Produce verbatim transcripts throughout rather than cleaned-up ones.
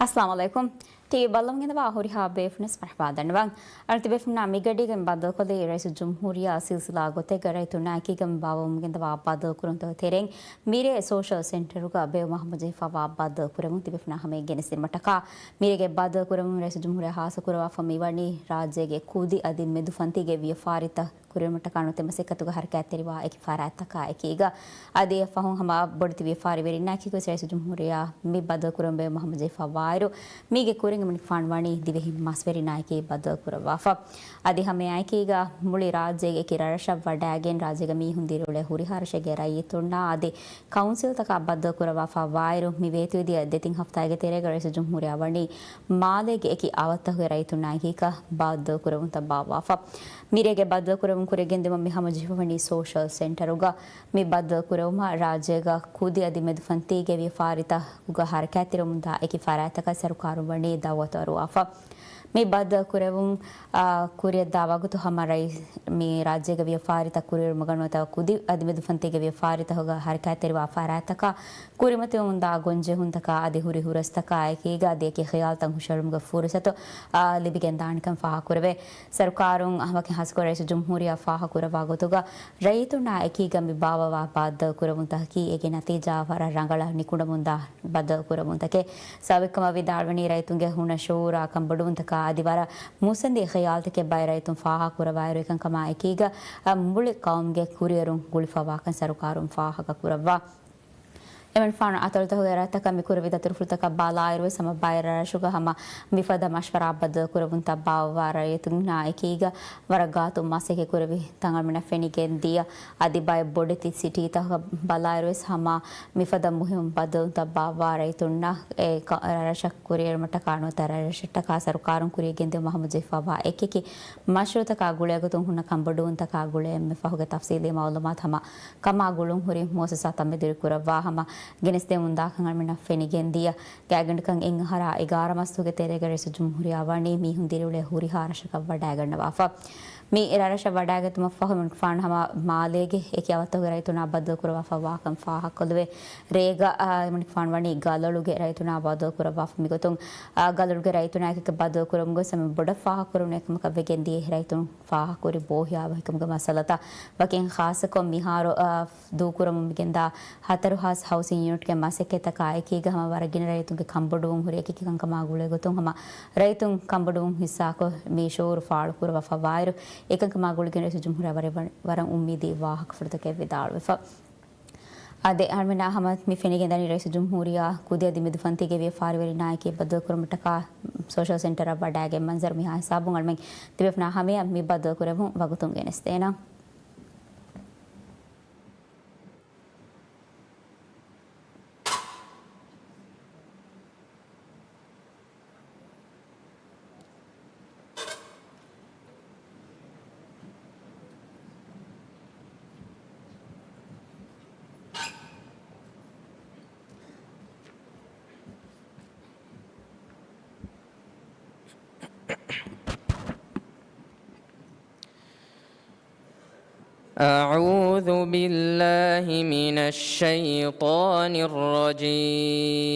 އައްސަލާމު ޢަލައިކުމް. ޓީވީ ބައްލަވަމުން ގެންދަވާ ހުރިހާ ބޭފުޅުންނަށް މަރުޙަބާ ދަންނަވަން. އަންނަ ތިބޭފުޅުންނާ މިގަޑީގެން ބައްދަލުކޮށްލީ ރައީސުލްޖުމްހޫރިއްޔާ ސިލްސިލާ ގޮތެއްގަ ރައްޔިތުންނާ އެކީގަ ބާއްވަމުން ގެންދަވާ ބައްދަލުކުރުންތަކުގެ ތެރެއިން މިރޭ ސޯޝަލް ސެންޓަރުގަ ބޭއްވުމަށް ހަމަޖެހިފައިވާ ބައްދަލުކުރެވުން ތިބޭފުޅުންނާ ހަމައަށް ގެނެސްދިނުމަށްޓަކާ މިރޭގެ ބައްދަލުކުރެވުން ރައީސުލްޖުމްހޫރިއްޔާ ޚާއްޞަކުރައްވާފަ މިވަނީ ރާއްޖޭގެ ކުދި އަދި މެދު ފަންތީގެ ވިޔަފާރިތައް ކުރިއެރުމަށްޓަކާ ނުތައް މަސައްކަތުގަ ހަރަކާތްތެރިވާ އެކި ފަރާތްތަކާ އެކީގަ، އަދި އެއަށްފަހުން ހަމަ ބޮޑެތި ވިޔަފާރިވެރިންނާ އެކީގަވެސް ރައީސުލްޖުމްހޫރިއްޔާ މި ބައްދަލުކުރެވުން ބޭއްވުމަށް ހަމަޖެހިފައިވާއިރު، މީގެ ކުރިން އެމަނިކުފާނު ވަނީ ދިވެހި މަސްވެރިންނާ އެކީ ބައްދަލުކުރައްވާފަ. އަދި ހަމައެއާއެކީގަ މުޅި ރާއްޖޭގެ އެކި ރަށްރަށަށް ވަޑައިގެން ރާއްޖޭގަ މީހުން ދިރިއުޅޭ ހުރިހާ ރަށެއްގެ ރައްޔިތުންނާ އަދި ކައުންސިލްތަކާ ބައްދަލުކުރައްވާފައިވާއިރު، މި ވޭތުވެދިޔަ ދެތިން ހަފްތާގެ ތެރޭގަ ރައީސުލްޖުމްހޫރިއްޔާ ވަނީ މާލޭގެ އެކި އަވަށްތަކުގެ ރައްޔިތުންނާ އެކީގަ ބައްދަލުކުރެވުންތައް ބާއްވާފަ. މިރޭގެ ބައްދަލުކުރެވުން ކުރިއަށް ގެންދިއުމަށް މި ހަމަޖެހިފަ ވަނީ ސޯޝަލް ސެންޓަރުގަ. މި ބައްދަލުކުރެވުމަށް ރާއްޖޭގަ ކުދި އަދި މެދުފަންތީގެ ވިޔަފާރިތަކުގަ ހަރަކާތްތެރިވަމުންދާ އެކި ފަރާތްތަކަށް ސަރުކާރުން ވަނީ ދައުވަތު އަރުވާފަ. މި ބައްދަލުކުރެވުން، އާ، ކުރިއަށްދާ ވަގުތު ހަމަ ރައީ-، މި ރާއްޖޭގެ ވިޔަފާރިތައް ކުރިއެރުމުގަ ނުވަތަ ކުދި އަދި މެދުފަންތީގެ ވިޔަފާރިތަކުގަ ހަރަކާތްތެރިވާ ފަރާތްތަކާ ކުރިމަތިވަމުންދާ ގޮންޖެހުންތަކާ އަދި ހުރި ހުރަސްތަކާ އެކީގަ އަދި އެކި ޚިޔާލުތައް ހުށަހެޅުމުގެ ފުރުސަތު، އާ، ލިބިގެންދާނެކަން ފާހަގަކުރެވޭ. ސަރުކާރުން އަހަރުމެން ހާއްސަކޮށް ރައީސުލްޖުމްހޫރިއްޔާ ފާހަގަކުރައްވާ ގޮތުގަ، ރައްޔިތުންނާ އެކީގަ މި ބާއްވާ ބައްދަލުކުރެވުންތަކަކީ އޭގެ ނަތީޖާ ވަރަށް ރަނގަޅަށް ނިކުންނަމުންދާ ބައްދަލުކުރެވުންތަކެއް. ސަބަބެއްކަމަށް ވިދާޅުވަނީ ރައްޔިތުންގެ ހުނަށޫރާ ކަންބޮޑުވުންތަކާ އަދި ވަރަށް މުއްސަނދި ޚިޔާލުތަކެއް ބައެއް ރައްޔިތުން ފާހަގަކުރައްވާއިރު، އެކަންކަމާ އެކީގަ މުޅި ޤައުމުގެ ކުރިއެރުން ގުޅިފައިވާކަން ސަރުކާރުން ފާހަގަކުރައްވާ. އެމަނިކުފާނު އަތޮޅުތަކުގެ ރަށްތަކަށް މި ކުރެވި ދަތުރުފުޅުތަކަށް ބަލާއިރުވެސް ހަމަ ބައެއް ރަށްރަށުގަ ހަމަ މިފަދަ މަޝްވަރާ ބައްދަލުކުރެވުންތައް ބާއްވާ ރައްޔިތުންނާ އެކީގަ ވަރަށް ގާތު މަސައްކަތް ކުރެވި ތަން އަޅަމެންނަށް ފެނިގެން ދިޔަ. އަދި ބައެއް ބޮޑެތި ސިޓީތަކަށް ބަލާއިރުވެސް ހަމަ މިފަދަ މުހިއްމު ބައްދަލުތައް ބާއްވާ ރައްޔިތުންނަށް އެ ކަ-، ރަށްރަށަށް ކުރިއެރުމަށްޓަކާ ނުވަތަ ރަށްރަށަށްޓަކާ ސަރުކާރުން ކުރިއަށް ގެންދިއުމަށް ހަމަޖެހިފައިވާ އެކިއެކި މަޝްރޫޢުތަކާ ގުޅޭގޮތުން ހުންނަ ކަންބޮޑުވުންތަކާ ގުޅޭ އެންމެ ފަހުގެ ތަފްސީލީ މައުލޫމާތު ހަމަ ކަމާ ގުޅުން ހުރި މުއައްސަސާތައް މެދުވެރިކުރައްވާ ހަމަ ގެނެސްދެމުންދާކަން އަޅަމެންނަށް ފެނިގެން ދިޔަ. ގާތްގަނޑަކަށް އެއް އަހަރާ އެގާރަ މަސްތުގެ ތެރޭގަ ރައީސުލްޖުމްހޫރިއްޔާ ވަނީ މީހުން ދިރިއުޅޭ ހުރިހާ ރަށަކަށް ވަޑައިގަންނަވާފަ. މި ރަށްރަށަށް ވަޑައިގަތުމަށްފަހު އެމަނިކުފާނު ހަމަ މާލޭގެ އެކި އަވަށްތަކުގެ ރައްޔިތުންނާ ބައްދަލުކުރައްވާފައިވާކަން ފާހަގަކޮށްލެވޭ. ރޭގަ، އާ، އެމަނިކުފާނު ވަނީ ގަލޮޅުގެ ރައްޔިތުންނާ ބައްދަލުކުރައްވާފަ. މިގޮތުން، އާ، ގަލޮޅުގެ ރައްޔިތުންނާ އެކީގަ ބައްދަލުކުރުމުގަ ހަމަ ބޮޑަށް ފާހަގަކުރެވުނު އެކަމަކަށް ވެގެން ދިޔަ އެ ރައްޔިތުން ފާހަގަކުރި ބޯހިޔާވަހިކަމުގެ މައްސަލަތައް ވަކިން ޚާއްޞަކޮށް މިހާރު، އާ، ދޫކުރަމުން މިގެންދާ ހަތަރު ހާސް ހައުސިން ޔުނިޓްގެ މަސައްކަތްތަކާ އެކީގަ ހަމަ ވަރަށް ގިނަ ރައްޔިތުންގެ ކަންބޮޑުވުން ހުރި އެކި ކަންކަމާ ގުޅޭގޮތުން ހަމަ ރައްޔިތުން ކަންބޮޑުވުން ހިއްސާކޮށް މި ޝުޢޫރު ފާޅުކުރައްވާފައިވާއިރު، އެކަންކަމާ ގުޅިގެން ރައީސުލްޖުމްހޫރިއްޔާ ވަރަށް، ވަރަށް އުއްމީދީ ވާހަކަފުޅުތަކެއް ވިދާޅުވެފަ. އާދެ، އަޅަމެންނާ ހަމަ މި ފެނިގެންދަނީ ރައީސުލްޖުމްހޫރިއްޔާ ކުދި އަދި މެދުފަންތީގެ ވިޔަފާރިވެރިންނާ އެކީ ބައްދަލުކުރުމަށްޓަކާ ސޯޝަލް ސެންޓަރަށް ވަޑައިގެން މަންޒަރު މިހާ ހިސާބުން އަޅަމެން ތިބޭފުޅުންނާ ހަމަޔަށް މި ބައްދަލުކުރެވުން ވަގުތުން ގެނެސްދޭނަން. أعوذ بالله من الشيطان الرجيم.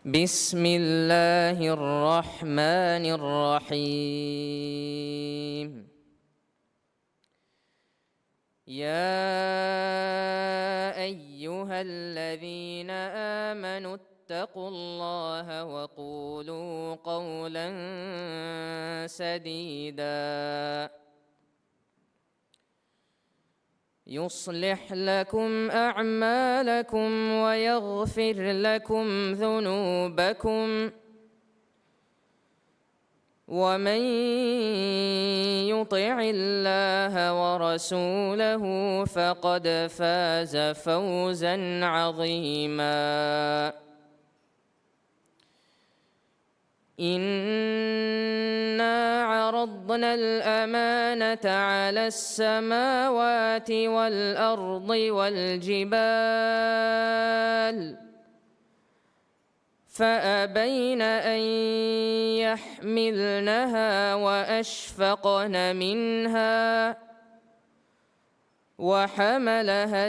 بسم الله الرحمن الرحيم. يا أيها الذين آمنوا اتقوا الله وقولوا قولا سديدا. يصلح لكم أعمالكم ويغفر لكم ذنوبكم، ومن يطع الله ورسوله فقد فاز فوزا عظيما. إنا عرضنا الأمانة على السماوات والأرض والجبال فأبين أن يحملنها وأشفقن منها وحملها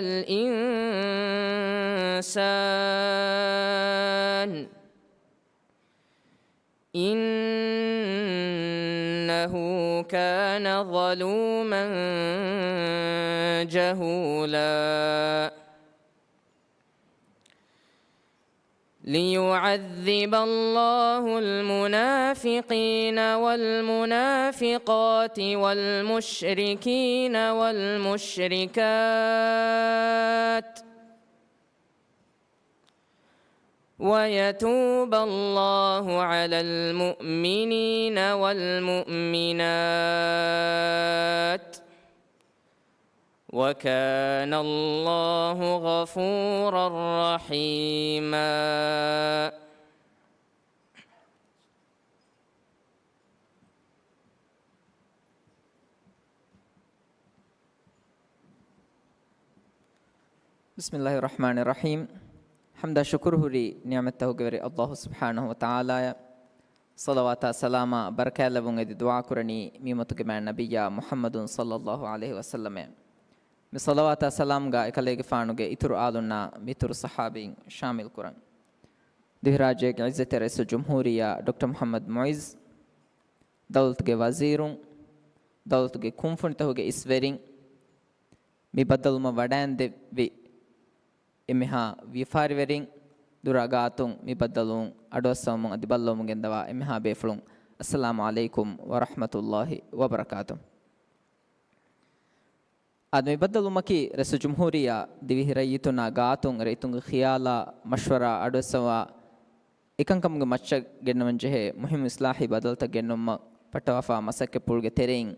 الإنسان إنه كان ظلوما جهولا. ليعذب الله المنافقين والمنافقات والمشركين والمشركات ويتوب الله على المؤمنين والمؤمنات وكان الله غفورا رحيما. بسم الله الرحمن الرحيم. ޙަމްދާ ޝުކުރު ހުރީ ނިޢުމަތްތަކުގެ ވެރި ﷲ ސުބްޙާނަހޫ ވަތަޢާލާއަށް. ޞަލަވާތާ ސަލާމާ ބަރަކާތްލެއްވުން އެދި ދުޢާކުރަނީ މި އުއްމަތުގެ މާތް ނަބިއްޔާ މުޙައްމަދު ޞައްލައްލާހު ޢަލައިހި ވަސައްލަމަށް. މި ޞަލަވާތާ ސަލާމްގަ އެކަލޭގެފާނުގެ އިތުރު އާލުންނާ މިތުރު ޞަޙާބީން ޝާމިލް ކުރަން. ދިވެހިރާއްޖޭގެ ޢިއްޒަތްތެރި ރައީސުލްޖުމްހޫރިއްޔާ ޑޮކްޓަރ މުޙައްމަދު މުޢިއްޒު، ދައުލަތުގެ ވަޒީރުން، ދައުލަތުގެ ކުންފުނިތަކުގެ އިސްވެރިން، މި ބައްދަލުވުމަށް ވަޑައިންދެއްވި އެންމެހާ ވިޔަފާރިވެރިން، ދުރާ ގާތުން މި ބައްދަލުވުން އަޑުއައްސަވަމުން އަދި ބައްލަވަމުން ގެންދަވާ އެންމެހާ ބޭފުޅުން، އައްސަލާމު ޢަލައިކުމް ވަރަޙްމަތުﷲ ވަބަރަކާތު. އާދެ، މި ބައްދަލުވުމަކީ ރައީސުލްޖުމްހޫރިއްޔާ ދިވެހި ރައްޔިތުންނާ ގާތުން ރައްޔިތުންގެ ޚިޔާލާ މަޝްވަރާ އަޑުއައްސަވާ، އެކަންކަމުގެ މައްޗަށް ގެންނަވަން ޖެހޭ މުހިއްމު އިސްލާހީ ބަދަލުތައް ގެންނުމަށް ޕައްޓަވާފާ މަސައްކަތްޕުޅުގެ ތެރެއިން،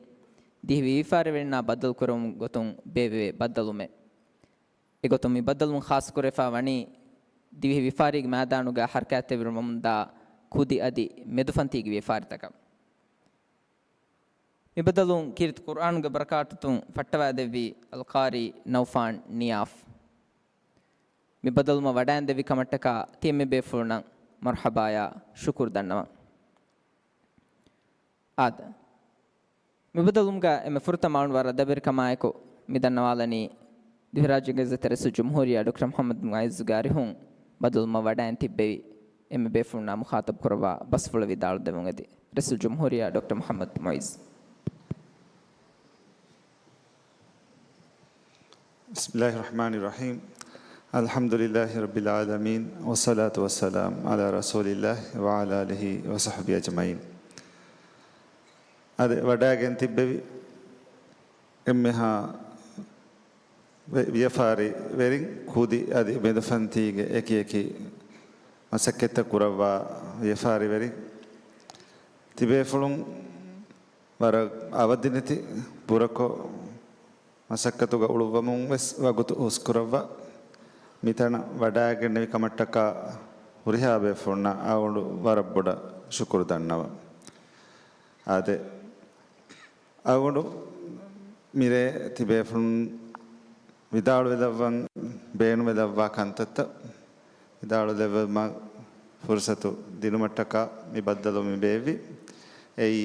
ދިވެހި ވިޔަފާރިވެރިންނާ ބައްދަލުކުރެވުމުގެ ގޮތުން ބޭއްވެވޭ ބައްދަލުވުމެއް. އެގޮތުން މި ބައްދަލުވުން ޚާއްޞަކުރެވިފާ ވަނީ، ދިވެހި ވިޔަފާރީގެ މައިދާނުގަ ޙަރަކާތްތެރިވެރިވަމުންދާ ކުދި އަދި މެދުފަންތީގެ ވިޔަފާރިތަކަށް. މި ބައްދަލުވުން ކީރިތި ޤުރްއާނުގެ ބަރަކާތުން ފައްޓަވައިދެއްވި އަލްޤާރީ ނައުފާން ނިޔާފް. މި ބައްދަލުވުމަށް ވަޑައިންދެއްވި ކަމަށްޓަކާ ތިޔަ މި ބޭފުޅުންނަށް މަރްޙަބާޔާ ޝުކުރު ދަންނަވަން. އާދެ، މި ބައްދަލުވުމުގަ އެންމެ ފުރަތަމަ އަޅުގަނޑު ވަރަށް އަދަބުވެރިކަމާއެކު މި ދަންނަވާލަނީ، ދިވެހިރާއްޖޭގެ ޢިއްޒަތްތެރި ރައީސުލްޖުމްހޫރިއްޔާ ޑޮކްޓަރ މުޙައްމަދު މުޢިއްޒުގެ އަރިހުން ބައްދަލުވުމަށް ވަޑައިން ތިއްބެވި އެންމެ ބޭފުޅުންނާ މުޚާޠަބު ކުރައްވާ ބަސްފުޅެއް ވިދާޅުދެއްވުން އެދި. ރައީސުލްޖުމްހޫރިއްޔާ ޑޮކްޓަރ މުޙައްމަދު މުޢިއްޒު. بسم الله الرحمن الرحيم. الحمد لله رب العالمين، والصلاة والسلام على رسول الله وعلى آله وصحبه أجمعين. އަދި ވަޑައިގެން ތިއްބެވި އެންމެހާ ވި-، ވިޔަފާރިވެރިން، ކުދި އަދި މެދުފަންތީގެ އެކި އެކި މަސައްކަތްތައް ކުރައްވާ ވިޔަފާރިވެރިން، ތިބޭފުޅުން ވަރަށް އަވަދިނެތި ބުރަކޮށް، މަސައްކަތުގަ އުޅުއްވަމުން ވެސް ވަގުތު ހުސްކުރައްވާ، މިތަނަށް ވަޑައިގެންނެވި ކަމަށްޓަކާ ހުރިހާ ބޭފުޅުންނަށް އަޅުގަނޑު ވަރަށް ބޮޑަށް ޝުކުރު ދަންނަވަން. އާދެ، އަޅުގަނޑު މިރޭ ތިބޭފުޅުން ވިދާޅުވެލައްވަން ބޭނުންވެލައްވާ ކަންތައްތައް ވިދާޅުލެއްވުމަށް ފުރުސަތު ދިނުމަށްޓަކާ މި ބައްދަލުވުން މި ބޭއްވި. އެއީ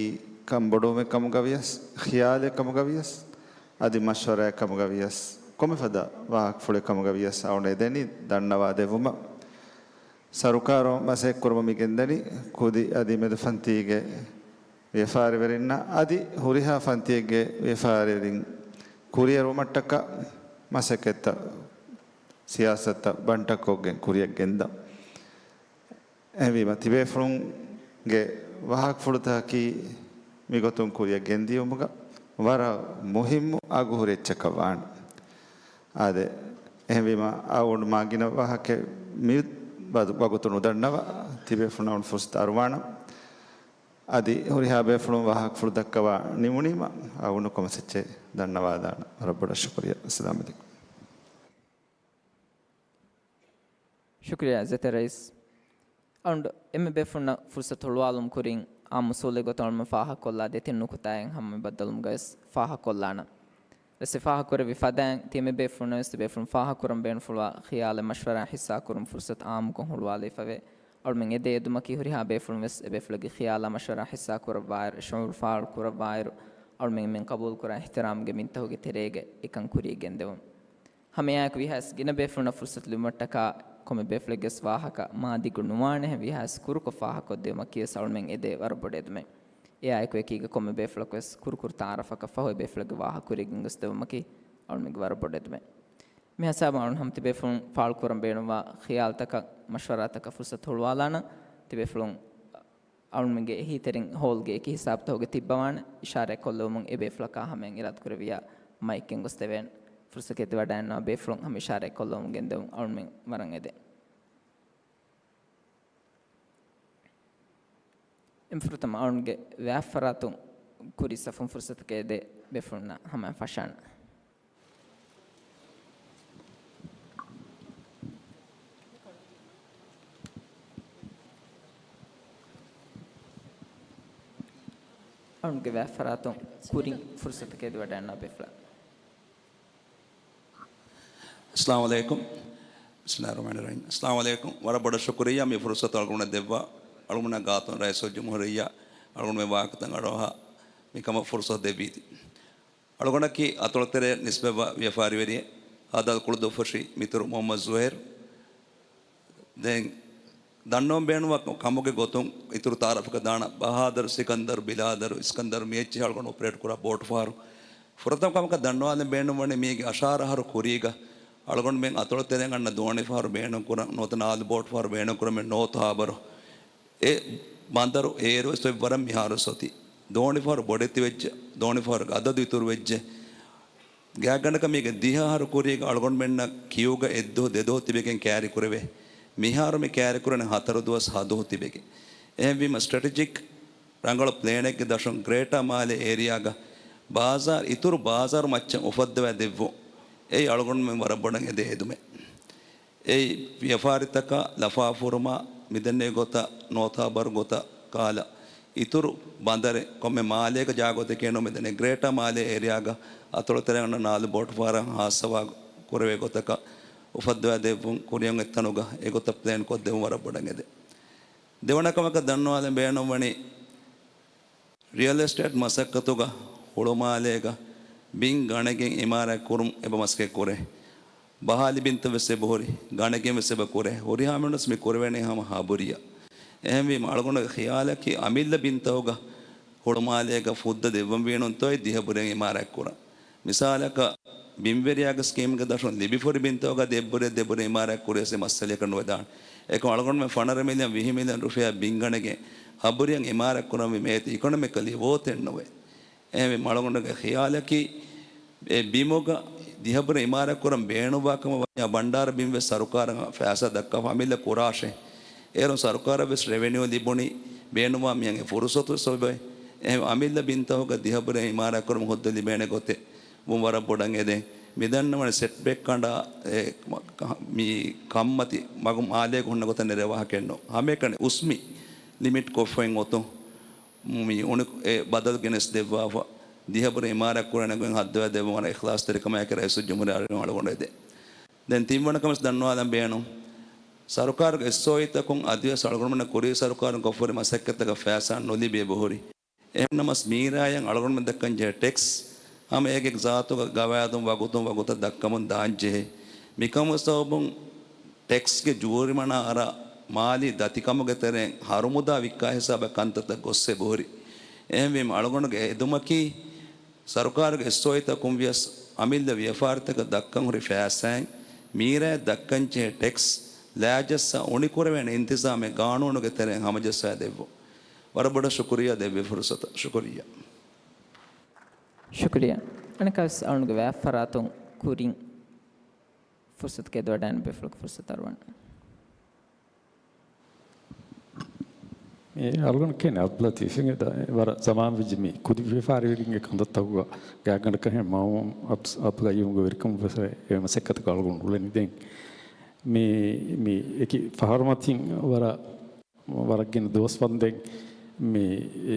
ކަންބޮޑުވުމެއް ކަމުގަ ވިޔަސް، ޚިޔާލެއް ކަމުގަ ވިޔަސް، އަދި މަޝްވަރާއެއް ކަމުގަ ވިޔަސް، ކޮންމެފަދަ ވާހަކަފުޅެއް ކަމުގަ ވިޔަސް އަޅުގަނޑު އެދެނީ ދަންނަވާ ދެއްވުމަށް. ސަރުކާރުން މަސައްކަތްކުރަމުން މި ގެންދަނީ ކުދި އަދި މެދުފަންތީގެ ވިޔަފާރިވެރިންނަށް އަދި ހުރިހާ ފަންތިއެއްގެ ވިޔަފާރިވެރިން ކުރިއެރުވުމަށްޓަކާ މަސައްކަތްތައް، ސިޔާސަތުތައް ބަންޓަކޮށްގެން ކުރިއަށް ގެންދަން. އެހެންވީމަ، ތިބޭފުޅުންގެ ވާހަކަފުޅުތަކަކީ މިގޮތުން ކުރިއަށް ގެންދިޔުމުގަ ވަރަށް މުހިއްމު އަގުހުރި އެއްޗަކަށް ވާނެ. އާދެ، އެހެންވީމަ، އަޅުގަނޑު މާ ގިނަ ވާހަކައެއް މި ވަގު-، ވަގުތު ނުދަންނަވާ، ތިބޭފުޅުންނަށް ފުރުސަތު އަރުވާނަން. އަދި ހުރިހާ ބޭފުޅުން ވާހަކަފުޅު ދައްކަވާ ނިމުނީމަ، އަޅުގަނޑު ކޮންމެސް އެއްޗެއް ދަންނަވާލާނަން. ވަރަށް ބޮޑަށް ޝުކުރިއްޔާ. އައްސަލާމު ޢަލައިކުމް. ޝުކުރިއްޔާ އިއްޒަތްތެރި ރައީސް. އަޅުގަނޑު އެންމެ ބޭފުޅުންނަށް ފުރުސަތު ހުޅުވާލުމުގެ ކުރިން އާއްމު އުސޫލެއް ގޮތުން އަޅުގަނޑު ފާހަގަކޮށްލާ ދެތިން ނުކުތާއެއް ހަމަ މި ބައްދަލުވުމުގަވެސް ފާހަގަކޮށްލާނަން. ރައީސް ފާހަގަކުރެއްވި ފަދައިން ތިޔަ މި ބޭފުޅުންނަށް ވެސް ތިބޭފުޅުން ފާހަގަކުރަން ބޭނުންފުޅުވާ ޚިޔާލެއް މަޝްވަރާ ހިއްސާކުރުމުގެ ފުރުސަތު އާއްމުކޮށް ހުޅުވާލައިފަވޭ. އަޅުމެން އެދޭ އެދުމަކީ ހުރިހާ ބޭފުޅުން ވެސް އެބޭފުޅެއްގެ ޚިޔާލާ މަޝްވަރާ ހިއްސާކުރައްވާއިރު، ޝުޢޫރު ފާޅުކުރައްވާއިރު، އަޅުމެން މި ޤަބޫލުކުރާ އިޙްތިރާމްގެ މިންތަކުގެ ތެރޭގަ އެކަން ކުރިޔަށް ގެންދެވުން. ހަމައެއާއެކު ވީހާވެސް ގިނަ ބޭފުޅުންނަށް ފުރުޞަތު ލިބުމަށްޓަކާ ކޮންމެ ބޭފުޅެއްގެވެސް ވާހަކަ މާ ދިގު ނުވާނެހެން ވީހާވެސް ކުރުކޮށް ފާހަގަކޮށްދިއުމަކީވެސް އަޅުމެން އެދޭ ވަރަށް ބޮޑު އެދުމެއް. އެއާއެކު އެކީގަ ކޮންމެ ބޭފުޅަކުވެސް ކުރުކުރު ތަޢާރަފަކަށް ފަހު އެ ބޭފުޅެއްގެ ވާހަކަ ކުރިޔަށް ގެންގޮސްދެވުމަކީ އަޅުމެންގެ ވަރަށް ބޮޑު އެދުމެއް. މި ހިސާބުން އަޅުން ހަމަ ތިބޭފުޅުން ފާޅުކުރަން ބޭނުންވާ ޚިޔާލުތަކަށް، މަޝްވަރާތަކަށް ފުރުޞަތު ހުޅުވާލާނަން. ތިބޭފުޅުން އަޅުމެންގެ އެހީތެރިން ހޯލްގެ އެކި ހިސާބުތަކުގަ ތިއްބަވާނެ. އިޝާރާތްކޮށްލެވުމުން އެ ބޭފުޅަކާ ހަމައިން އިރާދަކުރެއްވިއްޔާ މައިކް ގެންގޮސްދެވޭނެ. ފުރުޞަތު އެދިވަޑައިގަންނަވާ ބޭފުޅުން ހަމަ އިޝާރާތްކޮށްލެވުމުން ގެންދެވުން އަޅުމެން ވަރަށް އެދޭ. އެން ފުރަތަމަ އަޅުންގެ ވާފަރާތުން ކުރީ ސަފުން ފުރުސަތަކަށް އެދޭ ބޭފުޅުންނަށް ހަމައަށް ފަށާނަ. އަޅުންގެ ވާފަރާތުން ކުރިން ފުރުސަތަކަށް އެދިވަޑައިގަންނަވާ ބޭފުޅާ. އައްސަލާމު ޢަލައިކުމް. ބިސްމިއްލާހިއްރަޙްމާނިއްރަޙީމް. އައްސަލާމު ޢަލައިކުމް. ވަރަށް ބޮޑަށް ޝުކުރިއްޔާ މި ފުރުސަތު އަޅުގަނޑަށް ދެއްވާ. އަޅުގަނޑަށް ގާތުން ރައީސުލްޖުމްހޫރިއްޔާ އަޅުގަނޑުމެން ވާހަކަތައް އަޑުއަހާ މިކަމަށް ފުރުސަތު ދެއްވީތީ. އަޅުގަނޑަކީ އަތޮޅުތެރެ ނިސްބަތްވާ ވިޔަފާރިވެރިއެއް. އާދަލް ކުޅުދުއްފުށި މިތުރު މުޙައްމަދު ޒުހޭރު. ދެން ދަންނަވަން ބޭނުންވާ ކަމުގެ ގޮތުން އިތުރު ތަޢާރަފަކަށް ދާނަން. ބަހާދަރު، ސިކަންދަރު، ބިލާދަރު، އިސްކަންދަރު، މި އެއްޗެހި އަޅުގަނޑު އޮޕަރޭޓް ކުރާ ބޯޓު ފަހަރު. ފުރަތަމަ ކަމަކަށް ދަންނަވާލަން ބޭނުންވަނީ މީގެ އަށާރަ އަހަރު ކުރީގަ އަޅުގަނޑުމެން އަތޮޅުތެރެއިން އަންނަ ދޯނި ފަހަރު ބޭނުންކުރަން، ނުވަތަ ނާލު ބޯޓު ފަހަރު ބޭނުންކުރަމެއް ނޯތު ހާބަރު. އެ ބަނދަރު އޭރުވެސް އޮތް ވަރަށް މިހާރުވެސް އޮތީ. ދޯނިފަހަރު ބޮޑެތިވެއްޖެ، ދޯނިފަހަރުގެ އަދަދު އިތުރުވެއްޖެ. ގާތްގަނޑަކަށް މީގެ ދިހަ އަހަރު ކުރީގަ އަޅުގަނޑުމެންނަށް ކިއުގަ އެއްދުވަހު ދެދުވަހު ތިބެގެން ކައިރިކުރެވޭ. މިހާރު މި ކައިރިކުރަނީ ހަތަރު ދުވަސް ހަ ދުވަހު ތިބެގެން. އެހެންވީމަ ސްޓްރެޓެޖިކް ރަނގަޅު ޕްލޭނެއްގެ ދަށުން ގްރޭޓާ މާލޭ އޭރިއާގަ ބާޒާރު، އިތުރު ބާޒާރު މައްޗަށް އުފައްދަވާ ދެއްވުން އެއީ އަޅުގަނޑުމެން ވަރަށް ބޮޑަށް އެދޭ އެދުމެއް. އެއީ ވިޔަފާރިތަކަށް ލަފާފުރުމާ މިދެންނެވި ގޮތަށް ނޯތު ހާބަރު ގޮތަށް ކަހަލަ، އިތުރު ބަނދަރެއް ކޮންމެ މާލޭގަ ޖާގަ އޮތަކީ ނޫން. މިދެންނެވި ގްރޭޓާ މާލޭ އޭރިއާގަ އަތޮޅުތެރެއިން އަންނަ ނާލު ބޯޓު ފަހަރަށް ހާއްސަވާ ކުރެވޭ ގޮތަކަށް އުފައްދަވާ ދެއްވުން ކުރިއަށް އޮތް ތަނުގަ އެގޮތަށް ޕްލޭން ކޮށްދެވުން ވަރަށް ބޮޑަށް އެދޭ. ދެވަނަ ކަމަކަށް ދަންނަވާލަން ބޭނުންވަނީ، ރިއަލް އެސްޓޭޓް މަސައްކަތުގަ ހުޅުމާލޭގަ ބިން ގަނެގެން އިމާރާތް ކުރުން އެބަ މަސައްކަތް ކުރޭ. ބަހާލި ބިންތައް ވެސް އެބަހުރި، ގަނެގެން ވެސް އެބަ ކުރޭ. ހުރިހާ މީހުން ވެސް މި ކުރެވޭނީ ހަމަ ހަބުރިއަށް. އެހެންވީމަ އަޅުގަނޑުގެ ޚިޔާލަކީ އަމިއްލަ ބިންތަކުގަ ހުޅުމާލޭގަ ފުއްދަ ދެއްވަން ވީނުންތޯއި ދިހަ ބުރިއަށް އިމާރާތް ކުރަން. މިސާލަކަށް، ބިންވެރިޔާގެ ސްކީމްގެ ދަށުން ލިބިފަހުރި ބިންތަކުގަ ދެ ބުރި، ދެ ބުރި އިމާރާތް ކުރިޔަސް މައްސަލައަކަށް ނުވެދާނެ. އެކަމް އަޅުގަނޑުމެން ފަނަރަ މިލިއަން، ވިހި މިލިއަން ރުފިޔާ ބިންގަނެގެން ހަބުރިއަށް އިމާރާތް ކުރަންވީމަ އޭތި އިކޮނޮމިކަލީ ވޯތެއް ނުވޭ. އެހެންވީމަ އަޅުގަނޑުގެ ޚިޔާލަކީ، އެ ބިމުގަ ދިހަ ބުރި އިމާރާތް ކުރަން ބޭނުންވާ ކަމަށް ވަންޏާ ބަންޑާރަ ބިން ވެސް ސަރުކާރަށް ފައިސާ ދައްކާފަ އަމިއްލަ ކުރާށޭ. އޭރުން ސަރުކާރަށް ވެސް ރެވެނިއު ލިބުނީ ބޭނުންވާ މިޔަށް އެ ފުރުސަތު ވެސް އޮތް. އެހެން އަމިއްލަ ބިންތަކުގަ ދިހަ ބުރި އިމާރާތް ކުރުމަށް ހުއްދަ ލިބޭނެ ގޮތެއް ވުން ވަރަށް ބޮޑަށް އެދެން. މިދަންނަވަނީ ސެޓްބެކް ކަނޑާ، އެ، މަ-، މި ކަންމަތި މަގު މާލޭގަ ހުންނަ ގޮތަށް ނެރެ ވާހަކައެއް ނޫން. ހަމައެކަނި އުސްމި ލިމިޓް ކޮށްފައިން އޮތުން. މި އުނި އެ ބަދަލު ގެނެސް ދެއްވާފަ، ދިހަ ބުރި އިމާރާތް ކުރާނެ ގޮތް ހައްދަވާ ދެއްވުން ވަރަށް އިޚްލާޞްތެރިކަމާއެކީ ރައީސުލްޖުމްހޫރިއްޔާ އަޅުގަނޑު އެދޭ. ދެން ތިންވަނަ ކަމެއް ދަންނަވާލަން ބޭނުން. ސަރުކާރުގެ އެސްއޯއީތަކުން އަދިވެސް އަޅުގަނޑުމެންނަށް ކުރީ ސަރުކާރުން ކޮށްފަހުރި މަސައްކަތްތަކަށް ފައިސާ ނުލިބި އެބަހުރި. އެހެންނަމަވެސް މީރާޔަށް އަޅުގަނޑުމެން ދައްކަން ޖެހޭ ޓެކްސް ހަމަ އޭގެ ޒާތުގަ ގަވާއިދުން ވަގުތުން ވަގުތަށް ދައްކަމުން ދާންޖެހޭ. މިކަމުގެ ސަބަބުން ޓެކްސްގެ ޖޫރިމަނާ އަރާ މާލީ ދަތިކަމުގެ ތެރެއިން ހަރުމުދާ ވިއްކާ ހިސާބަށް ކަންތައްތައް ގޮއްސަ އެބަހުރި. އެހެންވީމަ އަޅުގަނޑުގެ އެދުމަކީ، ސަރުކާރުގެ އެސްއޯއީތަކުން ވިޔަސް އަމިއްލަ ވިޔަފާރިތަކަށް ދައްކަން ހުރި ފައިސާއިން މީރާޔަށް ދައްކަން ޖެހޭ ޓެކްސް ލާޖައްސަ އުނިކުރެވޭނެ އިންތިޒާމެއް ގާނޫނުގެ ތެރެއިން ހަމަޖައްސާ ދެއްވުން. ވަރަށް ބޮޑަށް ޝުކުރިއްޔާ ދެއްވި ފުރުސަތަށް. ޝުކުރިއްޔާ. ޝުކުރިއްޔާ. ޝުކުރިއްޔާ. އަނެއްކާވެސް އަޅުގަނޑުގެ ވާތްފަރާތުން ކުރިން ފުރުސަތު އެދިވަޑައިގަންނަވާ ބޭފުޅަކަށް ފުރުސަތު އަރުވަން. މި އަޅުގަނޑު ކިޔަނީ އަބްދުލް ލަތީފް އިނގޭ. ވަރަށް ޒަމާން ވެއްޖެ މި ކުދި ވިޔަފާރިވެރިންގެ ކަންތައްތަކުގަ ގާތްގަނޑަކަށް ހެން މައުމޫން އަބް-، އަބްދުލް ޤައްޔޫމްގެ ވެރިކަމުން ވެސް އެ މަސައްކަތަކަށް އަޅުގަނޑު އުޅެނީ. ދެން މި، މި އެކި ފަހަރު މަތިން ވަރަށް، ވަރަށް ގިނަ ދުވަސް ވަންދެން މި އެ،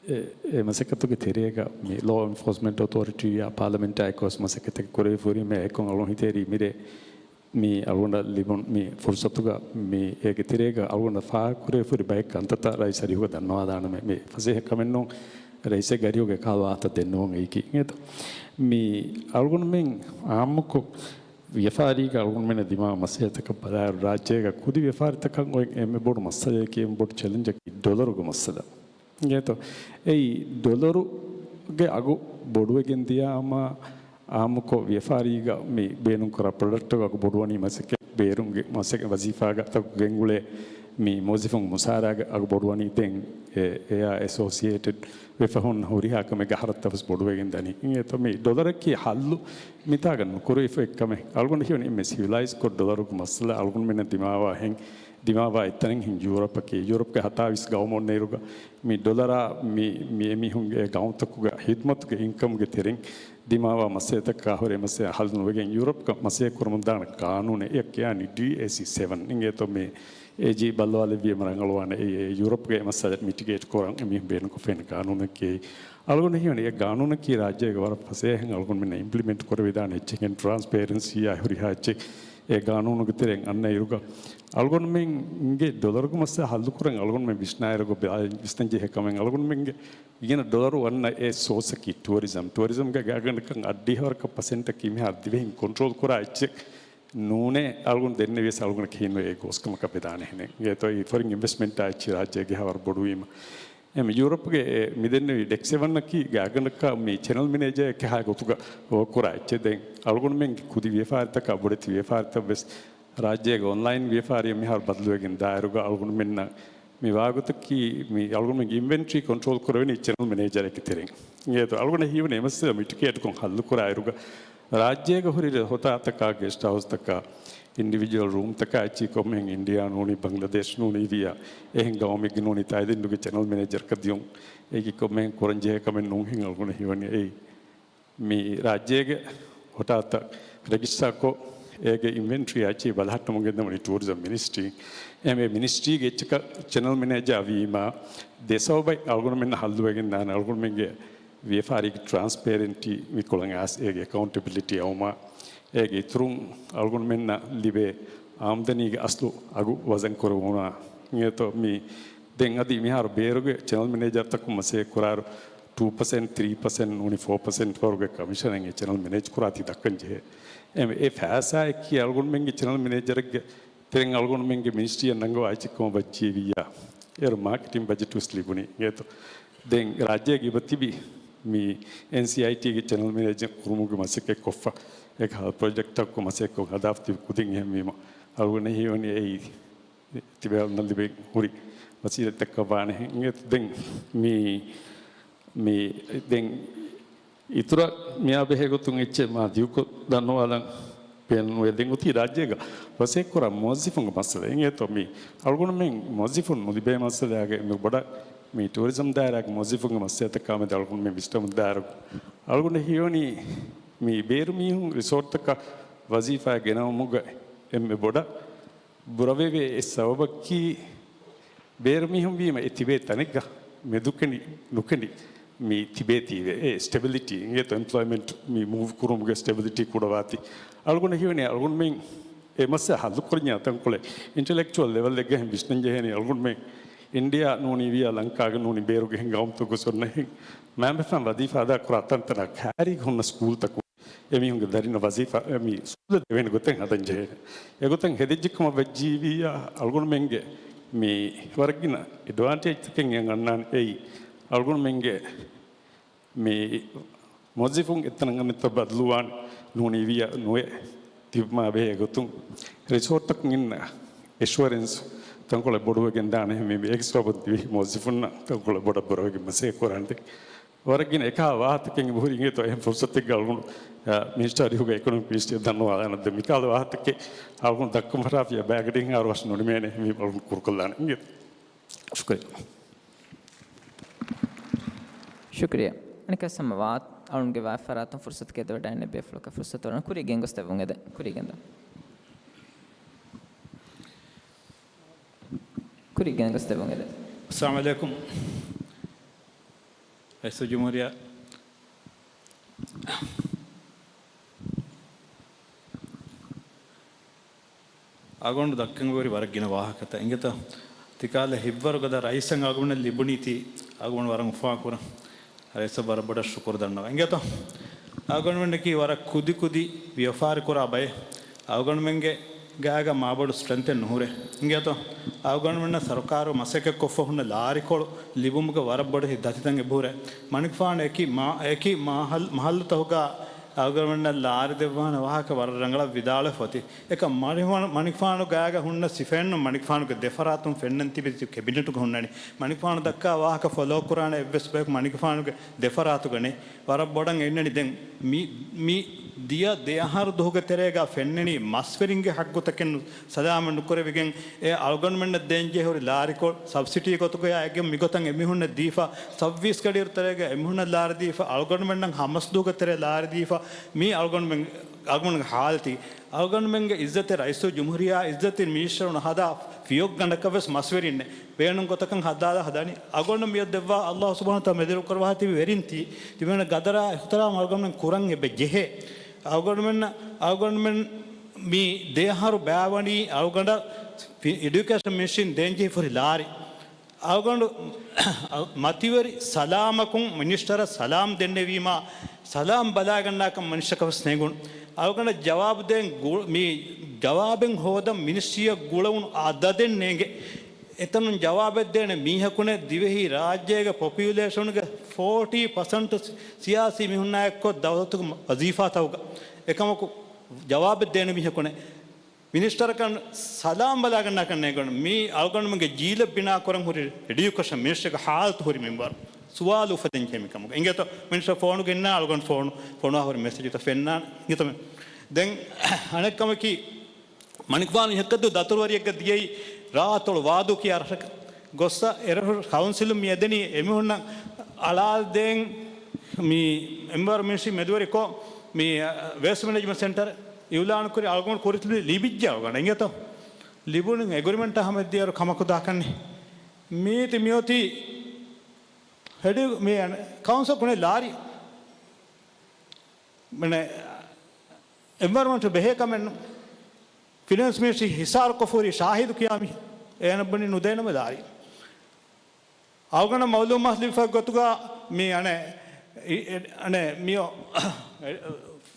އެ، އެ މަސައްކަތުގެ ތެރޭގަ މި ލޯ އެންފޯސްމަންޓް އޮތޯރިޓީއާ ޕާލަމެންޓާ އެއްކޮށް މަސައްކަތެއް ކުރެވިފަ ހުރީމަ އެކަން އަޅުން ހިތޭރީ މިރޭ މި އަޅުގަނޑަށް ލިބުނު މި ފުރުސަތުގަ މި އޭގެ ތެރޭގަ އަޅުގަނޑަށް ފާހަގަކުރެވިފަ ހުރި ބައެއް ކަންތައްތައް ރައީސް އަރިހުގަ ދަންނަވާލާނަމޭ. މި ފަސޭހަ ކަމެއް ނޫން. ރައީސެއްގެ އަރިހުގައި ކާ ވާހަކަ ދެންނެވުން އެއީކީ. އިނގޭތޯ؟ މި އަޅުގަނޑުމެން އާއްމުކޮށް ވިޔަފާރީގަ އަޅުގަނޑުމެންނަށް ދިމާވާ މައްސަލަތަކަށް ބަލާއިރު، ރާއްޖޭގަ ކުދި ވިޔަފާރިތަކަށް އޮތް އެންމެ ބޮޑު މައްސަލަޔަކީ، އެންމެ ބޮޑު ޗެލެންޖަކީ ޑޮލަރުގެ މައްސަލަ. އިނގޭތޯ؟ އެއީ ޑޮލަރުގެ އަގު ބޮޑުވެގެން ދިޔާމާ، އާއްމުކޮށް ވިޔަފާރީގަ މި ބޭނުންކުރާ ޕްރޮޑަކްޓްތަކުގެ އަގު ބޮޑުވަނީ، މަސައްކަތް ބޭރުންގެ މަސައްކަތް ވަޒީފާގަ ތަކުގެން ގުޅޭ މި މުވައްޒަފުން މުސާރާގެ އަގު ބޮޑުވަނީ. ދެން އެ، އެއާ އެސޯސިއޭޓެޑް ވެފަ ހުންނަ ހުރިހާ ކަމެއްގެ ހަރަދުތައް ވެސް ބޮޑުވެގެން ދަނީ. އިނގޭތޯ؟ މި ޑޮލަރަކީ ހައްލު މިތާގަ ނުކުރެވިފަ އެއްކަމެއް. އަޅުގަނޑަށް ހީވަނީ އެންމެ ސިވިލައިޒް ކޮށް ޑޮލަރުގެ މައްސަލަ އަޅުގަނޑުމެންނަށް ދިމާވާހެން، ދިމާވާ އެއްތަނެއްހެން ޔޫރަޕަކީ. ޔޫރަޕްގެ ހަތާވީސް ގައުމު އޮންނައިރުގަ މި ޑޮލަރާ މި، މި އެމީހުންގެ ގައުމުތަކުގެ ހިދުމަތުގެ އިންކަމްގެ ތެރެއިން ދިމާވާ މައްސަލަތަކާ ހުރެ މައްސަލަ ހައްލު ނުވެގެން ޔޫރަޕްގަ މަސައްކަތް ކުރަމުންދާނެ ގާނޫނެއް އެއަށް ކިޔާނީ ޑީ އޭ ސީ ސެވަން. އިނގޭތޯ؟ މި އޭ ޖީ ބައްލަވާލެއްވީމަ ރަނގަޅުވާނެ. އެ، އެ ޔޫރަޕްގެ މައްސަލަ މިޓިގޭޓް ކުރަން އެމީހުން ބޭނުންކޮށްފައިން ގާނޫނެކޭ. އަޅުގަނޑަށް ހީވަނީ އެ ގާނޫނަކީ ރާއްޖޭގަ ވަރަށް ފަސޭހައިން އަޅުގަނޑުމެންނަށް އިމްޕްލިމެންޓް ކުރެވިދާނެ އެއްޗެއް. ޓްރާންސްޕޭރެންސީއާ ހުރިހާ އެއްޗެއް އެ ގާނޫނުގެ ތެރެއިން އަންނައިރުގަ އަޅުގަނޑުމެންގެ ޑޮލަރުގެ މައްސަލަ ހައްލުކުރަން އަޅުގަނޑުމެން ވިސްނާއިރުގަ ބަ-، ވިސްނަންޖެހޭ ކަމެއް އަޅުގަނޑުމެންގެ ގިނަ ޑޮލަރު އަންނަ އެއް ސޯސަކީ ޓުއަރިޒަމް. ޓުއަރިޒަމްގެ ގާތްގަނޑަކަށް އަށްޑިހަވަރަކަށް ޕަސެންޓަކީ މިހާރު ދިވެހިން ކޮންޓްރޯލް ކުރާ އެއްޗެއް ނޫނޭ. އަޅުގަނޑު ދެންނެވިޔަސް އަޅުގަނޑަކީ އެއް ގޯސްކަމަކަށް ވެދާނެހެނެއް. އެތޯ އެ ފޮރިން އިންވެސްޓްމަންޓާ އެއްޗެއް ރާއްޖޭގެ ހާވަރު ބޮޑުވީމަ. އެމް ޔޫރަޕްގެ އެ މި ދެންނެވި ޑެކް ސެވަންއަކީ ގާތްގަނޑަކަށް މި ޗެނަލް މެނޭޖަރ އެކަހާ ގޮތުގަ ވޯކް ކުރާ އެއްޗެއް. ދެން އަޅުގަނޑުމެންގެ ކުދި ވިޔަފާރިތަކާ ބޮޑެތި ވިޔަފާރިތައް ވެސް ރާއްޖޭގެ އޮންލައިން ވިޔަފާރިއަށް މިހާރު ބަދަލުވެގެން ދާއިރުގަ އަޅުގަނޑުމެންނަށް މި ވާގޮތަކީ މި އަޅުގަނޑުމެންގެ އިންވެންޓްރީ ކޮންޓްރޯލް ކުރެވެނީ ޗެނަލް މެނޭޖަރެއްގެ ތެރެއިން. އިނގޭތޯ އަޅުގަނޑަށް ހީވަނީ އެ މައްސަލަ މިޓިގޭޓްކޮށް ހައްލުކުރާއިރުގަ ރާއްޖޭގަ ހުރި ހޮޓާތަކާ، ގެސްޓް ހައުސްތަކާ، އިންޑިވިޖުއަލް ރޫމްތަކާ އެއްޗެއް ކޮންމެހެން އިންޑިއާ ނޫނީ، ބަންގްލަދޭޝް ނޫނީ ވިޔާ، އެހެން ގައުމެއްގެ ނޫނީ ތައިލެންޑުގެ ޗެނަލް މެނޭޖަރަކަށް ދިޔުން. އޭގެ ކޮންމެހެން ކުރަންޖެހޭ ކަމެއް ނޫންހެން އަޅުގަނޑަށް ހީވަނީ. އެއީ މި ރާއްޖޭގެ ހޮޓާތައް ރެޖިސްޓާކޮށް، އޭގެ އިންވެންޓްރީ އެއްޗެއް ބަލަހައްޓަމުން ގެންދަވަނީ ޓޫރިޒަމް މިނިސްޓްރީ. އެހެންވެ މިނިސްޓްރީގެ އެއްޗަކަށް ޗެނަލް މެނޭޖާ ވީމާ، ދެ ސަބަބަށް އަޅުގަނޑުމެންނަށް ހައްލުވެގެން ދާނެ. އަޅުގަނޑުމެންގެ ވިޔަފާރީގެ ޓްރާންސްޕޭރެންޓީ މިކޮޅަށް އައިސް އޭގެ އެކައުންޓެބިލިޓީ އައުމާ، އޭގެ އިތުރުން އަޅުގަނޑުމެންނަށް ލިބޭ އާމްދަނީގެ އަސްލު އަގު ވަޒަން ކުރެވުނާ. އިނގޭތޯ މި ދެން އަދި މިހާރު ބޭރުގެ ޗެނަލް މެނޭޖަރުތަކުން މަސައްކަތް ކުރާއިރު ޓޫ ޕަސެންޓް، ތްރީ ޕަސެންޓް ނޫނީ ފޯ ޕަސެންޓް ވަރުގެ ކަމިޝަނެއް އެ ޗެނަލް މެނޭޖް ކުރާތީ ދައްކަން ޖެހޭ. އެ، އެ ފައިސާއަކީ އަޅުގަނޑުމެންގެ ޗެނަލް މެނޭޖަރެއްގެ ތެރެއިން އަޅުގަނޑުމެންގެ މިނިސްޓްރީއަށް ނަންގަވާ އެއްޗެއް ކަމަށް ވައްޖެއްވިއްޔާ، އޭރު މާކެޓިން ބަޖެޓް ވެސް ލިބުނީ. އިނގޭތޯ ދެން ރާއްޖޭގެ އެބަތިބި މި އެންސީއައިޓީގެ ޗެނަލް މެނޭޖަރ ކުރުމުގެ މަސައްކަތް ކޮށްފަ، އެކަހަލަ ޕްރޮޖެކްޓްތަކުގެ މަސައްކަތް ކޮށް ހަދާފަ ތިބި ކުދިން. އެހެންވީމަ އަޅުގަނޑަށް ހީވަނީ އެއީ ތިބޭ އަޅުގަނޑަށް ލިބެން ހުރި ވަސީލަތްތަކަށް ވާނެހެން. އިނގޭތޯ ދެން މި، މި ދެން އިތުރަށް މިއާ ބެހޭ ގޮތުން އެއްޗެއް މާ ދިގުކޮށް ދަންނަވާލަން ބޭނުންވޭ. ދެން އޮތީ ރާއްޖޭގަ މަސައްކަތް ކުރާ މުވައްޒަފުންގެ މައްސަލަ. އިނގޭތޯ މި އަޅުގަނޑުމެން މުވައްޒަފުން ނުލިބޭ މައްސަލައިގެ އެންމެ ބޮޑަށް މި ޓޫރިޒަމް ދާއިރާގެ މުވައްޒަފުންގެ މައްސަލަތަކާމެދު އަޅުގަނޑުމެން ވިސްނަމުން ދާއިރު އަޅުގަނޑަށް ހީވަނީ މި ބޭރު މީހުން ރިސޯޓްތަކަށް ވަޒީފާ ގެނައުމުގަ އެންމެ ބޮޑަށް ބުރަވެވޭ އެއް ސަބަބަކީ، ބޭރު މީހުން ވީމަ އެ ތިބޭ ތަނެއްގަ މެދުކެނޑި ނުކެނޑި މި ތިބޭތީވެ. އެ ސްޓެބިލިޓީ އިނގޭތޯ އެމްޕްލޯއިމެންޓް މި މޫވް ކުރުމުގެ ސްޓެބިލިޓީ ކުޑަވާތީ. އަޅުގަނޑަށް ހީވަނީ އަޅުގަނޑުމެން އެ މައްސަލަ ހައްލުކުރަންޏާ ތަންކޮޅެއް އިންޓެލެކްޗުއަލް ލެވެލްއެއްގަހެން ވިސްނަންޖެހޭނީ. އަޅުގަނޑުމެން އިންޑިއާ ނޫނީ ވިޔާ ލަންކާގެ ނޫނީ ބޭރުގެ ހެން ގައުމުތަކުގެ ސޮންނަހެން މައިންބަފައިން ވަޒީފާ އަދާކުރާ ތަންތަނަށް ކައިރީގަ ހުންނަ ސްކޫލްތަކުން އެމީހުންގެ ދަރިންނަށް ވަޒީފާ މި ސްކޫލަށް ދެވޭނެ ގޮތެއް ހަދަން ޖެހޭނެ. އެގޮތަށް ހެދިއްޖެ ކަމަށް ވެއްޖީވިއްޔާ، އަޅުގަނޑުމެންގެ މި ވަރަށްގިނަ އެޑްވާންޓޭޖްތަކެއް އެ އަންނާނެ. އެއީ އަޅުގަނޑުމެންގެ މި މުވައްޒަފުން އެތަނަށް އަނެއްތަނަށް ބަދަލުވާން ނޫނީވިޔަ ނުވެ ތިބުމާ ބެހޭ ގޮތުން ރިސޯޓްތަކުން އިންނަ އެޝުއަރެންސް ތަންކޮޅެއް ބޮޑުވެގެން ދާނެ. މި އެގްސްޓްރާ ދިވެހި މުވައްޒަފުންނަށް ތަންކޮޅެއް ބޮޑަށް ބުރަވެގެން މަސައްކަތް ކުރާނެ. ވަރަށް ގިނަ އެކަހަލަ ވާހަކަތަކެއް އެބަހުރި. އިނގޭތޯ އެހެން ފުރުސަތެއްގަ އަޅުގަނޑު، އަ، މިނިސްޓަރ އަރިހުގަ އިކޮނޮމިކް މިނިސްޓަރ ދަންނަވާލާނަށް. ދެން މިކަހަލަ ވާހަކަތަކެއް އަޅުގަނޑު ދައްކަން ފަށާފިޔާ ބައިގަޑިއެއްހާއިރު ވަށަށް ނުނިމޭނެ. މި އަޅުގަނޑު ކުރުކޮށްލާނެ. އިނގޭތޯ. ޝުކުރިއްޔާ. ޝުކުރިއްޔާ. އަނެއްކާވެސް ހަމަ ވާ އަޅުންގެ ވާތް ފަރާތުން ފުރުސަތު ގެންދަވަޑައިގެން ބޭފުޅަކަށް ފުރުސަތު އޮންނަ ކުރިއަށް ގެންގޮސްދެއްވުން އެދެން. ކުރިއަށް ގެންދަ. ކުރިއަށް ގެންގޮސްދެއްވުން އެދެން. އައްސަލާމު ޢަލައިކުމް. ރައީސުލްޖުމްހޫރިއްޔާ. އަޅުގަނޑު ދައްކަން އޮތް ވަރަށް ގިނަ ވާހަކަތައް. އިނގޭތަ؟ ތިކަހަލަ ހިތްވަރުގަދަ ރައީސެއް އަޅުގަނޑަށް ލިބުނީތީ އަޅުގަނޑު ވަރަށް އުފާކުރަން. ރައީސަށް ވަރަށް ބޮޑަށް ޝުކުރު ދަންނަވަން. އިނގޭތޯ؟ އަޅުގަނޑުމެންނަކީ ވަރަށް ކުދި ކުދި ވިޔަފާރި ކުރާ ބައެއް. އަޅުގަނޑުމެންގެ ގާގަ މާބޮޑު ސްޓްރެންތެއް ނުހުރޭ. އިނގޭތޯ؟ އަޅުގަނޑުމެންނަށް ސަރުކާރު މަސައްކަތްކޮށްފަ ހުންނަ ލާރިކޮޅު ލިބުމުގެ ވަރަށް ބޮޑު ދަތިތައް އެބަހުރޭ. މަނިކުފާނު އެކި މާ-، އެކި މާހަލް-، މަހައްލުތަކުގަ އަޅުގަނޑުމެންނަށް ލާރި ދެއްވާނެ ވާހަކަ ވަރަށް ރަނގަޅަށް ވިދާޅުވެފަ އޮތީ. އެކަމް މަނިކުފާނު، މަނިކުފާނު ގާގަ ހުންނަ ސިފައިންނު މަނިކުފާނުގެ ދެފަރާތުން ފެންނަން ތިބި ކެބިނެޓުގަ ހުންނަނީ. މަނިކުފާނު ދައްކާ ވާހަކަ ފޮލޯ ކުރާނެ އެއްވެސް ބަޔަކު މަނިކުފާނުގެ ދެފަރާތުގަ ނެތް. ވަރަށް ބޮޑަށް އެންނަނީ ދެން މި، މި ދިޔަ ދެ އަހަރު ދުވަހުގެ ތެރޭގަ ފެންނަނީ މަސްވެރިންގެ ހައްގުތަކެއް ސަލާމަތް ނުކުރެވިގެން އެ އަޅުގަނޑުމެންނަށް ދޭންޖެހޭ ހުރި ލާރިކޮޅު ސަބްސިޑީ ގޮތުގައި އެގެން މިގޮތަށް އެމީހުންނަށް ދީފަ، ސައްބީސް ގަޑިއިރު ތެރޭގަ އެމީހުންނަށް ލާރި ދީފަ، އަޅުގަނޑުމެންނަށް ހަމަސް ދުވަހުގެ ތެރޭ ލާރި ދީފަ، މީ އަޅުގަނޑުމެން، އަޅުގަނޑުމެންގެ ހާލަތީ. އަޅުގަނޑުމެންގެ އިއްޒަތެއް ރައީސުލްޖުމްހޫރިއްޔާ އިއްޒަތެއް މިނިސްޓަރުން ހަދާ ފިޔޮއްގަނޑަކަށް ވެސް މަސްވެރިންނެއް ބޭނުން ގޮތަކަށް ހަދާލާ ހަދާނީ. އަޅުގަނޑު މިއަށް ދެއްވާ އައްލާހު ސުބްޙާނަހޫ ވަތަޢާލާ މެދުވެރި ކުރައްވާ ތިބި ވެރިން ތި-، ތިބޭން ގަދަރާ އިޙްތިރާމް އަޅުގަނޑުމެން ކުރަން އެބަ ޖެހޭ. އަޅުގަނޑުމެން، އަޅުގަނޑުމެން މި ދެ އަހަރު ބާވަނީ އަޅުގަނޑަށް ފި-، އެޑިއުކޭޝަން މިނިސްޓްރީން ދޭންޖެހި ހުރި ލާރި. އަޅުގަނޑު މަތިވެރި ސަލާމަކުން މިނިސްޓަރަށް ސަލާމް ދެންނެވީމާ، ސަލާމް ބަލާގަންނާކަން މިނިސްޓަކަށް ވެސް ނެގުނު. އަޅުގަނޑަށް ޖަވާބު ދޭން ގު-، މި ޖަވާބެއް ހޯދަން މިނިސްޓްރީއަށް ގުޅެވުނު އަދަދެއް ނޭނގެ. އެތަނުން ޖަވާބެއް ދޭނެ މީހަކުނެއް ދިވެހި ރާއްޖޭގެ ޕޮޕިއުލޭޝަނުގެ ފޯޓީ ޕަސެންޓް ސިޔާސީ މީހުންނާ އެއްކޮށް ދައުލަތުގެ ވަޒީފާތަކުގަ. އެކަމަކު ޖަވާބެއް ދޭނެ މީހަކުނެއް މިނިސްޓަރަކަށް ސަލާމް ބަލާގަންނާކަށް ނޭނގުނު. މީ އަޅުގަނޑުމެންގެ ޖީލަށް ބިނާ ކުރަން ހުރި އެޑިއުކޭޝަން މިނިސްޓަރގެ ހާލަތު ހުރި މިންވަރު ސުވާލު އުފެދެން ޖެހޭ މިކަމުގަ. އިނގޭތޯ މިނިސްޓަރ ފޯނުގަ އިންނާ އަޅުގަނޑު ފޯނު، ފޮނުވާ ހުރި މެސެޖުތައް ފެންނާނެ. އިނގޭތޯ ދެން އަނެއްކަމަކީ މަނިކުފާނު އިހަކަދު ދަތުރުވަރިއެއްގަ ދިޔައީ ރާއަތޮޅު ވާދޫ ކިޔާ ރަށަކަށް ގޮއްސަ އެރަށު ކައުންސިލުން މި އެދެނީ އެމީހުންނަށް އަޅާލަދޭން މި އެންވަޔަރަންމަންޓް މިނިސްޓްރީ މެދުވެރިކޮށް މި ވޭސްޓް މެނޭޖްމަންޓް ސެންޓަރ އިއުލާނު ކުރި އަޅުގަނޑު ކުރިތި ލިބިއްޖެ އަޅުގަނޑަށް އިނގޭތޯ ލިބުނު އެގްރިމެންޓާ ހަމަ ދިޔައިރު ކަމަކު ދާކަންނެ. މީތި މިއޮތީ ހެޑި މި ކައުންސިލް ކުނެ ލާރި މަނެ އެންވަޔަރަންމަންޓް ބެހޭ ކަމެއް ނޫން. ފިނޭންސް މިނިސްޓްރީ ހިސާރުކޮށްފަ ހުރި ޝާހިދު ކިޔާ މީހެއް އޭނަ ބުނި ނުދޭނަމޭ ލާރި. އަޅުގަނޑަށް މައުލޫމާތު ލިބިފަ ގޮތުގަ މި އަނެ، އި-، އެ-، އަނެ، މިއޮ-،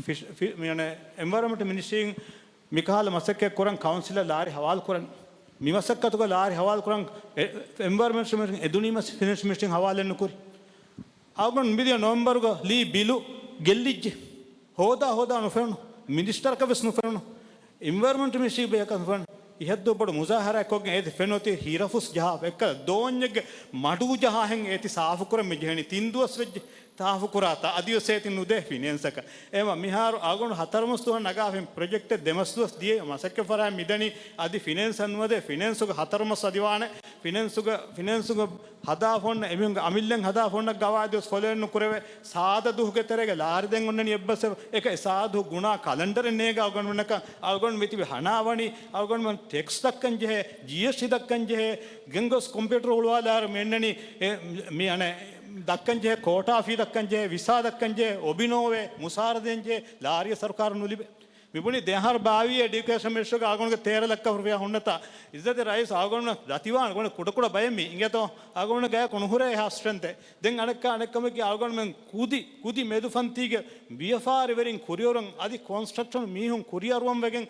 ފިޝް-، ފި-، މި އަނެ، އެންވަޔަރަންމަންޓް މިނިސްޓްރީން މިކަހަލަ މަސައްކަތް ކުރަން ކައުންސިލަށް ލާރި ހަވާލު ކުރަން. މި މަސައްކަތުގަ ލާރި ހަވާލު ކުރަން އެ-، އެންވަޔަރަންމަންޓް މިނިސްޓްރީން އެދުނީމަ ފިނޭންސް މިނިސްޓްރީން ހަވާލެއް ނުކުރި. އަޅުގަނޑު މިދިޔަ ނޮވެމްބަރުގަ ލީ ބިލު ގެއްލިއްޖެ. ހޯދާ ހޯދާ ނުފެނުނު. މިނިސްޓަރަކަށް ވެސް ނުފެނުނު. އެންވަޔަރަންމަންޓް މިނިސްޓްރީ ބޭކަށް ނުފެނުނު. އިހަށްދުވަހު ބޮޑު މުޒާހަރާއެއް ކޮށްގެން އޭތި ފެންނަ އޮތީ ހީރަފުސް ޖަހާފަ. އެއްކަލަ ދޯންޏެއްގެ މަޑޫ ޖަހާހެން އޭތި ސާފުކުރަން މި ޖެހެނީ. ތިން ދުވަސް ވެއްޖެ ސާފުކުރާތާ. އަދިވެސް އޭތި ނުދޭ ފިނޭންސަކަށް. އެމަ މިހާރު އަޅުގަނޑު ހަތަރު މަސް ދުވަހަށް ނަގާފައި ޕްރޮޖެކްޓެއް ދެ މަސް ދުވަސް ދިޔަ މަސައްކަތް ފަރާތް މިދަނީ. އަދި ފިނޭންސަށް ނުވަދޭ. ފިނޭންސުގެ ހަތަރު މަސް އަދިވާނެ. ފިނޭންސުގެ، ފިނޭންސުގެ ހަދާފަ އޮންނަ އެމީހުންގެ އަމިއްލައިން ހަދާފަ އޮންނަ ގަވާއިދުވެސް ފޮލޯއެއް ނުކުރެވޭ. ސާދަ ދުވަހުގެ ތެރޭގަ ލާރި ދޭން އޮންނަނީ އެއްބަސް އެކަ ސާދަ ދުވަހު ގުނާ ކަލަންޑަރެއް ނޭނގެ އަޅުގަނޑުމެންނަކަށް އަޅުގަނޑު މިތިބި ހަނާވަނީ އަޅުގަނޑުމެން ޓެކްސް ދައްކަން ޖެހޭ، ޖީއެސްޓީ ދައްކަން ޖެހޭ، ގެންގޮސް ކޮމްޕިއުޓަރު ހުޅުވާލާއިރު މި އެންނަނީ އެ، މި އަނެއް ދައްކަން ޖެހޭ ކޯޓާ ފީ ދައްކަން ޖެހޭ، ވިސާ ދައްކަން ޖެހޭ، އޮބިނޯވޭ، މުސާރަ ދޭން ޖެހޭ، ލާރިއަށް ސަރުކާރަށް ނުލިބޭ. މިބުނީ ދެއަހަރު ބާވީސް އެޑިއުކޭޝަން މިނިސްޓަރުގެ އަޅުގަނޑުގެ ތޭރަ ލައްކަ ރުފިޔާ ހުންނަތާ، އިއްޒަތް ރައީސް އަޅުގަނޑު ދަތިވާން ގޮނޑި ކުޑަކުޑަ ބައެއް މީ އިނގޭތޯ އަޅުގަނޑު ގާ ކުނުހުރޭ ހާ ސްޓްރެންތެއް. ދެން އަނެއްކާ އަނެއްކަމަކީ އަޅުގަނޑުމެން ކުދި، ކުދި މެދުފަންތީގެ ވިޔަފާރިވެރިން ކުރިއެރުން އަދި ކޮންސްޓްރަކްޝަން މީހުން ކުރިއަރުވަން ވެގެން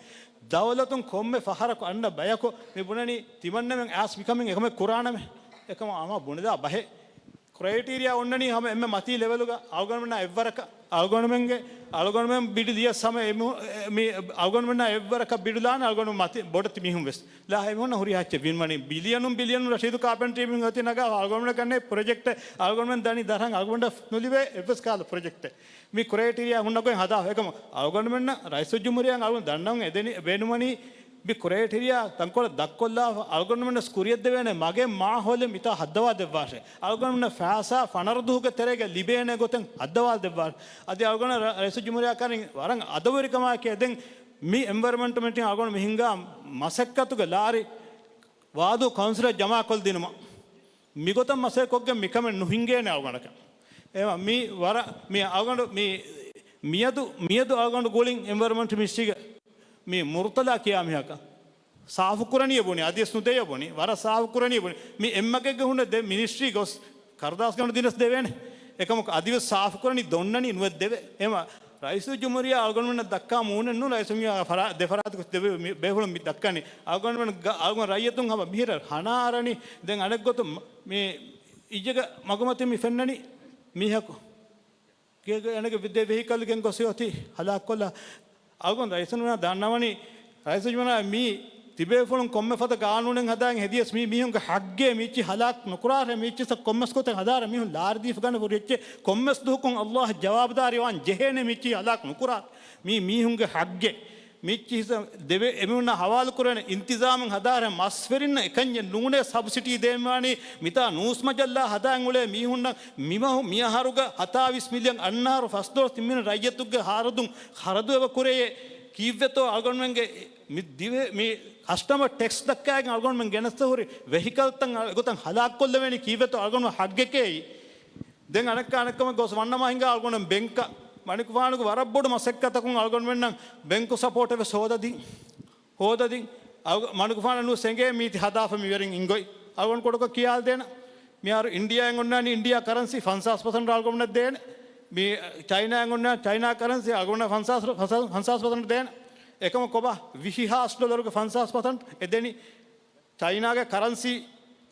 ދައުލަތުން ކޮންމެ ފަހަރަކު އަންނަ ބަޔަކު މި ބުނަނީ ތިމަންނަމެން އައިސް މިކަމެއް އެކަމެއް ކުރާނަމޭ. އެކަމަށް އަމާ ބުނެދާ ބަހެއް. ކްރައިޓީރިއާ އޮންނަނީ ހަމަ އެންމެ މަތީ ލެވެލުގަ އަޅުގަނޑުމެންނާ އެއްވަރަކަށް، އަޅުގަނޑުމެންގެ، އަޅުގަނޑުމެން ބިޑި ލިޔަސް ހަމަ އެމު-، އެ، މި އަޅުގަނޑުމެންނާ އެއްވަރަކަށް ބިޑުލާނެ އަޅުގަނޑު މަތި ބޮޑެތި މީހުން ވެސް. ލާ އެމީހުންނަށް ހުރި ހައްޗެއް ވިންވަނީ ބިލިއަނުން ބިލިއަނުން ރަޝީދު ކާޕެންޓްރީ މި އޮތީ ނަގާ އަޅުގަނޑުމެންނަށް ކަންނޭ ޕްރޮޖެކްޓެއް އަޅުގަނޑުމެން ދަނީ ދަރަން އަޅުގަނޑަށް ނުލިބޭ އެއްވެސް ކާލަ ޕްރޮޖެކްޓެއް. މި ކްރައިޓީރިއާ ހުންނަ ގޮތް ހަދާ އެކަމަ އަޅުގަނޑުމެންނަށް ރައީސުލްޖުމްހޫރިއްޔާ އަޅުގަނޑު ދަންނަވަން އެދެނީ ބޭނުމަނީ މި ކްރައިޓީރިއާ ތަންކޮޅެއް ދައްކޮށްލާފަ އަޅުގަނޑުމެންނަށް ކުރިއަށްދެވޭނެ މަގެއް މާހައުލެއް މިތާ ހައްދަވާ ދެއްވާށޭ. އަޅުގަނޑުމެންނަށް ފައިސާ ފަނަރަ ދުވަހުގެ ތެރޭގަ ލިބޭނެ ގޮތެއް ހައްދަވާ ދެއްވާށޭ. އަދި އަޅުގަނޑަށް ރަ-، ރައީސުލްޖުމްހޫރިއްޔާ ކަން ވަރަށް އަދަބުވެރިކަމާއެކޭ ދެން މި އެންވަޔަރަންމަންޓް މީޓިން އަޅުގަނޑު މި ހިންގާ މަސައްކަތުގެ ލާރި ވާދޫ ކައުންސިލަށް ޖަމާކޮށްދިނުމަށް. މިގޮތަށް މަސައްކަތްކޮށްގެން މިކަމެއް ނުހިނގޭނެ އަޅުގަނޑަކަށް. އެ، މި ވަރަށް، މި އަޅުގަނޑު މި މިއަދު، މިއަދު އަޅުގަނޑު ގުޅިން އެންވަޔަރަންމަންޓް މިނިސްޓްރީގެ މި މުރުތަލާ ކިޔާ މީހަކަށް ސާފުކުރަނީ ބުނި، އަދިވެސް ނުދެޔަ ބުނި، ވަރަށް ސާފުކުރަނީ ބުނި. މި އެއްމަގެއްގެ ހުންނަ ދެ މިނިސްޓްރީ ގޮސް ކަރުދާސް ގަނޑު ދިނަސް ދެވޭނެ. އެކަމަކު އަދިވެސް ސާފުކުރަނީ ދޮންނަނީ ނުވެއްދެވެ. އެހެންވީމަ ރައީސުލްޖުމްހޫރިއްޔާ އަޅުގަނޑުމެންނަށް ދައްކާ މޫނެއް ނޫން، ރައީސުލްޖުމްހޫރިއްޔާ ފަރާ-، ދެފަރާތަކު ދެ ބޭފުޅުން މި ދައްކަނީ. އަޅުގަނޑުމެން ގަ-، އަޅުގަނޑު ރައްޔިތުން ހަމަ މިހިރަ ހަނާ އަރަނީ. ދެން އަނެއްގޮތުން މި އިއްޔެގެ މަގުމަތިން މި ފެންނަނީ މީހަކު ގޭގަ އޭނަގެ ދެ ވެހިކަލްގެން ގޮސް އޮތީ ހަލާކުކޮށްލާ. އަޅުގަނޑު ރައީސުލްޖުމްހޫރިއްޔާ ދަންނަވަނީ، ރައީސުލްޖުމްހޫރިއްޔާ މީ ތިބޭފުޅުން ކޮންމެ ފަދަ ގާނޫނެއް ހަދާން ހެދިޔަސް މީ މީހުންގެ ހައްގޭ މީއްޗި ހަލާކު ނުކުރާށޭ، މީއްޗިސަ ކޮންމެސް ގޮތެއް ހަދާށޭ، މީހުން ލާރި ދީފަ ގަނެ ހުރި އެއްޗެއް ކޮންމެސް ދުވަހަކުން އައްލާހަށް ޖަވާބުދާރީ ވާން ޖެހޭނެ މީއްޗި ހަލާކު ނުކުރާށޭ. މީ މީހުންގެ ހައްގޭ. މީއްޗި ހިސާ ދެވޭ އެމީހުންނާ ހަވާލު ކުރޭނެ އިންތިޒާމެއް ހަދާށޭ، މަސްވެރިންނަށް އެކަންޏެއް ނޫނޭ ސަބްސިޑީ ދޭންވާނީ، މިތާ ނޫސް މަޖައްލާ ހަދާން އުޅޭ މީހުންނަށް މިމަހު މިއަހަރުގަ ހަތާވީސް މިލިއަން އަންނަ އަހަރު ފަސްދޮޅަސް ތިން މިލިއަން ރައްޔިތުންގެ ހަރަދުން ޚަރަދު އެބަ ކުރެޔޭ. ކީއްވެތޯ އަޅުގަނޑުމެންގެ މި ދިވެ-، މި ކަސްޓަމަރ ޓެކްސް ދައްކާގެން އަޅުގަނޑުމެން ގެނެސް ހުރި ވެހިކަލްތައް އެގޮތަށް ހަލާކުކޮށްލެވޭނީ ކީއްވެތޯ އަޅުގަނޑުމެން ހައްގެކޭ. ދެން އަނެއްކާ އަނެއްކަމެއް ގޮސް ވަންނަމާ ހިނގާ އަޅުގަނޑު ބެންކަށް މަނިކުފާނުގެ ވަރަށް ބޮޑު މަސައްކަތަކުން އަޅުގަނޑުމެންނަށް ބެންކު ސަޕޯޓެއް ވެސް ހޯދަދިން. ހޯދަދިން. އަޅު-، މަނިކުފާނަށް ނުސެނގޭ މީތި ހަދާފަ މިވެރިން އިނގޮތް. އަޅުގަނޑު ކޮޑަކޮށް ކިޔާލަދޭނަ. މިހާރު އިންޑިއާއިން އޮންނާނީ އިންޑިއާ ކަރަންސީ ފަންސާސް ޕަސެންޓް އަޅުގަނޑުމެންނަށް ދޭނެ. މި ޗައިނާއިން އޮންނާ ޗައިނާ ކަރަންސީ އަޅުގަނޑު ފަންސާސް، ފަންސާސް، ފަންސާސް ޕަސެންޓް ދޭނެ. އެކަމަކު ކޮބާ ވިހި ހާސް ޑޮލަރުގެ ފަންސާސް ޕަސެންޓް އެދެނީ؟ ޗައިނާގެ ކަރަންސީ،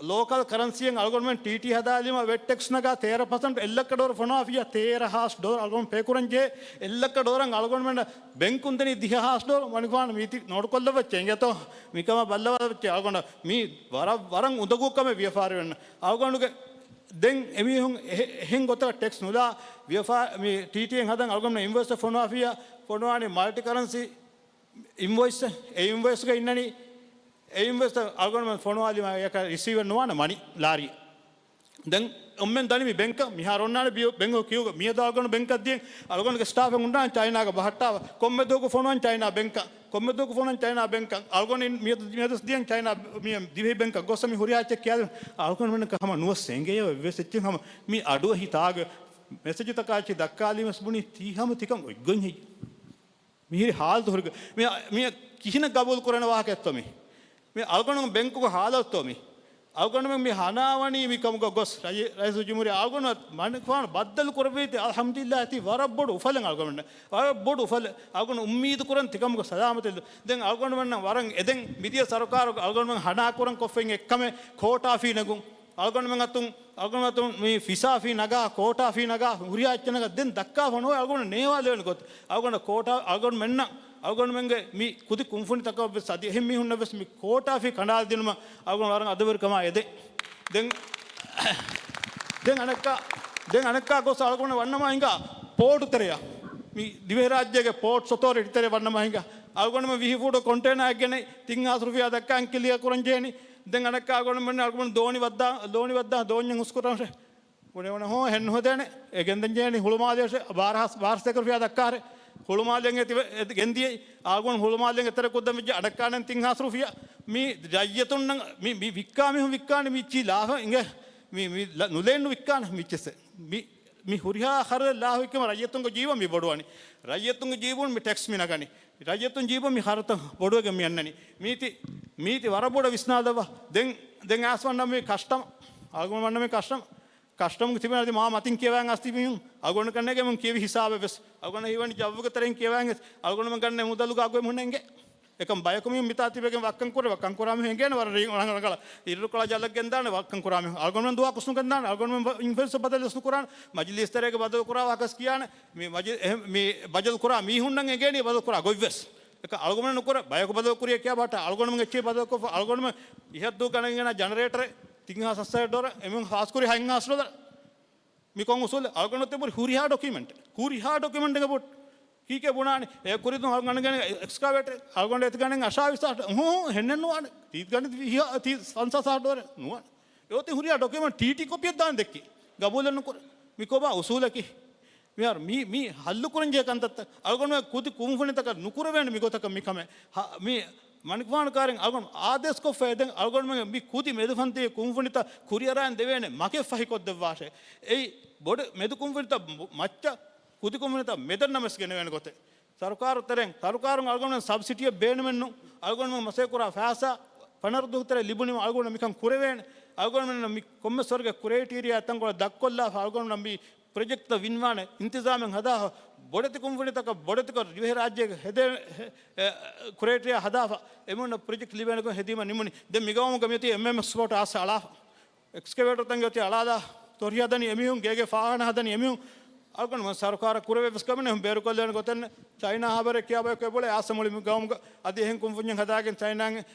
ލޯކަލް ކަރަންސީއެއް އަޅުގަނޑުމެން ޓީޓީ ހަދާލީމަ ވެޓް ޓެކްސް ނަގާ ތޭރަ ޕަސެންޓް އެއްލައްކަ ޑޮލަރު ފޮނުވާފިއްޔާ ތޭރަ ހާސް ޑޮލަރު އަޅުގަނޑު ޕޭ ކުރަން ޖެހޭ. އެއްލައްކަ ޑޮލަރަށް އަޅުގަނޑުމެން ބެންކުން ދެނީ ދިހަ ހާސް ޑޮލަރު. މަނިކުފާނު މީތި ނޯޓުކޮށްލައްވައްޗޭ އިނގޭތޯ. މިކަމަށް ބައްލަވައްޗޭ އަޅުގަނޑަށް މީ ވަރަށް، ވަރަށް އުނދަގޫ ކަމެއް ވިޔަފާރިވެންނަށް. އަޅުގަނޑުގެ ދެން އެމީހުން އެހެ-، އެހެން ގޮތަށް ޓެކްސް ނުލާ ވިޔަފާ-، މި ޓީޓީއެއް ހަދަން އަޅުގަނޑު އިންވޮއިސް ފޮނުވާފިއްޔާ ފޮނުވާނީ މަލްޓި ކަރަންސީ އިންވޮއިސް. އެ އިންވޮއިސްގަ އިންނަނީ، އެ އިންވޮއިސް އަޅުގަނޑުމެން ފޮނުވާލީމަ އެކަ ރިސީވެއް ނުވާނެ މަނި ލާރި. ދެން އޮންމެން ދަނީ މި ބެންކަށް މިހާރު އޮންނާނެ ބި-، ބެންކު ކިއުގަ މިއަދު އަޅުގަނޑު ބެންކަށް ދިޔަން އަޅުގަނޑުގެ ސްޓާފެއް އުންނާނެ ޗައިނާގަ ބަހައްޓާފަ. ކޮންމެ ދުވަހަކު ފޮނުވަން ޗައިނާ ބެންކަށް، ކޮންމެ ދުވަހަކު ފޮނުވަން ޗައިނާ ބެންކަށް. އަޅުގަނޑު މިއަދު، މިއަދު ދިޔަން ޗައިނާ މި ދިވެހި ބެންކަށް ގޮސް މި ހުރިހާ އެއްޗެއް ކިޔާލި. އަޅުގަނޑުމެންނަށް ހަމަ ނުވަސް އެނގެޔޯ އެއްވެސް އެއްޗެއް ހަމަ މި އަޑުއެހި ތާގަ މެސެޖުތަކާ އެއްޗެއް ދައްކާލީމަސް ބުނީ ތީ ހަމަ ތިކަން އޮތްގޮތް ހެއްޔެވެ؟ މިހިރި ހާލަތު ހުރި މި، މި ކިހިނެއް ގަބޫލު ކުރަން ވާހަކައެއްތޯ މި؟ މި އަޅުގަނޑު ބެންކުގެ ހާލަތުތޯ މި؟ އަޅުގަނޑުމެން މި ހަނާވަނީ މި ކަމުގަ ގޮސް ރައީ-، ރައީސުލްޖުމްހޫރިއްޔާ އަޅުގަނޑު މަނިކުފާނު ބައްދަލު ކުރެއްވީތީ އަލްޙަމްދުލިއްލާހް ތީ ވަރަށް ބޮޑު އުފަލެއް އަޅުގަނޑުމެންނަށް. ވަރަށް ބޮޑު އުފަލެއް. އަޅުގަނޑު އުއްމީދު ކުރަން ތިކަމުގަ ސަލާމަތެއް. ދެން އަޅުގަނޑުމެންނަށް ވަރަށް އެދެން މިދިޔަ ސަރުކާރު އަޅުގަނޑުމެން ހަނާ ކުރަން ކޮށްފައި އެއްކަމެއް ކޯޓާ ފީ ނެގުން. އަޅުގަނޑުމެން އަތުން، އަޅުގަނޑުމެން އަތުން މި ފިސާ ފީ ނަގާ، ކޯޓާ ފީ ނަގާ، ހުރިހާ އެއްޗެއް ނަގާ، ދެން ދައްކާފަ ނޯވޭ އަޅުގަނޑު ނޭވާލެވޭނެ ގޮތް. އަޅުގަނޑު ކޯޓާ، އަޅުގަނޑުމެންނަށް، އަޅުގަނޑުމެންގެ މި ކުދި ކުންފުނިތަކަށް ވެސް އަދި އެހެން މީހުންނަށް ވެސް މި ކޯޓާ ފީ ކަނޑާލަދިނުމަށް އަޅުގަނޑު ވަރަށް އަދަވެރިކަމާ އެދެން. ދެން، ދެން އަނެއްކާ، ދެން އަނެއްކާ ގޮސް އަޅުގަނޑު ވަންނަމާ ހިނގާ ޕޯޓު ތެރެއަށް. މި ދިވެހިރާއްޖޭގެ ޕޯޓްސް އޮތޯރިޓީ ތެރެ ވަންނަމާ ހިނގާ. އަޅުގަނޑުމެން ވިހި ފޫޓު ކޮންޓޭނާއެއް ގެނައި ތިން ހާސް ރުފިޔާ ދައްކާން ކްލިއާ ކުރަން ޖެހެނީ. ދެން އަނެއްކާ އަޅުގަނޑުމެން، އަޅުގަނޑު ދޯނި ވައްދާ، ދޯނި ވައްދާ ދޯންޏެއް ހުސްކުރަން ރޭ. ބުނެވުނަ ހޯ ހެން ނުހެދޭނެ. އެ ގެންދަން ޖެހެނީ ހުޅުމާލެއަށް ބާރަ ހާސް، ބާރަ ސަތޭކަ ރުފިޔާ ދައްކާރޭ. ހުޅުމާލެއަށް އެތި ވެ-، އެ ގެންދިޔައީ. އަޅުގަނޑު ހުޅުމާލެއަށް އެތެރެ ކުއްދަން ވެއްޖެ އަނެއްކާނެން ތިން ހާސް ރުފިޔާ. މި ރައްޔިތުންނަށް މި، މި ވިއްކާ މީހުން ވިއްކާނެ މި ޗީ ލާފަ އިނގޭ. މި، މި ލަ-، ނުލޭން ވިއްކާނެ މި ޗިސެ. މި، މި ހުރިހާ ޚަރަދެއް ލާފަ ވިއްކީމަ ރައްޔިތުންގެ ޖީބަށް މި ބޮޑުވަނީ. ރައްޔިތުންގެ ޖީބުން މި ޓެކްސް މި ނަގަނީ. ރައްޔިތުން ޖީބުން މި ޚަރަދުތައް ބޮޑުވެގެން މި އަންނަނީ. މީތި، މީތި ވަރަށް ބޮޑަށް ވިސްނާލައްވާ. ދެން، ދެން އައިސް ވަންނަ މި ކަސްޓަމް. އަޅުގަނޑު ވަންނަ މި ކަސްޓަމް. ކަސްޓަމްގެ ތިބެން އަދި މާ މަތިން ކިޔަވަން އަސްތި މީހުން އަޅުގަނޑު ކަންނޭގެ މުން ކިޔެވި ހިސާބެއް ވެސް އަޅުގަނޑަށް ހީވަނީ ޖައްވުގެ ތެރެއިން ކިޔަވަން ވެސް އަޅުގަނޑުމެން ގަންނަ މުދަލުގަ އަގު އެމީހުން އެނގޭ. އެކަން ބަޔަކު މީހުން މިތާ ތިބެގެން ވައްކަން ކުރޭ، ވައްކަން ކުރާ މީހުން އެނގޭނެ ވަރަށް ރީ-، ރަނގަޅަށް ރަނގަޅަށް އިރުކޮޅާ ޖަލަށް ގެންދާނެ، ވައްކަން ކުރާ މީހުން. އަޅުގަނޑުމެން ދުވާ ކުސްނު ގެންދާނެ، އަޅުގަނޑުމެން ވަ-، އިންފުލުއެންސަ ބަދަލު ވެސް ނުކުރާނެ، މަޖިލީސް ތެރޭގަ ބަދަލު ކުރާ ވާހަކަ ވެސް ކިޔާނެ، މި މަޖި-، އެހެން މި ބަދަލު ކުރާ މީހުންނަށް އެނގޭނީ ބަދަލު ކުރާ ގޮތް ވެސް. އެކަން އަޅުގަނޑުމެން ނުކުރޭ، ބަޔަކު ބަދަލު ކުރިޔޭ ކިޔާ ބަހައްޓާ، އަޅުގަނޑުމެން އެއްޗެހި ބަދަލު ކޮށްފަ، އަޅުގަނޑުމެން އިހަށް ދޫ ގަނެގެން ޖަނަރޭޓަރެއް ތިން ހާސް ހަސައެއް ޑޮލަރ، އެމީހުން ފާސްކުރި ހަތް ހާސް ޑޮލަރ. މިކޮން އުސޫލެއް؟ އަޅުގަނޑު އޮތީ ހުރިހާ ޑޮކިއުމެންޓެއް، ހުރިހާ ޑޮކިއުމެންޓެއް ބޮޑު. ކީކޭ ބުނާނީ؟ އެ ކުރިދުން އަޅުގަނޑު ގަނެ އެކްސްކަވޭޓަރެއް، އަޅުގަނޑު އެތި ގަނެ އަށާވީސް ހާސް، ހޫ، ހެންނެއް ނުވާނެ. ތީ ގަނެ ތީ ހާ-، ތީ ފަންސާސް ހާސް ޑޮލަރެއް ނުވާނެ. އެ އޮތީ ހުރިހާ ޑޮކިއުމެންޓް ޓީޓީ ކޮޕީއެއް ދާން ދެއްކި. ގަބޫލެއް ނުކުރޭ. މި ކޮބާ އުސޫލަކީ؟ މިހާރު މީ، މީ ހައްލު ކުރަން ޖެހޭ ކަންތައްތައް. އަޅުގަނޑުމެން ކުދި ކުންފުނިތަކަށް ނުކުރެވޭނެ މިގޮތަކަށް މިކަމެއް. ހަ-، މި މަނިކުފާނު ކާރިން އަޅުގަނޑު އާދޭސްކޮށްފަ އެދެން އަޅުގަނޑުމެން މި ކުދި މެދުފަންތީގެ ކުންފުނިތައް ކުރިއަރާން ދެވޭނެ މަގެއް ފަހިކޮށްދެއްވާށޭ. އެއީ ބޮޑު މެދު ކުންފުނިތައް މު-، މައްޗަށް ކުދި ކުންފުނިތައް މެދަށް ނަމަވެސް ގެނެވޭނެ ގޮތެއް. ސަރުކާރު ތެރެއިން، ސަރުކާރުން އަޅުގަނޑުމެން ސަބްސިޑީއެއް ބޭނުމެއްނު. އަޅުގަނޑުމެން މަސައްކަތް ކުރާ ފައިސާ ފަނަރަ ދުވަހު ތެރޭ ލިބުނީމަ އަޅުގަނޑު މިކަން ކުރެވޭނެ. އަޅުގަނޑުމެން މި ކޮންމެސް ވަރުގެ ކްރައިޓީރިއާ ތަންކޮޅެއް ދަށްކޮށްލާފަ އަޅުގަނޑު މި ޕްރޮޖެކްޓްތައް ވިންވާނެ އިންތިޒާމެއް ހަދާފަ، ބޮޑެތި ކުންފުނިތަކަށް ބޮޑެތިކޮށް ދިވެހިރާއްޖޭގެ ހެދޭ، އެ، ކްރައިޓީރިއާ ހަދާފަ، އެމީހުންނަށް ޕްރޮޖެކްޓް ލިބޭނެކަން ހެދީމަ ނިމުނީ. ދެން މިގައުމުގަ މިއޮތީ އެމްއެމްއެސް ފްލޯޓް އާސް އަޅާފަ. އެކްސްކަވޭޓަރުތައް އޮތީ އަޅާލާ، ތޮރި ހަދަނީ އެމީހުން، ގޭގެ ފާހާނާ ހަދަނީ އެމީހުން. އަޅުގަނޑު ސަރުކާރަށް ކުރެވޭ ވެސް ކަމެއް ނެތް، ބޭރުކޮށްލެވޭނެ ގޮތެއް ނެތް. ޗައިނާ ހާބަރެއް ކިޔާ ބަޔަކު އެބައުޅޭ އާސް މުޅި މި ގައުމުގަ. އަދި އެހެން ކުންފުންޏެއް ހަދާގެން ޗައިނާ،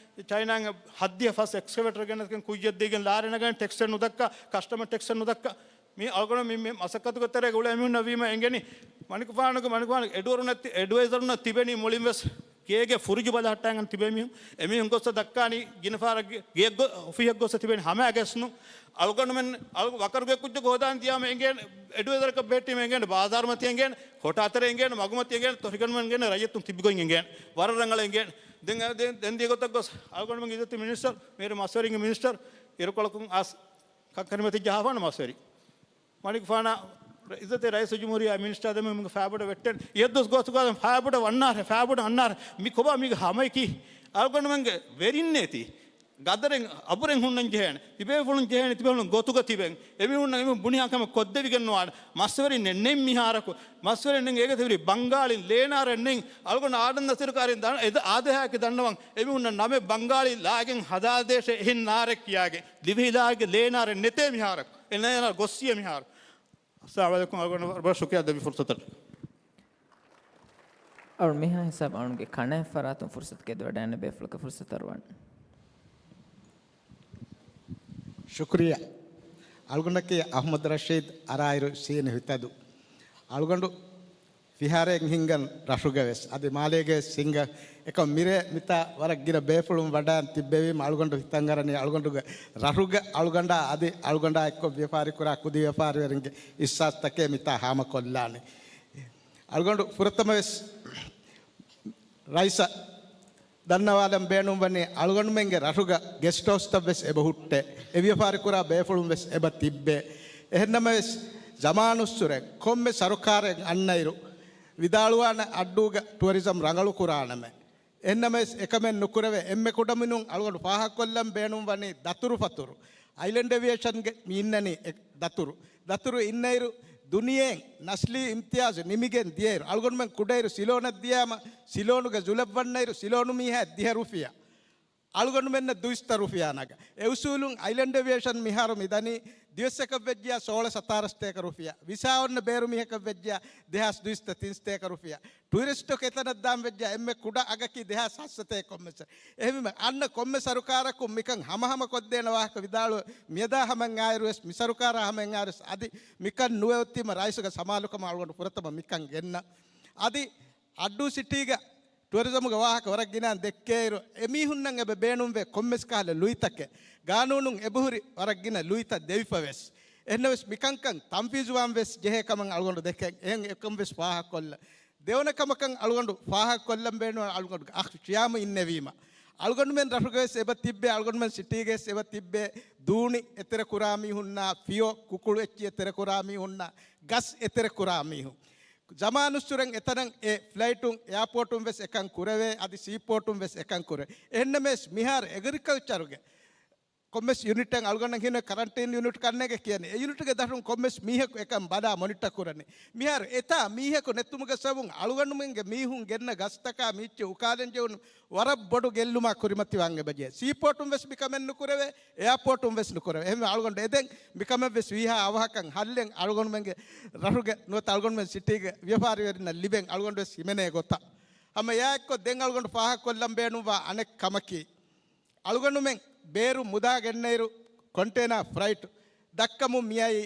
ޗައިނާ ހައްދިހަ ފަސް އެކްސްކަވޭޓަރ ގެނެސްގެން ކުއްޔަށް ދީގެން ލާރި ނަގަން ޓެކްސެއް ނުދައްކާ، ކަސްޓަމަރ ޓެކްސެއް ނުދައްކާ. މި އަޅުގަނޑު މި، މި މަސައްކަތުގެ ތެރޭގަ އުޅޭ އެމީހުންނަށް ވީމަ އެނގެނީ، މަނިކުފާނުގެ، މަނިކުފާނުގެ އެޑުވަރުންނަށް ތި-، އެޑްވައިޒަރުންނަށް ތިބެނީ މުޅިން ވެސް ގޭގެ ފުރިޖު ބަލަހައްޓާގެން ތިބޭ މީހުން. އެމީހުން ގޮއްސަ ދައްކާނީ ގިނަ ފަހަރަށް ގެ-، ގެއަށް ގޮ-، އޮފީހަށް ގޮއްސަ ތިބެނީ ހަމައަށް ގެސް ނޫން. އަޅުގަނޑުމެން، އަޅު-، ވަކަރުގެ ކުއްޖަކު ހޯދާން ދިޔާމަ އެނގޭނެ، އެޑްވައިޒަރަކަށް ބެހެއްޓީމަ އެނގޭނެ، ބާޒާރުމަތި އެނގޭނެ، ހޮޓާތެރެ އެނގޭނެ، މަގުމަތި އެނގޭނެ، ތޮށިގަނޑުމެން އެނގޭނެ، ރައްޔިތުން ތިބިގޮތް އެނގޭނެ، ވަރަށް ރަނގަޅަށް އެނގޭނެ. ދެން، ދެން، ދެން ދިޔަ ގޮތަށް ގޮސް އަޅުގަނޑުމެން އިއްޒަތް މިނިސްޓަރު، މިހިރީ މަސްވެރިންގެ މިނިސްޓަރު، އިރުކޮޅަކުން އައިސް ކަންކަން މަތި ޖަހާފާނެ މަސްވެރި. މަނިކުފާނާ އިއްޒަތްތެރި ރައީސުލްޖުމްހޫރިއްޔާ މިނިސްޓާ ދެމެ މި ފާބޮޑަށް ވެއްޓެން. އިއްޒަތް ގޮސް ގޮސް ފާބޮޑަށް ވަންނާރެ، ފާބޮޑަށް ވަންނާރެ. މި ކޮބާ މީގެ ހަމަޔަކީ؟ އަޅުގަނޑުމެންގެ ވެރިންނޭތީ. ގަދަރެއް އަބުރެއް ހުންނަން ޖެހޭނެ. ތިބޭފުޅުން ޖެހޭނެ، ތިބޭފުޅުން ގޮތުގަ ތިބެން. އެމީހުންނަށް އެމީހުން ބުނިހާ ކަމެއް ކޮށްދެވިގެން ނުވާނެ. މަސްވެރިން ނެ-، ނެތް މިހާރަކު. މަސްވެރިން ނެތް އޭގެ ތެރެ ބަންގާޅިން ލޭނާރެއް ނެތް. އަޅުގަނޑު އާޑަން ދަތިރުކާރިން ދަން-، އެ ދަ-، އާދޭހާއެކޭ ދަންނަވަން. އެމީހުންނަށް ނަމެއް ބަންގާޅި ލާގެން ހަދާދޭށޭ އެހެން ނާރެއް ކިޔާގެން. ދިވެހި ލާގެ ލޭނާރެއް ނެތޭ މިހާރަކު. އެ ނޭނާ ގޮއްސިޔޭ މިހާރު. އައްސަލާމު ޢަލައިކުމް. އަޅުގަނޑު ވަރަށް ޝުކުރިއްޔާ ދެއްވި ފުރުސަތަށް. އަޅު މިހާ ހިސާބު އަޅުގެ ކަނާތް ފަރާތުން ފުރުސަތު ގެދުވަޑައިން ބޭފުޅަކަށް ފުރުސަތު އަރުވަން. ޝުކުރިއްޔާ. އަޅުގަނޑަކީ އަޙްމަދު ރަޝީދު، އަރާއިރު ސީނި ހިތަދު. އަޅުގަނޑު ފިހާރައިން ހިންގަން ރަށުގަ ވެސް، އަދި މާލޭގަ ވެސް ހިންގަން. އެކަމް މިރޭ މިތާ ވަރަށް ގިނަ ބޭފުޅުން ވަޑައިން ތިއްބެވީމަ، އަޅުގަނޑު ހިތަށް އަރަނީ އަޅުގަނޑުގެ ރަށުގަ އަޅުގަނޑާ އަދި އަޅުގަނޑާ އެއްކޮށް ވިޔަފާރި ކުރާ ކުދި ވިޔަފާރިވެރިންގެ އިޙްސާސްތަކެއް މިތާ ހާމަކޮށްލާނީ. އަޅުގަނޑު ފުރަތަމަ ވެސް ރައީސަށް ދަންނަވާލަން ބޭނުންވަނީ، އަޅުގަނޑުމެންގެ ރަށުގަ ގެސްޓް ހައުސްތައް ވެސް އެބަ ހުއްޓޭ، އެ ވިޔަފާރި ކުރާ ބޭފުޅުން ވެސް އެބަ ތިއްބޭ. އެހެންނަމަވެސް، ޒަމާނުއްސުރެ ކޮންމެ ސަރުކާރެއް އަންނައިރު، ވިދާޅުވާނެ އައްޑޫގަ ޓުއަރިޒަމް ރަނގަޅު ކުރާނަމޭ. އެހެންނަމަވެސް، އެކަމެއް ނުކުރެވޭ. އެންމެ ކުޑަމިނުން އަޅުގަނޑު ފާހަގަކޮށްލަން ބޭނުންވަނީ ދަތުރުފަތުރު. އައިލެންޑް އެވިއޭޝަންގެ މި އިންނަނީ އެ ދަތުރު. ދަތުރު އިންނައިރު، ދުނިޔެއިން ނަސްލީ އިމްތިޔާޒު ނިމިގެން ދިޔައިރު، އަޅުގަނޑުމެން ކުޑައިރު ސިލޯނަށް ދިޔާމަ، ސިލޯނުގަ ޖުލަށް ވަންނައިރު، ސިލޯނު މީހާ ދިހަ ރުފިޔާ. އަޅުގަނޑުމެންނަށް ދުއިސައްތަ ރުފިޔާ ނަގަ. އެ އުސޫލުން އައިލެންޑް އެވިއޭޝަން މިހާރު މިދަނީ ދިވެއްސަކަށް ވެއްޖިޔާ ސޯޅަ ސަތާރަ ސަތޭކަ ރުފިޔާ. ވިސާ އޮންނަ ބޭރު މީހަކަށް ވެއްޖިޔާ ދެހާސް ދުއިސައްތަ ތިން ސަތޭކަ ރުފިޔާ. ޓުއިރިސްޓު އެތަނަށް ދާން ވެއްޖިޔާ އެންމެ ކުޑަ އަގަކީ ދެހާސް ހަތްސަތޭކަ ކޮންމެސް. އެހެންވީމަ އަންނަ ކޮންމެ ސަރުކާރަކުން މިކަން ހަމަހަމަ ކޮށްދޭނެ ވާހަކަ ވިދާޅުވެ، މިއަދާ ހަމައިން އާއިރު ވެސް، މި ސަރުކާރާ ހަމައިން އާއިރު ވެސް އަދި މިކަން ނުވެއޮތީމަ ރައީސުގެ ސަމާލުކަމަށް އަޅުގަނޑު ފުރަތަމަ މިކަން ގެންނަ. އަދި އައްޑޫ ސިޓީގަ ޓުއަރިޒަމުގެ ވާހަކަ ވަރަށް ގިނައިން ދެއްކޭއިރު، އެމީހުންނަށް އެބަ ބޭނުންވޭ ކޮންމެސް ކަހަލަ ލުއިތަކެއް. ގާނޫނުން އެބަހުރި ވަރަށް ގިނަ ލުއިތައް ދެވިފަ ވެސް. އެހެންނަމަވެސް، މިކަންކަން ތަންފީޒުވާން ވެސް ޖެހޭ ކަމަށް އަޅުގަނޑު ދެކެން. އެހެން އެކަން ވެސް ފާހަގަކޮށްލަން. ދެވަނަ ކަމަކަށް އަޅުގަނޑު ފާހަގަކޮށްލަން ބޭނުން އަޅުގަނޑުގެ އަޚް ޝިޔާމު އިންނެވީމަ. އަޅުގަނޑުމެން ރަށުގަ ވެސް އެބަ ތިއްބޭ، އަޅުގަނޑުމެން ސިޓީގަ ވެސް އެބަ ތިއްބޭ، ދޫނި އެތެރެ ކުރާ މީހުންނާ، ފިޔޮ ކުކުޅު އެއްޗި އެތެރެ ކުރާ މީހުންނާ، ގަސް އެތެރެ ކުރާ މީހުން. ޒަމާނުއްސުރެން އެތަނަށް އެ ފްލައިޓުން އެއާޕޯޓުން ވެސް އެކަން ކުރެވޭ، އަދި ސީޕޯޓުން ވެސް އެކަން ކުރޭ. އެހެންނަމަވެސް، މިހާރު އެގްރިކަލްޗަރުގެ ކޮންމެސް ޔުނިޓެއް އަޅުގަނޑަށް ހިން ކަރަންޓީން ޔުނިޓް ކަންނޭގެ ކިޔަނީ. އެ ޔުނިޓްގެ ދަށުން ކޮންމެސް މީހަކު އެކަން ބަލާ މޮނިޓަ ކުރަނީ. މިހާރު އެތާ މީހަކު ނެތުމުގެ ސަބަބުން އަޅުގަނޑުމެންގެ މީހުން ގެންނަ ގަސްތަކާ މިއްޗެއް އުކާލަން ޖެހުނު ވަރަށް ބޮޑު ގެއްލުމާ ކުރިމަތިވާން އެބަޖެހޭ. ސީޕޯޓުން ވެސް މިކަމެއް ނުކުރެވޭ، އެއާޕޯޓުން ވެސް ނުކުރެވޭ. އެހެންވެ އަޅުގަނޑު އެދެން މިކަމެއް ވެސް ވީހާ އަވަހަކަށް ހައްލެއް އަޅުގަނޑުމެންގެ ރަށުގެ ނުވަތަ އަޅުގަނޑުމެން ސިޓީގެ ވިޔަފާރިވެރިންނަށް ލިބެން އަޅުގަނޑު ވެސް ހިމެނޭ ގޮތަށް. ހަމަ އެއާއެއްކޮށް ދެން އަޅުގަނޑު ފާހަގަކޮށްލަން ބޭނުންވާ އަނެއް ކަމަކީ، އަޅުގަނޑުމެން ބޭރު މުދާ ގެންނައިރު ކޮންޓޭނާ ފްރައިޓް ދައްކަމުން މިއައީ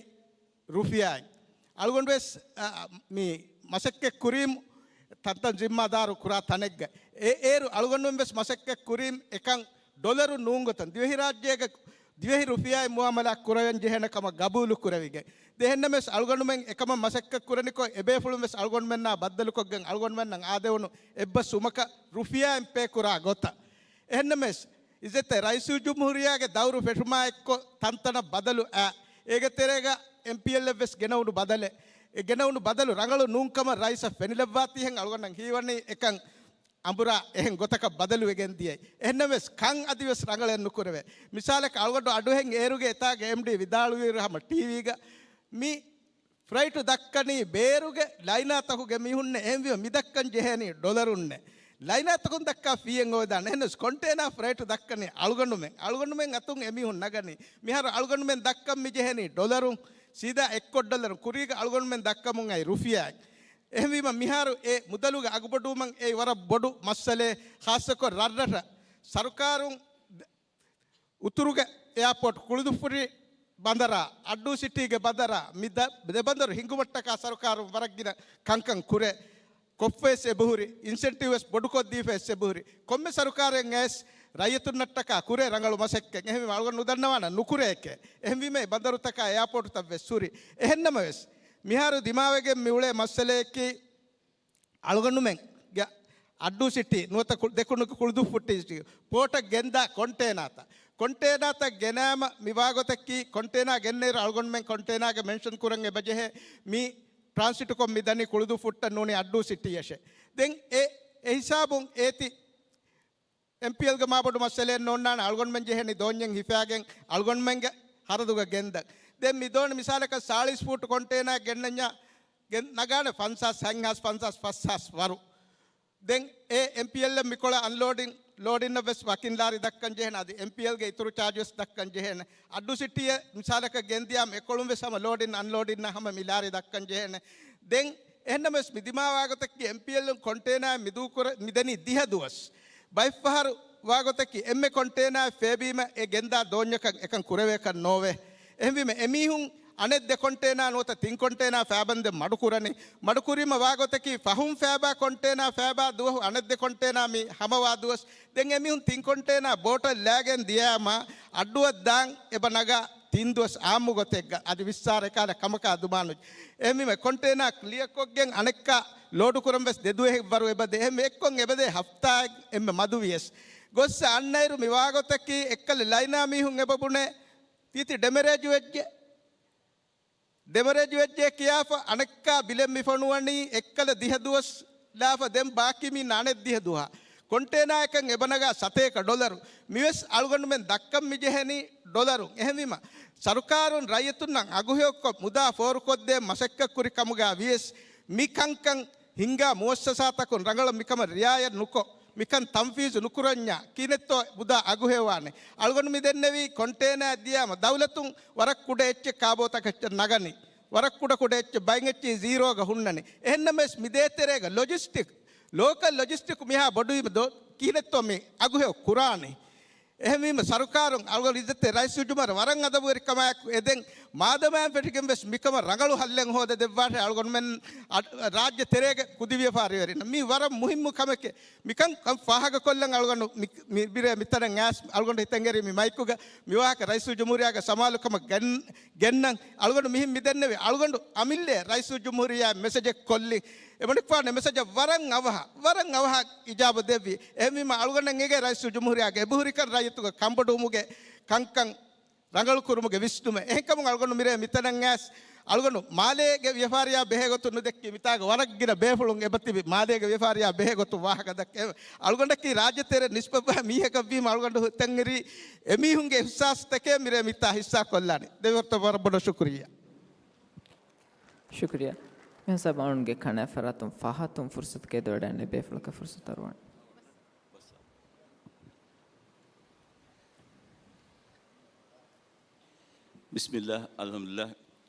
ރުފިޔާއިން. އަޅުގަނޑު ވެސް، އަ، މި މަސައްކަތް ކުރީމު ތަންތަން ޒިންމާދާރު ކުރާ ތަނެއްގަ. އެ އޭރު އަޅުގަނޑުމެން ވެސް މަސައްކަތް ކުރީމު އެކަން ޑޮލަރު ނޫންގޮތަށް ދިވެހިރާއްޖޭގަ ދިވެހި ރުފިޔާއިން މުއާމަލާ ކުރަވަން ޖެހޭނެ ކަމަށް ގަބޫލު ކުރެވިގެން. އެހެންނަމަވެސް އަޅުގަނޑުމެން އެކަމަށް މަސައްކަތް ކުރަނިކޮށް، އެބޭފުޅުން ވެސް އަޅުގަނޑުމެންނާ ބައްދަލުކޮށްގެން އަޅުގަނޑުމެންނަށް އާދެވުނު އެއްބަސްވުމަކަށް ރުފިޔާއިން ޕޭ ކުރާ ގޮތަށް. އެހެންނަމަވެސް، އިއްޒަތްތެރި ރައީސުލްޖުމްހޫރިއްޔާގެ ދައުރު ފެށުމާއެއްކޮށް ތަންތަނަށް ބަދަލު އައި، އޭގެ ތެރޭގަ އެމްޕީއެލްއެފް ވެސް ގެނައުނު ބަދަލެއް، އެ ގެނައުނު ބަދަލު ރަނގަޅު ނޫންކަމަށް ރައީސަށް ފެނިލައްވާތީހެން އަޅުގަނޑަށް ހީވަނީ އެކަން އަނބުރާ އެހެން ގޮތަކަށް ބަދަލުވެގެން ދިޔައީ. އެހެންނަމަވެސް ކަން އަދިވެސް ރަނގަޅެއް ނުކުރެވޭ. މިސާލަކަށް އަޅުގަނޑު އަޑުއެހެން އޭރުގެ އެތާގެ އެމްޑީ ވިދާޅުވިއިރު ހަމަ ޓީވީގަ މި ފްރައިޓު ދައްކަނީ ބޭރުގެ ލައިނާތަކުގެ މީހުންނެއް. އެހެންވީމަ މި ދައްކަން ޖެހޭނީ ޑޮލަރުންނެއް. ލައިނާތަކުން ދައްކާ ފީއެއް އޮވެދާނެ. އެހެނަސް ކޮންޓޭނާ ފްރައިޓު ދައްކަނީ އަޅުގަނޑުމެން. އަޅުގަނޑުމެން އަތުން އެމީހުން ނަގަނީ. މިހާރު އަޅުގަނޑުމެން ދައްކަން މި ޖެހެނީ ޑޮލަރުން. ސީދާ އެއްކޮށް ޑޮލަރުން. ކުރީގަ އަޅުގަނޑުމެން ދައްކަމުން އައި ރުފިޔާއެއް. އެހެންވީމަ މިހާރު އެ މުދަލުގެ އަގުބޮޑުވުމަށް އެއީ ވަރަށް ބޮޑު މައްސަލައެއް. ޚާއްޞަކޮށް ރަށްރަށަށް ސަރުކާރުން އުތުރުގެ އެއާޕޯޓް ކުޅުދުއްފުށި ބަނދަރާ، އައްޑޫ ސިޓީގެ ބަނދަރާ، މި ދަ-، ދެ ބަނދަރު ހިންގުމަށްޓަކާ ސަރުކާރުން ވަރަށް ގިނަ ކަންކަން ކުރޭ. ކޮށްފަވެސް އެބަހުރި، އިންސެންޓިވް ވެސް ބޮޑުކޮށްދީފަވެސް އެބަހުރި. ކޮންމެ ސަރުކާރެއް އައިސް ރައްޔިތުންނަށްޓަކާ ކުރޭ ރަނގަޅު މަސައްކަތް. އެހެންވީމަ އަޅުގަނޑު ނުދަންނަވާނަން ނުކުރޭކޭ. އެހެންވީމަ އެ ބަނދަރުތަކާ އެއާޕޯޓުތައް ވެސް ހުރި. އެހެންނަމަވެސް، މިހާރު ދިމާވެގެން މިއުޅޭ މައްސަލަޔަކީ، އަޅުގަނޑުމެންގެ އައްޑޫ ސިޓީ ނުވަތަ ކު-، ދެކުނުގެ ކުޅުދުއްފުށި ސިޓީ ޕޯޓަށް ގެންދާ ކޮންޓޭނާތައް، ކޮންޓޭނާތައް ގެނައިމަ މި ވާގޮތަކީ، ކޮންޓޭނާ ގެންނައިރު އަޅުގަނޑުމެން ކޮންޓޭނާގެ މެންޝަން ކުރަން އެބަޖެހޭ. މި ޓްރާންސިޓުކޮށް މި ދަނީ ކުޅުދުއްފުށްޓަށް ނޫނީ އައްޑޫ ސިޓީއަށޭ. ދެން އެ، އެ ހިސާބުން އޭތި އެމްޕީއެލްގެ މާބޮޑު މައްސަލައެއް ނޯންނާނެ. އަޅުގަނޑުމެން ޖެހެނީ ދޯންޏެއް ހިފާގެން އަޅުގަނޑުމެންގެ ހަރަދުގަ ގެންދަން. ދެން މި ދޯނި މިސާލަކަށް ސާޅީސް ފޫޓް ކޮންޓޭނާ ގެންނަންޏާ ގެން ނަގާނެ ފަންސާސް، ހަތްހާސް ފަންސާސް، ފަސްހާސް ވަރު. ދެން އެ އެމްޕީއެލްއަށް މިކޮޅަށް އަންލޯޑިން، ލޯޑިންނަށް ވެސް ވަކިން ލާރި ދައްކަން ޖެހޭނެ. އަދި އެމްޕީއެލްގެ އިތުރު ޗާޖް ވެސް ދައްކަން ޖެހޭނެ. އައްޑޫ ސިޓީއަށް މިސާލަކަށް ގެންދިޔާމަ އެކޮޅުން ވެސް ހަމަ ލޯޑިން އަންލޯޑިންނަށް ހަމަ މި ލާރި ދައްކަން ޖެހޭނެ. ދެން އެހެންނަމަވެސް މި ދިމާވާގޮތަކީ އެމްޕީއެލްއިން ކޮންޓޭނާއެއް މިދޫކުރ-، މިދަނީ ދިހަ ދުވަސް. ބައެއްފަހަރު ވާގޮތަކީ އެންމެ ކޮންޓޭނާއެއް ފޭބީމަ އެ ގެންދާ ދޯންޏަކަށް އެކަން ކުރެވޭކަށް ނޯވޭ. އެހެންވީމަ އެމީހުން އަނެއް ދެ ކޮންޓޭނާ ނުވަތަ ތިން ކޮންޓޭނާ ފޭބަންދެން މަޑުކުރަނީ. މަޑުކުރީމަ ވާގޮތަކީ ފަހުން ފޭބާ ކޮންޓޭނާ ފޭބާ ދުވަހު އަނެއް ދެ ކޮންޓޭނާ މި ހަމަވާ ދުވަސް. ދެން އެމީހުން ތިން ކޮންޓޭނާ ބޯޓަށް ލާގެން ދިޔައިމަ އައްޑުއަށް ދާން އެބަ ނަގާ ތިން ދުވަސް އާއްމު ގޮތެއްގަ އަދި ވިއްސާރަ އެކާލަ ކަމަކާ ދުމާނު. އެހެންވީމަ ކޮންޓޭނާ ކްލިއަރ ކޮށްގެން އަނެއްކާ ލޯޑު ކުރަން ވެސް ދެ ދުވަހެއް ވަރު އެބަދޭ. އެހެން އެއްކޮށް އެބަދޭ ހަފްތާއެއް އެންމެ މަދު ވިޔަސް. ގޮއްސަ އަންނައިރު މި ވާގޮތަކީ އެއްކަލަ ލައިނާ މީހުން އެބަ ބުނޭ ތީތި ޑެމެރޭޖު ވެއްޖެ. ޑެމެރޭޖު ވެއްޖެ ކިޔާފަ އަނެއްކާ ބިލެއް މި ފޮނުވަނީ އެއްކަލަ ދިހަ ދުވަސް ލާފަ ދެން ބާކީ މީ ނާނެ ދިހަ ދުވަހަށް. ކޮންޓޭނާއަކަށް އެބަ ނަގާ ސަތޭކަ ޑޮލަރު. މިވެސް އަޅުގަނޑުމެން ދައްކަން މި ޖެހެނީ ޑޮލަރު. އެހެންވީމަ، ސަރުކާރުން ރައްޔިތުންނަށް އަގުހެޔޮކޮށް މުދާ ފޯރުކޮށްދޭން މަސައްކަތްކުރި ކަމުގަ ވިޔަސް، މި ކަންކަން ހިންގާ މުއައްސަސާތަކުން ރަނގަޅަށް މިކަމަށް ރިއާޔަތް ނުކޮށް، މިކަން ތަންފީޒު ނުކުރަންޏާ ކިހިނެއްތޯ މުދާ އަގުހެޔޮވާނެ؟ އަޅުގަނޑު މި ދެންނެވީ ކޮންޓޭނާއެއް ދިޔާމަ ދައުލަތުން ވަރަށް ކުޑަ އެއްޗެއް ކާބޯތަކަށް ނަގަނީ. ވަރަށް ކުޑަ ކުޑަ އެއްޗެއް ބައިން އެއްޗިހި ޒީރޯގަ ހުންނަނީ. އެހެންނަމަވެސް މި ދޭތެރޭގަ ލޮޖިސްޓިކް، ލޯކަލް ލޮޖިސްޓިކް މިހާ ބޮޑުވީމަ ދޯ-، ކިހިނެއްތޯ މި އަގުހެޔޮ ކުރާނީ؟ އެހެންވީމަ ސަރުކާރުން އަޅުގަނޑު އިއްޒަތްތެރި ރައީސުލްޖުމްހޫރިއްޔާ ވަރަށް އަދަބުވެރިކަމާއެކު އެދެން މާދަމާއިން ފެށިގެން ވެސް މިކަމަށް ރަނގަޅު ހައްލެއް ހޯދަ ދެއްވާށޭ އަޅުގަނޑުމެން އަ-، ރާއްޖެ ތެރޭގެ ކުދި ވިޔަފާރިވެރިންނަށް. މީ ވަރަށް މުހިއްމު ކަމެކޭ. މިކަން ކަން ފާހަގަކޮށްލަން އަޅުގަނޑު މި-، މި-، މިރޭ މިތަނަށް އައިސް އަޅުގަނޑު ހިތަށް އެރީ މި މައިކުގަ މި ވާހަކަ ރައީސުލްޖުމްހޫރިއްޔާގެ ސަމާލުކަމަށް ގެން-، ގެންނަން. އަޅުގަނޑު މިހިން މި ދެންނެވި އަޅުގަނޑު އަމިއްލަ ރައީސުލްޖުމްހޫރިއްޔާ މެސެޖެއް ކޮށްލި. އެމަނިކުފާނު މެސެޖަށް ވަރަށް އަވަހަށް، ވަރަށް އަވަހަށް އިޖާބަ ދެއްވި. އެހެންވީމަ އަޅުގަނޑަށް އެނގޭ ރައީސުލްޖުމްހޫރިއްޔާގެ އެބަހުރިކަން ރައްޔިތުގެ ކަންބޮޑުވުމުގެ ކަންކަން ރަނގަޅު ކުރުމުގެ ވިސްނުމެއް. އެހެންކަމުން އަޅުގަނޑު މިރޭ މިތަނަށް އައިސް އަޅުގަނޑު މާލޭގެ ވިޔަފާރިއާ ބެހޭގޮތުން ނުދެއްކި މިތާގަ ވަރަށް ގިނަ ބޭފުޅުން އެބަތިބި މާލޭގެ ވިޔަފާރިއާ ބެހޭގޮތުން ވާހަކަ ދައްކަ. އެ-، އަޅުގަނޑަކީ ރާއްޖެ ތެރޭ ނިސްބަތްވާ މީހަކަށްވީމަ އަޅުގަނޑު ހިތަށް އެރީ އެމީހުންގެ އިހްސާސްތަކެއް މިރޭ މިތާ ހިއްސާ ކޮށްލާނީ. ދެމަވެރިންނަށް ވަރަށް ބޮޑަށް ޝުކުރިއްޔާ. ޝުކުރިއްޔާ. މިހާ ސަބަ އަޅުގަނޑުގެ ކަނާ ފަރާތުން ފަހަތުން ފުރުސަތު ގެދޮވަޑައިގެން ބޭފުޅަކަށް ފުރުސަތު އަރުވަން. ބިސްމިއްލާ، އަލްޙަމްދުލިއްލާ.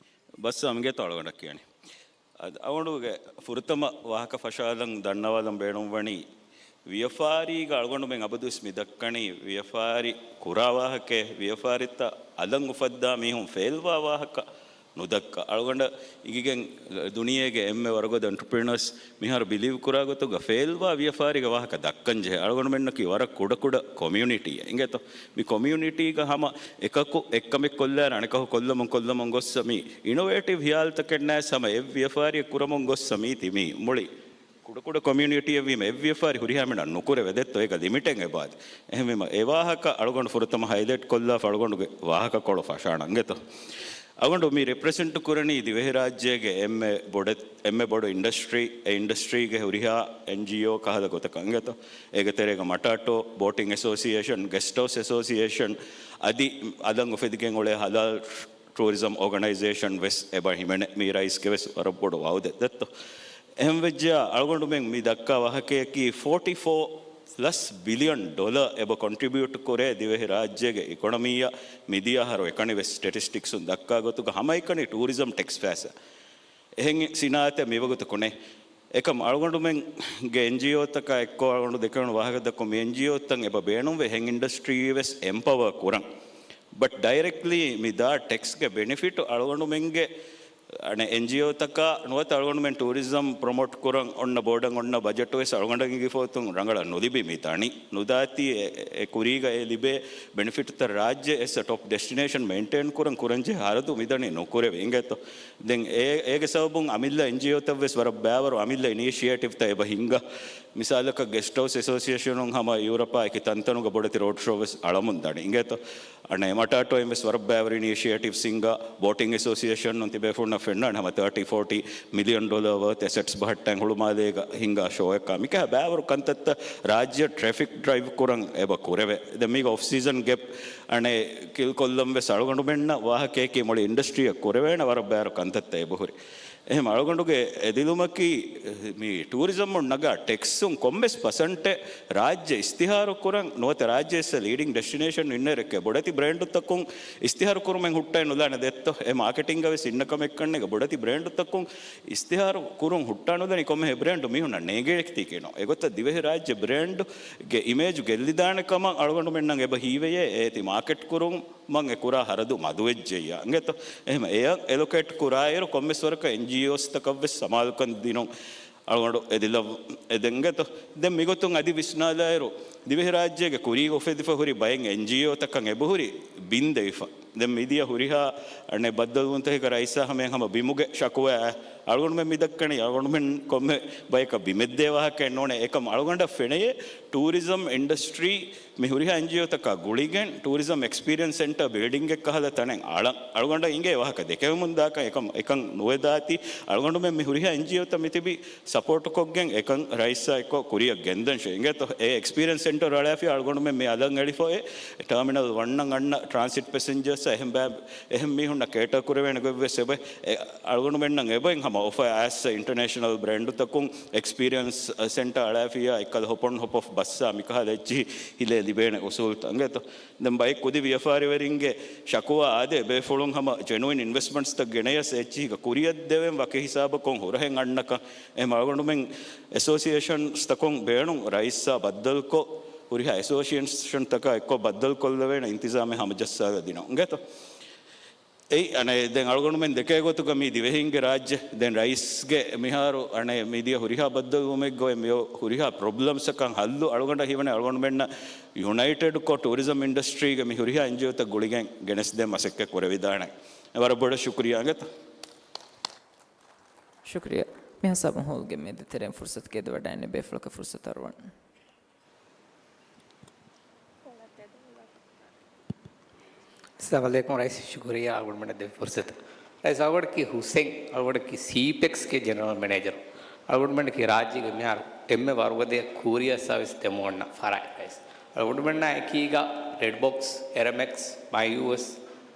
ބައްސަ އަމިގޭތޯ އަޅުގަނޑަށް ކިޔަނީ. އަދި އަޅުގަނޑުގެ ފުރަތަމަ ވާހަކަ ފަށާލަން ދަންނަވާލަން ބޭނުންވަނީ، ވިޔަފާރީގަ އަޅުގަނޑުމެން އަބަދުވެސް މި ދައްކަނީ، ވިޔަފާރި ކުރާ ވާހަކައެއް، ވިޔަފާރިތައް އަލަށް އުފައްދާ މީހުން ފެއިލްވާ ވާހަކަ ނުދައްކާ. އަޅުގަނޑަށް އިނގިގެން ދުނިޔޭގެ އެންމެ ވަރުގަދަ އެންޓަރޕްރެނަރސް މިހާރު ބިލީވް ކުރާ ގޮތުގަ ފެއިލްވާ ވިޔަފާރީގެ ވާހަކަ ދައްކަން ޖެހޭ. އަޅުގަނޑުމެންނަކީ ވަރަށް ކުޑަކުޑަ ކޮމިއުނިޓީއެއް އިނގޭތޯ. މި ކޮމިއުނިޓީގަ ހަމަ އެކަކު އެއްކަމެއް ކޮށްލާއިރު އަނެކަކު ކޮށްލަމުން ކޮށްލަމުން ގޮއްސަ މި އިނޮވޭޓިވް ހިޔާލުތަކެއް ނާސް ހަމަ އެއް ވިޔަފާރިއެއް ކުރަމުން ގޮއްސަ މީތި މީ މުޅި ކުޑަކުޑަ ކޮމިއުނިޓީއެއްވީމަ އެއް ވިޔަފާރި ހުރިހާ މިނަށް ނުކުރެވޭ ދެއްތޯ އޭގަ ލިމިޓެއް އެބައަދި. އެހެންވީމަ އެ ވާހަކަ އަޅުގަނޑު ފުރަތަމަ ހައިލައިޓް ކޮށްލާފަ އަޅުގަނޑުގެ ވާހަކަކޮޅު ފަށާނަން އިނގޭތޯ. އަޅުގަނޑު މި ރެޕްރެޒެންޓް ކުރަނީ ދިވެހިރާއްޖޭގެ އެންމެ ބޮޑެ-، އެންމެ ބޮޑު އިންޑަސްޓްރީ، އެ އިންޑަސްޓްރީގެ ހުރިހާ އެންޖީއޯ ކަހަލަ ގޮތަކަށް އިނގޭތޯ. އޭގެ ތެރޭގަ މަޓާޓޯ، ބޯޓިން އެސޯސިއޭޝަން، ގެސްޓް ހައުސް އެސޯސިއޭޝަން، އަދި އަލަށް އުފެދިގެން އުޅޭ ހަލާލް ޓޫރިޒަމް އޯގަނައިޒޭޝަން ވެސް އެބަ ހިމެނޭ. މީ ރައީސްގެ ވެސް ވަރަށް ބޮޑު ވައުދެއް ދެއްތޯ. އެހެން ވެއްޖެޔާ އަޅުގަނޑުމެން މި ދައްކާ ވާހަކަޔަކީ ފޯޓީ ފޯ ޕްލަސް ބިލިއަން ޑޮލަރ އެބަ ކޮންޓްރިބިއުޓް ކުރޭ ދިވެހި ރާއްޖޭގެ އިކޮނޮމީއަށް. މިދިޔަ އަހަރު އެކަނި ވެސް ސްޓެޓިސްޓިކްސުން ދައްކާ ގޮތުގަ ހަމައެކަނި ޓޫރިޒަމް ޓެކްސް ފައިސާ. އެހެން ސިނާއަތެއް މިވަގުތަކު ނެތް. އެކަމް އަޅުގަނޑުމެންގެ އެންޖީއޯތަކާ އެއްކޮށް އަޅުގަނޑު ދެކެވުނު ވާހަކަ ދައްކަމުން މި އެންޖީއޯތައް އެބަ ބޭނުންވޭ އެހެން އިންޑަސްޓްރީ ވެސް އެމްޕަވަރ ކުރަން. ބަޓް ޑައިރެކްޓްލީ މި ދާ ޓެކްސްގެ ބެނިފިޓު އަޅުގަނޑުމެންގެ އަނެއް އެންޖީއޯތަކާ ނުވަތަ އަޅުގަނޑުމެން ޓޫރިޒަމް ޕްރޮމޯޓް ކުރަން އޮންނަ ބޯޑަށް އޮންނަ ބަޖެޓު ވެސް އަޅުގަނޑަށް އިނގިފަ ގޮތުން ރަނގަޅަށް ނުލިބި މި ދަނީ. ނުދާތީ އެ، އެ ކުރީގަ އެ ލިބޭ ބެނިފިޓްތައް ރާއްޖެ އެސް އަ ޓޮޕް ޑެސްޓިނޭޝަން މެއިންޓެއިން ކުރަން ކުރަންޖެހޭ ހަރަދު މިދަނީ ނުކުރެވޭ އިނގޭތޯ. ދެން އޭ، އޭގެ ސަބަބުން އަމިއްލަ އެންޖީއޯތައް ވެސް ވަރަށް ބައިވަރު އަމިއްލަ އިނީޝިއޭޓިވްތައް އެބަ ހިންގާ. މިސާލަކަށް ގެސްޓް ހައުސް އެސޯސިއޭޝަނުން ހަމަ ޔޫރަޕާ އެކި ތަންތަނުގަ ބޮޑެތި ރޯޑް ޝޯ ވެސް އަޅަމުން ދަނީ އިނގޭތޯ. އަނެއް މަޓާޓޯއިން ވެސް ވަރަށް ބައިވަރު އިނީޝިއޭޓިވްސް ހިންގާ. ބޯޓިން އެސޯސިއޭޝަނުން ތިބޭފުޅުންނަށް ފެންނާނެ ހަމަ ތާޓީ ފޯޓީ މިލިއަން ޑޮލަރ ވަރުތު އެސެޓްސް ބަހައްޓައިން ހުޅުމާލޭގަ ހިންގާ ޝޯއަކާ. މިކަހަ ބައިވަރު ކަންތައްތައް ރާއްޖެއަށް ޓްރެފިކް ޑްރައިވް ކުރަން އެބަ ކުރެވޭ. ދެން މީގަ އޮފް ސީޒަން ގެޕް އަނެއް ކިލްކޮށްލަން ވެސް އަޅުގަނޑުމެންނަށް ވާހަކަޔަކީ މުޅި އިންޑަސްޓްރީއަށް ކުރެވޭނެ ވަރަށް ބައިވަރު ކަންތައްތައް އެބަހުރި. އެހެން އަޅުގަނޑުގެ އެދިލުމަކީ މި ޓޫރިޒަމުން ނަގާ ޓެކްސުން ކޮންމެސް ޕަސަންޓެއް ރާއްޖެ އިސްތިހާރު ކުރަން ނުވަތަ ރާއްޖެ އިސް ލީޑިން ޑެސްޓިނޭޝަން އިންނަ ރެއްކެ ބޮޑެތި ބްރޭންޑުތަކުން އިސްތިހާރު ކުރުމެއް ހުއްޓައެއް ނުލާނެ ދެއްތޯ. އެ މާކެޓިންގ ވެސް އިންނަ ކަމެއް ކަންނޭގެ ބޮޑެތި ބްރޭންޑުތަކުން އިސްތިހާރު ކުރުން ހުއްޓާ ނުލަނީ ކޮންމެހެ ބްރޭންޑު މީހުންނަށް ނޭނގޭ ކިތީކީނު. އެގޮތަށް ދިވެހި ރާއްޖެ ބްރޭންޑުގެ އިމޭޖު ގެއްލިދާނެ ކަމަށް އަޅުގަނޑުމެންނަށް އެބަ ހީވެޔޭ އޭތި މާކެޓް ކުރުން މަން އެ ކުރާ ހަރަދު މަދުވެއްޖެއްޔާ. އިނގޭތޯ؟ އެހެމަ އެއަށް އެލޮކޭޓް ކުރާއިރު ކޮންމެސް ވަރަކަށް އެންޖީއޯސްތަކަށްވެސް ސަމާލުކަން ދިނުން އަޅުގަނޑު އެދިލަ އެދެންގޭތޯ. ދެން މިގޮތުން އަދި ވިސްނާލާއިރު، ދިވެހިރާއްޖޭގެ ކުރީގަ އުފެދިފަ ހުރި ބައެއް އެންޖީއޯތަކަށް އެބަހުރި ބިން ދެވިފަ. ދެން މިދިޔަ ހުރިހާ އަނެއް ބައްދަލުވުންތަކެއްގަ ރައީސާ ހަމަޔަށް ހަމަ ބިމުގެ ޝަކުވާ އަޅުގަނޑުމެން މިދައްކަނީ އަޅުގަނޑުމެން ކޮންމެ ބަޔަކަށް ބިމެއްދޭ ވާހަކައެއް ނޫނޭ. އެކަމް އަޅުގަނޑަށް ފެނެޔޭ ޓޫރިޒަމް އިންޑަސްޓްރީ މި ހުރިހާ އެންޖީއޯތަކާ ގުޅިގެން ޓޫރިޒަމް އެކްސްޕީރިއަންސް ސެންޓަރ ބިލްޑިންގެއް ކަހަލަ ތަނެއް އަޅަން. އަޅުގަނޑަށް އިނގޭ ވާހަކަ ދެކެވެމުން ދާކަން. އެކަން، އެކަން ނުވެދާތީ އަޅުގަނޑުމެން މި ހުރިހާ އެންޖީއޯތައް މިތިބީ ސަޕޯޓުކޮށްގެން އެކަން ރައީސާ އެއްކޮށް ކުރިއަށް ގެންދަން ޝޭ. އިނގޭތޯ؟ އެ އެކްސްޕީރިއަންސް ސެންޓަރު އަޅާފިޔާ އަޅުގަނޑުމެން މި އަލަށް އެޅިފަ އެ ޓާމިނަލް ވަންނަށް އަންނަ ޓްރާންސިޓް ޕެސެންޖަރސް އެހެން ބައި-، އެހެން މީހުންނަށް ކޭޓަރ ކުރެވޭނެ ގޮތްވެސް އެބަ-، އެ އަޅުގަނޑުމެންނަށް އެބައިން ހަމަ އޮފަރ އައިސް އިންޓަރނޭޝަނަލް ބްރޭންޑުތަކުން އެކްސްޕީރިއަންސް ސެންޓަރ އަޅާފިޔާ އެއްކަލަ ހޮޕް އޮން ހޮޕް އޮފް ބައްސާ މިކަހަލަ އެއްޗިހި ހިލޭ ލިބޭނެ އުސޫލްތައް. އިނގޭތޯ؟ ދެން ބައެއް ކުދި ވިޔަފާރިވެރިންގެ ޝަކުވާ އާދޭ، ބޭފުޅުން ހަމަ ޖެނުއިން އިންވެސްޓްމަންޓްސްތައް ގެނަޔަސް އެއްޗިހިގަ ކުރިއަށް ދެވެން ވަކި ހިސާބަކުން ހުރަހެއް އަންނަކަން. އެހެމަ އަޅުގަނޑުމެން އެސޯސިއޭޝަންސްތަކުން ބޭނުން ރައީސާ ބައްދަލުކޮށް، ހުރިހާ އެސޯސިއޭޝަންސްތަކާ އެއްކޮށް ބައްދަލުކޮށްލެވޭނެ އިންތިޒާމެއް ހަމަޖައްސާލަދިނުން. އިނގޭތޯ؟ އެއީ، އަނެއް، ދެން އަޅުގަނޑުމެން ދެކޭ ގޮތުގަ މީ ދިވެހިންގެ ރާއްޖެ. ދެން ރައީސްގެ މިހާރު، އަނެއް، މިދިޔަ ހުރިހާ ބައްދަލުވުމެއްގަ އޮތް މި ހުރިހާ ޕްރޮބްލަމްސްއަކަށް ހައްލު އަޅުގަނޑަށް ހީވަނީ އަޅުގަނޑުމެންނަށް ޔުނައިޓެޑްކޮށް ޓޫރިޒަމް އިންޑަސްޓްރީގެ މި ހުރިހާ އެންޖީއޯތައް ގުޅިގެން ގެނެސްދޭން މަސައްކަތް ކުރެވިދާނެ. ވަރަށް ބޮޑަށް ޝުކުރިއްޔާ އިނގޭތޯ. ޝުކުރިއްޔާ. މި ހަސާބު ހޯލްގެ މޭދަ ތެރެއިން ފުރުސަތު ގެއްލިވަޑައިގެން ބޭފުޅަކަށް ފުރުސަތު އަރުވަން. އައްސަލާމު އަލައިކުމް ރައީސް، ޝުކުރިއްޔާ އަޅުގަނޑުމެންނަށް ދެއްވި ފުރުސަތަށް. ރައީސް، އަޅުގަނޑަކީ ހުސެން، އަޅުގަނޑަކީ ސީޕެކްސްގެ ޖެނެރަލް މެނޭޖަރު. އަޅުގަނޑުމެންނަކީ ރާއްޖޭގެ މިހާރު އެންމެ ވަރުގަދަ ކޫރިއަ ސާވިސް ދެމުން އޮންނަ ފަރާތް ރައީސް. އަޅުގަނޑުމެންނާ އެކީގަ ރެޑް ބޮކްސް، އެރަމެކްސް، މައިޔޫއެސް،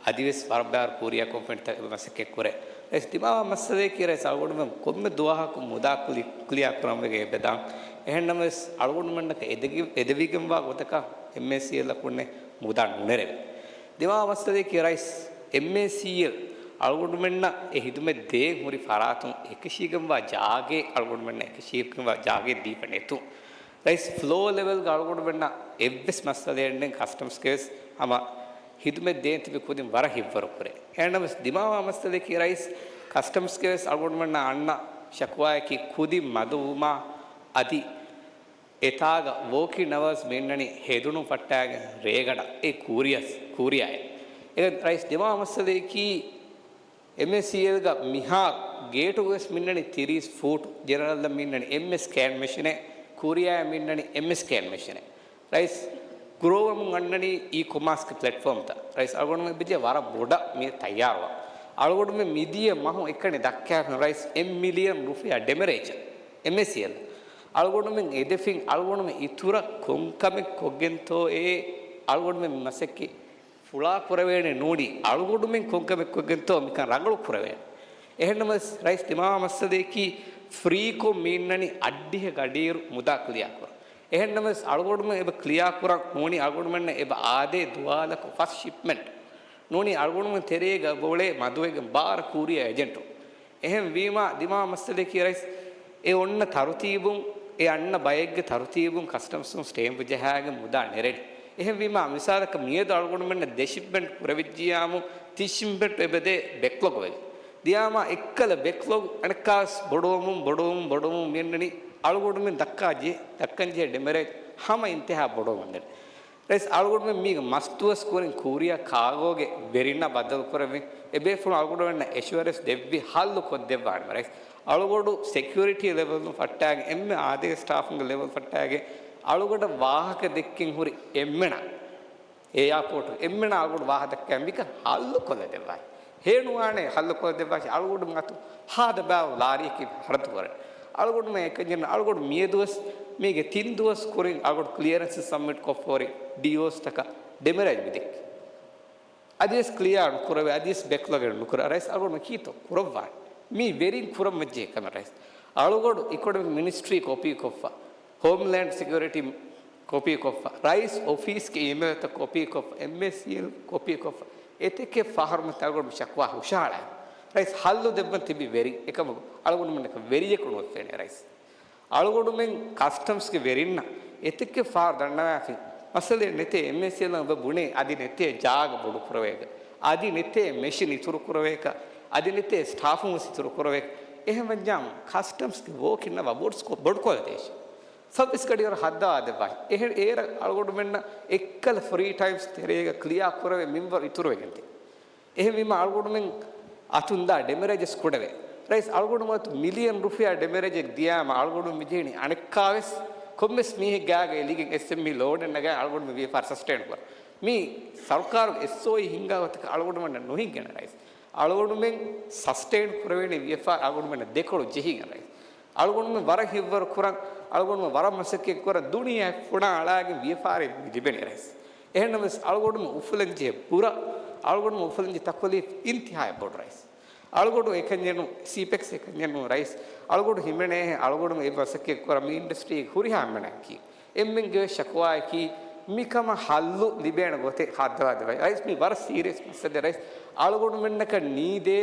އަދިވެސް ވަރަށް ބާރު ކޫރިއާ ކޮންޕެނިތައް އެބަ މަސައްކަތް ކުރޭ. ރައީސް، ދިމާވާ މައްސަލައަކީ ރައީސް، އަޅުގަނޑުމެން ކޮންމެ ދުވަހަކު މުދާ ކުލި-، ކުލިއާ ކުރަން ވެގެން އެބަދާން. އެހެންނަމަވެސް، އަޅުގަނޑުމެންނަކަށް އެދެގި-، އެދެވިގެންވާ ގޮތަކަށް އެމްއޭސީއެލްއަކުންނެއް މުދާ ނުނެރެވޭ. ދިމާވާ މައްސަލައަކީ ރައީސް، އެމްއޭސީއެލް އަޅުގަނޑުމެންނަށް އެ ހިދުމަތް ދޭން ހުރި ފަރާތުން އެކަށީގެންވާ ޖާގައެއް، އަޅުގަނޑުމެންނަށް އެކަށީގެންވާ ޖާގައެއް ދީފަ ނެތުން. ރައީސް، ފްލޯ ލެވެލްގަ އަޅުގަނޑުމެންނަށް އެއްވެސް މައްސަލައެއް ނެތް، ކަސްޓަމްސްގެވެސް ހަމަ ހިދުމަތް ދޭން ތިބި ކުދިން ވަރަށް ހިތްވަރު ކުރޭ. އެހެންނަމަވެސް، ދިމާވާ މައްސަލައަކީ ރައީސް، ކަސްޓަމްސްގެވެސް އަޅުގަނޑުމެންނަށް އަންނަ ޝަކުވާއަކީ ކުދިން މަދުވުމާ އަދި އެތާގަ ވޯކިން އަވާސް މި އިންނަނީ ހެދުނު ފައްޓާގެން ރޭގަނޑަށް އެ ކޫރިއަސް، ކޫރިއާއެއް. އެ ރައީސް، ދިމާވާ މައްސަލައަކީ އެމްއޭސީއެލްގަ މިހާރު ގޭޓުގަވެސް މި އިންނަނީ ތިރީސް ފޫޓު، ޖެނެރަލްއަށް މި އިންނަނީ އެމްއެސް ސްކޭން މެޝިނެއް، ކޫރިއާއަށް މި އިންނަނީ އެމްއެސް ސްކޭން މެޝިނެއް. ރައީސް، ގްރޯވަމުން އަންނަނީ އީ ކޮމާސްގެ ޕްލެޓްފޯމްތައް. ރައީސް، އަޅުގަނޑުމެން އެބަޖެހޭ ވަރަށް ބޮޑަށް މި ތައްޔާރުވާ. އަޅުގަނޑުމެން މިދިޔަ މަހު އެކަނި ދައްކާފަ ރައީސް، އެއް މިލިއަން ރުފިޔާ ޑެމަރޭޖް އެމްއޭސީއެލް. އަޅުގަނޑުމެން އެދެފިން އަޅުގަނޑުމެން އިތުރަށް ކޮންކަމެއް ކޮށްގެންތޯއޭ އަޅުގަނޑުމެން މަސައްކަތް ފުޅާ ކުރެވޭނެ ނޫނީ އަޅުގަނޑުމެން ކޮންކަމެއް ކޮށްގެންތޯ މިކަން ރަނގަޅު ކުރެވޭނެ. އެހެންނަމަވެސް ރައީސް ދިމާވާ މައްސަލައަކީ ފްރީކޮށް މި އިންނަނީ އައްޑިހަ ގަޑިއިރު މުދާ ކްލިއާ ކުރަން. އެހެންނަމަވެސް އަޅުގަނޑުމެން އެބަ ކްލިއާ ކުރަން ނޫނީ އަޅުގަނޑުމެންނަށް އެބަ އާދޭ ދުވާލަކު ފަސް ޝިޕްމެންޓް. ނޫނީ އަޅުގަނޑުމެން ތެރޭގަ އެބައުޅޭ މަދުވެގެން ބާރަ ކޫރިއާ އެޖެންޓު. އެހެން ވީމާ ދިމާވާ މައްސަލައަކީ ރައީސް، އެ އޮންނަ ތަރުތީބުން، އެ އަންނަ ބައެއްގެ ތަރުތީބުން ކަސްޓަމްސުން ސްޓޭމްޕް ޖަހާގެން މުދާ ނެރެނީ. އެހެން ވީމާ މިސާލަކަށް މިއަދު އަޅުގަނޑުމެންނަށް ދެ ޝިޕްމެންޓް ކުރެވިއްޖިޔާމު ތިން ޝިޕްމެންޓް އެބަދޭ ބެކްލޮގް ވެގެން. ދިޔާމާ އެއްކަލަ ބެކްލޮގް އަނެއްކާވެސް ބޮޑުވަމުން، ބޮޑުވަމުން، ބޮޑުވަމުން މިއަންނަނީ އަޅުގަނޑުމެން ދައްކާ ޖެ-، ދައްކަން ޖެހޭ ޑެމެރޭޖް ހަމަ އިންތިހާ ބޮޑުވަމުން ދެން. ރައީސް އަޅުގަނޑުމެން މީގެ މަސްދުވަސް ކުރިން ކޫރިއާ ކާގޯގެ ވެރިންނާ ބައްދަލުކުރެވިން އެބޭފުޅުން އަޅުގަނޑުމެންނަށް އެޝުއަރެންސް ދެއްވި ހައްލު ކޮށްދެއްވާނެ ރައީސް. އަޅުގަނޑު ސެކިއުރިޓީ ލެވެލުން ފައްޓާގެން އެންމެ އާދޭ ސްޓާފުންގެ ލެވެލް ފައްޓާގެން އަޅުގަނޑަށް ވާހަކަ ދެއްކެން ހުރި އެންމެނާ އެއާޕޯޓު އެންމެނާ އަޅުގަނޑު ވާހަކަ ދެއްކާ މިކަން ހައްލު ކޮށްލަދެއްވާނެ. ހޭނުވާނެ ހައްލު ކޮށްދެއްވާށި. އަޅުގަނޑުމެން އަތު ހާދަ ބާރު ލާރިއަކީ ހަރަދު ކުރަން. އަޅުގަނޑުމެން އެކަންޏެއް ނޫން. އަޅުގަނޑު މިއަދުވެސް މީގެ ތިން ދުވަސް ކުރިން އަޅުގަނޑު ކްލިއަރެންސް ސަބްމިޓް ކޮށްފަ ހުރި ޑީއޯސްތަކަށް ޑެމެރޭޖް މިދެއްކި. އަދިވެސް ކްލިއާ ނުކުރެވޭ، އަދިވެސް ބެކްލޮގެއް ނުކުރޭ. ރައީސް އަޅުގަނޑު ކީތޯ ކުރައްވާނެ؟ މީ ވެރިން ކުރަން ވެއްޖެ ކަމެއް ރައީސް. އަޅުގަނޑު އިކޮނޮމިކް މިނިސްޓްރީ ކޮޕީ ކޮށްފަ، ހޯމްލޭންޑް ސެކިއުރިޓީ ކޮޕީ ކޮށްފަ، ރައީސް އޮފީސްގެ އީމެއިލްތައް ކޮޕީ ކޮށްފަ، އެމްއޭސީއެލް ކޮޕީ ކޮށްފަ، އެތެކެއް ފަހަރު މަތި އަޅުގަނޑު ޝަކުވާ ހުށަހަޅާ. ރައީސް ހައްލު ދެއްވަން ތިބި ވެރިން. އެކަމަކު އަޅުގަނޑުމެންނަކަށް ވެރިޔަކު ނުއެއްފޭނެ ރައީސް. އަޅުގަނޑުމެން ކަސްޓަމްސްގެ ވެރިންނަށް އެތެކެއް ފަހަރު ދަންނަވާފި. މައްސަލައެއް ނެތޭ، އެމްއޭސީއެލް އެބަ ބުނޭ އަދި ނެތޭ ޖާގަ ބޮޑު ކުރެވޭކަށް، އަދި ނެތޭ މެޝިން އިތުރު ކުރެވޭކަށް، އަދި ނެތޭ ސްޓާފުން ވެސް އިތުރު ކުރެވޭކަށް. އެހެން ވަންޏާ ކަސްޓަމްސްގެ ވޯކިން ނަވާ ބޮޑު ސްކޯ-، ބޮޑު ކޮށްދޭށޭ. ސައުވީސް ގަޑިއަށް ހައްދަވާ ދެއްވާށޭ. އެހެން އޭރަށް އަޅުގަނޑުމެންނަށް އެއްކަލަ ފްރީ ޓައިމްސް ތެރޭގަ ކްލިއާ ކުރެވޭ މިންވަރު އިތުރުވެގެން ދޭ. އެހެންވީމަ އަޅުގަނޑުމެން އަތުންދާ ޑެމެރޭޖެސް ކުޑަވޭ. ރައީސް އަޅުގަނޑުމެން އަތު މިލިއަން ރުފިޔާ ޑެމެރޭޖެއް ދިޔާމަ އަޅުގަނޑުމެން މިޖެހެނީ އަނެއްކާވެސް ކޮންމެސް މީހެއް ގާގަ އެލިގެން އެސްއެމްއީ ލޯޑެއް ނަގާ އަޅުގަނޑުމެން ވިޔަފާރި ސަސްޓެއިން ކުރަން. މީ ސަރުކާރުގެ އެސްއޯއީ ހިންގާ ގޮތަކަށް އަޅުގަނޑުމެންނަށް ނުހިނގެނެ ރައީސް. އަޅުގަނޑުމެން ސަސްޓެއިން ކުރެވޭނެ ވިޔަފާރި އަޅުގަނޑުމެންނަށް ދެކޮޅު ޖެހިގެން ރައީސް. އަޅުގަނޑުމެން ވަރަށް ހިތްވަރު ކުރަން، އަޅުގަނޑުމެން ވަރަށް މަސައްކަތް ކުރަން، ދުނިޔެ ފުނާ އަޅާގެން ވިޔަފާރި ލިބެނީ ރައީސް. އެހެންނަމަވެސް އަޅުގަނޑުމެން އުފުލަންޖެހޭ ބުރަ، އަޅުގަނޑުމެން އުފުލަންޖެހޭ ތަކުލީފް އިންތިހާއަށް ބޮޑު ރައީސް. އަޅުގަނޑު އެކަންޏެއް ނޫން، ސީޕެކްސް އެކަންޏެއް ނޫން ރައީސް. އަޅުގަނޑު ހިމެނޭހެން އަޅުގަނޑުމެން އެ މަސައްކަތް ކުރަން މި އިންޑަސްޓްރީގެ ހުރިހާ އެންމެނަކީ. އެންމެންގެ ޝަކުވާއަކީ މިކަމަށް ހައްލު ލިބޭނެ ގޮތެއް ހައްދަވާ ދެވަން. ރައީސް މީ ވަރަށް ސީރިއަސް މައްސަލައެއް ރައީސް. އަޅުގަނޑުމެންނަކަށް ނީދޭ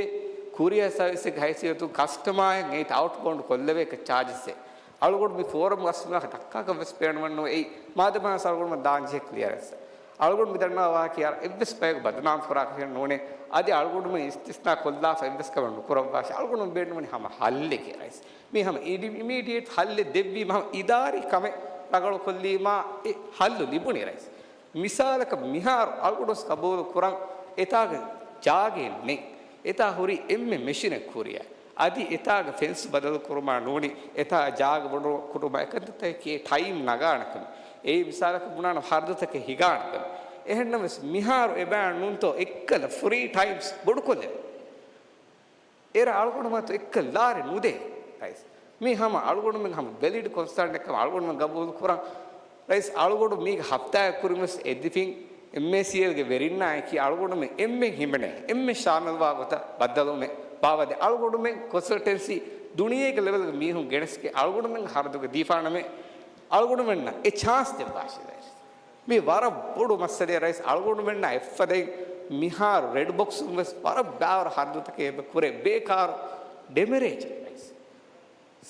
ކުރިއަރ ސަރވިސްގެ ހައިސިއްޔަތުން ކަސްޓަމާއަށް އެއް އައުޓްބައުންޑް ކޮށްލެވޭ ޗާޖެސްއެއް. އަޅުގަނޑު މި ފޯރަމް އަސްމާ ދައްކާކަށް ވެސް ބޭނުމެއް ނުވޭ. އެއީ މާދަމާސް އަޅުގަނޑު ދާންޖެހޭ ކްލިއަރެންސް. އަޅުގަނޑު މި ދަންނަވާ ވާހަކަ އެއްވެސް ބަޔަކު ބަދުނާމް ކުރާކަށެއް ނޫނޭ. އަދި އަޅުގަނޑުމެން އިސްތިސްނާ ކޮށްލާފަ އެއްވެސް ކަމެއް ނުކުރައްވާށޭ. އަޅުގަނޑު ބޭނުމަނީ ހަމަ ހައްލެކޭ ރައީސް. މީ ހަމަ އިޑި-، އިމީޑިއޭޓް ހައްލެއް ދެއްވީމަ ހަމަ އިދާރީ ކަމެއް ރަނގަޅު ކޮށްލީމާ އެ ހައްލު ލިބުނީ ރައީސް. މިސާލަކަށް މިހާރު އަޅުގަނޑު ގަބޫލު ކުރަން އެތާގަ ޖާގައެއް ނެތް. އެތާ ހުރީ އެންމެ މެޝިނެއް ކުރިއަށް. އަދި އެތާގަ ފެންސް ބަދަލު ކުރުމާ ނޫނީ، އެތާ ޖާގަ ބޮޑު ކުރުމާ އެކަންތައްތަކަކީ ޓައިމް ނަގާނެ ކަމެއް. އެއީ މިސާލަކަށް ބުނާނަ ހަރަދުތަކެއް ހިގާނެ ކަމެއް. އެހެންނަމަވެސް މިހާރު އެބައި ނޫންތޯ އެއްކަލަ ފްރީ ޓައިމްސް ބޮޑުކޮށްލެވޭ. އޭރަށް އަޅުގަނޑުމެން އަތު އެއްކަލަ ލާރި ނުދޭ ރައީސް. މީ ހަމަ އަޅުގަނޑުމެން ހަމަ ވެލިޑް ކޮންސާން އެއްކަމަށް އަޅުގަނޑުމެން ގަބޫލު ކުރަން. ރައީސް އަޅުގަނޑު މީގެ ހަފްތާއެއް ކުރިން ވެސް އެދިފިން އެމްއޭސީއެލްގެ ވެރިންނާއެކީ އަޅުގަނޑުމެން އެންމެން ހިމެނޭ، އެންމެން ޝާމިލްވާ ގޮތަށް ބައްދަލުވުމެއް ބާވައިދޭ. އަޅުގަނޑުމެން ކޮންސަލްޓެންސީ ދުނިޔޭގެ ލެވެލްގެ މީހުން ގެނެސްގެން އަޅުގަނޑުމެން ހަރަދުގެ ދީފާނަމޭ. އަޅުގަނޑުމެންނަށް އެ ޗާންސް ދެއްވާށޭ ރައީސް. މީ ވަރަށް ބޮޑު މައްސަލައެއް ރައީސް. އަޅުގަނޑުމެންނަށް އެއްފަދައިން މިހާރު ރެޑް ބޮކްސުން ވެސް ވަރަށް ބާރު ހަރަދުތަކެއް އެބަ ކުރޭ ބޭކާރު ޑެމެރޭޖެއް ރައީސް.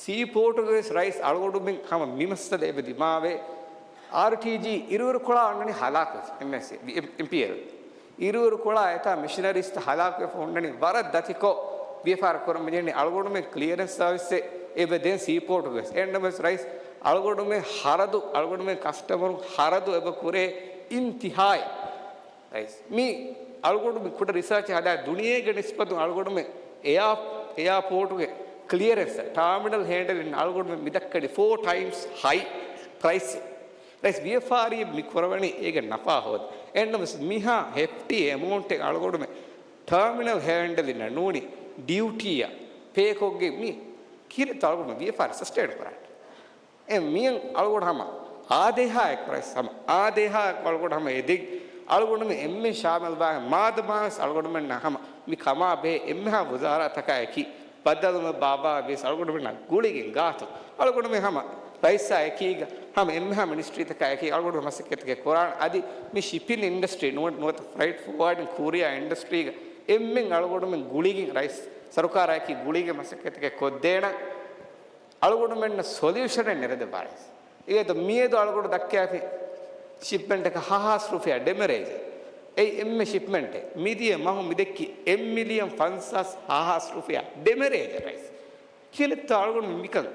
ސީޕޯޓުގަ ވެސް ރައީސް އަޅުގަނޑުމެން ހަމަ މި މައްސަލަ އެބަ ދިމާވޭ. އާރްޓީޖީ އިރުއިރުކޮޅާ އޮންނަނީ ހަލާކުވެފަ، އެމްއެސް، އެމްޕީއެލް. އިރުއިރުކޮޅާ އެތާ މިޝަނަރީސްތައް ހަލާކުވެފަ އޮންނަނީ ވަރަށް ދަތިކޮށް ވިޔަފާރި ކުރަން މިޖެހެނީ އަޅުގަނޑުމެން ކްލިއަރެންސް ސަރވިސްއެއް އެބަ ދޭން ސީޕޯޓުގަ ވެސް. އެހެންނަމަވެސް ރައީސް އަޅުގަނޑުމެން ހަރަދު، އަޅުގަނޑުމެން ކަސްޓަމަރުން ހަރަދު އެބަ ކުރޭ އިންތިހާއެއް. ރައީސް، މި އަޅުގަނޑު މި ކުޑަ ރިސާޗެއް ހަދާ ދުނިޔޭގެ ނިސްބަތުން އަޅުގަނޑުމެން އެއާ-، އެއާޕޯޓުގެ ކްލިއަރެންސް، ޓާމިނަލް ހޭންޑަލިން އަޅުގަނޑުމެން މިދައްކަނީ ފޯ ޓައިމްސް ހައި ޕްރައިސް. ރައީސް، ވިޔަފާރި މި ކުރަވަނީ އޭގެ ނަފާ ހޯދަ. އެހެންނަމަވެސް މިހާ ހެފްޓީ އެމައުންޓެއް އަޅުގަނޑުމެން ޓާމިނަލް ހޭންޑަލިން ނޫނީ ޑިއުޓީއަށް ޕޭކޮށްގެން މި ކިރިތި އަޅުގަނޑު ވިޔަފާރި ސަސްޓެއިން ކުރާނެ. އެ މިއަން އަޅުގަނޑު ހަމަ އާދޭހާއެކު ރައީސް، ހަމަ އާދޭހާއެކު އަޅުގަނޑު ހަމަ އެދެން އަޅުގަނޑުމެން އެންމެން ޝާމިލްވާހެން މާދަމާވެސް އަޅުގަނޑުމެންނަށް ހަމަ މި ކަމާ ބެހޭ އެންމެހާ ވުޒާރާތަކާއެކީ ބައްދަލުވުމެއް ބާއްވާ ވިޔަސް އަޅުގަނޑުމެންނަށް ގުޅިގެން ގާތު އަޅުގަނޑުމެން ހަމަ ރައީސާ އެކީގަ ހަމަ އެންމެހާ މިނިސްޓްރީތަކާ އެކީ އަޅުގަނޑު މަސައްކަތްތަކެއް ކުރާން އަދި މި ޝިޕިން އިންޑަސްޓްރީ ނުވަ-، ނުވަތަ ފްރައިޓް ފޯވާޑިން ކޫރިއާ އިންޑަސްޓްރީގަ އެންމެން އަޅުގަނޑުމެން ގުޅިގެން ރައީސް ސަރުކާރާއެކީ ގުޅިގެން މަސައްކަތްތަކެއް ކޮށްދޭނަން. އަޅުގަނޑުމެންނަށް ސޮލިއުޝަނެއް ނެރެދެއްވާނެ. އިގޭތޯ މިއަދު އަޅުގަނޑު ދައްކާފި ޝިޕްމެންޓަކަށް ހަ ހާސް ރުފިޔާ ޑެމެރޭޖެއް. އެއީ އެންމެ ޝިޕްމެންޓެއް. މިދިޔަ މަހު މިދެއްކި އެއް މިލިއަން ފަންސާސް ހަ ހާސް ރުފިޔާ ޑެމެރޭޖެއް ރައީސް. ކިހިނެއްތޯ އަޅުގަނޑު މިކަން؟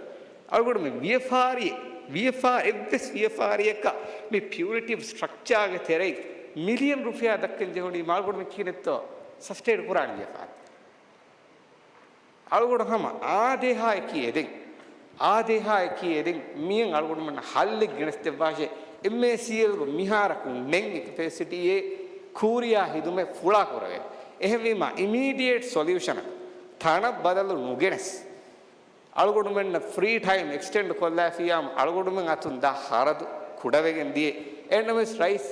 އަޅުގަނޑު މި ވިޔަފާރި، ވިޔަފާ-، އެއްވެސް ވިޔަފާރިއަކަށް މި ޕިއުރިޓިވް ސްޓްރަކްޗާގެ ތެރެއިން މިލިއަން ރުފިޔާ ދައްކަން ޖެހުނީ މަ އަޅުގަނޑު މި ކިހިނެއްތޯ ސަސްޓެއިން ކުރާނެ ވިޔަފާރި. އަޅުގަނޑު ހަމަ އާދޭހާއެކީ އެދެން. އާދޭހާއެކީ އެދެން. މިއަށް އަޅުގަނޑުމެންނަށް ހައްލެއް ގެނެސްދެއްވާށޭ. އެމްއޭސީއެލްގެ މިހާރަކު ނެތް އެ ކެޕޭސިޓީއެއް ކޫރިއާ ހިދުމަތް ފުޅާ ކުރެވޭ. އެހެންވީމާ، އިމީޑިއޭޓް ސޮލިއުޝަނަކަށް ތަނަށް ބަދަލު ނުގެނެސް، އަޅުގަނޑުމެންނަށް ފްރީ ޓައިމް އެކްސްޓެންޑް ކޮށްލާފިޔާމު، އަޅުގަނޑުމެން އަތުން ދާ ޚަރަދު ކުޑަވެގެން ދިޔަ. އެހެންނަމަވެސް ރައީސް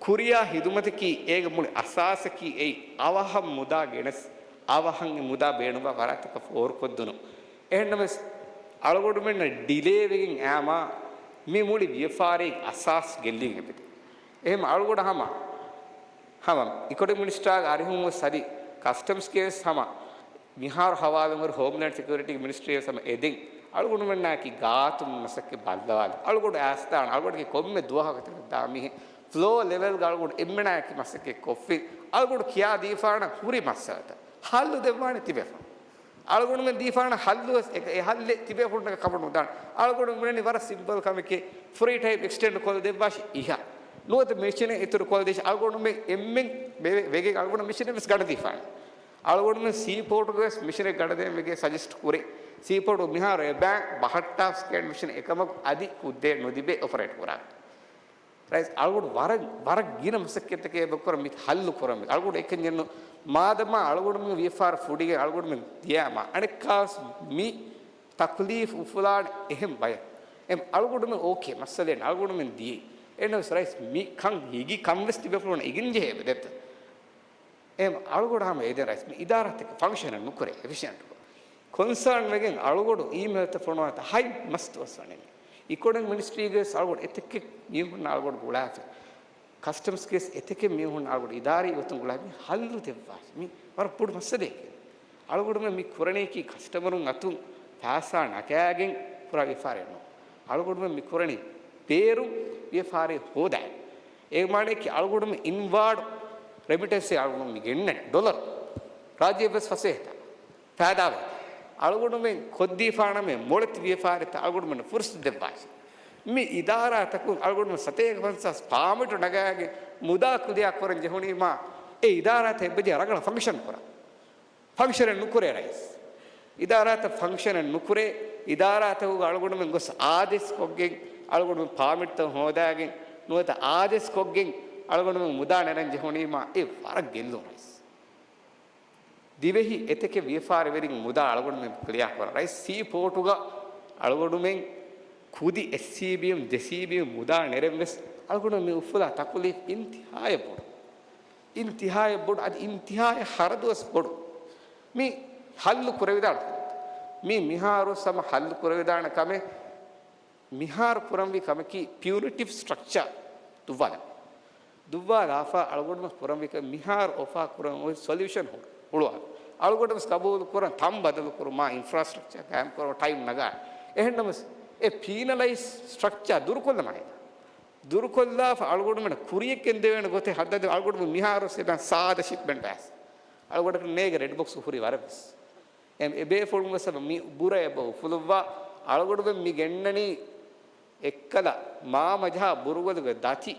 ކުރިއާ ހިދުމަތަކީ އޭގެ މުޅި އަސާސަކީ އެއީ އަވަހަށް މުދާ ގެނެސް، އަވަހަށް އެ މުދާ ބޭނުންވާ ފަރާތްތަކަށް ފޯރުކޮށްދުނު. އެހެންނަމަވެސް، އަޅުގަނޑުމެންނަށް ޑިލޭވެގެން އައީމާ، މި މުޅި ވިޔަފާރީގެ އަސާސް ގެއްލިގެން އެބަދޭ. އެހެން އަޅުގަނޑަށް ހަމަ، ހަމަ އިކޮނޮމިކް މިނިސްޓާގެ އަރިހުން ވެސް އަދި ކަސްޓަމްސްގެ ވެސް ހަމަ މިހާރު ހަވާލުވެރި ހޯމްލޭންޑް ސެކިއުރިޓީގެ މިނިސްޓްރީ ވެސް ހަމަ އެދެން. އަޅުގަނޑުމެންނާއެކީ ގާތު މަސައްކަތް ބައްލަވާލި. އަޅުގަނޑު އައިސްދާނެ. އަޅުގަނޑުގެ ކޮންމެ ދުވަހަކު ތެރެ ދާ މީހެއް ފްލޯ ލެވެލްގަ އަޅުގަނޑު އެންމެނާއެކީ މަސައްކަތް ކޮށްފި. އަޅުގަނޑު ކިޔާ ދީފާނަ ހުރި މައްސަލަތައް ހައްލު ދެއްވާނެ ތިބޭފުޅުން. އަޅުގަނޑުމެން ދީފާނަ ހައްލު ވެސް އެ، އެ ހައްލެއް ތިބޭފުޅުންނަކަށް ކަމަށް ނުދާނެ. އަޅުގަނޑު މިނަނީ ވަރަށް ސިމްޕަލް ކަމެކޭ، ފްރީ ޓައިމް އެކްސްޓެންޑް ކޮށްލަ ދެއްވާށި އިހަށް. ނުވަތަ މެޝިނެއް އިތުރު ކޮށްލަ ދޭށި. އަޅުގަނޑުމެން އެންމެން ވެ-، ވެ-، ވެގެން އަޅުގަނޑު މެޝިނެއް ވެސް ގަނެދީފާނެ. އަޅުގަނޑުމެން ސީޕޯޓުގަ ވެސް މެޝިނެއް ގަނެދޭން ވެގެން ސަޖެސްޓް ކުރޭ. ސީޕޯޓު މިހާރު އެ ބައި ބަހައްޓާ ސްކޭން މެޝިން އެކަމަކު އަދި ކުއްދޭ ނުލިބޭ އޮޕަރޭޓް ކުރާ. ރައީސް، އަޅުގަނޑު ވަރަށް، ވަރަށް ގިނަ މަސައްކަތްތަކެއް އެބަ ކުރަން މި ހައްލު ކުރަން. އަޅުގަނޑު އެކަންޏެއްނު މާދަމާ އަޅުގަނޑުމެން ވިޔަފާރި ފުޑިގެން އަޅުގަނޑުމެން ދިޔާމާ އަނެއްކާވެސް މި ތަކުލީފް އުފުލާނެ އެހެން ބަޔަށް. އެމް އަޅުގަނޑުމެން އޯކޭ މައްސަލައެއް ނެތް އަޅުގަނޑުމެން ދިޔައީ. އެހެންނަމަވެސް ރައީސް މި ކަން ހިގި ކަން ވެސް ތިބޭފުޅުން އިގެން ޖެހޭ އެބަ ދެއްތަ؟ އެހެން އަޅުގަނޑު ހަމަ އެދެން ރައީސް މި އިދާރާތަކަށް ފަންކްޝަނެއް ނުކުރޭ އެފިޝިއަންޓްކޮށް. ކޮންސާން ވެގެން އަޅުގަނޑު އީމެއިލްތައް ފޮނުވާތަ ހަތް މަސް ދުވަސް ވަނީ. އިކޮނޮމިކް މިނިސްޓްރީގެ ވެސް އަޅުގަނޑު އެތަކެއް މީހުންނަށް އަޅުގަނޑު ގުޅާފި. ކަސްޓަމްސްގެ ވެސް އެތަކެއް މީހުން އަޅުގަނޑު އިދާރީ ގޮތުން ގުޅާ މި ހައްލު ދެއްވާށި. މި ވަރަށް ބޮޑު މައްސަލައެކޭ. އަޅުގަނޑުމެން މި ކުރަނީކީ ކަސްޓަމަރުން އަތުން ފައިސާ ނަގާގެން ކުރާ ވިޔަފާރެއް ނޫން. އަޅުގަނޑުމެން މި ކުރަނީ ބޭރުން ވިޔަފާރި ހޯދައި. އޭގެ މާނައަކީ އަޅުގަނޑުމެން އިންވާޑް ރެމިޓެންސެއް އަޅުގަނޑުމެން ގެންނަނީ ޑޮލަރު. ރާއްޖެ ވެސް ފަސޭހަތައް ފައިދާވޭ. އަޅުގަނޑުމެން ކޮށްދީފާނަމޭ މޮޅެތި ވިޔަފާރިތައް އަޅުގަނޑުމެން ފުރުސަތު ދެއްވާށި. މި އިދާރާތަކުން އަޅުގަނޑުމެން ސަތޭކަ ފަންސާސް ޕާމެޓު ނަގާގެން މުދާ ކުލިއާ ކުރަން ޖެހުނީމާ އެ އިދާރާތައް އެބަޖެހޭ ރަނގަޅަށް ފަންކްޝަން ކުރަން. ފަންކްޝަނެއް ނުކުރޭ ރައީސް. އިދާރާތައް ފަންކްޝަނެއް ނުކުރޭ. އިދާރާތަކުގަ އަޅުގަނޑުމެން ގޮސް އާދޭސް ކޮށްގެން އަޅުގަނޑުމެން ޕާމެޓްތައް ހޯދާގެން ނުވަތަ އާދޭސް ކޮށްގެން އަޅުގަނޑުމެން މުދާ ނެރަން ޖެހުނީމާ އެ ވަރަށް ގެއްލުން ރައީސް. ދިވެހި އެތަކެއް ވިޔަފާރިވެރިން މުދާ އަޅުގަނޑުމެން ކްލިއާ ކުރަން. ރައީސް ސީޕޯޓުގަ އަޅުގަނޑުމެން ކުދި އެއްސީބީއެމް ދެސީބީއެމް މުދާ ނެރެން ވެސް އަޅުގަނޑު މި އުފުލާ ތަކުލީފް އިންތިހާއަށް ބޮޑު. އިންތިހާއަށް ބޮޑު، އަދި އިންތިހާއަށް ހަރަދުވެސް ބޮޑު. މި ހައްލު ކުރެވިދާނެ. މި މިހާރު ސަމަ ހައްލު ކުރެވިދާނެ ކަމެއް މިހާރު ކުރަންވީ ކަމަކީ ޕިއުރިޓިވް ސްޓްރަކްޗާ ދުއްވާލަން. ދުއްވާލާފަ އަޅުގަނޑުމެން ކުރަންވީ ކަމެއް މިހާރު އޮފާ ކުރަން އޮތް ސޮލިއުޝަން ހުޅުވާލަން. އަޅުގަނޑުވެސް ގަބޫލު ކުރަން ތަން ބަދަލު ކުރުމާ އިންފްރާސްޓްރަކްޗާ ގާއިމް ކުރަން ޓައިމް ނަގާ. އެހެންނަމަވެސް އެ ޕީނަލައިޒް ސްޓްރަކްޗާ ދުރުކޮށްލަމާ ހިނގާ. ދުރުކޮށްލާފަ އަޅުގަނޑުމެން ކުރިޔަށް ގެންދެވޭނެ ގޮތެއް ހައްދަދޭ. އަޅުގަނޑުމެން މިހާރު ސެބަން ސާދަ ޝިޕްމެންޓް ބައިސް. އަޅުގަނޑަކަށް ނޭގެ ރެޑް ބޮކްސް ހުރި ވަރަށްވެސް. އެ، އެބޭފުޅުން ވެސް މި ބުރަ އެބަ އުފުލުއްވާ. އަޅުގަނޑުމެން މި ގެންނަނީ އެއްކަލަ މާމަޖަހާ ބުރުގަލުގެ ދަތި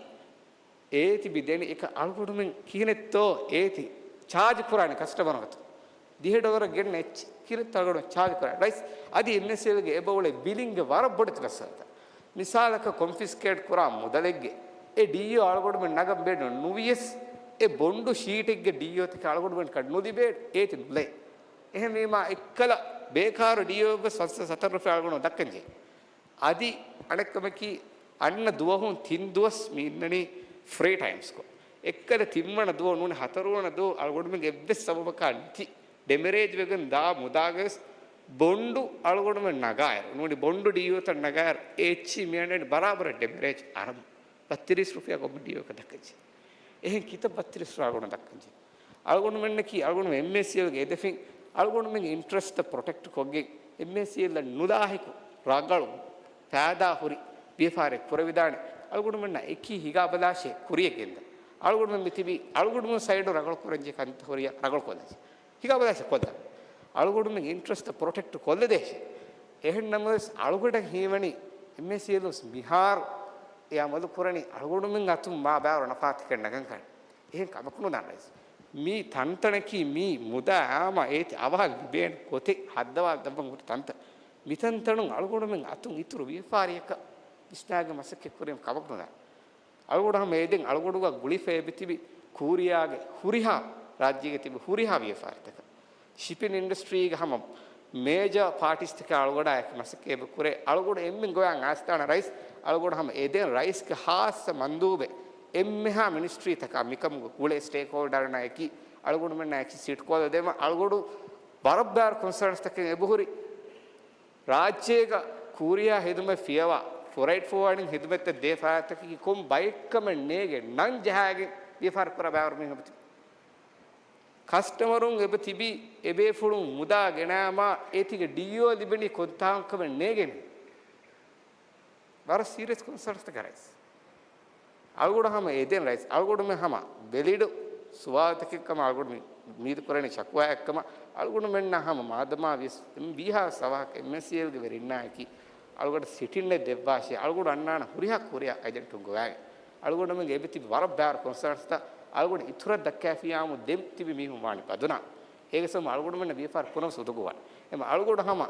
އޭތި ބި ދެނީ އެކަ އަޅުގަނޑުމެން ކިހިނެއްތޯ އޭތި ޗާޖް ކުރާނެ ކަސްޓަމަރު އަތު. ދިހަ ޑޮލަރަށް ގެންނަ އެއްޗެއް ކިހިނެއްތޯ އަޅުގަނޑު ޗާޖް ކުރާނެ. ރައީސް އަދި އެމްއެސްއެލްގެ އެބައުޅޭ ބިލިންގެ ވަރަށް ބޮޑެތި މައްސަލަތައް. މިސާލަކަށް ކޮންފިސްކޭޓް ކުރާ މުދަލެއްގެ އެ ޑީއޯ އަޅުގަނޑުމެން ނަގަން ބޭނުން ނުވިޔަސް އެ ބޮންޑު ޝީޓެއްގެ ޑީއޯތަކެއް އަޅުގަނޑުމެން ކަން ނުލިބޭ އޭތި ނުލޭ. އެހެންވީމާ އެއްކަލަ ބޭކާރު ޑީއޯ ވެސް ފަސް ސަތަރު ރުފިޔާ އަޅުގަނޑު ދައްކަން ޖެހޭ. އަދި އަނެއްކަމަކީ، އަންނަ ދުވަހުން ތިން ދުވަސް މި އިންނަނީ ފްރީ ޓައިމްސްކޮށް. އެއްކަލަ ތިންވަނަ ދުވަހު ނޫނީ ހަތަރުވަނަ ދުވަހު އަޅުގަނޑުމެންގެ އެއްވެސް ސަބަބަކާ ނެތި ޑެމެރޭޖް ވެގެން ދާ މުދާގަވެސް ބޮންޑު އަޅުގަނޑުމެން ނަގާއިރު، ނޫނީ ބޮންޑު ޑީއޯތައް ނަގާއިރު އެ އެޗްއީ މި އަންނަނީ ބަރާބަރަށް ޑެމެރޭޖް އަރަމު. ބައްތިރީސް ރުފިޔާ ކޮންމެ ޑީއޯއަކަށް ދައްކަންޖެހޭ. އެހެން ކިތައް ބައްތިރީސް ރުފިޔާ އަޅުގަނޑު ދައްކަންޖެހޭ. އަޅުގަނޑުމެންނަކީ އަޅުގަނޑު އެމްއޭސީއެލްގެ އެދެފިން އަޅުގަނޑުމެންގެ އިންޓްރެސްޓް ޕްރޮޓެކްޓް ކޮށްގެން އެމްއޭސީއެލްއަށް ނުލާހިކު ރަގަޅު ފައިދާ ހުރި ވިޔަފާރި ކުރެވިދާނެ. އަޅުގަނޑުމެންނަށް އެކީ ހިގާބަލާށޭ ކުރިއަށް ގެންދަން. އަޅުގަނޑުމެން މިތިބީ އަޅުގަނޑުމެން ސައިޑު ރަގަޅު ކުރަންޖެހޭ ކަންތައް ހުރިޔާ ރަގަޅު ކޮށްލަންޖެހޭ. ހިގާބަލާށޭ ކޮށްލަން. އަޅުގަނޑުމެން އިންޓްރެސްޓް ޕްރޮޓެކްޓް ކޮށްލަދޭށޭ. އެހެން ނަމަވެސް އަޅުގަނޑަށް ހީވަނީ އެމްއޭސީއެލް މިހާރު އެ އަމަލު ކުރަނީ އަޅުގަނޑުމެން އަތުން މާ ބާރު ނަފާތަކެއް ނަގަން ކަން. އެހެން ކަމަކު ނުދާން ރައީސް. މީ ތަންތަނަކީ މީ މުދާ އާމާ އޭތި އަވަހަށް ލިބޭނެ ގޮތެއް ހައްދަވާ ދައްވަން ހުރި ތަންތަން. މިތަންތަނުން އަޅުގަނޑުމެން އަތުން އިތުރު ވިޔަފާރިއަކަށް ވިސްނާގެން މަސައްކަތް ކުރީމަ ކަމަކު ނުދާން. އަޅުގަނޑު ހަމަ އެދެން އަޅުގަނޑުގަ ގުޅިފަ އެބަތިބި ކޫރިޔާގެ ހުރިހާ، ރާއްޖޭގެ ތިބި ހުރިހާ ވިޔަފާރިތަކަށް. ޝިޕިން އިންޑަސްޓްރީގެ ހަމަ މޭޖާ ޕާޓީސްތަކާ އަޅުގަނޑާ އެކި މަސައްކަތް އެބަ ކުރޭ. އަޅުގަނޑު އެންމެން ގޮވާން އާސްތާނަ ރައީސް، އަޅުގަނޑު ހަމަ އެދެން ރައީސްގެ ހާއްސަ މަންދޫބެއް އެންމެހާ މިނިސްޓްރީތަކާ މިކަމުގަ ގުޅޭ ސްޓޭކްހޯލްޑަރުންނާ އެކީ އަޅުގަނޑުމެންނާ އެކި ސީޓް ކޯލް ދޭމަ އަޅުގަނޑު ވަރަށް ބާރު ކޮންސަރންސްތަކެއް އެބަހުރި. ރާއްޖޭގަ ކޫރިޔާ ހިދުމަތް ފިޔަވާ، ފްރައިޓް ފޯވާޑިން ހިދުމަތްތައް ދޭ ފަރާތްތަކަކީ ކޮން ބައެއްކަމެއް ނޭގެ ނަން ޖަހާގެން ވިޔަފާރި ކުރާ ބައިވަރު މީހުން އެބަތިބި. ކަސްޓަމަރުން އެބަތިބީ އެބޭފުޅުން މުދާ ގެނައިމާ އޭތިގެ ޑީއޯ ލިބެނީ ކޮންތާކުން ކަމެއް ނޭގެން. ވަރަށް ސީރިއަސް ކޮންސަރންސްތަކެއް ރައީސް. އަޅުގަނޑު ހަމަ އެދެން ރައީސް، އަޅުގަނޑުމެން ހަމަ ވެލިޑު ސުވާލުތަކެއް ކަމަށް އަޅުގަނޑު މި، މީދު ކުރަނީ ޝަކުވާއެއް ކަމަށް އަޅުގަނޑުމެންނަށް ހަމަ މާދަމާ ވިޔަސް ވީހާވެސް އަވަހަކަށް އެމްއެސްއީއެލްގެ ވެރިންނާއެކީ އަޅުގަނޑަށް ސިޓިންއެއް ދެއްވާށޭ. އަޅުގަނޑު އަންނާނަން ހުރިހާ ކުރިއަށް އެޖެންޓުން ގޮވާގެން. އަޅުގަނޑުމެންގެ އެބަތިބި ވަރަށް ބާރު ކޮންސަރންސްތައް އަޅުގަނޑު އިތުރަށް ދައްކާފިއްޔާމު ދެން ތިބި މީހުން ވާނީ ބަދުނާ. އޭގެ ސަބަބުން އަޅުގަނޑުމެންނަށް ވިޔަފާރި ކުރަން ސުދުގުވާނެ. އެމަ އަޅުގަނޑު ހަމަ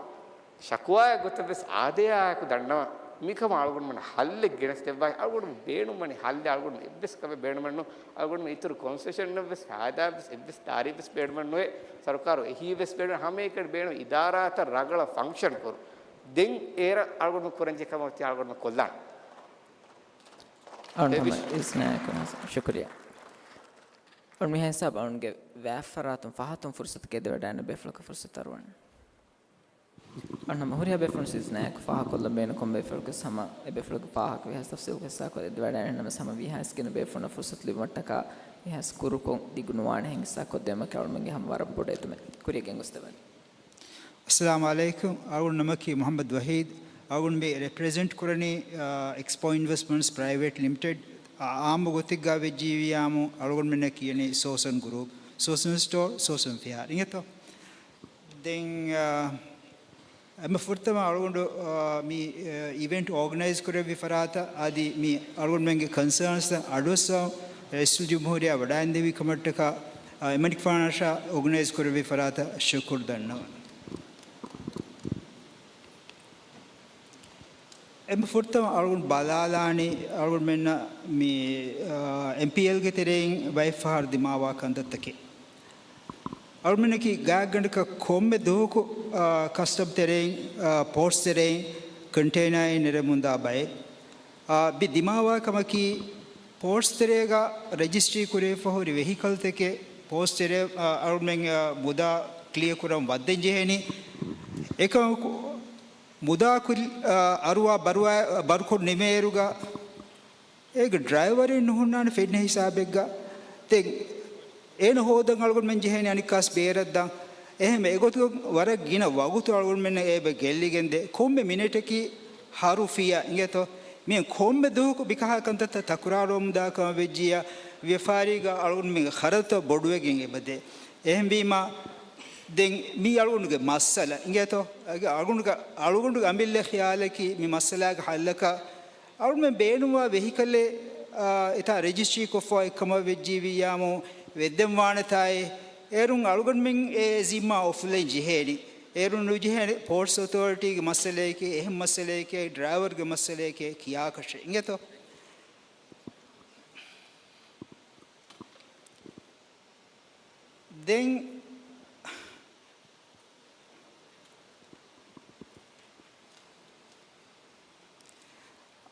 ޝަކުވާއެއް ގޮތަށް ވެސް އާދަޔާއެކު ދަންނަވަން. މިކަމަށް އަޅުގަނޑުމެން ހައްލެއް ގެނެސް ދެއްވާ. އަޅުގަނޑު ބޭނުންވަނީ ހައްލެއް. އަޅުގަނޑު އެއްވެސް ކަމެއް ބޭނުމެއްނު. އަޅުގަނޑު އިތުރު ކޮންސެޝަން ވެސް ފައިދާ ވެސް އެއްވެސް ދާރި ވެސް ބޭނުމެއްނުވޭ. ސަރުކާރު އެހީ ވެސް ބޭނުން ހަމައެކަނި ބޭނުން އިދާރާތައް ރަގަޅަށް ފަންކްޝަން ކުރުން. ދެން އޭރަށް އަޅުގަނޑު ކުރަންޖެހޭ ކަމަށް އޮތީ އަޅުގަނޑު ކޮށްލާން. އަޅުން ހަމަ އިސްނާއެކު ޝުކުރިއްޔާ. އަޅުން މިހާ ހިސާބަށް އަޅުންގެ ވާތްފަރާތުން ފަހަތުން ފުރުސަތު ގެންދެވަޑައިގަންނަ ބޭފުޅަކަށް ފުރުސަތު އަރުވަން. އަންނަ ހުރިހާ ބޭފުޅުން ސިޒްނާއެކު ފާހަގަކޮށްލަން ބޭނުން ކޮންމެ ބޭފުޅަކަސް ހަމަ އެ ބޭފުޅުގެ ފާހަގަ ވީހާވެސް ތަފްސީލުގެ ހިއްސާކޮށް ދެއްވަޑައިގަންނަމަސް ހަމަ ވީހާވެސް ގިނަ ބޭފުޅުންނަށް ފުރުސަތު ލިބުމަށްޓަކާ ވީހާވެސް ކުރުކޮށް ދިގު ނުވާނެ ހެން ހިއްސާކޮށްދެވުމަކީ އަޅުމެންގެ ހަމަ ވަރަށް ބޮޑު އެދުމެއް. ކުރިއަށް ގެންގޮސްދެވަން. އައްސަލާމު ޢަލައިކުމް. އަޅުގަނޑު ނަމަކީ މުޙައްމަދު ވަޙީދު. އަޅުގަނޑު މި ރެޕްރެޒެންޓް ކުރަނީ، އާ، އެކްސްޕޯ އިންވެސްޓްމަންޓްސް ޕްރައިވެޓް ލިމިޓެޑް. އާ، އާއްމު ގޮތެއްގަ ވެއްޖީވިއްޔާމު އަޅުގަނޑުމެންނަކީ އަންނަނީ ސޯސަން ގްރޫޕް، ސޯސަން ސްޓޯރ، ސޯސަން ފެއާ. އިނގޭތޯ؟ ދެން، އާ، އެންމެ ފުރަތަމަ އަޅުގަނޑު، އާ، މި، އާ، އިވެންޓް އޯގަނައިޒް ކުރެއްވި ފަރާތަށް އަދި މި އަޅުގަނޑުމެންގެ ކޮންސާންސްތައް އަޑުއައްސަވަން ރައީސުލްޖުމްހޫރިއްޔާ ވަޑައިންދެވި ކަމަށްޓަކާ، އާ، އެމަނިކުފާނަށާ އޯގަނައިޒް ކުރެއްވި ފަރާތަށް ޝުކުރު ދަންނަވަން. އެންމެ ފުރަތަމަ އަޅުގަނޑު ބަލާލާނީ އަޅުގަނޑުމެންނަށް މި، އާ، އެމްޕީއެލްގެ ތެރެއިން ބައެއްފަހަރު ދިމާވާ ކަންތައްތަކެއް. އަޅުމެންނަކީ ގާތްގަނޑަކަށް ކޮންމެ ދުވަހަކު، އާ، ކަސްޓަމް ތެރެއިން، އާ، ޕޯޓްސް ތެރެއިން ކޮންޓޭނާއެއް ނެރެމުންދާ ބައެއް. އާ، މި ދިމާވާ ކަމަކީ، ޕޯޓްސް ތެރޭގަ ރެޖިސްޓްރީ ކުރެވިފަ ހުރި ވެހިކަލްތަކެއް ޕޯޓްސް ތެރޭ، އާ، އަޅުމެން، އާ، މުދާ ކްލިއަރ ކުރަން ވައްދެން ޖެހޭނީ. އެކަމަކު، މުދާ ކުލް، އާ، އަރުވާ ބަރުވާ، ބަރުކޮށް ނިމޭއިރުގަ، އޭގެ ޑްރައިވަރެއް ނުހުންނާނެ ފެންނަ ހިސާބެއްގަ. ދެން އޭނަ ހޯދަން އަޅުގަނޑުމެން ޖެހޭނެ އަނެއްކާސް ބޭރަށްދާން. އެހެން އެގޮތުގަ ވަރަށް ގިނަ ވަގުތު އަޅުގަނޑުމެންނަށް އެބަ ގެއްލިގެންދޭ. ކޮންމެ މިނެޓަކީ ހަރުފިޔާ އިނގޭތޯ؟ މި ކޮންމެ ދުވަހަކު މިކަހަލަ ކަންތައްތައް ތަކުރާރުވަމުންދާ ކަމަށް ވެއްޖިއްޔާ، ވިޔަފާރީގަ އަޅުގަނޑުމެންގެ ޚަރަދުތައް ބޮޑުވެގެން އެބަދޭ. އެހެންވީމަ، ދެން މީ އަޅުގަނޑުގެ މައްސަލަ އިނގޭތޯ؟ އަގެ އަޅުގަނޑުގެ، އަޅުގަނޑުގެ އަމިއްލަ ޚިޔާލަކީ މި މައްސަލާގެ ހައްލަކަށް އަޅުމެން ބޭނުންވާ ވެހިކަލެއް، އާ، އެތާ ރެޖިސްޓްރީ ކޮށްފަ އެއްކަމަށް ވެއްޖީވިއްޔާމު ވެއްދެން ވާނެތާއޭ. އޭރުން އަޅުގަނޑުމެން އެ ޒިންމާ އޮފްލައިން ޖެހޭނީ. އޭރުން ނުޖެހޭނެ ޕޯޓްސް އޮތޯރިޓީގެ މައްސަލައެކޭ، އެހެން މައްސަލައެކޭ، ޑްރައިވަރުގެ މައްސަލައެކޭ ކިޔާކަށެއް އިނގޭތޯ؟ ދެން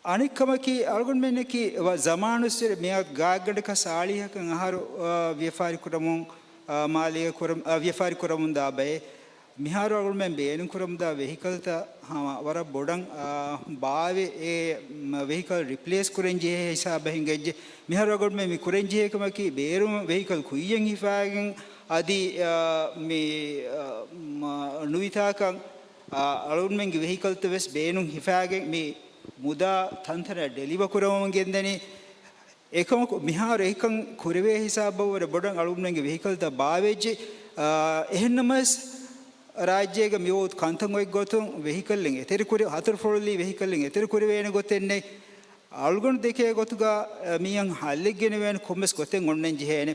އަނެއްކަމަކީ، އަޅުގަނޑުމެންނަކީ ވަ-، ޒަމާނުއްސުރެ މިއަދު ގާތްގަނޑަކަށް ސާޅީހަކަށް އަހަރު، އާ، ވިޔަފާރި ކުރަމުން، އާ، މާލޭގަ ކުރަމު-، އާ، ވިޔަފާރި ކުރަމުންދާ ބައެއް. މިހާރު އަޅުގަނޑުމެން ބޭނުންކުރަމުންދާ ވެހިކަލްތައް ހަމަ ވަރަށް ބޮޑަށް، އާ، ބާވެ އެ، މަ، ވެހިކަލް ރިޕްލޭސް ކުރަން ޖެހޭ ހިސާބަށް ހިނގައްޖެ. މިހާރު އަޅުގަނޑުމެން މި ކުރަން ޖެހޭ ކަމަކީ، ބޭރުން ވެހިކަލް ކުއްޔަށް ހިފާގެން އަދި، އާ، މި، އާ، މަ، ނުވިތާކަށް، އާ، އަޅުގަނޑުމެންގެ ވެހިކަލްތައް ވެސް ބޭނުން ހިފާގެން މި މުދާ ތަންތަނަށް ޑެލިވަ ކުރަމުން ގެންދަނީ. އެކަމަކު، މިހާރު އެކަން ކުރެވޭ ހިސާބަށް ވަރަށް ބޮޑަށް އަޅުގަނޑުމެންގެ ވެހިކަލްތައް ބާވެއްޖެ. އާ، އެހެންނަމަވެސް، ރާއްޖޭގަ މި ވަގުތު ކަންތައް އޮތް ގޮތުން ވެހިކަލްއިން އެތެރެކުރެ-، ހަތަރު ފޮޅުލީ ވެހިކަލްއިން އެތެރެކުރެވޭނެ ގޮތެއް ނެތް. އަޅުގަނޑު ދެކޭ ގޮތުގަ، އަ، މިއަށް ހައްލެއް ގެނެވޭނެ ކޮންމެސް ގޮތެއް އޮންނަން ޖެހޭނެ.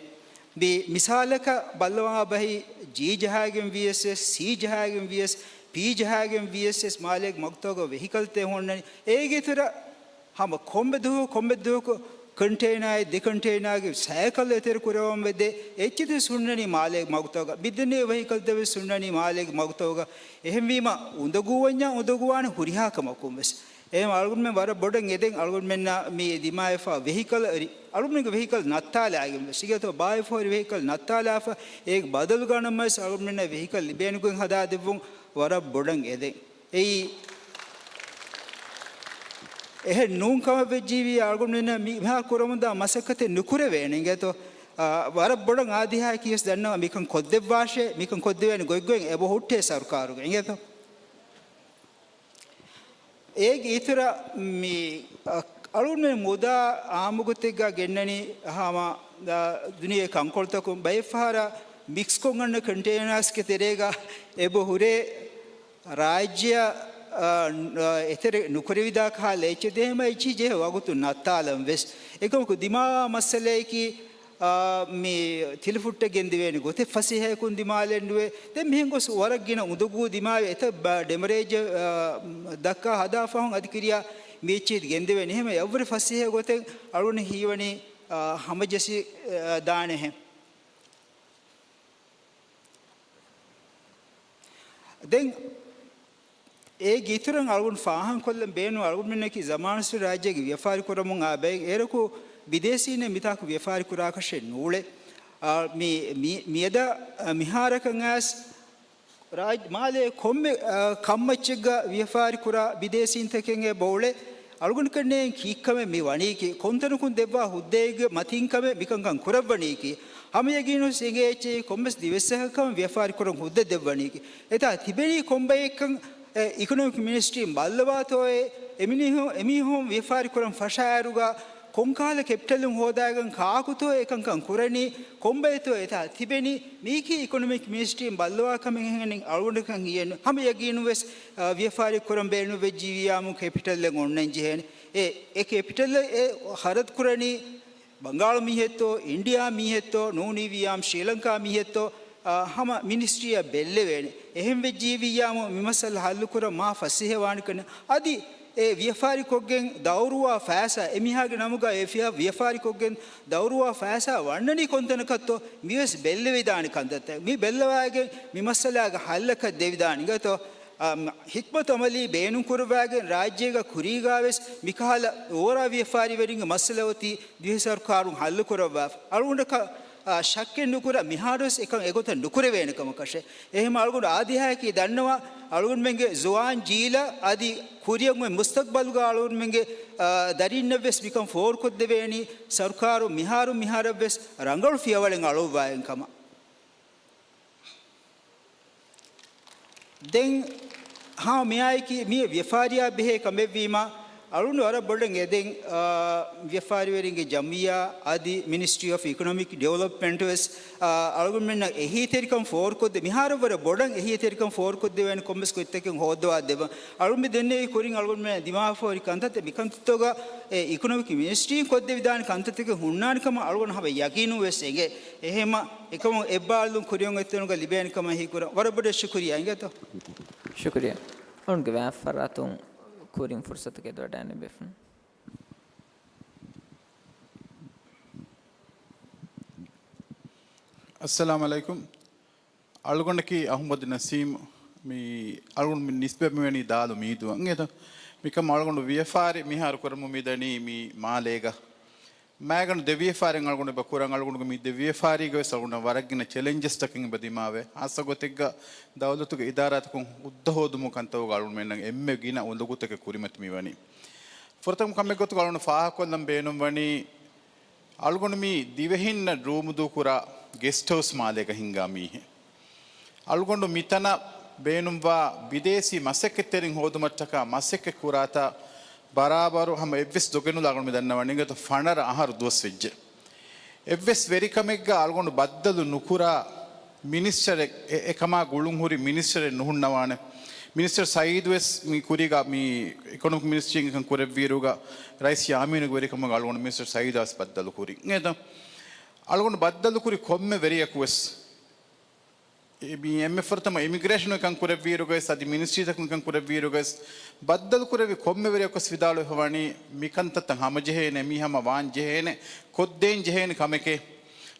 މި މިސާލަކަށް ބައްލަވާ ބަހީ ޖީ ޖަހާގެން ވިޔަސް، ސީ ޖަހާގެން ވިޔަސް، ޕީ ޖަހާގެން ވިޔަސް، މާލޭގެ މަގުތައުގަ ވެހިކަލްތައް ހުންނަނީ. އޭގެ އިތުރަށް ހަމަ ކޮންމެ ދުވަހު، ކޮންމެ ދުވަހަކު ކޮންޓޭނާއެއް، ދެ ކޮންޓޭނާގެ ސައިކަލް އެތެރެ ކުރަވަން ވެދޭ އެއްޗެތި ހުންނަނީ މާލޭގެ މަގުތައުގަ. ބިދަނީ ވެހިކަލްތައް ވެސް ހުންނަނީ މާލޭގެ މަގުތައުގަ. އެހެންވީމަ، އުނދަގޫވަންޏާ އުނދަގޫވާނެ ހުރިހާ ކަމަކުން ވެސް. އެހެން އަޅުގަނޑުމެން ވަރަށް ބޮޑަށް އެދެން އަޅުގަނޑުމެންނަށް މި ދިމާވެފަ ވެހިކަލް، އަޅުގަނޑުމެންގެ ވެހިކަލް ނައްތާލާގެން ވެސް، ސިގޭތޯ ބާވެފަ ހުރި ވެހިކަލް ނައްތާލާފަ، އޭގެ ބަދަލުގަނަމަސް އަޅުގަނޑުމެންނަށް ވެހިކަލް ލިބޭނެ ގޮތް ހަދާދެއްވުން ވަރަށް ބޮޑަށް އެދެން. އެއީ، އެހެން ނޫން ކަމަށް ވެއްޖީވި އަޅުގަނޑުމެންނަށް މި-، މިހާ ކުރަމުންދާ މަސައްކަތެއް ނުކުރެވޭނެ އިނގޭތޯ. އާ، ވަރަށް ބޮޑަށް އާދިހާ ކިޔަސް ދަންނަވާ މިކަން ކޮށްދެއްވާށޭ، މިކަން ކޮށްދެވޭނެ ގޮތްގޮތް އެބަ ހުއްޓޭ ސަރުކާރުގެ އިނގޭތޯ. އޭގެ އިތުރަށް މި، އަ، އަޅުގަނޑުމެން މުދާ އާއްމުގޮތެއްގަ ގެންނަނީ ހަމަ، އަ، ދުނިޔޭ ކަންކޮޅުތަކުން ބައެއްފަހަރަށް މިކްސްކޮށް އަންނަ ކޮންޓޭނާސްގެ ތެރޭގަ އެބަ ހުރޭ ރާއްޖެއަށް، އަ، އަ، އެތެރެ ނުކުރެވިދާ ކަހަލަ އެއްޗެއް ދޭހަމަ އެއްޗިހި ޖެހޭ ވަގުތު ނައްތާލަން ވެސް. އެކަމަކު ދިމާވާ މައްސަލައަކީ، އާ، މި ތިލަފުއްޓަށް ގެންދެވޭނެ ގޮތެއް ފަސޭހައަކުން ދިމާލެއް ނުވޭ. ދެން މިހެން ގޮސް ވަރަށް ގިނަ އުނދަގޫ ދިމާވެ އެތައް ބަ-، ޑެމަރޭޖެއް، އާ، ދައްކާ ހަދާ ފަހުން އަދި ކިރިޔާ މި އެއްޗިހި ގެންދެވޭނެ. އެހެން އެއަށްވުރެ ފަސޭހަ ގޮތެއް އަޅުގަނޑަށް ހީވަނީ، އާ، ހަމަޖެއްސި، އާ، ދާނެހެން. ދެން އޭގެ އިތުރަށް އަޅުގަނޑު ފާހަގަކޮށްލަން ބޭނުން އަޅުގަނޑުމެންނަކީ ޒަމާނުއްސުރެ ރާއްޖޭގެ ވިޔަފާރި ކުރަމުން އާ ބައެއް އޭރަކު ބިދޭސީންނެއް މިތާކު ވިޔަފާރި ކުރާކަށެއް ނޫޅޭ. އާ، މި، މި، މިއަދަށް، އާ، މިހާރަކަށް އައިސް ރާއްޖެ މާލޭ ކޮންމެ، އާ، ކަންމައްޗެއްގަ ވިޔަފާރި ކުރާ ބިދޭސީންތަކެއް އެބަ އުޅޭ. އަޅުގަނޑު ކަންނޭނގެ ކީއްކަމެއް މި ވަނީކީ، ކޮންތަނަކުން ދެއްވާ ހުއްދައެއްގެ މަތިންކަމެއް މިކަންކަން ކުރައްވަނީކީ، ހަމަ ޔަގީނުން އެނގޭ އެއްޗެއް ކޮންމެސް ދިވެއްސަކަށް ކަމަށް ވިޔަފާރި ކުރަން ހުއްދަ ދެއްވަނީކީ. އެތާ ތިބެނީ ކޮންބައެއްކަން، އެ، އިކޮނޮމިކް މިނިސްޓްރީން ބައްލަވާތޯއޭ، އެމީހުން، އެމީހުން ވިޔަފާރި ކުރަން ފަށާއިރުގަ ކޮންކަހަލަ ކެޕިޓަލުން ހޯދާގެން ކާކުތޯ އެކަންކަން ކުރަނީ، ކޮންބައިތޯ އެތާ ތިބެނީ، މީކީ އިކޮނޮމިކް މިނިސްޓްރީން ބައްލަވާ ކަމެއް ހެން އަޅުގަނޑަކަށް ހިޔެއްނު. ހަމަ ޔަގީނުން ވެސް، އާ، ވިޔަފާރި ކުރަން ބޭނުންވެއްޖީވިޔާމު ކެޕިޓަލެއް އޮންނަން ޖެހޭނެ. އެ، އެ ކެޕިޓަލް އެ ޚަރަދު ކުރަނީ ބަންގާޅު މީހެއްތޯ، އިންޑިޔާ މީހެއްތޯ، ނޫނީވިޔާމު ޝްރީލަންކާ މީހެއްތޯ، އާ، ހަމަ މިނިސްޓްރީއަށް ބެއްލެވޭނެ. އެހެން ވެއްޖީވިއްޔާމު މި މައްސަލަ ހައްލުކުރަން މާ ފަސޭހަވާނެކަން. އަދި އެ ވިޔަފާރިކޮށްގެން ދައުރުވާ ފައިސާ، އެމީހާގެ ނަމުގަ އެ ފިޔަ-، ވިޔަފާރިކޮށްގެން ދައުރުވާ ފައިސާ ވަންނަނީ ކޮންތަނަކަށްތޯ މިވެސް ބެއްލެވިދާނެ ކަންތައްތައް. މި ބެއްލަވާގެން މި މައްސަލާގެ ހައްލަކަށް ދެވިދާނެ އިނގޭތޯ. އާ، މަ-، ހިކްމަތު އަމަލީ ބޭނުންކުރުވާގެން ރާއްޖޭގަ ކުރީގާވެސް މިކަހަލަ އޯރާ ވިޔަފާރިވެރިންގެ މައްސަލަ އޮތީ ދިވެހި ސަރުކާރުން ހައްލުކުރައްވާފަ. އަޅުގަނޑަކަށް، އާ، ޝައްކެއް ނުކުރާ މިހާރުވެސް އެކަން އެގޮތަށް ނުކުރެވޭނެ ކަމަކަށެއް. އެހެން އަޅުގަނޑު އާދިހައަކީ ދަންނަވާ އަޅުގަނޑުމެންގެ ޒުވާން ޖީލަށް އަދި ކުރިއަށް އޮތް މުސްތަގްބަލުގަ އަޅުގަނޑުމެންގެ، އާ، ދަރީންނަށްވެސް މިކަން ފޯރުކޮށްދެވޭނީ ސަރުކާރު މިހާރު މިހާރަށްވެސް ރަނގަޅު ފިޔަވަޅެއް އަޅުއްވާގެން ކަމަށް. ދެން ހާ މިއާއެކީ މި ވިޔަފާރިއާ ބެހޭ ކަމެއްވީމަ، އަޅުގަނޑު ވަރަށް ބޮޑަށް އެދެން، އާ، ވިޔަފާރިވެރިންގެ ޖަމްއިއްޔާ އަދި މިނިސްޓްރީ އޮފް އިކޮނޮމިކް ޑިވެލޮޕްމަންޓް ވެސް، އާ، އަޅުގަނޑުމެންނަށް އެހީތެރިކަން ފޯރުކޮށްދެ، މިހާރަށް ވަރަށް ބޮޑަށް އެހީތެރިކަން ފޯރުކޮށްދެވޭނެ ކޮންމެސް ގޮތްތަކެއް ހޯއްދަވާ ދެއްވަން. އަޅުގަނޑު ދެންނެވި ކުރިން އަޅުގަނޑުމެން ދިމާވެފަ ހުރި ކަންތައްތައް މިކަންތައްތަކަށް އެ އިކޮނޮމިކް މިނިސްޓްރީން ކޮށްދެވިދާނެ ކަންތައްތަކެއް ހުންނާނެ ކަމަށް އަޅުގަނޑު ހަމަ ޔަގީނު ވެސް އެނގޭ. އެހެމަ އެކަމުން އެއްބާރުލުން ކުރިއަށް އޮތްތަނުގަ ލިބޭނެ ކަމަށް ހީކުރަން ވަރަށް ބޮޑަށް ޝުކުރިޔާ އިނގޭތޯ. ޝުކުރިޔާ. އަޅުގަނޑުގެ ވާހަކަ ފަރާތުން ކުރިން ފުރުސަތު ގެންދަވަޑައިގަންނަވާ ބޭފުޅުން. އައްސަލާމު ޢަލައިކުމް. އަޅުގަނޑަކީ އަޙްމަދު ނަސީމް. މި އަޅުގަނޑު މި ނިސްބަތް މިވަނީ ދާލު މީދުއަށް އިނގޭތަ؟ މިކަމަށް އަޅުގަނޑު ވިޔަފާރި މިހާރު ކުރަމުން މިދަނީ މި މާލޭގަ. މައިގަނޑު ދެ ވިޔަފާރިއެއް އަޅުގަނޑު އެބަ ކުރަން. އަޅުގަނޑުގެ މި ދެ ވިޔަފާރީގަވެސް އަޅުގަނޑަށް ވަރަށް ގިނަ ޗެލެންޖަސްތަކެއް އެބަ ދިމާވޭ. ހާއްސަ ގޮތެއްގަ ދައުލަތުގެ އިދާރާތަކުން ހުއްދަ ހޯދުމުގެ ކަންތައް އަޅުގަނޑުމެންނަށް އެންމެ ގިނަ އުނދަގޫތަކެއް ކުރިމަތި މިވަނީ. ފުރަތަމަ ކަމެއް ގޮތުގަ އަޅުގަނޑު ފާހަގަކޮށްލަން ބޭނުންވަނީ، އަޅުގަނޑު މި ދިވެހިންނަށް ރޫމު ދޫކުރާ ގެސްޓް ހައުސް މާލޭގަ ހިންގާ މީހެއް. އަޅުގަނޑު މިތަނަށް ބޭނުންވާ ބިދޭސީ މަސައްކަތްތެރިން ހޯދުމަށްޓަކާ މަސައްކަތް ކުރާތާ ބަރާބަރު ހަމަ އެއްވެސް ދޮގެއް ނުލާ އަޅުގަނޑު މި ދަންނަވަނީ އިނގޭތޯ ފަނަރަ އަހަރު ދުވަސް ވެއްޖެ. އެއްވެސް ވެރިކަމެއްގަ އަޅުގަނޑު ބައްދަލު ނުކުރާ މިނިސްޓަރެއް، އެ، އެކަމާ ގުޅުންހުރި މިނިސްޓަރެއް ނުހުންނަވާނެ. މިނިސްޓަރ ސައީދު ވެސް މި ކުރީގަ މި އިކޮނޮމިކް މިނިސްޓްރީން އެކަން ކުރެއްވިއިރުގަ ރައީސް ޔާމީނުގެ ވެރިކަމުގަ އަޅުގަނޑު މިނިސްޓަރ ސައީދާ ވެސް ބައްދަލު ކުރި. އިނގޭތަ؟ އަޅުގަނޑު ބައްދަލު ކުރި ކޮންމެ ވެރިޔަކު ވެސް އެ މި އެންމެ ފުރަތަމަ އިމިގްރޭޝަނު އެކަން ކުރެއްވިއިރުގަވެސް، އަދި މިނިސްޓްރީތަކުން އެކަން ކުރެއްވިއިރުގަވެސް، ބައްދަލު ކުރެއްވި ކޮންމެ ވެރިޔަކުވެސް ވިދާޅުވެފަ ވަނީ، މިކަންތައްތައް ހަމަޖެހޭނެ، މީ ހަމަ ވާން ޖެހޭނެ، ކޮށްދޭން ޖެހޭނެ ކަމެކޭ.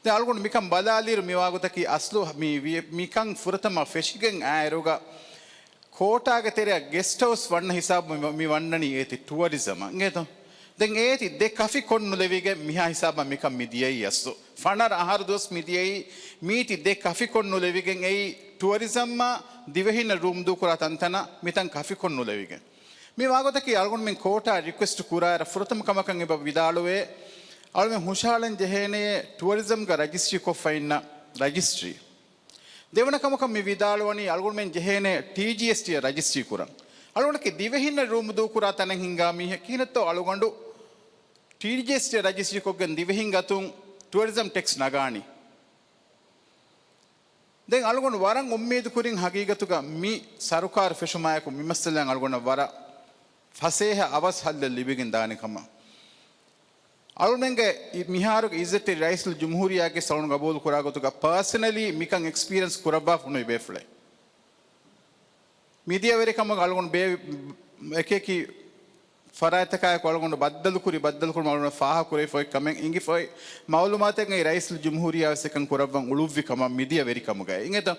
ދެން އަޅުގަނޑު މިކަން ބަލާލިއިރު މިވާގޮތަކީ އަސްލު މި ވި-، މިކަން ފުރަތަމަ ފެށިގެން އާއިރުގަ، ކޯޓާގެ ތެރެއަށް ގެސްޓް ހައުސް ވަންނަ ހިސާބު މި، މި ވަންނަނީ އޭތި ޓުއަރިޒަމަށް އިނގޭތޯ؟ ދެން އޭތި ދެ ކަފި ކޮށް ނުލެވިގެން މިހާ ހިސާބަށް މިކަން މި ދިޔައީ އަސްލު. ފަނަރަ އަހަރު ދުވަސް މި ދިޔައީ މީތި ދެ ކަފި ކޮށް ނުލެވިގެން އެއީ ޓުއަރިޒަމްއާ ދިވެހިންނަށް ރޫމް ދޫކުރާ ތަންތަނަށް މިތަން ކަފި ކޮށް ނުލެވިގެން. މި ވާގޮތަކީ އަޅުގަނޑުމެން ކޯޓާ ރިކްވެސްޓް ކުރާއިރަށް ފުރަތަމަ ކަމަކަށް އެބަ ވިދާޅުވޭ، އަޅުމެން ހުށަހަޅަން ޖެހޭނެޔޭ ޓުއަރިޒަމްގަ ރަޖިސްޓްރީ ކޮށްފަ އިންނަ ރަޖިސްޓްރީ. ދެވަނަ ކަމަކަށް މި ވިދާޅުވަނީ އަޅުގަނޑުމެން ޖެހޭނެ ޓީޖީއެސްޓީއަށް ރަޖިސްޓްރީ ކުރަން. އަޅުގަނޑަކީ ދިވެހިންނަށް ރޫމު ދޫކުރާ ތަނެއް ހިންގާ މީހެއް. ކިހިނެއްތޯ އަޅުގަނޑު ޓީޖީއެސްޓީއަށް ރަޖިސްޓްރީ ކޮށްގެން ދިވެހިން އަތުން ޓުއަރިޒަމް ޓެކްސް ނަގާނީ؟ ދެން އަޅުގަނޑު ވަރަށް އުއްމީދު ކުރިން ހަގީގަތުގަ މި ސަރުކާރު ފެށުމާއެކު މި މައްސަލައަށް އަޅުގަނޑަށް ވަރަށް ފަސޭހަ އަވަސް ހައްލެއް ލިބިގެން ދާނެ ކަމަށް. އަޅުމެންގެ މިހާރުގެ އިއްޒަތްތެރި ރައީސުލް ޖުމްހޫރިއްޔާގެ ސަޅުން ގަބޫލު ކުރާ ގޮތުގަ ޕާސަނަލީ މިކަން އެކްސްޕީރިއެންސް ކުރައްވާފަ ނުވި ބޭފުޅެއް. މިދިޔަ ވެރިކަމުގަ އަޅުގަނޑު ބޭ-، އެކިއެކި ފަރާތްތަކާއެކު އަޅުގަނޑު ބައްދަލުކުރި، ބައްދަލުކުރުމަށް އަޅުގަނޑު ފާހަގަކުރެވިފައި ކަމެއް އިނގިފައި މައުލޫމާތެއްގައި ރައީސުލް ޖުމްހޫރިއްޔާ ވެސް އެކަން ކުރައްވަން އުޅުއްވި ކަމަށް މިދިޔަ ވެރިކަމުގައި އިނގޭތަ؟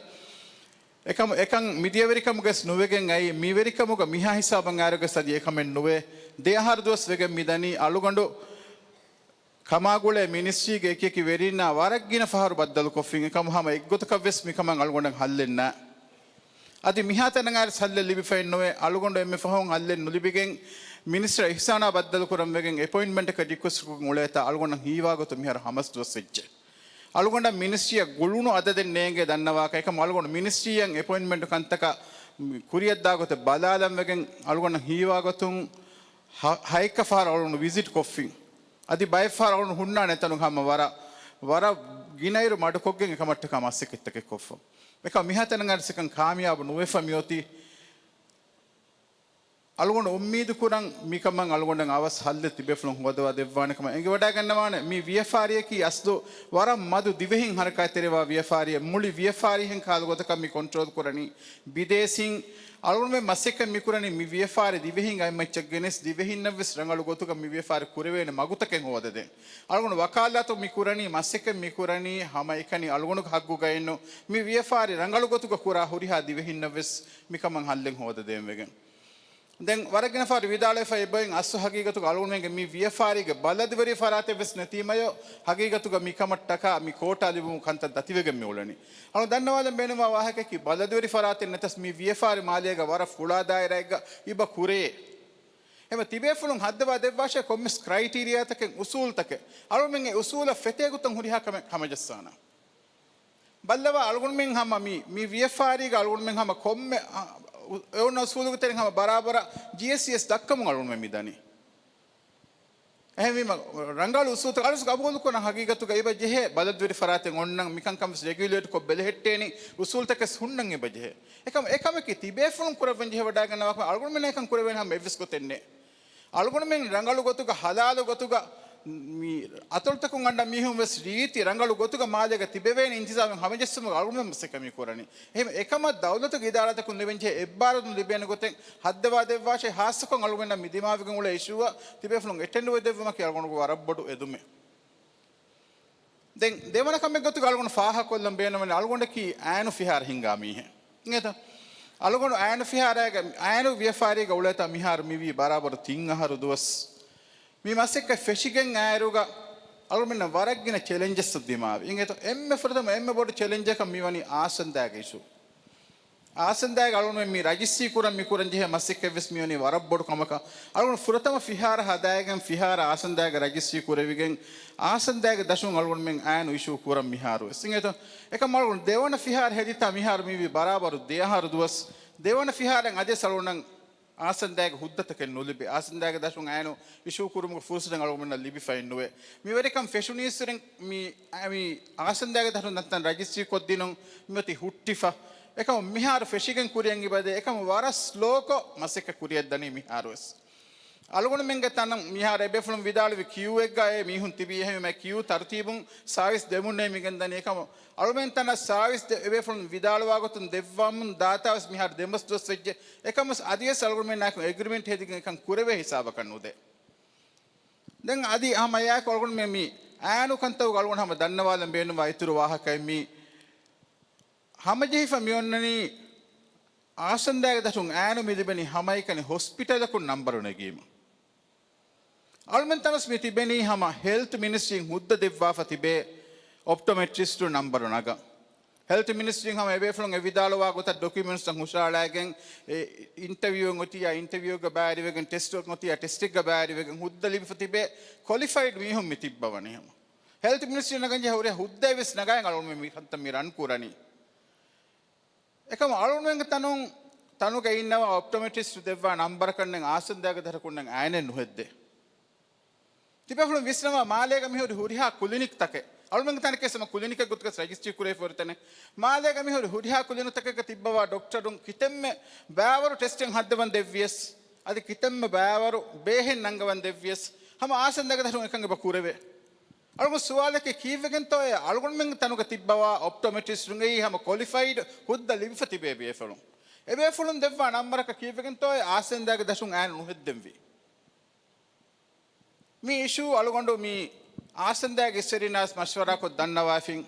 އެކަމަ-، އެކަން މިދިޔަ ވެރިކަމުގައި ވެސް ނުވެގެން އައީ، މި ވެރިކަމުގަ މިހާ ހިސާބަށް އައިރުގަސް އަދި އެކަމެއް ނުވޭ. ދެ އަހަރު ދުވަސް ވެގެން މިދަނީ އަޅުގަނޑު ކަމާގުޅޭ މިނިސްޓްރީގެ އެކިއެކި ވެރިންނާ ވަރަށް ގިނަ ފަހަރު ބައްދަލުކޮށްފިން. އެކަމު ހަމަ އެއްގޮތަކަށްވެސް މިކަމަށް އަޅުގަނޑަށް ހައްލެއް ނާ. އަދި މިހާތަނަށް އައިރު ހައްލެއް ލިބިފައެއް ނުވޭ. އަޅުގަނޑު އެންމެ ފަހުން ހައްލެއް ނުލިބިގެން މިނިސްޓަރ އިޙްސާނާ ބައްދަލުކުރަން ވެގެން އެޕޮއިންޓްމަންޓަކަށް ރިކްވެސްޓްކޮށް އުޅޭތާ އަޅުގަނޑަށް ހީވާގޮތުން މިހާރު ހަމަސް ދުވަސް ވެއްޖެ. އަޅުގަނޑަށް މިނިސްޓްރީއަށް ގުޅުނު އަދަދެއް ނޭނގޭ ދަންނަވާކަށް. އެކަމު އަޅުގަނޑު މިނިސްޓްރީއަށް އެޕޮއިންޓްމަންޓު ކަންތަކަށް ކުރިއަށްދާ ގޮތެއް ބަލާލަން ވެގެން އަޅުގަނޑަށް ހީވާގޮތުން ހަ-، ހައެއްކަ ފަހަރަށް އަޅުގަނޑު ވިޒިޓް ކޮށްފިން. އަދި ބައެއް ފަހަރަށް އަޅުގަނޑު ހުންނާނެ އެތަނުގަ ހަމަ ވަރަށް، ވަރަށް ގިނައިރު މަޑުކޮށްގެން އެކަމަށްޓަކާ މަސައްކަތްތަކެއް ކޮށްފަ. އެކަމު މިހާތަނަށް އައިރު އެކަން ކާމިޔާބު ނުވެފަ މިއޮތީ. އަޅުގަނޑު އުއްމީދު ކުރަން މިކަމަށް އަޅުގަނޑަށް އަވަސް ހައްލެއް ތިބޭފުޅުން ހޯދަވާ ދެއްވާނެ ކަމަށް. އެނގިވަޑައިގަންނަވާނެ، މި ވިޔަފާރިއަކީ އަސްލު ވަރަށް މަދު ދިވެހިން ހަރަކާތްތެރިވާ ވިޔަފާރިއެއް. މުޅި ވިޔަފާރިހެން ކާލުގޮތަކަށް މި ކޮންޓްރޯލް ކުރަނީ ބިދޭސީން. އަޅުގަނޑުމެން މަސައްކަތް މި ކުރަނީ މި ވިޔަފާރި ދިވެހިން އަތްމައްޗަށް ގެނެސް، ދިވެހިންނަށްވެސް ރަނގަޅު ގޮތުގަ މި ވިޔަފާރި ކުރެވޭނެ މަގުތަކެއް ހޯދަދޭން. އަޅުގަނޑު ވަކާލާތު މި ކުރަނީ، މަސައްކަތް މި ކުރަނީ ހަމައެކަނި އަޅުގަނޑުގެ ހައްގުގައެއްނު، މި ވިޔަފާރި ރަނގަޅު ގޮތުގަ ކުރާ ހުރިހާ ދިވެހިންނަށްވެސް މިކަމަށް ހައްލެއް ހޯދަދޭން ވެގެން. ދެން ވަރަށް ގިނަ ފަހަރު ވިދާޅުވެފަ އެބައިން އަސްލު ހަގީގަތުގަ އަޅުގަނޑުމެންގެ މި ވިޔަފާރީގެ ބަލަދުވެރި ފަރާތެއް ވެސް ނެތީމަޔޯ، ހަގީގަތުގަ މި ކަމަށްޓަކާ މި ކޯޓާ ލިބުމުގެ ކަންތައް ދަތިވެގެން މި އުޅެނީ. އަޅު ދަންނަވާލަން ބޭނުންވާ ވާހަކައަކީ ބަލަދުވެރި ފަރާތެއް ނެތަސް މި ވިޔަފާރި މާލޭގަ ވަރަށް ފުޅާ ދާއިރާއެއްގަ އިބަ ކުރޭ. އެމަ ތިބޭފުޅުން ހައްދަވާ ދެއްވާށޭ ކޮންމެސް ކްރައިޓީރިއާތަކެއް، އުސޫލުތަކެއް. އަޅުމެން އެ އުސޫލަށް ފެތޭ ގޮތަށް ހުރިހާ ކަމެއް ހަމަޖައްސާނަން. ބައްލަވާ އަޅުގަނޑުމެން ހަމަ މި، މި ވިޔަފާރީގަ އަޅުގަނޑުމެން ހަމަ ކޮންމެ، އަ، އު-، އެ އޮންނަ އުސޫލުގެ ތެރެއިން ހަމަ ބަރާބަރަށް ޖީއެސްޓީއެސް ދައްކަމުން އަޅުގަނޑުމެން މި ދަނީ. އެހެންވީމަ، ރަނގަޅު އުސޫލުތައް އަޅުސް ގަބޫލުކުރަން ހަގީގަތުގަ އެބަ ޖެހޭ، ބަލަދުވެރި ފަރާތެއް އޮންނަން މިކަންކަން ވެސް ރެގިއުލޭޓް ކޮށް ބެލެހެއްޓޭނީ، އުސޫލުތަކެސް ހުންނަން އެބަ ޖެހޭ. އެކަމަ، އެކަމަކީ ތިބޭފުޅުން ކުރައްވަން ޖެހިވަޑައިގަންނަވާ ކަމެއް އަޅުގަނޑުމެންނަށް އެކަން ކުރެވޭނެ ހަމަ އެއްވެސް ގޮތެއް ނެތް. އަޅުގަނޑުމެން ރަނގަޅު ގޮތުގަ، ހަލާލު ގޮތުގަ، މި އަތޮޅުތަކުން އަންނަ މީހުން ވެސް ރީތި ރަނގަޅު ގޮތުގަ މާލޭގަ ތިބެވޭނެ އިންތިޒާމެއް ހަމަޖެއްސުމަށް އަޅުގަނޑުމެން މަސައްކަތް މި ކުރަނީ. އެހެން އެކަމަށް ދައުލަތުގެ އިދާރާތަކުން ލިބެން ޖެހޭ އެއްބާރުލުން ލިބޭނެ ގޮތެއް ހައްދަވާ ދެއްވާށޭ، ހާއްސަކޮށް އަޅުގަނޑަށް މި ދިމާވެގެން އުޅޭ އިޝޫއަށް ތިބޭފުޅުން އެޓެންޑްވެ ދެއްވުމަކީ އަޅުގަނޑުގެ ވަރަށް ބޮޑު އެދުމެއް. ދެން ދެވަނަ ކަމެއް ގޮތުގަ އަޅުގަނޑު ފާހަގަކޮށްލަން ބޭނުންވަނީ އަޅުގަނޑަކީ އާނު ފިހާރަ ހިންގާ މީހެއް. އިނގޭތަ؟ އަޅުގަނޑު އައިނު ފިހާރައިގަ، އައިނު ވިޔަފާރީގަ އުޅޭތާ މިހާރު މިވީ ބަރާބަރު ތިން އަހަރު ދުވަސް. މި މަސައްކަތް ފެށިގެން އައިރުގަ އަޅުމެންނަށް ވަރަށް ގިނަ ޗެލެންޖަސް ދިމާވި. އިނގޭތޯ އެންމެ ފުރަތަމަ އެންމެ ބޮޑު ޗެލެންޖަކަށް މިވަނީ އާސަންދާގެ އިޝޫ. އާސަންދާގެ އަޅުމެން މި ރަޖިސްޓްރީ ކުރަން މި ކުރަން ޖެހޭ މަސައްކަތްވެސް މިވަނީ ވަރަށް ބޮޑު ކަމަކަށް. އަޅުގަނޑު ފުރަތަމަ ފިހާރަ ހަދާގެން ފިހާރަ އާސަންދާގެ ރަޖިސްޓްރީ ކުރެވިގެން އާސަންދާގެ ދަށުން އަޅުގަނޑުމެން އައިނު އިޝޫ ކުރަން މިހާރުވެސް. އިނގޭތޯ އެކަމް އަޅުގަނޑު ދެވަނަ ފިހާރަ ހެދިތާ މިހާރު މިވީ ބަރާބަރު ދެ އަހަރު ދުވަސް. ދެވަނަ ފިހާރައިން އަދިވެސް އަޅުގަނޑަށް އާސަންދާގެ ހުއްދަތަކެއް ނުލިބޭ. އާސަންދާގެ ދަށުން އައިނު އިޝޫ ކުރުމުގެ ފުރުސަތެއް އަޅުގަނޑަށް ލިބިފައެއް ނުވޭ. މިވެރިކަން ފެށުނީއްސުރެން މި، މި އާސަންދާގެ ދަށުން ތަންތަން ރަޖިސްޓްރީ ކޮށްދިނުން މިއޮތީ ހުއްޓިފަ. އެކަމު މިހާރު ފެށިގެން ކުރިއަށް އިބަދޭ. އެކަމު ވަރަށް ސްލޯކޮށް މަސައްކަތް ކުރިއަށްދަނީ މިހާރުވެސް. އަޅުގަނޑުމެންގެ ތަނަށް މިހާރު އެބޭފުޅުން ވިދާޅުވި ކިޔޫއެއްގަ އެ މީހުން ތިބީ އެހެންވީމަ ކިޔޫ ތަރުތީބުން ސާވިސް ދެމުންނޭ މިގެންދަނީ. އެކަމު އަޅުމެން ތަނަށް ސާވިސް ދެ އެބޭފުޅުން ވިދާޅުވާ ގޮތުން ދެއްވަމުން ދާތާވެސް މިހާރު ދެމަސް ދުވަސް ވެއްޖެ. އެކަމަސް އަދިވެސް އަޅުގަނޑުމެންނާއެކު އެގްރިމެންޓް ހެދިގެން އެކަން ކުރެވޭ ހިސާބަކަށް ނުދޭ. ދެން އަދި ހަމަ އެއާއެކު އަޅުގަނޑުމެން މި އައިނު ކަންތައް އަޅުގަނޑު ހަމަ ދަންނަވާލަން ބޭނުންވާ އިތުރު ވާހަކައެއް މި ހަމަޖެހިފަ މިއޮންނަނީ އާސަންދާގެ ދަށުން އައިނު މިލިބެނީ ހަމައެކަނި ހޮސްޕިޓަލަކުން ނަންބަރު ނެގީމަ. އަޅުމެން ތަނަސް މި ތިބެނީ ހަމަ ހެލްތު މިނިސްޓްރީން ހުއްދަ ދެއްވާފަ ތިބޭ އޮޕްޓޮމެޓްރިސްޓު ނަންބަރު ނަގަ. ހެލްތު މިނިސްޓްރީން ހަމަ އެބޭފުޅުން އެ ވިދާޅުވާ ގޮތަށް ޑޮކިއުމެންޓްސްތައް ހުށައަޅާގެން އިންޓަވިއުއެއް އޮތިއްޔާ އިންޓަވިއުގަ ބައިވެރިވެގެން ޓެސްޓް އޮތިއްޔާ ޓެސްޓެއްގަ ބައިވެރިވެގެން ހުއްދަ ލިބިފަ ތިބޭ ކޮލިފައިޑް މީހުން މި ތިއްބަވަނީ ހަމަ. ހެލްތު މިނިސްޓްރީ ނަގަންޖެހޭ ހުރިހާ ހުއްދައެއް ވެސް ނަގައި އަޅުމެން މި ކަންތައް މި ރަން ކުރަނީ. އެކަމު އަޅުގަނޑުމެންގެ ތަނުން، ތަނުގަ އިންނަވާ އޮޕްޓޮމެޓްރިސްޓް ދެއްވާ ނަންބަރަކަށް އާސަންދާގެ ދަށަކުން އައިނެއް ނުހެއްދޭ. ތިބޭފުޅުން ވިސްނަވާ މާލޭގަ މިހުރި ހުރިހާ ކުލިނިކްތަކެއް، އަޅުމެންގެ ތަނަކީ ހަމަ ކުލިނިކެއް ގޮތުގަސް ރަޖިސްޓްރީ ކުރެވިފަ ހުރި ތަނެއް. މާލޭގަ މިހުރި ހުރިހާ ކުލިނިކްތަކެއްގަ ތިއްބަވާ ޑޮކްޓަރުން ކިތަންމެ ބައިވަރު ޓެސްޓެއް ހައްދަވަން ދެއްވިޔަސް، އަދި ކިތަންމެ ބައިވަރު ބޭހެއް ނަންގަވަން ދެއްވިޔަސް، ހަމަ އާސަންދާގެ ދަށުން އެކަން އެބަ ކުރެވޭ. އަޅުގަނޑު ސުވާލަކީ ކީއްވެގެންތޯ އެ އަޅުގަނޑުމެން ތަނުގަ ތިއްބަވާ އޮޕްޓޮމެޓްރިސްޓުން އެއީ ހަމަ ކޮލިފައިޑް ހުއްދަ ލިބިފަ ތިބޭ ބޭފުޅުން. އެބޭފުޅުން ދެއްވާ ނަންބަރަކަށް ކީއްވެގެންތޯ އެ އާސަންދާގެ ދަށުން އައިނު ނުހެއްދެންވީ. މި އިޝޫ އަޅުގަނޑު މި އާސަންދާގެ އިސްވެރިންނާސް މަޝްވަރާކޮށް ދަންނަވާފިން.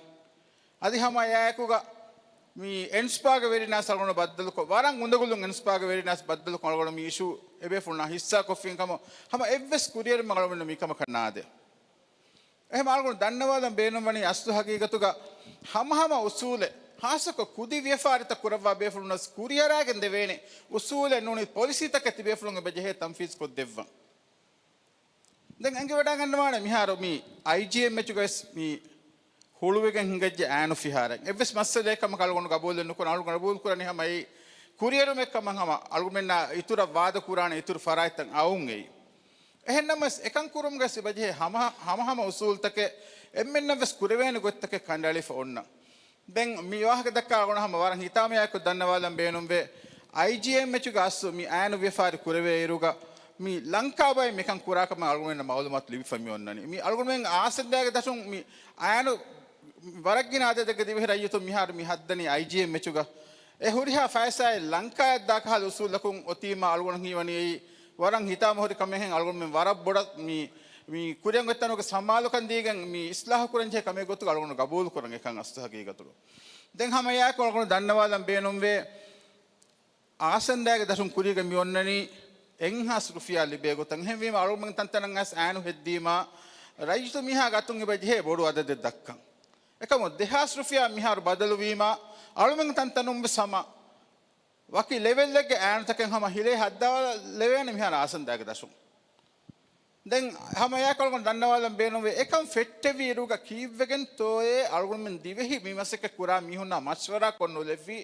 އަދި ހަމަ އެއާއެކުގަ މި އެންސްޕާގެ ވެރިންނާސް އަޅުގަނޑު ބައްދަލުކޮށް، ވަރަށް އުނދަގުލުން އެންސްޕާގެ ވެރިންނާސް ބައްދަލުކޮށް އަޅުގަނޑު މި އިޝޫ އެބޭފުޅުންނާ ހިއްސާކޮށްފިން ކަމަށް ހަމަ އެއްވެސް ކުރިއެރުމެއް އަޅުގަނޑު މިކަމަކަށް ނާދޭ. އެހެން އަޅުގަނޑު ދަންނަވާލަން ބޭނުންވަނީ އަސްލު ހަގީގަތުގަ ހަމަހަމަ އުސޫލެއް، ހާއްސަކޮށް ކުދި ވިޔަފާރިތައް ކުރައްވާ ބޭފުޅުންނަސް ކުރިއަރާގެން ދެވޭނެ އުސޫލެއް ނޫނީ ޕޮލިސީތަކެއް ތިބޭފުޅުން އެބަ ޖެހޭ ތަންފީޒް ކޮށްދެއްވަން. ދެން އެނގިވަޑައިގަންނަވާނެ މިހާރު މި އައިޖީއެމްއެޗުގައި ވެސް މި ހުޅުވިގެން ހިނގައްޖެ އައިނު ފިހާރައިން. އެއްވެސް މައްސަލައެއް ކަމަކަށް އަޅުގަނޑު ގަބޫލެއް ނުކުރަން. އަޅުގަނޑު ގަބޫލު ކުރަނީ ހަމަ އެއީ ކުރިއެރުމެއް ކަމަށް ހަމަ އަޅުގަނޑުމެންނާ އިތުރަށް ވާދަ ކުރާނެ އިތުރު ފަރާތްތައް އައުން އެއީ. އެހެންނަމަވެސް އެކަން ކުރުމުގަ ސިބަޖެހޭ ހަމަ، ހަމަހަމަ އުސޫލުތަކެއް އެންމެންނަށްވެސް ކުރެވޭނެ ގޮތްތަކެއް ކަނޑައެޅިފަ އޮންނަ. ދެން މި ވާހަކަ ދައްކާ އަޅުގަނޑު ހަމަ ވަރަށް ހިތާމަޔާއެކު ދަންނަވާލަން ބޭނުންވޭ. އައިޖީއެމްއެޗުގަ އަސްލު މި އައިނު ވިޔަފާރި ކުރެވޭއިރުގަ މި ލަންކާބައި މިކަން ކުރާކަމަށް އަޅުގަނޑުމެންނަށް މައުލޫމާތު ލިބިފަ މި އޮންނަނީ. މި އަޅުގަނޑުމެން އާސަންދާގެ ދަށުން މި އައިނު ވަރަށްގިނަ އަދަދެއްގެ ދިވެހި ރައްޔިތުން މިހާރު މި ހައްދަނީ އައިޖީއެމްއެޗުގަ. އެ ހުރިހާ ފައިސާއެއް ލަންކާއަށް ދާ ކަހަލަ އުސޫލަކުން އޮތީމާ އަޅުގަނޑު ހީވަނީ އެއީ ވަރަށް ހިތާމަ ހުރި ކަމެއްހެން އަޅުގަނޑުމެން ވަރަށް ބޮޑަށް މި، މި ކުރިއަށް އޮތް ތަނުގެ ސަމާލުކަން ދީގެން މި އިސްލާހު ކުރަންޖެހޭ ކަމެއް ގޮތުގަ އަޅުގަނޑު ގަބޫލު ކުރަން އެކަން އަސްލު ހަގީގަތުގަ. ދެން ހަމަ އެއާއެކު އަޅުގަނޑު ދަންނަވާލަން ބޭނުންވޭ. އާސަންދާގެ ދަށުން ކުރީގަ މި އޮންނަނީ އެއްހާސް ރުފިޔާ ލިބޭ ގޮތަށް. އެހެންވީމަ އަޅުގަނޑު ތަންތަނަށް އައިސް އައިނު ހެއްދީމާ ރައްޔިތު މީހާގެ އަތުން އެބަ ޖެހޭ ބޮޑު އަދަދެއް ދައްކަން. އެކަމު ދެހާސް ރުފިޔާ މިހާރު ބަދަލުވީމާ އަޅުމެން ތަންތަނުން ވެސް ހަމަ ވަކި ލެވެލްއެއްގެ އައިނުތަކެއް ހަމަ ހިލޭ ހައްދާލެވޭނެ މިހާރު އާސަންދާގެ ދަށުން. ދެން ހަމަ އެއާއެކު އަޅުގަނޑު ދަންނަވާލަން ބޭނުންވޭ. އެކަން ފެއްޓެވިއިރުގަ ކީއްވެގެންތޯއޭ އަޅުގަނޑުމެން ދިވެހި މި މަސައްކަތް ކުރާ މީހުންނާ މަޝްވަރާ ކޮށް ނުލެއްވި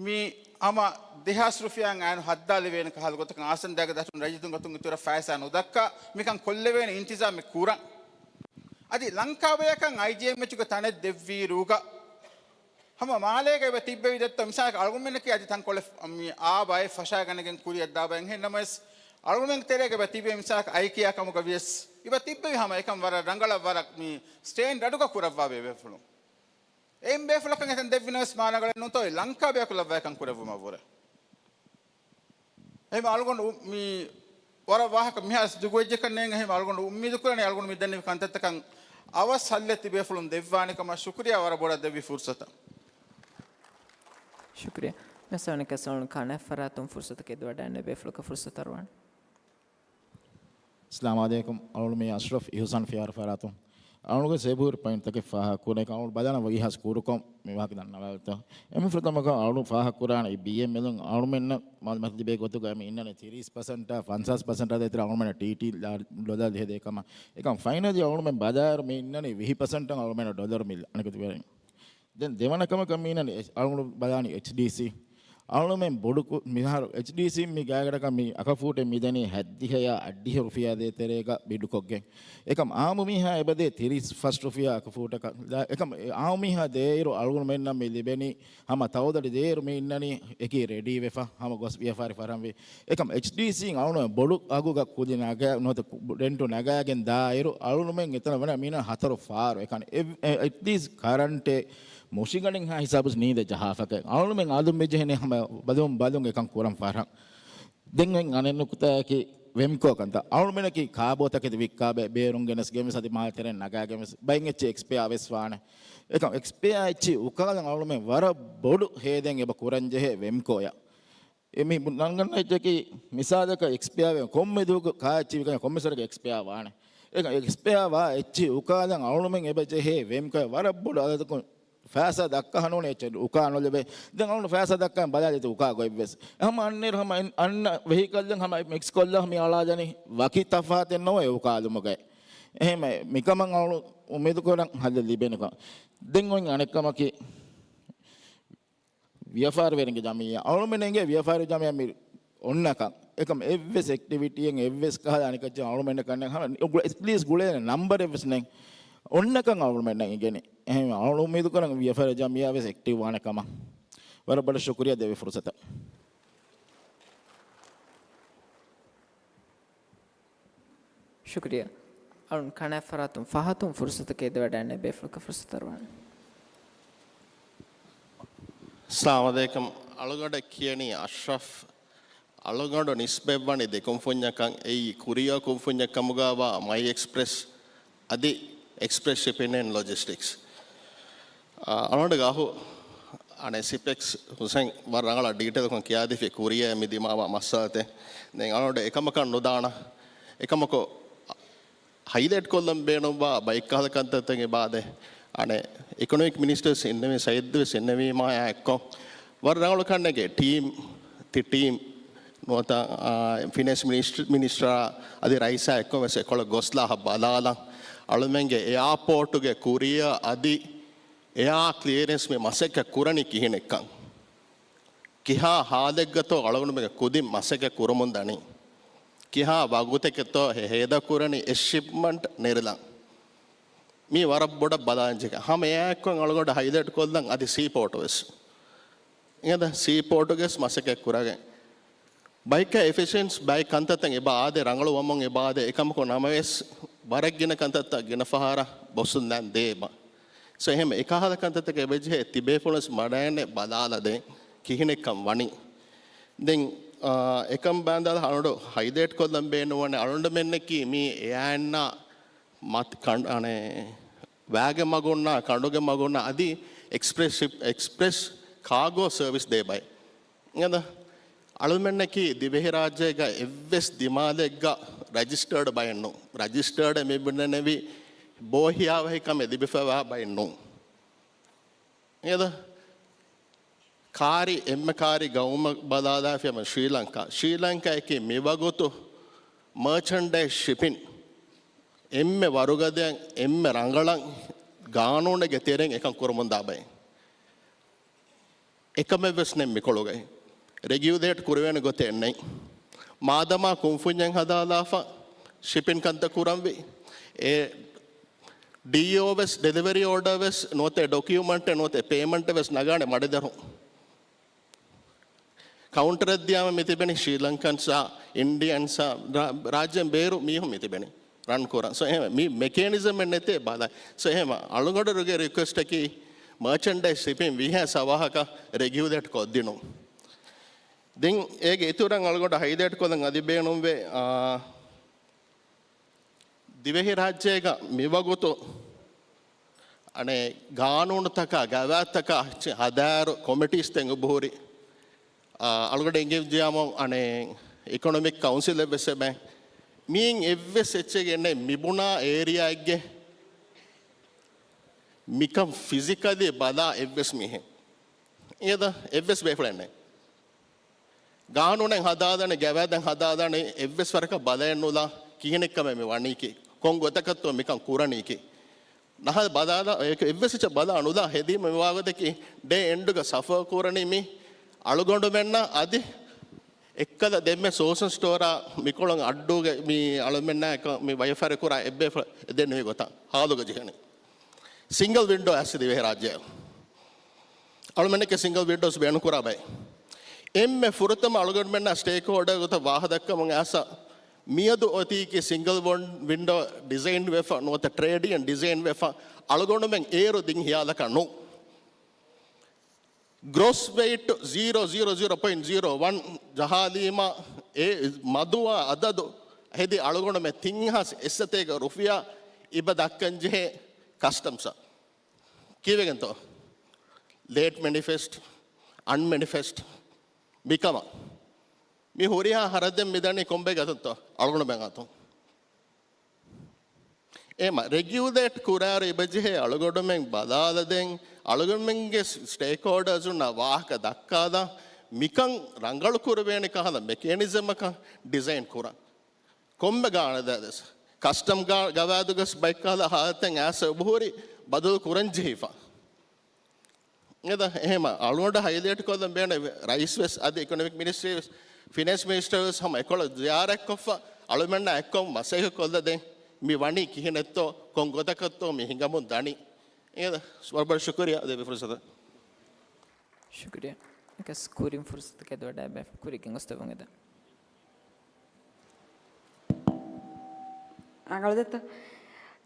މި ހަމަ ދެހާސް ރުފިޔާއިން އައިނު ހައްދާލެވޭނެ ކަހަލަ ގޮތަކަށް އާސަންދާގެ ދަށުން ރައްޔިތުން ގޮތުން އިތުރަށް ފައިސާ ނުދައްކާ މިކަން ކޮށްލެވޭނެ އިންތިޒާމެއް ކުރަން. އަދި ލަންކާބަޔަކަށް އައިޖީއެމްއެޗުގެ ތަނެއް ދެއްވިއިރުގަ ހަމަ މާލޭގަ އެބަ ތިއްބެވި ދެއްތޯ މިސާލަކަށް އަޅުގަނޑުމެންނަކީ އަދި ތަންކޮޅެއް މި އާ ބައެއް ފަށާގަނެގެން ކުރިއަށް ދާ ބައެއް. އެހެން ނަމަވެސް އަޅުގަނޑުމެންގެ ތެރޭގަ އެބަ ތިއްބެވި މިސާލަކަށް އައިކިޔާ ކަމުގަ ވިޔަސް އެބަ ތިއްބެވި ހަމަ އެކަން ވަރަށް ރަނގަޅަށް ވަރަށް މި ސްޓޭންޑަޑުގަ ކުރައްވާ ބޭފުޅުން. އެއިން ބޭފުޅަކަށް އެތަން ދެއްވި ނަމަވެސް މާ ރަނގަޅެއް ނޫންތޯ އެ ލަންކާ ބަޔަކު ލައްވާ އެކަން ކުރެއްވުމަށްވުރެ. އެހެން އަޅުގަނޑު މި ވަރަށް ވާހަކަ މިހާރު ދިގުވެއްޖެކަން ނޭނގެ. އެހެން އަޅުގަނޑު އުއްމީދު ކުރަނީ އަޅުގަނޑު މި ދެންނެވި ކަންތައްތަކަށް އަވަސް ހައްލެއް ތިބޭފުޅުން ދެއްވާނެ ކަމަށް. ޝުކުރިޔާ ވަރަށް ބޮޑަށް ދެއްވި ފުރުސަތަށް. ޝުކުރިޔާ. ސަވަނިކަ ސަވަން ކާނެ ފަރާތުން ފުރުސަތަކެއް ދުވަޑައިން ބޭފުޅަކަށް ފުރުސަތު އަރުވާނެ. އައްސަލާމު ޢަލައިކުމް. އަޅުގަނޑު މީ އަޝްރަފް އިހުސާން ފިޔާރު ފަރާތުން. އަޅުގަނޑުގެ ސޭބުހުރި ޕޮއިންޓްތަކެއް ފާހަގަ ކުރޭ ކަމަށް އަޅުގަނޑު ބަލާނަ ވަގީހާސް ކުރުކޮށް މި ވާހަކަ ދަންނަވާލަތޯ. އެންމެ ފުރަތަމަކަށް އަޅުގަނޑު ފާހަގަ ކުރާނެ އެ ބީއެމްއެލުން އަޅުމެންނަށް މަ-، މަތި ލިބޭ ގޮތުގައި މި އިންނަނީ ތިރީސް ޕަސެންޓާ ފަންސާސް ޕަސެންޓާ ދޭތެރޭ އަޅުމެންނަށް ޓީޓީ ޑޮލަރު ލިހެދޭ ކަމަށް. އެކަމް ފައިނަލީ އަޅުމެން ބަލާއިރު މި އިންނަނީ ވިހި ޕަސެންޓަށް އަޅުމެންނަށް ޑޮލަރު މި އަނެކަތި ވެރިން. ދެން ދެވަނަ ކަމަކަށް މީނަނީ އެޗް-، އަޅުގަނޑު ބަލާނީ އެޗްޑީސީ. އަޅުމެން ބޮޑު ކު-، މިހާރު އެޗްޑީސީ މި ގާތްގަނޑަކަށް މި އަކަފޫޓެއް މިދެނީ ހަތްދިހައާ އަށްޑިހަ ރުފިޔާ ދޭތެރޭގަ ބިޑުކޮށްގެން. އެކަމް އާއްމު މީހާ އެބަދޭ ތިރީސް ފަސް ރުފިޔާ އަކަފޫޓަކަށް. އެކަމް އެ އާއްމު މީހާ ދޭއިރު އަޅުގަނޑުމެންނަށް މި ލިބެނީ ހަމަ ތައުދަޑި ދޭއިރު މި އިންނަނީ އެކީ ރެޑީ ވެފަ ހަމަ ގޮސް ވިޔަފާރި ފަރަހަންވީ. އެކަމް އެޗްޑީސީން އަޅުގަނޑު ބޮޑު އަގުގަ ކުލި ނަގާ-، ނުވަތަ ކު-، ރެންޓު ނަގާގެން ދާއިރު އަޅުގަނޑުމެން އެތަނަށް ވަނީ މީނަ ހަތަރު ފާރު. އެކަން އެ-، އެ-، އެޓްލީސްޓް ކަރަންޓެއް މުށިގަނޑެއްހާ ހިސާބުސް ނީނދެ ޖަހާފަކަށް. އަޅުމެން އަލުން މިޖެހެނީ ހަމަ ބަލުން ބަލުން އެކަން ކުރަން ފަހަރަށް. ދެން އަނެއް ނުކުތާއަކީ ވެމްކޯ ކަންތައް. އަޅުމެނަކީ ކާބޯތަކެތި ވިއްކާ ބޭ-، ބޭރުން ގެނެސް ގެނެސް އަދި މާލެ ތެރެއިން ނަގާ ގެނެސް ބައެއް އެއްޗެއް އެކްސްޕަޔާ ވެސް ވާނެ. އެކަމް އެކްސްޕަޔާ އެއްޗި އުކާލަން އަޅުމެން ވަރަށް ބޮޑު ހޭދައެއް އެބަ ކުރަން ޖެހޭ ވެމްކޯޔަށް. އެ މި ނަންގަންނަ އެއްޗަކީ މިސާލަކަށް އެކްސްޕަޔާ ވެ ކޮންމެ ދުވަހަކު ކާ އެއްޗި ވިކަން ކޮންމެ ސަރަކަށް އެކްސްޕަޔާ ވާނެ. އެކަ އެކްސްޕަޔާ ވާ އެއްޗި އުކާލަން އަޅުމެން އެބަ ޖެހޭ ވެމްކޯޔަށް ވަރަށް ބޮޑު އަދަދަކުން ފައިސާ ދައްކާ ނޫން އެއްޗެއް އުކާ ނުލެވޭ. ދެން އަޅުން ފައިސާ ދައްކަން ބަލާލިތު އުކާ ގޮތްވެސް. ހަމަ އަންނައިރު ހަމަ އަން-، އަންނަ ވެހިކަލްއެއް ހަމަ މިކްސް ކޮށްލާ މި އަޅާލަނީ ވަކި ތަފާތެއް ނޯވޭ އުކާލުމުގައި. އެހެން މިކަމަށް އަޅު އުއްމީދު ކުރަން ހައްލެއް ލިބޭނެކަން. ދެން އޮތް އަނެއް ކަމަކީ، ވިޔަފާރިވެރިންގެ ޖަމިއްޔާ، އަޅުމެން އެނގޭ ވިޔަފާރި ޖަމިއްޔާ މި އޮންނަކަން. އެކަމް އެއްވެސް އެކްޓިވިޓީއެއް އެއްވެސް ކަހަލަ އަނެކައްޗެއް އަޅުމެންނަކަށް ނެތް. ހަމަ އެޓްލީސްޓް ގުޅޭނެ ނަމްބަރެއްވެސް ނެތް. އޮންނަކަން އަޅުމެންނަށް އެނގޭނެ. އެހެން އަޅު އުއްމީދު ކުރަން ވިޔަފާރި ޖަމިއްޔާވެސް އެކްޓިވް ވާނެ ކަމަށް. ވަރަށް ބޮޑަށް ޝުކުރިއްޔާ ދެވި ފުރުސަތަށް. ޝުކުރިއްޔާ. އަޅުން ކަނާ ފަރާތުން ފަހަތުން ފުރުސަތަކެއް ދެވަޑައިން ބޭފުޅަކަށް ފުރުސަތު އަރުވާނެ. އައްސަލާމު ޢަލައިކުމް. އަޅުގަނޑަށް ކިޔަނީ އަޝްރަފް. އަޅުގަނޑު ނިސްބަތްވަނީ ދެ ކުންފުންޏަކަށް. އެއީ ކުރިއަށް ކުންފުންޏެއް ކަމުގައިވާ މައި އެކްސްޕްރެސް އަދި އެކްސްޕްރެސް ޝިޕިން އެންޑް ލޮޖިސްޓިކްސް. އަ، އަޅުގަނޑުގެ އަޚު އަނެއް ސިޕެކްސް ހުސެން ވަރަށް ރަނގަޅަށް ޑީޓެއިލްކޮށް ކިޔާދީފި ކުރިއަށް މި ދިމާވާ މައްސަލަތެއް. ދެން އަޅުގަނޑު އެކަމަކަށް ނުދާނަ. އެކަމަކު ހައިލައިޓް ކޮށްލަން ބޭނުންވާ ބައެއްކަހަލަ ކަންތައްތަކެއް އެބައާދޭ. އަނެއް އިކޮނޮމިކް މިނިސްޓަރ ވެސް އިންނެވި، ސައީދު ވެސް އިންނެވީމާ އެއާ އެއްކޮށް ވަރަށް ރަނގަޅު ކަންނޭނގެ ޓީމް، ތި ޓީމް ނުވަތަ، އާ، ފިނޭންސް މިނިސްޓް-، މިނިސްޓަރާ އަދި ރައީސާ އެއްކޮށް ވެސް އެކޮޅަށް ގޮސްލާ ބަލާލަން. އަޅުމެންގެ އެއާޕޯޓުގެ ކުރިއަށް އަދި އެއާ ކްލިއަރެންސް މި މަސައްކަތް ކުރަނީ ކިހިނެއްކަން. ކިހާ ހާލެއްގަތޯ އަޅުގަނޑުމެންގެ ކުދިން މަސައްކަތް ކުރަމުން ދަނީ؟ ކިހާ ވަގުތެކެތޯ ހޭ-، ހޭދަކުރަނީ އެއް ޝިޕްމަންޓް ނެރެލަން؟ މީ ވަރަށް ބޮޑަށް ބަލާންޖެހޭ. ހަމަ އެއާއެއްކޮށް އަޅުގަނޑު ހައިލައިޓް ކޮށްލަން އަދި ސީޕޯޓު ވެސް. އިނގޭތަ؟ ސީޕޯޓުގެ ވެސް މަސައްކަތް ކުރަގެން. ބައެއްކަ އެފިޝިއެންސް ބައެއް ކަންތައްތައް އެބަ އާދެ ރަނގަޅު ވަމުން އެބަ އާދެ އެކަމަކު ނަމަވެސް ވަރަށް ގިނަ ކަންތައްތައް ގިނަ ފަހަރަށް ބޮސުން ދާން ދޭ އެބަ. ސޯ އެހެން އެކަހަލަ ކަންތައްތަކެއް އެބަޖެހޭ ތިބޭފުޅުން ވެސް މަޑައިންނެ ބަލާލަދޭ ކިހިނެއްކަން ވަނީ. ދެން، އާ، އެކަން ބާނދާލަ އަޅުގަނޑު ހައިލައިޓް ކޮށްލަން ބޭނުންވަނީ އަޅުގަނޑުމެންނަކީ މީ އެއާއިންނާ މަތި ކަން-، އަނެ، ވާގެ މަގުންނާ، ކަނޑުގެ މަގުންނާ އަދި އެކްސްޕްރެސް ޝިޕް، އެކްސްޕްރެސް ކާގޯ ސަރވިސް ދޭ ބައެއް. އެނގޭތަ؟ އަޅުމެންނަކީ ދިވެހިރާއްޖޭގަ އެއްވެސް ދިމާލެއްގަ ރަޖިސްޓާޑް ބައެއް ނޫން. ރަޖިސްޓާޑް މި ބުނެނެވި ބޯހިޔާވަހިކަމެއް ލިބިފައިވާ ބައެއް ނޫން. އެނގޭތަ؟ ކާރި، އެންމެ ކާރި ގައުމަށް ބަލާލާފި ހަމަ ޝްރީލަންކާ. ޝްރީލަންކާއަކީ މިވަގުތު މާޗަންޑައިޒް ޝިޕިން އެންމެ ވަރުގަދައަށް އެންމެ ރަނގަޅަށް ގާނޫނެއްގެ ތެރެއިން އެކަން ކުރަމުންދާ ބައެއް. އެކަމެއްވެސް ނެތް މިކޮޅުގައި. ރެގިއުލޭޓް ކުރެވޭނެ ގޮތެއް ނެތް. މާދަމާ ކުންފުންޏެއް ހަދާލާފަ، ޝިޕިން ކަންތައް ކުރަންވީ. އެ ޑީއޯ ވެސް، ޑެލިވަރީ އޯޑަރ ވެސް ނުވަތަ ޑޮކިއުމަންޓެއް ނުވަތަ ޕޭމަންޓެއް ވެސް ނަގާނެ މަޑިދަރު. ކައުންޓަރަށް ދިޔާމަ މި ތިބެނީ ޝްރީލަންކަންސްއާ، އިންޑިއަންސްއާ، ރާ-، ރާއްޖޭން ބޭރު މީހުން މި ތިބެނީ ރަން ކުރަން. ސޯ އެހެން މި މެކޭނިޒަމެއް ނެތޭ ބަލަ. ސޯ އެހެން އަޅުގަނޑުގެ ރިކުއެސްޓަކީ މާޗަންޑައިޒް ޝިޕިން ވީހާ ސަވާހަކަށް ރެގިއުލޭޓް ކޮށްދިނުން. ދެން އޭގެ އިތުރަށް އަޅުގަނޑަށް ހައިލައިޓް ކޮށްލަން އަދި ބޭނުންވޭ، އާ، ދިވެހިރާއްޖޭގަ މިވަގުތު އަނެއް ގާނޫނުތަކާ، ގަވާއިދުތަކާ ހަދާއިރު ކޮމިޓީސްތައް އުބުހުރި. އަޅުގަޑު އެނގިއްޖިޔާމު އަނެއް އިކޮނޮމިކް ކައުންސިލެއް ވެސް އެބަ މީން އެއްވެސް އެއްޗެއް ގެންނެ މިބުނާ އޭރިއާއެއްގެ މިކަން ފިޒިކަލީ ބަލާ އެއްވެސް މީހެއް އޭދަ އެއްވެސް ބޭފުޅެއް ނެތް. ގާނޫނެއް ހަދާދާނެ، ގަވާއިދެއް ހަދާދާނެ، އެއްވެސް ވަރަކަށް ބަލައެއް ނުލާ، ކިހިނެއްކަމެއް މި ވަނީކީ، ކޮން ގޮތަކަށްތޯ މިކަން ކުރަނީކީ. ނަހަ ބަލާލާ، އެއްވެސް އެއްޗެއް ބަލާ ނުލާ ހެދީމަ މިވާގޮތަކީ، ޑޭ އެންޑުގަ ސަފަރ ކުރަނީ މި އަޅުގަނޑުމެންނަށް އަދި އެއްކަލަ ދެންމެ ސޯސަން ސްޓޯރާ މިކޮޅުން އައްޑޫގެ މި އަޅުމެންނާއެކު މި ވަޔަފާރި ކުރާ އެއްބޭފުޅެއް ދެންނެވި ގޮތަށް ހާލުގަ ޖެހެނީ. ސިންގަލް ވިންޑޯ އައިސް ދިވެހިރާއްޖެއަށް އަޅުމެންނެކެ ސިންގަލް ވިންޑޯސް ބޭނުންކުރާ ބައެއް. އެންމެ ފުރަތަމަ އަޅުގަނޑުމެންނާ ސްޓޭކްހޯލްޑަރ ގޮތަށް ވާހަ ދައްކަމުން އައިސް މިއަދު އޮތީކީ ސިންގަލް ވިންޑޯ ޑިޒައިން ވެފަ ނުވަތަ ޓްރޭޑިއަން ޑިޒައިން ވެފަ އަޅުގަނޑުމެން އޭރު ދިން ހިޔާލަކަށް ނޫން. ގްރޯސް ވެއިޓް ޒީރޯ ޒީރޯ ޒީރޯ ޕޮއިންޓް ޒީރޯ ވަން ޖަހާލީމަ އެ މަދުވާ އަދަދު ހެދި އަޅުގަނޑުމެން ތިން ހާސް އެއްސަތޭކަ ރުފިޔާ އިބަ ދައްކަން ޖެހޭ ކަސްޓަމްސަށް. ކީވެގެންތޯ؟ ލޭޓް މެނިފެސްޓް، އަންމެނިފެސްޓް މިކަމަށް. މި ހުރިހާ ހަރަދެއް މިދަނީ ކޮންބައިގެ އަތުންތޯ؟ އަޅުގަނޑުމެން އަތުން. އެމަ ރެގިއުލޭޓް ކުރާރު އިބަޖެހޭ އަޅުގަނޑުމެން ބަލާލަދޭން، އަޅުގަނޑުމެންގެ ސްޓޭކްހޯލްޑަރސުންނަށް ވާހަކަ ދައްކާލާ، މިކަން ރަނގަޅު ކުރެވޭނެ ކަހަލަ މެކޭނިޒަމަކަށް ޑިޒައިން ކުރަން. ކޮންމެ ގާނަދާދެސް ކަސްޓަމް ގާ-، ގަވާއިދުގަސް ބައެއްކަހަލަ ހާލަތެއް އައިސް އެބަހުރި ބަދަލު ކުރަން ޖެހިފަ. އެދ އެހެމަ އަޅުގަނޑަށް ހައިލައިޓް ކޮށްލަން ބޭނެ ރައީސް ވެސް އަދި އިކޮނޮމިކް މިނިސްޓްރީ ވެސް، ފިނޭންސް މިނިސްޓަރ ވެސް ހަމަ އެކޮޅަށް ޒިޔާރަތްކޮށްފަ އަޅުމެންނާ އެއްކޮށް މަސައްކަތް ކޮށްލަދޭން. މި ވަނީ ކިހިނެއްތޯ، ކޮން ގޮތަކަށްތޯ މި ހިނގަމުން ދަނީ. އެދ ވަރަށް ބޮޑަށް ޝުކުރިއްޔާ ދެއްވި ފުރުސަތަށް. ޝުކުރިއްޔާ. އެކަސް ކުރިން ފުރުސަތު ކެދިވަޑައި ބޭފުޅު ކުރި ގެންގޮސްދެއްވުން އެދެން. ރަނގަޅު ދެއްތޯ؟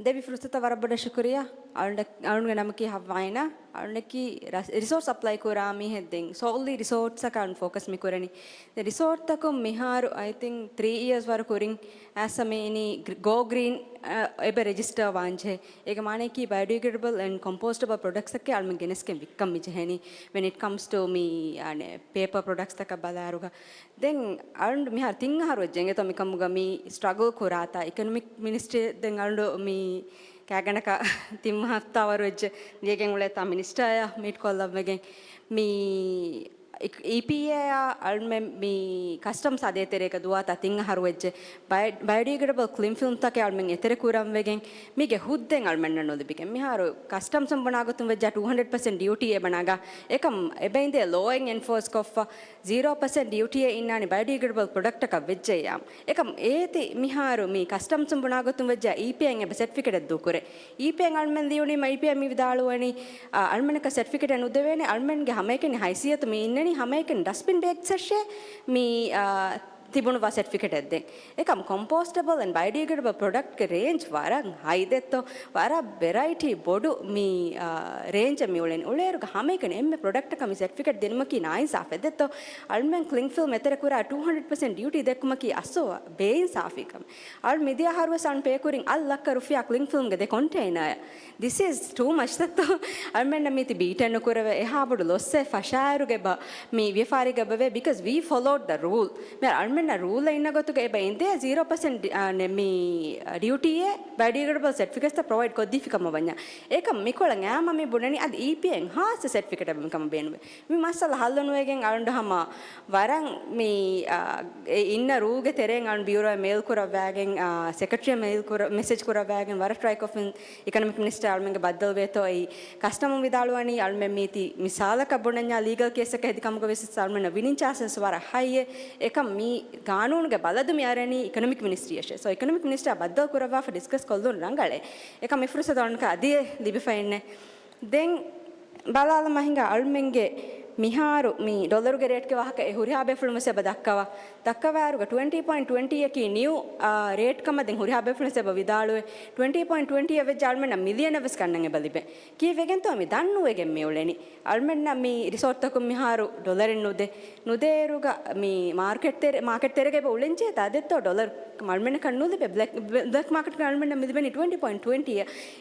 ދެއްވި ފުރުސަތަށް ވަރަށް ބޮޑަށް ޝުކުރިއްޔާ. އަޅުގަނޑަށް، އަޅުގަނޑުގެ ނަމަކީ ހައްވާ އިނާ. އަޅުގަނޑަކީ ރަސް-، ރިސޯޓް ސަޕްލައި ކުރާ މީހެއް ދެން. ސޯލްލީ ރިސޯޓްސަކަށް އަޅުގަނޑު ފޯކަސް މި ކުރަނީ. ދެން ރިސޯޓްތަކުން މިހާރު، އައި ތިންކް، ތްރީ އިޔާސް ވަރު ކުރިން އައިސް މި އިނީ ގްރި-، ގޯ ގްރީން، އަ، އެބަ ރެޖިސްޓަރ ވާންޖެހޭ. އޭގެ މާނައަކީ ބަޔޮޑިގްރޭޑަބަލް އެންޑް ކޮމްޕޯސްޓަބަލް ޕްރޮޑަކްޓްސްތަކެއް އަޅުމެން ގެނެސްގެން ވިއްކަން މި ޖެހެނީ. ވެން އިޓް ކަމްސް ޓު މި، އަނެ، ޕޭޕަ ޕްރޮޑަކްޓްސްތަކަށް ބަލާއިރުގަ. ދެން އަޅުން މިހާރު ތިން އަހަރު ވެއްޖެ އިނގޭތޯ މިކަމުގަ މި ސްޓްރަގަލް ކުރާތާ. އިކޮނޮމިކް މިނިސްޓްރީ ދެން އަޅުން މި ކާގަނޑަކަށް ތިން ހަފްތާ ވަރު ވެއްޖެ މިގެން އުޅޭތާ މިނިސްޓަރއާ މީޓް ކޮށްލަން ވެގެން. މި އީ-، އީޕީއޭއާ އަޅުމެން މި ކަސްޓަމްސް އަދޭތެރޭގަ ދުވާތާ ތިން އަހަރު ވެއްޖެ. ބަޔޮ-، ބަޔޮޑިގްރޭޑަބަލް ކްލިން ފިލްމްތަކެއް އަޅުމެން އެތެރެ ކުރަން ވެގެން މީގެ ހުއްދައެއް އަޅުމެންނަށް ނުލިބިގެން. މިހާރު ކަސްޓަމްސުން ބުނާ ގޮތުން ވެއްޖާ ޓޫ ހަންޑްރެޑް ޕަސެންޓް ޑިއުޓީ އެބަ ނަގާ. އެކަމް އެބައިނދޭ ލޯއެއް އެންފޯސް ކޮށްފަ ޒީރޯ ޕަސެންޓް ޑިއުޓީއެއް އިންނާނީ ބަޔޮޑިގްރޭޑަބަލް ޕްރޮޑަކްޓަކަށް ވެއްޖެއްޔާ. އެކަމް އޭތި މިހާރު މި ކަސްޓަމްސުން ބުނާ ގޮތުން ވެއްޖާ އީޕީއޭއިން އެބަ ސެޓްފިކެޓެއް ދޫކުރޭ. އީޕީއޭއިން އަޅުމެން ލިޔުނީމަ އީޕީއޭ މި ވިދާޅުވަނީ، އަ، އަޅުމެންނަކަށް ސެޓްފިކެޓެއް ނުދެވޭނެ، އަޅުމެންގެ ހަމައެކަނި ހައިސިއްޔަތު މި އިންނަނީ ހަމައެކަނި ޑަސްބިން ބޭގްސްއަށޭ މި، އަ، ތިބުނުވާ ސެޓްފިކެޓެއް ދޭން. އެކަމް ކޮމްޕޯސްޓަބަލް އެންޑް ބަޔޮޑިގްރޭޑަބަލް ޕްރޮޑަކްޓްގެ ރޭންޖް ވަރަށް ހައި ދެއްތޯ، ވަރަށް ވެރައިޓީ ބޮޑު މި، އާ، ރޭންޖެއް މި އުޅެނީ. އުޅޭއިރުގަ ހަމައެކަނި އެންމެ ޕްރޮޑަކްޓަކަށް މި ސެޓްފިކެޓް ދިނުމަކީ ނާއިންސާފެއް ދެއްތޯ. އަޅުމެން ކްލިން ފިލްމް އެތެރެ ކުރާ ޓޫ ހަންޑްރެޑް ޕަސެންޓް ޑިއުޓީ ދެއްކުމަކީ އަސްލު ބޭއިންސާފީ ކަމެއް. އަޅު މިދިޔަ އަހަރުވެސް އަޅުން ޕޭ ކުރިން އަށް ލައްކަ ރުފިޔާ ކްލިން ފިލްމްގެ ދެ ކޮންޓޭނަރ. This is too much ދެއްތޯ. އަޅުމެންނަށް މީތި ބީޓެއް ނުކުރެވޭ، އެހާ ބޮޑު ލޮއްސެއް ފަށާއިރުގަ އެބަ މި ވިޔަފާރީގަ އެބަވޭ، because we followed the rule. މި އަޅުމެންނަށް ރޫލް އިންނަ ގޮތުގަ އެބަ އިނދޭ ޒީރޯ ޕަސެންޓް، އާ، މި ޑިއުޓީއެއް ބަޔޮޑިގްރޭޑަބަލް ސެޓްފިކެޓްސްތައް ޕްރޮވައިޑް ކޮށްދީފި ކަމަށް ވަންޏާ. އެކަމް މިކޮޅަށް އައީމަ މި ބުނަނީ އަދި އީޕީއޭއިން ހާއްސަ ސެޓްފިކެޓެއް މިކަމަށް ބޭނުމޭ. މި މައްސަލަ ހައްލު ނުވެގެން އަޅުން ހަމަ ވަރަށް މި، އާ، އެ އިންނަ ރޫލްގެ ތެރެއިން އަޅުން ބިއުރޯއަށް މެއިލް ކުރައްވާގެން، އާ، ސެކްރެޓަރީއަށް މެއިލް ކުރ-، މެސެޖް ކުރައްވާގެން ވަރަށް ޓްރައި ކޮށްފިން އިކޮނޮމިކް މިނިސްޓަރ އަޅުމެންގެ ބައްދަލުވޭތޯ އެއީ ކަސްޓަމުން ވިދާޅުވަނީ އަޅުމެން މީތި މިސާލަކަށް ބުނަންޏާ ލީގަލް ކޭސްއަކަށް ހެދި ކަމުގަ ވެސް އަޅުމެންނަށް ވިނިން ޗާންސެސް ވަރަށް ހައްޔޭ. އެކަމް މި ގާނޫނުގެ ބަލަދު މި އަރަނީ އިކޮނޮމިކް މިނިސްޓްރީއަށޭ. ސޯ އިކޮނޮމިކް މިނިސްޓަރ ބައްދަލު ކުރައްވާފަ ޑިސްކަސް ކޮށްލުން ރަނގަޅޭ. އެކަމް މި ފުރުސަތު އަޅުންނަކަށް އަދިއެއް ލިބިފައެއްނެއް. ދެން ބަލާލަމާ ހިނގާ އަޅުމެންގެ މިހާރު މި ޑޮލަރުގެ ރޭޓްގެ ވާހަކަ އެ ހުރިހާ ބޭފުޅުން ވެސް އެބަ ދައްކަވާ. ދައްކަވާއިރުގަ ޓްވެންޓީ ޕޮއިންޓް ޓްވެންޓީއަކީ ނިއު، އާ، ރޭޓް ކަމަށް ދެން ހުރިހާ ބޭފުޅުން ވެސް އެބަ ވިދާޅުވޭ. ޓްވެންޓީ ޕޮއިންޓް ޓްވެންޓީ އެއް ވެއްޖެ އަޅުމެންނަށް މިލިއަނަށް ވެސް ގަންނަން އެބަ ލިބޭ. ކީއްވެގެންތޯ މި ދަންނުވެގެން މި އުޅެނީ؟ އަޅުމެންނަށް މި ރިސޯޓްތަކުން މިހާރު ޑޮލަރެއް ނުދޭ. ނުދޭއިރުގަ މި މާކެޓް ތެރެ-، މާކެޓް ތެރޭގަ އެބަ އުޅެންޖެހޭތާ ދެއްތޯ ޑޮލަރު އަޅުމެންނަކަށް ނުލިބޭ. ބްލެކް، ބްލެކް މާކެޓްގަ އަޅުމެންނަށް މި ލިބެނީ ޓްވެންޓީ ޕޮއިންޓް ޓްވެންޓީ.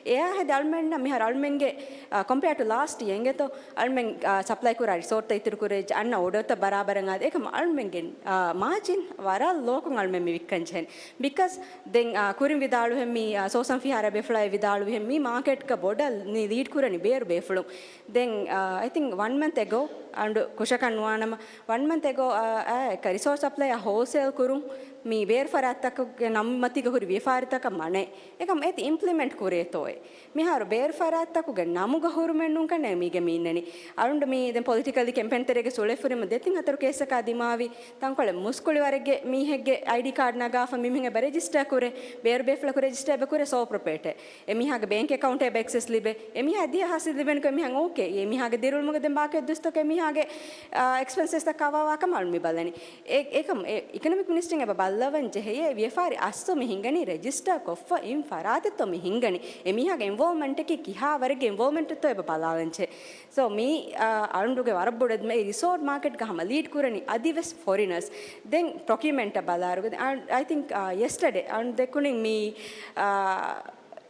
އެއާ ހެދި އަޅުމެންނަށް މިހާރު އަޅުމެންގެ، އާ، ކޮމްޕެއާ ޓު ލާސްޓް އިޔަރ އިނގޭތޯ އަޅުމެން، އާ، ސަޕްލައި ކުރާ ސޯޓްތައް އިތުރު ކުރެއްޖެ، އަންނަ އޯޑަރތައް ބަރާބަރަށް އާދެ. އެކަމް އަޅުމެންގެ މާޖިން ވަރަށް ލޯކޮށް އަޅުމެން މި ވިއްކަން ޖެހެން. ބިކޮސް ދެން ކުރިން ވިދާޅުހެން މީ ސޯސަން ފިހާރަ ބޭފުޅާއި ވިދާޅުވިހެން މީ މާކެޓްގަ ބޮޑަށް ލީޑް ކުރަނީ ބޭރު ބޭފުޅުން. ދެން އަ، އައި ތިންކް ވަން މަންތް އެގޯ، އަންޑު ކުށަކަށް ނުވާނަމަ، ވަން މަންތް އެގޯ އަ، އަ، އެކަ ރިސޯސް ސަޕްލައި އަށް ހޯލްސޭލް ކުރުން މީ ބޭރު ފަރާތްތަކުގެ ނަމް މަތީގަ ހުރި ވިޔަފާރިތަކަށް މަނައެއް. އެކަމް އޭތި އިމްޕްލިމެންޓް ކުރޭތޯއޭ؟ މިހާރު ބޭރު ފަރާތްތަކުގެ ނަމުގަ ހުރުމެއް ނޫންކަންނޭ މީގެ މި އިންނަނީ. އަޅުންޑު މީ ދެން ޕޮލިޓިކަލީ ކެމްޕޭން ތެރޭގަ ސުޅެފުރިމަ ދެތިން ހަތަރު ކޭސްއަކާ ދިމާވި ތަންކޮޅެއް މުސްކުޅި ވަރެއްގެ މީހެއްގެ އައިޑީ ކާޑް ނަގާފަ މި މީހުން އެބަ ރެޖިސްޓާ ކުރޭ، ބޭރު ބޭފުޅަކު ރެޖިސްޓާ އެބަ ކުރޭ ސޯލް ޕްރޮޕްރައިޓަރ. އެ މީހާގެ ބޭންކް އެކައުންޓް އެބަ އެކްސެސް ލިބޭ. އެ މީހާ ދިޔަ ހާސިލް ލިބެންކޮށް އެ މީހާ އޯކޭ. އެ މީހާގެ ދިރިއުޅުމުގެ ދެން ބާކީ ދުވަސްތަކު އެ މީހާގެ އެކްސްޕެންސަސްތައް ކަވާވާކަމަށް އަޅުން މި ބަލަނީ. އެ، އެކަމް އެ އިކޮނޮމިކް މިނިސްޓްރީން އެބަ ބައްލަވަން ޖެހެޔޭ ވިޔަފާރި އަސްލު މި ހިނގަނީ ރެޖިސްޓާ ކޮށްފަ އިން ފަރާތެއްތޯ މި ހިނގަނީ. އެ މީހާގެ އިންވޯލްވްމަންޓަކީ ކިހާ ވަރެއްގެ އިންވޯލްވްމަންޓެއްތޯ އެބަ ބަލާލަން ޖެހޭ. ސޯ މީ، އާ، އަޅުންޑުގެ ވަރަށް ބޮޑަށް މި ރިސޯޓް މާކެޓްގަ ހަމަ ލީޑް ކުރަނީ އަދިވެސް ފޮރިނަރސް. ދެން ޕްރޮކިއުމަންޓަށް ބަލާއިރުގަ، އާ، އައި ތިންކް، އާ، ޔެސްޓަޑޭ އަޅުން ދެއްކުނީ މީ، އާ،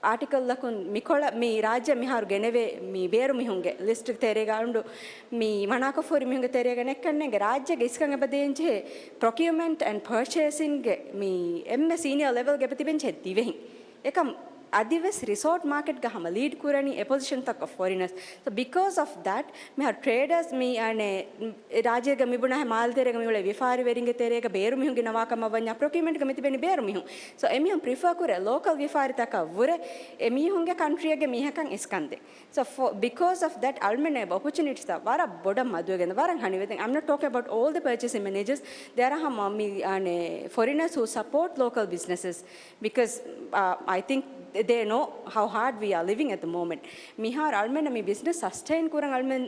އާޓިކަލްއަކުން މިކޮޅަށް މި ރާއްޖެ މިހާރު ގެނެވޭ މި ބޭރު މީހުންގެ ލިސްޓް ތެރޭގަ އަޅުންޑު މި މަނާކޮށްފަހުރި މީހުންގެ ތެރޭގަ ނެއްކަންނޭނގެ ރާއްޖޭގެ އިސްކަން އެބަ ދޭންޖެހޭ ޕްރޮކިއުމަންޓް އެންޑް ޕަރޗޭސިންގެ މި އެންމެ ސީނިއަރ ލެވެލްގެ އެބަ ތިބެންޖެހޭ ދިވެހިން. އެކަމް އަދިވެސް ރިސޯޓް މާކެޓްގަ ހަމަ ލީޑް ކުރަނީ އެ ޕޮޒިޝަންތަކަށް ފޮރިނަރސް. So because of that މިހާރު ޓްރޭޑަރސް މި އަނެއް ރާއްޖޭގަ މިބުނާހެ މާލެ ތެރޭގަ މިއުޅޭ ވިޔަފާރިވެރިންގެ ތެރޭގަ ބޭރު މީހުން ގިނަވާކަމަށް ވަންޏާ ޕްރޮކިއުމަންޓްގަ މިތިބެނީ ބޭރު މީހުން. ސޯ އެމީހުން ޕްރިފަރ ކުރޭ ލޯކަލް ވިޔަފާރިތަކަށް ވުރެ އެމީހުންގެ ކަންޓްރީއެއްގެ މީހަކަށް އިސްކަންދޭ. So for, because of that އަޅުމެންނަށް އެބަ އޮޕޮޗުނިޓީސްތައް ވަރަށް ބޮޑަށް މަދުވެގެން ވަރަށް ހަނިވެދެން. I'm not talking about all the purchasing managers. ދެ އަރަހަމަ މި އަނެ foreigners who support local businesses because uh, I think they know how hard we are living at the moment. މިހާރު އަޅުމެންނަށް މި ބިޒްނަސް ސަސްޓެއިން ކުރަން އަޅުމެން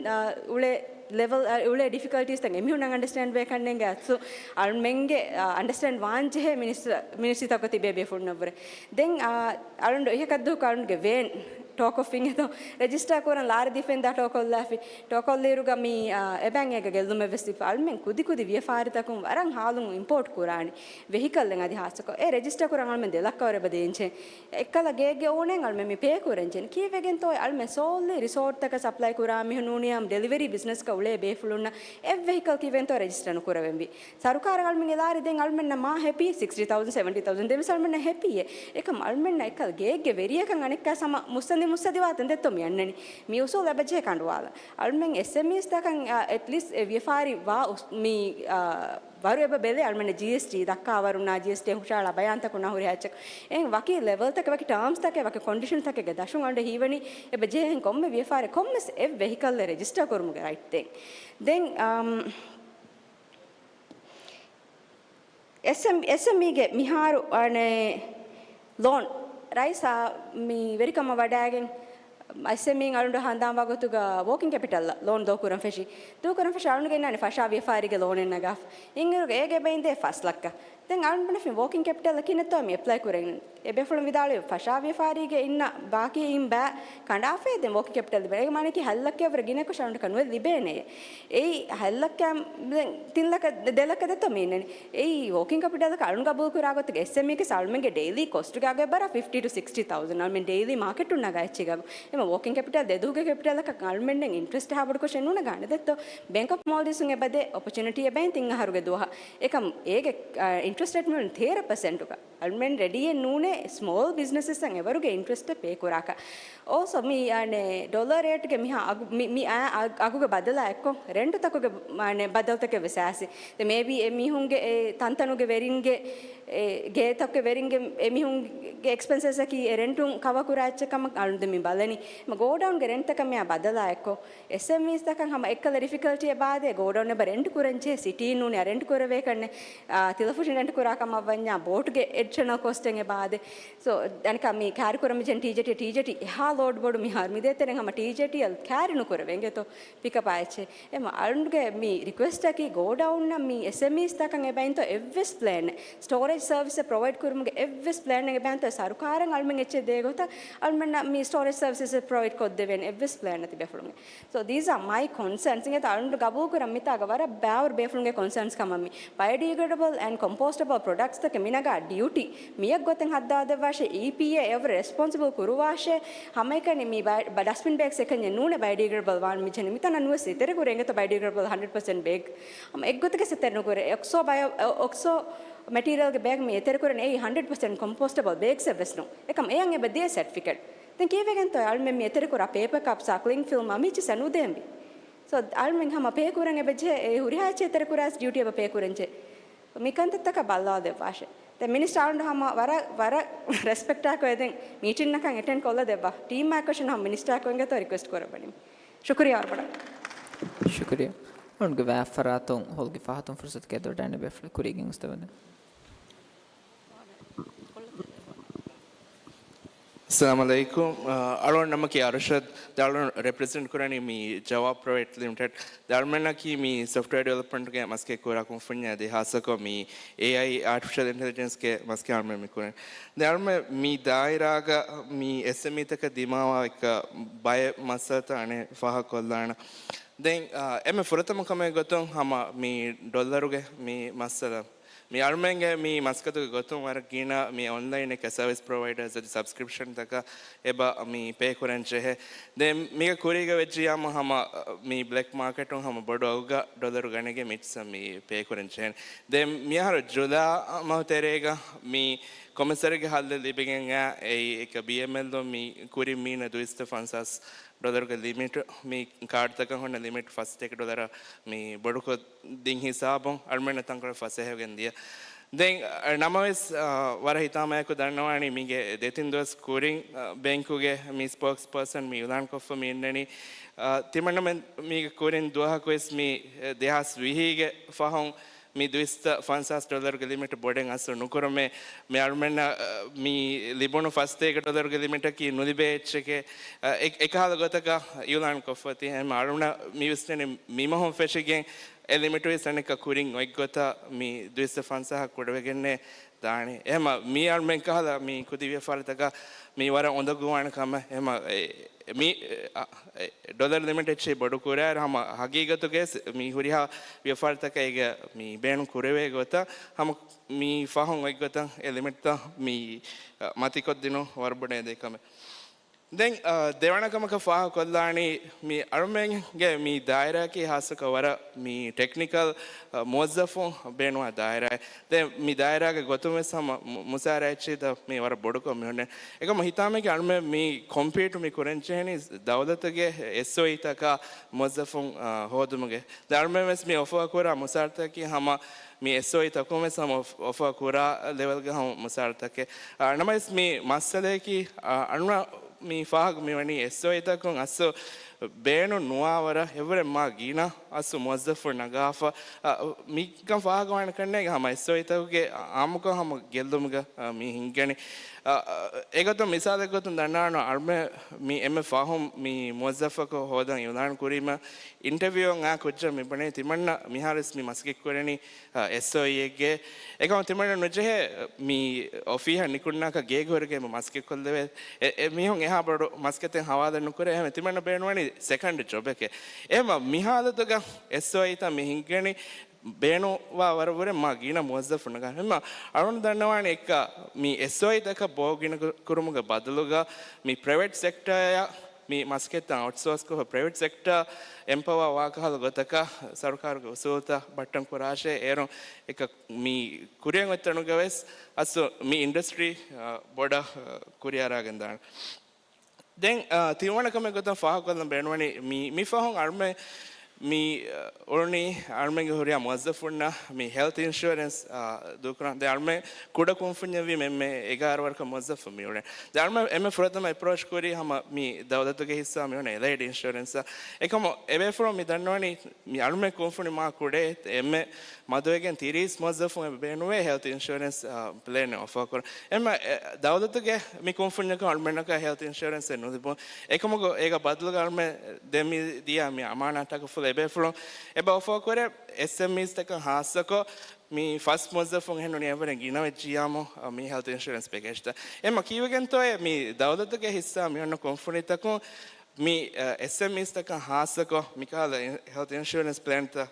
އުޅޭ ލެވެލް އުޅޭ ޑިފިކަލްޓީސްތައް އެމީހުންނަށް އަންޑަސްޓޭންޑް ވޭ ކަންނޭނގެ އަސްލު އަޅުމެންގެ އަންޑަސްޓޭންޑް ވާން ޖެހޭ މިނިސްޓްރީތަކުގަ ތިބޭ ބޭފުޅުންނަށްވުރެ. ދެން އަޅުން އެހަކަށްދުވަހަކު އަޅުންގެ ވޭން ޓޯ ކޮށްފިން އެތޯ ރެޖިސްޓާ ކުރަން ލާރި ދީފައިން ދާ ޓޯ ކޮށްލާފި. ޓޯ ކޮށްލިއިރުގަ މި އެބައިން އޭގަ ގެއްލުމެއް ވެސް ދީފަ. އަޅުމެން ކުދި ކުދި ވިޔަފާރިތަކުން ވަރަށް ހާލުން އިމްޕޯޓް ކުރާނީ. ވެހިކަލްއެއް އަދި ހާއްސަކޮށް އެ ރެޖިސްޓާ ކުރަން އަޅުމެން ދެ ލައްކަ ވަރެއް އެބަ ދޭންޖެހޭ. އެއްކަލަ ގެއެއްގެ އޯނަރު އަޅުމެން މި ޕޭ ކުރަންޖެހޭ. ކީއްވެގެންތޯ އަޅުމެން ސޯލްލީ ރިސޯޓްތަކަށް ސަޕްލައި ކުރާ މީހުން ނޫނީ އާ ޑެލިވަރީ ބިޒްނަސްގަ އުޅޭ ބޭފުޅުންނަށް އެއް ވެހިކަލް ކީއްވެގެންތޯ ރެޖިސްޓާ ނުކުރެވެންވީ. ސަރުކާރަށް އަޅުމެން އެ ލާރި ދޭން އަޅުމެންނަށް މާ ހެޕީ، ސިކްސްޓީ ތައުޒަންޑް، ސެވެންޓީ ތައުޒަންޑް ދެންވެސް އަޅުމެންނަށް ހެޕީއޭ. އެކަމް އަޅުމެންނަށް އެއްކަލަ ގެއެއްގެ ވެރިޔަކަށް އަނެއްކާ ހަމަ މުއްސަނދި މުއްސަދި ވާތަން ދެއްތޯ މި އަންނަނީ. މި އުސޫލް އެބަ ޖެހޭ ކަނޑުވާލަން. އަޅުމެން އެސްއެމްއީސްތަކަށް އެޓްލީސްޓް އެ ވިޔަފާރި ވާ އުސް-، މި އާ، ވަރު އެބަ ބެލޭ އަޅުމެންނަށް ޖީއެސްޓީ ދައްކާވަރުންނާ ޖީއެސްޓީ ހުށަހަޅާ ބަޔާންތަކުންނާ ހުރި ހައްޗަކު. އެހެން ވަކި ލެވެލްތަކެއް، ވަކި ޓާމްސްތަކެއް، ވަކި ކޮންޑިޝަންތަކެއްގެ ދަށުން އަޅުގަނޑަށް ހީވަނީ އެބަ ޖެހޭ ކޮންމެ ވިޔަފާރި ކޮންމެސް އެއް ވެހިކަލްއެއް ރެޖިސްޓާ ކުރުމުގެ ރައިޓްތެއް. ދެން، އަމް، އެސްއެމް، އެސްއެމްއީގެ މިހާރު އަނެއް ލޯން ރައީސާ މި ވެރިކަމަށް ވަޑައިގެން އެސްއެމްއީން އަޅުގަނޑު ހަނދާންވާ ގޮތުގަ ވޯކިން ކެޕިޓަލް ލޯން ދޯ ކުރަން ފެށި. ދޫ ކުރަން ފެށި އަޅުގަނޑު ގެންނާނެ ފަށާ ވިޔަފާރީގެ ލޯނެއް ނަގާފަ. އިންއިރުގަ އޭގެ އެބައިންދޭ ފަސް ލައްކަ. ދެން އަޅުގަނޑު ފިން ވޯކިން ކެޕިޓަލަކީ ނެތޯ މި އެޕްލައި ކުރެން. އެ ބޭފުޅުން ވިދާޅުވި ފަށާ ވިޔަފާރީގެ އިންނަ ބާކީ އިން ބައި ކަނޑާފައި ދެން ވޯކިން ކެޕިޓަލް ލިބޭ. އޭގެ މާނައަކީ ހަތް ލައްކައަށްވުރެ ގިނައަކު އަޅުގަނޑަކަށް ނުވެ ލިބޭނެޔޭ. އެއީ ހަތް ލައްކަ ދެން ތިން ލައްކަ ދެ ލައްކަ ދެތޯ މި އިންނަނީ. އެއީ ވޯކިން ކެޕިޓަލަކަށް އަޅުން ގަބޫލު ކުރާ ގޮތުގެ އެސްއެމްއީއަކީ އަޅުމެންގެ ޑެއިލީ ކޮސްޓުގެ އަގެއް ބަރަ ފިފްޓީ ޓު ސިކްސްޓީ ތައުޒަންޑް. އަޅުމެން ޑެއިލީ މާކެޓުން ނަގާ އެއްޗެއް ގަބު. އެމަ ވޯކިން ކެޕިޓަލް ދެ ދުވަހުގެ ކެޕިޓަލަކަށް އަޅުމެންނަށް އިންޓްރެސްޓް ހާބޮޑުކޮށެއް ނުނަގާނެ ދެއްތޯ. ބޭންކް އޮފް މޯލްޑިވްސްއިން އެބަދޭ އޮޕޮޗުނިޓީ އެބައިން ތިން އަހަރުގެ ދުވަހަށް. އެކަމް އޭގެ، އާ، އިންޓްރެސްޓް ރޭޓް މިއުޅެނީ ތޭރަ ޕަސެންޓުގަ. އަޅުމެން ރެޑީއެއް ނޫނޭ ސްމޯލް ބިޒްނަސަސްއަށް އެވަރުގެ އިންޓްރެސްޓެއް ޕޭ ކުރާކަށް. އޯލްސޯ މި އަނެއް ޑޮލަރ ރޭޓްގެ މިހާ އަގު، މި، މި އާ އަގުގެ ބަދަލާ އެއްކޮށް ރެންޓުތަކުގެ އަނެއް ބަދަލުތަކެއް ވެސް އައިސް. ދެން މޭބީ އެ މީހުންގެ އެ ތަންތަނުގެ ވެރިންގެ އެ ގޭތަކުގެ ވެރިންގެ އެ މީހުންގެ އެކްސްޕެންސަސްއަކީ އެ ރެންޓުން ކަވަރ ކުރާ އެއްޗެއް ކަމަށް އަޅުގަނޑު މި ބަލަނީ. މަ ގޯޑައުންގެ ރެންޓްތަކަށް މިއާ ބަދަލާ އެއްކޮށް އެސްއެމްއީސްތަކަށް ހަމަ އެއްކަލަ ޑިފިކަލްޓީއެއް އެބައާދޭ. ގޯޑައުން އެބަ ރެންޓް ކުރަންޖެހޭ ސިޓީން ނޫނީ އަ ރެންޓް ކުރެވޭކަންނެއް. އާ، ތިލަފުށިން ރެންޓް ކުރާ ކަމަށް ވަންޏާ ބޯޓުގެ އެޑިޝަނަލް ކޮސްޓެއް އެބައާދޭ. ސޯ، އަނެއްކާ މި ކާރި ކުރަން މިޖެހެނީ ޓީޖޭޓީ، ޓީޖޭޓީ އެހާ ލޯޑް ބޮޑު މިހާރު މި ދޭތެރެއިން ހަމަ ޓީޖޭޓީއަށް ކާރި ނުކުރެވޭ އިނގޭތޯ ޕިކަޕް އާ އެއްޗެއް. އެމަ އަޅުންގެ މި ރިކުއެސްޓަކީ ގޯޑައުންނަށް މި އެސްއެމްއީސްތަކަށް އެބައިންތޯ އެއްވެސް ޕްލޭނެއް، ސްޓޯރޭޖް ސަރވިސް ޕްރޮވައިޑް ކުރުމުގެ އެއްވެސް ޕްލޭނެއް އެބައިންތޯ ސަރުކާރަށް އަޅުމެން އެއްޗެއް ދޭ ގޮތަށް އަޅުމެންނަށް މި ސްޓޯރޭޖް ސަރވިސަސް ޕްރޮވައިޑް ކޮށްދެވޭނެ އެއްވެސް ޕްލޭން ނެތި ބޭފުޅުންގެ. So these are my concerns. އިނގޭތަ އަޅުން ގަބޫލު ކުރަން މިތާގަ ވަރަށް ބާވަރު ބޭފުޅުންގެ ކޮންސަރންސް ކަމަށް މި. ބަޔޮޑީގްރޭޑަބަލް އެންޑް ކޮމްޕޯސްޓަބަލް ޕްރޮޑަކްޓްސްތަކެއް މި ނަގާ ޑިއުޓީ މިއަށް ގޮތެއް ހައްދާދެއްވާށޭ، އީޕީއޭ އެވަރު ރެސްޕޮންސިބަލް ކުރުވާށޭ، ހަމައެކަނި މި ބަ-، ބަ-، ޑަސްބިން ބޭގްސް އެކަންޏެއް ނޫނޭ ބަޔޮޑީގްރޭޑަބަލް ވާން މި ޖެހެނީ. މިތަނަށް ނުވެސް އެތެރެ ކުރޭ އިނގޭތަ ބަޔޮޑީގްރޭޑަބަލް ހަންޑްރެޑް ޕަސެންޓް ބޭގް. ހަމަ އެއްގޮތަކަށް އެތެރެ ނުކުރޭ. އޮކްސޯ ބަޔޯ-، އޮ-، އޮކްސޯ މެޓީރިއަލްގެ ބޭގް މި އެތެރެ ކުރަނީ އެއީ ހަންޑްރެޑް ޕަސެންޓް ކޮމްޕޯސްޓަބަލް ބޭގްސް އެއްވެސް ނޫން. އެކަމް އެޔަށް އެބަ ދޭ ސެޓްފިކެޓް. ދެން ކީއްވެގެންތޯ އަޅުމެން މި އެތެރެ ކުރާ ޕޭޕަ ކަޕްސްއާ ކްލިން ފިލްމްއާ މި އެއްޗިއްސަށް ނުދޭންވީ؟ ސޯ އަޅުމެން ހަމަ ޕޭ ކުރަން އެބަޖެހޭ އެ ހުރިހާ އެއްޗެއް އެތެރެ ކުރާސް ޑިއުޓީ އެބަ ޕޭ ކުރަންޖެހޭ. މި ކަންތައްތަކަށް ބައްލަވާ ދެއްވާށޭ. ދެން މިނިސްޓަރުން ހަމަ ވަރަށް، ވަރަށް ރެސްޕެކްޓާ ކޮށް ދެން މީޓިންއަކަށް އެޓެންޑް ކޮށްލަ ދެއްވާ. ޓީމާ ކޮށް ހަމަ މިނިސްޓަރ ކޮންގެތޯ ރިކުއެސްޓް ކުރައްވަނީ. ޝުކުރިޔާ ވަރަށް ބޮޑަށް. ޝުކުރިޔާ. އަޅުގެ ވާ ފަރާތުން ހޮޅުގެ ފަހަތުން ފުރުސަތު ގެދޮޑަން ބޭފުޅެއް ކުރީގެން އުސްތަވަދެން. އައްސަލާމު ޢަލައިކުމް. އަ، އަޅުގަނޑު ނަމަކީ އަރުޝަދް. ދެ އަޅުގަނޑު ރެޕްރެޒެންޓް ކުރަނީ މި ޖަވާބް ޕްރައިވެޓް ލިމިޓެޑް. ދެ އަޅުމެންނަކީ މި ސޮފްޓްވެއާ ޑިވެލޮޕްމަންޓްގެ މަސައްކަތް ކުރާ ކުންފުންޏާ ދި ހާއްސަކޮށް މި އޭއައި އާޓިފިޝަލް އިންޓެލިޖެންސްގެ މަސައްކަތް އަޅުމެން މި ކުރަނީ. ދެ އަޅުމެން މި ދާއިރާގަ މި އެސްއެމްއީތަކަށް ދިމާވާ އެއްކަ ބައެއް މައްސަލަތައް އަނެއް ފާހަގަކޮށްލާނަން. ދެން، އާ، އެންމެ ފުރަތަމަ ކަމެއް ގޮތުން ހަމަ މި ޑޮލަރުގެ މި މައްސަލަ. މި އަޅުމެންގެ މި މަސައްކަތުގެ ގޮތުން ވަރަށް ގިނަ މި އޮންލައިން އެކަ ސަރވިސް ޕްރޮވައިޑާސް އަދި ސަބްސްކްރިޕްޝަންތަކަށް އެބަ މި ޕޭ ކުރަން ޖެހޭ. ދެން މީގަ ކުރީގަ ވެއްޖިއްޔާމު ހަމަ މި ބްލެކް މާކެޓުން ހަމަ ބޮޑު އަގުގަ ޑޮލަރު ގަނެގެން މި އެއްޗިއްސަށް މި ޕޭ ކުރަން ޖެހޭނެ. ދެން މިއަހަރު ޖުލާ މަހު ތެރޭގަ މި ކޮމިސަރީގެ ހައްލެއް ލިބިގެން އައި އެކަ ބީއެމްއެލް މި ކުރިން މީނަ ދުއިސައްތަ ފަންސާސް ޑޮލަރުގެ ލިމިޓް މި ކާޑްތަކަށް ހުންނަ ލިމިޓް ފަސް ޑޮލަރ މި ބޮޑުކޮށް ދިން ހިސާބުން އަޅުމެންނަށް ތަންކޮޅެއް ފަސޭހަވެގެން ދިޔަ. ދެން، އަ، ނަމަވެސް، އަ، ވަރަށް ހިތާމަޔަކު ދަންނަވާނީ މީގެ ދެތިން ދުވަސް ކުރިން، އަ، ބޭންކުގެ މި ސްޕޯކްސް ޕާސަން މި އިއުލާންކޮށްފަ މި އިންނަނީ، އަ، ތިމަންނަމެން މީގެ ކުރިން ދުވަހަކުވެސް މި، އެ، ދެހާސް ވިހީގެ ފަހުން މި ދުއިސައްތަ ފަންސާސް ޑޮލަރުގެ ލިމިޓް ބޮޑެއް އަސްލު ނުކުރުމޭ. މި އަޅުމެންނަށް، އަ، މި ލިބުނު ފަސް ޑޮލަރުގެ ލިމިޓަކީ ނުލިބޭ އެއްޗެކޭ. އެ، އެކަހަލަ ގޮތަކަށް އިއުލާން ކޮށްފަތި އެހެން އަޅުނަށް މި ވިސްނެނީ މިމަހުން ފެށިގެން އެ ލިމިޓުވެސް އަނެއްކާ ކުރިން އޮތްގޮތަށް މި ދުއިސައްތަ ފަންސާހަށް ކުޑަވެގެންނޭ ދާނެ. އެހެމަ މި އަޅުމެން ކަހަލަ މި ކުދި ވިޔަފާރިތަކަށް މި ވަރަށް އުނދަގޫވާނެ ކަމެއް. އެހެމަ އެ، މި، އެ، އެ، ޑޮލަރ ލިމިޓް އެއްޗެހި ބޮޑު ކުރާއިރު ހަމަ ހަގީގަތުގައި މި ހުރިހާ ވިޔަފާރިތަކަށް އޭގެ މި ބޭނުން ކުރެވޭ ގޮތަށް ހަމަ މި ފަހުން އޮތްގޮތަށް އެ ލިމިޓްތައް މި، އަ، މަތިކޮށްދިނުން ވަރަށް ބޮޑަށް އެދޭ ކަމެއް. ދެން، އަ، ދެވަނަ ކަމަކަށް ފާހަގަކޮށްލާނީ، މި އަޅުމެންގެ މި ދާއިރާއަކީ ހާއްސަކޮށް ވަރަށް މި ޓެކްނިކަލް، އަ، މުވައްޒަފުން ބޭނުންވާ ދާއިރާއެއް. ދެން މި ދާއިރާގެ ގޮތުން ވެސް ހަމަ މު-، މުސާރަ އެއްޗިހިތައް މި ވަރަށް ބޮޑުކޮށް މި ހުންނެ. އެކަމަށް ހިތާމައަކީ އަޅުމެން މި ކޮމްޕީޓު މި ކުރަން ޖެހެނީ ދައުލަތުގެ އެސްއޯއީތަކާ މުވައްޒަފުން، އަ، ހޯދުމުގެ. ދެން އަޅުމެން ވެސް މި އޮފާ ކުރާ މުސާރަތަކީ ހަމަ މި އެސްއޯއީތަކުން ވެސް ހަމަ އޮފް-، އޮފާ ކުރާ ލެވެލްގެ ހަމަ މުސާރަތަކެއް. އަ، ނަމަވެސް މި މައްސަލައަކީ، އަ، އަޅުނަށް މި ފާހަގަ މިވަނީ އެސްއޯއީތަކުން އަސްލު ބޭނުން ނުވާވަރަށް އެއްވުރެ މާ ގިނަ އަސްލު މުވައްޒަފުން ނަގާފަ، އަ، މިކަން ފާހަގަވާނެ ކަންނޭނގެ ހަމަ އެސްއޯއީތަކުގެ އާއްމުކޮށް ހަމަ ގެއްލުމުގަ، އަ، މި ހިންގަނީ. އަ، އެގޮތުން މިސާލެއް ގޮތުން ދަންނަވާނަ އަޅުމެ މި އެންމެ ފަހުން މި މުވައްޒަފަކު ހޯދަން އިއުލާން ކުރީމަ އިންޓަވިއުއަށް އާ ކުއްޖަށް މި ބުނޭ ތިމަންނަ މިހާރުވެސް މި މަސައްކަތް ކުރަނީ އެސްއޯއީއެއްގެ. އެކަމަ ތިމަންނަ ނުޖެހޭ މި އޮފީހަށް ނިކުންނާކަށް ގޭގެ ހުރެގެން މަސައްކަތް ކޮށްލެވޭ. އެ، އެ މީހުން އެހާ ބޮޑު މަސައްކަތެއް ހަވާލެއް ނުކުރޭ. އެހެން ތިމަންނަ ބޭނުންވަނީ ސެކަންޑް ޖޮބެކޭ. އެހެމަ މި ހާލަތުގަ އެސްއޯއީތައް މި ހިންގެނީ ބޭނުންވާ ވަރަށް ވުރެ މާ ގިނަ މުވައްޒަފުން ނަގާ. އެހެމަ އަޅުން ދަންނަވާނެ އެއްކަ މި އެސްއޯއީތަކަށް ބޯ ގިނަ ކުރުމުގެ ބަދަލުގަ މި ޕްރައިވެޓް ސެކްޓާއަށް މި މަސައްކަތްތައް އައުޓްސޯސްކޮށް، ޕްރައިވެޓް ސެކްޓަރ އެމްޕަވާ ވާކަހަލަ ގޮތަކަށް ސަރުކާރުގެ އުސޫލުތައް ބައްޓަން ކުރާށޭ. އޭރުން އެކަ މި ކުރިއަށް އޮތްތަނުގަ ވެސް އަސްލު މި އިންޑަސްޓްރީ، އަ، ބޮޑަށް، އަ، ކުރިއަރާގެން ދާނެ. ދެން، އަ، ތިންވަނަ ކަމެއް ގޮތަށް ފާހަގަކޮށްލަން ބޭނުންވަނީ މި، މި ފަހުން އަޅުމެ މި، އަ، އުޅުނީ އަޅުމެންގެ ހުރިހާ މުވައްޒަފުންނަށް މި ހެލްތް އިންޝުއަރެންސް، އަ، ދޫކުރަން. ދެން އަޅުމެ ކުޑަ ކުންފުންޏެއްވީމަ އެންމެ އެގާރަ ވަރަކަށް މުވައްޒަފުން މި އުޅެން. ދެން އަޅުމެ އެންމެ ފުރަތަމަ އެޕްރޯޗް ކުރީ ހަމަ މި ދައުލަތުގެ ހިއްސާ މި އުޅެން އެލައިޑް އިންޝުއަރެންސް. އެކަމު އެބޭފުޅުން މި ދަންނަވަނީ މި އަޅުމެ ކުންފުނި މާ ކުޑައެއް އެންމެ މަދުވެގެން ތިރީސް މުވައްޒަފުން އެބަ ބޭނުންވޭ ހެލްތް އިންޝުއަރެންސް، އާ، ޕްލޭނެއް އޮފާ ކުރަން. އެމަ، އެ، ދައުލަތުގެ މި ކުންފުންޏަކަށް އަޅުމެންނަކަށް ހެލްތް އިންޝުއަރެންސެއް ނުލިބުން. އެކަމަކު އޭގަ ބަދަލުގަ އަޅުމެ ދެން މި ދިޔަ މި އަމާނާތްތަކަށް ފުލު އެބޭފުޅުން އެބަ އޮފާ ކުރޭ އެސްއެމްއީސްތަކަށް ހާއްސަކޮށް މި ފަސް މުވައްޒަފުން އެހެންނުނީ އެއްވަރެއް ގިނަވެއްޖިއްޔާމު، މި ހެލްތް އިންޝުރެންސް ޕެކޭޖްތައް. އެމަ ކީއްވެގެންތޯއޭ މި ދައުލަތުގެ ހިއްސާ މި އޮންނަ ކުންފުނިތަކުން މި، އެސްއެމްއީސް ތަކަށް ހާއްސަކޮށް މިކަހަލަ އިން-، ހެލްތް އިންޝުރެންސް ޕްލޭންތައް،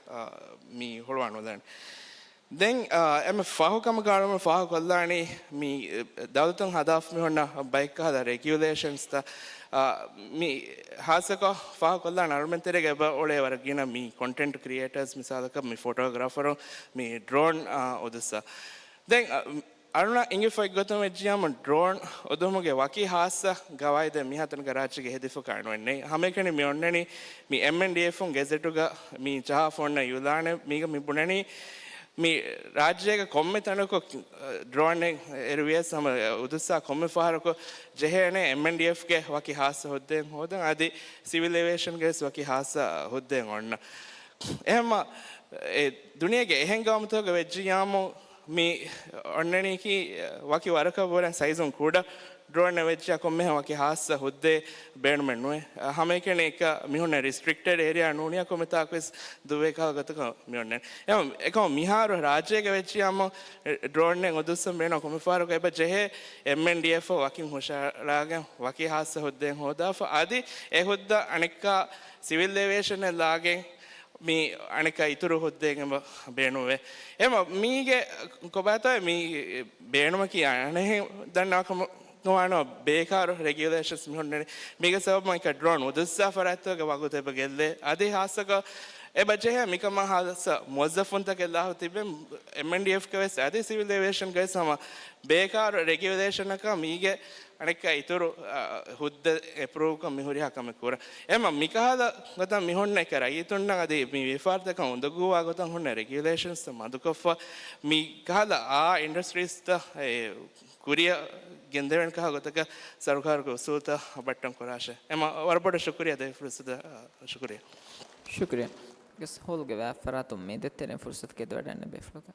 މި ހުޅުވާނުލާނެ. ދެން، އާ، އެންމެ ފަހު ކަމަކަށް އަޅުގަނޑު ފާހަގަކޮށްލާނީ މި، އެ، ދައުލަތުން ހަދާފަ މި ހުންނަ ބައެއް ކަހަލަ ރެގިއުލޭޝަންސްތައް، އާ، މި ހާއްސަކޮށް ފާހަގަކޮށްލާން އަޅުމެން ތެރޭގަ އެބަ އުޅޭ ވަރަށް ގިނަ މި ކޮންޓެންޓް ކްރިއޭޓަރސް މިސާލަކަށް މި ފޮޓޯގްރާފަރު މި ޑްރޯން، އާ، އުދުއްސާ. ދެން، އަ، އަޅުނަށް އިނގިފައި ގޮތުން ވެއްޖިއްޔާމު ޑްރޯން އުދުމުގެ ވަކި ހާއްސަ ގަވާއިދެއް މިހާތަނަކަށް ރާއްޖޭގަ ހެދިފަކާ ނުވެންނެ. ހަމައެކަނި މި އޮންނަނީ މި އެމްއެންޑީއެފުން ގެޒެޓުގަ މި ޖަހާފަ އޮންނަ އިއުލާނެއް. މީގަ މި ބުނަނީ މި ރާއްޖޭގަ ކޮންމެ ތަނަކު، އަ، ޑްރޯނެއް އެރުވިޔަސް ހަމަ އުދުއްސާ ކޮންމެ ފަހަރަކު ޖެހޭނެ އެމްއެންޑީއެފްގެ ވަކި ހާއްސަ ހުއްދައެއް ހޯދަން، އަދި ސިވިލް އޭވިއޭޝަންގެ ވެސް ވަކި ހާއްސަ ހުއްދައެއް އޮންނަ. އެހެންމަ އެ ދުނިޔޭގެ އެހެން ގައުމުތަކުގަ ވެއްޖިއްޔާމު މި އޮންނަނީކީ ވަކި ވަރަކަށް ވުރެން ސައިޒުން ކުޑަ ޑްރޯނެއް ވެއްޖިއްޔާ ކޮންމެހެން ވަކި ހާއްސަ ހުއްދައެއް ބޭނުމެއް ނުވޭ. އަ، ހަމައެކަނި އެކަ މިހުންނެ ރިސްޓްރިކްޓެޑް އޭރިއާ ނޫނިއްޔާ ކޮންމެތާކުވެސް ދުއްވޭ ކަހަލަ ގޮތަކަށް މި އޮންނަނީ. އެހެން އެކަމަ މިހާރު ރާއްޖޭގަ ވެއްޖިއްޔާމު ޑްރޯނެއް އުދުއްސަން ބޭނުން ކޮންމެ ފަހަރަކު އެބަ ޖެހޭ އެމްއެންޑީއެފް ވަކިން ހުށަހަޅާގެން ވަކި ހާއްސަ ހުއްދައެއް ހޯދާފަ. އަދި އެ ހުއްދަ އަނެއްކާ ސިވިލް އޭވިއޭޝަނެއް ލާގެން މި އަނެއްކާ އިތުރު ހުއްދައެއް އެބަ ބޭނުންވޭ. އެމަ މީގެ ކޮބާތޯ މި ބޭނުމަކީ އަނެއްހެން ދަންނަވާ ކަމަކު ވާނަމަ ބޭކާރު ރެގިއުލޭޝަންސް މި ހުންނަނީ. މީގެ ސަބަބުން އެކަ ޑްރޯން އުދުއްސާ ފަރާތްތަކުގެ ވަގުތު އެބަ ގެއްލޭ. އަދި ހާއްސަކޮށް އެބަ ޖެހޭ މިކަމާ ހާއްސަ މުވައްޒަފުންތަކެއް ލާފަ ތިބެން އެމްއެންޑީއެފްގެ ވެސް އަދި ސިވިލް އޭވިއޭޝަންގެ ވެސް ހަމަ ބޭކާރު ރެގިއުލޭޝަނަކަށް މީގެ އަނެއްކާ އިތުރު، އަ، ހުއްދަ އެޕްރޫވްކޮށް މި ހުރިހާ ކަމެއް ކުރަން. އެމަ މިކަހަލަ ގޮތަށް މި ހުންނަ އެކަ ރައްޔިތުންނަށް އަދި މި ވިޔަފާރިތަކަށް އުނދަގޫވާ ގޮތަށް ހުންނަ ރެގިއުލޭޝަންސް މަދުކޮށްފަ މި ކަހަލަ އާ އިންޑަސްޓްރީސްތައް އެ ކުރިއަށް ގެންދެވޭނެ ކަހަލަ ގޮތަކަށް ސަރުކާރުގެ އުސޫލުތައް ބައްޓަން ކުރާށޭ. އެމަ ވަރަށް ބޮޑަށް ޝުކުރިއްޔާ ދެއްވި ފުރުސަތަށް، ޝުކުރިއްޔާ. ޝުކުރިއްޔާ. ގެސްޓް ހޯލްގެ ވާ ފަރާތުން މި ދޭތެރެ ފުރުސަތު ގެދޮވަޑަން ބޭފުޅުގެ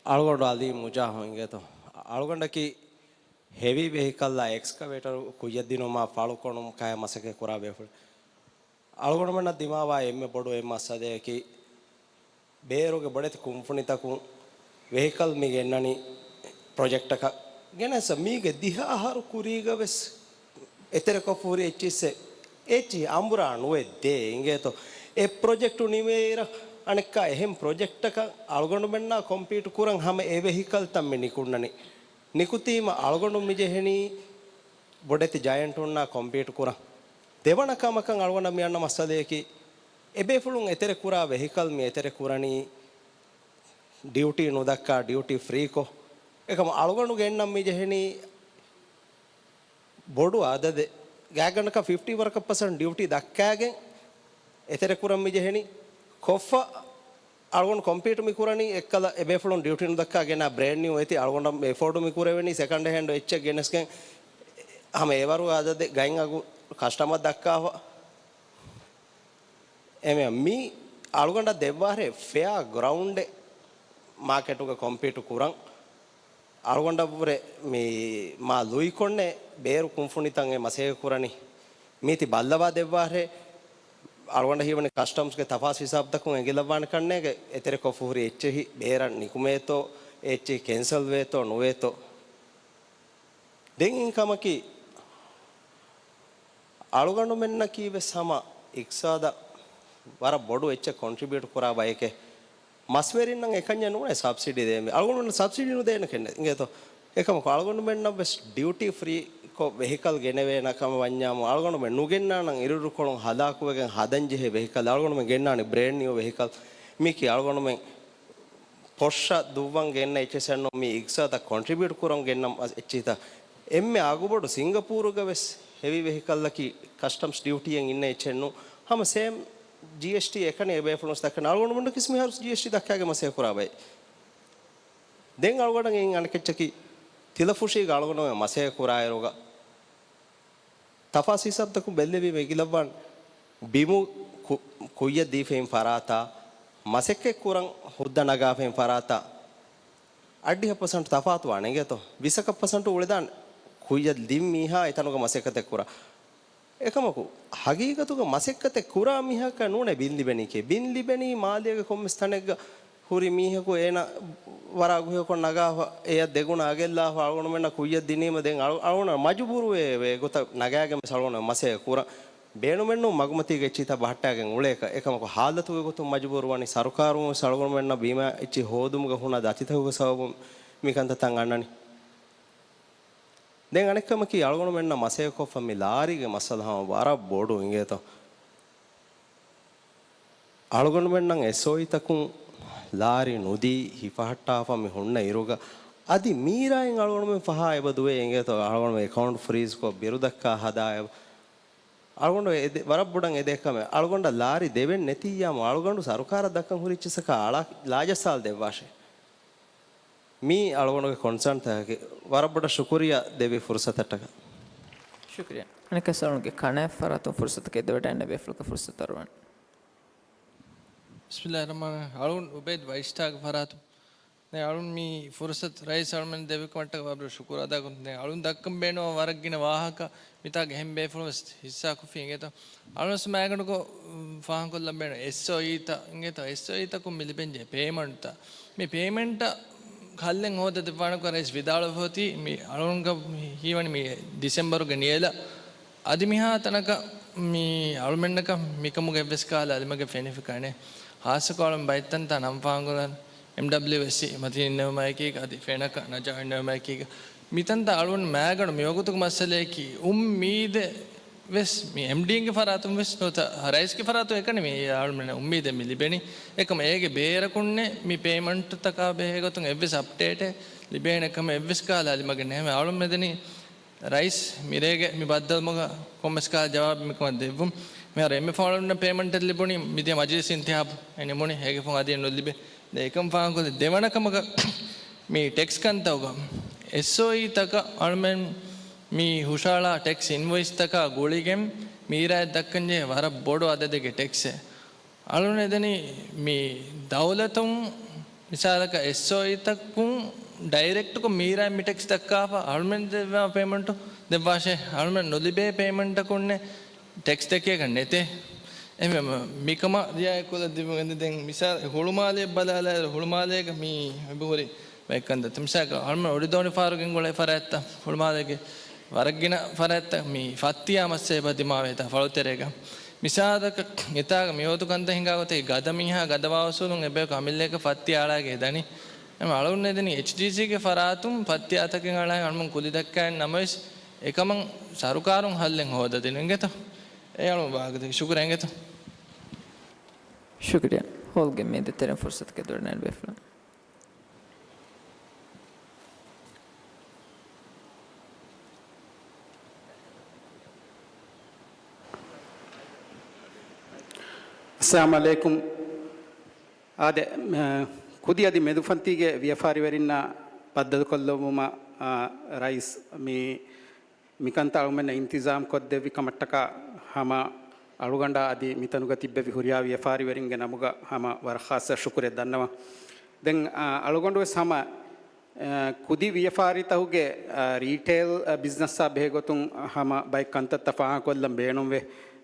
އަޅުގަނޑު އަލީ މުޖާހު އިނގޭތޯ. އަޅުގަނޑަކީ ހެވީ ވެހިކަލްއާ އެކްސްކަވޭޓަރު ކުއްޔަށްދިނުމާ ފަޅުކޮނުމަކާއި މަސައްކަތް ކުރާ ބޭފުޅެއް. އަޅުގަނޑުމެންނަށް ދިމާވާ އެންމެ ބޮޑު އެއް މައްސަލައަކީ، ބޭރުގެ ބޮޑެތި ކުންފުނިތަކުން ވެހިކަލް މި ގެންނަނީ ޕްރޮޖެކްޓަކަށް ގެނެސް، މީގެ ދިހަ އަހަރު ކުރީގަ ވެސް އެތެރެކޮށްފަ ހުރި އެއްޗިއްސެއް އެއްޗިހި އަނބުރާ ނުވެ ދޭ އިނގޭތޯ. އެ ޕްރޮޖެކްޓު ނިމޭއިރަށް އަނެއްކާ އެހެން ޕްރޮޖެކްޓަކަށް އަޅުގަނޑުމެންނާ ކޮމްޕީޓް ކުރަން ހަމަ އެ ވެހިކަލްތައް މި ނިކުންނަނީ. ނިކުތީމަ އަޅުގަނޑު މި ޖެހެނީ ބޮޑެތި ޖަޔަންޓުންނާ ކޮމްޕީޓް ކުރަން. ދެވަނަ ކަމަކަށް އަޅުގަނޑަށް މި އަންނަ މައްސަލައަކީ، އެބޭފުޅުން އެތެރެ ކުރާ ވެހިކަލް މި އެތެރެ ކުރަނީ ޑިއުޓީ ނުދައްކާ ޑިއުޓީ ފްރީކޮށް. އެކަމަ އަޅުގަނޑު ގެންނަން މި ޖެހެނީ ބޮޑު އަދަދެއް. ގާތްގަނޑަކަށް ފިފްޓީ ވަރަކަށް ޕަސެންޓް ޑިއުޓީ ދައްކާގެން އެތެރެ ކުރަން މި ޖެހެނީ. ކޮށްފަ އަޅުގަނޑު ކޮމްޕީޓް މި ކުރަނީ އެއްކަލަ އެބޭފުޅުން ޑިއުޓީ ނުދައްކާ ގެނާ ބްރޭންޑް ނިއު އޭސީ އަޅުގަނޑަށް އެފޯޑު މި ކުރެވެނީ ސެކަންޑް ހޭންޑް އެއްޗެއް ގެނެސްގެން ހަމަ އެވަރު އަދަދެއް ގަތް އަގު ކަސްޓަމަރ ދައްކާފަ. އެމެ މި އަޅުގަނޑަށް ދެއްވާހެ ފެއާ ގްރައުންޑެއް މާކެޓުގަ ކޮމްޕީޓު ކުރަން. އަޅުގަނޑަށްވުރެ މި މާ ލުއިކޮންނެ ބޭރު ކުންފުނިތައް އެ މަސޭހަ ކުރަނީ. މީތި ބައްލަވާ ދެއްވާހެ އަޅުގަނޑަށް ހީވަނީ ކަސްޓަމްސްގެ ތަފާސް ހިސާބުތަކުން އެނގިލައްވާނެ ކަންނޭގެ އެތެރެކޮށްފަ ހުރި އެއްޗެހި ބޭރަށް ނިކުމޭތޯ، އެއްޗެހި ކެންސަލް ވޭތޯ ނުވޭތޯ. ދެން އިން ކަމަކީ، އަޅުގަނޑުމެންނަކީ ވެސް ހަމަ އިޤްތިޞާދަށް ވަރަށް ބޮޑު އެއްޗެއް ކޮންޓްރިބިއުޓް ކުރާ ބައެކޭ. މަސްވެރިންނަށް އެކަންޏެއް ނޫނޭ ސަބްސިޑީ ދޭން. އަޅުގަނޑުމެންނަށް ސަބްސިޑީ ނުދޭނެ ކަންނޭ އިނގޭތޯ. އެކަމަކު އަޅުގަނޑުމެންނަށް ވެސް ޑިއުޓީ ފްރީކޮށް ވެހިކަލް ގެނެވޭނެ ކަމަށް ވަންޏާމު، އަޅުގަނޑުމެން ނުގެންނާނަން އިރުއިރުކޮޅުން ހަލާކުވެގެން ހަދަންޖެހޭ ވެހިކަލް. އަޅުގަނޑުމެން ގެންނާނީ ބްރޭންޑް ނިއު ވެހިކަލް. މީކީ އަޅުގަނޑުމެން ޕޮށަށް ދުއްވަން ގެންނަ އެއްޗެއް ނޫން، މީ އިޤްތިޞާދަށް ކޮންޓްރިބިއުޓް ކުރަން ގެންނަ އެއްޗިތައް. އެންމެ އަގުބޮޑު ސިންގަޕޫރުގަ ވެސް ހެވީ ވެހިކަލްއަކީ ކަސްޓަމްސް ޑިއުޓީއެއް އިންނަ އެއްޗެއް ނޫން. ހަމަ ސޭމް ޖީއެސްޓީ އެކަނި އެބޭފުޅުން ދައްކަން. އަޅުގަނޑުމެންނަކީ މިހާރު ޖީއެސްޓީ ދައްކާގެން މަސޭހަ ކުރާ ބައެއް. ދެން އަޅުގަނޑަށް އިން އަނެކެއްޗަކީ ތިލަފުށީގަ އަޅުގަނޑުމެން މަސޭހަ ކުރާއިރުގަ ތަފާސް ހިސާބުތަކުން ބެއްލެވީމަ އެނގިލައްވާން ބިމު ކު-، ކުއްޔަށް ދީފައިން ފަރާތާ، މަސައްކަތް ކުރަން ހުއްދަ ނަގާފައިން ފަރާތާ، އަށްޑިހަ ޕަސެންޓް ތަފާތުވާނެ އިނގޭތޯ. ވިސަކަށް ޕަސެންޓު އުޅެދާނެ ކުއްޔަށް ދިން މީހާ އެތަނުގަ މަސައްކަތެއް ކުރާ. އެކަމަކު، ހަގީގަތުގަ މަސައްކަތެއް ކުރާ މީހަކަށް ނޫނޭ ބިން ލިބެނީކީ. ބިން ލިބެނީ މާލޭގެ ކޮންމެސް ތަނެއްގަ ހުރި މީހަކު އޭނަ ވަރަށް އަގުހެޔޮކޮށް ނަގާފަ، އެޔަށް ދެގުނަ އަގެއްލާފަ އަޅުގަނޑުމެންނަށް ކުއްޔަށް ދިނީމަ ދެން އަޅު-، އަޅުގަނޑަށް މަޖުބޫރުވޭ އެގޮތަށް ނަގާގެން ވެސް އަޅުގަނޑު މަސައްކަތް ކުރަން. ބޭނުމެއްނޫން މަގުމަތީގެ އެއްޗިހިތާ ބަހައްޓާގެން އުޅޭކަށް. އެކަމަކު ހާލަތުގެ ގޮތުން މަޖުބޫރުވަނީ ސަރުކާރުން ވެސް އަޅުގަނޑުމެންނަށް ބީމާ އެއްޗިހި ހޯދުމުގަ ހުންނަ ދަތިތަކުގެ ސަބަބުން މިކަންތައްތައް އަންނަނީ. ދެން އަނެއްކަމަކީ، އަޅުގަނޑުމެންނަށް މަސައްކަތްކޮށްފަ މި ލާރީގެ މައްސަލަ ހަމަ ވަރަށް ބޮޑު އިނގޭތޯ. އަޅުގަނޑުމެންނަށް އެސްއޯއީތަކުން ލާރި ނުދީ ހިފަހައްޓާފަ މި ހުންނަ އިރުގަ، އަދި މީރާއިން އަޅުގަނޑުމެން ފަހާ އެބަ ދުވޭ އިނގޭތޯ. އަޅުގަނޑު އެކައުންޓް ފްރީޒްކޮށް، ބިރު ދައްކާ ހަދާ އެބަ. އަޅުގަނޑު އެދެ-، ވަރަށް ބޮޑަށް އެދޭ ކަމެއް. އަޅުގަނޑަށް ލާރި ދެވެން ނެތިއްޔާމު އަޅުގަނޑު ސަރުކާރަށް ދައްކަން ހުރި އެއްޗިއްސަކާ އަޅާ ލާޖައްސާލަ ދެއްވާށޭ. މީ އަޅުގަނޑުގެ ކޮންސާންތަކަކީ. ވަރަށް ބޮޑަށް ޝުކުރިއްޔާ ދެއްވި ފުރުސަތަށްޓަކާ. ޝުކުރިއްޔާ. އަނެއްކާ އަޅުގަނޑުގެ ކަނާތް ފަރާތުން ފުރުސަތަކަށް އެދިވަޑައިގަންނަވާ ބޭފުޅަކަށް ފުރުސަތު އަރުވަން. ބިސްމިއްލާހިއްރަހްމާނިއްރަހީމް. އަޅުން އުބައިދު ވައިސްޓާގެ ފަރާތުން. ދެން އަޅުން މި ފުރުސަތު ރައީސް އަޅުމެން ދެއްވި ކަމަށްޓަކާ ވަރަށް ޝުކުރު އަދާކުރަން. ދެން އަޅުން ދައްކަން ބޭނުންވާ ވަރަށް ގިނަ ވާހަކަ މިތާގަ އެހެން ބޭފުޅުން ވެސް ހިއްސާކޮށްފި އިނގޭތޯ. އަޅުން ވެސް މާގަނޑުކޮށް، ފާހަގަކޮށްލަން ބޭނުން އެސްއޯއީތައް އިނގޭތޯ. އެސްއޯއީތަކުން މި ލިބެންޖެހޭ ޕޭމަންޓްތައް. މި ޕޭމަންޓަށް ހައްލެއް ހޯދަ ދެއްވާނެކަން ރައީސް ވިދާޅުވެފަ އޮތީ. މި އަޅުންގަ ހީވަނީ މި ޑިސެމްބަރުގެ ނިޔަލަށް. އަދި މިހާ ތަނަކަށް މި އަޅުމެންނަކަށް މިކަމުގެ އެއްވެސް ކަހަލަ އަލިމަގެއް ފެނިފި ކަނެ. ހާއްސަކޮށް އަޅުން ބައެއްތަންތާ ނަން ފާހަގަކޮށްލަން އެމްޑަބްލިއުއެސްސީ މަތީން އިންނެވުމާއެކީގަ އަދި ފެނަކަ ނަޖާ އިންނެވުމާއެކީގަ މިތަންތާ އަޅުން މާގަނޑު މިވަގުތުގެ މައްސަލައަކީ އުއްމީދެއް ވެސް މި އެމްޑީގެ ފަރާތުން ވެސް ނުވަތަ ރައީސްގެ ފަރާތުން އެކަނި މި އަޅުމެން އުއްމީދެއް މި ލިބެނީ. އެކަމަ އޭގެ ބޭރަކުންނެއް މި ޕޭމަންޓްތަކާ ބެހޭގޮތުން އެއްވެސް އަޕްޑޭޓެއް ލިބޭނެ ކަމެއް އެއްވެސް ކަހަލަ އަލިމަގެއް ނެހެމެ. އަޅުން މެދެނީ ރައީސް މިރޭގެ މި ބައްދަލުމަގަ ކޮންމެސް ކަހަލަ ޖަވާބެއް މިކަމަށް ދެއްވުން. މިހާރު އެންމެ ފަހުން އަޅުންނަށް ޕޭމަންޓެއް ލިބުނީ މިދިޔަ މަޖިލިސް އިންތިހާބު އެ ނިމުނީ. އޭގެ ފަހުން އަދި ނުލިބޭ. ދެން އެކަން ފާހަގަކޮށްލި ދެވަނަ ކަމަކަށް މި ޓެކްސް ކަންތައްގަ އެސްއޯއީތަކަށް އަޅުމެން މި ހުށަހަޅާ ޓެކްސް އިންވޮއިސްތަކާ ގުޅިގެން މީރާއަށް ދައްކަންޖެހޭ ވަރަށް ބޮޑު އަދަދެއްގެ ޓެކްސެއް. އަޅުން އެދެނީ މި ދައުލަތުން މިސާލަކަށް އެސްއޯއީތަކުން ޑައިރެކްޓްކޮށް މީރާއަށް މި ޓެކްސް ދައްކާފަ އަޅުމެން ދެއްވާ ޕޭމަންޓު ދެއްވާށޭ. އަޅުމެން ނުލިބޭ ޕޭމަންޓަކުންނެއް ޓެކްސް ދެކޭކަށް ނެތޭ. އެހެންވީމަ މިކަމަށް ރިއާޔަތްކޮށްލަ ދިމުގެން ދެން މިސާލް ހުޅުމާލެއަށް ބަލާލާއިރު ހުޅުމާލޭގަ މި އެބަހުރި ބައެއް ކަންތައްތައް. މިސާލަކަށް އަޅުމެން އޮޑިދޯނި ފާރު ގެންގުޅޭ ފަރާތްތައް ހުޅުމާލޭގެ ވަރަށް ގިނަ ފަރާތްތައް މި ފައްތިޔާ މައްސަ އެބަ ދިމާވޭތާ ފަޅުތެރޭގަ. މިސާލަކަށް އެތާގަ މިވަގުތު ކަންތައް ހިނގާ ގޮތަކީ ގަދަ މީހާ ގަދަ ވާ އުސޫލުން އެބަޔަކު އަމިއްލައަކަށް ފައްތިޔާ އަޅާގެ އެދަނީ. އެމަ އަޅުން އެދެނީ އެޗްޑީސީގެ ފަރާތުން ފައްތިޔާތަކެއް އަޅާ އަޅުމުން ކުލި ދައްކާ ނަމަވެސް އެކަމަށް ސަރުކާރުން ހައްލެއް ހޯދަ ދިނުން އިނގޭތަ؟ އެ އަޅުމު ވާގަދަ ޝުކުރެއް އިނގޭތަ؟ ޝުކުރިއްޔާ. ހޯލްގެ މޭދަ ތެރެއިން ފުރުސަތުގެ ދޮރެއް ނާންނަ ބޭފުޅުން. އައްސަލާމު ޢަލައިކުމް. އާދެ، ކުދި އަދި މެދުފަންތީގެ ވިޔަފާރިވެރިންނާ ބައްދަލުކޮށްލެވުމަށް، އާ، ރައީސް މި މިކަންތައް އަޅުމެންނަށް އިންތިޒާމް ކޮށްދެއްވި ކަމަށްޓަކާ ހަމަ އަޅުގަނޑާ އަދި މިތަނުގަ ތިއްބެވި ހުރިހާ ވިޔަފާރިވެރިންގެ ނަމުގަ ހަމަ ވަރަށް ޚާއްޞަ ޝުކުރެއް ދަންނަވަން. ދެން، އާ، އަޅުގަނޑު ވެސް ހަމަ، އާ، ކުދި ވިޔަފާރިތަކުގެ، އާ، ރީޓެއިލް، އާ، ބިޒްނަސްއާ ބެހޭގޮތުން ހަމަ ބައެއް ކަންތައްތައް ފާހަގަކޮށްލަން ބޭނުންވޭ.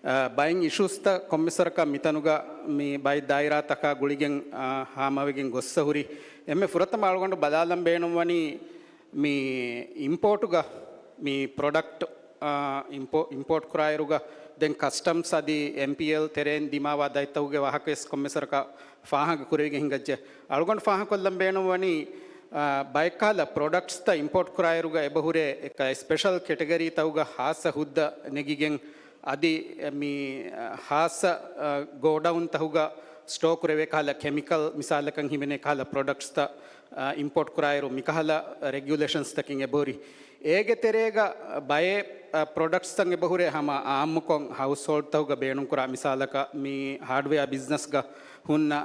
އާ، ބައެއް އިޝޫސްތައް ކޮންމެސްވަރަކަށް މިތަނުގަ މި ބައެއް ދާއިރާތަކާ ގުޅިގެން، އާ، ހާމަވެގެން ގޮއްސަ ހުރި. އެންމެ ފުރަތަމަ އަޅުގަނޑު ބަލާލަން ބޭނުންވަނީ، މި އިމްޕޯޓުގަ މި ޕްރޮޑަކްޓް، އާ، އިމްޕޯ-، އިމްޕޯޓް ކުރާއިރުގަ ދެން ކަސްޓަމްސް އަދި އެމްޕީއެލް ތެރެއިން ދިމާވާ ދަތިތަކުގެ ވާހަކަވެސް ކޮންމެސްވަރަކަށް ފާހަގަ ކުރެވިގެން ހިނގައްޖެ. އަޅުގަނޑު ފާހަގަކޮށްލަން ބޭނުންވަނީ، އާ، ބައެއްކަހަލަ ޕްރޮޑަކްޓްސްތައް އިމްޕޯޓް ކުރާއިރުގަ އެބަހުރޭ އެކަ-، އެސްޕެޝަލް ކެޓަގަރީތަކުގަ ހާއްސަ ހުއްދަ ނެގިގެން އަދި މި ހާއްސަ، އާ، ގޯޑައުންތަކުގަ ސްޓޯ ކުރެވޭ ކަހަލަ ކެމިކަލް މިސާލަކަށް ހިމެނޭ ކަހަލަ ޕްރޮޑަކްޓްސްތައް، އާ، އިމްޕޯޓް ކުރާއިރު މިކަހަލަ ރެގިއުލޭޝަންސްތަކެއް އެބަހުރި. އޭގެ ތެރޭގަ ބައެއް، އާ، ޕްރޮޑަކްޓްސްތައް އެބަހުރޭ ހަމަ އާއްމުކޮށް ހައުސްހޯލްޑްތަކުގަ ބޭނުންކުރާ މިސާލަކަށް މި ހާޑްވެއާ ބިޒްނަސްގަ ހުންނަ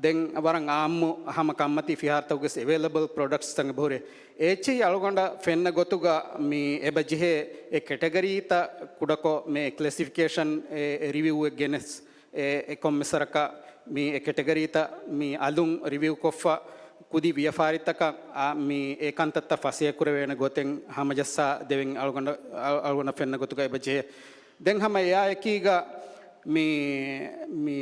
ދެން ވަރަށް އާއްމު ހަމަ ކަންމަތީ ފިހާރަތަކުގެ އެވެއިލަބަލް ޕްރޮޑަކްޓްސްތައް އެބަހުރޭ. އޭޗި އަޅުގަނޑަށް ފެންނަ ގޮތުގަ މި އެބަ ޖެހޭ އެ ކެޓަގަރީތައް ކުޑަކޮށް މި ކްލެސިފިކޭޝަން އެ، އެ ރިވިއުއެއް ގެނެސް އެ، އެ ކޮންމެސްވަރަކަށް މި އެ ކެޓަގަރީތައް މި އަލުން ރިވިއުކޮށްފަ ކުދި ވިޔަފާރިތަކަށް އާ، މި އެ ކަންތައްތައް ފަސޭހަކުރެވޭނެ ގޮތެއް ހަމަޖައްސާ ދެވެން އަޅުގަނޑަށް، އަ-، އަޅުގަނޑަށް ފެންނަ ގޮތުގަ އެބަ ޖެހޭ. ދެން ހަމަ އެއާއެކީގަ މި، މި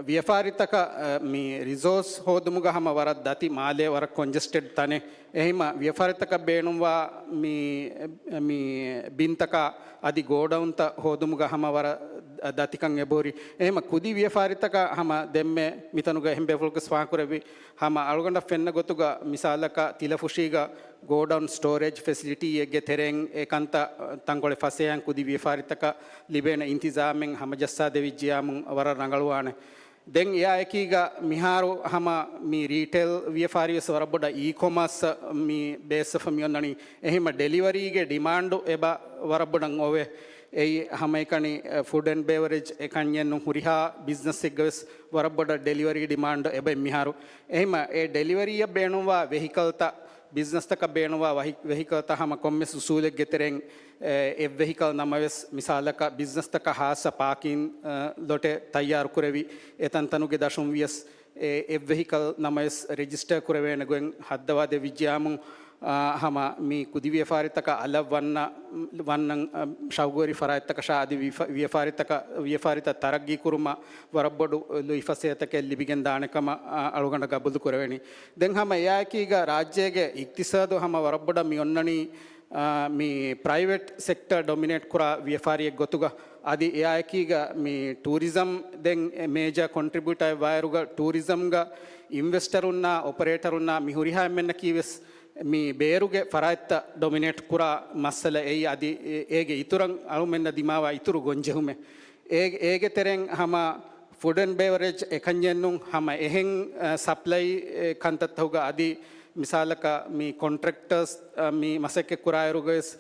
ވިޔަފާރިތަކަށް، އަ، މި ރިސޯސް ހޯދުމުގަ ހަމަ ވަރަށް ދަތި މާލޭ ވަރަށް ކޮންޖެސްޓެޑް ތަނެއް. އެހެންމަ ވިޔަފާރިތަކަށް ބޭނުންވާ މި، މި ބިންތަކާ އަދި ގޯޑައުންތައް ހޯދުމުގަ ހަމަ ވަރަށް ދަތިކަން އެބަހުރި. އެހެންމަ ކުދި ވިޔަފާރިތަކަށް ހަމަ ދެންމެ މިތަނުގަ އެހެން ބޭފުޅަކުވެސް ފާހަގަކުރެއްވި ހަމަ އަޅުގަނޑަށް ފެންނަ ގޮތުގަ މިސާލަކަށް ތިލަފުށީގަ ގޯޑައުން ސްޓޯރޭޖް ފެސިލިޓީއެއްގެ ތެރެއިން އެ ކަންތައް ތަންކޮޅެއް ފަސޭހައިން ކުދި ވިޔަފާރިތަކަށް ލިބޭނެ އިންތިޒާމެއް ހަމަޖައްސާދެވިއްޖިޔާމު ވަރަށް ރަނގަޅުވާނެ. ދެން އެއާއެކީގަ މިހާރު ހަމަ މި ރީޓެއިލް ވިޔަފާރިވެސް ވަރަށް ބޮޑަށް އީ ކޮމާސް މި ބޭސްވެފަ މި އޮންނަނީ. އެހެންމަ ޑެލިވަރީގެ ޑިމާންޑު އެބަ ވަރަށް ބޮޑަށް އޮވޭ. އެއީ ހަމައެކަނި ފުޑް އެންޑް ބެވަރޭޖް އެކަންޏެއްނު ހުރިހާ ބިޒްނަސްއެއްގަވެސް ވަރަށް ބޮޑަށް ޑެލިވަރީ ޑިމާންޑު އެބަ މިހާރު. އެހެންމަ އެ ޑެލިވަރީއަށް ބޭނުންވާ ވެހިކަލްތައް ބިޒްނަސްތަކަށް ބޭނުންވާ ވަހި-، ވެހިކަލްތައް ހަމަ ކޮންމެސް އުސޫލެއްގެ ތެރެއިން، އެ، އެއް ވެހިކަލް ނަމަވެސް މިސާލަކަށް ބިޒްނަސްތަކަށް ހާއްސަ ޕާކިން، އަ، ލޮޓެއް ތައްޔާރު ކުރެވި އެތަންތަނުގެ ދަށުން ވިޔަސް އެ، އެއް ވެހިކަލް ނަމަވެސް ރެޖިސްޓަރ ކުރެވޭނެ ގޮތް ހައްދަވާ ދެވިއްޖިޔާމު، އާ، ހަމަ މި ކުދި ވިޔަފާރިތަކަށް އަލަށް ވަންނަ، ވަންނަން، އަ، ޝައުގުވެރި ފަރާތްތަކަށާ އަދި ވިފަ-، ވިޔަފާރިތަކަށް، ވިޔަފާރިތައް ތަރައްގީ ކުރުމަށް ވަރަށް ބޮޑު ލުއިފަސޭހަތަކެއް ލިބިގެން ދާނެ ކަމަށް، އާ، އަޅުގަނޑަށް ގަބޫލު ކުރެވެނީ. ދެން ހަމަ އެއާއެކީގަ ރާއްޖޭގެ އިޤްތިޞާދު ހަމަ ވަރަށް ބޮޑަށް މި އޮންނަނީ، އާ، މި ޕްރައިވެޓް ސެކްޓަރ ޑޮމިނޭޓް ކުރާ ވިޔަފާރިއެއް ގޮތުގަ. އަދި އެއާއެކީގަ މި ޓޫރިޒަމް ދެން މޭޖާ ކޮންޓްރިބިއުޓަރ އެއް ވާއިރުގަ ޓޫރިޒަމްގަ އިންވެސްޓަރުންނާ އޮޕަރޭޓަރުންނާ މި ހުރިހާ އެންމެންނަކީ ވެސް މި ބޭރުގެ ފަރާތްތައް ޑޮމިނޭޓް ކުރާ މައްސަލަ އެއީ އަދި އޭގެ އިތުރަށް އަޅުމެންނަށް ދިމާވާ އިތުރު ގޮންޖެހުމެއް. އޭ-، އޭގެ ތެރެއިން ހަމަ ފުޑް އެންޑް ބެވަރޭޖް އެކަންޏެއްނު ހަމަ އެހެން، އަ، ސަޕްލައި، އެ، ކަންތައްތަކުގަ އަދި މިސާލަކަށް މި ކޮންޓްރެކްޓަރސް، އަ، މި މަސައްކަތް ކުރާއިރުގަވެސް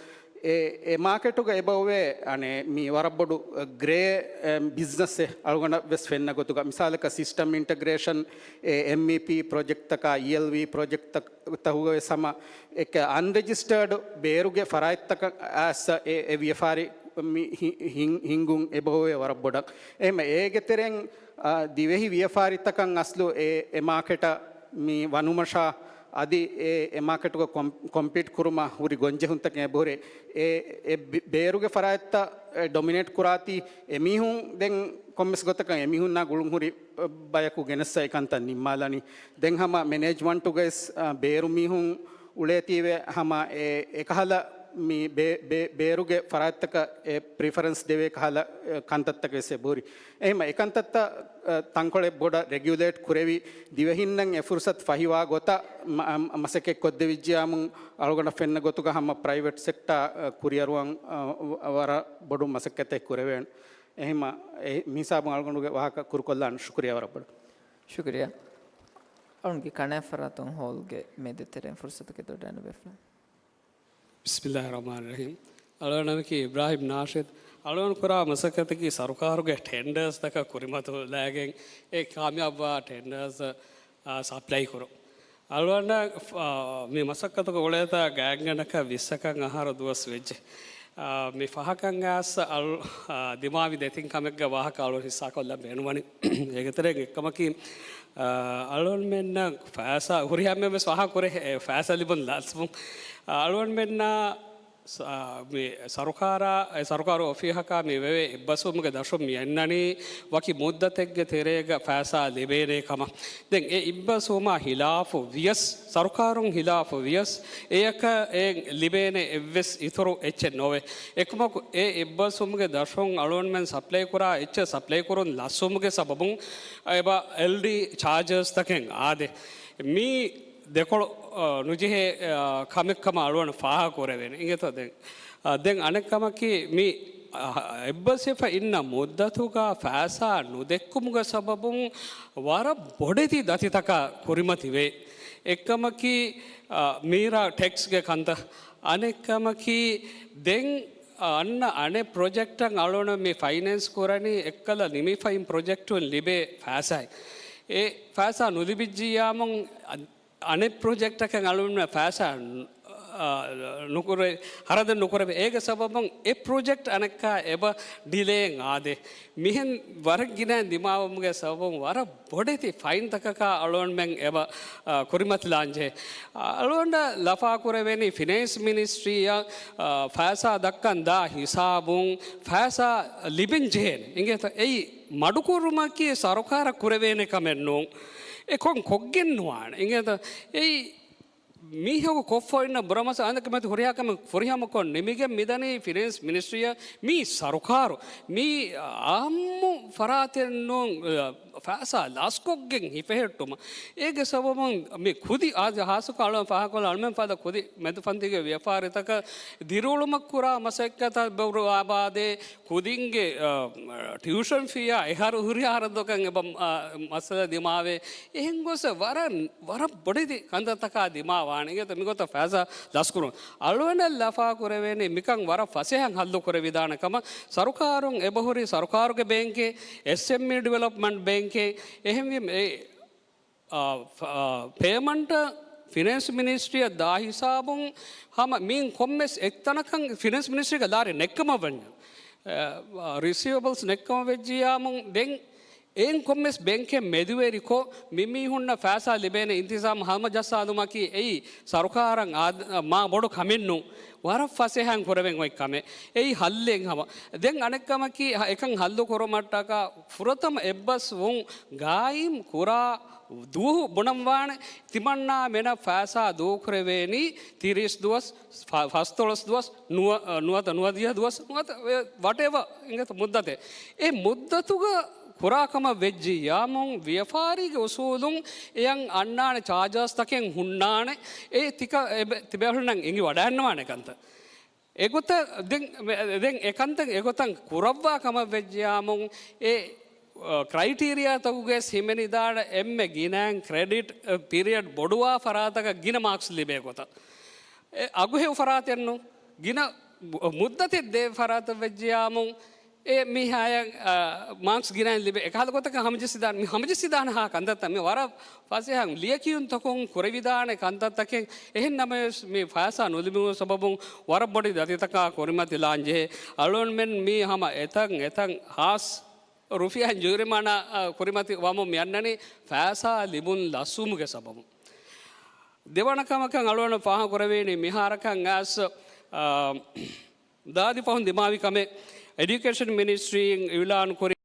އެ، އެ މާކެޓުގަ އެބައޮވޭ އަނެއް މި ވަރަށް ބޮޑު، އަ، ގްރޭ، އެ، ބިޒްނަސްއެއް އަޅުގަނޑަށް ވެސް ފެންނަ ގޮތުގަ. މިސާލަކަށް ސިސްޓަމް އިންޓަގްރޭޝަން، އެ، އެމްއީޕީ ޕްރޮޖެކްޓްތަކާ، އީއެލްވީ ޕްރޮޖެކްޓްތަކުގަވެސް ހަމަ އެކަ އަންރެޖިސްޓަރޑް ބޭރުގެ ފަރާތްތަކަށް އައިސް އެ، އެ ވިޔަފާރި މި ހި-، ހިން-، ހިންގުން އެބައޮވޭ ވަރަށް ބޮޑަށް. އެހެންމަ އޭގެ ތެރެއިން، އާ، ދިވެހި ވިޔަފާރިތަކަށް އަސްލު އެ، އެ މާކެޓަށް މި ވަނުމަށާ އަދި އެ، އެ މާކެޓުގަ ކޮމް-، ކޮމްޕީޓް ކުރުމަށް ހުރި ގޮންޖެހުންތަކެއް އެބަހުރޭ. އެ، އެ ބި-، ބޭރުގެ ފަރާތްތައް، އެ، ޑޮމިނޭޓް ކުރާތީ އެމީހުން ދެން ކޮންމެސް ގޮތަކަށް އެމީހުންނާ ގުޅުން ހުރި، އެ، ބަޔަކު ގެނެއްސަ އެކަންތައް ނިންމާލަނީ. ދެން ހަމަ މެނޭޖްމަންޓުގައިސް، އަ، ބޭރު މީހުން އުޅޭތީވެ ހަމަ އެ، އެކަހަލަ މި ބޭ-، ބޭ-، ބޭރުގެ ފަރާތްތަކަށް އެ ޕްރިފަރެންސް ދެވޭ ކަހަލަ، އެ، ކަންތައްތަކެއް ވެސް އެބަހުރި. އެހެންމަ އެކަންތައްތައް، އަ، ތަންކޮޅެއް ބޮޑަށް ރެގިއުލޭޓް ކުރެވި ދިވެހިންނަށް އެ ފުރުސަތު ފަހިވާ ގޮތަށް މަ-، އަ، މަސައްކަތް ކޮށްދެވިއްޖިޔާމު އަޅުގަނޑަށް ފެންނަ ގޮތުގަ ހަމަ ޕްރައިވެޓް ސެކްޓާ، އަ، ކުރިއަރުވަން، އަ، ވަރަށް ބޮޑު މަސައްކަތެއް ކުރެވޭނެ. އެހެންމަ އެ މިހިސާބުން އަޅުގަނޑުގެ ވާހަކަ ކުރުކޮށްލާން. ޝުކުރިޔާ ވަރަށް ބޮޑަށް. ޝުކުރިޔާ. އަޅުންގެ ކަނާތް ފަރާތުން ހޯލްގެ މެދު ތެރެއިން ފުރުސަތުގެ ދޮޑަށް ބޭފުޅެއް. ބިސްމިއްލާހި ރަޙްމާނި ރަޙީމް. އަޅުގަނޑު ނަމަކީ އިބްރާހިމް ނާޝިދް. އަޅުގަނޑު ކުރާ މަސައްކަތަކީ ސަރުކާރުގެ ޓެންޑާސްތަކަށް ކުރިމަތިލާގެން އެ ކާމިޔާބުވާ ޓެންޑާސް، އާ، ސަޕްލައި ކުރުން. އަޅުގަނޑަށް، އާ، މި މަސައްކަތުގަ އުޅޭތާ ގާތްގަނޑަކަށް ވިއްސަކަށް އަހަރު ދުވަސް ވެއްޖެ. އާ، މި ފަހަކަށް އައިސް އަޅު-، އާ، ދިމާވި ދެތިން ކަމެއްގެ ވާހަކަ އަޅުގަނޑު ހިއްސާކޮށްލަން ބޭނުންވަނީ. އޭގެ ތެރެއިން އެއްކަމަކީ، އާ، އަޅުގަނޑުމެންނަށް ފައިސާ ހުރިހާ އެންމެން ވެސް ފާހަގަކުރޭ، އެ، ފައިސާ ލިބުން ލަސްވުން. އަޅުގަނޑުމެންނަށް ސަ-، މި ސަރުކާރާ، އެ ސަރުކާރު އޮފީހަކާ މި ވެވޭ އެއްބަސްވުމުގެ ދަށުން މި އަންނަނީ ވަކި މުއްދަތެއްގެ ތެރޭގަ ފައިސާ ލިބޭނޭ ކަމަށް. ދެން އެ އެއްބަސްވުމާ ހިލާފު ވިޔަސް، ސަރުކާރުން ހިލާފު ވިޔަސް، އެޔަކަށް އެ ލިބޭނެ އެއްވެސް އިތުރު އެއްޗެއް ނޯވޭ. އެކަމަކު އެ އެއްބަސްވުމުގެ ދަށުން އަޅުގަނޑުމެން ސަޕްލައި ކުރާ އެއްޗެއް ސަޕްލައި ކުރުން ލަސްވުމުގެ ސަބަބުން އެބަ އެލްޑީ ޗާޖަސްތަކެއް އާދޭ. މީ ދެކޮޅު، އަ، ނުޖެހޭ، އަ، ކަމެއްކަމަށް އަޅުގަނޑު ފާހަގަކުރެވޭނެ. އިނގޭތޯ ދެން؟ އަ، ދެން އަނެއް ކަމަކީ، މި، އަ، އެއްބަސްވެފަ އިންނަ މުއްދަތުގަ ފައިސާ ނުދެއްކުމުގެ ސަބަބުން ވަރަށް ބޮޑެތި ދަތިތަކާ ކުރިމަތިވޭ. އެއްކަމަކީ، އަ، މީރާ ޓެކްސްގެ ކަންތައް. އަނެއްކަމަކީ، ދެން އަންނަ އަނެއް ޕްރޮޖެކްޓަށް އަޅުގަނޑު މި ފައިނޭންސް ކުރަނީ އެއްކަލަ ނިމިފައިން ޕްރޮޖެކްޓުން ލިބޭ ފައިސާއިން. އެ ފައިސާ ނުލިބިއްޖިއްޔާމުން އަ-، އަނެއް ޕްރޮޖެކްޓަކަށް އަޅުގަނޑު ފައިސާ ނުކުރެ، ހަރަދެއް ނުކުރެވޭ. އޭގެ ސަބަބުން އެ ޕްރޮޖެކްޓް އަނެއްކާ އެބަ ޑިލޭއިން އާދޭ. މިހެން ވަރަށް ގިނަ ދިމާވުމުގެ ސަބަބުން ވަރަށް ބޮޑެތި ފައިންތަކަކާ އަޅުގަނޑުމެން އެބަ، އާ، ކުރިމަތިލާންޖެހޭ. އަޅުގަނޑަށް ލަފާކުރެވޭނީ ފިނޭންސް މިނިސްޓްރީއަށް، އާ، ފައިސާ ދައްކަން ދާ ހިސާބުން ފައިސާ ލިބެން ޖެހޭނެ. އިނގޭތަ؟ އެއީ މަޑުކުރުމަކީ ސަރުކާރަށް ކުރެވޭނެ ކަމެއް ނޫން. އެ ކޮން ކޮށްގެން ނުވާނެ. އިނގޭތަ؟ އެއީ މީހަކު ކޮށްފަ އިންނަ ބުރަމަސް އަނެކަ މެތި ހުރިހާ ކަމެއް ފުރިހަމަކޮށް ނިމިގެން މިދަނީ ފިނޭންސް މިނިސްޓްރީއަށް. މީ ސަރުކާރު، މީ އާއްމު ފަރާތެއް ނޫން، ފައިސާ ލަސްކޮށްގެން ހިފެހެއްޓުމަށް. އޭގެ ސަބަބުން މި ކުދި އާ-، ހާއްސަކޮށް އަޅުގަނޑު ފާހަގަކޮށްލާ އަޅުމެން ފަދަ ކުދި މެދު ފަންތީގެ ވިޔަފާރިތަކަށް ދިރިއުޅުމަށް ކުރާ މަސައްކަތަށް ބައްވާ އާބާދޭ ކުދިންގެ، އާ، ޓިއުޝަން ފީއާ އެހާރު ހުރިހާ ހަރަދުތަކަށް އެބަ، އާ، މައްސަލަ ދިމާވޭ. އެހެން ގޮސް ވަރަށް، ވަރަށް ބޮޑެތި ކަންތައްތަކާ ދިމާވާނެ. އިނގޭތަ މިގޮތަށް ފައިސާ ލަސްކުރުން. އަޅުގަނޑަށް ލަފާ ކުރެވޭނީ މިކަން ވަރަށް ފަސޭހައިން ހައްލު ކުރެވިދާނެ ކަމަށް. ސަރުކާރުން އެބަހުރި ސަރުކާރުގެ ބޭންކެއް، އެސްއެމްއީ ޑިވެލޮޕްމަންޓް ބޭންކެއް، އެހެންވީމަ އެ އާ، ފ-، އާ، ޕޭމަންޓަށް ފިނޭންސް މިނިސްޓްރީއަށް ދާ ހިސާބުން ހަމަ މިއިން ކޮންމެސް އެއްތަނަކަށް ފިނޭންސް މިނިސްޓްރީގެ ލާރި ނެއްކަމަށް ވަންޏާ، އާ، ރިސީވަބަލްސް ނެއްކަމަށް ވެއްޖިއްޔާމު ދެން އެއިން ކޮންމެސް ބޭންކެއް މެދުވެރިކޮށް މި މީހުންނަށް ފައިސާ ލިބޭނެ އިންތިޒާމް ހަމަޖައްސާލުމަކީ އެއީ ސަރުކާރަށް އާ-، މާ ބޮޑު ކަމެއް ނޫން. ވަރަށް ފަސޭހައިން ކުރެވެން އޮތް ކަމެއް. އެއީ ހައްލެއް ހަމަ. ދެން އަނެއްކަމަކީ އެކަން ހައްލު ކުރުމަށްޓަކާ ފުރަތަމަ އެއްބަސްވުން ގާއިމް ކުރާ ދުވަހު ބުނަންވާނެ. ތިމަންނާ މެނަށް ފައިސާ ދޫކުރެވޭނީ ތިރީސް ދުވަސް، ފަ-، ފަސްދޮޅަސް ދުވަސް، ނުވަ-، ނުވަތަ ނުވަދިހަ ދުވަސް، ނުވަތަ ވެ-، ވަޓެވަ އިނގޭތަ މުއްދަތެއް. އެ މުއްދަތުގަ ކުރާ ކަމަށް ވެއްޖިއްޔާމު ވިޔަފާރީގެ އުސޫލުން އެޔަށް އަންނާނެ ޗާޖަސްތަކެއް ހުންނާނެ. އެ ތިކަ-، އެ ބެ-، ތިބޭފުޅުންނަށް އެނގި ވަޑައިންނަވާނެ ކަންތައް. އެގޮތަށް ދެން، ދެން އެކަންތައް އެގޮތަށް ކުރައްވާ ކަމަށް ވެއްޖިއްޔާމު، އެ، އަ، ކްރައިޓީރިއާތަކުގައި ހިމެނިދާނެ އެންމެ ގިނައިން ކްރެޑިޓް، އަ، ޕީރިއަޑް ބޮޑުވާ ފަރާތަކަށް ގިނަ މާކްސް ލިބޭ ގޮތަށް. އެ އަގުހެޔޮ ފަރާތެއްނު، ގިނަ މު-، މުއްދަތެއް ދޭ ފަރާތަށް ވެއްޖިއްޔާމު، އެ މީހާޔަށް، އަ، މާކްސް ގިނައިން ލިބޭ. އެކަހަލަ ގޮތަކަށް ހަމަޖެއްސިދާނެ، މި ހަމަޖެއްސިދާނެ ހާ ކަންތައްތައް މި ވަރަށް ފަސޭހަ ލިޔެކިޔުންތަކުން ކުރެވިދާނެ ކަންތައްތަކެއް. އެހެން ނަމަވެސް، މި ފައިސާ ނުލިބުމުގެ ސަބަބުން ވަރަށް ބޮޑެތި ދަތިތަކާ ކުރިމަތިލާން ޖެހޭ. އަޅުގަނޑުމެން މީ ހަމަ އެތަން އެތަން ހާސް ރުފިޔާ ޖޫރިމާނާ، އަ، ކުރިމަތި ވަމުން މި އަންނަނީ ފައިސާ ލިބުން ލަސްވުމުގެ ސަބަބުން. ދެވަނަ ކަމަކަށް އަޅުގަނޑު ފާހަގަ ކުރެވޭނީ މިހާރަކަށް އައިސް، އަ، ދާދި ފަހުން ދިމާވި ކަމެއް، އެޑިއުކޭޝަން މިނިސްޓްރީއިން އިއުލާން ކުރި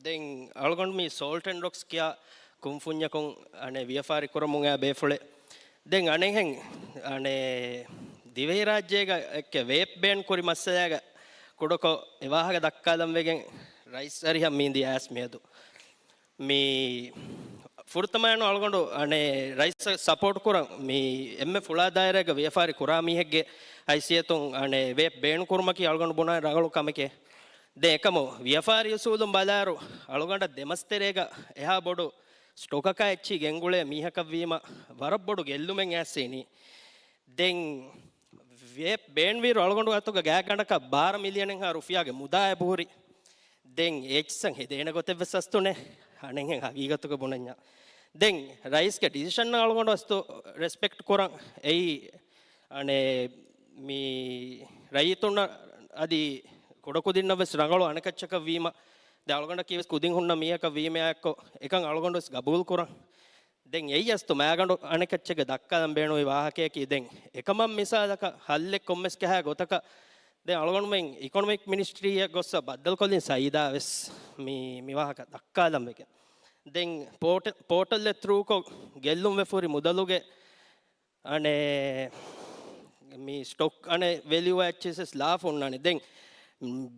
ދެން އަޅުގަނޑު މި ސޯލްޓް އެންޑް ރޮކްސް ކިޔާ ކުންފުންޏަކުން އަނެއް ވިޔަފާރި ކުރަމުން އައި ބޭފުޅެއް. ދެން އަނެއްހެން އަނެއް ދިވެހިރާއްޖޭގަ އެއްކެ ވޭޕް ބޭން ކުރި މައްސަލައިގަ ކުޑަކޮށް އެ ވާހަކަ ދައްކާލަން ވެގެން ރައީސް އަރިހަށް މީން ދިޔަ އައިސް މިއަދު. މި ފުރަތަމައިނު އަޅުގަނޑު އަނެއް ރައީސަށް ސަޕޯޓް ކުރަން މި އެންމެ ފުޅާ ދާއިރާގަ ވިޔަފާރި ކުރާ މީހެއްގެ ހައިސިއްޔަތުން އަނެއް ވޭޕް ބޭން ކުރުމަކީ އަޅުގަނޑު ބުނާ ރަނގަޅު ކަމެކޭ. ދެން އެކަމު ވިޔަފާރި އުސޫލުން ބަލާއިރު އަޅުގަނޑަށް ދެމަސް ތެރޭގަ އެހާ ބޮޑު ސްޓޮކަކާ އެއްޗި ގެންގުޅޭ މީހަކަށްވީމަ ވަރަށް ބޮޑު ގެއްލުމެއް އައިސް އިނީ. ދެން ވޭޕް ބޭންވީރު އަޅުގަނޑު އަތުގަ ގާތްގަނޑަކަށް ބާރަ މިލިއަނެއްހާ ރުފިޔާގެ މުދާ އެބަހުރި. ދެން އެއްޗިއްސަށް ހެދޭނެ ގޮތެއްވެސް އަސްތުނެ އަނެއްހެން ހަގީގަތުގަ ބުނަންޏާ. ދެން ރައީސްގެ ޑިސިޝަން އަޅުގަނޑު އަސްތު ރެސްޕެކްޓް ކުރަން އެއީ އަނެއް މި ރައްޔިތުންނަށް އަދި ކުޑަކުދިންނަށް ވެސް ރަނގަޅު އަނެކައްޗަކަށް ވީމަ، ދެން އަޅުގަނޑަކީ ވެސް ކުދިން ހުންނަ މީހަކަށް ވީމައާއެއްކޮށް، އެކަން އަޅުގަނޑު ވެސް ގަބޫލު ކުރަން. ދެން އެއީ އަސްތު މާގަނޑު އަނެކައްޗެއްގެ ދައްކާލަން ބޭނުންވި ވާހަކަޔަކީ، ދެން އެކަމަށް މިސާލަކަށް ހައްލެއް ކޮންމެސް ކަހާ ގޮތަކަށް، ދެން އަޅުގަނޑުމެން އިކޮނޮމިކް މިނިސްޓްރީއަށް ގޮއްސަ ބައްދަލުކޮށްލިން ސައީދާ ވެސް މި، މި ވާހަކަ ދައްކާލަން ވެގެން. ދެން ޕޯޓަ-، ޕޯޓަލްއެއް ތްރޫކޮށް ގެއްލުން ވެފުރި މުދަލުގެ އަނެއް މި ސްޓޮކް އަނެއް ވެލިއު އެއްޗިއްސަސް ލާފު ހުންނާނެ. ދެން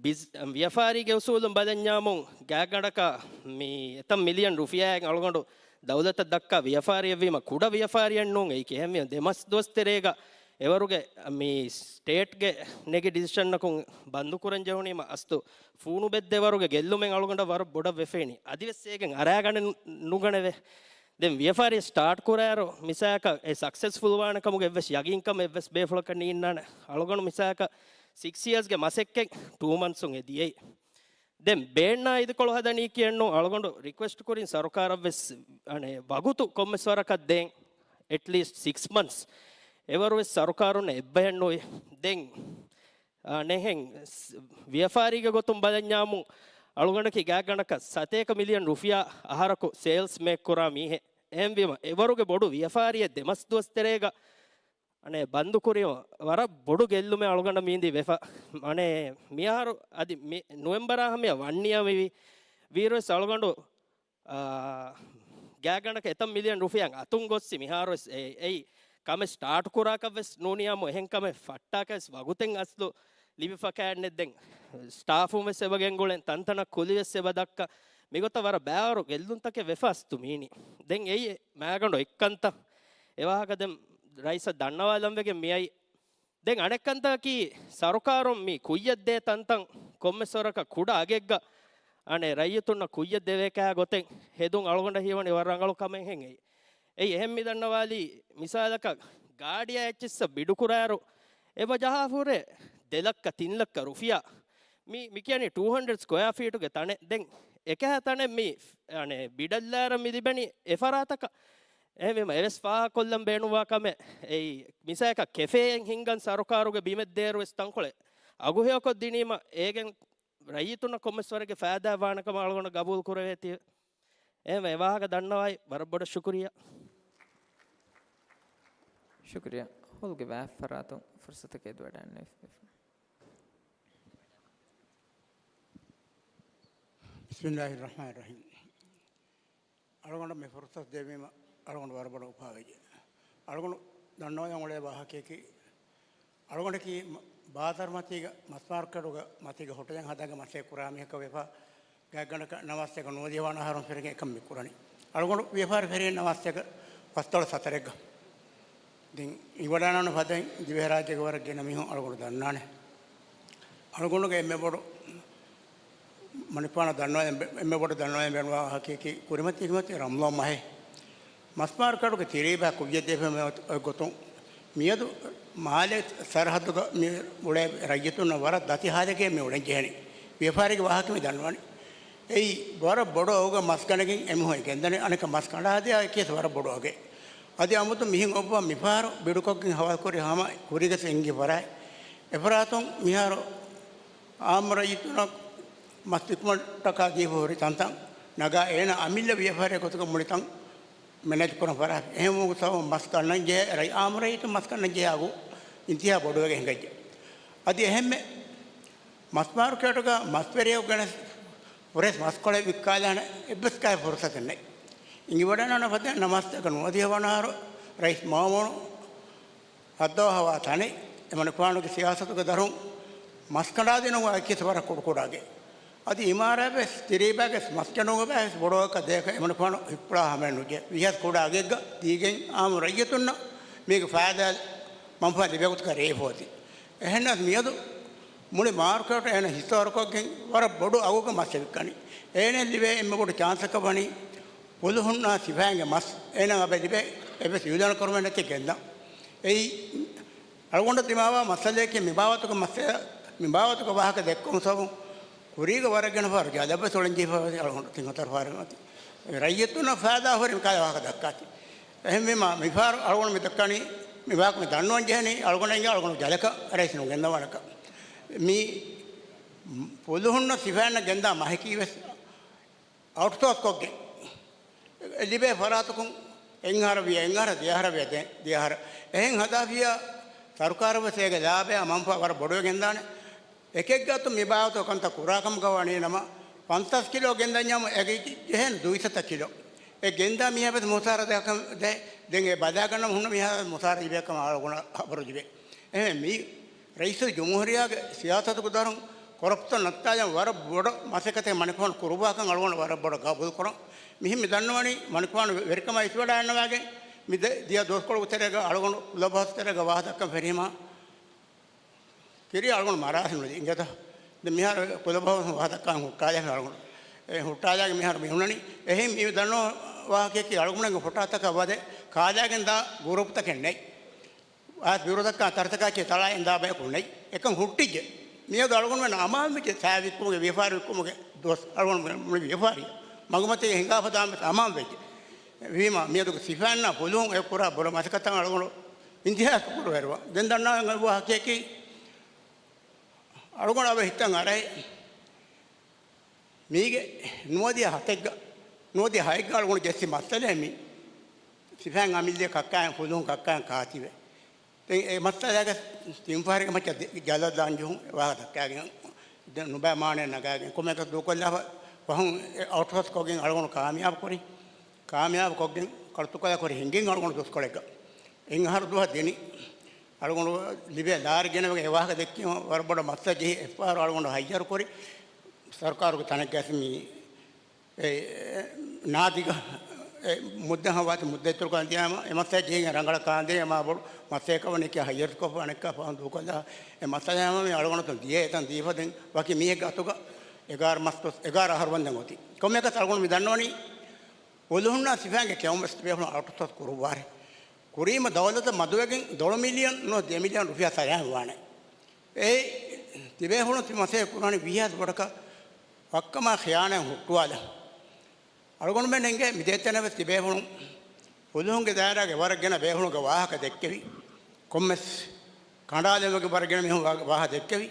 ބިޒް-، ވިޔަފާރީގެ އުސޫލުން ބަލަންޏާމުން ގާތްގަނޑަކަށް މި އެތައް މިލިއަން ރުފިޔާއެއް އަޅުގަނޑު ދައުލަތަށް ދައްކާ ވިޔަފާރިއެއްވީމަ ކުޑަ ވިޔަފާރިއެއް ނޫން. އެއީ ކިހެންވިޔަ ދެމަސް ދުވަސް ތެރޭގަ އެވަރުގެ މި ސްޓޭޓްގެ ނެގި ޑިސިޝަންއަކުން ބަންދުކުރަން ޖެހުނީމަ އަސްތު ފޫނުބެއްދޭ ވަރުގެ ގެއްލުމެއް އަޅުގަނޑަށް ވަރަށް ބޮޑަށް ވެފޭނީ. އަދިވެސް އޭގެން އަރާގަނެ ނުގަނެވޭ. ދެން ވިޔަފާރި ސްޓާޓް ކުރާއިރު މިސާލަކަށް އެ ސަކްސެސްފުލް ވާނެ ކަމުގެ އެއްވެސް ޔަގީންކަމެއް އެއްވެސް ބޭފުޅަކަށް ނީންނާނެ. އަޅުގަނޑު މިސާލަކަށް ސިކްސް އިޔާސްގެ މަސައްކަތް ޓޫ މަންތްސުން އެ ދިޔައީ. ދެން ބޭންނާ އިދިކޮޅު ހަދަނީ ކިޔެއްނޫން. އަޅުގަނޑު ރިކުއެސްޓް ކުރިން ސަރުކާރަށްވެސް އަނެއް ވަގުތު ކޮންމެސް ވަރަކަށް ދޭން، އެޓްލީސްޓް ސިކްސް މަންތްސް. އެވަރުވެސް ސަރުކާރުން އެއްބަހެއް ނުވި. ދެން އަނެއްހެން ސް-، ވިޔަފާރީގެ ގޮތުން ބަލަންޏާމު އަޅުގަނޑަކީ ގާތްގަނޑަކަށް ސަތޭކަ މިލިއަން ރުފިޔާ އަހަރަކު ސޭލްސް މޭކް ކުރާ މީހެއް. އެހެންވީމަ އެވަރުގެ ބޮޑު ވިޔަފާރިއެއް ދެމަސް ދުވަސް ތެރޭގަ އަނެއް ބަންދުކުރީމަ ވަރަށް ބޮޑު ގެއްލުމެއް އަޅުގަނޑަށް މީނދީ ވެފަ. އަނެއް މިއަހަރު އަދި މި ނުވެމްބަރާ ހަމަޔަށް ވަންނިޔާ މިވީ. ވީރުވެސް އަޅުގަނޑު އާ، ގާތްގަނޑަކަށް އެތައް މިލިއަން ރުފިޔާ އަތުން ގޮއްސި މިހާރުވެސް އެ-، އެއީ ކަމެއް ސްޓާޓް ކުރާކަށްވެސް ނޫނިޔާމު އެހެން ކަމެއް ފައްޓާކަށްވެސް ވަގުތެއް އަސްލު ލިބިފަކައެއްނެއް. ދެން ސްޓާފުންވެސް އެބަ ގެންގުޅެން ތަންތަނަށް ކުލިވެސް އެބަ ދައްކަ މިގޮތަށް ވަރަށް ބައިވަރު ގެއްލުންތަކެއް ވެފަ އަސްތު މީނީ. ދެން އެއީ މާގަނޑު އެއްކަންތައް. އެވާހަކަ ދެން ރައީސަށް ދަންނަވާލަން ވެގެން މިއައީ. ދެން އަނެއްކަންތަކަކީ ސަރުކާރުން މި ކުއްޔަށްދޭ ތަންތަން ކޮންމެސް ވަރަކަށް ކުޑަ އަގެއްގަ އަނެއް ރައްޔިތުންނަށް ކުއްޔަށް ދެވޭކަހާ ގޮތެއް ހެދުން އަޅުގަނޑަށް ހީވަނީ ވަރަށް ރަނގަޅު ކަމެއްހެން އެއީ. އެއީ އެހެން މި ދަންނަވާލީ މިސާލަކަށް ގާޑިއާ އެއްޗިއްސަށް ބިޑުކުރާއިރު އެބަ ޖަހާފަހުރޭ ދެ ލައްކަ ތިން ލައްކަ ރުފިޔާ. މި، މި ކިޔަނީ ޓޫ ހަންޑްރެޑް ސްކޮޔާ ފީޓުގެ ތަނެއް. ދެން އެކަހަ ތަނެއް މި އަނެއް ބިޑަށްލާއިރަށް މި ލިބެނީ އެ ފަރާތަކަށް. އެހެންވީމަ އެވެސް ފާހަގަކޮށްލަން ބޭނުންވާ ކަމެއް. އެއީ މިސާލަކަށް ކެފޭއެއް ހިންގަން ސަރުކާރުގެ ބިމެއްދޭއިރުވެސް ތަންކޮޅެއް އަގުހެޔޮކޮށް ދިނީމަ އޭގެން ރައްޔިތުންނަށް ކޮންމެސް ވަރެއްގެ ފައިދާ ވާނެ ކަމަށް އަޅުގަނޑަށް ގަބޫލު ކުރެވޭތީ. އެހެންވެ އެ ވާހަކަ ދަންނަވައި ވަރަށް ބޮޑަށް ޝުކުރިއްޔާ. ޝުކުރިއްޔާ. ހޯލްގެ ވާހަކަ ފަރާތުން ފުރުސަތަކަށް އެދިވަޑައިގަންނަވާ. ބިސްމިއްލާހި ރަޙްމާނި ރަޙީމް. އަޅުގަނޑަށް މި ފުރުސަތު ދެއްވީމަ އަޅުގަނޑު ވަރަށް ބޮޑަށް އުފާވެއްޖެ. އަޅުގަނޑު ދަންނަވަން އުޅޭ ވާހަކަޔަކީ، އަޅުގަނޑަކީ މަ-، ބާޒާރު މަތީގަ، މަސް މާރުކެޓުގަ މަތީގަ ހޮޓަލެއް ހަދާގެ މަސައްކަތް ކުރާ މީހަކަށް ވެފަ، ގާތްގަނޑަކަށް ނަވާސްތަކަށް ނުވަދިހަ ވަނަ އަހަރުން ފެށިގެން އެކަން މި ކުރަނީ. އަޅުގަނޑު ވިޔަފާރި ފެށިގެން ނަވާސްތަކަށް ފަސްދޮޅަސް ހަތަރެއްގަ. ދެން އިވަޑާނަން ފަދައިން ދިވެހިރާއްޖޭގެ ވަރަށް ގިނަ މީހުން އަޅުގަނޑު ދަންނާނެ. އަޅުގަނޑުގެ އެންމެ ބޮޑު މަނިކުފާނަށް ދަންނަވަން، އެންމެ ބޮޑު ދަންނަވަން ބޭނުންވާ ވާހަކަޔަކީ ކުރިމަތީގެ މަތި ރަމަޟާން މަހެއް. މަސް މާރުކެޓުގެ ތިރީބާ ކުއްޔަށް ދެފެމެ ގޮތުން މިއަދު މާލޭ ސަރަހައްދުގަ މި އުޅޭ ރައްޔިތުންނަށް ވަރަށް ދަތި ހާލެއްގައި މި އުޅެން ޖެހެނީ. ވިޔަފާރީގެ ވާހަކަ މި ދަންނަވަނީ. އެއީ ވަރަށް ބޮޑު އަގުގަ މަސް ގަނެގެން އެމީހުން ގެންދަނީ. އަނެކަ މަސް ކަނޑާ ހަދާ އެކިޔަސް ވަރަށް ބޮޑު އަގެއް. އަދި އަމުދު މިހެން އޮއްވާ މިފަހަރު ބިޑުކޮށްގެން ހަވާލުކުރި ހަމަ ކުރީގަސް އެނގި ފަރާތް. އެފަރާތުން މިހާރު އާއްމު ރައްޔިތުންނަށް މަސް ވިކުމަށްޓަކާ ދީފަ ހުރި ތަންތަން ނަގާ އޭނަ އަމިއްލަ ވިޔަފާރި ގޮތުގަ މުޅި ތަން މެނޭޖް ކުރަން ފަރާތް. އެހެންވުމުގެ ސަބަބުން މަސް ގަންނަން ޖެހޭ، ރައްޔި-، އާއްމު ރައްޔިތުން މަސް ގަންނަން ޖެހޭ އަގު އިންތިހާ ބޮޑުވެގެން ހިނގައްޖެ. އަދި އެހެންމެ މަސް މާރުކޭޓުގަ މަސްވެރިޔަކު ގެނެސް ފުރޭސް މަސްކޮޅެއް ވިއްކާލާނެ އެއްވެސް ކަހަލަ ފުރުސަތެއް ނެތް. އިނގިވަޑަނާނެ ފަދަ ނަމާސްތަކަށް ނުވަދިހަ ވަނަ އަހަރު ރައީސް މާމޫނު ހައްދަވާ ހަވާ ތަނެއް އެމަނިކުފާނުގެ ސިޔާސަތުގެ ދަށުން މަސް ކަނޑާދިނުމަށް އެކިޔަސް ވަރަށް ކުޑަކުޑަ އަގެއް. އަދި އިމާރާތް ވެސް ތިރީބާގެ މަސް ކެނޑުމުގަ ވެސް ބޮޑުވަރަކަށް ދޭކަށް އެމަނިކުފާނު ހިއްޕުޅާ ހަމައެއް ނުޖެހޭ. ވީހާވެސް ކުޑަ އަގެއްގަ ދީގެން އާއްމު ރައްޔިތުންނަށް މީގެ ފައިދާ މަންފާ ލިބޭ ގޮތަކަށް ރޭ ފޯތި. އެހެންނަމަވެސް މިއަދު މުޅި މާރުކޭޓު އޭނަ ހިސާބުކޮށްގެން ވަރަށް ބޮޑު އަގުގަ މަސް ވިއްކަނީ. އޭނަ ލިބޭ އެންމެ ބޮޑު ޗާންސަކަށް ވަނީ ފުލުހުންނާ ސިފައިންގެ މަސް އޭނަ އަބަ ލިބޭ އެއްވެސް އިއުލާނު ކުރުމެއް ނެތި ގެންދާ. އެއީ އަޅުގަނޑަށް ދިމާވާ މައްސަލައަކީ މި ބާވަތުގެ މައްސަލަ، މި ބާވަތުގެ ވާހަކަ ދެއްކުން ސަބަބުން ކުރީގެ ވަރަށް ގިނަ ފަހަރު ޖަލަށްވެސް އޮޅެން ޖެހިފަ އަޅުގަނޑު ތިން ހަތަރު ފަހަރު މަތި. ރައްޔިތުންނަށް ފައިދާ ހުރި މިކަހަލަ ވާހަކަ ދައްކާތި. އެހެންވީމާ މިފަހަރު އަޅުގަނޑު މި ދައްކަނީ މި ވާހަކަ މި ދަންނަވަން ޖެހެނީ އަޅުގަނޑަށް އިނގޭ އަޅުގަނޑު ޖަލަކަށް ރައީސް ނުގެންދަވާނެކަން. މި ފުލުހުންނަށް ސިފައިންނަށް ގެންދާ މަހަކީ ވެސް އައުޓްސޯސް ކޮށްގެން ލިބޭ ފަރާތަކުން އެއްއަހަރަށް ވިޔަ، އެއްއަހަރަށް ދެއަހަރަށް ވިޔަ، ދެ-، ދެއަހަރަށް. އެހެން ހަދާފިޔާ ސަރުކާރަށް ވެސް އޭގެ ލާބަޔާ މަންފާ ވަރަށް ބޮޑުވެގެންދާނެ. އެކެއްގެ އަތުން މި ބާވަތު ކަންތައް ކުރާ ކަމުގަ ވަނީ ނަމަ، ފަންސާސް ކިލޯ ގެންދަންޏާމު އޭގެ ޖެހޭނެ ދުއިސައްތަ ކިލޯ. އެ ގެންދާ މީހާ ވެސް މުސާރަ ދޭކަން ދޭ. ދެން އެ ބަލާގަންނަމު ހުންނަ މީހާ ވެސް މުސާރަ ލިބޭކަމަށް އަޅުގަނޑަށް ހަބަރު ލިބޭ. އެހެން މި ރައީސުލްޖުމްހޫރިއްޔާގެ ސިޔާސަތުގެ ދަށުން ކޮރަޕްޝަން ނައްތާލަން ވަރަށް ބޮޑަށް މަސައްކަތެއް މަނިކުފާނު ކުރުއްވާކަން އަޅުގަނޑު ވަރަށް ބޮޑަށް ގަބޫލުކުރަން. މިހެން މި ދަންނަވަނީ މަނިކުފާނު ވެރިކަމާ އިސްވަޑައިގަންނަވާގެން މި ދިޔަ ދުވަސްކޮޅުގެ ތެރޭގަ އަޅުގަނޑު ކުލަބްހައުސް ތެރޭގަ ވާހަކަ ދައްކަން ފެށީމާ ކިރިޔާ އަޅުގަނޑު މަރާސި ނުދީ އިނގޭތަ؟ ދެން މިހާރު ކުލަބްހައުސް ވާހަކަ ދައްކާ ހުއްޓާލާފަ އަޅުގަނޑު. އެ ހުއްޓާލާގެން މިހާރު މި ހުންނަނީ. އެހެން މި ދަންނަވާ ވާހަކައަކީ އަޅުގަނޑުގެ ފޮޓޯތަކަށް ވަދެ ކާލާގެން ދާ ގުރޫޕްތަކެއް ނެތް. އާސް ބިރު ދައްކާ ތަރިތަކާއެކީ ތަޅާއިން ދާ ބަޔަކު ނެތް. އެކަން ހުއްޓިއްޖެ. މިއަދު އަޅުގަނޑުމެން އަމާން ވެއްޖެ ސައި ވިއްކުމުގެ ވިޔަފާރި ވިއްކުމުގެ ދުވަސް. އަޅުގަނޑު މުޅި ވިޔަފާރި މަގުމަތީގަ ހިނގާފަ ދާން ވެސް އަމާން ވެއްޖެ. ވީމާ މިއަދުގެ ސިފައިންނާ ފުލުހުން އެ ކުރާ ބޮޑު މަސައްކަތަށް އަޅުގަނޑު އިންތިހާ ކުރުވެރިވާ. ދެން ދަންނަވަން ވާހަކައަކީ އަޅުގަނޑު އަބަ ހިތަށް އަރައި މީގެ ނުވަދިހަ ހަތެއްގަ، ނުވަދިހަ ހައެއްގަ އަޅުގަނޑު ޖެއްސި މައްސަލައެއް މީ. ސިފައިން އަމިއްލަ ކައްކާއިން ފުލުހުން ކައްކާއިން ކާތިވެ. ދެން އެ މައްސަލާގަ ތިން ފަހަރެއްގެ މައްޗަށް ދެ-، ޖަލަށް ދާން ޖެހުން ވާހަކަ ދައްކާގެން ދެން ނުބައި މާނައެއް ނަގާގެން ކޮންމެއަކަސް ދޫކޮށްލާފަ ފަހުން އެ އައުޓްސޯސް ކޮށްގެން އަޅުގަނޑު ކާމިޔާބު ކުރި. ކާމިޔާބު ކޮށްގެން ކަޅުތުކަލާކުރި ހިނގިން އަޅުގަނޑު ދުވަސްކޮޅެއްގަ އެއްއަހަރު ދުވަހަށް ދިނި. އަޅުގަނޑު ލިބޭ ލާރި ގެނެވިގެން އެ ވާހަކަ ދެއްކީމަ ވަރަށް ބޮޑަށް މައްސަލަ ޖެހި އެއްފަހަރު އަޅުގަނޑު ހައްޔަރު ކުރި. ސަރުކާރުގެ ތަނެއްގައި މި އެ ނާދިގަ އެ މުއްދަ ހަވާތި މުއްދަ އިތުރުކަން ދިޔާމަ، އެ މައްސަލަ ޖެހިގެން ރަނގަޅަށް ކާންދޭ، އެ މާ ބޮޑު މައްސަލައަކަށް ވަނީ ކިޔާ ހައްޔަރުކޮށްފަ އަނެއްކާ ފަހުން ދޫކޮށްލާ. އެ މައްސަލަ ހަމަ މި އަޅުގަނޑު ދިޔަ އެތަން ދީފަ ދެން ވަކި މީހެއްގެ އަތުގަ އެގާރަ މަސް ދުވަސް، އެގާރަ އަހަރު ވަންދެން އޮތީ. ކޮންމެއަކަސް އަޅުގަނޑު މި ދަންނަވަނީ ފުލުހުންނާ ސިފައިންގެ ކެއުން ވެސް ތިބޭފުޅުން އައުޓްސޯސް ކުރުއްވާރޭ. ކުރީމަ ދައުލަތަށް މަދުވެގެން ދޮޅު މިލިއަން ނުވަތަ ދެ މިލިއަން ރުފިޔާ ސަލާމަތް ވާނެ. އެ ތިބޭފުޅުން ތި މަސައްކަތް ކުރާނީ ވީހާވެސް ބޮޑަކަށް ވައްކަމާ ޚިޔާނާތް ހުއްޓުވާލަން. އަޅުގަނޑުމެން އެނގޭ މި ދޭތެރޭ ވެސް ތިބޭފުޅުން ފުލުހުންގެ ދާއިރާގެ ވަރަށް ގިނަ ބޭފުޅުންގެ ވާހަކަ ދެއްކެވި. ކޮންމެސް ކަނޑާލެމުގެ ވަރަށް ގިނަ މީހުން ވާ-، ވާހަކަ ދެއްކެވި.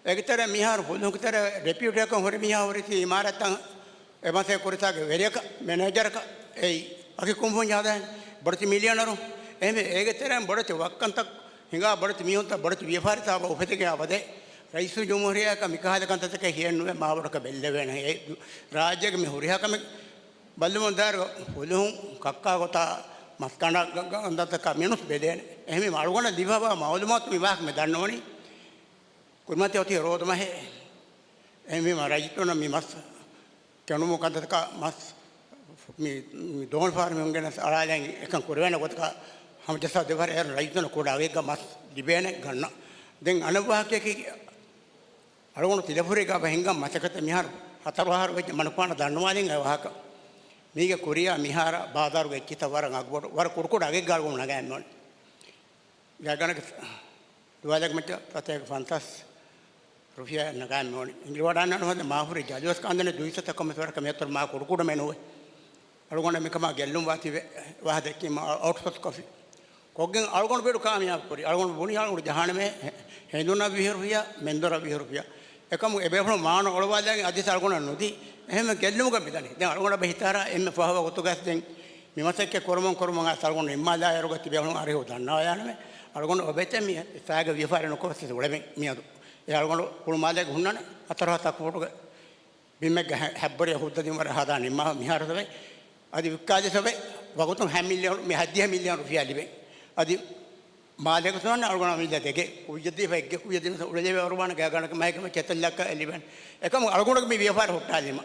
އޭގެ ތެރޭ މިހާރު ފުލުހުންގެ ތެރޭ ޑެޕިއުޓީއަކަށް ހުރި މީހާ ހުރީތީ އިމާރާތްތައް އެ މަސައްކަތް ކުރިތާގެ ވެރިޔަކަށް، މެނޭޖަރަކަށް އެއީ ވަކި ކުންފުންޏެއް ހަދާނެ. ބޮޑެތި މިލިއަނަރު. އެހެންވެ އޭގެ ތެރޭން ބޮޑެތި ވައްކަންތައް ހިނގާ، ބޮޑެތި މީހުންތައް ބޮޑެތި ވިޔަފާރިތައް އުފެދިގެން އަބަދޭ. ރައީސުލްޖުމްހޫރިއްޔާއަކަށް މިކަހަލަ ކަންތައްތަކެއް ހިޔެއްނުވޭ، މާބޮޑަކަށް ބެއްލެވޭނެ. އެ ރާއްޖޭގެ މި ހުރިހާ ކަމެއް ބައްލަވަމުންދާއިރު ފުލުހުން ކައްކާ ގޮތާ މަސް ކަނޑާ ގަ-، ގަ-، ގަންދަތަކާ މިނުސް ބެލޭނެ. އެހެންވީމަ އަޅުގަނޑަށް ލިބިފަވާ މައުލޫމާތު މި ވާހަކަ މި ދަންނަވަނީ ކުރިމަތި އޮތީ ރޯދު މަހޭ. އެހެންވީމަ ރައްޔިތުންނަށް މި މަސް ކެނޑުމު ކަންތައްތަކާ މަސް މި، މި ދޯނި ފަހަރު މި އުނގެން އަޅާލަން އެކަން ކުރެވޭނެ ގޮތަކަށް ހަމަޖައްސާ ދެފަހަރު އޭރު ރައްޔިތުންނަށް ކުޑަ އަގެއްގަ މަސް ލިބޭނެ ގަންނަ. ދެން އަނެއް ވާހަކައަކީ އަޅުގަނޑު ތިލަފުރީގަ ހިނގާ މަސައްކަތެއް މިހާރު ހަތަރު އަހަރު ވެއްޖެ މަނިކުފާނަށް ދަންނަވާލިން އެ ވާހަކަ. މީގެ ކުރިޔާ މިހާރަށް ބާޒާރުގެ އެއްޗިތައް ވަރަށް އަގުބޮޑު، ވަރަށް ކުޑަކުޑަ އަގެއްގަ އަޅުގަނޑު ނަގާ އެއްމެ ގާތްގަނޑަކަށް ދުވާލަކަށް މައްޗަށް ސަތޭކަ ފަންސާސް ރުފިޔާ ނަގާ އެއްމެ އިނގިލިވަޑާންނާނެ ހަދަ މާފުރި ޖަލުވެސް ކާންދެނެ ދުއިސައްތަ ކޮންމެސް ވަރަކަށް މިއަތޮރު މާ ކުޑަކުޑަމެއް ނުވޭ. އަޅުގަނޑަށް މިކަމާ ގެއްލުން ވާތީވެ ވާހަކަ ދެއްކީމަ އައުޓްސޯސް ކޮށްފި. ކޮށްގެން އަޅުގަނޑު ބިޑު ކާމިޔާބު ކުރި. އަޅުގަނޑު ބުނި އަޅުގަނޑު ޖަހާނަމޭ ހެ-، ހެނދުނަށް ވިހި ރުފިޔާ، މެންދުރަށް ވިހި ރުފިޔާ. އެކަމު އެބޭފުޅުން މާނަ އޮޅުވާލައިގެން އަދިސް އަޅުގަނޑަށް ނުދީ. އެހެންވެ ގެއްލުމުގަ މިދަނީ. ދެން އަޅުގަނޑަށް ބެހިތާރާ އެންމެ ފަހު ވަގުތުގަސް ދެން މި މަސައްކަތް ކުރަމުން ކުރަމުން އައިސް އަޅުގަނޑު ނިންމާލާއިރުގަ ތިބޭފުޅުން އަރިހު ދަންނަވާލާނަމޭ. އަޅުގަނޑު އޮބެތެ މި ސާގެ ވިޔަފާރި ނުކޮށް ވެސް އުޅެމެން މިއަދު. އެ އަޅުގަނޑު ހުޅުމާލޭގެ ހުންނާނެ ހަތަރު ހަތަ ފުޓުގެ ބިމެއްގަ ހެ-، ހަތްބޮޑި ހުއްދަ ދިންވަރަށް ހަދާ ނިންމާ މިހާރު ސަބެ. އަދި ވިއްކާލި ސަބެ ވަގުތުން ހަ މިލިއަން، މި ހަތްދިހަ މިލިއަން ރުފިޔާ ލިބެން. އަދި މާލޭގެ ސުވާން އަޅުގަނޑަށް މިދާ ދެގެ ކުއްޖަ ދީފަ އެއްގެ ކުއްޖަ ދިނަސް އުޅެލެވޭ އޮރުވާނެ ގާގަނޑަކަށް މަހެކަމެ ކެތައްލައްކަ އެ ލިބެން. އެކަމު އަޅުގަނޑުގެ މި ވިޔަފާރި ހުއްޓާލީމަ.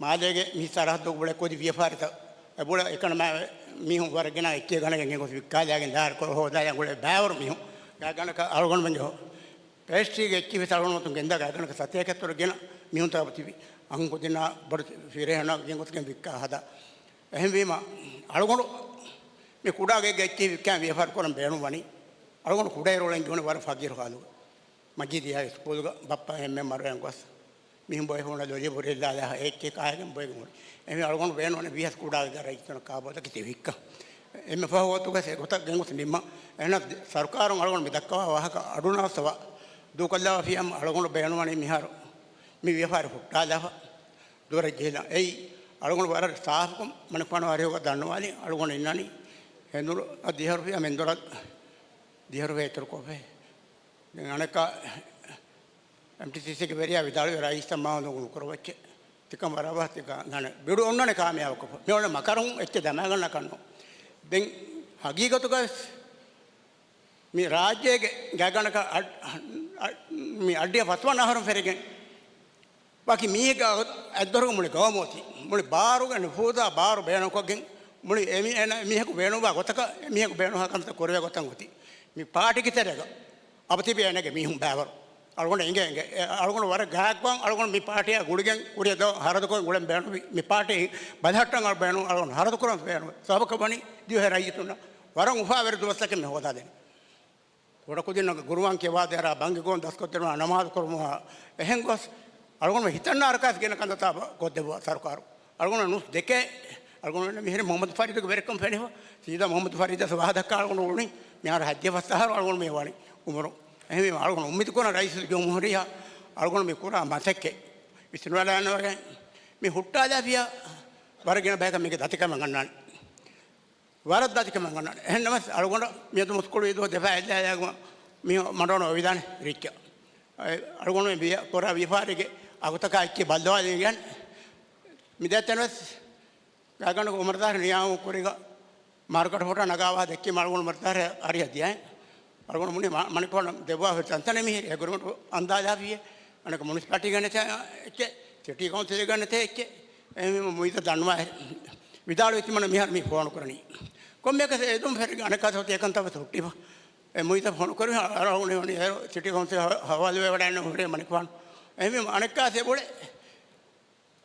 މާލޭގެ މި ސަރަހައްދުގެ ބުޅެ ކުދި ވިޔަފާރިތައް އެބުޅަ އެކަނަ މާ މީހުން ވަރަށް ގިނަ އެއްޗެއް ގަނެގެން ގެންގޮސް ވިއްކާލާގެން ދާރު ކޮޅު ހޯދާލާ ގުޅޭ ބައިވަރު މީހުން. ގާގަނޑަކަށް އަޅުގަނޑުމެންގެ ހޯ ޕޭސްޓްރީގެ އެއްޗިހި ވެސް އަޅުގަނޑުމަތުން ގެންދާ ގާގަނޑަކަށް ސަތޭކަ އަތޮޅު ގިނަ މީހުންތަކަށް ތިބި އަހަން ކުދިންނާ ބޮޑު ފިރޭހަނާ ގެންގޮސްގެން ވިއްކާ ހަދާ. އެހެންވީމަ އަޅުގަނޑު މި ކުޑާ ގެއްގެ އެއްޗިހި ވިއްކާ ވިޔަފާރި ކުރަން ބޭނުންވަނީ. އަޅުގަނޑު ކުޑައިރު އުޅެން ޖޫނެ ވަރަށް ފަގީރު ހާލުގަ. މަޖީދިޔާ ސްކޫލުގަ ބައްޕަ އެންމެ މަރުވެން ގޮސް މީހުން ބޮއެފުނަ ލޮލި ބުރިލާލާ އެއްޗެއް ކާގެން ބޮއެގެން ހުރި. އެހެން އަޅުގަނޑު ބޭނުންވަނީ ވީހަސް ކުޑާ ގެއްގަ ރައްޔިތުންނަށް ކާބޯތަކެތި ވިއްކަން. އެންމެ ފަހު ގޮތުގަ އެ ގޮތަށް ގެންގޮސް ނިންމަން. އެހެނަސް ސަރުކާރުން އަޅުގަނޑު މި ދައްކަވާ ވާހަކަ އަޑުނައްސަވާ ދޫކޮށްލާފިއްޔާ އަޅުގަނޑު ބޭނުންވަނީ މިހާރު މި ވިޔަފާރި ހުއްޓާލާފަ ދުވަހަށް ޖެހިލަން. އެއީ އަޅުގަނޑު ވަރަށް ސާފުކޮށް މަނިކުފާނު އަރިހުގަ ދަންނަވާލި. އަޅުގަނޑު އިންނަނީ ހެނދުރު ދިހަ ރުފިޔާ މެންދުރަށް ދިހަ ރުފިޔާ އިތުރުކޮށްފައި. ދެން އަނެއްކާ އެމްޓީސީސީގެ ވެރިޔާ ވިދާޅުވި ރައީސް މާ ނުކުރަވައްޗެ. ތިކަން ވަރަށް ވަހަތި ގާން ދާނެ. ބިޑު އޮންނަނެ ކާމިޔާބުކޮށް. މި އޮންނަ މަކަރުން އެއްޗެއް ދަމާގަންނަ ކަންނު. ދެން ހަގީގަތުގަ ވެސް މި ރާއްޖޭގެ ގާގަނޑަކަށް އަ-، އަ-، މި އައްޑިހަ ފަސްވަނަ އަހަރުން ފެށިގެން ވަކި މީހެއްގެ އަތްދޮރުގަ މުޅި ގައުމު އޮތީ. މުޅި ބާރުގެ ނުފޫޒާ ބާރު ބޭނުންކޮށްގެން މުޅި އެ މީ-، އޭނަ މީހަކު ބޭނުންވާ ގޮތަކަށް އެ މީހަކު ބޭނުންވާ ކަންތައް ކުރެވޭ ގޮތަށް އޮތީ. މި ޕާޓީގެ ތެރޭގަ އަބަ ތިބި އޭނަގެ މީހުން ބައިވަރު. އަޅުގަނޑު އެނގޭ އެނގޭ. އެ އަޅުގަނޑު ވަރަށް ގާތްގޮވަން އަޅުގަނޑު މި ޕާޓީއާ ގުޅިގެން ކުރިއަށް ދޯ ހަރަދުކޮށް ގުޅެން ބޭނުމި. މި ޕާޓީ ބަލަހައްޓަން އަޅު ބޭނު އަޅުގަނޑު ހަރަދު ކުރަން ބޭނު. ސަބަބަކަށް ވަނީ ދިވެހި ރައްޔިތުންނަށް ވަރަށް އުފާވެރި ދުވަސްތަކެއް މި ހޯދާދޭނެ. ކުޑަކުދިންނަށް ގުރުއާން ކިޔަވާދޭ އަރާ ބަންގި ގޮވަން ދަސްކޮށްދިނުމާ ނަމާދު ކުރުމާ އެހެން ގޮސް އަޅުގަނޑު ހިތަށް ނާރަކާސް ގިނަ ކަންތައްތައް ކޮށްދެއްވާ ސަރުކާރު. އަޅުގަނޑު ނުސް ދެކޭ. އަޅުގަނޑު މިހިރި މުހައްމަދު ފަރީދުގެ ވެރިކަން ފެނިފަ. ސީދާ މުހައްމަދު ފަރީދަށް ވާހަ ދައްކާ އަޅުގަނޑު އުޅުނީ މިހާރު ހައްދިހަ ފަސް އަހަރު އަޅުގަނޑު މި ވަނީ އުމުރު. އެހެންވީމަ އަޅުގަނޑު އުއްމީދު ކުރަން ރައީސުލްޖުމްހޫރިއްޔާ އަޅުގަނޑު މި ކުރާ މަސައްކަތް ވިސްނުވަޑައިގަންނަވަގެން މި ހުއްޓާލާފިޔާ ވަރަށް ގިނަ ބަޔަކަށް މީގެ ދަތިކަމެއް ގަންނާނެ. ވަރަށް ދަތިކަމެއް ގަންނާނެ. އެހެންނަމަވެސް އަޅުގަނޑަށް މިއަދު މުސްކުޅި ދުވަހު ދެފާ އެއްލާލާގު މި މަޑުން އޮވިދާނެ ރިއްޗަށް. އެ، އަޅުގަނޑު މި ވިޔަ-، ކުރާ ވިޔަފާރީގެ އަގުތަކާ އެއްޗެއް ބައްލަވާލިގެން މި ދޭތެން ވެސް ގާގަނޑުގެ އުމަރުދާރި ނިޔާމު ކުރީގަ މާރުކަނޑު ފޮޓޯ ނަގާ ވާ ދެއްކީމަ އަޅުގަނޑު އުމަރުދާރި އަރިހަށް ދިޔައިން. އަޅުގަނޑު މުނި މަ-، މަނިކުފާނު ދެއްވާފަ ތަންތަނެއް މިހިރި އެގްރިމެންޓް އަންދާލާފިޔޭ. އަނެކަ މުނިސިޕާލިޓީގަ ނެތޭ އެއްޗެއް، ސިޓީ ކައުންސިލްގަ ނެތޭ އެއްޗެއް. އެހެންވީމަ މުއިއްޒަށް ދަންނަވާ ވިދާޅުވި ތިމަން މިހާރު މި ފޯނު ކުރަނީ. ކޮންމެއަކަސް އެދުން ފެށިގެން އަނެކާ ސައުތީ އެކަންތައް ވެސް ހުއްޓިފަ. އެ މުއިއްޒަށް ފޯނު ކުރި އަޅުގަނޑު އެ ސިޓީ ކައުންސިލް ހަ-، ހަވާލުވެވަޑައިގަންނަ ހުރޭ މަނިކުފާނު. އެހެންވީމަ އަނެއްކާ ސެބުޅެ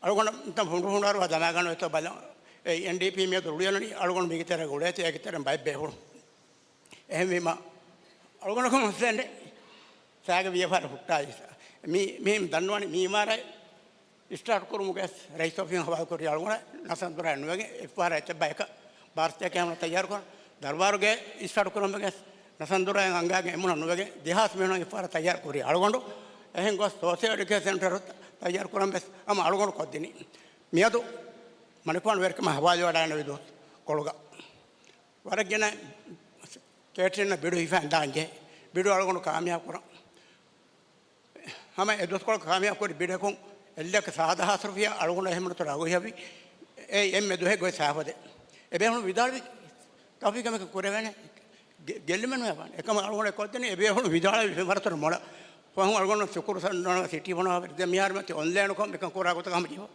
އަޅުގަނޑަށް މިތަން ފުނޑު ފުނޑާރުވާ ދަމާގަންނަ އޮތޯ ބަލަން. އެ އެންޑީޕީ މިއަދު ރުޅިއަންނަނީ އަޅުގަނޑު މީގެ ތެރޭގަ އުޅޭތީ އޭގެ ތެރެއިން ބައެއް ބޭފުޅުން. އެހެންވީމަ އަޅުގަނޑަކުން ހުސެން ސާގެ ވިޔަފާރި ހުއްޓާލި. މީ، މީ ދަންނަވަނީ މީ އިމާރާތް ސްޓާޓް ކުރުމުގެ ރައީސް އޮފީހުން ހަވާލުކުރި އަޅުގަނޑަށް ނަސަންދުރާ ނުވެގެން އެއްފަހަރާ އެތައް ބަޔަކަށް ބާރުތަކެއް ހަމަ ތައްޔާރު ކުރަން. ދަރުބާރުގެ ސްޓާޓް ކުރުމުގެ ނަސަންދުރާއިން އަނގާގެން އެމުނަ ނުވެގެން ދެހާސް މީހުން އެއްފަހަރާ ތައްޔާރު ކުރި އަޅުގަނޑު. އެހެން ގޮސް ސޯޝިއަލް އެޑިއުކޭޝަން ސެންޓަރު ތައްޔާރު ކުރަން ވެސް ހަމަ އަޅުގަނޑު ކޮށްދިނީ. މިއަދު މަނިކުފާނު ވެރިކަމަށް ހަވާލުވެވަޑައިގަންނަވި ދުވަސް ކޮޅުގަ ވަރަށް ގިނަ ކޭޓްރިންއަށް ބިޑު ހިފަން ދާން ޖެހޭ. ބިޑު އަޅުގަނޑު ކާމިޔާބު ކުރަން. ހަމަ އެ ދުވަސްކޮޅަށް ކާމިޔާބު ކުރި ބިޑަކުން އެއްލައްކަ ސާދަ ހާސް ރުފިޔާ އަޅުގަނޑު އެހެމަނުތުރަ އަގު ހިޔަވި. އެ އެންމެ ދުވަހެއް ގޮތް ސާފަދެ. އެބޭފުޅުން ވިދާޅުވި ތައުފީޤަށް ކުރެވޭނެ ގެ-، ގެއްލުމެއް ނުވެވާނެ. އެކަމަށް އަޅުގަނޑު ކޮށްދެނީ އެބޭފުޅުން ވިދާޅުވި ފެންވަރުތައް މޮޅަށް. ފަހުން އަޅުގަނޑު ޝުކުރު ސަންނަ ސިޓީ ބުނާ ދެ މިހާރު މަތި އޮންލައިނުކޮށް މިކަން ކުރާ ގޮތަކަށް ހަމަ ޖެހިފަ.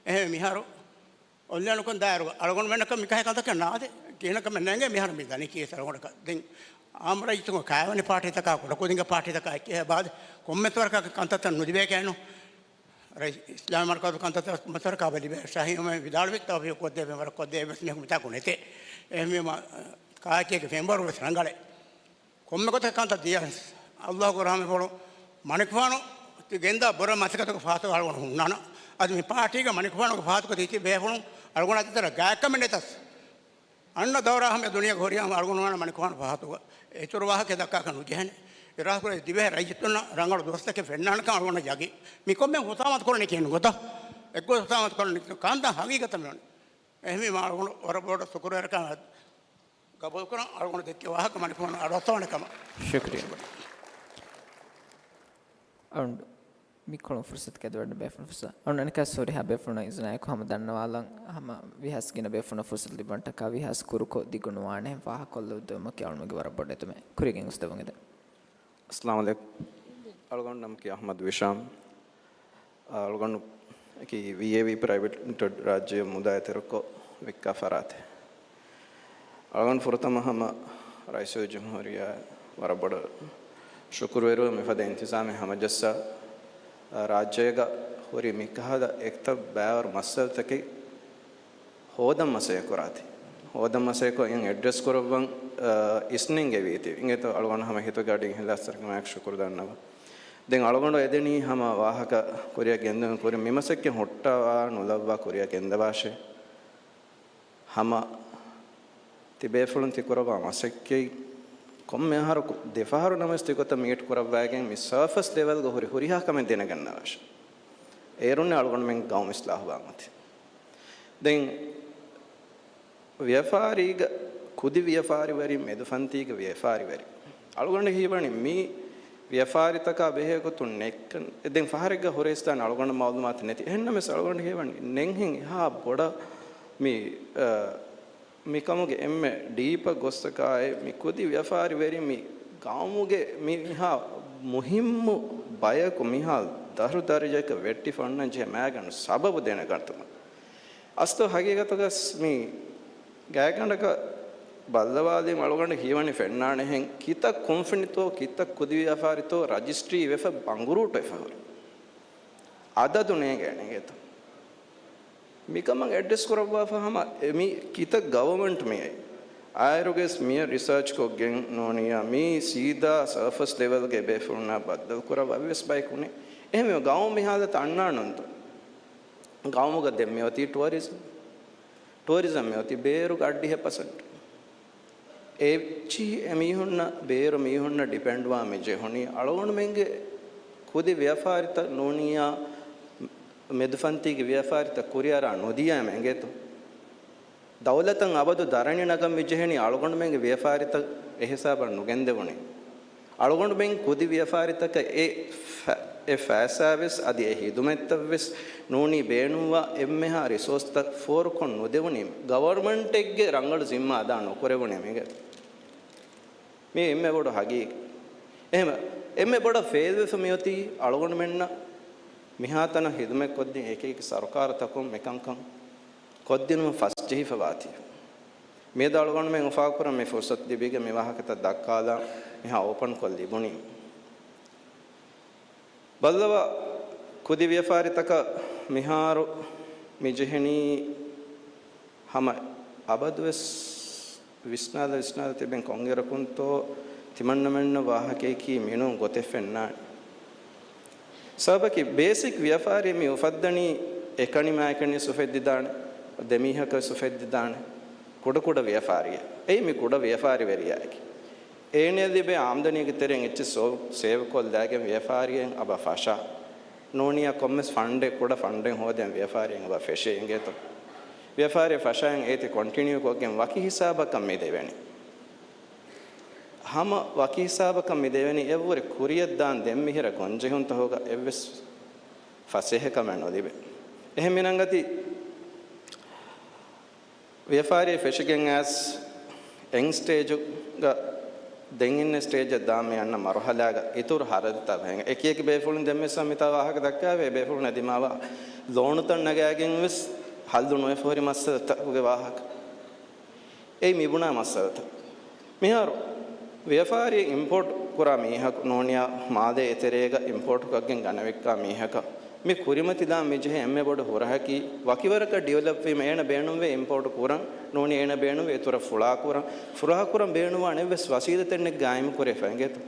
އެހެން މިހާރު އޮންލައިނުކޮށް ދާއިރު އަޅުގަނޑުމެންނަކަށް މިކަހަލަ ކަންތަކެއް ނާދޭ. ކިހިނެއް ކަމެއް ނޭނގޭ މިހާރު މި ދަނީ ކީސް އަޅުގަނޑަކަށް. ދެން އާއްމު ރައްޔިތުން ކާވެނި ޕާޓީތަކާ، ކުޑަކުދިންގެ ޕާޓީތަކާ އެއްޗެހި ބާދެ، ކޮންމެ ވަރަކަށް ކަންތައްތައް ނުލިބޭކައެއްނު. ރައީސް އިސްލާމީ މަރުކަޒު ކަންތައްތައް ކޮންމެ ވަރަކަށް އަބަ ލިބޭ. ޝާހީ އުމަރު ވިދާޅުވި ތައުފީޤު ކޮށްދޭ ފެންވަރަށް ކޮށްދޭ ވެސް މީހަކު މިތާކު ނެތޭ. އެހެންވީމަ ކާއެއްޗެއްގެ ފެންވަރު ވެސް ރަނގަޅޭ. ކޮންމެ ގޮތަކަށް ކަންތައް ދިޔަސް، އައްލާހުގެ ރަހުމަތް ފުޅު މަނިކުފާނު ތި ގެންދާ ބުރަ މަސައްކަތުގެ ފަހަތުގަ އަޅުގަނޑު ހުންނާނަން. އަދި މި ޕާޓީގެ މަނިކުފާނުގެ ފަހަތުގަ ތި ތި ބޭފުޅުން އަޅުގަނޑާ ދޭތެރޭ ގާތްކަމެއް ނެތަސް، އަންނަ ދައުރާ ހަމަ ދުނިޔޭގެ ހުރިހާ އަޅުގަނޑު ހުންނާނަން މަނިކުފާނު ފަހަތުގަ. އިތުރު ވާހަކަ ދައްކާކަށް ނުޖެހޭނެ. އިރާދަކުރެއްވި ދިވެހި ރައްޔިތުންނަށް ރަނގަޅު ދުވަސްތަކެއް ފެންނާނެކަން އަޅުގަނޑަށް ޔަގީން. މި ކޮންމެ ހުސާމަތު ކުރަނީ ކިހިނެއް ގޮތަށް؟ އެއްގޮތަށް ހުސާމަތު ކުރަނީ ކަންތައް ހަގީގަތަށް މިވަނީ. އެހެންވީމަ އަޅުގަނޑު ވަރަށް ބޮޑަށް ޝުކުރުވެރިކަމެއް ގަބޫލުކުރަން އަޅުގަނޑު ދެއްކި ވާހަކަ މަނިކުފާނު އަޑުއައްސަވާނެ ކަމަށް. ޝުކްރިޔާ. އަޅުގަނޑު މިކޮޅުން ފުރުސަތު ކެދުވަޑަން ބޭފުޅުން ފުރުސަ. އަޅުން އަނެކާ ސޮރީ ހާ ބޭފުޅުންނަށް އިޒުނާއެކު ހަމަ ދަންނަވާލަން ހަމަ ވީހާވެސް ގިނަ ބޭފުޅުން ފުރުސަތު ލިބުން ޓަކާ ވީހާވެސް ކުރުކޮށް ދިގުނުވާނެ ފާހަކޮށްލައްވަމަކީ އަޅުމެންގެ ވަރަށް ބޮޑު އެދުމެއް. ކުރިއަށް ގެންގޮސްދެވުން އެދެން. އައްސަލާމު ޢަލައިކުމް. އަޅުގަނޑު ނަމަކީ އަޙްމަދު ވިޝާމް. އަޅުގަނޑު އަކީ ވީއޭވީ ޕްރައިވެޓް ލިމިޓެޑް ރާއްޖެ މުދާ އެތެރެކޮށް ވިއްކާ ފަރާތެއް. އަޅުގަނޑު ފުރަތަމަ ހަމަ ރައީސުލްޖުމްހޫރިއްޔާ ވަރަށް ބޮޑަށް ޝުކުރުވެރިވަން މިފަދަ އިންތިޒާމެއް ހަމަޖައްސާ ރާއްޖޭގަ ހުރި މިކަހަލަ އެކްތަ ބައިވަރު މައްސަލަތަކެއް ހޯދަން މަސައްކަތް ކުރާތީ. ހޯދަން މަސައްކަތް ކޮށް އެއްޑްރެސް ކުރައްވަން، އަ، އިސްނެންގެވީތީ. އިނގޭތޯ އަޅުގަނޑު ހަމަ ހިތުގަޑި އިހްލާސްތެރިކަމާއެކު ޝުކުރު ދަންނަވަން. ދެން އަޅުގަނޑު އެދެނީ ހަމަ ވާހަކަ ކުރިއަށް ގެންދަން ކުރި މި މަސައްކަތް ހުއްޓަވާ ނުލައްވާ ކުރިއަށް ގެންދަވާށޭ. ހަމަ ތިބޭފުޅުން ތިކުރައްވާ މަސައްކަތް ކޮންމެ އަހަރަކު ދެފަހަރު ނަމަވެސް ތިގޮތަށް މީޓް ކުރައްވައިގެން މި ސާފަސް ލެވެލްގަ ހުރި ހުރިހާ ކަމެއް ދެނެގަންނަވާށޭ. އޭރުންނެ އަޅުގަނޑުމެން ގައުމު އިސްލާހުވާ މަތި. ދެން ވިޔަފާރީގަ ކުދި ވިޔަފާރިވެރިން މެދުފަންތީގެ ވިޔަފާރިވެރި. އަޅުގަނޑަށް ހީވަނީ މި ވިޔަފާރިތަކާ ބެހޭ ގޮތުން ނެއްކަން. ދެން ފަހަރެއްގަ ހުރެސްދާނެ އަޅުގަނޑަށް މައުލޫމާތު ނެތި. އެހެންނަމަވެސް އަޅުގަނޑަށް ހީވަނީ ނެންހެން އެހާ ބޮޑަށް މި، އަ، މިކަމުގެ އެންމެ ޑީޕަށް ގޮސްތަކާއި މި ކުދި ވިޔަފާރިވެރިން މި ގައުމުގެ މި މިހާ މުހިއްމު ބަޔަކު މިހާ ދަށު ދަރަޖައަކަށް ވެއްޓިފަ އޮންނަން ޖެހޭ މައިގަނޑު ސަބަބު ދެނެގަންނަވާ. އަސްލު ހަގީގަތުގަސް މި ގާތްގަނޑަކަށް ބައްލަވާލީމަ އަޅުގަނޑަށް ހީވަނީ ފެންނާނެހެން ކިތައް ކުންފުނިތޯ ކިތައް ކުދި ވިޔަފާރިތޯ ރަޖިސްޓްރީ ވެފަ ބަނގުރޫޓުވެފަ ހުރި. އަދަދު ނޭނގޭނެ އިނގޭތޯ. މިކަމަށް އެޑްރެސް ކުރައްވާފަ ހަމަ އެ މި ކިތައް ގަވަމަންޓް މި އައި. އާއިރުގަސް މިއަށް ރިސާޗް ކޮށްގެން ނޫނިއްޔާ މީ ސީދާ ސާފަސް ލެވެލްގެ ބޭފުޅުންނާ ބައްދަލު ކުރައްވާ އެއްވެސް ބަޔަކު ނެތް. އެހެންވެ ގައުމު މި ހާލަތަށް އަންނާނުންތޯ؟ ގައުމުގަ ދެން މި އޮތީ ޓުއަރިޒަމް. ޓުއަރިޒަމް މި އޮތީ ބޭރުގެ އަށްޑިހަ ޕަސެންޓް. އެ ޗި-، އެ މީހުންނަށް، ބޭރު މީހުންނަށް ޑިޕެންޑްވާ މި ޖެހުނީ އަޅުގަނޑުމެންގެ ކުދި ވިޔަފާރިތައް ނޫނިއްޔާ މެދުފަންތީގެ ވިޔަފާރިތައް ކުރިއަރާ ނުދިޔައިމަ އިނގޭތޯ. ދައުލަތަށް އަބަދު ދަރަނި ނަގަން މި ޖެހެނީ އަޅުގަނޑުމެންގެ ވިޔަފާރިތައް އެހިސާބަށް ނުގެންދެވުނީ. އަޅުގަނޑުމެން ކުދި ވިޔަފާރިތަކަށް އެ ފަ-، އެ ފައިސާވެސް އަދި އެ ހިދުމަތްތައްވެސް ނޫނީ ބޭނުންވާ އެންމެހާ ރިސޯސްތައް ފޯރުކޮށް ނުދެވުނީ. ގަވަރމަންޓެއްގެ ރަނގަޅު ޒިންމާ އަދާ ނުކުރެވުނީ މިގެ. މީ އެންމެ ބޮޑު ހަގީގަތް. އެހެން އެންމެ ބޮޑަށް ފެއިލްވެފަ މިއޮތީ އަޅުގަނޑުމެންނަށް މިހާތަނަށް ހިދުމަތް ކޮށްދިން އެކިއެކި ސަރުކާރުތަކުން މިކަންކަން ކޮށްދިނުމަށް ފަސްޖެހިފަ ވާތީ. މިއަދު އަޅުގަނޑުމެން އުފާކުރަން މި ފުރުސަތު ލިބިގެން މި ވާހަކަތައް ދައްކާލާ މިހާ އޯޕަންކޮށް ލިބުނީ. ބައްލަވާ ކުދި ވިޔަފާރިތަކަށް މިހާރު މި ޖެހެނީ ހަމަ އަބަދުވެސް ވިސްނާލަ ވިސްނާލަ ތިބެން ކޮންއިރަކުންތޯ ތިމަންނަމެންނަށް ވާހަކައަކީ މިނޫން ގޮތެއް ފެންނާނެ. ސަބަބަކީ ބޭސިކް ވިޔަފާރި މި އުފައްދަނީ އެކަނި މާކަނި އުފެއްދިދާނެ، ދެމީހަކަށް އުފެއްދިދާނެ ކުޑަކުޑަ ވިޔަފާރިއެއް. އެއީ މި ކުޑަ ވިޔަފާރިވެރިޔާއެކޭ. އޭނަޔަށް ލިބޭ އާމްދަނީގެ ތެރެއިން އެއްޗެއް ސޯ-، ސޭވްކޮށްލާގެން ވިޔަފާރިއެއް އަބަ ފަށާ. ނޫނިއްޔާ ކޮންމެސް ފަންޑެއް، ކުޑަ ފަންޑެއް ހޯދެން ވިޔަފާރިއެއް އަބަ ފެށޭ އިނގޭތޯ. ވިޔަފާރި ފަށައިން އޭތި ކޮންޓިނިއު ކޮށްގެން ވަކި ހިސާބަކަށް މި ދެވެނީ. ހަމަ ވަކި ހިސާބަކަށް މި ދެވެނީ އެއްވުރެ ކުރިއަށް ދާން ދެން މިހިރަ ގޮންޖެހުންތަކުގަ އެއްވެސް ފަސޭހަކަމެއް ނުލިބޭ. އެހެން މިނަންގަތީ ވިޔަފާރި ފެށިގެން އައިސް އެން ސްޓޭޖުގަ ދެން އިންނަ ސްޓޭޖަށް ދާ މި އަންނަ މަރުހަލާގަ އިތުރު ހަރަދުތައް ވެހެން. އެކިއެކި ބޭފުޅުން ދެންވެސް މިތާ ވާހަކަ ދައްކާވޭ. ބޭފުޅުން އެދިމާވާ ލޯނުތައް ނަގާގެން ވެސް ހައްލު ނުވެފަ ހުރި މައްސަލަތަކުގެ ވާހަކަ. އެއީ މި ބުނާ މައްސަލަތައް. މިހާރު ވިޔަފާރި އިމްޕޯޓް ކުރާ މީހަކު ނޫނިއްޔާ މާލޭ އެތެރޭގަ އިމްޕޯޓްކޮށްގެން ގަނެވިއްކާ މީހަކަށް މި ކުރިމަތިލާން މިޖެހޭ އެންމެ ބޮޑު ހުރަހަކީ، ވަކިވަރަކަށް ޑިވެލޮޕް ވީމަ އޭނަ ބޭނުންވޭ އިމްޕޯޓް ކުރަން، ނޫނީ އޭނަ ބޭނުންވޭ އިތުރަށް ފުޅާ ކުރަން، ފުރަހަ ކުރަން ބޭނުންވާނެ އެއްވެސް ވަސީލަތެއް ނެތް ގާއިމް ކުރެވިފަ އިނގޭތޯ.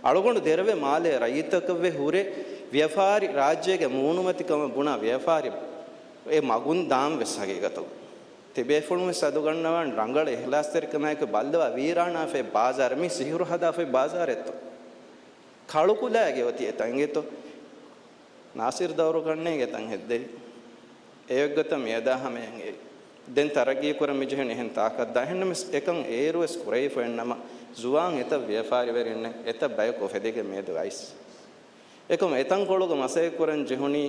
އަޅުގަނޑު ދެރަވެ މާލޭ ރައްޔިތަކަށްވެ ހުރެ ވިޔަފާރި ރާއްޖޭގެ މޫނުމަތިކަމަށް ބުނާ ވިޔަފާރި އެ މަގުން ދާން ވެސް ހަގީގަތަށް. ތިބޭފުޅުން ވެސް އަދުގަންނަވާން ރަނގަޅު އިހްލާސްތެރިކަމާއެކު ބައްލަވާ ވީރާނާފައި ބާޒާރެއް، މީ ސިހުރު ހަދާފައި ބާޒާރެއްތޯ؟ ކަޅުކުލާގެ އޮތީ އެތަން އިނގޭތޯ؟ ނާސިރު ދައުރުގަންނޭގެ ތަން ހެއްދެވި. އެއޮތްގޮތަށް މިއަދާ ހަމަޔަށް އެ. ދެން ތަރައްގީ ކުރަން މިޖެހެނީ އެހެން ތާކަށްދާ. އެހެންނަމަވެސް އެކަން އޭރުވެސް ކުރެވިފައެއްނަމަ، ޒުވާން އެތައް ވިޔަފާރިވެރިންނެއް އެތައް ބަޔަކު އުފެދިގެން މިއަދު އައިސް. އެކަމް އެތަންކޮޅުގަ މަސައްކަތް ކުރަން ޖެހުނީ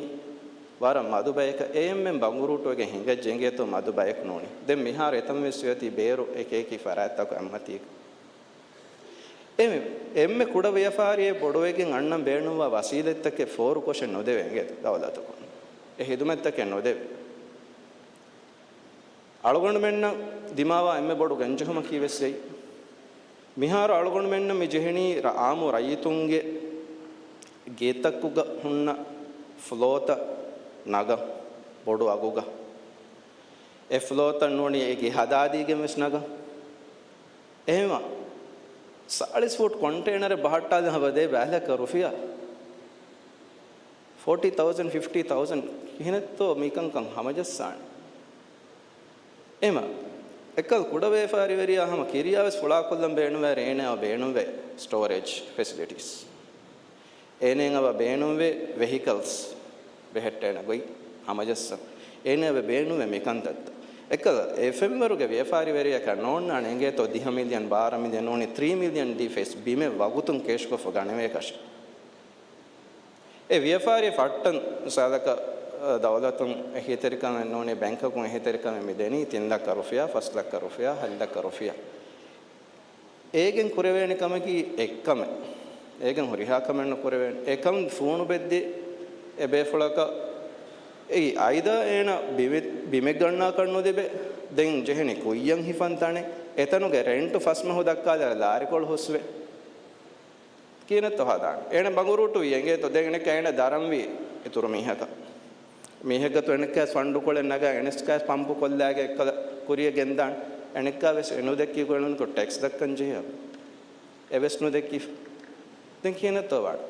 ވަރަށް މަދު ބަޔަކަށް. އެ އެންމެން ބަނގުރޫޓުވެގެން ހިނގައްޖެ އިނގޭތޯ މަދު ބަޔަކު ނޫނީ. ދެން މިހާރު އެތަން ވެސް އޮތީ ބޭރު އެކި އެކި ފަރާތްތަކު އެއްމަތީގަ. އެ އެންމެ ކުޑަ ވިޔަފާރިއެއް ބޮޑުވެގެން އަންނަން ބޭނުންވާ ވަސީލަތްތަކެއް ފޯރުކޮށެއް ނުދެވޭ އިނގޭތޯ ދައުލަތަކުން. އެ ހިދުމަތްތަކެއް ނުދެވޭ. އަޅުގަނޑުމެންނަށް ދިމާވާ އެންމެ ބޮޑު ގަންޖެހުމަކީ ވެސް އެއީ. މިހާރު އަޅުގަނޑުމެންނަށް މި ޖެހެނީ ރަ-، އާއްމު ރައްޔިތުންގެ ގެތަކުގަ ހުންނަ ފްލޯތައް ނަގަން ބޮޑު އަގުގަ. އެ ފްލޯތައް ނޫނީ އެ ގެ ހަދާދީގެން ވެސް ނަގަން. އެހެންވީމަ، ސާޅީސް ފޫޓް ކޮންޓޭނަރެއް ބަހައްޓާލަން ހަމަ ދޭ ބައި ލައްކަ ރުފިޔާ. ފޯޓީ ތައުޒަންޑް، ފިފްޓީ ތައުޒަންޑް ކިހިނެއްތޯ މިކަންކަން ހަމަޖައްސާނެ. އެހެންވީމަ، އެއްކަލަ ކުޑަ ވިޔަފާރިވެރިޔާ ހަމަ ކިރިޔާ ވެސް ފުޅާކޮށްލަން ބޭނުންވޭ، އޭނާއަށް ބޭނުންވޭ ސްޓޯރޭޖް ފެސިލިޓީސް. އޭނާއަށް ބޭނުންވޭ ވެހިކަލްސް ބެހެއްޓޭނެ ގޮތް ހަމަޖައްސަން. އޭނާއަށް ބޭނުންވޭ މިކަންތައްތައް. އެއްކަލަ އެ ފެންވަރުގެ ވިޔަފާރިވެރިޔަކަށް ނޯންނާނެ އިނގޭތޯ ދިހަ މިލިއަން، ބާރަ މިލިއަން ނޫނީ، ތްރީ މިލިއަން ދީފަ ވެސް ބިމެއް ވަގުތުން ކޭޝްކޮށްފަ ގަނެވޭކަށެއް. އެ ވިޔަފާރި ފައްޓަން މިސާލަކަށް، އަ، ދައުލަތުން އެހީތެރިކަމެއް ނޫނީ، ބެންކަކުން އެހީތެރިކަމެއް މި ދެނީ ތިން ލައްކަ ރުފިޔާ، ފަސް ލައްކަ ރުފިޔާ، ހަތް ލައްކަ ރުފިޔާ. އޭގެން ކުރެވޭނެ ކަމަކީ އެއްކަމެއް. އޭގެން ހުރިހާ ކަމެއް ނުކުރެވޭނެ. އެކަން ފޫނުބެއްދި އެ ބޭފުޅަކަށް އެއީ އައިދާ އޭނަ ބިމެ-، ބިމެއް ގަންނާކަށް ނުލިބޭ. ދެން ޖެހެނީ ކުއްޔަށް ހިފަން ތަނެއް. އެތަނުގެ ރެންޓު ފަސް މަހު ދައްކާލާ ލާރިކޮޅު ހުސްވޭ. ކިހިނެއްތޯ ހަދާނެ؟ އޭނަ ބަނގުރޫޓުވީ އިނގޭތޯ؟ ދެން އޭނަ ދަރަންވީ އިތުރު މީހަކަށް. މީހެއްގަތު އެނެއްކާވެސް ފަންޑުކޮޅެއް ނަގާ، އެނެއްކާވެސް ޕަމްޕު ކޮށްލާގެ އެއްކަލަ ކުރިޔަށް ގެންދާނެ. އެނެއްކާވެސް އެ ނުދެއްކި ގޮތުން ޓެކްސް ދައްކަން ޖެހޭ. އެވެސް ނުދެއްކި. ދެން ކިހިނެއްތޯ ވާނެ؟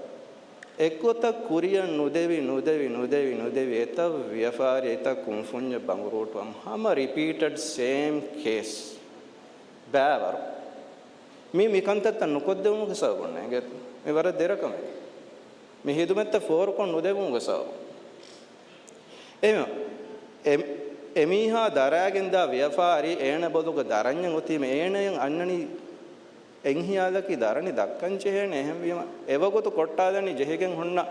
އެއްގޮތަށް ކުރިޔަށް ނުދެވި، ނުދެވި، ނުދެވި، ނުދެވި، އެތައް ވިޔަފާރި، އެތައް ކުންފުންޏެއް ބަނގުރޫޓުވަން ހަމަ ރިޕީޓެޑް ސޭމް ކޭސް. ބައިވަރު. މީ މިކަންތައްތައް ނުކޮށްދެވުމުގެ ސަބަބުން ނޭނގޭތޯ. މި ވަރަށް ދެރަ ކަމެއް. މި ހިދުމަތްތައް ފޯރުކޮށް ނުދެވުމުގެ ސަބަބުން. އެ، އެ، އެމީހާ ދަރާގެންދާ ވިޔަފާރި އޭނަ ބޮލުގަ ދަރަންޏަށް އޮތީމަ އޭނަޔަށް އަންނަނީ އެއްހިޔާލަކީ ދަރަނި ދައްކަން ޖެހޭނެ. އެހެންވީމަ އެވަގުތު ކޮށްޓާލަނީ ޖެހިގެން ހުންނަ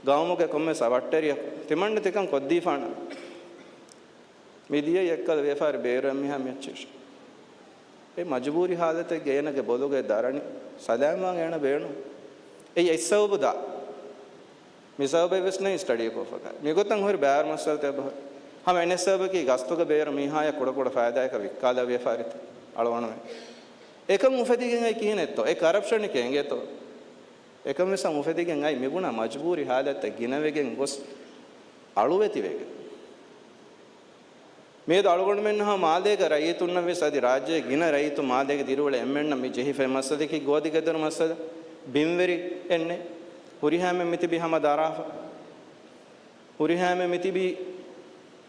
ގައުމުގެ ކޮންމެސް އަވަށްޓެރިޔަކު. ތިމަންނަ ތިކަން ކޮށްދީފާނަން. މިދިޔައީ އެއްކަލަ ވިޔަފާރި ބޭރު އެމީހާ މިއައްޗިށް. އެ މަޖުބޫރީ ހާލަތެއްގެ އޭނަގެ ބޮލުގެ ދަރަނި ސަލާމްވާން އޭނަ ބޭނުން. އެއީ އެއްސަބަބު ދާ. މި ސަބަބެއް ވެސް ނެތް ސްޓަޑީ ކޮށްފަކަށް. މިގޮތަށް ހުރި ބައިވަރު މައްސަލަތައް އެބަހުރި. ހަމަ އެނެއް ސަބަބަކީ ގަސްތުގަ ބޭރު މީހާޔަށް ކުޑަކުޑަ ފައިދާއަކަށް ވިއްކާލާ ވިޔަފާރިތައް އަޅުވަނުމެއް. އެކަން އުފެދިގެން އައި ކިހިނެއްތޯ؟ އެ ކަރަޕްޝަނަކީ އެނގޭތޯ؟ އެކަން ވެސް އުފެދިގެން އައި މިބުނާ މަޖުބޫރީ ހާލަތަށް ގިނަވެގެން ގޮސް އަޅުވެތިވެގެން. މިއަދު އަޅުގަނޑުމެން ހަމަ މާލޭގަ ރައްޔިތުންނަށް ވެސް އަދި ރާއްޖޭގެ ގިނަ ރައްޔިތުން މާލޭގެ ދިރިއުޅޭ އެންމެންނަށް މި ޖެހިފައި މައްސަލަކީ ގޯދި ގެދޮރު މައްސަލަ، ބިންވެރި އެންނެ. ހުރިހާމެން މިތިބީ ހަމަ ދަރާފަ. ހުރިހާމެން މިތިބީ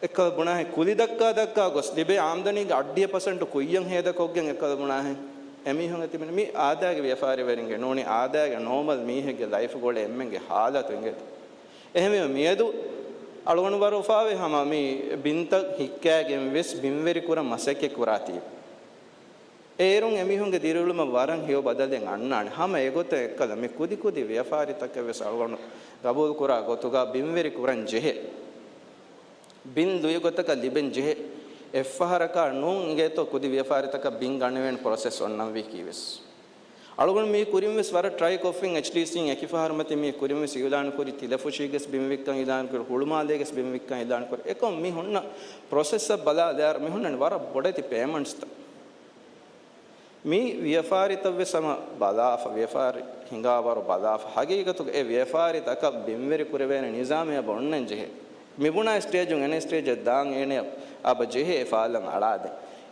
އެއްކަލަ ބުނާހެން ކުލި ދައްކާ ދައްކާ ގޮސް ލިބޭ އާމްދަނީގެ އައްޑިހަ ޕަސެންޓު ކުއްޔަށް ހޭދަކޮށްގެން އެއްކަލަ ބުނާހެން އެމީހުން އެތިބެނީ. މި އާދައިގެ ވިޔަފާރިވެރިންގެ ނޫނީ އާދައިގެ ނޯމަލް މީހެއްގެ ލައިފުގަ އުޅޭ އެންމެންގެ ހާލަތު އިނގޭތޯ. އެހެންވީމަ މިއަދު އަޅުގަނޑު ވަރަށް އުފާވޭ ހަމަ މި ބިންތައް ހިއްކައިގެން ވެސް ބިންވެރި ކުރަން މަސައްކަތް ކުރާތީ. އޭރުން އެމީހުންގެ ދިރިއުޅުމަށް ވަރަށް ހެޔޮ ބަދަލެއް އަންނާނެ. ހަމަ އެގޮތަށް އެއްކަލަ މި ކުދި ކުދި ވިޔަފާރިތަކެއް ވެސް އަޅުގަނޑު ގަބޫލު ކުރާ ގޮތުގަ ބިންވެރި ކުރަން ޖެހޭ. ބިން ލުއި ގޮތަކަށް ލިބެން ޖެހޭ. އެއްފަހަރަކާ ނޫން އިނގޭތޯ ކުދި ވިޔަފާރިތަކަށް ބިން ގަނެވޭނެ ޕްރޮސެސް އޮންނަންވީކީ ވެސް. އަޅުގަނޑު މީ ކުރިން ވެސް ވަރަށް ޓްރައި ކޮށްފިން އެޗްޑީސީން އެކި ފަހަރު މަތި މީ ކުރިން ވެސް އިއުލާން ކުރި، ތިލަފުށީގެސް ބިން ވިއްކަން އިއުލާން ކުރި، ހުޅުމާލޭގެސް ބިން ވިއްކަން އިއުލާން ކުރި. އެކަމް މި ހުންނަ ޕްރޮސެސްއަށް ބަލާލާއިރު މި ހުންނަނީ ވަރަށް ބޮޑެތި ޕޭމަންޓްސްތައް. މި ވިޔަފާރިތައް ވެސް ހަމަ ބަލާފަ، ވިޔަފާރި ހިނގާވަރު ބަލާފަ، ހަގީގަތުގަ އެ ވިޔަފާރިތަކަށް ބިންވެރި ކުރެވޭނެ ނިޒާމެއް އެބަ އޮންނަން ޖެހޭ. މިބުނާ ސްޓޭޖުން އެނެއް ސްޓޭޖެއް ދާން އޭނެ އަބަ ޖެހޭ އެ ފާލަން އަޅާދޭ.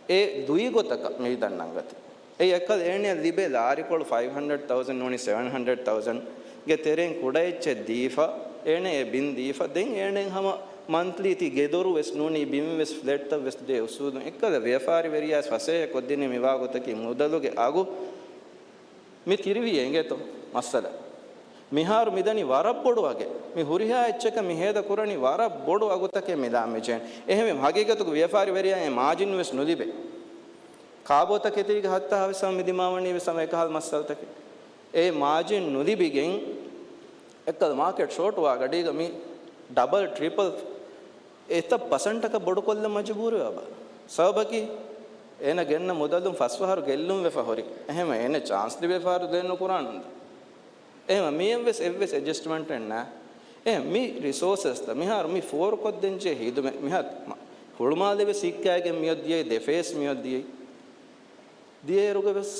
އެ ދުއި ގޮތަކަށް މި ދަންނަން ގަތީ. އެއީ އެއްކަލަ އޭނެއަށް ލިބޭ ލާރިކޮޅު ފައިވް ހަންޑްރެޑް ތައުޒަންޑް ނޫނީ ސެވެން ހަންޑްރެޑް ތައުޒަންޑްގެ ތެރެއިން ކުޑަ އެއްޗެއް ދީފަ، އޭނެ އެ ބިން ދީފަ، ދެން އޭނެ ހަމަ މަންތްލީ ތި ގެދޮރު ވެސް ނޫނީ ބިން ވެސް ފްލެޓްތައް ވެސް ދޭ އުސޫލުން އެއްކަލަ ވިޔަފާރިވެރިޔާ ފަސޭހަ ކޮށްދިނީ މިވާ ގޮތަކީ މުދަލުގެ އަގު މި ތިރިވީ އެނގޭތޯ މައްސަލަ. މިހާރު މިދަނީ ވަރަށް ބޮޑު އަގެއް. މި ހުރިހާ އެއްޗަކަށް މި ހޭދަ ކުރަނީ ވަރަށް ބޮޑު އަގުތަކެއް މިލާ މިޖެހެން. އެހެންވެ ހަގީގަތުގެ ވިޔަފާރިވެރިޔާ އެ މާޖިން ވެސް ނުލިބޭ. ކާބޯތަކެތީގެ ހައްތާ ހާވެސް ހަމަ މި ދިމާވަނީ ވެސް ހަމަ އެކަހަލަ މައްސަލަތަކެއް. އެ މާޖިން ނުލިބިގެން އެއްކަލަ މާކެޓް ޝޯޓް ވާ ގަޑީގަ މި ޑަބަލް، ޓްރިޕަލް އެތައް ޕަސެންޓަކަށް ބޮޑުކޮށްލަން މަޖުބޫރުވެ އަބަ. ސަބަބަކީ އޭނަ ގެންނަ މުދަލުން ފަސް ފަހަރު ގެއްލުން ވެފަ ހުރި. އެހެންވެ އޭނަ ޗާންސް ދިޔަ ވިޔަފާރި ދޭން ނުކުރާނަންދ. އެހެންވެ މިއެއްވެސް އެއްވެސް އެޑްޖަސްޓްމަންޓެއް ނާ. އެ މި ރިސޯސަސްތައް މިހާރު މި ފޯރުކޮށްދޭންޖެހޭ ހިދުމަތް މިހާ ހުޅުމާލެ ވެސް ހިއްކާގެން މިއޮއް ދިޔައީ، ދެ ފޭސް މިއޮއް ދިޔައީ. ދިޔައިރުގަ ވެސް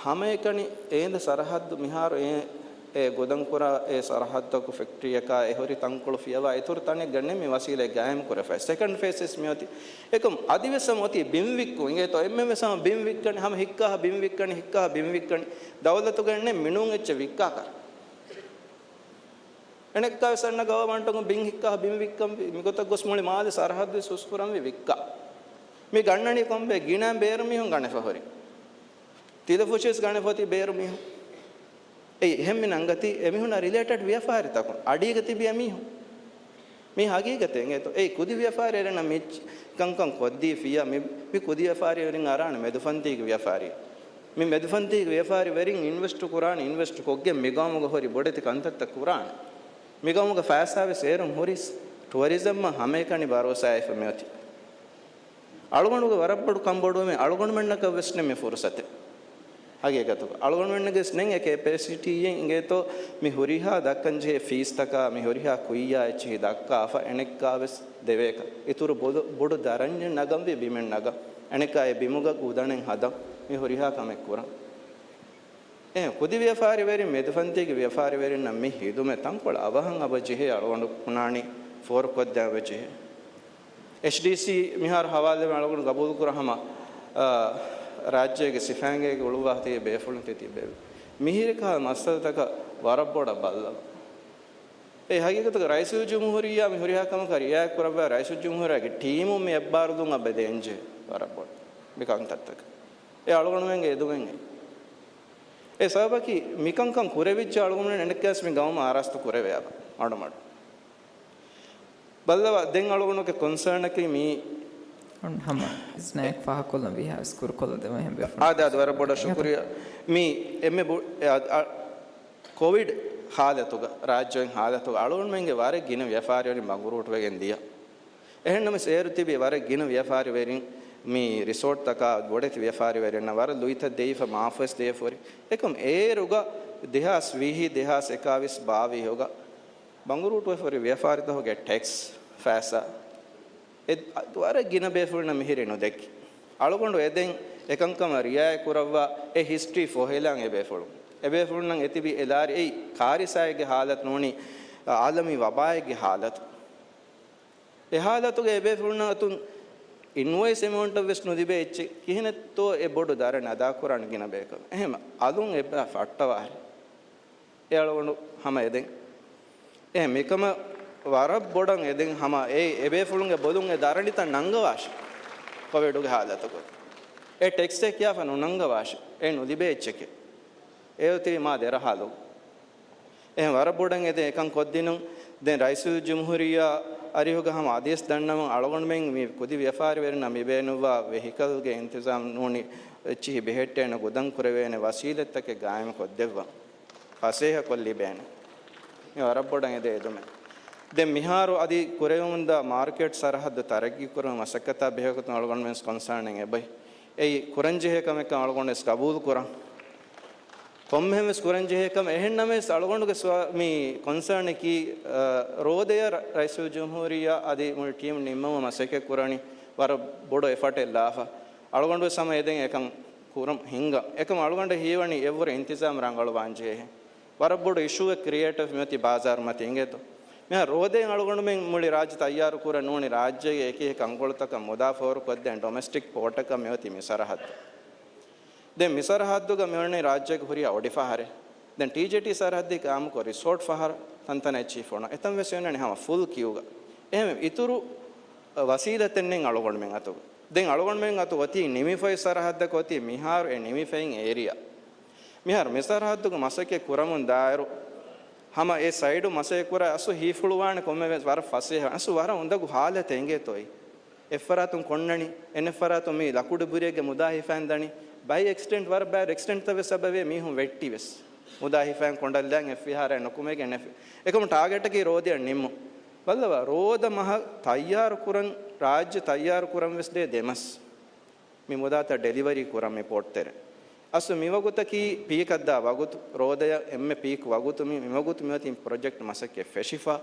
ހަމައެކަނި އޭނދެ ސަރަހައްދު މިހާރު އެ، އެ ގުދަންކުރާ އެ ސަރަހައްދަކު ފެކްޓްރީއަކާ އެ ހުރި ތަންކޮޅު ފިޔަވާ އިތުރު ތަނެއްގަ ނެއް މި ވަސީލަތް ގާއިމް ކުރެފައި. ސެކަންޑް ފޭސް ވެސް މިއޮތީ. އެކަމް އަދިވެސް ހަމަ އޮތީ ބިން ވިއްކުން. އިނގޭތޯ އެންމެން ވެސް ހަމަ ބިން ވިއްކަނީ، ހަމަ ހިއްކާ ބިން ވިއްކަނީ، ހިއްކާ ބިން ވިއްކަނީ. ދައުލަތުގަ ނެއް މިނޫން އެއްޗެއް ވިއްކާކަށް. އެނެއްކާވެސް އަންނަ ގަވަމަންޓުން ބިން ހިއްކާ ބިން ވިއްކަން ވީ. މިގޮތަށް ގޮސް މުޅި މާލެ ސަރަހައްދު ސުސްކުރަންވީ ވިއްކާ. މި ގަންނަނީ ކޮންބޭ؟ ގިނަ ބޭރު މީހުން ގަނެފަ ހުރި. ތިލަފުށިވެސް ގަނެފަ އޮތީ ބޭރު މީހުން. އެއީ އެހެން މި ނަންގަތީ އެމީހުންނާ ރިލޭޓެޑް ވިޔަފާރިތަކުން އަޑީގަ ތިބިޔަ މީހުން. މީ ހަގީގަތެއް އިނގޭތޯ. އެއީ ކުދި ވިޔަފާރިވެރިންނަށް މި ކަންކަން ކޮށްދީފިއްޔާ، މި، މި ކުދި ވިޔަފާރިވެރިން އަރާނެ މެދުފަންތީގެ ވިޔަފާރި. މި މެދުފަންތީގެ ވިޔަފާރިވެރިން އިންވެސްޓު ކުރާނެ، އިންވެސްޓު ކޮށްގެން މި ގައުމުގަ ހުރި ބޮޑެތި ކަންތައްތައް ކުރާނެ. މި ގައުމުގެ ފައިސާވެސް އޭރުން ހުރީސް ޓުއަރިޒަމްއަށް ހަމައެކަނި ބަރޯސާވެފަ މިއޮތީ. އަޅުގަނޑުގެ ވަރަށް ބޮޑު ކަންބޮޑުވުމެއް އަޅުގަނޑުމެންނަކަށް ވެސް ނެއް މި ފުރުސަތެއް. ހަގީގަތުގަ އަޅުގަނޑުމެންނަށް ވެސް ނެތް އެ ކެޕޭސިޓީއެއް އިނގޭތޯ މި ހުރިހާ ދައްކަންޖެހޭ ފީސްތަކާ މި ހުރިހާ ކުއްޔާ އެއްޗިހި ދައްކާފަ އެނެއްކާވެސް ދެވޭކަށް. އިތުރު ބޮޑު، ބޮޑު ދަރަންޏެއް ނަގަންވީ ބިމެއް ނަގަން. އަނެއްކާ އެ ބިމުގަ ގުދަނެއް ހަދަން މި ހުރިހާ ކަމެއް ކުރަން. އެ ކުދި ވިޔަފާރިވެރިން، މެދުފަންތީގެ ވިޔަފާރިވެރިންނަށް މި ހިދުމަތް ތަންކޮޅެއް އަވަހަށް އަބަ ޖެހޭ އަޅުގަނޑު ބުނާނީ ފޯރުކޮށްދޭން އެބަ ޖެހޭ. އެޗްޑީސީ މިހާރު ހަވާލުވެ އަޅުގަނޑު ގަބޫލުކުރާ ހަމަ، އާ، ރާއްޖޭގެ ސިފައިންގޭގެ އުޅުއްވާ ތިބި ބޭފުޅުން ތި ތިބެވި. މިހިރިކާ މައްސަލަތަކަށް ވަރަށް ބޮޑަށް ބައްލަވާ. އެ ހަގީގަތުގަ ރައީސުލްޖުމްހޫރިއްޔާ މި ހުރިހާ ކަމަކަށް ރިއާޔަތް ކުރައްވާ ރައީސުލްޖުމްހޫރިއްޔާގެ ޓީމުން މި އެއްބާރުލުން އަބަދޭންޖެ ވަރަށް ބޮޑަށް މި ކަންތައްތަކަށް. އެ އަޅުގަނޑުމެންގެ އެދުމެއް އެ. އެ ސަބަބަކީ މިކަންކަން ކުރެވިއްޖެ އަޅުގަނޑުމެން އެނެއްކާސް މި ގައުމަށް އާރާސްތު ކުރެވޭ އަބަ މަޑުމަޑު. ބައްލަވާ، ދެން އަޅުގަނޑުގެ ކޮންސާނަކީ މީ ހަމަ ސްނޭކް ފާހަކޮށްލަން ވީހާވެސް ކުރުކޮށްލަދެވުން އެހެން ބޭފުޅުން. އާދެ، އާދެ، ވަރަށް ބޮޑަށް ޝުކުރިއްޔާ. މީ އެންމެ ބު-، އެ، އަ، އަ، ކޮވިޑް ހާލަތުގަ، ރާއްޖޭގެ ހާލަތުގަ އަޅުގަނޑުމެންގެ ވަރަށް ގިނަ ވިޔަފާރިވެރިން ބަނގުރޫޓުވެގެން ދިޔަ. އެހެންނަމަވެސް އޭރު ތިބި ވަރަށް ގިނަ ވިޔަފާރިވެރިން މި ރިސޯޓްތަކާ ބޮޑެތި ވިޔަފާރިވެރިންނަށް ވަރަށް ލުއިތައް ދެވިފަ މާފުވެސް ދެވިފަ ހުރި. އެކަމް އޭރުގަ ދެހާސް ވިހި، ދެހާސް އެކާވީސް ބާވީހުގަ ބަނގުރޫޓުވެފަ ހުރި ވިޔަފާރިތަކުގެ ޓެކްސް ފައިސާ އެ ވަރަށް ގިނަ ބޭފުޅުންނަށް މިހިރީ ނުދެއްކި. އަޅުގަނޑު އެދެން އެކަންކަމަށް ރިއާޔަތް ކުރައްވާ އެ ހިސްޓްރީ ފޮހެލާން އެ ބޭފުޅުން. އެ ބޭފުޅުންނަށް އެތިބި އެ ލާރި އެއީ ކާރިސާއެއްގެ ހާލަތު ނޫނީ، އާލަމީ ވަބާއެއްގެ ހާލަތު. އެ ހާލަތުގަ އެ ބޭފުޅުންނަށް އަތުން އިންވޮއިސް އެމައުންޓަށް ވެސް ނުލިބޭ އެއްޗެއް ކިހިނެއްތޯ އެ ބޮޑު ދަރަނި އަދާކުރާނެ ގިނަ ބަޔަކަށް. އެހެން އަލުން އެއްބަ ފައްޓަވާހެ. އެ އަޅުގަނޑު ހަމަ އެދެން. އެ މިކަމަށް ވަރަށް ބޮޑަށް އެދެން ހަމަ އެ، އެ ބޭފުޅުންގެ ބޮލުން އެ ދަރަނިތައް ނަންގަވާށި. ކޮވިޑުގެ ހާލަތުގަ އެ ޓެކްސްއެއް ކިޔާފަ ނުނަންގަވާށި. އެ ނުލިބޭ އެއްޗެކޭ. އެ އޮތީ މާ ދެރަހާލު. އެހެން ވަރަށް ބޮޑަށް އެދެން އެކަން ކޮށްދިނުން. ދެން ރައީސުލްޖުމްހޫރިއްޔާ އަރިހުގަ ހަމަ އަދިވެސް ދަންނަވަން އަޅުގަނޑުމެން މި ކުދި ވިޔަފާރިވެރިންނަށް މި ބޭނުންވާ ވެހިކަލްގެ އިންތިޒާމް ނޫނީ އެއްޗިހި ބެހެއްޓޭނެ ގުދަން ކުރެވޭނެ ވަސީލަތްތަކެއް ގާއިމު ކޮށްދެއްވަން. ފަސޭހަކޮށް ލިބޭނެ. މި ވަރަށް ބޮޑަށް އެދޭ އެދުމެއް. ދެން މިހާރު އަދި ކުރެވެމުންދާ މާރކެޓް ސަރަހައްދު ތަރައްގީ ކުރުމަށް މަސައްކަތާ ބެހޭގޮތުން އަޅުގަނޑުމެން ކޮންސާނެއް އެބައި. އެއީ ކުރަންޖެހޭ ކަމެއްކަން އަޅުގަނޑު ވެސް ގަބޫލު ކުރަން. ކޮންމެހެން ވެސް ކުރަންޖެހޭ ކަމެއް. އެހެންނަމަވެސް އަޅުގަނޑުގެ ސުވާ-، މި ކޮންސާނަކީ، އަ، ރޯދަޔަށް ރަ-، ރައީސުލްޖުމްހޫރިއްޔާ އަދި މުޅި ޓީމް ނިންމަމުން މަސައްކަތް ކުރަނީ ވަރަށް ބޮޑު އެފަޓެއް ލާފަ. އަޅުގަނޑު ވެސް ހަމަ އެދެން އެކަން ކުރަން ހިންގަން. އެކަމް އަޅުގަނޑަށް ހީވަނީ އެއްވުރެ އިންތިޒާމް ރަނގަޅުވާން ޖެހޭ. ވަރަށް ބޮޑު އިޝޫއެއް ކްރިއޭޓް ވެފަ މިއޮތީ ބާޒާރު މަތީ އިނގޭތޯ. މިހާރު ރޯދައިން އަޅުގަނޑުމެން މުޅި ރާއްޖެ ތައްޔާރު ކުރަން ނޫނީ ރާއްޖޭގެ އެކި އެކި ކަންކޮޅުތަކަށް މުދާ ފޯރުކޮށްދޭން ޑޮމެސްޓިކް ޕޯޓަކަށް މިއޮތީ މި ސަރަހައްދު. ދެން މި ސަރަހައްދުގަ މިއޮންނަނީ ރާއްޖޭގެ ހުރިހާ އޮޑިފަހަރެއް. ދެން ޓީޖޭޓީ ސަރަހައްދީ ގާއިމުކޮށް ރިސޯޓް ފަހަރު ތަންތަނަށް އެއްޗިހި ފޮނު. އެތަން ވެސް އޮންނަނީ ހަމަ ފުލް ކިއުގަ. އެހެން އިތުރު ވަސީލަތެއް ނެތް އަޅުގަނޑުމެން އަތުގަ. ދެން އަޅުގަނޑުމެން އަތު އޮތީ ނިމިފައި ސަރަހައްދަކަށް އޮތީ މިހާރު އެ ނިމިފައިން އޭރިއާ. މިހާރު މި ސަރަހައްދުގަ މަސައްކަތް ކުރަމުން ދާއިރު، ހަމަ އެ ސައިޑު މަސައްކަތް ކުރާ އަސްލު ހީފުޅުވާނެ ކޮންމެ ވެސް ވަރަށް ފަސޭހަ، އަސްލު ވަރަށް އުނދަގޫ ހާލަތެއް އިނގޭތޯއި. އެއްފަރާތުން ކޮންނަނީ، އެނެއްފަރާތުން މި ލަކުޑި ބުރިއެއްގެ މުދާ ހިފަން ދަނީ، ބައި އެކްސިޑެންޓް ވަރަށް ބައި އެކްސިޑެންޓްތައް ވެސް ސަބަބޭ މީހުން ވެއްޓި ވެސް. މުދާ ހިފައިން ކޮނޑަށްލާން އެއްފިހާރައެއް ނުކުމެގެން ނެފި. އެކަމު ޓާގެޓަކީ ރޯދައަށް ނިންމުން. ބައްލަވާ، ރޯދަ މަހަށް ތައްޔާރު ކުރަން، ރާއްޖެ ތައްޔާރު ކުރަން ވެސް ދޭ ދެމަސް. މި މުދާތައް ޑެލިވަރީ ކުރަން މި ޕޯޓް ތެރެ. އަސްލު މި ވަގުތަކީ ޕީކަށްދާ ވަގުތު، ރޯދަޔަށް އެންމެ ޕީކް ވަގުތު މި، މި ވަގުތު މިއޮތީ ޕްރޮޖެކްޓް މަސައްކަތް ފެށިފަ،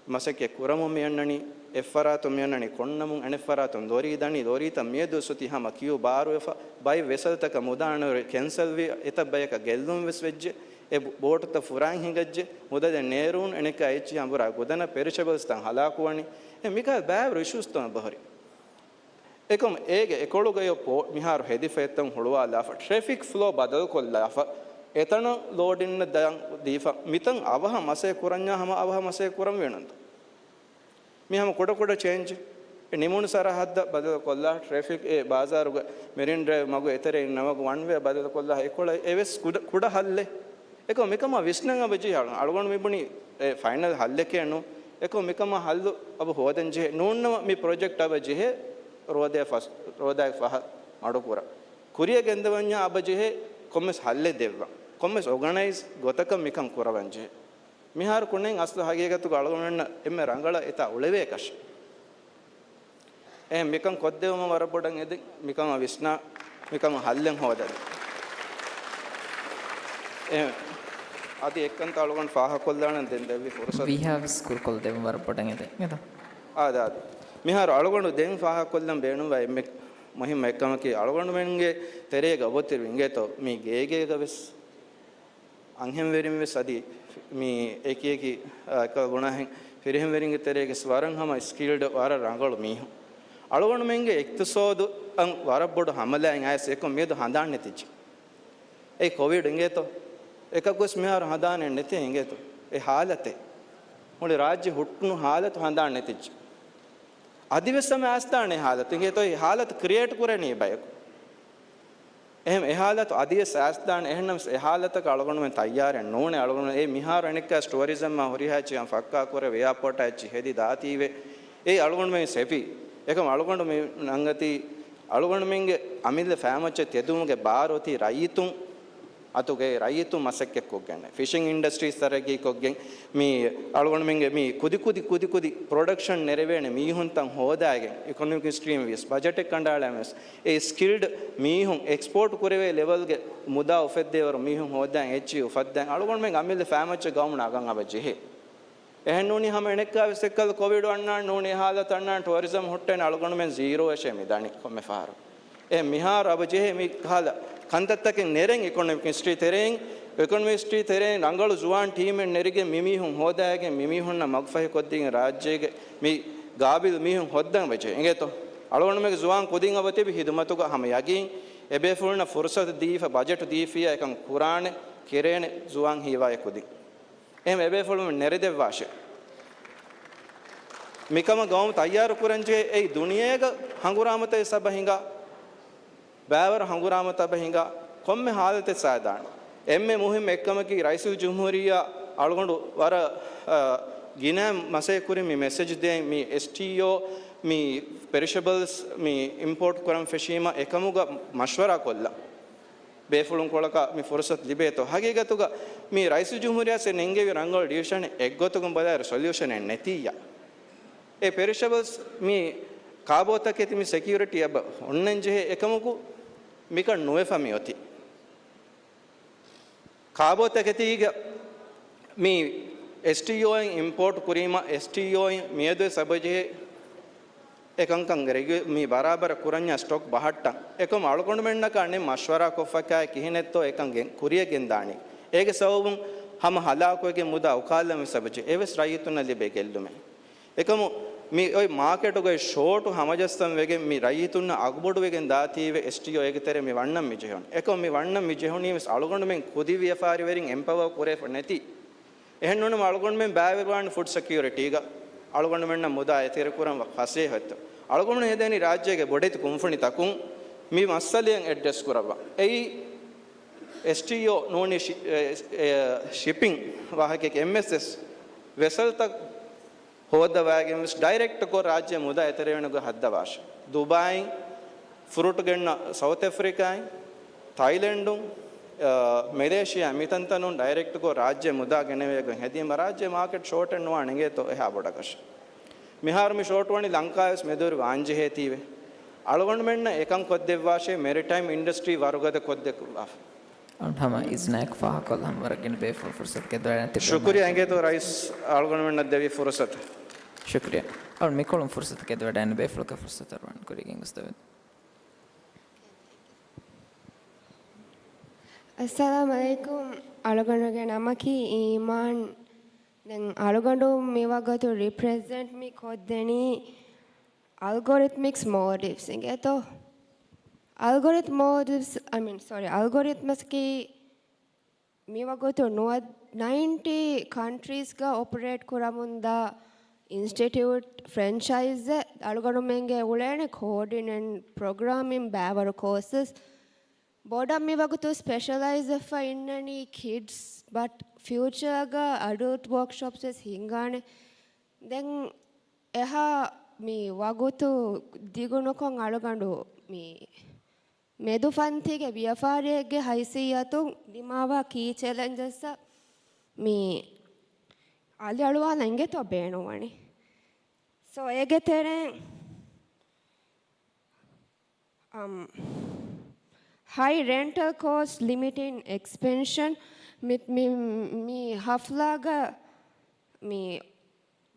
މަސައްކަތް ކުރަމުން މި އަންނަނީ، އެއްފަރާތުން މި އަންނަނީ ކޮންނަމުން، އަނެއްފަރާތުން ލޯރީ ދަނީ، ލޯރީތައް މިއަދު އޮތީ ހަމަ ކިޔޫ ބާރުވެފަ، ބައެއް ވެސަލްތަކަށް މުދާ ނުއިރު ކެންސަލްވި، އެތައް ބަޔަކަށް ގެއްލުން ވެސް ވެއްޖެ، އެ ބޯޓުތައް ފުރާން ހިނގައްޖެ، މުދަލެއް ނޭރުން އެނެއްކާ އެއްޗިހި އަނބުރާ ގުދަނަ ޕެރިޝަބަލްސްތައް ހަލާކުވަނީ، އެ މިކާ ބާވަރު އިޝޫސްތައް އެބަހުރި. އެކަމް އޭގެ އެކޮޅުގަޔަށް ޕޯ-، މިހާރު ހެދިފަ އެތަން ހުޅުވާލާފަ، ޓްރެފިކް ފްލޯ ބަދަލުކޮށްލާފަ، އެތަނަށް ލޯޑިންނަށް ދާން ދީފަ، މިތަން އަވަހަށް މަސައްކަތް ކުރަންޏާ ހަމަ އަވަހަށް މަސައްކަތް ކުރަން ވޭނުންތަ؟ މި ހަމަ ކުޑަ ކުޑަ ޗޭންޖް. އެ ނިމުނު ސަރަހައްދަށް ބަދަލުކޮށްލާ، ޓްރެފިކް އެ ބާޒާރުގެ މެރިން ޑްރައިވް މަގު އެތެރެއިން ނަމަގު ވަން ވޭ ބަދަލުކޮށްލާ، އެކޮޅަށް އެވެސް ކުޑަ، ކުޑަ ހައްލެއް. އެކަމް މިކަމާ ވިސްނަން އަބަ ޖެހޭ އަޅު-، އަޅުގަނޑު މި ބުނީ އެ ފައިނަލް ހައްލެކޭ ނޫން. އެކަމް މިކަމާ ހައްލު އަބަ ހޯދަން ޖެހޭ. ނޫންނަމަ މި ޕްރޮޖެކްޓް އަބަ ޖެހޭ ރޯދައިގެ ފަސް-، ރޯދައިގެ ފަހަށް މަޑުކުރަން. ކުރިއަށް ގެންދަވަންޏާ އަބަ ޖެހޭ ކޮންމެސް ހައްލެއް ދެއްވަން. ކޮންމެސް އޯގަނައިޒް ގޮތަކަށް މިކަން ކުރަވަން ޖެހޭ. މިހާރު ކުނިން އަސްލު ހަގީގަތުގަ އަޅުގަނޑުމެންނަށް އެންމެ ރަނގަޅަށް އެތާ އުޅެވޭކަށެއް. އެހެން މިކަން ކޮށްދެވުމަށް ވަރަށް ބޮޑަށް އެދެން، މިކަމަށް ވިސްނާ، މިކަމަށް ހައްލެއް ހޯދަން. އެހެން އަދި އެއްކަންތައް އަޅުގަނޑު ފާހަގަކޮށްލާނަން ދެން ދެއްވި ފުރުސަތު. ވީހާވެސް ކުރުކޮށްދެވުން ވަރަށް ބޮޑަށް އެދެން. އެދާ. އާދެ، އާދެ. މިހާރު އަޅުގަނޑު ދެން ފާހަގަކޮށްލަން ބޭނުންވާ އެންމެ މުހިއްމު އެއްކަމަކީ، އަޅުގަނޑުމެންގެ ތެރޭގަ އޮތް އިނގޭތޯ މި ގޭގޭގަ ވެސް އަންހެންވެރިން ވެސް އަދި މި އެކި އެކި، އާ، އެކަލް ބުނާހެން ފިރިހެންވެރިންގެ ތެރޭގަސް ވަރަށް ހަމަ ސްކިލްޑް ވަރަށް ރަނގަޅު މީހުން. އަޅުގަނޑުމެންގެ އިޤްތިޞާދު އަށް ވަރަށް ބޮޑު ހަމަލާއެއް އައިސް އެކަމް މިއަދު ހަނދާން ނެތިއްޖެ. އެ ކޮވިޑް އިނގޭތޯ؟ އެކަކުވެސް މިހާރު ހަނދާނެއް ނެތޭ އިނގޭތޯ؟ އެ ހާލަތެއް. މުޅި ރާއްޖެ ހުއްޓުނު ހާލަތު ހަނދާން ނެތިއްޖެ. އަދިވެސް ހަމަ އައިސްދާނެ ހާލަތު އިނގޭތޯ؟ އެ ހާލަތު ކްރިއޭޓް ކުރަނީ ބަޔަކު. އެހެން އެ ހާލަތު އަދިވެސް އައިސްދާނެ. އެހެންނަމަސް އެ ހާލަތަކަށް އަޅުގަނޑުމެން ތައްޔާރެއް ނޫނޭ. އަޅުގަނޑު އެ މިހާރު އެނެއްކާސް ޓުއަރިޒަމްއާ ހުރިހާ އެއްޗެއް ފައްކާ ކުރެވި، އެއާޕޯޓާ އެއްޗި ހެދި ދާތީވެ. އެ އަޅުގަނޑުމެން ސެފީ. އެކަމް އަޅުގަނޑު މި ނަންގަތީ އަޅުގަނޑުމެންގެ އަމިއްލަ ފައިމައްޗަށް ތެދުމުގެ ބާރު އޮތީ ރައްޔިތުން އަތުގައި ރައްޔިތުން މަސައްކަތްކޮށްގެން، ފިޝިން އިންޑަސްޓްރީސް ތަރައްގީކޮށްގެން، މި އަޅުގަނޑުމެންގެ މި ކުދި ކުދި ކުދި ކުދި ޕްރޮޑަކްޝަން ނެރެވޭނެ މީހުންތައް ހޯދާގެން، އިކޮނޮމިކް ސްޓްރީމް ވިޔަސް ބަޖެޓެއް ކަނޑައަޅަން ވެސް، އެ ސްކިލްޑް މީހުން އެކްސްޕޯޓް ކުރެވޭ ލެވަލްގެ މުދާ އުފެއްދޭވަރު މީހުން ހޯދާން އެއްޗިހި އުފައްދާން އަޅުގަނޑުމެން އަމިއްލަ ފައިމައްޗަށް ގައުމުން ނަގަން އަބަ ޖެހޭ. އެހެންނޫނީ ހަމަ އެނެއްކާވެސް އެއްކަލަ ކޮވިޑު އަންނާން ނޫނީ ހާލަތު އަންނާން ޓުއަރިޒަމް ހުއްޓޭނެ އަޅުގަނޑުމެން ޒީރޯއަށޭ މި ދަނީ ކޮންމެ ފަހަރު. އެ މިހާރު އަބަ ޖެހޭ މި ކަހަލަ ކަންތައްތަކެއް ނެރެން އިކޮނޮމިކް މިނިސްޓްރީ ތެރެއިން، އިކޮނޮމިކް މިނިސްޓްރީ ތެރެއިން ރަނގަޅު ޒުވާން ޓީމެއް ނެރިގެން މި މީހުން ހޯދާގެން މި މީހުންނަށް މަގުފަހި ކޮށްދީގެން ރާއްޖޭގެ މި ގާބިލް މީހުން ހޯދަން ވެޖެ އިނގޭތޯ؟ އަޅުގަނޑުމެންގެ ޒުވާން ކުދިން އަބަ ތިބި ހިދުމަތުގަ ހަމަ ޔަގީން އެބޭފުޅުންނަށް ފުރުސަތު ދީފަ ބަޖެޓު ދީފިއްޔާ އެކަން ކުރާނެ ކެރޭނެ ޒުވާން ހީވާއެއް ކުދިން. އެހެން އެބޭފުޅުން ނެރެދެއްވާށޭ. މިކަމަށް ގައުމު ތައްޔާރު ކުރަންޖެހޭ. އެއީ ދުނިޔޭގަ ހަނގުރާމަތައް ސަބަ ހިނގާ، ބައިވަރު ހަނގުރާމަތައް ސަބަ ހިނގާ ކޮންމެ ހާލަތެއް ސާދާނެ. އެންމެ މުހިއްމު އެއްކަމަކީ ރައީސުލްޖުމްހޫރިއްޔާ އަޅުގަނޑު ވަރަށް، އަ، ގިނަ މަސައްކަތް ކުރިން މި މެސެޖް ދޭން މި އެސްޓީއޯ މި ޕެރިޝަބަލްސް މި އިމްޕޯޓް ކުރަން ފެށީމަ އެކަމުގަ މަޝްވަރާ ކޮށްލަން. ބޭފުޅުން ކޮޅަކަށް މި ފުރުސަތު ލިބޭތޯ؟ ހަގީގަތުގަ މި ރައީސުލްޖުމްހޫރިއްޔާ އެ ނެންގެވި ރަނގަޅު ޑިސިޝަނެއް އެއްގޮތަކުން ބަލާއިރު ސޮލިއުޝަނެއް ނެތިއްޔާ. އެ ޕެރިޝަބަލްސް މި ކާބޯތަކެތި މި ސެކިއުރިޓީ އެބަ އޮންނަން ޖެހޭ އެކަމަކު މިކަން ނުވެފަ މި އޮތީ. ކާބޯތަކެތީގަ މި އެސްޓީއޯއިން އިމްޕޯޓް ކުރީމަ، އެސްޓީއޯއިން މިއަދުވެސް އެބަޖެހޭ އެކަންކަން ރެގިއު-، މި ބަރާބަރަށް ކުރަންޏާ ސްޓޮކް ބަހައްޓަން. އެކަމް އަޅުގަނޑުމެންނަކާ ނެތް މަޝްވަރާ ކޮށްފަކާ ކިހިނެއްތޯ އެކަން ގެން-، ކުރިއަށް ގެންދާނީ. އޭގެ ސަބަބުން ހަމަ ހަލާކުވެގެން މުދާ އުކާލަން ވެސް އެބަޖެ-، އެވެސް ރައްޔިތުންނަށް ލިބޭ ގެއްލުމެއް. އެކަމު މި އޮތް މާކެޓުގައި ޝޯޓު ހަމަޖައްސަން ވެގެން މި ރައްޔިތުންނަށް އަގުބޮޑުވެގެން ދާތީވެ އެސްޓީއޯ އޭގެ ތެރޭ މި ވަންނަން މި ޖެހުން. އެކަމު މި ވަންނަން މި ޖެހުނީ ވެސް އަޅުގަނޑުމެން ކުދި ވިޔަފާރިވެރިން އެމްޕަވާ ކުރެވިފަ ނެތި. އެހެން ނޫނުމަ އަޅުގަނޑުމެން ބައިވެރިވާން ފުޑް ސެކިއުރިޓީގަ އަޅުގަނޑުމެންނަށް މުދާ އެތެރެކުރަން ފަސޭހަތައް. އަޅުގަނޑު ހެދޭނީ ރާއްޖޭގެ ބޮޑެތި ކުންފުނިތަކުން މި މައްސަލައަށް އެޑްރެސް ކުރައްވާ. އެއީ އެސްޓީއޯ ނޫނީ ޝި-، އެ، އެ، ޝިޕިން ވާހަކައެއް އެމްއެސްއެސް ވެސަލްތައް ހޯއްދަވާގެން ވެސް ޑައިރެކްޓްކޮށް ރާއްޖެ މުދާ އެތެރެވޭނެ ގޮތް ހައްދަވާށެ. ދުބާއިން ފްރޫޓް ގެންނަ ސައުތް އެފްރިކާއިން، ތައިލެންޑުން، މެލޭޝިޔާ މިތަންތަނުން ޑައިރެކްޓްކޮށް ރާއްޖެ މުދާ ގެނެވޭގޮތް ހެދީމަ ރާއްޖެ މާކެޓް ޝޯޓެއް ނުވާނެ އިނގޭތޯ އެހާ ބޮޑަކަށް. މިހާރު މި ޝޯޓް ވަނީ ލަންކާވެސް މެދުވެރި ވާންޖެހޭތީވެ. އަޅުގަނޑުމެންނަށް އެކަން ކޮށްދެއްވާށޭ މެރިޓައިމް އިންޑަސްޓްރީ ވަރުގަދަ ކޮށްދެއްވާފަ. އަޅުގަނޑު ހަމަ އިޒްނާއެކު ފާހަގަކޮށްލަން ވަރަށް ގިނަ ބޭފުޅުން ފުރުސަތު ގެންދަވަޑައިގެން ތިބެ. ޝުކުރިއްޔާ އިނގޭތޯ ރައީސް އަޅުގަނޑުމެންނަށް ދެވި ފުރުސަތަށް. ޝުކުރިއްޔާ. އަޅު މިކޮޅުން ފުރުސަތު ގެންދަވަޑައިގެން ބޭފުޅަކަށް ފުރުސަތު އަރުވަން ކުރިގެން ގޮސްދެވެން. އައްސަލާމު ޢަލައިކުމް. އަޅުގަނޑުގެ ނަމަކީ އީމާން. ދެން އަޅުގަނޑު މިވަގުތު ރިޕްރެޒެންޓް މި ކޮށްދެނީ އަލްގޮރިތްމިކްސް މޯލްޑިވްސް އިނގޭތޯ. އަލްގޮރިތް މޯލްޑިވްސް، އައި މީން، ސޮރީ، އަލްގޮރިތްމަސް ކީ މިވަގުތު ނުވަ-، ނައިންޓީ ކަންޓްރީސްގަ އޮޕަރޭޓް ކުރަމުންދާ އިންސްޓިޓިއުޓް ފްރެންޗައިޒެއް. އަޅުގަނޑުމެންގެ އުޅޭނެ ކޯޑިން އެންޑް ޕްރޮގްރާމިން ބައިވަރު ކޯސަސް. ބޮޑަށް މިވަގުތު ސްޕެޝަލައިޒްވެފަ އިންނަނީ ކިޑްސް، ބަޓް ފިއުޗާގަ އަޑަލްޓް ވޯކްޝޮޕްސް ވެސް ހިންގާނެ. ދެން އެހާ މި ވަގުތު ދިގުނުކޮށް އަޅުގަނޑު މި މެދު ފަންތީގެ ވިޔަފާރިއެއްގެ ހައިސިއްޔަތުން ދިމާވާ ކީ ޗެލެންޖަސްއަށް މި އަލިއަޅުވާލަން އިނގޭތޯ ބޭނުންވަނީ. ސޯ އޭގެ ތެރެއިން އަމް، ހައި ރެންޓަލް ކޯސްޓް ލިމިޓިން އެކްސްޕެންޝަން މި، މި، މި ހަފްލާގަ މި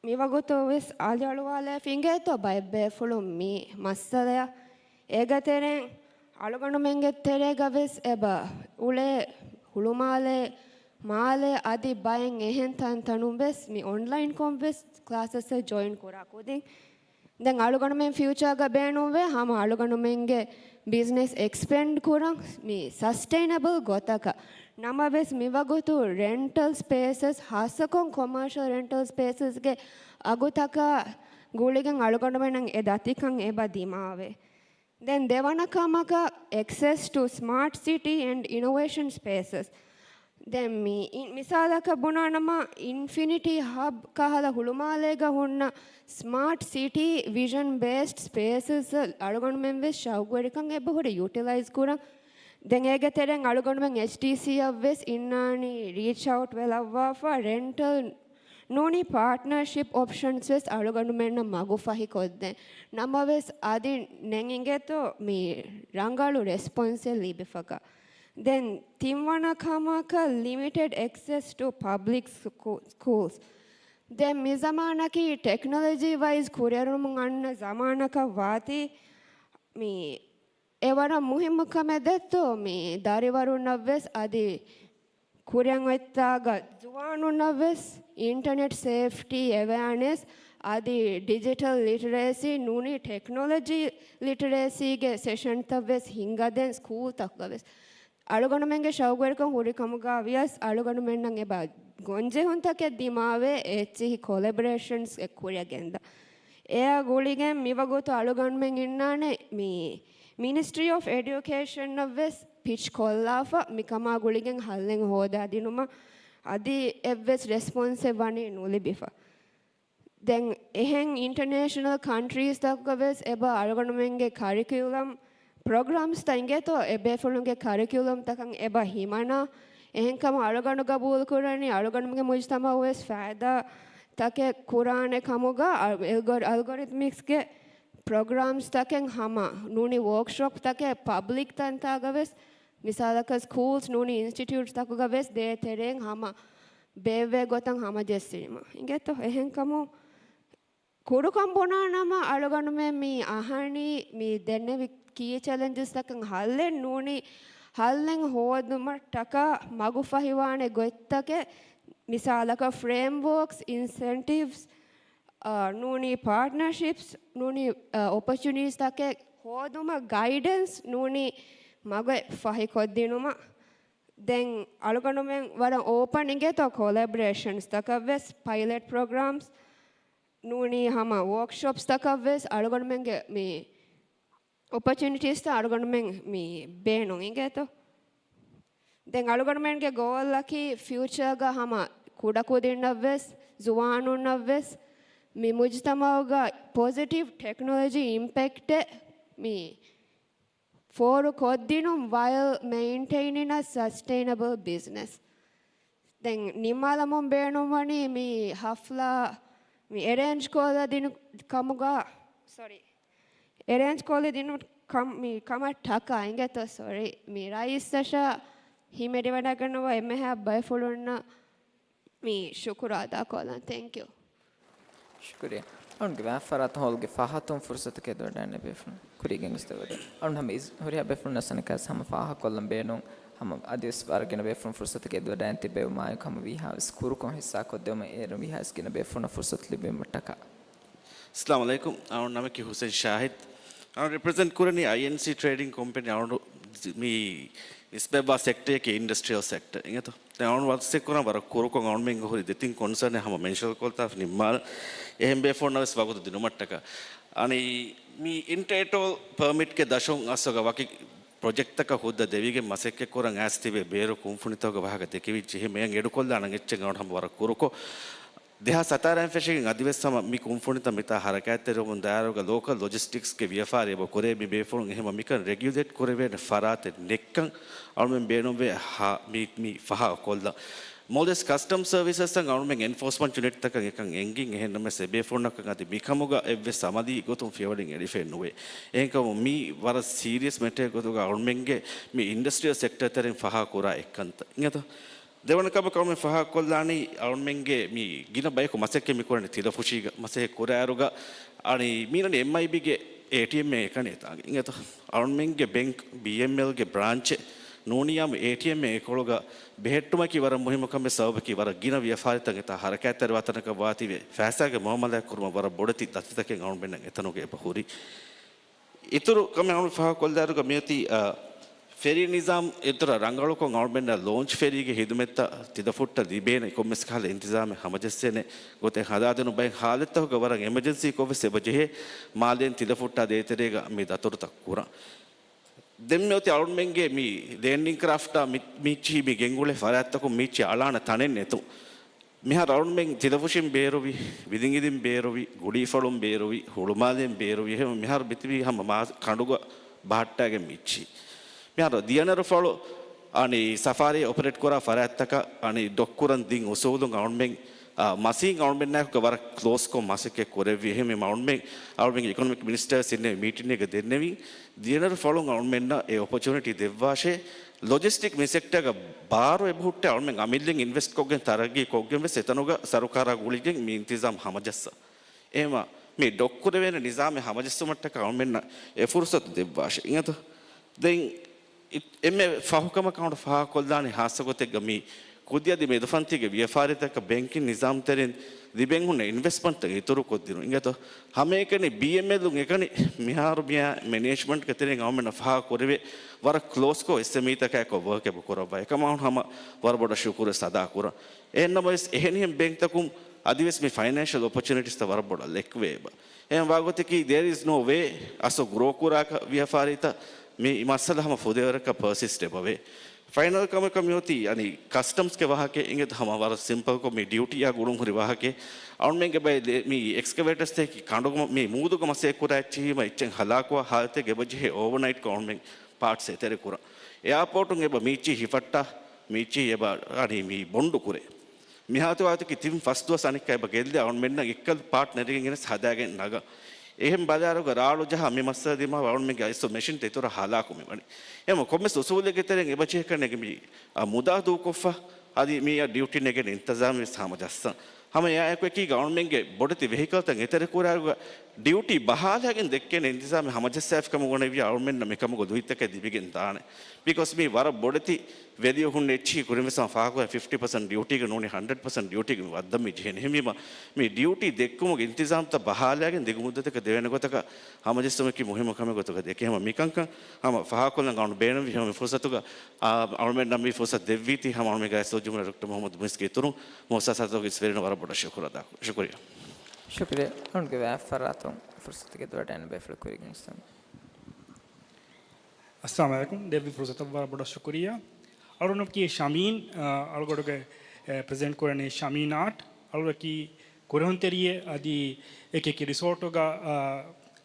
މިވަގުތު ވެސް އަލިއަޅުވާލައިފި އިނގޭތޯ ބައެއް ބޭފުޅުން މި މައްސަލަޔަށް. އޭގެ ތެރެއިން އަޅުގަނޑުމެންގެ ތެރޭގަ ވެސް އެބަ އުޅޭ ހުޅުމާލޭ، މާލޭ އަދި ބައެއް އެހެން ތަންތަނުން ވެސް މި އޮންލައިންކޮށް ވެސް ކްލާސަސް ޖޮއިން ކުރާ ކުދިން. ދެން އަޅުގަނޑުމެން ފިއުޗާގަ ބޭނުންވޭ ހަމަ އަޅުގަނޑުމެންގެ ބިޒްނަސް އެކްސްޕެންޑް ކުރަން މި ސަސްޓެއިނަބަލް ގޮތަކަށް. ނަމަވެސް މިވަގުތު ރެންޓަލް ސްޕޭސަސް، ހާއްސަކޮށް ކޮމާޝަލް ރެންޓަލް ސްޕޭސަސްގެ އަގުތަކާ ގުޅިގެން އަޅުގަނޑުމެންނަށް އެ ދަތިކަން އެބަ ދިމާވޭ. ދެން ދެވަނަ ކަމަކަށް access to smart city and innovation spaces. ދެން މި އިން-، މިސާލަކަށް ބުނާނަމަ، އިންފިނިޓީ ހަބް ކަހަލަ ހުޅުމާލޭގަ ހުންނަ ސްމާޓް ސިޓީ ވިޝަން ބޭސްޑް ސްޕޭސަސް އަޅުގަނޑުމެން ވެސް ޝައުގުވެރިކަން އެބަހުރި ޔުޓިލައިޒް ކުރަން. ދެން އޭގެ ތެރެއިން އަޅުގަނޑުމެން އެޗްޑީސީއަށް ވެސް އިންނާނީ ރީޗް އައުޓް ވެލައްވާފަ ރެންޓަލް ނޫނީ ޕާޓްނަރޝިޕް އޮޕްޝަންސް ވެސް އަޅުގަނޑުމެންނަށް މަގުފަހިކޮށްދޭން. ނަމަވެސް، އަދި ނެތް އިނގޭތޯ މި ރަނގަޅު ރެސްޕޮންސެއް ލިބިފަކަ. ދެން ތިންވަނަ ކަމަކަށް ލިމިޓެޑް އެކްސެސް ޓު ޕަބްލިކް ސްކޫލްސް. ދެން މި ޒަމާނަކީ ޓެކްނޮލޮޖީ ވައިޒް ކުރިއެރުމުން އަންނަ ޒަމާނަކަށް ވާތީ، މި އެ ވަރަށް މުހިއްމު ކަމެއް ދެއްތޯ، މި ދަރިވަރުންނަށް ވެސް އަދި ކުރިއަށް އޮތްތާގަ ޒުވާނުންނަށް ވެސް އިންޓަނެޓް ސޭފްޓީ އެވެއާނެސް އަދި ޑިޖިޓަލް ލިޓަރޭސީ ނޫނީ ޓެކްނޮލޮޖީ ލިޓަރޭސީގެ ސެޝަންތައް ވެސް ހިންގަދޭން ސްކޫލްތަކުގަ ވެސް. އަޅުގަނޑުމެންގެ ޝައުގުވެރިކަން ހުރި ކަމުގަ ވިޔަސް އަޅުގަނޑުމެންނަށް އެބަ ގޮންޖެހުންތަކެއް ދިމާވޭ އެއްޗިހި ކޮލެބޮރޭޝަންސް އެއް ކުރިއަށް ގެންދާ. އެއާ ގުޅިގެން މިވަގުތު އަޅުގަނޑުމެން އިންނާނެ މި މިނިސްޓްރީ އޮފް އެޑިއުކޭޝަންއަށް ވެސް ޕިޗް ކޮށްލާފަ، މިކަމާ ގުޅިގެން ހައްލެއް ހޯދާދިނުމަށް. އަދި އެއްވެސް ރެސްޕޮންސެއް ވަނީ ނުލިބިފަ. ދެން އެހެން އިންޓަނޭޝަނަލް ކަންޓްރީސްތަކުގަ ވެސް އެބަ އަޅުގަނޑުމެންގެ ކަރިކިއުލަމް ޕްރޮގްރާމްސްތައް އިނގޭތޯ އެބޭފުޅުންގެ ކަރިކިއުލަމްތަކަށް އެބަ ހިމަނާ. އެހެންކަމުން އަޅުގަނޑު ގަބޫލުކުރަނީ އަޅުގަނޑުމެންގެ މުޖުތަމަޢު ވެސް ފައިދާތަކެއް ކުރާނެ ކަމުގަ އަ-، އެލްގޮ-، އަލްގޮރިތްމިކްސްގެ ޕްރޮގްރާމްސްތަކެއް ހަމަ ނޫނީ ވޯކްޝޮޕްތަކެއް ޕަބްލިކް ތަންތާގަ ވެސް، މިސާލަކަށް ސްކޫލްސް ނޫނީ އިންސްޓިޓިއުޓްސްތަކުގަ ވެސް ދޭތެރެއިން ހަމަ ބޭއްވޭ ގޮތަށް ހަމަޖެއްސުން އިނގޭތޯ. އެހެންކަމުން ކުޑަކޮށް ބުނާނަމަ އަޅުގަނޑުމެން މި އަހަނީ މި ދެންނެވި ކީ ޗެލެންޖަސްތަކަށް ހައްލެއް ނޫނީ ހައްލެއް ހޯދުމަށްޓަކާ މަގުފަހިވާނެ ގޮތްތަކެއް، މިސާލަކަށް ފްރޭމްވޯކްސް، އިންސެންޓިވްސް، އާ، ނޫނީ ޕާޓްނަރޝިޕްސް، ނޫނީ، އާ، އޮޕޮޗުނިޓީސްތަކެއް ހޯދުމަށް ގައިޑެންސް ނޫނީ މަގެއް ފަހިކޮށްދިނުމަށް. ދެން އަޅުގަނޑުމެން ވަރަށް އޯޕަން އިނގޭތޯ ކޮލެބޮރޭޝަންސްތަކަށް ވެސް، ޕައިލެޓް ޕްރޮގްރާމްސް ނޫނީ ހަމަ ވޯކްޝޮޕްސްތަކަށް ވެސް އަޅުގަނޑުމެންގެ މި އޮޕޮޗުނިޓީސްތައް އަޅުގަނޑުމެން މި ބޭނުން އިނގޭތޯ. ދެން އަޅުގަނޑުމެންގެ ގޯލަކީ ފިއުޗާގަ ހަމަ ކުޑަކުދިންނަށްވެސް، ޒުވާނުންނަށްވެސް މި މުޖުތަމަޢުގަ ޕޮޒިޓިވް ޓެކްނޮލޮޖީ އިމްޕެކްޓެއް މި ފޯރު ކޮށްދިނުން while maintaining a sustainable business. ދެން ނިންމާލަމުން ބޭނުންވަނީ މި ހަފްލާ މި އެރޭންޖް ކޮށްލަދިނު ކަމުގަ، ސޮރީ، އެރޭންޖް ކޮށްލަދިނު ކަމް، މި ކަމަށް ޓަކާ އިނގޭތޯ، ސޮރީ، މި ރައީސްއަށާ ހިމެނިވަޑައިގަންނަވާ އެންމެހާ ބައިފުޅުންނަށް މި ޝުކުރު އަދާކޮށްލަން. ތެންކް ޔޫ. ޝުކުރިއްޔާ. އަޅުގަނޑުގެ ވާހަކަ ފަރާތުން ހޯލްގެ ފަހަތުން ފުރުސަތު ގެންދަވަޑައިގެންނެވި ބޭފުޅުން ކުރިއަށް ގެންގޮސްދެއްވަދޭ. އަޅުގަނޑު ހަމަ އިސް-، ހުރިހާ ބޭފުޅުންނަށް އަނެއްކާވެސް ހަމަ ފާހަގަކޮށްލަން ބޭނުން. ހަމަ އަދިވެސް ވަރަށް ގިނަ ބޭފުޅުން ފުރުސަތު ގެންދަވަޑައިގެން ތިއްބެވި މާޔަކު ހަމަ ވީހާވެސް ކުރުކޮށް ހިއްސާކޮށްދެވުމަށް އޭރު ވީހާވެސް ގިނަ ބޭފުޅުންނަށް ފުރުސަތު ލިބުމަށްޓަކާ. އައްސަލާމު ޢަލައިކުމް. އަޅުގަނޑު ނަމަކީ ހުސެން ޝާހިދް. އަޅުގަނޑު ރެޕްރެޒެންޓް ކުރަނީ އައިއެންސީ ޓްރޭޑިން ކޮމްޕެނީ. އަޅުގަނޑު މި ނިސްބަތްވާ ސެކްޓަރަކީ އިންޑަސްޓްރިއަލް ސެކްޓަރ އިނގޭތޯ. ދެން އަޅުގަނޑު ވަސްތެ ކުރަން ވަރަށް ކުރުކޮށް އަޅުމެންގެ ހުރި ދެތިން ކޮންސާނެއް ހަމަ މެންޝަން ކޮށްލާފަ ނިންމާލަން. އެހެން ބޭފުޅުންނަށް ވެސް ވަގުތު ދިނުމަށްޓަކާ. އަނީ މި އިންޓައެޓޯލް ޕަރމިޓްގެ ދަށުން އަސްލުގަ ވަކި ޕްރޮޖެކްޓްތަކަށް ހުއްދަ ދެވިގެން މަސައްކަތްކުރަން އައިސް ތިބޭ ބޭރު ކުންފުނިތަކުގެ ވާހަކަ ދެކެވިއްޖެ. އެހެން އެޑުކޮށްލާނަން އެއްޗެއް އަޅުގަނޑު ހަމަ ވަރަށް ކުރުކޮށް. ދެހާސް ހަތާރައިން ފެށިގެން އަދިވެސް ހަމަ މި ކުންފުނިތައް މިތާ ހަރަކާތްތެރިވަމުން ދާއިރުގަ ލޯކަލް ލޮޖިސްޓިކްސްގެ ވިޔަފާރި އެބަ ކުރޭ މި ބޭފުޅުން އެހެމަ މިކަން ރެގިއުލޭޓް ކުރެވޭނެ ފަރާތެއް ނެއްކަން އަޅުމެން ބޭނުންވޭ ހާ-، މި، މި ފަހާކޮށްލަން. މޯލްޑިވްސް ކަސްޓަމް ސަރވިސަސްއަށް އަޅުމެން އެންފޯސްމަންޓް ޔުނިޓްތަކަށް އެކަން އެންގިން އެހެންނަމަވެސް އެބޭފުޅުންނަކަށް އަދި މިކަމުގަ އެއްވެސް އަމަލީ ގޮތުން ފިޔަވަޅިން އެޅިފައެއް ނުވޭ. އެހެންކަމުން މީ ވަރަށް ސީރިއަސް މެޓަރެއް ގޮތުގަ އަޅުމެންގެ މި އިންޑަސްޓްރިއަލް ސެކްޓަރ ތެރެއިން ފަހާ ކުރާ އެއްކަންތައް. އިނގޭތޯ؟ ދެވަނަ ކަމަކަށް އަޅުމެން ފަހާކޮށްލާނީ އަޅުމެންގެ މި ގިނަ ބަޔަކު މަސައްކަތް މި ކުރަނީ ތިލަފުށީގަ މަސައްކަތް ކުރާއިރުގަ އަނީ މީނަނީ އެމްއައިބީގެ އޭޓީއެމްއޭ އެކަނި އެތާގެ އިނގޭތޯ؟ އަޅުމެންގެ ބެންކް ބީއެމްއެލްގެ ބްރާންޗެއް ނޫނިއްޔާމު އޭޓީއެމްއޭ އެކޮޅުގަ ބެހެއްޓުމަކީ ވަރަށް މުހިއްމު ކަމެއް ސަބަބަކީ ވަރަށް ގިނަ ވިޔަފާރިތައް އެތާ ހަރަކާތްތެރިވާ ތަނަކަށް ވާތީވެ ފައިސާގެ މުއާމަލާތް ކުރުމަށް ވަރަށް ބޮޑެތި ދަތިތަކެއް އަޅުމެންނަށް އެތަނުގަ އެބަ ހުރި. އިތުރު ކަމެއް އަޅުން ފަހަކޮށްލާއިރުގަ މިއޮތީ، އަ، ފެރީ ނިޒާމް އިތުރަށް ރަނގަޅުކޮށް އަޅުމެންނަށް ލޯންޗް ފެރީގެ ހިދުމަތްތައް ތިލަފުއްޓަށް ލިބޭނެ ކޮންމެސް ކަހަލަ އިންތިޒާމެއް ހަމަޖައްސޭނެ ގޮތެއް ހަދާދިނުން ބައެއް ހާލަތްތަކުގަ ވަރަށް އެމަޖެންސީކޮށް ވެސް އެބަ ޖެހޭ މާލޭން ތިލަފުއްޓާ ދޭތެރޭގަ މި ދަތުރުތައް ކުރަން. ދެން މިއޮތީ އަޅުމެންގެ މި ލެންޑިން ކްރާފްޓާ މި، މީއްޗިހި މި ގެންގުޅޭ ފަރާތްތަކުން މީއްޗި އަޅާނެ ތަނެއް ނެތުން. މިހާރު އަޅުމެން ތިލަފުށިން ބޭރުވި، ވިލިނގިލިން ބޭރުވި، ގުޅީފަޅުން ބޭރުވި، ހުޅުމާލެން ބޭރުވި، އެހެން މިހާރު މިތިބީ ހަމަ މާ ކަނޑުގަ ބަހައްޓާގެން މިއްޗި. މިހާރު ދިޔަނަރުފަޅު އަނި ސަފާރީ އޮޕަރޭޓް ކުރާ ފަރާތްތަކަށް އަނި ޑޮކް ކުރަން ދިން އުސޫލުން އަޅުމެން، އާ، މަސީން އަޅުމެންނާއެކުގަ ވަރަށް ކްލޯސްކޮށް މަސައްކަތް ކުރެއްވި. އެހެންވީމަ އަޅުމެން، އަޅުމެންގެ އިކޮނޮމިކް މިނިސްޓަރ ވެސް އިންނެވި މީޓިންއެއްގަ ދެންނެވިން. ދިޔަނަރު ފަޅުން އަޅުމެންނަށް އެ އޮޕޮޗުނިޓީ ދެއްވާށޭ، ލޮޖިސްޓިކް މި ސެކްޓަރގަ ބާރު އެބަހުއްޓޭ އަޅުމެން އަމިއްލައިން އިންވެސްޓް ކޮށްގެން ތަރައްގީ ކޮށްގެން ވެސް އެތަނުގަ ސަރުކާރާ ގުޅިގެން މި އިންތިޒާމް ހަމަޖައްސަ. އެހެމަ މި ޑޮކް ކުރެވޭނެ ނިޒާމެއް ހަމަޖައްސުމަށްޓަކާ އަޅުމެންނަށް އެ ފުރުސަތު ދެއްވާށޭ. އިނގޭތޯ؟ ދެން އި-، އެންމެ ފަހުކަމަކަށް އަޅުން ފާހަގަކޮށްލާނީ ހާއްސަ ގޮތެއްގަ މި ކުދިއަދި މެދުފަންތީގެ ވިޔަފާރިތަކަށް ބޭންކިން ނިޒާމް ތެރެއިން ލިބެން ހުންނަ އިންވެސްޓްމަންޓްތައް އިތުރުކޮށްދިނުން. އިނގޭތޯ؟ ހަމައެކަނި ބީއެމްއެލުން އެކަނި މިހާރު މިއާ މެނޭޖްމަންޓްގެ ތެރެއިން އަޅުމެންނަށް ފާހަގަކުރެވޭ ވަރަށް ކްލޯސްކޮށް އެސްއެމްއީތަކާއެކު ވަރކް އެބަ ކުރައްވާ. އެކަމަށް އަޅުން ހަމަ ވަރަށް ބޮޑަށް ޝުކުރެއް އަދާކުރަން. އެހެންނަމަވެސް އެހެނިހެން ބޭންކްތަކުން އަދިވެސް މި ފައިނޭންޝަލް އޮޕޮޗުނިޓީސްތައް ވަރަށް ބޮޑަށް ލެކްވޭ އެބަ. އެހެން ވާގޮތަކީ there is no way އަސްލު ގްރޯ ކުރާކަށް ވިޔަފާރިތައް މި މައްސަލަ ހަމަ ފުދޭވަރަކަށް ޕަރސިސްޓް އެބަވޭ. ފައިނަލް ކަމަކަށް މިއޮތީ އަނި ކަސްޓަމްސްގެ ވާހަކަ އިނގޭތޯ ހަމަ ވަރަށް ސިމްޕަލްކޮށް މި ޑިއުޓީއާ ގުޅުން ހުރި ވާހަކަ. އަޅުމެންގެ ބައި ދެ-، މި އެކްސްކަވޭޓަސްތަކަކީ ކަނޑުގަ މި މޫދުގަ މަސައްކަތް ކުރާ އެއްޗިހީމަ އެއްޗެއް ހަލާކުވާ ހާލަތެއް އެބަ ޖެހޭ އޯވަރނައިޓްކޮށް އަޅުމެން ޕާޓްސް އެތެރެ ކުރަން. އެއާޕޯޓުން އެބަ މީއްޗި ހިފައްޓާ، މީއްޗި އެބަ އަނި މި ބޮންޑު ކުރޭ. މިހާތު ވާތަކީ ތިން ފަސް ދުވަސް އަނެއްކާ އެބަ ގެއްލޭ އަޅުމެންނަށް އެއްކަލަ ޕާޓް ނެރެގެން ގެނެސް ހަދާގެން ނަގަން. އެހެން ބަލާއިރުގަ ރާޅު ޖަހާ މި މައްސަލަ ދިމާވާ އަޅުމެންގެ އައިސް މެޝިންތައް އިތުރަށް ހަލާކު މިވަނީ. އެހެން ކޮންމެސް އުސޫލެއްގެ ތެރެއިން އެބަ ޖެހޭ ކަންނޭނގެ މި، އަ، މުދާ ދޫކޮށްފަ އަދި މިއަށް ޑިއުޓީ ނެގެން އިންތިޒާމް ވެސް ހަމަޖައްސަން. ހަމަ އެއާއެކު އެކީގަ އަޅުމެންގެ ބޮޑެތި ވެހިކަލްތައް އެތެރެ ކުރާއިރުގަ ޑިއުޓީ ބަހާލައިގެން ދެއްކޭނެ އިންތިޒާމެއް ހަމަޖައްސާފިކަމުގަ ވަނެވިޔާ އަޅުމެންނަށް މިކަމުގަ ލުއިތަކެއް ލިބިގެން ދާނެ. ބިކޮސް މީ ވަރަށް ބޮޑެތި ވެލިއު ހުންނަ އެއްޗިހި ކުރިން ވެސް ފާހަގަކުރާ ފިފްޓީ ޕަސެންޓް ޑިއުޓީގަ ނޫނީ ހަންޑްރެޑް ޕަސެންޓް ޑިއުޓީގަ މި ވައްދަން މި ޖެހެނީ. އެހެންވީމަ މި ޑިއުޓީ ދެއްކުމުގެ އިންތިޒާމްތައް ބަހާލައިގެން ދިގު މުއްދަތަކަށް ދެވޭނެ ގޮތަކަށް ހަމަޖެއްސުމަކީ މުހިއްމު ކަމެއް ގޮތުގަ ދެކޭ. ހަމަ މިކަންކަން ހަމަ ފާހަގަކޮށްލަން އަޅުން ބޭނުންވި ހަމަ މި ފުރުސަތުގަ، އާ، އަޅުމެންނަށް މި ފުރުސަތު ދެއްވީތީ ހަމަ އަޅުމެންގެ ރައީސުލްޖުމްހޫރިއްޔާ ޑޮކްޓަރ މުޙައްމަދު މުޢިއްޒުގެ އިތުރުން މުއައްސަސާތަކުގެ އިސްވެރިންނަށް ވަރަށް ބޮޑަށް ޝުކުރު އަދާކުރަން. ޝުކުރިއްޔާ. ޝުކުރިއްޔާ. އަޅުގަނޑުގެ ވާހަކަ ފަރާތުން ފުރުސަތު ގެންދަވަޑައިގެން ބޭފުޅެއް ކުރިއަށް ގެނެސްދެން. އައްސަލާމު ޢަލައިކުމް. ދެއްވި ފުރުސަތަށް ވަރަށް ބޮޑަށް ޝުކުރިއްޔާ. އަޅުގަނޑު ނަމަކީ ޝަމީން، އަ، އަޅުގަނޑުގެ، އެ، ޕްރެޒެންޓް ކުރަނީ ޝަމީން އާޓް. އަޅުގަނޑަކީ ކުރެހުންތެރިއެއް އަދި އެކި އެކި ރިސޯޓުގަ، އަ،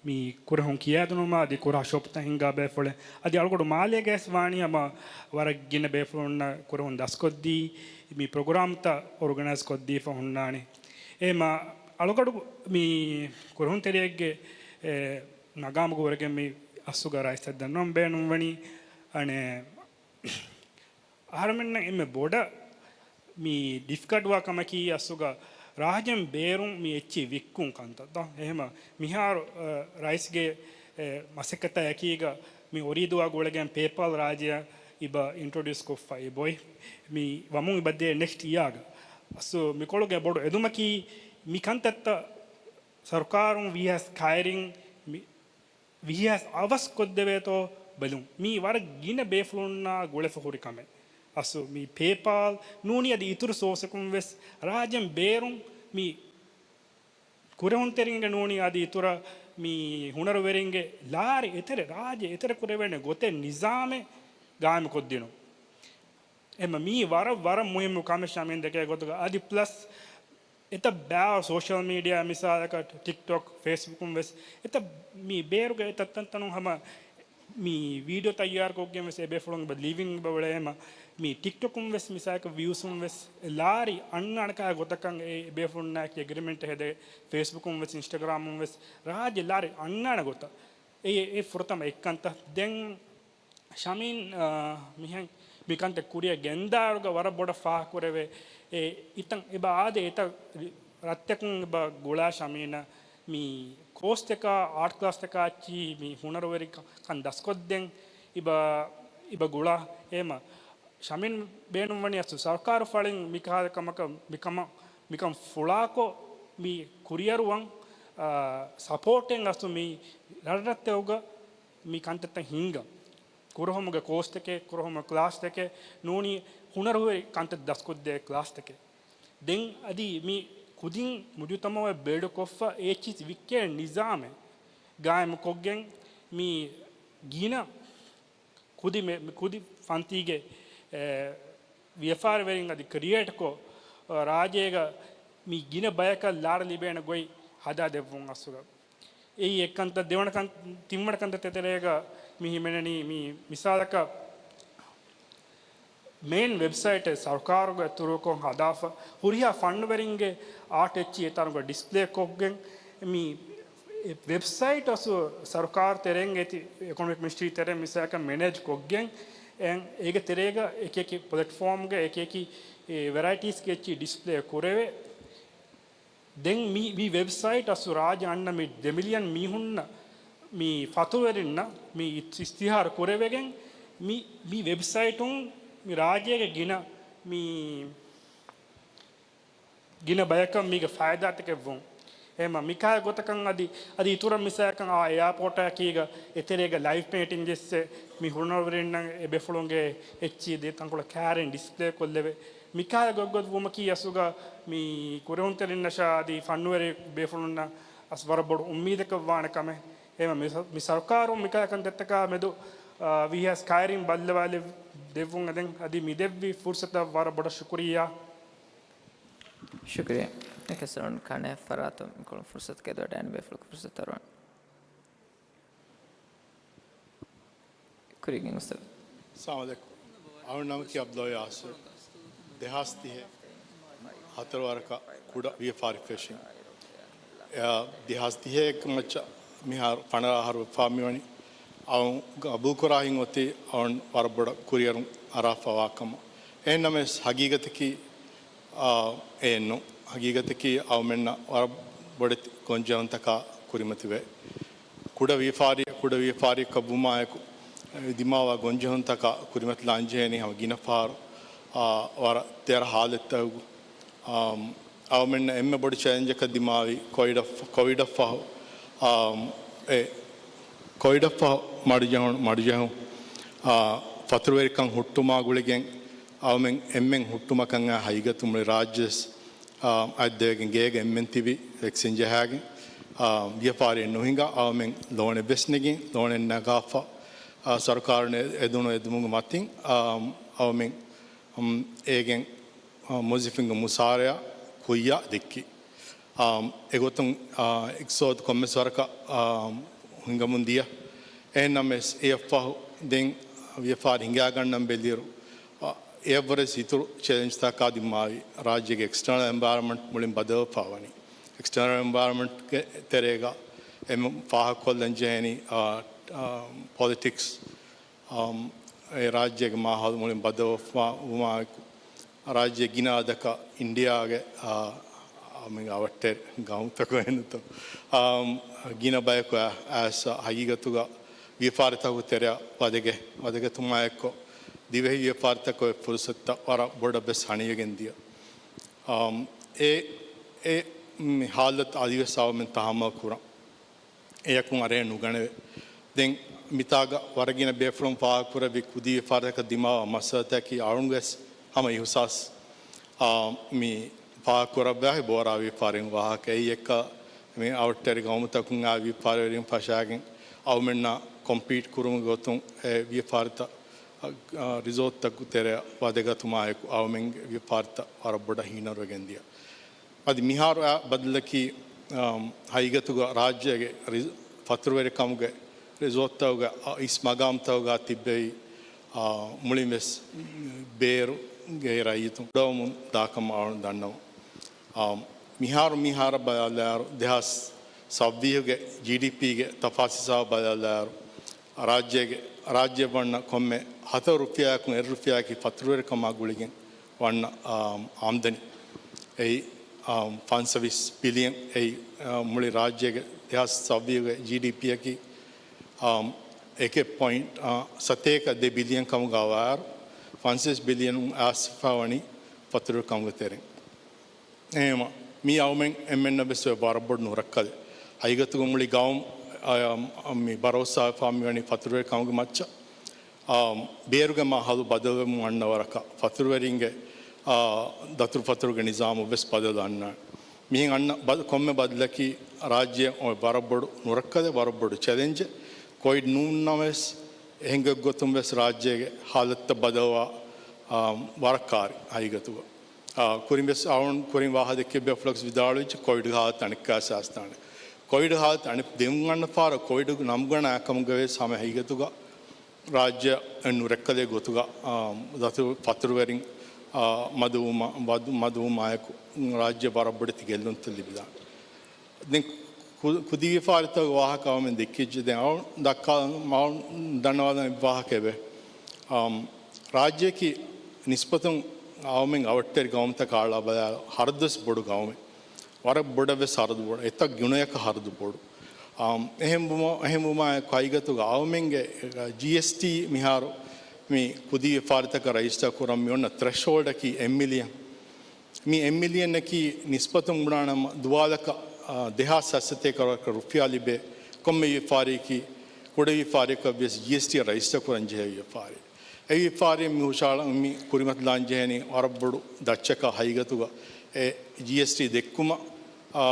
މި ކުރެހުން ކިޔާދިނުމާ އަދި ކުރާ ޝޮޕްތައް ހިންގާ ބޭފުޅެއް. އަދި އަޅުގަޑު މާލޭގައިސް ވާނީ ހަމަ ވަރަށް ގިނަ ބޭފުޅުންނަށް ކުރެހުން ދަސްކޮށްދީ، މި ޕްރޮގްރާމްތައް އޮރގަނައިޒް ކޮށްދީފަ ހުންނާނެ. އެހެމަ އަޅުގަޑު މި ކުރެހުންތެރިއެއްގެ، އެ، މަގާމުގަ ވަރަގެން މި އަސްލުގަ ރައީސްއަށް ދަންނަވަން ބޭނުންވަނީ. އަނެއް އަހަރުމެންނަށް އެންމެ ބޮޑަށް މި ޑިފިކަލްޓްވާ ކަމަކީ އަސްލުގަ ރާއްޖޭން ބޭރުން މި އެއްޗިހި ވިއްކުން ކަންތައްތައް. އެހެމަ މިހާރު، އަ، ރައީސްގެ، އެ، މަސައްކަތާ އެކީގަ މި އޮރީދުވާ ގުޅެގެން ޕޭޕާލް ރާއްޖެއަށް އިބަ އިންޓްރޮޑިއުސް ކޮށްފަ އެބޮތް. މި ވަމުން އިބަ ދޭ ނެކްސްޓް އިޔާގަ. އަސްލު މިކޮޅުގެ ބޮޑު އެދުމަކީ މި ކަންތައްތައް ސަރުކާރުން ވީހާވެސް ކައިރިން މި ވީހާވެސް އަވަސް ކޮށްދެވޭތޯ ބެލުން. މީ ވަރަށް ގިނަ ބޭފުޅުންނާ ގުޅެފަ ހުރި ކަމެއް. އަސްލު މި ޕޭޕާލް ނޫނީ އަދި އިތުރު ސޯސަކުން ވެސް ރާއްޖޭން ބޭރުން މި ކުރެހުންތެރިންގެ ނޫނީ އަދި އިތުރަށް މި ހުނަރުވެރިންގެ ލާރި އެތެރެ، ރާއްޖެ އެތެރެ ކުރެވޭނެ ގޮތެއް ނިޒާމެއް ގާއިމުކޮށްދިނުން. އެހެމަ މީ ވަރަށް، ވަރަށް މުހިއްމު ކަމެއް ޝަމީން ދެކޭ ގޮތުގަ. އަދި ޕްލަސް އެތައް ބާރު ސޯޝަލް މީޑިއާ މިސާލަކަށް ޓިކްޓޮކް، ފޭސްބުކުން ވެސް އެތައް މި ބޭރުގެ އެތައް ތަންތަނުން ހަމަ މި ވީޑިއޯ ތައްޔާރުކޮށްގެން ވެސް އެ ބޭފުޅުން ލިވިން ބަވަޅޭމަ މި ޓިކްޓޮކުން ވެސް މިސާލަކަށް ވިއުސުން ވެސް ލާރި އަންނާނެ ކާ ގޮތަކަށް އެ ބޭފުޅުންނާއެކީ އެގްރިމެންޓް ހެދޭ. ފޭސްބުކުން ވެސް އިންސްޓަގްރާމުން ވެސް ރާއްޖެ ލާރި އަންނާނެ ގޮތަށް އެ، އެ ފުރަތަމަ އެއްކަންތައް. ދެން ޝަމީން، އާ، މިހެން މިކަންތައް ކުރިއަށް ގެންދާއިރުގަ ވަރަށް ބޮޑަށް ފާހަގަކުރެވޭ. އެ އިތަން އެބަ އާދޭ އެތައް ރަށްތަކުން އެބަ ގުޅާ ޝަމީނަށް މި ކޯސްތަކާ، އާޓް ކްލާސްތަކާ އެއްޗިހި މި ހުނަރުވެރިކަން ދަސްކޮށްދޭން އެބަ، އެބަ ގުޅާ. އެހެމަ ޝަމީން ބޭނުންވަނީ އަސްލު ސަރުކާރު ފަޅިން މިކަހަލަ ކަމަކަށް މިކަމަށް، މިކަން ފުޅާކޮށް މި ކުރިއަރުވަން، އާ، ސަޕޯޓެއް އަސްލު މި ރަށްރަށްތަކުގަ މި ކަންތައްތައް ހިންގަން. ކުރެހުމުގެ ކޯސްތަކެއް، ކުރެހުމުގެ ކްލާސްތަކެއް ނޫނީ ހުނަރުވެރި ކަންތައް ދަސްކޮށްދޭ ކްލާސްތަކެއް. ދެން އަދި މި ކުދިން މުޖުތަމައުއެއް ބިލްޑް ކޮށްފަ އޭޗިސް ވިއްކޭ ނިޒާމެއް ގާއިމުކޮށްގެން މި ގިނަ ކުދި މެ-، މި ކުދި ފަންތީގެ، އެ، ވިޔަފާރިވެރިން އަދި ކްރިއޭޓްކޮށް، އަ، ރާއްޖޭގަ މި ގިނަ ބަޔަކަށް ލާރި ލިބޭނެ ގޮތް ހަދާ ދެއްވުން އަސްލުގަ. އެއީ އެއްކަންތައް. ދެވަނަ ކަން، ތިންވަނަ ކަންތައް ތެތެރޭގަ މި ހިމެނެނީ މި މިސާލަކަށް މެއިން ވެބްސައިޓެއް ސަރުކާރުގެ ތުރުކޮށް ހަދާފަ ހުރިހާ ފަންނުވެރިންގެ އާޓް އެއްޗިހި އެތަނުގަ ޑިސްޕްލޭ ކޮށްގެން މި ވެބްސައިޓް އަސްލު ސަރުކާރު ތެރެއިން އޭތި އެކޮނޮމިކް މިނިސްޓްރީ ތެރެއިން މިސާލަކަށް މެނޭޖް ކޮށްގެން އެ-، އޭގެ ތެރޭގަ އެކިއެކި ޕްލެޓްފޯމްގެ އެކިއެކި، އެ، ވެރައިޓީސްގެ އެއްޗިހި ޑިސްޕްލޭ ކުރެވޭ. ދެން މި، މި ވެބްސައިޓް އަސްލު ރާއްޖެ އަންނަ މި ދެ މިލިއަން މީހުންނަށް މި ފަތުރުވެރިންނަށް މި އިސް-، އިސްތިހާރު ކުރެވިގެން މި، މި ވެބްސައިޓުން މި ރާއްޖޭގެ ގިނަ މި، ގިނަ ބަޔަކަށް މީގެ ފައިދާތަކެއް ވުން. އެހެމަ މިކާ ގޮތަކަށް އަދި، އަދި އިތުރަށް މިސާލަކަށް އާ އެއާޕޯޓާ އެކީގަ އެތެރޭގަ ލައިވް ޕޭންޓިން ޖެއްސެ މި ހުނަރުވެރިންނަށް އެ ބޭފުޅުންގެ އެއްޗި ދޭތަންކޮޅަށް ކައިރިން ޑިސްޕްލޭ ކޮށްލެވޭ. މިކާ ގޮތްގޮތް ވުމަކީ އަސްލުގަ މި ކުރެހުންތެރިންނަށާ އަދި ފަންނުވެރި ބޭފުޅުންނަށް އަސް ވަރަށް ބޮޑު އުއްމީދަކަށް ވާނެ ކަމެއް. އެހެމަ މި ސަ-، މި ސަރުކާރުން މިކަހަލަ ކަންތައްތަކާ މެދު، އާ، ވީހާވެސް ކައިރިން ބައްލަވާލެއް ދެއްވުން އެދެން އަދި މި ދެއްވި ފުރުސަތަށް ވަރަށް ބޮޑަށް ޝުކުރިއްޔާ. ޝުކުރިއްޔާ. އެކަސް ކަނެ ފަރާތުން މިކޮޅުން ފުރުސަތު ގެދޮވަޑައިގެން ބޭފުޅަކު ފުރުސަތު އަރުވަން. ކުރިގެން އުސްތާޛު. ސަލާމް ޢަލައިކުމް. އަޅުގެ ނަމަކީ ޢަބްދުﷲ ޔާސިރު. ދެހާސް ތިހެއް ހަތަރު ވަރަކަށް ކުޑަ ވިޔަފާރި ފެށިން. އެ، ދެހާސް ތިހެއް މައްޗަށް މިހާރު ފަނަރަ އަހަރު ވެފާ މިވަނީ. އަޅު ގަބޫލުކުރާ ހިތް އޮތީ އަޅު ވަރަށް ބޮޑަށް ކުރިއަރުން އަރާފަ ވާކަމަށް. އެހެންނަމަވެސް ހަގީގަތަކީ، އާ، އެއެއްނު. ހަގީގަތަކީ އަޅުމެންނަށް ވަރަށް ބޮޑެތި ގޮންޖެހުންތަކާ ކުރިމަތިވޭ. ކުޑަ ވިޔަފާރި، ކުޑަ ވިޔަފާރިއަކަށް ވުމާއެކު، ދިމާވާ ގޮންޖެހުންތަކާ ކުރިމަތިލާން ޖެހޭނީ ހަމަ ގިނަ ފަހަރު، އާ، ވަރަށް ތެރަ ހާލަތްތަކުގަ، އާ، އަޅުމެންނަށް އެންމެ ބޮޑު ޗެލެންޖަކަށް ދިމާވި ކޮވިޑަށް، ކޮވިޑަށް ފަހު، އާ، އެ ކޮވިޑަށް ފަހު މަޑުޖެހުނު، މަޑުޖެހުން، އާ، ފަތުރުވެރިކަން ހުއްޓުމާ ގުޅިގެން އަޅުމެން އެންމެން ހުއްޓުމަކަށް އައި ހަގީގަތު މުޅި ރާއްޖެވެސް އާ، އަތްދެވިގެން ގޭގަ އެންމެން ތިބި ވެކްސިން ޖަހާގެން، އާ، ވިޔަފާރިއެއް ނުހިނގާ އަޅުމެން ލޯނެއް ވެސް ނެގިން، ލޯނެއް ނަގާފަ، އާ، ސަރުކާރުން އެ-، އެދުނު އެދުމުގެ މަތިން، އާ، އަޅުމެން، އުން، އޭގެން، އާ، މުވައްޒަފުންގެ މުސާރަޔާ ކުއްޔާ ދެއްކި. އާ، އެގޮތުން، އާ، އިގްތިސޯދު ކޮންމެސް ވަރަކަށް، އާ، ހިނގަމުން ދިޔަ. އެހެންނަމަވެސް، އެއަށްފަހު ދެން ވިޔަފާރި ހިނގާގަންނަން ބެލިއިރު، އާ، އެއަށްވުރެ އިތުރު ޗެލެންޖްތަކާ ދިމާވި. ރާއްޖޭގެ އެކްސްޓަރނަލް އެންވަޔަރަމަންޓް މުޅިން ބަދަލުވެފާ ވަނީ. އެކްސްޓަރނަލް އެންވަޔަރަމަންޓްގެ ތެރޭގަ އެމަ ފާހަގަކޮށްލަން ޖެހެނީ، އާ، އާ، ޕޮލިޓިކްސް، އާ، އެ ރާއްޖޭގެ މާހައުލު މުޅިން ބަދަލުވުމާއެކު، ރާއްޖޭ ގިނަ އަދަކަށް އިންޑިއާގެ، އާ، އާ، މި އަވަށްޓެރި ގައުމުތަކުގެ އެންނުތޯ، އާ، ގިނަ ބަޔަކު އައިސް ހަގީގަތުގަ ވިޔަފާރިތަކުގެ ތެރެއަށް ވަދެގެ، ވަދެގަތުމާއެއްކޮށް، ދިވެހި ވިޔަފާރިތަކުގެ ފުރުސަތުތައް ވަރަށް ބޮޑަށް ވެސް ހަނިވެގެން ދިޔަ. އާ، އެ، އެ، މި ހާލަތު އަދިވެސް އަވަމެން ތަހައްމަލް ކުރަން. އެޔަކުން އަރައެއް ނުގަނެވޭ. ދެން މިތާގަ ވަރަށް ގިނަ ބޭފުޅުން ފާހަގަކުރެއްވި ކުދި ވިޔަފާރިތަކަށް ދިމާވާ މައްސަލަތަކީ އަޅުގަނޑު ވެސް ހަމަ އިހުސާސް، އާ، މި ފާހަގަކުރައްވާ ބޯރާ ވިޔަފާރިން ވާހަކަ. އެއީ އެއްކަ މި އަވަށްޓެރި ގައުމުތަކުން އާ ވިޔަފާރިވެރިން ފަށާގެން އަވަމެންނާ ކޮމްޕީޓް ކުރުމުގެ ގޮތުން އެ ވިޔަފާރިތައް، އާ، ރިސޯޓްތަކުގެ ތެރެއަށް ވަދެގަތުމާއެކު އަވަމެންގެ ވިޔަފާރިތައް ވަރަށް ބޮޑަށް ހީނަރުވެގެން ދިޔަ. އަދި މިހާރު އާ ބަދަލަކީ، އާ، ހަގީގަތުގަ ރާއްޖޭގެ ރި-، ފަތުރުވެރިކަމުގެ ރިސޯޓްތަކުގަ، އާ، އިސް މަގާމްތަކުގަ ތިއްބެވި، އާ، މުޅިން ވެސް ބޭރުގެ ރައްޔިތުން ކުޑަވަމުން ދާކަމަށް އަޅުން ދަންނަވަން. އާ، މިހާރު މިހާރަށް ބަލާލާއިރު، ދެހާސް ސައްވީހުގެ ޖީޑީޕީގެ ތަފާސް ހިސާބު ބަލާލާއިރު، ރާއްޖޭގެ، ރާއްޖެއަށް ވަންނަ ކޮންމެ ހަތަރު ރުފިޔާއަކުން އެއް ރުފިޔާއަކީ ފަތުރުވެރިކަމާ ގުޅިގެން ވަންނަ، އާ، އާމްދަނީ. އެއީ، އާ، ފަންސަވީސް ބިލިއަން. އެއީ، އާ، މުޅި ރާއްޖޭގެ ދެހާސް ސައްވީހުގެ ޖީޑީޕީއަކީ، އާ، އެކެއް ޕޮއިންޓް، އާ، ސަތޭކަ ދެ ބިލިއަން ކަމުގަ ވާއިރު، ފަންސަވީސް ބިލިއަން އައިސްފަ ވަނީ ފަތުރުވެރިކަމުގެ ތެރެއިން. އެހެންވީމަ، މީ އަވަމެން އެންމެންނަށް ވެސް ވަރަށް ބޮޑު ނުރައްކަލެއް. ހަގީގަތުގަ މުޅި ގައުމު، އާ، މި ބަރޯސާވެފާ މިވަނީ ފަތުރުވެރިކަމުގެ މައްޗަށް. އާ، ބޭރުގެ މާހައުލު ބަދަލުވެމުން އަންނަ ވަރަކަށް ފަތުރުވެރިންގެ، އާ، ދަތުރުފަތުރުގެ ނިޒާމު ވެސް ބަދަލު އަންނާނެ. މިހެން އަންނަ ބަ-، ކޮންމެ ބަދަލަކީ ރާއްޖެއަށް އޮތް ވަރަށް ބޮޑު ނުރައްކަލެއް، ވަރަށް ބޮޑު ޗެލެންޖެއް. ކޮވިޑް ނޫންނަމަވެސް އެހެން ގޮތްގޮތުން ވެސް ރާއްޖޭގެ ހާލަތުތައް ބަދަލުވާ، އާ، ވަރަށް ކާރި ހަގީގަތުގަ. އާ، ކުރިން ވެސް އަޅުން ކުރިން ވާހަކަ ދެއްކި ބޭފުޅަކު ވިދާޅުވިއްޖެ ކޮވިޑް ހާލަތު އަނެއްކާ ސާސްތާނެ. ކޮވިޑް ހާލަތު އަނެއް ދެމުން އަންނަ ފަހަރަށް ކޮވިޑް ނަމުގަނާ އެކަމުގަ ވެސް ހަމަ ހަގީގަތުގަ ރާއްޖެ ނުރައްކަލެއް ގޮތުގަ، އާ، ދަތު ފަތުރުވެރިން، އާ، މަދުވުމާ-، މަދު-، މަދުވުމާއެކު ރާއްޖެ ވަރަށް ބޮޑެތި ގެއްލުންތައް ލިބިދާނެ. ދެން ކު-، ކުދި ވިޔަފާރިތަކުގެ ވާހަކަ އަވަމެން ދެއްކިއްޖެ. ދެން އަޅު ދައްކާ، އަޅު ދަންނަވާލަން ވާހަކައެވެ. އާ، ރާއްޖެއަކީ ނިސްބަތުން އަވަމެން އަވަށްޓެރި ގައުމުތަކާ އަޅާ ބަލާ ހަރަދުވެސް ބޮޑު ގައުމެއް. ވަރަށް ބޮޑަށް ވެސް ހަރަދު ބޮޑު. އެތައް ގުނަޔަކަށް ހަރަދު ބޮޑު. އާ، އެހެންވުމަ-، އެހެންވުމާއެކު ހަގީގަތުގަ އަވަމެންގެ ޖީއެސްޓީ މިހާރު މި ކުދި ވިޔަފާރިތަކަށް ރަޖިސްޓަރ ކުރަން މި އޮންނަ ތްރެޝްހޯލްޑަކީ އެއް މިލިއަން. މި އެއް މިލިއަނަކީ ނިސްބަތުން ބުނާނަމަ ދުވާލަކަށް، އާ، ދެހާސް ހަސަތޭކަ ރުފިޔާ ލިބޭ ކޮންމެ ވިޔަފާރިއަކީ ކުޑަ ވިޔަފާރިއަކަށް ވިޔަސް ޖީއެސްޓީ ރަޖިސްޓަރ ކުރަން ޖެހޭ ވިޔަފާރި. އެ ވިޔަފާރި މި ހުށަހަޅަން މި ކުރިމަތިލާން ޖެހެނީ ވަރަށް ބޮޑު ދައްޗަކަށް ހަގީގަތުގަ އެ ޖީއެސްޓީ ދެއްކުމަށް، އާ،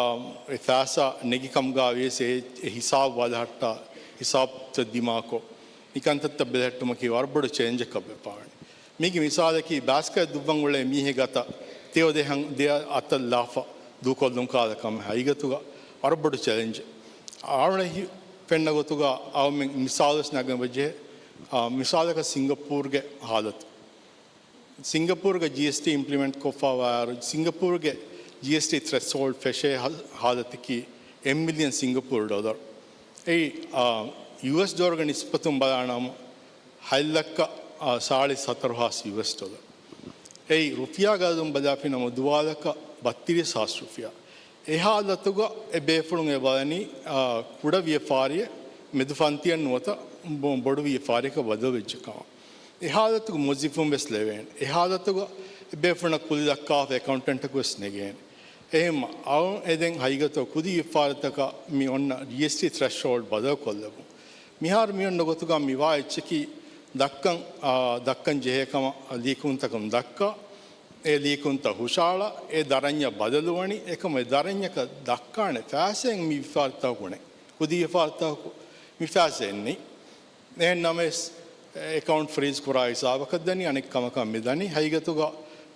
އެ ފައިސާ ނެގި ކަމުގަ ވިޔަސް އެ، އެ ހިސާބު ބަލަހައްޓާ، ހިސާބުތައް ދިމާކޮށް، މިކަންތައްތައް ބެލެހެއްޓުމަކީ ވަރަށް ބޮޑު ޗެލެންޖަކަށް ވެފާވަނީ. މީގެ މިސާލަކީ ބާސްކައެއް ދުއްވަން އުޅޭ މީހެއްގެ އަތަށް ތެޔޮ ދެހަން ދެ އަތަށް ލާފަ ދޫކޮށްލުން ކާލަ ކަމެއް ހަގީގަތުގަ ވަރަށް ބޮޑު ޗެލެންޖެއް. އަޅުގަނޑަށް ފެންނަ ގޮތުގަ އަޅުމެން މިސާލުވެސް ނަގަން ވެއްޖެ. އާ، މިސާލަކަށް ސިންގަޕޫރުގެ ހާލަތު. ސިންގަޕޫރުގަ ޖީއެސްޓީ އިމްޕްލިމެންޓް ކޮށްފަވާއިރު، ސިންގަޕޫރުގެ ޖީއެސްޓީ ތްރެޝްހޯލްޑް ފެށޭ ހަ-، ހާލަތަކީ އެއް މިލިއަން ސިންގަޕޫރު ޑޮލަރު. އެއީ، އާ، ޔޫއެސް ޑޮލަރުގެ ނިސްބަތުން ބަލާނަމަ، ހަތް ލައްކަ، އާ، ސާޅީސް ހަތަރު ހާސް ޔޫއެސް ޑޮލަރު. އެއީ، ރުފިޔާގެ އަދަދުން ބަލާފިނަމަ، ދުވާލަކަށް ބައްތިރީސް ހާސް ރުފިޔާ. އެ ހާލަތުގަ އެ ބޭފުޅުން އެ ބަލަނީ، އާ، ކުޑަ ވިޔަފާރިއެއް މެދު ފަންތިއެއް ނުވަތަ ބޮ-، ބޮޑު ވިޔަފާރިއަކަށް ބަދަލުވެއްޖެ ކަމަށް. އެ ހާލަތުގަ މުވައްޒަފުން ވެސް ލެވޭނެ. އެ ހާލަތުގަ އެ ބޭފުޅުންނަށް ކުލި ދައްކާފަ އެކައުންޓެންޓަކު ވެސް ނެގޭނެ. އެހެންމަ، އަޅު އެ ދެން ހަގީގަތުގަ ކުދި ވިޔަފާރިތަކަށް މި އޮންނަ ޖީއެސްޓީ ތްރެޝްހޯލްޑް ބަދަލުކޮށްލެވުން. މިހާރު މި އޮންނަ ގޮތުގަ މި ވާ އެއްޗަކީ ދައްކަން، އާ، ދައްކަން ޖެހޭ ކަމަށް ލިޔެކުންތަކުން ދައްކާ، އެ ލިޔެކުންތައް ހުށަހަޅާ، އެ ދަރަންޏަށް ބަދަލުވަނީ، އެކަމަށް އެ ދަރަންޏަކަށް ދައްކާނެ ފައިސާއެއް މި ވިޔަފާރިތަކަކު ނެތް. ކުދި ވިޔަފާރިތަކަކު މި ފައިސާއެއް ނެތް. އެހެން ނަމަވެސް، އެކައުންޓް ފްރީޒް ކުރާ ހިސާބަކަށް ދަނީ، އަނެއް ކަމަކަށް މި ދަނީ. ހަގީގަތުގަ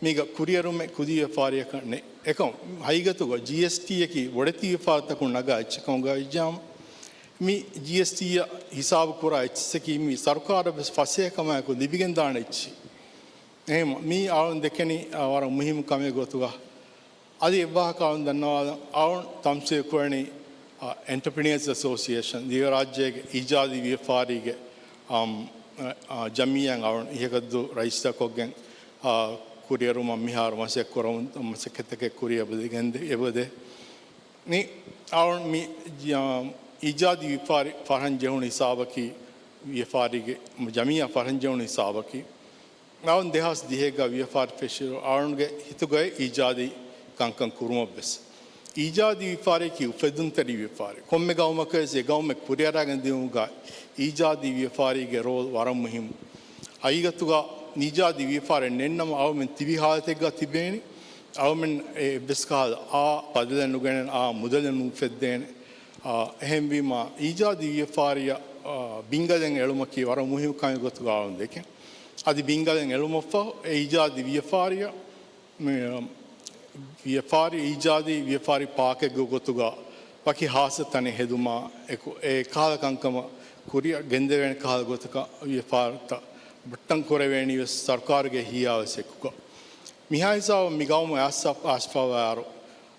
މީގަ ކުރިއެރުމެއް ކުދި ވިޔަފާރިއަކަށް ނެތް. އެކަމަށް ހަގީގަތުގަ ޖީއެސްޓީއަކީ ބޮޑެތި ވިޔަފާރިތަކުން ނަގާ އެއްޗެއް ކަމުގަ ވެއްޖާމަ، މި ޖީއެސްޓީއަށް ހިސާބު ކުރާ އެއްޗަކީ މި ސަރުކާރަށް ވެސް ފަސޭހަކަމާއެކު ލިބިގެންދާނެ އެއްޗެއް. އެހެން މީ އަޅުން ދެކެނީ، އާ، ވަރަށް މުހިއްމު ކަމެއް ގޮތުގަ. އަދި އެއްވާހަކަ އަޅުން ދަންނަވާލަން، އަޅުން ތަމްސީލް ކުރަނީ، އާ، އެންޓަޕްރިނަރސް އެސޯސިއޭޝަން، ދިވެހިރާއްޖޭގެ އީޖާދީ ވިޔަފާރީގެ، އަމް، އާ، ޖަމިއްޔާއިން އަޅުން އިހަކަށްދޫ ރަޖިސްޓަރ ކޮށްގެން، އާ، ކުރިއެރުމަށް މިހާރު މަސައްކަތް ކުރަމުން، މަސައްކަތްތަކެއް ކުރިއަށް އެބަދޭ. އަޅުން މި، އާ، އީޖާދީ ވިޔަފާރި ފަރަން ޖެހުނު ހިސާބަކީ، ވިޔަފާރީގެ ޖަމިއްޔާ ފަރަން ޖެހުނު ހިސާބަކީ، އަޅުން ދެހާސް ދިހައެއްގަ ވިޔަފާރި ފެށިއިރު އަޅުންގެ ހިތުގައި އީޖާދީ ކަންކަން ކުރުމަށްވެސް. އީޖާދީ ވިޔަފާރިއަކީ އުފެއްދުންތެރި ވިޔަފާރި. ކޮންމެ ގައުމަކަށް ވެސް އެ ގައުމެއް ކުރިއަރާގެން ދިއުމުގަ އީޖާދީ ވިޔަފާރީގެ ރޯލް ވަރަށް މުހިއްމު. ހަގީގަތުގަ އީޖާދީ ވިޔަފާރި ނެތްނަމަ އަޅުމެން ތިބި ހާލަތެއްގަ ތިބޭނީ. އަޅުމެން އެއްވެސް ކަހަލަ އާ ބަދަލެއް ނުގެނެން، އާ މުދަލެއް ނުއުފެއްދޭނެ. އާ، އެހެންވީމަ އީޖާދީ ވިޔަފާރިއަށް، އާ، ބިންގަލެއް އެޅުމަކީ ވަރަށް މުހިއްމު ކަމެއް ގޮތުގަ އަޅުން ދެކެން. އަދި ބިންގަލެއް އެޅުމަށްފަހު އެ އީޖާދީ ވިޔަފާރިއަށް، މި، ވިޔަފާރި، އީޖާދީ ވިޔަފާރި ޕާކެއްގެ ގޮތުގަ ވަކި ހާއްސަ ތަނެއް ހެދުމާ އެކު، އެ ކަހަލަ ކަންކަމަށް ކުރިއަށް ގެންދެވޭނެ ކަހަލަ ގޮތަކަށް ވިޔަފާރިތައް ބައްޓަން ކުރެވޭނީ ވެސް ސަރުކާރުގެ ހިޔާވެސް އެކުގަ. މިހާ ހިސާބަށް މި ގައުމު އައިސް، އައިސްފަވާއިރު،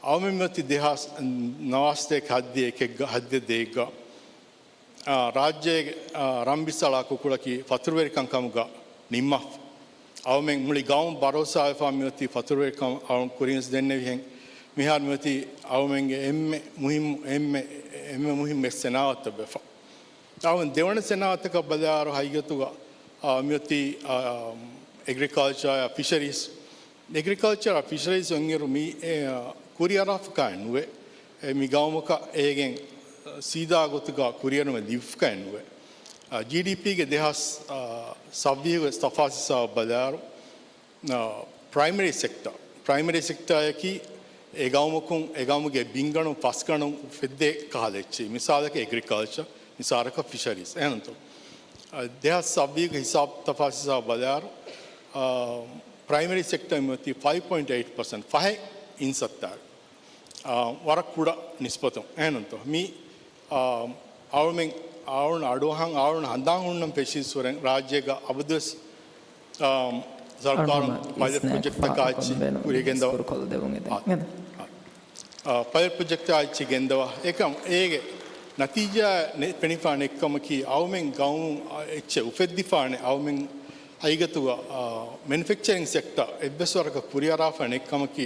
އަޅުމެން މިއޮތީ ދެހާސް ނަވާސްތޭކަ ހައްދިހަ އެކެއްގަ، ހައްދިހަ ދޭއްގަ، އާ، ރާއްޖޭގެ، އާ، ރަން ބިސްއަޅާ ކުކުޅަކީ ފަތުރުވެރިކަން ކަމުގަ ނިންމާފަ. އަޅުމެން މުޅި ގައުމު ބަރޯސާވެފަ މިއޮތީ ފަތުރުވެރިކަން އަޅުން ކުރިންވެސް ދެންނެވިހެން، މިހާރު މިއޮތީ އަޅުމެންގެ އެންމެ މުހިއްމު، އެންމެ، އެންމެ މުހިއްމު އެއް ސެނާއަތަށް ވެފަ. އަޅުން ދެވަނަ ސެނާއަތަކަށް ބަލާއިރު ހަގީގަތުގަ، އާ، މިއޮތީ، އާ، އެގްރިކަލްޗާ އާ ފިޝަރީސް. އެގްރިކަލްޗާ އާ ފިޝަރީސް އޮތްއިރު މި، އެ، ކުރިއަރާފަކައެއް ނުވޭ. އެ، މި ގައުމަކަށް އޭގެން ސީދާ ގޮތުގަ ކުރިއެރުމެއް ލިބިފަކައެއް ނުވޭ. އާ، ޖީޑީޕީގެ ދެހާސް، އާ، ސައްވީހުގެ ތަފާސް ހިސާބަށް ބަލާއިރު، އާ، ޕްރައިމަރީ ސެކްޓާ، ޕްރައިމަރީ ސެކްޓާއަކީ އެ ގައުމަކުން، އެ ގައުމުގެ ބިންގަނޑުން ފަސްގަނޑުން އުފެއްދޭ ކަހަލަ އެއްޗެއް. މިސާލަކަށް އެގްރިކަލްޗާ، މިސާލަކަށް ފިޝަރީސް. އެހެންތޯ؟ އާ، ދެހާސް ސައްވީހުގެ ހިސާބު ތަފާސް ހިސާބަށް ބަލާއިރު، އާ، ޕްރައިމަރީ ސެކްޓާ މިއޮތީ ފައިވް ޕޮއިންޓް އެއިޓް ޕަސެންޓް، ފަހެއް އިންސައްތާރު. އާ، ވަރަށް ކުޑަ ނިސްބަތުން. އެހެންތޯ؟ މި، އާ، އަޅުމެން، އަޅުން އަޑުއަހަން، އަޅުން ހަނދާން ހުންނަން ފެށިއްސުރެން ރާއްޖޭގަ އަބަދުވެސް، އާ، ސަރުކާރުން އަޅުގަނޑު ޕައިލެޓް ޕްރޮޖެކްޓްތަކާ އެއްޗި ކުރިއަށް ގެންދަވާ. އާ، ޕައިލެޓް ޕްރޮޖެކްޓާ އެއްޗި ގެންދަވާ. އެކަމް އޭގެ ނަތީޖާ ނެ-، ފެނިފާ ނެތްކަމަކީ އަޅުމެން ގައުމު އެއްޗެއް އުފެއްދިފާނެ، އަޅުމެން ހަގީގަތުގަ، އާ، މެނުފެކްޗަރިން ސެކްޓާ އެއްވެސް ވަރަކަށް ކުރިއަރާފަ ނެތްކަމަކީ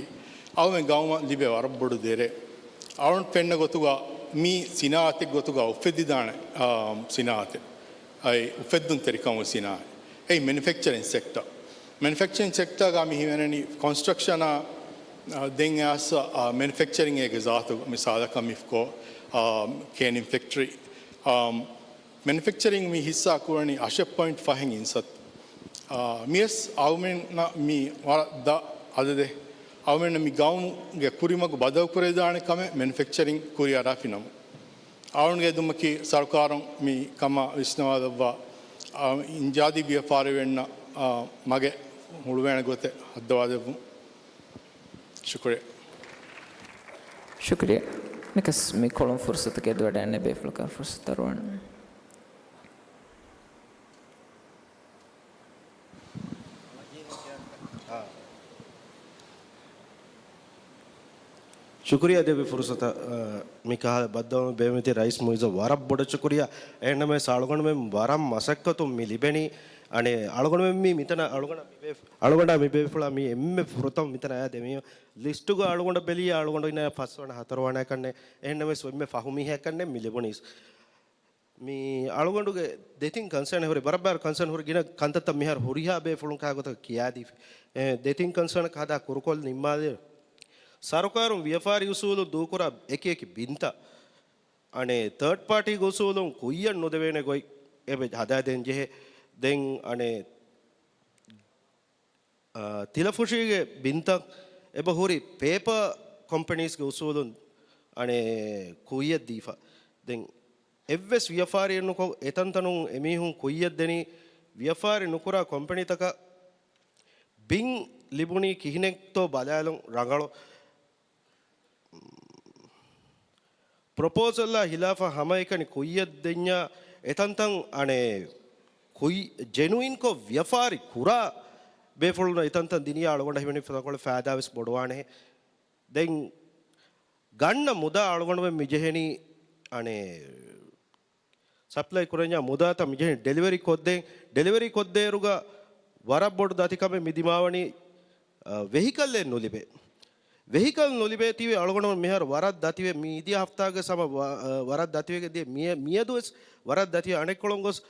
އަޅުމެން ގައުމަށް ލިބޭ ވަރަށް ބޮޑު ދެރައެއް. އަޅުން ފެންނަ ގޮތުގަ މީ ސިނާއަތެއް ގޮތުގަ އުފެއްދިދާނެ، އާ، ސިނާއަތެއް. އައި އުފެއްދުންތެރިކަމުގެ ސިނާއަތް. އެއީ މެނިފެކްޗަރިން ސެކްޓާ. މެނިފެކްޗަރިން ސެކްޓާގަ މި ހިމެނެނީ ކޮންސްޓްރަކްޝަނާ، އާ، ދެން އައިސް، އާ، މެނިފެކްޗަރިން އޭގެ ޒާތު މިސާލަކަށް މިފްކޯ، އާ، ކޭނިން ފެކްޓަރީ، އާ، މެނިފެކްޗަރިން މި ހިއްސާ ކުރަނީ އަށެއް ޕޮއިންޓް ފަހެއް އިންސައްތަ. އާ، މިޔަސް އަޅުމެންނަށް މި ވަރަށް ދަށް އަދަދެއް. އަޅުމެންނަށް މި ގައުމުގެ ކުރިމަގު ބަދަލު ކުރެވިދާނެ ކަމެއް މެނިފެކްޗަރިން ކުރިއަރާފިނަމަ. އަޅުންގެ އެދުމަކީ ސަރުކާރުން މި ކަމާ ވިސްނަވާލައްވާ، އާ، އީޖާދީ ވިޔަފާރިވެރިންނަށް، އާ، މަގެއް ހުޅުވޭނެ ގޮތެއް ހައްދަވާދެއްވުން. ޝުކުރިއްޔާ. ޝުކުރިއްޔާ. މިކަސް މި ކޮޅުން ފުރުސަތު ގެދުވަޑައިން ބޭފުޅަކަށް ފުރުސަތު ދަރުވަން. ޝުކުރިއްޔާ ދެއްވި ފުރުސަތަށް، އަ، މިކަހަލަ ބައްދަލުވުމަށް ބޭނުމިތި ރައީސް މުއިއްޒަށް ވަރަށް ބޮޑަށް ޝުކުރިއްޔާ. އެހެންނަމަވެސް އަޅުގަނޑުމެން ވަރަށް މަސައްކަތުން މި ލިބެނީ. އަނެއް އަޅުގަނޑުމެން މި މިތަނަށް އަޅުގަނޑާ މި ބޭފު-، އަޅުގަނޑާ މި ބޭފުޅާ މި އެންމެ ފުރަތަމަ މިތަނަށް އައި ދެމީހުން ލިސްޓުގަ އަޅުގަނޑަށް ބެލިޔާ އަޅުގަނޑު އިންނަ ފަސްވަނަ ހަތަރުވަނަ ކަންނޭ. އެހެންނަމަވެސް އެންމެ ފަހު މީހަކަށް ކަންނޭ މި ލިބުނީ. މި އަޅުގަނޑުގެ ދެތިން ކަންސާނެއް ހުރި، ބަރަށް ބާރު ކަންސާން ހުރި ގިނަ ކަންތައްތައް މިހާރު ހުރިހާ ބޭފުޅުން ކާ ގޮތަށް ކިޔާދީފި. އެ، ދެތިން ކަންސާނަކަށް ހަދާ ކުރުކޮށް ނިންމާލި. ސަރުކާރުން ވިޔަފާރި އުސޫލުން ދޫކުރާ އެކި އެކި ބިންތައް، އަނެއް ތާޑް ޕާޓީގެ އުސޫލުން ކުއްޔަށް ނުދެވޭނެ ގޮތް އެބަ ހަދާދޭން ޖެހޭ. ދެން އަނެއް އާ، ތިލަފުށީގެ ބިންތައް އެބަ ހުރި ޕޭޕަ ކޮމްޕެނީސްގެ އުސޫލުން އަނެއް ކުއްޔަށް ދީފަ. ދެން އެއްވެސް ވިޔަފާރިއެއް ނުކޮށް އެތަންތަނުން އެމީހުން ކުއްޔަށް ދެނީ ވިޔަފާރި ނުކުރާ ކޮމްޕެނީތަކަށް ބިން ލިބުނީ ކިހިނެއްތޯ ބަލާލުން ރަނގަޅު. ޕްރޮޕޯސަލްއާ ހިލާފަށް ހަމައެކަނި ކުއްޔަށް ދެންޏާ އެތަންތަން އަނެއް ކުއް-، ޖެނުއިންކޮށް ވިޔަފާރި ކުރާ ބޭފުޅުންނަށް އެތަންތަން ދިނިޔާ އަޅުގަނޑަށް ހިމެނި ފަދަ ފައިދާވެސް ބޮޑުވާނެހެ. ދެން ގަންނަ މުދާ އަޅުގަނޑުމެން މިޖެހެނީ އަނެއް ސަޕްލައި ކުރަންޏާ މުދާތައް މިޖެހެނީ ޑެލިވަރީ ކޮށްދޭން. ޑެލިވަރީ ކޮށްދޭއިރުގަ ވަރަށް ބޮޑު ދަތިކަމެއް މި ދިމާވަނީ، އަ، ވެހިކަލްއެއް ނުލިބޭ. ވެހިކަލް ނުލިބޭތީވެ އަޅުގަނޑު މިހާރު ވަރަށް ދަތިވެ، މި އިދިޔަ ހަފްތާގެ ސަމަ ވަ-، އަ، ވަރަށް ދަތިވެގެ ދިޔަ މިއަ-، މިއަދުވެސް ވަރަށް ދަތިވެ އަނެއްކޮޅުން ގޮސް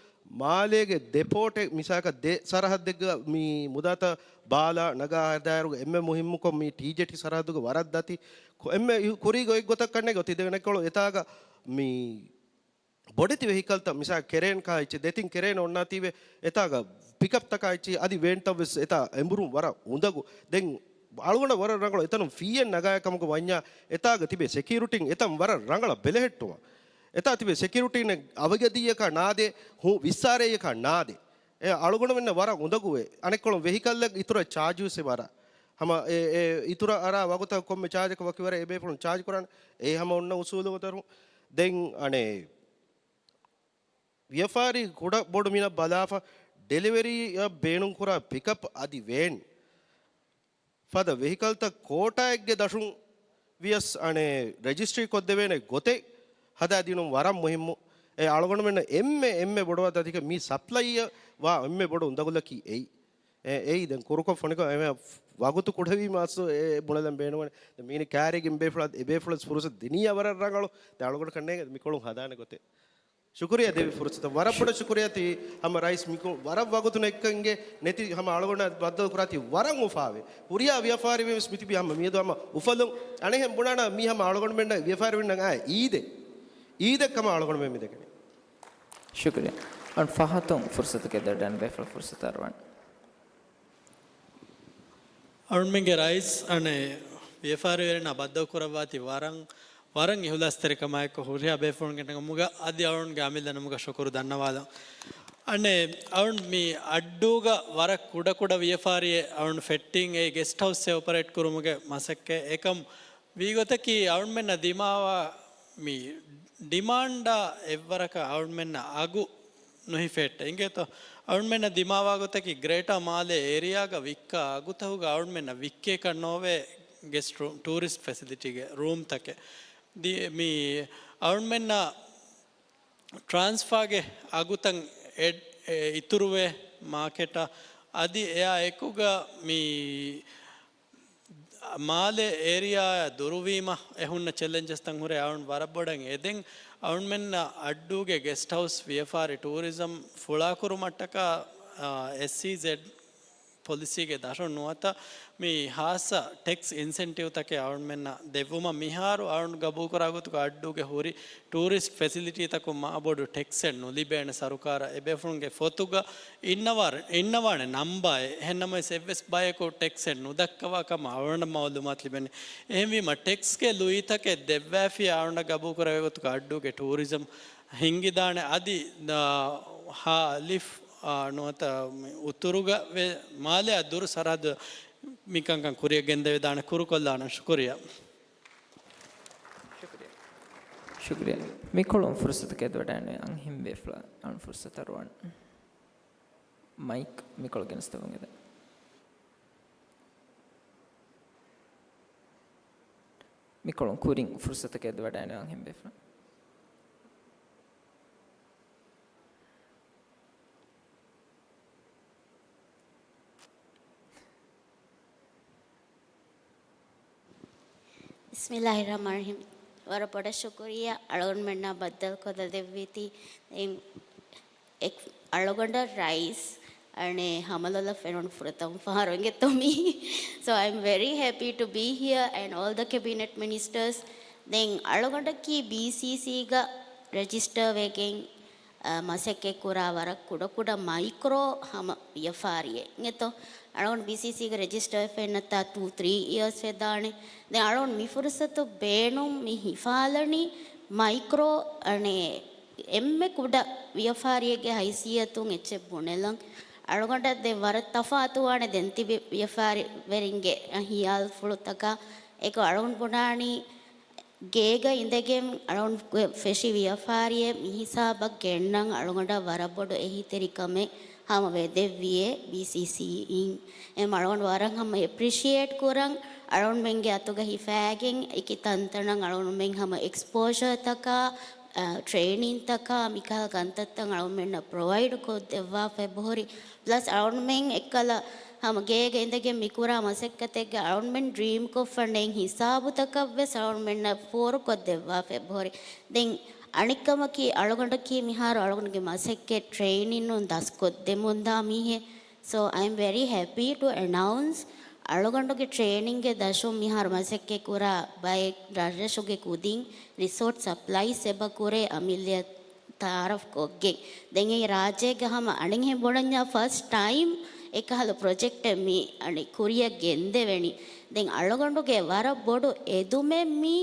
މާލޭގެ ދެ ޕޯޓެއް މިސާކަށް ދެ ސަރަހައްދެއްގަ މި މުދާތައް ބާލާ ނަގާ ހަދާއިރުގަ އެންމެ މުހިއްމުކޮށް މި ޓީޖެޓީ ސަރަހައްދުގެ ވަރަށް ދަތި ކޮ-، އެންމެ ކުރީ ގޮތް ގޮތަށް ކަންނޭގެ އޮތީ ދެން އަނެއްކޮޅު އެތާގަ މި ބޮޑެތި ވެހިކަލްތައް މިސާ ކެރޭން ކާ އެއްޗެއް ދެތިން ކެރޭން އޮންނާތީވެ އެތާގަ ޕިކަޕްތަކާ އެއްޗި އަދި ވޭންތައް ވެސް އެތާ އެނބުރުން ވަރަށް އުނދަގޫ. ދެން އަޅުގަނޑަށް ވަރަށް ރަނގަޅު އެތަނުން ފީއެއް ނަގާ ކަމަކު ވަންޏާ އެތާގަ ތިބޭ ސެކިއުރިޓީން އެތަން ވަރަށް ރަނގަޅަށް ބެލެހެއްޓުމަށް. އެތާ ތިބޭ ސެކިއުރިޓީން އަވަގަދީއަކާ ނާދޭ، ހޫ ވިއްސާރައިއަކާ ނާދޭ. އެ އަޅުގަނޑުމެންނަށް ވަރަށް އުނދަގޫވޭ. އަނެއްކޮޅުން ވެހިކަލްއެއް އިތުރަށް ޗާޖުވެސް އެބަ އަރާ. ހަމަ އެ، އެ އިތުރަށް އަރާ ވަގުތަށް ކޮންމެ ޗާޖަކަށް ވަކިވަރަށް އެބޭފުޅުން ޗާޖް ކުރާނެ. އެ ހަމަ އޮންނަ އުސޫލުގެ ދަރުން. ދެން އަނެއް ވިޔަފާރި ކުޑަ ބޮޑު މިނަށް ބަލާފަ، ޑެލިވަރީއަށް ބޭނުންކުރާ ޕިކަޕް އަދި ވޭން ފަދަ ވެހިކަލްތައް ކޯޓާއެއްގެ ދަށުން ވިޔަސް އަނެއް ރަޖިސްޓްރީ ކޮށްދެވޭނެ ގޮތެއް ހަދާދިނުން ވަރަށް މުހިއްމު. އެ އަޅުގަނޑުމެންނަށް އެންމެ، އެންމެ ބޮޑުވާ ދަތިކަން މި ސަޕްލައިއަށް ވާ އެންމެ ބޮޑު އުނދަގުލަކީ އެއީ. އެ، އެއީ ދެން ކުރުކޮށް ފޮނިކޮށް އެމެ ވަގުތު ކުޑަވީމަ އަސް އެ ބުނެލަން ބޭނުންވަނީ. ދެން މީނި ކާރިގެ އެބޭފުޅާ، އެބޭފުޅަސް ފުރުސަތު ދިނިޔާ ވަރަށް ރަނގަޅު. ދެން އަޅުގަނޑަކަށް ނޭނގެ މިކޮޅުން ހަދާނެ ގޮތެއް. ޝުކުރިއްޔާ ދެވި ފުރުސަތަށް. ވަރަށް ބޮޑަށް ޝުކުރިއްޔާ ތި ހަމަ ރައީސް މިކޮ-، ވަރަށް ވަގުތު ނެއްކަންގެ ނެތި ހަމަ އަޅުގަނޑާ ބައްދަލު ކުރާތީ ވަރަށް އުފާވޭ. ހުރިހާ ވިޔަފާރިވެސް މިތިބީ ހަމަ މިއަދު ހަމަ އުފަލުން. އަނެއްހެން ބުނާނަ މީ ހަމަ އަޅުގަނޑުމެންނަށް ވިޔަފާރިވެރިންނަށް އާ އީދެއް. އީދެއް ކަމަށް އަޅުގަނޑުމެން މި ދެކެނީ. ޝުކުރިއްޔާ. އަން ފަހަތުން ފުރުސަތު ގެންދަވަޑައިގެން ބޭފުޅަށް ފުރުސަތު އަރުވަން. އަޅުންމެންގެ ރައީސް އަނެއް ވިޔަފާރިވެރިންނާ ބައްދަލު ކުރައްވާތީ ވަރަށް، ވަރަށް އިހުލާސްތެރިކަމާއެކު ހުރިހާ ބޭފުޅުންގެ ނަމުގަ އަދި އަޅުންގެ އަމިއްލަ ނަމުގަ ޝުކުރު ދަންނަވާލަން. އަނެއް އަޅުން މި އައްޑޫގަ ވަރަށް ކުޑަކުޑަ ވިޔަފާރިއެއް އަޅުން ފެއްޓިން އެ ގެސްޓް ހައުސްއެއް އޮޕަރޭޓް ކުރުމުގެ މަސައްކަތް އެކަމް ވީގޮތަކީ އަޅުންމެންނަށް ދިމާވާ މި ޑިމާންޑާ އެއްވަރަކަށް އަޅުންމެންނަށް އަގު ނުހިފޭއްޓެ. އިނގޭތޯ؟ އަޅުންމެންނަށް ދިމާވާގޮތަކީ ގްރޭޓާ މާލޭ އޭރިއާގަ ވިއްކާ އަގުތަކުގަ އަޅުންމެންނަށް ވިއްކޭކަށް ނޯވޭ ގެސްޓް ރޫމް، ޓޫރިސްޓް ފެސިލިޓީގެ ރޫމްތަކެއް. ދި-، މި އަޅުންމެންނަށް ޓްރާންސްފާގެ އަގުތައް އެ-، އެ-، އިތުރުވޭ މާކެޓަށް. އަދި އެއާ އެކުގަ މި މާލެ އޭރިއާއާ ދުރުވީމަ އެ ހުންނަ ޗެލެންޖަސްތައް ހުރޭ އަޅުން ވަރަށް ބޮޑަށް އެދެން. އަޅުންމެންނަށް އައްޑޫގެ ގެސްޓް ހައުސް ވިޔަފާރި ޓޫރިޒަމް ފުޅާކުރުމަށްޓަކާ، އާ، އެސްއީޒެޑް ޕޮލިސީގެ ދަށުން ނުވަތަ މި ހާއްސަ ޓެކްސް އިންސެންޓިވްތަކެއް އަޅުންމެންނަށް ދެއްވުމަށް މިހާރު އަޅުން ގަބޫލުކުރާ ގޮތުގަ އައްޑޫގެ ހުރި ޓޫރިސްޓް ފެސިލިޓީތަކުން މާބޮޑު ޓެކްސެއް ނުލިބޭނެ ސަރުކާރަށް. އެބޭފުޅުންގެ ފޮތުގަ އިންނަވާ-، އިންނަވާނެ ނަންބާއެއް. އެހެންނަމަވެސް އެއްވެސް ބަޔަކު ޓެކްސެއް ނުދައްކަވާ ކަމަށް އަޅުގަނޑަށް މައުލޫމާތު ލިބެނީ. އެހެންވީމަ ޓެކްސްގެ ލުއިތަކެއް ދެއްވާފިއްޔާ އަޅުގަނޑަށް ގަބޫލުކުރެވޭ ގޮތުގަ އައްޑޫގެ ޓޫރިޒަމް ހިންގިދާނެ. އަދި، އާ، ހާ ލިފް، އާ، ނުވަތަ މި އުތުރުގަ ވެ-، މާލެއާ ދުރު ސަރަހައްދު މިކަންކަން ކުރިއަށް ގެންދެވިދާނެ. ކުރުކޮށްލާނަން. ޝުކުރިއްޔާ. ޝުކުރިއްޔާ. ޝުކުރިއްޔާ. މިކޮޅުން ފުރުސަތު ގެންދަވަޑައިގެން އަންހެން ބޭފުޅަށް އަޅުން ފުރުސަތު އަރުވަން. މައިކް މިކޮޅު ގެނެސްދެވުން އެދެން. މިކޮޅުން ކުރިން ފުރުސަތު ގެންދަވަޑައިގެން އަންހެން ބޭފުޅަށް. ބިސްމިއްލާހި ރަޙްމާނި ރަޙީމް. ވަރަށް ބޮޑަށް ޝުކުރިއްޔާ އަޅުގަނޑުމެންނާ ބައްދަލުކޮށްލަދެއްވީތީ. އެ-، އެ-، އަޅުގަނޑަށް ރައީސް އަނެއް ހަމަލޮލަށް ފެނުނު ފުރަތަމަ ފަހަރު އިނގޭތޯ މީ. So I'm very happy to be here and all the cabinet ministers. ދެން އަޅުގަނޑަކީ ބީސީސީގަ ރެޖިސްޓަރ ވެގެން އަ، މަސައްކަތްކުރާ ވަރަށް ކުޑަކުޑަ މައިކްރޯ ހަމަ ވިޔަފާރިއެއް އިނގޭތޯ. އަޅުގަނޑު ބީސީސީގެ ރެޖިސްޓަރ ވެފައި އިންނަތާ ޓޫ ތްރީ އިޔާސް ވެދާނެ. ދެން އަޅުގަނޑު މި ފުރުސަތު ބޭނުން މި ހިފާލަނީ މައިކްރޯ އަނެއް އެންމެ ކުޑަ ވިޔަފާރިއެއްގެ ހައިސިއްޔަތުން އެއްޗެއް ބުނެލަން. އަޅުގަނޑަށް ދެން ވަރަށް ތަފާތުވާނެ ދެން ތިބި ވިޔަފާރިވެރިންގެ ހިޔާލުފުޅުތަކާ. އެކު އަޅުގަނޑު ބުނާނީ ގޭގަ އިނދެގެން އަޅުގަނޑު ފެށި ވިޔަފާރިއެއް މިހިސާބަށް ގެންނަން އަޅުގަނޑަށް ވަރަށް ބޮޑު އެހީތެރިކަމެއް ހަމަ ވެދެއްވިއޭ ބީސީސީއިން. އެމް އަޅުގަނޑު ވަރަށް ހަމަ އެޕްރިޝިއޭޓް ކުރަން އަޅުގަނޑުމެންގެ އަތުގަ ހިފައިގެން އެކި ތަންތަނަށް އަޅުގަނޑުމެން ހަމަ އެކްސްޕޯޝަރތަކާ، އަ، ޓްރޭނިންތަކާ މިކަހަލަ ކަންތައްތައް އަޅުގަނޑުމެންނަށް ޕްރޮވައިޑް ކޮށްދެއްވާފަ އެބަހުރި. ޕްލަސް އަޅުގަނޑުމެން އެއްކަލަ ހަމަ ގޭގަ އިނދެގެން މިކުރާ މަސައްކަތެއްގަ އަޅުގަނޑުމެން ޑްރީމް ކޮށްފަ ނެތް ހިސާބުތަކަށްވެސް އަޅުގަނޑުމެންނަށް ފޯރުކޮށްދެއްވާފަ އެބަހުރި. ދެން އަނެއްކަމަކީ އަޅުގަނޑަކީ މިހާރު އަޅުގަނޑުގެ މަސައްކަތް ޓްރޭނިން ދަސްކޮށްދެމުންދާ މީހެއް. So, I am very happy to announce އަޅުގަނޑުގެ ޓްރޭނިންގެ ދަށުން މިހާރު މަސައްކަތް ކުރާ ބައެއް ރަށްރަށުގެ ކުދިން ރިސޯޓް ސަޕްލައިސް އެބަ ކުރޭ އަމިއްލަޔަށް ތައާރަފް ކޮށްގެން. ދެން އެ ރާއްޖޭގަ ހަމަ އަނެއްހެން ބުނަންޏާ ފަސްޓް ޓައިމް އެކަހަލަ ޕްރޮޖެކްޓެއް މި އަނެއް ކުރިއަށް ގެންދެވެނީ. ދެން އަޅުގަނޑުގެ ވަރަށް ބޮޑު އެދުމެއް މީ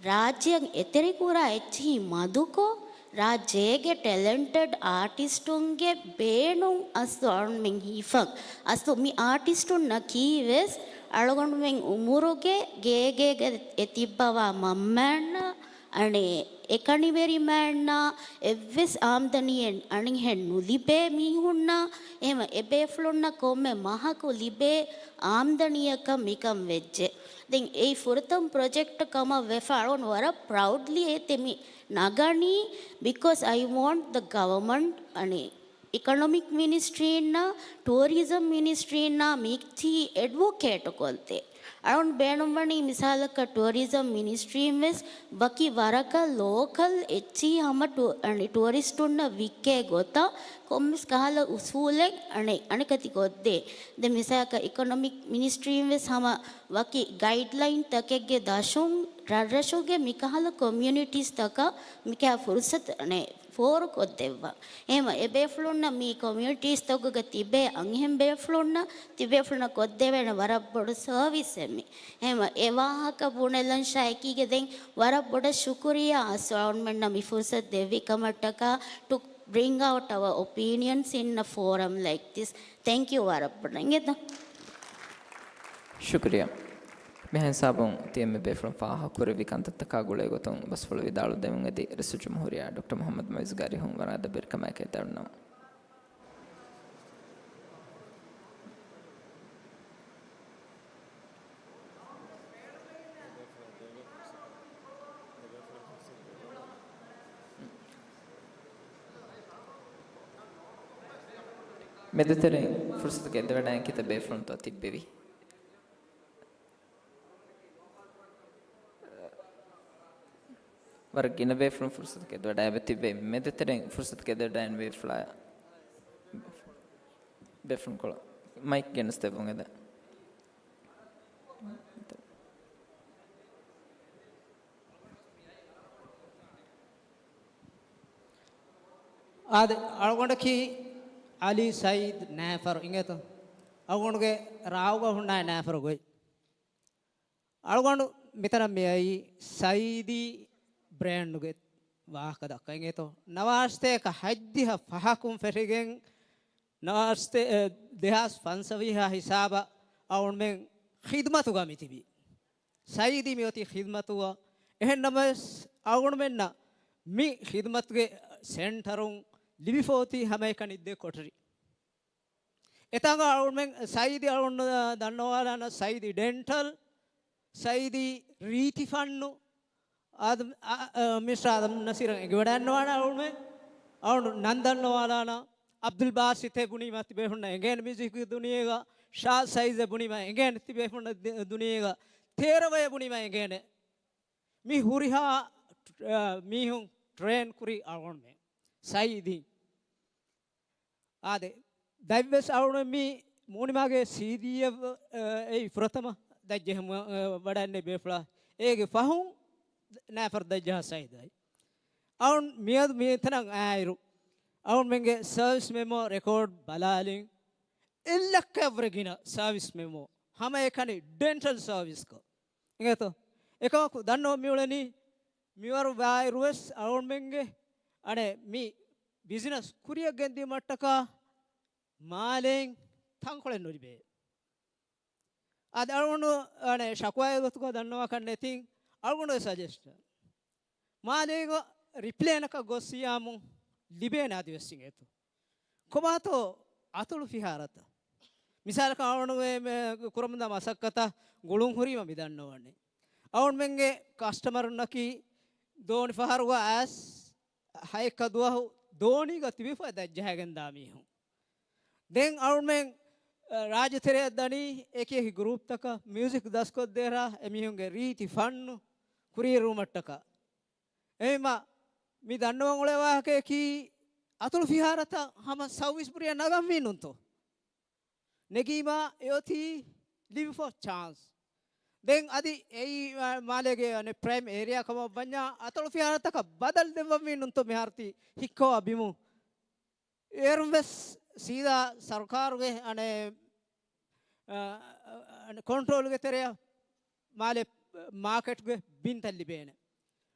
ރާއްޖެއަށް އެތެރެކުރާ އެއްޗިހި މަދުކޮށް، ރާއްޖޭގެ ޓެލެންޓެޑް އާޓިސްޓުންގެ ބޭނުން އަސްލު އަޅުގަނޑުމެން ހިފަން. އަސްލު މި އާޓިސްޓުންނަކީ ވެސް އަޅުގަނޑުމެން އުމުރުގެ ގޭގޭގަ އެ ތިއްބަވާ މަންމައަންނަ، އަނެއް އެކަނިވެރިމައަންނަ، އެއްވެސް އާމްދަނީއެއް އަނެއްހެން ނުލިބޭ މީހުންނަށް، އެހެމަ އެބޭފުޅުންނަށް ކޮންމެ މަހަކު ލިބޭ އާމްދަނީއަކަށް މިކަން ވެއްޖެ. ދެން އެއީ ފުރަތަމަ ޕްރޮޖެކްޓް ކަމަށް ވެފަ އަޅުގަނޑު ވަރަށް ޕްރައުޑްލީ އެތި މި ނަގަނީ، because I want the government، އަނެއް އިކޮނޮމިކް މިނިސްޓްރީންނާ ޓޫރިޒަމް މިނިސްޓްރީންނާ މިއްޗި އެޑްވޮކޭޓު ކޮށްދޭ. އަޅުން ބޭނުންވަނީ މިސާލަކަށް ޓޫރިޒަމް މިނިސްޓްރީން ވެސް ވަކި ވަރަކަށް ލޯކަލް އެއްޗިހި ހަމަ ޓޫ-، އަނެއް ޓޫރިސްޓުންނަށް ވިއްކޭ ގޮތަށް ކޮންމެސް ކަހަލަ އުސޫލެއް އަނެއް އަނެކަތި ކޮށްދޭ. ދެން މިސާލަކަށް އިކޮނޮމިކް މިނިސްޓްރީން ވެސް ހަމަ ވަކި ގައިޑްލައިން ތަކެއްގެ ދަށުން ރަށްރަށުގެ މިކަހަލަ ކޮމިއުނިޓީސް ތަކަށް މިކަހަލަ ފުރުސަތު އަނެއް ފޯރުކޮށްދެއްވާ. އެހެމަ އެބޭފުޅުންނަށް މި ކޮމިއުނިޓީސްތަކުގަ ތިބޭ އަންހެން ބޭފުޅުންނަށް، ތިބޭފުޅުންނަށް ކޮށްދެވޭނެ ވަރަށް ބޮޑު ސަރވިސްއެއް މި. އެހެމަ އެ ވާހަކަ ބުނެލަން ޝައިކީގެ ދެން ވަރަށް ބޮޑަށް ޝުކުރިއްޔާ އަސް އަޅުގަނޑުމެންނަށް މި ފުރުސަތު ދެއްވި ކަމަށްޓަކާ to bring out our opinions in a forum like this. Thank you ވަރަށް ބޮޑަށް އިނގޭތަ؟ ޝުކުރިއްޔާ. މިހާ ހިސާބުން ތި އެންމެ ބޭފުޅުން ފާހަގަކުރެއްވި ކަންތައްތަކާ ގުޅޭ ގޮތުން ބަސްފުޅު ވިދާޅުދެމުން އެދި ރައީސުލްޖުމްހޫރިއްޔާ ޑޮކްޓަރ މުޙައްމަދު މުޢިއްޒުގެ އަރިހުން ވަރަށް އަދަބުވެރިކަމާއެކޭ ދަރުންނަވަން. މެދުތެރެއިން ފުރުސަތު ގެންދެވަޑައިގެން ކިތައް ބޭފުޅުންތޯ ތިއްބެވި؟ ވަރަށް ގިނަ ބޭފުޅުން ފުރުސަތު ގެންދެވަޑައިގެން ތިއްބެވި. މެދުތެރެއިން ފުރުސަތު ގެންދެވަޑައިގެން ބޭފުޅާ، ބޭފުޅުންކޮޅު މައިކް ގެނެސްދެއްވުން އެދެން. އާދެ، އަޅުގަނޑަކީ އަލީ ސައީދު ނާފަރު އިނގޭތޯ؟ އަޅުގަނޑުގެ ރާއުގަ ހުންނާ ނާފަރު ގޮތް. އަޅުގަނޑު މިތަނަށް މިއައީ ސައީދީ ބްރޭންޑުގެ ވާހަކަ ދައްކަން އިނގޭތޯ. ނަވާރަސަތޭކަ ހަތްދިހަ ފަހަކުން ފެށިގެން ނަވާރަސަތޭ-، އެ، ދެހާސް ފަންސަވީހާ ހިސާބަށް އަޅުގަނޑުމެން ޚިދުމަތުގަ މިތިބީ. ސައީދީ މިއޮތީ ޚިދުމަތުގަ. އެހެންނަމަވެސް، އަޅުގަނޑުމެންނަށް މި ޚިދުމަތުގެ ސެންޓަރުން ލިބިފަ އޮތީ ހަމައެކަނި ދެ ކޮޓަރި. އެތާނގަ އަޅުގަނޑުމެން ސައީދީ އަޅުގަނޑު ދަންނަވާލާނަން ސައީދީ ޑެންޓަލް، ސައީދީ ރީތި ފަންނު، އާދަމް، އަ، އަ، މިސްޓަރ އާދަމް ނަސީރަށް އެނގިވަޑައިގަންނަވާނެ އަޅުގަނޑުމެން. އަޅުގަނޑު ނަން ދަންނަވާލާނަން. އަބްދުލް ބާސިތެއް ބުނީމަ ތިބޭފުޅުންނަށް އެނގޭނެ މިއުޒިކް ދުނިޔޭގަ، ޝާދް ސައީދެއް ބުނީމަ އެނގޭނެ ތިބޭފުޅުންނަށް ދި-، ދުނިޔޭގަ، ތޭރަވައެއް ބުނީމަ އެނގޭނެ. މި ހުރިހާ، އަ، މީހުން ޓްރޭން ކުރީ އަޅުގަނޑުމެން. ސައީދީން. އާދެ، ދަތްވެސް އަޅުގަނޑު މި މޫނިމާގެ ސީޑީއެއް، އެ، އެއީ ފުރަތަމަ ދަތްޖެހުމަށް، އެ، ވަޑައިގެންނެވި ބޭފުޅާ. އޭގެ ފަހުން ނާފަރު ދަތްޖަހާ ސައީދާއި. އަޅުން މިއަދު މިތަނަށް އައިއިރު، އަޅުންމެންގެ ސަރވިސް މެމޯ ރެކޯޑް ބަލާލިން، އެއް ލައްކައަށްވުރެ ގިނަ ސަރވިސް މެމޯ، ހަމައެކަނި ޑެންޓަލް ސަރވިސްކޮށް. އިނގޭތޯ؟ އެކަމަކު ދަންނަވަން މިއުޅެނީ، މިވަރު ވާއިރުވެސް އަޅުންމެންގެ އަނެއް މި ބިޒިނަސް ކުރިއަށް ގެންދިޔުމަށްޓަކާ މާލެއިން ތަންކޮޅެއް ނުލިބޭ. އަދި އަޅުގަނޑު އަނެއް ޝަކުވާއެއް ގޮތުގަ ދަންނަވާކަށް ނެތިން އަޅުގަނޑު ސަޖެސްޓް މާލޭގަ ރިޕްލޭނަކަށް ގޮއްސިޔާމު ލިބޭނެ އަދިވެސް އިނގޭތޯ. ކޮބާތޯ އަތޮޅު ފިހާރަތައް؟ މިސާލަކަށް އަޅުގަނޑު މެ، މެ ކުރަމުންދާ މަސައްކަތަށް ގުޅުން ހުރީމަ މި ދަންނަވަނީ. އަޅުގަނޑުމެންގެ ކަސްޓަމަރުންނަކީ ދޯނި ފަހަރުގަ އައިސް ހައެއްކަ ދުވަހު ދޯނީގަ ތިބިފަ ދަށްޖަހައިގެން ދާ މީހުން. ދެން އަޅުމެން، އަ، ރާއްޖެތެރެއަށް ދަނީ އެކި އެކި ގްރޫޕްތަކަށް މިއުޒިކް ދަސްކޮށްދޭށާ އެމީހުންގެ ރީތި ފަންނު ކުރިއެރުވުމަށްޓަކާ. އެހެންމަ މި ދަންނަވަން އުޅޭ ވާހަކަޔަކީ އަތޮޅު ފިހާރަތައް ހަމަ ސައުވީސް ބުރިއަށް ނަގަންވީ ނޫންތޯ؟ ނެގީމާ އެއޮތީ ލިބިފަ ޗާންސް. ދެން އަދި އެއީ، އަ، މާލޭގެ އަނެއް ޕްރައިމް އޭރިއާ ކަމަށް ވަންޏާ އަތޮޅު ފިހާރަތަކަށް ބަދަލު ދެއްވަންވީ ނޫންތޯ މިހާރު ތި ހިއްކަވާ ބިމު؟ އޭރުން ވެސް ސީދާ ސަރުކާރުގެ އަނެއް، އަ، އަ، އަނެއް ކޮންޓްރޯލްގެ ތެރެއަށް މާލެ މާކެޓްގެ ބިންތައް ލިބޭނެ.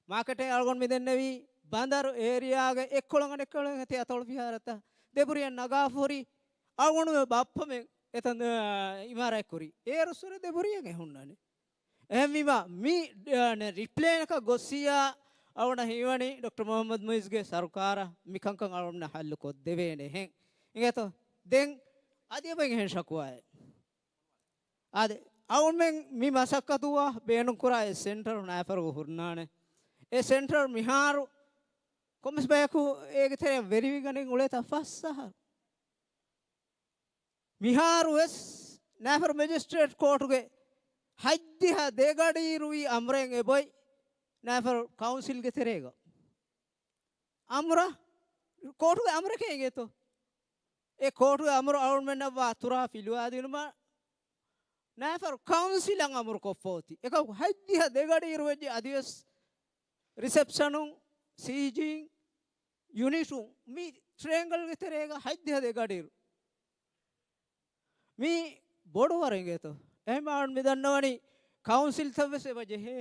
މާކެޓެއް އަޅުގަނޑު މި ދެންނެވީ ބަނދަރު އޭރިއާގެ އެއްކޮޅަށް އަނެއްކޮޅަށް އެތި އަތޮޅު ފިހާރަތައް ދެބުރިއަށް ނަގާފަ ހުރި އަޅުގަނޑުމެ ބައްޕަމެން އެތަން، އަ، އިމާރާތް ކުރީ. އޭރުއްސުރެ ދެބުރިއަށް އެ ހުންނަނީ. އެހެންވީމާ، މި، އަ، ރިޕްލޭނަކަށް ގޮއްސިޔާ އަޅުގަނޑަށް ހީވަނީ ޑޮކްޓަރ މުހައްމަދު މުއިޒްގެ ސަރުކާރަށް މިކަންކަން އަޅުގަނޑަށް ހައްލު ކޮށްދެވޭނެ އެހެން. އިނގޭތޯ؟ ދެން އަދި އެބައިން އެހެން ޝަކުވާއެއް. އާދެ، އަޅުމެން މި މަސައްކަތުގަ ބޭނުންކުރާ އެއް ސެންޓަރު ނާފަރުގަ ހުންނާނެ. އެ ސެންޓަރު މިހާރު ކޮންމެސް ބަޔަކު އޭގެ ތެރެއަށް ވެރިވިގަނެން އުޅޭތާ ފަސް އަހަރު. މިހާރު ވެސް ނާފަރު މެޖިސްޓްރޭޓް ކޯޓުގެ ހަތްދިހަ ދެގަޑިއިރުވީ އަމުރެއް އެބޮތް ނާފަރު ކައުންސިލްގެ ތެރޭގަ. އަމުރަށް، ކޯޓުގެ އަމުރެކޭ އިނގޭތޯ. އެ ކޯޓުގެ އަމުރު އަޅުމެންނަށްވާ އަތުރާ ފިލުވާދިނުމަށް ނާފަރު ކައުންސިލަށް އަމުރު ކޮށްފަ އޮތީ. އެކަކު ހަތްދިހަ ދެގަޑިއިރުވެއްޖެ އަދިވެސް ރިސެޕްޝަނުން، ސީޖީން، ޔުނިޓުން މި ޓްރޭންގަލްގެ ތެރޭގަ ހަތްދިހަ ދެގަޑިއިރު. މީ ބޮޑު ވަރެއް އިނގޭތޯ. އެހެން އަޅުން މި ދަންނަވަނީ ކައުންސިލްތައް ވެސް އެބަ ޖެހޭ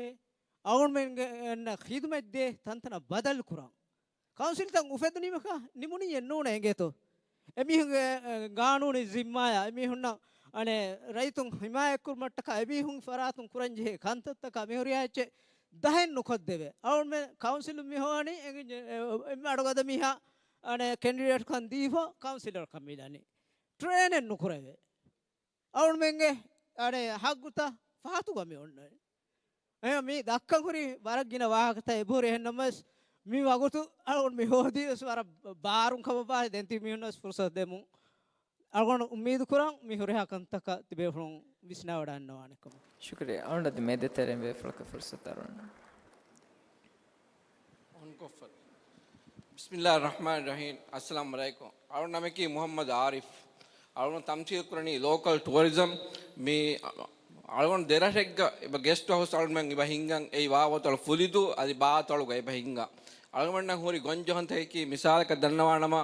އަޅުމެންގެ އެންނަ ޚިދުމަތް ދޭ ތަންތަނަށް ބަދަލު ކުރަން. ކައުންސިލްތައް އުފެދުނީމަކާ ނިމުނީއެއް ނޫނޭ އިނގޭތޯ. އެމީހުންގެ، އެ، ގާނޫނީ ޒިންމާޔާ އެމީހުންނަށް އަނެއް ރައްޔިތުން ހިމާޔަތްކުރުމަށްޓަކާ އެމީހުން ފަރާތުން ކުރަންޖެހޭ ކަންތައްތަކާ މިހުރިހާ އެއްޗެއް ދަހެއް ނުކޮށްދެވޭ. އަޅުމެން ކައުންސިލުން މިހޮވަނީ އެނގި-، އެ، އެންމެ އަޑުގަދަ މީހާ އަނެއް ކެންޑިޑޭޓްކަން ދީފަ ކައުންސިލަރކަން މިލަނީ. ޓްރޭނެއް ނުކުރެވޭ. އަޅުމެންގެ އަނެއް ހައްގުތައް ފަހަތުގަ މި އޮންނަނީ. އެ މި ދައްކަން ހުރި ވަރަށް ގިނަ ވާހަކަތައް އެބަހުރި. އެހެންނަމަވެސް މި ވަގުތު އަޅުގަނޑު މި ހޯދީ ވެސް ވަރަށް ބާރުން ކަމަށް ވާނެ. ދެން ތި މީހުންނަށް ވެސް ފުރުސަތު ދެމުން އަޅުގަނޑު އުއްމީދު ކުރަން މި ހުރިހާ ކަންތަކަށް ތިބޭފުޅުން ވިސްނާވަޑައިގަންނަވާނެ ކަމަށް. ޝުކުރިއްޔާ. އަޅުގަނޑު އަދި މޭދެ ތެރެއިން ބޭފުޅަކަށް ފުރުސަތު އަރުވަން. އޮންކޮށްފަ. ބިސްމިއްލާހި ރަޙްމާނި ރަޙީމް. އައްސަލާމު ޢަލައިކުމް. އަޅުގަނޑު ނަމަކީ މުޙައްމަދު ޢާރިފް. އަޅުގަނޑު ތަމްސީލް ކުރަނީ ލޯކަލް ޓުއަރިޒަމް. މި އަޅުގަނޑު ދެރަށެއްގަ އެބަ ގެސްޓް ހައުސް އަޅުގަނޑުމެން އެބަ ހިންގަން އެއީ ވާވަތޮޅު ފުލިދޫ އަދި ބާތޮޅުގަ އެބަ ހިންގަން. އަޅުގަނޑަށް ހުރި ގޮންޖެހުންތަކަކީ މިސާލަކަށް ދަންނަވާނަމަ،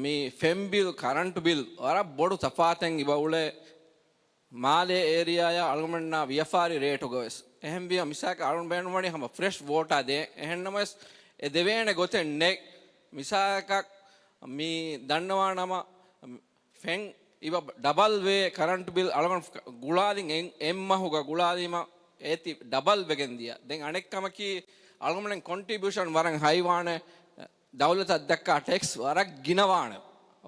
މި ފެން ބިލް، ކަރަންޓު ބިލް ވަރަށް ބޮޑު ތަފާތެއް އެބަ އުޅޭ. މާލޭ އޭރިއާއާ އަޅުގަނޑުމެންނާ ވިޔަފާރި ރޭޓުގަވެސް. އެހެންވިޔަ މިސާލަކަށް އަޅުގަނޑު ބޭނުންވަނީ ހަމަ ފްރެޝް ވޯޓާ ދޭން. އެހެންނަމަވެސް އެ ދެވޭނެ ގޮތެއް ނެތް. މިސާލަކަށް މި ދަންނަވާނަމަ ފެން އިބަ ޑަބަލް ވޭ ކަރަންޓު ބިލް އަޅުގަނޑު ގުޅާލިން އެއް، އެއް މަހުގަ ގުޅާލީމަ އޭތި ޑަބަލް ވެގެން ދިޔަ. ދެން އަނެއްކަމަކީ އަޅުގަނޑުމެން ކޮންޓްރިބިއުޝަން ވަރަށް ހައިވާނެ. ދައުލަތަށް ދައްކާ ޓެކްސް ވަރަށް ގިނަވާނެ.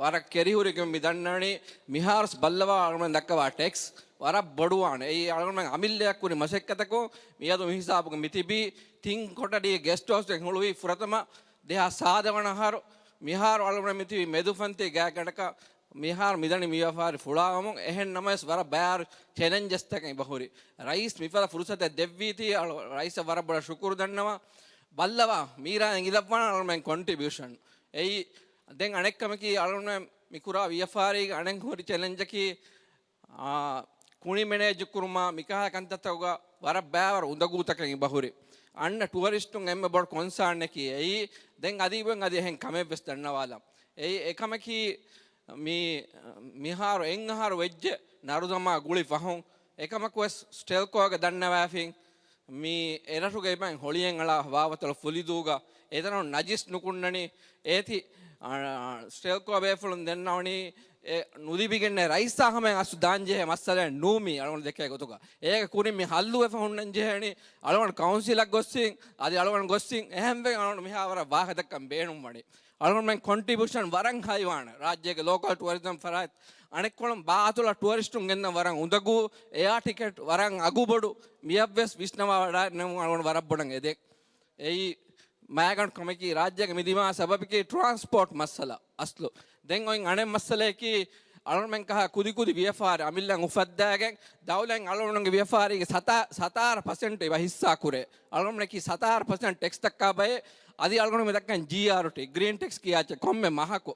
ވަރަށް ކެރިހުރިކަމެއް މި ދަންނަވަނީ. މިހާރުސް ބައްލަވާ އަޅުގަނޑު ދައްކަވާ ޓެކްސް ވަރަށް ބޮޑުވާނެ. އެއީ އަޅުގަނޑުމެން އަމިއްލަޔަށް ކުރި މަސައްކަތަކުން މިއަދު މި ހިސާބުގަ މިތިބީ. ތިން ކޮޓަރީ ގެސްޓް ހައުސް އެއް ހުޅުވީ ފުރަތަމަ ދެހާސް ސާދަ ވަނަ އަހަރު. މިހާރު އަޅުގަނޑު މިތިބީ މެދުފަންތި ގާތްގަނޑަކަށް. މިހާރު މިދަނީ މި ވިޔަފާރި ފުޅާވަމުން. އެހެން ނަމަވެސް ވަރަށް ބާރު ޗެލެންޖަސްތަކެއް އެބަހުރި. ރައީސް މިފަދަ ފުރުސަތެއް ދެއްވީތީ އަޅު-، ރައީސަށް ވަރަށް ބޮޑަށް ޝުކުރު ދަންނަވަން. ބައްލަވާ މީރާ އެނގިލައްވާނަ އަޅުމެން ކޮންޓްރިބިއުޝަން. އެއީ ދެން އަނެއްކަމަކީ އަޅުމެން މިކުރާ ވިޔަފާރީގެ އަނެއް ހުރި ޗެލެންޖަކީ، އާ، ކުނި މެނޭޖު ކުރުމާ މިކަހަލަ ކަންތައްތަކުގަ ވަރަށް ބާވަރު އުނދަގޫތަކެއް އެބަހުރި. އަންނަ ޓުއަރިސްޓުން އެންމެ ބޮޑު ކޮންސާންއަކީ އެއީ. ދެން އަދި އިބަން އަދި އެހެން ކަމެއްވެސް ދަންނަވާލަން. އެއީ އެކަމަކީ މި-، މިހާރު އެއް އަހަރު ވެއްޖެ ނަރުދަމާ ގުޅި ފަހުން. އެކަމަކުވެސް ސްޓެލްކޯގެ ދަންނަވާފިން މި އެރަށުގައި ބައިން ހޮޅިއެއް އަޅާ ވާވަތޮޅު ފުލިދޫގަ އެތަނުން ނަޖިސް ނުކުންނަނީ. އޭތި ސްޓެލްކޯ ބޭފުޅުން ދެންނަވަނީ އެ ނުލިބިގެންނެ ރައީސާ ހަމަޔަށް އަސްލު ދާންޖެހޭ މައްސަލައެއް ނޫމީ އަޅުގަނޑު ދެކޭ ގޮތުގަ. އޭގެ ކުރިން މި ހައްލުވެފަ ހުންނަން ޖެހޭނީ އަޅުގަނޑު ކައުންސިލަށް ގޮއްސިން، އަދި އަޅުގަނޑު ގޮއްސިން. އެހެންވެ އަޅުގަނޑު މިހާ ވަރަށް ވާހަކަ ދައްކަން ބޭނުން ވަނީ. އަޅުގަނޑުމެން ކޮންޓްރިބިއުޝަން ވަރަށް ހައިވާނެ ރާއްޖޭގެ ލޯކަލް ޓުއަރިޒަމް ފަރާތް. އަނެއްކޮޅުން ބާއްތުލަށް ޓުއަރިސްޓުން ގެންނަ ވަރަށް އުނދަގޫ، އެއާ ޓިކެޓް ވަރަށް އަގުބޮޑު، މިއަށްވެސް ވިސްނަވާ ވަޑާނެ އަޅުގަނޑު ވަރަށް ބޮޑަށް އެދެން. އެއީ މައިގަނޑު ކަމަކީ ރާއްޖޭގެ މި ދިމާ ސަބަބަކީ ޓްރާންސްޕޯޓް މައްސަލަ އަސްލު. ދެން އޮތް އަނެއް މައްސަލަޔަކީ އަޅުގަނޑުމެން ކަހަ ކުދި ކުދި ވިޔަފާރި އަމިއްލަ އުފައްދާގެން ދައުލަތް އަޅުގަނޑުގެ ވިޔަފާރީގެ ސަތާ، ސަތާރަ ޕަސެންޓް އެބަ ހިއްސާ ކުރޭ. އަޅުގަނޑުމެންނަކީ ސަތާރަ ޕަސެންޓް ޓެކްސް ދައްކާ ބައެއް. އަދި އަޅުގަނޑު މި ދައްކަން ޖީއާރުޓީ، ގްރީން ޓެކްސް ކިޔާ އެއްޗެއް ކޮންމެ މަހަކު.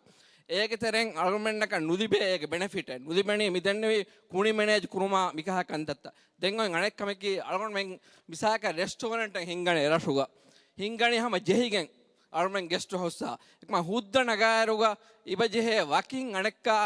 އޭގެ ތެރެއިން އަޅުގަނޑުމެންނަކަށް ނުލިބޭ އޭގެ ބެނެފިޓެއް. ނުލިބެނީ މި ދެންނެވި ކުނި މެނޭޖް ކުރުމާ މިކަހަ ކަންތައްތައް. ދެން އޮތް އަނެއް ކަމަކީ އަޅުގަނޑުމެން މިސާލަކަށް ރެސްޓޯރެންޓެއް ހިންގަނީ ރަށުގަ. ހިންގަނީ ހަމަ ޖެހިގެން އަޅުގަނޑުމެން ގެސްޓް ހައުސްއާ. އެކަމަ ހުއްދަ ނަގާއިރުގަ އިބަޖެހޭ ވަކިން އަނެއްކާ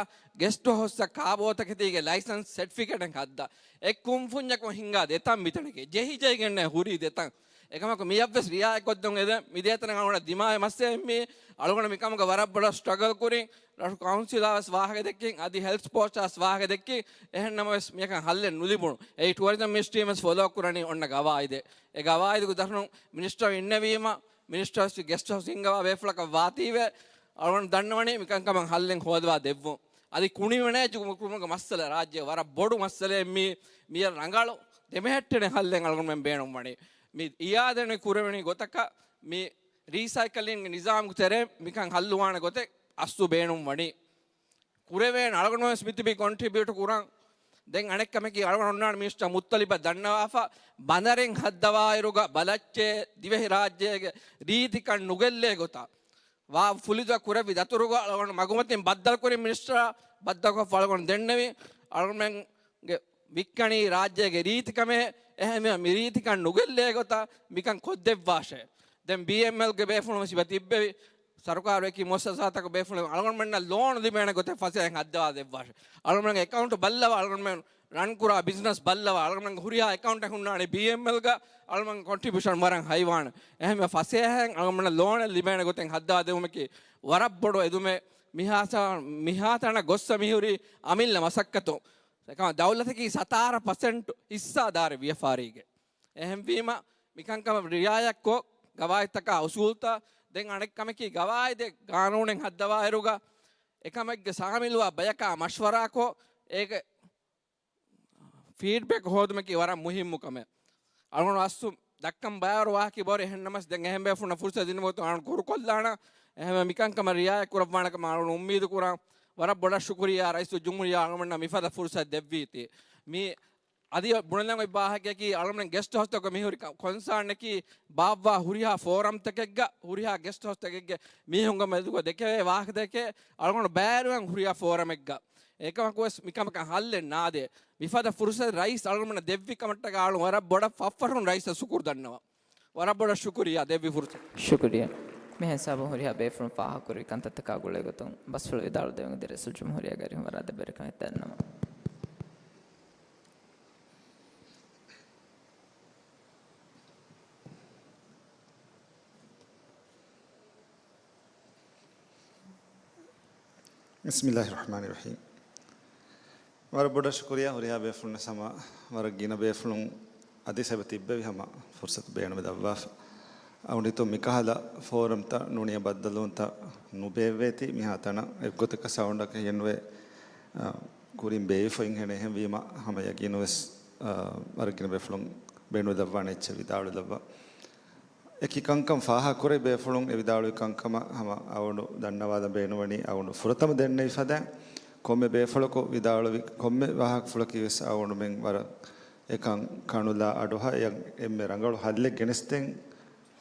ގެސްޓް ހައުސްއަށް ކާބޯތަކެތީގެ ލައިސަންސް ސެޓްފިކެޓެއް ހައްދާ. އެ ކުންފުންޏަކުން ހިންގާ ދެތަން މިތަނެކޭ. ޖެހި ޖެހިގެންނޭ ހުރީ ދެތަން. އެކަމަކު މިއަށްވެސް ރިއާޔަތް ކޮށްދެން އެދެން. މި ދޭތަނަށް އަޅުގަނޑަށް ދިމާވި މައްސަލައެއް މީ. އަޅުގަނޑު މިކަމުގަ ވަރަށް ބޮޑަށް ސްޓްރަގަލް ކުރިން. ރަށު ކައުންސިލާ ވެސް ވާހަކަ ދެއްކިން، އަދި ހެލްތް ސްޕޯޓްސް ވެސް ވާހަކަ ދެއްކިން. އެހެން ނަމަވެސް މިޔަކަށް ހައްލެއް ނުލިބުނު. އެއީ ޓުއަރިޒަމް މިނިސްޓްރީން ވެސް ފޮލޯ ކުރަނީ އޮންނަ ގަވާއިދެއް. އެ ގަވާއިދުގެ ދަށުން މިނިސްޓަރު އިންނެވީމަ، މިނިސްޓަރ ގެސްޓް ހައުސް ހިންގަވާ ބޭފުޅަކަށް ވާތީވެ، އަޅުގަނޑު ދަންނަވަނީ މިކަންކަމަށް ހައްލެއް ހޯދަވާ ދެއްވުން. އަދި ކުނި މެނޭޖު ކުރުމުގެ މައްސަލަ ރާއްޖޭ ވަރަށް ބޮޑު މައްސަލައެއް މީ. މިޔަށް ރަނގަޅު ދެމެހެއްޓެނެ ހައްލެއް އަޅުގަނޑުމެން ބޭނުންވަނީ. މި އިއާދަ ކުރެވެނީ ގޮތަކަށް މި ރީސައިކަލިންގ ނިޒާމްގެ ތެރޭ މިކަން ހައްލުވާނެ ގޮތެއް އަސްލު ބޭނުން ވަނީ. ކުރެވޭނެ އަޅުގަނޑު ވެސް މިތިބީ ކޮންޓްރިބިއުޓް ކުރަން. ދެން އަނެއް ކަމަކީ އަޅުގަނޑު އޮންނާނެ މިނިސްޓަރ މުއްތަލިބަށް ދަންނަވާފަ، ބަނދަރެއް ހައްދަވާއިރުގަ ބަލައްޗޭ ދިވެހި ރާއްޖޭގެ ރީތިކަން ނުގެއްލޭ ގޮތަށް. ވާ ފުލިދުއަށް ކުރެއްވި ދަތުރުގަ އަޅުގަނޑު މަގުމަތިން ބައްދަލުކުރިން މިނިސްޓަރ ބައްދަލުކޮށްފަ އަޅުގަނޑު ދެންނެވި. އަޅުގަނޑުމެންގެ ވިއްކަނީ ރާއްޖޭގެ ރީތިކަމެއް. އެހެންވީމަ މި ރީތިކަން ނުގެއްލޭ ގޮތަށް މިކަން ކޮށްދެއްވާށޭ. ދެން ބީއެމްއެލްގެ ބޭފުޅުން ވެސް ތިބެވި. ސަރުކާރު އެކި މުއައްސަސާތަކު ބޭފުޅުން އަޅުގަނޑުމެންނަށް ލޯނު ލިބޭނެ ގޮތެއް ފަސޭހައިން ހައްދަވާ ދެއްވާށޭ. އަޅުގަނޑުމެން އެކައުންޓް ބައްލަވާ އަޅުގަނޑުމެން ރަން ކުރާ ބިޒްނަސް ބައްލަވާ އަޅުގަނޑުމެންގެ ހުރިހާ އެކައުންޓެއް ހުންނާނެ ބީއެމްއެލްގަ. އަޅުގަނޑު ކޮންޓްރިބިއުޝަން ވަރަށް ހައިވާނެ. އެހެންވެ ފަސޭހައިން އަޅުގަނޑުމެންނަށް ލޯނެއް ލިބޭނެ ގޮތެއް ހައްދަވާ ދެވުމަކީ ވަރަށް ބޮޑު އެދުމެއް. މިހާ ތަ-، މިހާ ތަނަށް ގޮއްސަ މިހުރީ އަމިއްލަ މަސައްކަތުން. އެކަމަ ދައުލަތަކީ ސަތާރަ ޕަސެންޓް ހިއްސާދާރެއް ވިޔަފާރީގެ. އެހެންވީމަ، މިކަންކަމަށް ރިއާޔަތްކޮށް، ގަވާއިދުތަކާ އުސޫލްތައް، ދެން އަނެއް ކަމަކީ، ގަވާއިދެއް ގާނޫނެއް ހައްދަވާއިރުގަ، އެކަމެއްގެ ސާމިލުވާ ބަޔަކާ މަޝްވަރާކޮށް، އޭގެ ފީޑްބެކް ހޯދުމަކީ ވަރަށް މުހިއްމު ކަމެއް. އަޅުގަނޑު އަސްލު ދައްކަން ބައިވަރު ވާހަކަ ބޮޑު، އެހެން ނަމަސް ދެން އެހެން ބޭފުޅުންނަށް ފުރުސަތު ދިނުމަށް އަޅުގަނޑު ކުރުކޮށްލާނަ. އެހެންވެ މިކަންކަމަށް ރިއާޔަތް ކުރައްވާނެ ކަމަށް އަޅުގަނޑު އުއްމީދު ކުރަން. ވަރަށް ބޮޑަށް ޝުކުރިއްޔާ ރައީސުލްޖުމްހޫރިއްޔާ އަޅުގަނޑުމެންނަށް މިފަދަ ފުރުސަތު ދެއްވީތީ. މި އަދި ބުނެލަން އޮތް ވާހަކައަކީ، އަޅުގަނޑުމެން ގެސްޓް ހައުސްތަކުގަ މިހުރި ކަ-، ކޮންސާނަކީ ބާއްވާ ހުރިހާ ފޯރަމްތަކެއްގަ، ހުރިހާ ގެސްޓް ހައުސްތަކެއްގެ މީހުންގެ މެދުގަ ދެކެވޭ ވާހަކަތަކެއް އަޅުގަނޑު ބައިވެރިވަން ހުރިހާ ފޯރަމެއްގަ. އެކަމަކުވެސް މިކަމަކަށް ހައްލެއް ނާދޭ. މިފަދަ ފުރުސަތު ރައީސް އަޅުގަނޑުމެންނަށް ދެއްވި ކަމަށްޓަކާ އަޅުގަނޑު ވަރަށް ބޮޑަށް ފަށްފަށުން ރައީސަށް ޝުކުރު ދަންނަވަން. ވަރަށް ބޮޑަށް ޝުކުރިއްޔާ ދެއްވި ފުރުސަތު. ޝުކުރިއްޔާ. މިހެން ސަބަބުން ހުރިހާ ބޭފުޅުން ފާހަގަކުރެއްވި ކަންތައްތަކާ ގުޅޭގޮތުން ބަސްފުޅު ވިދާޅުދެވުން އެދި ރައީސުލްޖުމްހޫރިއްޔާގެ އަރިހުން ވަރަށް އާދައިގެ ބޭރަކަށް އެއް ދަންނަވަން. ބިސްމިއްލާހި ރަޙްމާނި ރަޙީމް. ވަރަށް ބޮޑަށް ޝުކުރިއްޔާ ހުރިހާ ބޭފުޅުންނަށް. ހަމަ ވަރަށް ގިނަ ބޭފުޅުން އަދި ސަބަ ތިއްބެވި ހަމަ ފުރުސަތު ބޭނުމެ ދައްވާފަ. އަޅުގަނޑު މިކަހަލަ ފޯރަމްތައް ނޫނީ ބައްދަލުވުންތައް ނުބޭއްވޭތީ މިހާ ތަނަށް އެއްގޮތަކަށް ސައުންޑަކަށް ހެންވޭ، އަ، ކުރިން ބޭއްވިފައިން ހެނެ. އެހެންވީމަ ހަމަ ޔަގީނުވެސް، އަ، ވަރަށް ގިނަ ބޭފުޅުން ބޭނުމެ ދައްވާނެ އެއްޗެއް ވިދާޅުވެލައްވާ. އެކި ކަންކަން ފާހަގަކުރެއްވި ބޭފުޅުން އެ ވިދާޅުވި ކަންކަމަށް ހަމަ އަޅުގަނޑު ދަންނަވާލަން ބޭނުންވަނީ އަޅުގަނޑު ފުރަތަމަ ދެންނެވި ފަދައިން ކޮންމެ ބޭފުޅަކު ވިދާޅުވި ކޮންމެ ވާހަކަފުޅަކީ ވެސް އަޅުގަނޑުމެން ވަރަށް އެކަން ކަނުލާ އަޑުއަހާ އެއަށް އެންމެ ރަނގަޅު ހައްލެއް ގެނެސްދޭން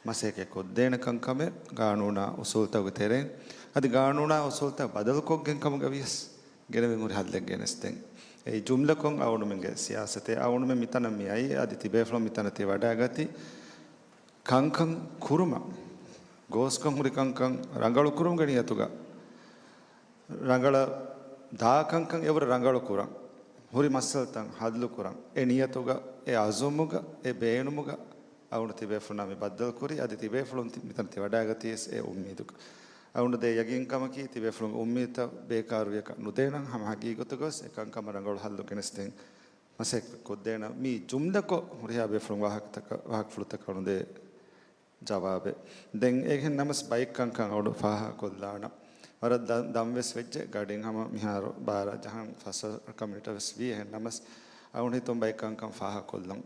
މަސައްކަތް ކޮށްދޭނެ ކަންކަމެއް ގާނޫނާ އުސޫލްތަކުގެ ތެރެއިން. އަދި ގާނޫނާ އުސޫލްތައް ބަދަލުކޮށްގެން ކަމުގަ ވިޔަސް ގެނެވެން ހުރި ހައްލެއް ގެނެސްދޭން. އެއީ ޖުމްލަކޮށް އަޅުގަނޑުމެންގެ ސިޔާސަތޭ. އަޅުގަނޑުމެން މިތަނަށް މި އައީ އަދި ތިބޭފުޅުން މިތަނަށް ތި ވަޑައިގަތީ ކަންކަން ކުރުމަށް، ގޯސްކޮށް ހުރި ކަންކަން ރަނގަޅު ކުރުމުގެ ނިޔަތުގަ، ރަނގަޅަށް ދާ ކަންކަން އެވަރު ރަނގަޅު ކުރަން، ހުރި މައްސަލަތައް ހައްލު ކުރަން، އެ ނިޔަތުގަ، އެ އަޒުމުގަ، އެ ބޭނުމުގަ އަޅުގަނޑު ތިބޭފުޅުންނާ މި ބައްދަލުކުރީ. އަދި ތިބޭފުޅުން ތި-، މިތަނަށް ތި ވަޑައިގަތީ ވެސް އެ އުއްމީދުގަ. އަޅުގަނޑު ދޭ ޔަގީންކަމަކީ ތިބޭފުޅުންގެ އުއްމީދުތައް ބޭކާރުވިޔަކަށް ނުދޭނަން، ހަމަ ހަގީގަތުގަވެސް އެކަންކަމަށް ރަނގަޅު ހައްލު ގެނެސްދޭން މަސައްކަތް ކޮށްދޭނަން. މީ ޖުމްލަކޮށް ހުރިހާ ބޭފުޅުން ވާހަކަތަކަށް، ވާހަކަފުޅުތަކަށް އަޅުގަނޑު ދޭ ޖަވާބެއް. ދެން އެހެން ނަމަސް ބައެއް ކަންކަން އަޅުގަނޑު ފާހަގަކޮށްލާނަން. ވަރަށް ދަ-، ދަންވެސް ވެއްޖެ ގަޑިން ހަމަ މިހާރު ބާރަ ޖަހަން ފަސްވަރަކަށް މިނެޓަށް ވެސް ވީ. އެހެން ނަމަސް އަޅުގަނޑު ހިތުން ބައެއް ކަންކަން ފާހަގަކޮށްލަން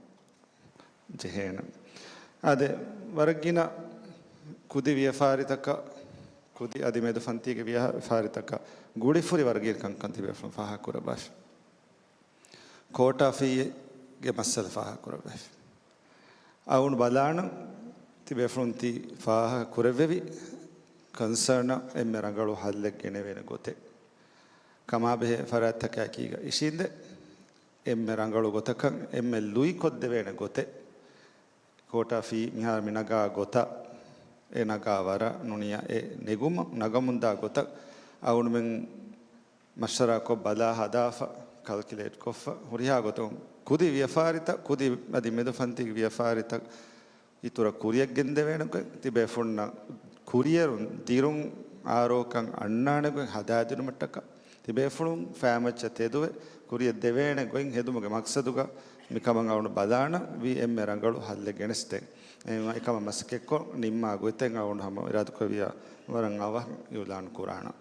ޖެހޭނެ. އާދެ، ވަރަށް ގިނަ ކުދި ވިޔަފާރިތަކަށް، ކުދި އަދި މެދު ފަންތީގެ ވިޔަފާރިތަކަށް ގުޅިފުރި ވަރަށް ގިނަ ކަންކަން ތިބޭފުޅުން ފާހަގަކުރައްވާފި. ކޯޓާ ފީގެ މައްސަލަ ފާހަގަކުރައްވާފި. އަޅުގަނޑު ބަލާނަން ތިބޭފުޅުން ތި ފާހަގަކުރެއްވެވި ކޮންސާނަށް އެންމެ ރަނގަޅު ހައްލެއް ގެނެވޭނެ ގޮތެއް. ކަމާބެހޭ ފަރާތްތަކާ އެކީގަ އިށީނދެ، އެންމެ ރަނގަޅު ގޮތަކަށް އެންމެ ލުއިކޮށްދެވޭނެ ގޮތެއް. ކޯޓާ ފީ މިހާރު މި ނަގާ ގޮތަށް، އެ ނަގާ ވަރަށް ނޫނިއްޔާ އެ ނެގުމަށް ނަގަމުންދާ ގޮތަށް އަޅުގަނޑުމެން މަޝްވަރާކޮށް ބަލާ ހަދާފަ، ކަލްކިއުލޭޓް ކޮށްފަ، ހުރިހާ ގޮތަކުން ކުދި ވިޔަފާރިތައް، ކުދި އަދި މެދު ފަންތީގެ ވިޔަފާރިތައް އިތުރަށް ކުރިއަށް ގެންދެވޭނެ ގޮތް، ތިބޭފުޅުންނަށް ކުރިއެރުން ދިރުން އާރޯކަން އަންނާނެ ގޮތް ހަދާދިނުމަށްޓަކާ، ތިބޭފުޅުން ފައިމައްޗަށް ތެދުވެ ކުރިއަށް ދެވޭނެ ގޮތް ހެދުމުގެ މަޤްޞަދުގަ މިކަމަށް އަޅުގަނޑު ބަލާނަން ވީ އެންމެ ރަނގަޅު ހައްލެއް ގެނެސްދޭން. އެ-، އެކަމަށް މަސައްކަތްކޮށް ނިންމާ ގޮތެއް އަޅުގަނޑު ހަމަ އިރާދަކުރެއްވިއްޔާ ވަރަށް އަވަހަށް އިޢުލާނު ކުރާނަން.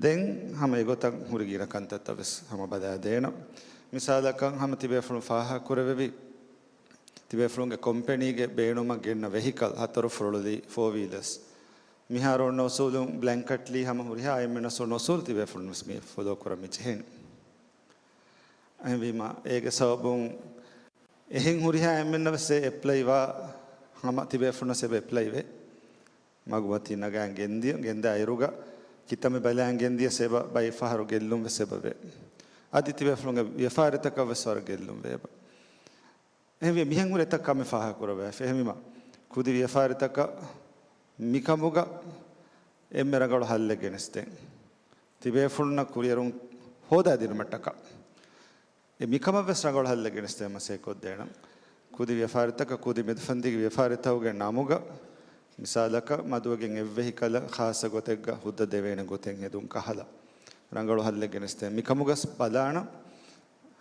ދެން ހަމަ އެގޮތަށް ހުރި ގިނަ ކަންތައްތައް ވެސް ހަމަ ބަލާދޭނަން. މިސާލަކަށް ހަމަ ތިބޭފުޅުން ފާހަގަކުރެއްވެވި، ތިބޭފުޅުންގެ ކޮމްޕެނީގެ ބޭނުމަށް ގެންނަ ވެހިކަލް، ހަތަރު ފުރޮޅުލީ، ފޯ ވީލަރސް، މިހާރު އޮންނަ އުސޫލުން ބްލެންކެޓްލީ ހަމަ ހުރިހާ އެންމެން އުސޫލުން އުސޫލު ތިބޭފުޅުން ވެސް މި ފޮލޯ ކުރަމި ޖެހޭނެ. އެހެންވީމަ، އޭގެ ސަބަބުން އެހެން ހުރިހާ އެންމެންނަށް ވެސް އެ އެޕްލައި ވާ ހަމަ ތިބޭފުޅުންނަށް އެބަ އެޕްލައި ވޭ. މަގުމަތީ ނަގާ ގެންދިޔަ، ގެންދާ އިރުގަ ކިތަންމެ ބަލައިން ގެންދިޔަސް އެބަ ބައި ފަހަރު ގެއްލުން ވެސް އެބަ ވޭ. އަދި ތިބޭފުޅުންގެ ވިޔަފާރިތަކަށް ވެސް ވަރަށް ގެއްލުން ވޭ އެބަ. އެހެންވެ، މިހެން ހުރި އެތައް ކަމެއް ފާހަގަކުރައްވާފަ. އެހެންވީމަ، ކުދި ވިޔަފާރިތަކަށް މިކަމުގަ އެންމެ ރަނގަޅު ހައްލެއް ގެނެސްދޭން. ތިބޭފުޅުންނަށް ކުރިއެރުން ހޯދާދިނުމަށްޓަކާ، އެ މިކަމަށް ވެސް ރަނގަޅު ހައްލެއް ގެނެސްދޭން މަސައްކަތް ކޮށްދޭނަން. ކުދި ވިޔަފާރިތަކަށް ކުދި މެދުފަންތީގެ ވިޔަފާރިތަކުގެ ނަމުގަ، މިސާލަކަށް، މަދުވެގެން އެއްވެހިކަލަށް ޚާއްޞަ ގޮތެއްގަ ހުއްދަ ދެވޭނެ ގޮތެއް ހެދުން ކަހަލަ، ރަނގަޅު ހައްލެއް ގެނެސްދޭން. މިކަމުގަސް ބަލާނަން.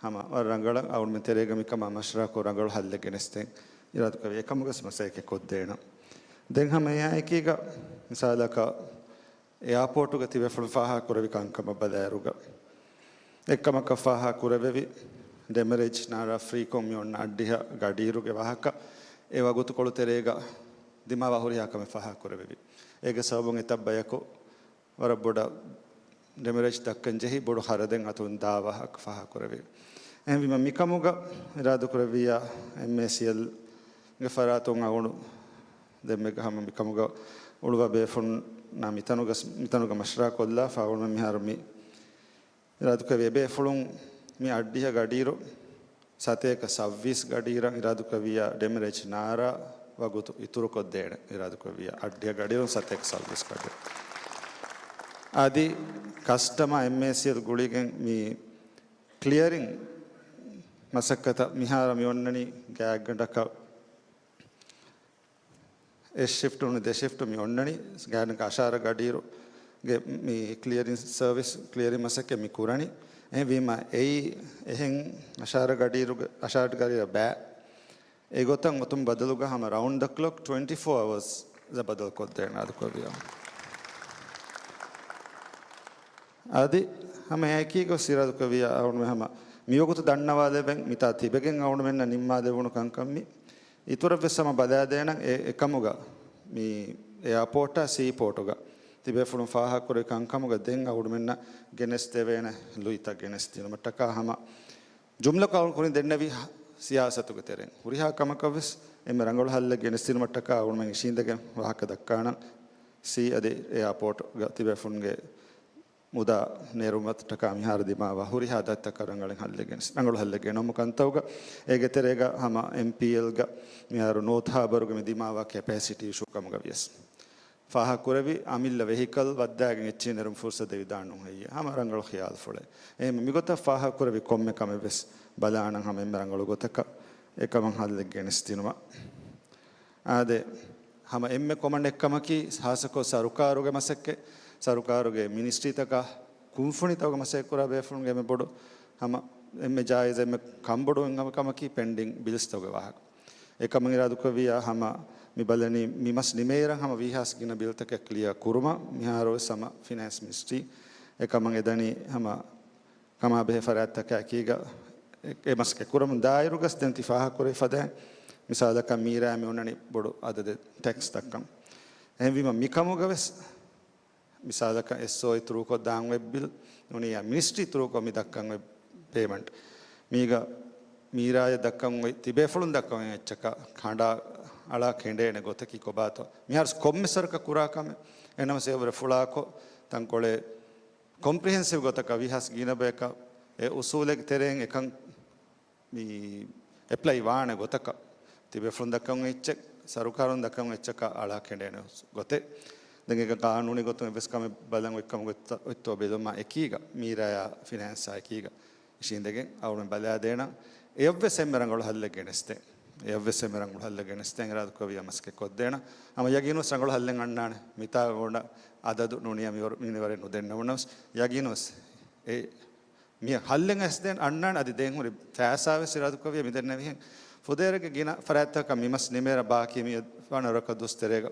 ހަމަ ވަރަށް ރަނގަޅަށް އަޅުގަނޑުމެން ތެރޭގަ މިކަމާ މަޝްވަރާކޮށް ރަނގަޅު ހައްލެއް ގެނެސްދޭން އިރާދަކުރެއްވި. އެކަމުގަސް މަސައްކަތް ކޮށްދޭނަން. ދެން ހަމަ އެއާއެކީގަ މިސާލަކަށް އެއާޕޯޓުގަ ތިބޭފުޅުން ފާހަގަކުރެއްވި ކަންކަމަށް ބަލާއިރުގަ، އެއްކަމަކަށް ފާހަގަކުރެއްވެވި، ޑެމަރޭޖް ނާރާ ފްރީކޮށް މި އޮންނަ އައްޑިހަ ގަޑިއިރުގެ ވާހަކަ އެ ވަގުތުކޮޅު ތެރޭގަ ދިމާވާ ހުރިހާ ކަމެއް ފާހަގަކުރެއްވެވި. އޭގެ ސަބަބުން އެތައް ބަޔަކު ވަރަށް ބޮޑަށް ޑެމަރޭޖް ދައްކަން ޖެހި ބޮޑު ޚަރަދެއް އަތުން ދާ ވާހަކަ ފާހަގަކުރެވި. އެހެންވީމަ މިކަމުގަ އިރާދަކުރެއްވިއްޔާ އެމްއޭސީއެލްގެ ފަރާތުން އަޅުގަނޑު ދެންމެ ހަމަ މިކަމުގަ އުޅުއްވާ ބޭފުޅުންނާ މިތަނުގަ، މިތަނުގަ މަޝްވަރާ ކޮށްލާފަ އަޅުގަނޑު މިހާރު މި އިރާދަކުރެއްވި އެބޭފުޅުން މި އައްޑިހަ ގަޑިއިރު ސަތޭކަ ސައްވީސް ގަޑިއިރަށް އިރާދަކުރެއްވިއްޔާ ޑެމަރޭޖް ނާރާ ވަގުތު އިތުރުކޮށްދޭނެ އިރާދަކުރެއްވިއްޔާ އައްޑިހަ ގަޑިއިރުން ސަތޭކަ ސައްވީސް ގަޑިއިރު. އަދި ކަސްޓަމާ އެމްއޭސީއެލް ގުޅިގެން މި ކްލިއަރިން މަސައްކަތަށް މިހާރު މި އޮންނަނީ ގާތްގަނޑަކަށް އެއް ޝިފްޓު ނޫނީ ދެ ޝިފްޓު މި އޮންނަނީ. ގާތްގަނޑަކަށް އަށާރަ ގަޑިއިރުގެ މި ކްލިއަރިން ސަރވިސް، ކްލިއަރިން މަސައްކަތް މި ކުރަނީ. އެހެންވީމަ އެއީ އެހެން އަށާރަ ގަޑިއިރުގެ، އަށާރަ ގަޑިއިރަށް ބައި. އެގޮތަށް އޮތުން ބަދަލުގަ ހަމަ ރައުންޑް ދަ ކްލޮކް ޓްވެންޓީ ފޯ އަވަރސް ބަދަލު ކޮށްދޭން އިރާދަކުރެއްވިއްޔާ. އަދި ހަމަ އެއާއެކީގަ އިރާދަކުރެއްވިއްޔާ އަޅުގަނޑުމެން ހަމަ މިވަގުތު ދަންނަވާލެވެން މިތާ ތިބެގެން އަޅުގަނޑުމެންނަށް ނިންމާލެވުނު ކަންކަން މި އިތުރަށްވެސް ހަމަ ބަލާދޭނަން. އެ، އެކަމުގަ މި އެއާޕޯޓާ ސީޕޯޓުގަ ތިބޭފުޅުން ފާހަގަކުރި ކަންކަމުގަ ދެން އަޅުގަނޑުމެންނަށް ގެނެސްދެވޭނެ ލުއިތައް ގެނެސްދިނުމަށްޓަކާ ހަމަ ޖުމްލަކޮށް ކުރިން ދެންނެވި ސިޔާސަތުގެ ތެރެއިން ހުރިހާ ކަމަކަށްވެސް އެންމެ ރަނގަޅު ހައްލެއް ގެނެސްދިނުމަށްޓަކާ އަޅުގަނޑުމެން އިށީނދެގެން ވާހަކަ ދައްކާނަން. ސީ އަދި އެއާޕޯޓްގަ ތިބޭފުޅުންގެ މުދާ ނެރުމަށްޓަކާ މިހާރު ދިމާވާ ހުރިހާ ދަތިތަކަށް ރަނގަޅަށް ހައްލެއް ގެނެސް، ރަނގަޅު ހައްލެއް ގެނައުމު ކަންތައުގަ އޭގެ ތެރޭގަ ހަމަ އެމްޕީއެލްގަ މިހާރު ނޯތް ހާބަރުގަ މި ދިމާވާ ކެޕޭސިޓީ އިޝޫ ކަމުގަ ވިޔަސް ފާހަގަކުރެވި އަމިއްލަ ވެހިކަލް ވައްދާގެން އެއްޗެއް ނެރުން ފުރުސަތު ދެވިދާނެ ނޫން ހެއްޔޭ؟ ހަމަ ރަނގަޅު ޚިޔާލުފުޅެއް. އެހެން މިގޮތަށް ފާހަގަކުރެވި ކޮންމެ ކަމެއް ވެސް ބަލާނަން ހަމަ އެންމެ ރަނގަޅު ގޮތަކަށް އެކަމަށް ހައްލެއް ގެނެސްދިނުމަށް. އާދެ، ހަމަ އެންމެ ކޮމަން އެއްކަމަކީ، ހާއްސަކޮށް ސަރުކާރުގެ މަސައްކަތް، ސަރުކާރުގެ މިނިސްޓްރީތަކާ ކުންފުނިތަކުގެ މަސައްކަތް ކުރާ ބޭފުޅުންގެ އެންމެ ބޮޑު ހަމަ އެންމެ ޖާއިޒް އެންމެ ކަންބޮޑު އެއްކަމަކީ ޕެންޑިން ބިލްސްތަކުގެ ވާހަކަ. އެކަމަށް އިރާދަކުރެއްވިއްޔާ ހަމަ މި ބަލަނީ މި މަސް ނިމޭއިރަށް ހަމަ ވީހާވެސް ގިނަ ބިލްތަކެއް ކްލިއަރ ކުރުމަށް މިހާރުވެސް ހަމަ ފިނޭންސް މިނިސްޓްރީ އެކަމަށް އެދަނީ ހަމަ ކަމާބެހޭ ފަރާތްތަކާ އެކީގަ އެ، އެ މަސައްކަތް ކުރަމުން ދާއިރުގަސް ދެން ތި ފާހަގަކުރެވި ފަދައިން މިސާލަކަށް މީރާ މި އޮންނަނީ ބޮޑު އަދަދެއް ޓެކްސް ދައްކަން. އެހެންވީމަ މިކަމުގަވެސް މިސާލަކަށް އެސްއޯއި ތުރޫކޮށް ދާން އޮތް ބިލް ނޫނީ މިނިސްޓްރީ ތުރޫކޮށް މި ދައްކަން އޮތް ޕޭމަންޓް. މީގަ މީރާޔަށް ދައްކަން އޮތް ތިބޭފުޅުން ދައްކަން އޮތް އެއްޗަކަށް ކަނޑާ އަޅާ ކެނޑޭނެ ގޮތަކީ ކޮބާތޯ؟ މިހާރު ކޮންމެ ސަރަކަށް ކުރާ ކަމެއް. އެނަމަސް އެއަށްވުރެ ފުޅާކޮށް ތަންކޮޅެއް ކޮމްޕްރިހެންސިވް ގޮތަކަށް ވީހާވެސް ގިނަ ބަޔަކަށް އެ އުސޫލެއްގެ ތެރެއިން އެކަން މި އެޕްލައި ވާނެ ގޮތަކަށް ތިބޭފުޅުން ދައްކަން އެއްޗެއް، ސަރުކާރުން ދައްކަން އެއްޗަކަށް އަޅާ ކެނޑޭނެ ގޮތެއް. ދެން އޭގަ ޤާނޫނީ ގޮތުން އެއްވެސް ކަމެއް ބަލަން އޮތްކަމުގެ އޮތްތޯ ބެލުމާ އެކީގަ މީރާޔާ ފިނޭންސާ އެކީގަ އިށީނދެގެން އަޅުމެން ބަލާދޭނަން. އެއަށްވެސް އެންމެ ރަނގަޅު ހައްލެއް ގެނެސްދޭން. އެއަށްވެސް އެންމެ ރަނގަޅު ހައްލެއް ގެނެސްދޭން އިރާދަކުރެއްވިއްޔާ މަސައްކަތް ކޮށްދޭނަން. ހަމަ ޔަގީނުވެސް ރަނގަޅު ހައްލެއް އަންނާނެ. މިތާ އޮންނަ އަދަދު ނޫނީ މިވަރު-، މިނިވަރެއް ނުދެންނެވުނަސް ޔަގީނުވެސް އެ މި ހައްލެއް އައިސްދޭން އަންނާނެ. އަދި ދެން ހުރި ފައިސާވެސް އިރާދަކުރެއްވިއްޔާ މިދެންނެވިހެން. ފުދޭވަރެއްގެ ގިނަ ފަރާތްތަކަށް މި މަސް ނިމޭއިރަށް ބާކީ މި ވަނަރަކަށް ދުވަސް ތެރޭގަ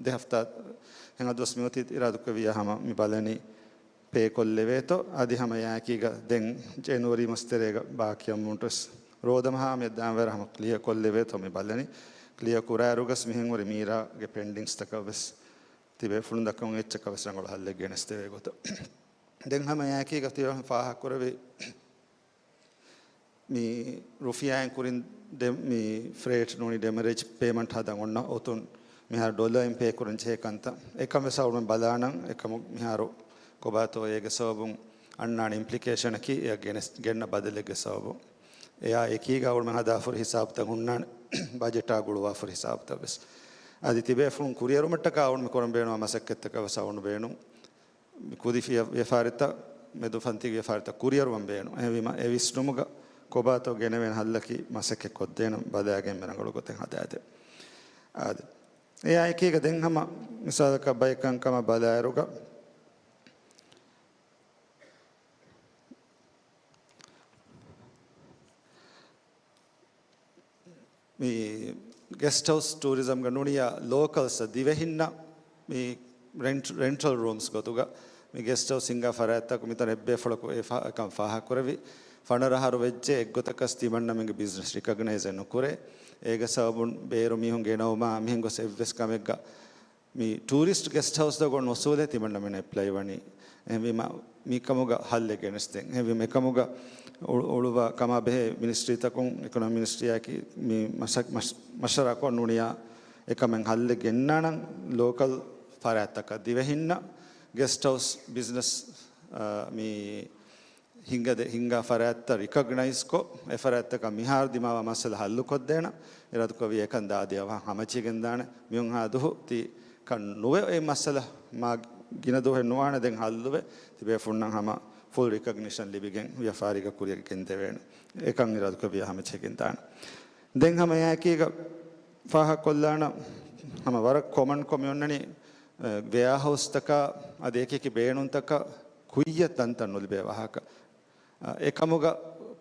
ދެ ހަފްތާ ހެނގަ ދުވަސް މިއޮތީ އިރާދަކުރެއްވިއްޔާ ހަމަ މި ބަލަނީ ޕޭ ކޮށްލެވޭތޯ. އަދި ހަމަ އެއާއެކީގަ ދެން ޖެނުއަރީ މަސް ތެރޭގަ ބާކީ އަމައުންޓްވެސް ރޯދަމަހާ މިއަށް ދާންވެރަށް ހަމަ ކްލިއަރ ކޮށްލެވޭތޯ މި ބަލަނީ. ކްލިއަރ ކުރާއިރުގަސް މިހެން ހުރި މީރާގެ ޕެންޑިންގްސްތަކަށްވެސް ތިބޭފުޅުން ދައްކަމުން އެއްޗަކަށްވެސް ރަނގަޅު ހައްލެއް ގެނެސްދެވޭ ގޮތަށް. ދެން ހަމަ އެއާއެކީގަ ތިބޭފުޅުން ފާހަގަކުރެއްވި މި ރުފިޔާއިން ކުރިން ޑެ-، މި ފްރޭޓް ނޫނީ ޑެމަރޭޖް ޕޭމަންޓް ހަދަން އޮންނަ އޮތުން މިހާރު ޑޮލަރއިން ޕޭ ކުރަން ޖެހޭ ކަންތައް. އެކަން ވެސް އަޅުގަނޑު ބަލާނަން. އެކަމު މިހާރު ކޮބާތޯ އޭގެ ސަބަބުން އަންނާނެ އިމްޕްލިކޭޝަނަކީ އެއަށް ގެނެސް-، ގެންނަ ބަދަލެއްގެ ސަބަބުން. އެއާ އެކީގަ އަޅުގަނޑު ހަދާފަ ހުރި ހިސާބުތައް ހުންނާނެ، ބަޖެޓާ ގުޅުވާފަ ހުރި ހިސާބުތައް ވެސް. އަދި ތިބޭފުޅުން ކުރިއެރުމަށްޓަކާ އަޅުގަނޑު މި ކުރަން ބޭނުންވާ މަސައްކަތްތަކަށް ވެސް އަޅުގަނޑު ބޭނުން. ކުދި ފިޔަ-، ވިޔަފާރިތައް، މެދު ފަންތީގެ ވިޔަފާރިތައް ކުރިއަރުވަން ބޭނުން. އެހެންވީމަ، އެ ވިސްނުމުގަ ކޮބާތޯ ގެނެވޭނެ ހައްލަކީ މަސައްކަތް ކޮށްދޭނަން ބަލާގެން މި ރަނގަޅު ގޮތެއް ހަދާދޭ. އާދެ. އެއާ އެކީގަ ދެން ހަމަ މިސާލަކަށް ބައެއް ކަންކަމަށް ބަލާއިރުގަ، މި ގެސްޓް ހައުސް ޓޫރިޒަމްގަ ނޫނިޔާ ލޯކަލްސް ދިވެހިންނަށް މި ރެންޓް، ރެންޓަލް ރޫމްސް ގޮތުގަ މި ގެސްޓް ހައުސް ހިންގާ ފަރާތްތަކު މިތަނަށް އެއްބޭފުޅަކު އެ ފަ-، އެކަން ފާހަގަކުރެއްވި. ފަނަރަ އަހަރު ވެއްޖެ އެއްގޮތަކަސް ތިމަންނަމެންގެ ބިޒްނަސް ރިކޮގްނައިޒެއް ނުކުރޭ. އޭގެ ސަބަބުން ބޭރު މީހުން ގެނައުމާ މިހެން ގޮސް އެއްވެސް ކަމެއްގަ މި ޓޫރިސްޓް ގެސްޓް ހައުސްތަކުގަ އޮންނަ އުސޫލެއް ތިމަންނަމެން އެޕްލައި ވަނީ. އެހެންވީމަ، މިކަމުގަ ހައްލެއް ގެނެސްދޭން. އެހެންވީމަ، އެކަމުގަ އު-، އުޅުއްވާ ކަމާބެހޭ މިނިސްޓްރީތަކުން، އިކޮނޮމިކް މިނިސްޓްރީއާއެކީ މި މަސަ-، މަޝް-، މަޝްވަރާކޮށް ނޫނިޔާ އެކަމެއް ހައްލެއް ގެންނާނަން. ލޯކަލް ފަރާތްތަކަށް ދިވެހިންނަށް ގެސްޓް ހައުސް ބިޒްނަސް، އާ، މި ހިނގަދެ-، ހިނގާ ފަރާތްތައް ރިކޮގްނައިޒްކޮށް، އެ ފަރާތްތަކަށް މިހާރު ދިމާވާ މައްސަލަ ހައްލުކޮށްދޭނަން އިރާދަކުރެއްވި. އެކަން ދާދިޔަ ވަހަށް ހަމަޖެހިގެންދާނެ. މިހުން ހާ ދުހު ތި ކަން ނުވެ، އެ މައްސަލަ މާ ގިނަ ދުވަހެއް ނުވާނެ ދެން ހައްލުވެ. ތިބޭފުންނަށް ހަމަ ފުލް ރިކޮގްނިޝަން ލިބިގެން ވިޔަފާރީގަ ކުރިއަށް ގެންދެވޭނެ. އެކަން އިރާދަކުރެއްވިޔާ ހަމަޖެހިގެންދާނެ. ދެން ހަމަ އެއާއެކީގަ ފާހަގަކޮށްލާނަ ހަމަ ވަރަށް ކޮމަންކޮށް މި އޮންނަނީ، އެ، ވެއާހައުސްތަކާ އަދި އެކިއެކި ބޭނުންތަކަށް ކުއްޔަށް ތަންތަން ނުލިބޭ ވާހަކަ. އެކަމުގަ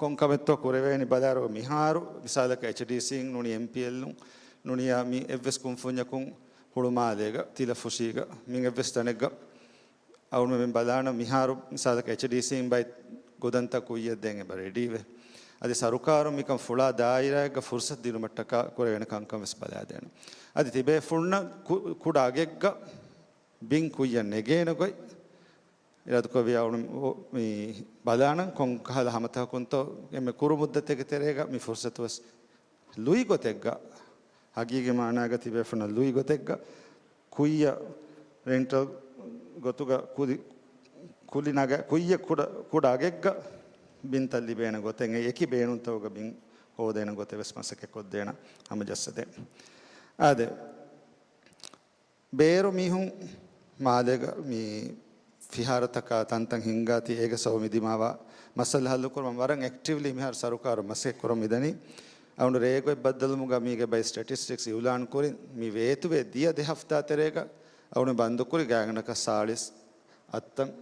ކޮންކަމެއްތޯ ކުރެވޭނީ ބަލާރު މިހާރު މިސާލަކަށް އެޗްޑީސީން ނޫނީ އެމްޕީއެލްއުން ނޫނިޔާ މި އެއްވެސް ކުންފުންޏަކުން ހުޅުމާލޭގަ ތިލަފުށީގަ މި އެއްވެސް ތަނެއްގަ އަޅުމެން ބަލާނަ މިހާރު މިސާލަކަށް އެޗްޑީސީން ބައި ގުދަންތައް ކުއްޔަށް ދޭން އެބަ ރެޑީވެ. އަދި ސަރުކާރުން މިކަން ފުޅާ ދާއިރާއެއްގަ ފުރުސަތު ދިނުމަށްޓަކާ ކުރެވޭނެ ކަންކަން ވެސް ބަލާދޭނަ. އަދި ތިބޭފުޅުންނަށް ކު-، ކުޑަ އަގެއްގަ ބިން ކުއްޔަށް ނެގޭނެ ގޮތް އިރާދަކުރެއްވިޔާ އަޅު މި ބަލާނަން ކޮން ކަހަލަ ހަމަތަކުންތޯ އެންމެ ކުރު މުއްދަތެއްގެ ތެރޭގަ މި ފުރުސަތު ވެސް ލުއި ގޮތެއްގަ، ހަގީގީ މާނާގަ ތިބޭފުޅުންނަށް ލުއި ގޮތެއްގަ ކުއްޔަށް ރެންޓަލް ގޮތުގަ ކުލި، ކުލި ނަގަ، ކުއްޔަށް ކުޑަ، ކުޑަ އަގެއްގަ ބިންތައް ލިބޭނެ ގޮތެއް އެ އެކި ބޭނުންތަކުގަ ބިން ހޯދޭނެ ގޮތެއް ވެސް މަސައްކަތް ކޮށްދޭނަ ހަމަޖައްސަދޭން. އާދެ. ބޭރު މީހުން މާލޭގަ މި ފިހާރަތަކާ ތަންތަން ހިންގާތީ އޭގެ ސަބަބު މި ދިމާވާ މައްސަލަ ހައްލުކުރުމަށް ވަރަށް އެކްޓިވްލީ މިހާރު ސަރުކާރު މަސައްކަތް ކުރަމުން މިދަނީ. އަޅުގަނޑު ރޭގޮތް ބައްދަލުވުމުގަ މީގެ ބައި ސްޓެޓިސްޓިކްސް އިއުލާން ކުރިން މި ވޭތުވެ ދިޔަ ދެ ހަފްތާ ތެރޭގަ އަޅުގަނޑު ބަންދުކުރި ގާތްގަނޑަކަށް ސާޅީސް އަށްތަން،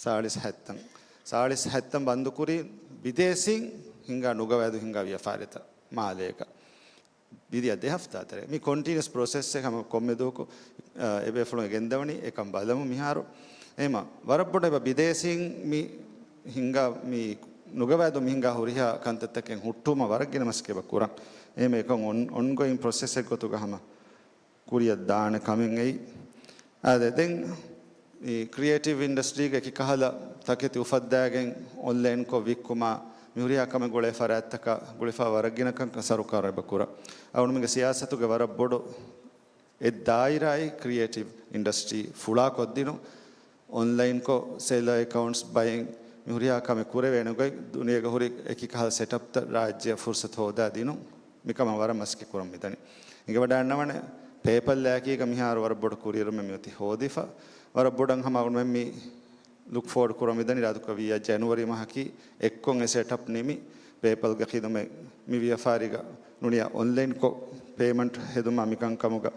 ސާޅީސް ހައްތަން، ސާޅީސް ހައްތަން ބަންދުކުރީ ބިދޭސީން ހިންގާ ނުގަވާއިދު ހިންގާ ވިޔަފާރިތައް މާލޭގަ. ވިދިޔަ ދެ ހަފްތާ ތެރޭ. މި ކޮންޓިނިއަސް ޕްރޮސެސްއެއް ހަމަ ކޮންމެ ދުވަހަކު، އާ، އެބޭފުޅުން ގެންދަވަނީ އެކަން ބަލަމު މިހާރު. އެހެމަ ވަރަށް ބޮޑަށް އެބަ ބިދޭސީން މި ހިންގާ، މި ނުގަވާއިދު މި ހިންގާ ހުރިހާ ކަންތައްތަކެއް ހުއްޓުވުމަށް ވަރަށް ގިނަ މަސައްކަތް އެބަ ކުރަން. އެހެމަ އެކަން އޮން، އޮންގޮއިން ޕްރޮސެސްއެއް ގޮތުގަ ހަމަ ކުރިއަށް ދާނެ ކަމެއް އެއީ. އާދެ، ދެން މި ކްރިއޭޓިވް އިންޑަސްޓްރީގެ އެކި ކަހަލަ ތަކެތި އުފައްދާގެން އޮންލައިންކޮށް ވިއްކުމާ މި ހުރިހާ ކަމެއް ގުޅޭ ފަރާތްތަކާ ގުޅިފަ ވަރަށް ގިނަ ކަންކަން ސަރުކާރު އެބަ ކުރަ. އަޅުގަނޑުމެންގެ ސިޔާސަތުގެ ވަރަށް ބޮޑު އެއް ދާއިރާއެއް ކްރިއޭޓިވް އިންޑަސްޓްރީ ފުޅާކޮށްދިނުން، އޮންލައިންކޮށް ސެލަރ އެކައުންޓްސް ބައިން މި ހުރިހާ ކަމެއް ކުރެވޭނެ ގޮތް ދުނިޔޭގަ ހުރި އެކި ކަހަލަ ސެޓަޕްތައް ރާއްޖެއަށް ފުރުސަތު ހޯދާ ދިނުން. މިކަމަށް ވަރަށް މަސައްކަތް ކުރަން މިދަނީ. އިނގިވަޑައިގަންނަވަނެ ޕޭޕަލްއާއެކީގަ މިހާރު ވަރަށް ބޮޑު ކުރިއެރުމެއް މިއޮތީ ހޯދިފަ. ވަރަށް ބޮޑަށް ހަމަ އަޅުގަނޑުމެން މި ލުކް ފޯވަޑް ކުރަން މިދަނީ އިރާދަކުރެއްވިއްޔާ ޖެނުއަރީ މަހަކީ އެއްކޮށް އެ ސެޓަޕް ނިމި ޕޭޕަލްގެ ޚިދުމަތް މި ވިޔަފާރީގަ ނޫނިއްޔާ އޮންލައިންކޮށް ޕޭމަންޓް ހެދުމާ މިކަންކަމުގަ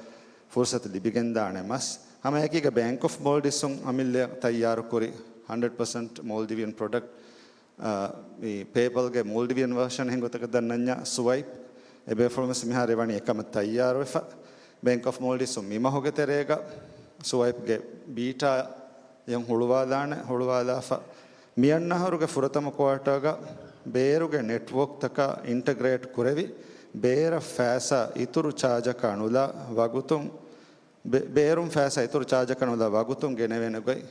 ފުރުސަތު ލިބިގެންދާނެ މަސް. ހަމައެކީގަ ބޭންކް އޮފް މޯލްޑިވްސުން އަމިއްލަ ތައްޔާރުކުރި ހަންޑްރެޑް ޕަސެންޓް މޯލްޑިވިއަން ޕްރޮޑަކްޓް އާ، މި ޕޭޕަލްގެ މޯލްޑިވިއަން ވަރޝަން އެހެން ގޮތަކަށް ދަންނަންޏާ ސުވައިޕް އެބޭފުޅުން ވެސް މިހާރު އެވަނީ އެކަމަށް ތައްޔާރުވެފަ. ބޭންކް އޮފް މޯލްޑިވްސުން މި މަހުގެ ތެރޭގަ ސުވައިޕްގެ ބީޓާ އެއް ހުޅުވާލާނެ، ހުޅުވާލާފަ މިއަންނަ އަހަރުގެ ފުރަތަމަ ކުއާޓާގަ ބޭރުގެ ނެޓްވޯކްތަކާ އިންޓަގްރޭޓް ކުރެވި، ބޭރަށް ފައިސާ އިތުރު ޗާޖަކާ ނުލާ ވަގުތުން ބޭ-، ބޭރުން ފައިސާ އިތުރު ޗާޖަކާ ނުލާ ވަގުތުން ގެނެވޭނެ ގޮތް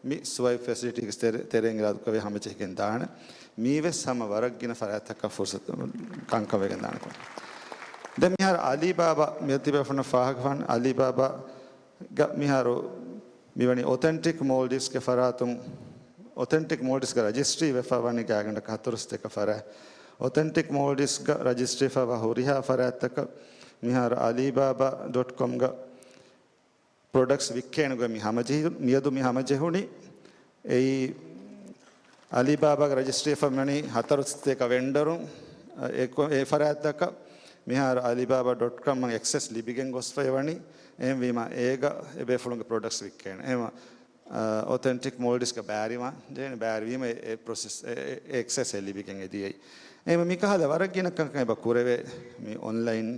މި ސުވައިޕް ފެސިލިޓީގެ ތެރެ-، ތެރެއިން އިރާދަކުރެވި ހަމަޖެހިގެން ދާނެ. މީވެސް ހަމަ ވަރަށް ގިނަ ފަރާތްތަކަށް ފުރުސަތު ކަންކަން ވެގެން ދާނެ ކޮން. ދެން މިހާރު އަލީބާބާ މި ތިބޭފުޅުންނަށް ފާހަގަފަން އަލީބާބާ ގަ މިހާރު މިވަނީ އޮތެންޓިކް މޯލްޑިވްސްގެ ފަރާތުން، އޮތެންޓިކް މޯލްޑިވްސްގަ ރަޖިސްޓްރީ ވެފަ ވަނީ ގާތްގަނޑަކަށް ހަތަރުސަތޭކަ ފަރާތް. އޮތެންޓިކް މޯލްޑިވްސްގަ ރަޖިސްޓްރީ ވެފަ ހުރިހާ ފަރާތްތަކަށް މިހާރު އަލީބާބާ ޑޮޓް ކޮމްގަ ޕްރޮޑަކްޓްސް ވިއްކޭނެ ގޮތް މި ހަމަޖެހި-، މިއަދު މި ހަމަޖެހުނީ. އެއީ އަލީބާބާގެ ރަޖިސްޓްރީ ވެފަ ވަނީ ހަތަރުސަތޭކަ ވެންޑަރުން، އެ ކޮ-، އެ ފަރާތްތަކަށް މިހާރު އަލީބާބާ ޑޮޓް ކޮމް އެކްސެސް ލިބިގެން ގޮސްފައި ވަނީ. އެހެންވީމަ އޭގަ އެބޭފުޅުންގެ ޕްރޮޑަކްޓްސް ވިއްކޭނެ. އެހެންވީމަ އާ، އޮތެންޓިކް މޯލްޑިވްސްގަ ބާރިވާން ޖެހޭނެ، ބާރިވީމަ އެ، އެ ޕްރޮސެސް، އެ، އެ، އެ އެކްސެސް އެ ލިބިގެން އެދިޔައީ. އެހެންވީމަ މިކަހަލަ ވަރަށް ގިނަ ކަންކަން އެބަ ކުރެވޭ މި އޮންލައިން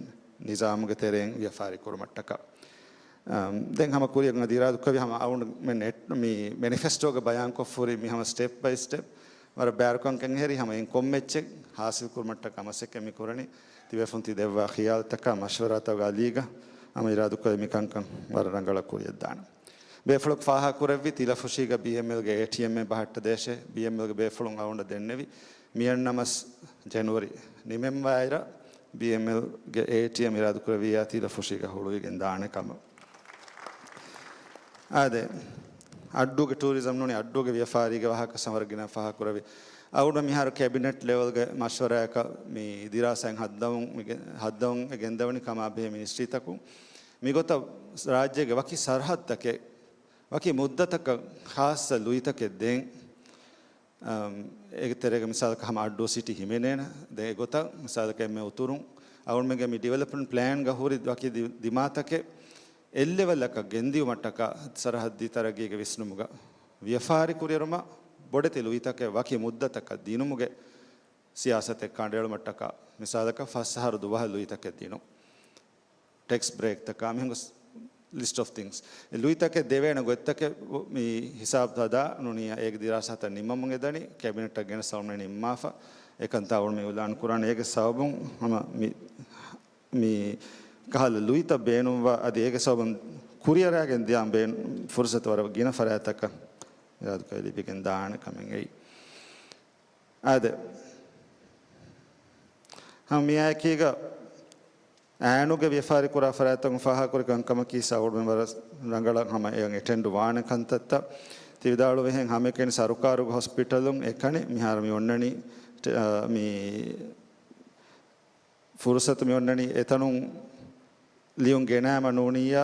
ނިޒާމުގެ ތެރެއިން ވިޔަފާރި ކުރުމަށްޓަކާ. އަމް، ދެން ހަމަ ކުރިއަށް އަދި އިރާދަކުރެއްވި ހަމަ އަޅުގަނޑުމެން ނެޓް-، މި މެނިފެސްޓޯގަ ބަޔާންކޮށްފަ ހުރި މި ހަމަ ސްޓެޕް ބައި ސްޓެޕް ވަރަށް ބާރުކަން އެހެރީ ހަމަ އިން ކޮންމެ އެއްޗެއް ހާސިލް ކުރުމަށްޓަކާ މަސައްކަތް މި ކުރަނީ. ތިބޭފުޅުން ތި ދެއްވާ ޚިޔާލުތަކާ މަޝްވަރާތަކުގެ އަލީގަ ހަމަ އިރާދަކުރެއްވި މި ކަންކަން ވަރަށް ރަނގަޅަށް ކުރިއަށް ދާނެ. ބޭފުޅަކު ފާހަގަކުރެއްވި ތިލަފުށީގަ ބީއެމްއެލްގެ އޭޓީއެމްއެއް ބަހައްޓަދޭށޭ. ބީއެމްއެލްގެ ބޭފުޅުން އަޅުގަނޑަށް ދެންނެވި މިއަންނަމަސް ޖެނުއަރީ ނިމެންވާއިރަށް ބީއެމްއެލްގެ އޭޓީއެމް އިރާދަކުރެއްވިއްޔާ ތިލަފުށީގަ ހުޅުވިގެން ދާނެ ކަމަށް. އާދެ، އައްޑޫގެ ޓޫރިޒަމް ނޫނީ އައްޑޫގެ ވިޔަފާރީގެ ވާހަކަ ސަމަރަ ގިނަ ފާހަގަކުރެވި. އަޅުގަނޑު މިހާރު ކެބިނެޓް ލެވެލްގެ މަޝްވަރާއަކަށް މި ދިރާސާއިން ހައްދަވަން މިގެ-، ހައްދަވަން ގެންދަވަނީ ކަމާބެހޭ މިނިސްޓްރީތަކުން. މިގޮތަށް ރާއްޖޭގެ ވަކި ސަރަހައްދުތަކެއް ވަކި މުއްދަތަކަށް ޚާއްޞަ ލުއިތަކެއް ދޭން. އަމް، އޭގެ ތެރޭގަ މިސާލަކަށް ހަމަ އައްޑޫ ސިޓީ ހިމެނޭނެ. ދެން އެގޮތަށް މިސާލަކަށް އެންމެ އުތުރުން އަޅުގަނޑުމެންގެ މި ޑިވެލޮޕްމަންޓް ޕްލޭންގަ ހުރި ވަކި ދި-، ދިމާތަކެއް އެއް ލެވެލްއަކަށް ގެންދިއުމަށްޓަކާ ސަރަހައްދީ ތަރައްގީގެ ވިސްނުމުގަ ވިޔަފާރި ކުރިއެރުމަށް ބޮޑެތި ލުއިތަކެއް ވަކި މުއްދަތަކަށް ދިނުމުގެ ސިޔާސަތެއް ކަނޑައެޅުމަށްޓަކާ މިސާލަކަށް ފަސް އަހަރު ދުވަހަށް ލުއިތަކެއް ދިނުން. ޓެކްސް ބްރޭކްތަކާ މިހެން ގޮސް ލިސްޓް އޮފް ތިންގްސް. އެ ލުއިތަކެއް ދެވޭނެ ގޮތްތަކެއް މި ހިސާބު ހަދާ ނޫނީ އޭގެ ދިރާސާތައް ނިންމަމުން އެދަނީ ކެބިނެޓަށް ގެނެސް އަޅުގަނޑުމެން ނިންމާފަ. އެކަންތާ އަޅުގަނޑުމެން އިއުލާން ކުރާނެ. އޭގެ ސަބަބުން ހަމަ މި، މި ކަހަލަ ލުއިތައް ބޭނުންވާ އަދި އޭގެ ސަބަބުން ކުރިއަރާގެން ދިޔާ ބޭން ފުރުސަތު ވަރަށް ގިނަ ފަރާތްތަކަށް އިރާދަކުރެވި ލިބިގެން ދާނެ ކަމެއް އެއީ. އާދެ. ހަމަ މިއާއެކީގަ އައިނުގެ ވިޔަފާރި ކުރާ ފަރާތްތަކުން ފާހަގަކުރި ކަންކަމަކީ ސައުޑުމެން ވަރަށް ރަނގަޅަށް ހަމަ އެއަށް އެޓެންޑް ވާނެ ކަންތައްތައް. ތި ވިދާޅުވިހެން ހަމައެކަނި ސަރުކާރުގެ ހޮސްޕިޓަލުން އެކަނި މިހާރު މި އޮންނަނީ، ޓެ-، އާ، މި ފުރުސަތު މި އޮންނަނީ އެތަނުން ލިޔުން ގެނައިމަ ނޫނިއްޔާ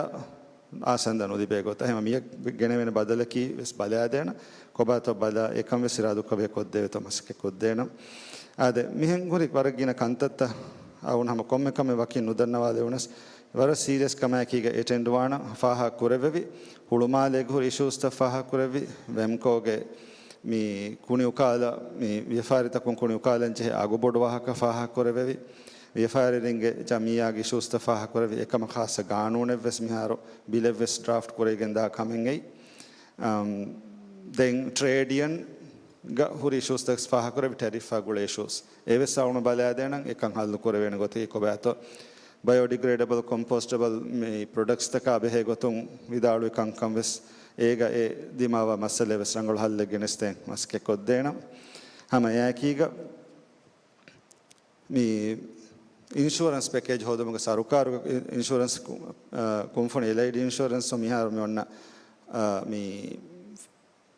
އާސަންދަ ނުލިބޭ ގޮތަށް. އެހެން މިއަށް ގެނެވޭނެ ބަދަލަކީ ވެސް ބަލާދޭނަން. ކޮބާތޯ ބަލާ އެކަން ވެސް އިރާދުކޮށް ކޮށްދެވޭތޯ މަސައްކަތް ކޮށްދޭނަން. އާދެ، މިހެން ހުރި ވަރަށް ގިނަ ކަންތައްތައް އަވުން ހަމަ ކޮންމެ ކަމެއް ވަކިން ނުދަންނަވާލެވުނަސް، ވަރަށް ސީރިއަސް ކަމާއެކީގަ އެޓެންޑް ވާނަން ފާހަގަ ކުރެއްވެވި، ހުޅުމާލޭގެ ހުރި އިޝޫސްތައް ފާހަގަ ކުރެއްވި، ވެމްކޯގެ މި ކުނި އުކާލަ، މި ވިޔަފާރިތަކުން ކުނި އުކާލަން ޖެހޭ އަގުބޮޑު ވާހަކަ ފާހަގަ ކުރެވެވި، ވިޔަފާރިވެރިންގެ ޖަމިއްޔާގެ އިޝޫސްތައް ފާހަގަ ކުރެވި، އެކަމަށް ޚާއްޞަ ގާނޫނެއް ވެސް މިހާރު ބިލެއް ވެސް ޑްރާފްޓް ކުރެވިގެން ދާ ކަމެއް އެއީ. އަމް، ދެން ޓްރޭޑް ޔުނިއަންގަ ހުރި އިޝޫސްތައް ފާހަގަ ކުރެވި، ޓެރިފްއާ ގުޅޭ އިޝޫސް. އެވެސް އަވުނު ބަލާދޭނަން އެކަން ހައްލު ކުރެވޭނެ ގޮތަކީ ކޮބާތޯ. ބަޔޯޑިގްރޭޑަބަލް، ކޮމްޕޯސްޓަބަލް މި ޕްރޮޑަކްޓްސްތަކާ ބެހޭ ގޮތުން ވިދާޅުވި ކަންކަން ވެސް އޭގަ އެ ދިމާވާ މައްސަލައެއް ވެސް ރަނގަޅު ހައްލެއް ގެނެސްދޭން މަސައްކަތް ކޮށްދޭނަން. ހަމަ އެއާއެކީގަ މި އިންޝުއަރެންސް ޕެކޭޖް ހޯދުމުގެ ސަރުކާރުގެ އިންޝުއަރެންސް ކު-، އަ، ކުންފުނި، އެލައިޑް އިންޝުއަރެންސް މިހާރު މި އޮންނަ، އަ، މި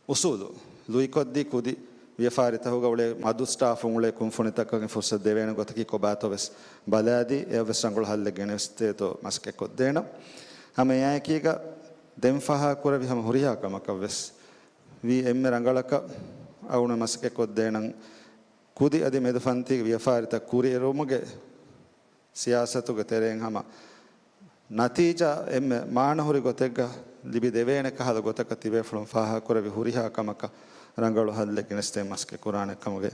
އުސޫލު ލުއިކޮށްދީ ކުދި ވިޔަފާރިތަކުގަ އުޅޭ މަދު ސްޓާފުން އުޅޭ ކުންފުނިތަކަށް ފުރުސަތު ދެވޭނެ ގޮތަކީ ކޮބާތޯ ވެސް ބަލާދީ، އެއަށް ވެސް ރަނގަޅު ހައްލެއް ގެނެސްދޭތޯ މަސައްކަތް ކޮށްދޭނަން. ހަމަ އެއާއެކީގަ ދެން ފާހަގަ ކުރެވި ހަމަ ހުރިހާ ކަމަކަށް ވެސް ވީ އެންމެ ރަނގަޅަކަށް އަވުނަ މަސައްކަތް ކޮށްދޭނަން. ކުދި އަދި މެދު ފަންތީގެ ވިޔަފާރިތައް ކުރިއެރުމުގެ ސިޔާސަތުގެ ތެރެއިން ހަމަ ނަތީޖާ އެންމެ މާނަހުރި ގޮތެއްގަ ލިބިދެވޭނެ ކަހަލަ ގޮތަކަށް ތިބޭފުޅުން ފާހަގަކުރެވި ހުރިހާ ކަމަކަށް ރަނގަޅު ހައްލެއް ގެނެސްދޭން މަސައްކަތް ކުރާނެ ކަމުގެ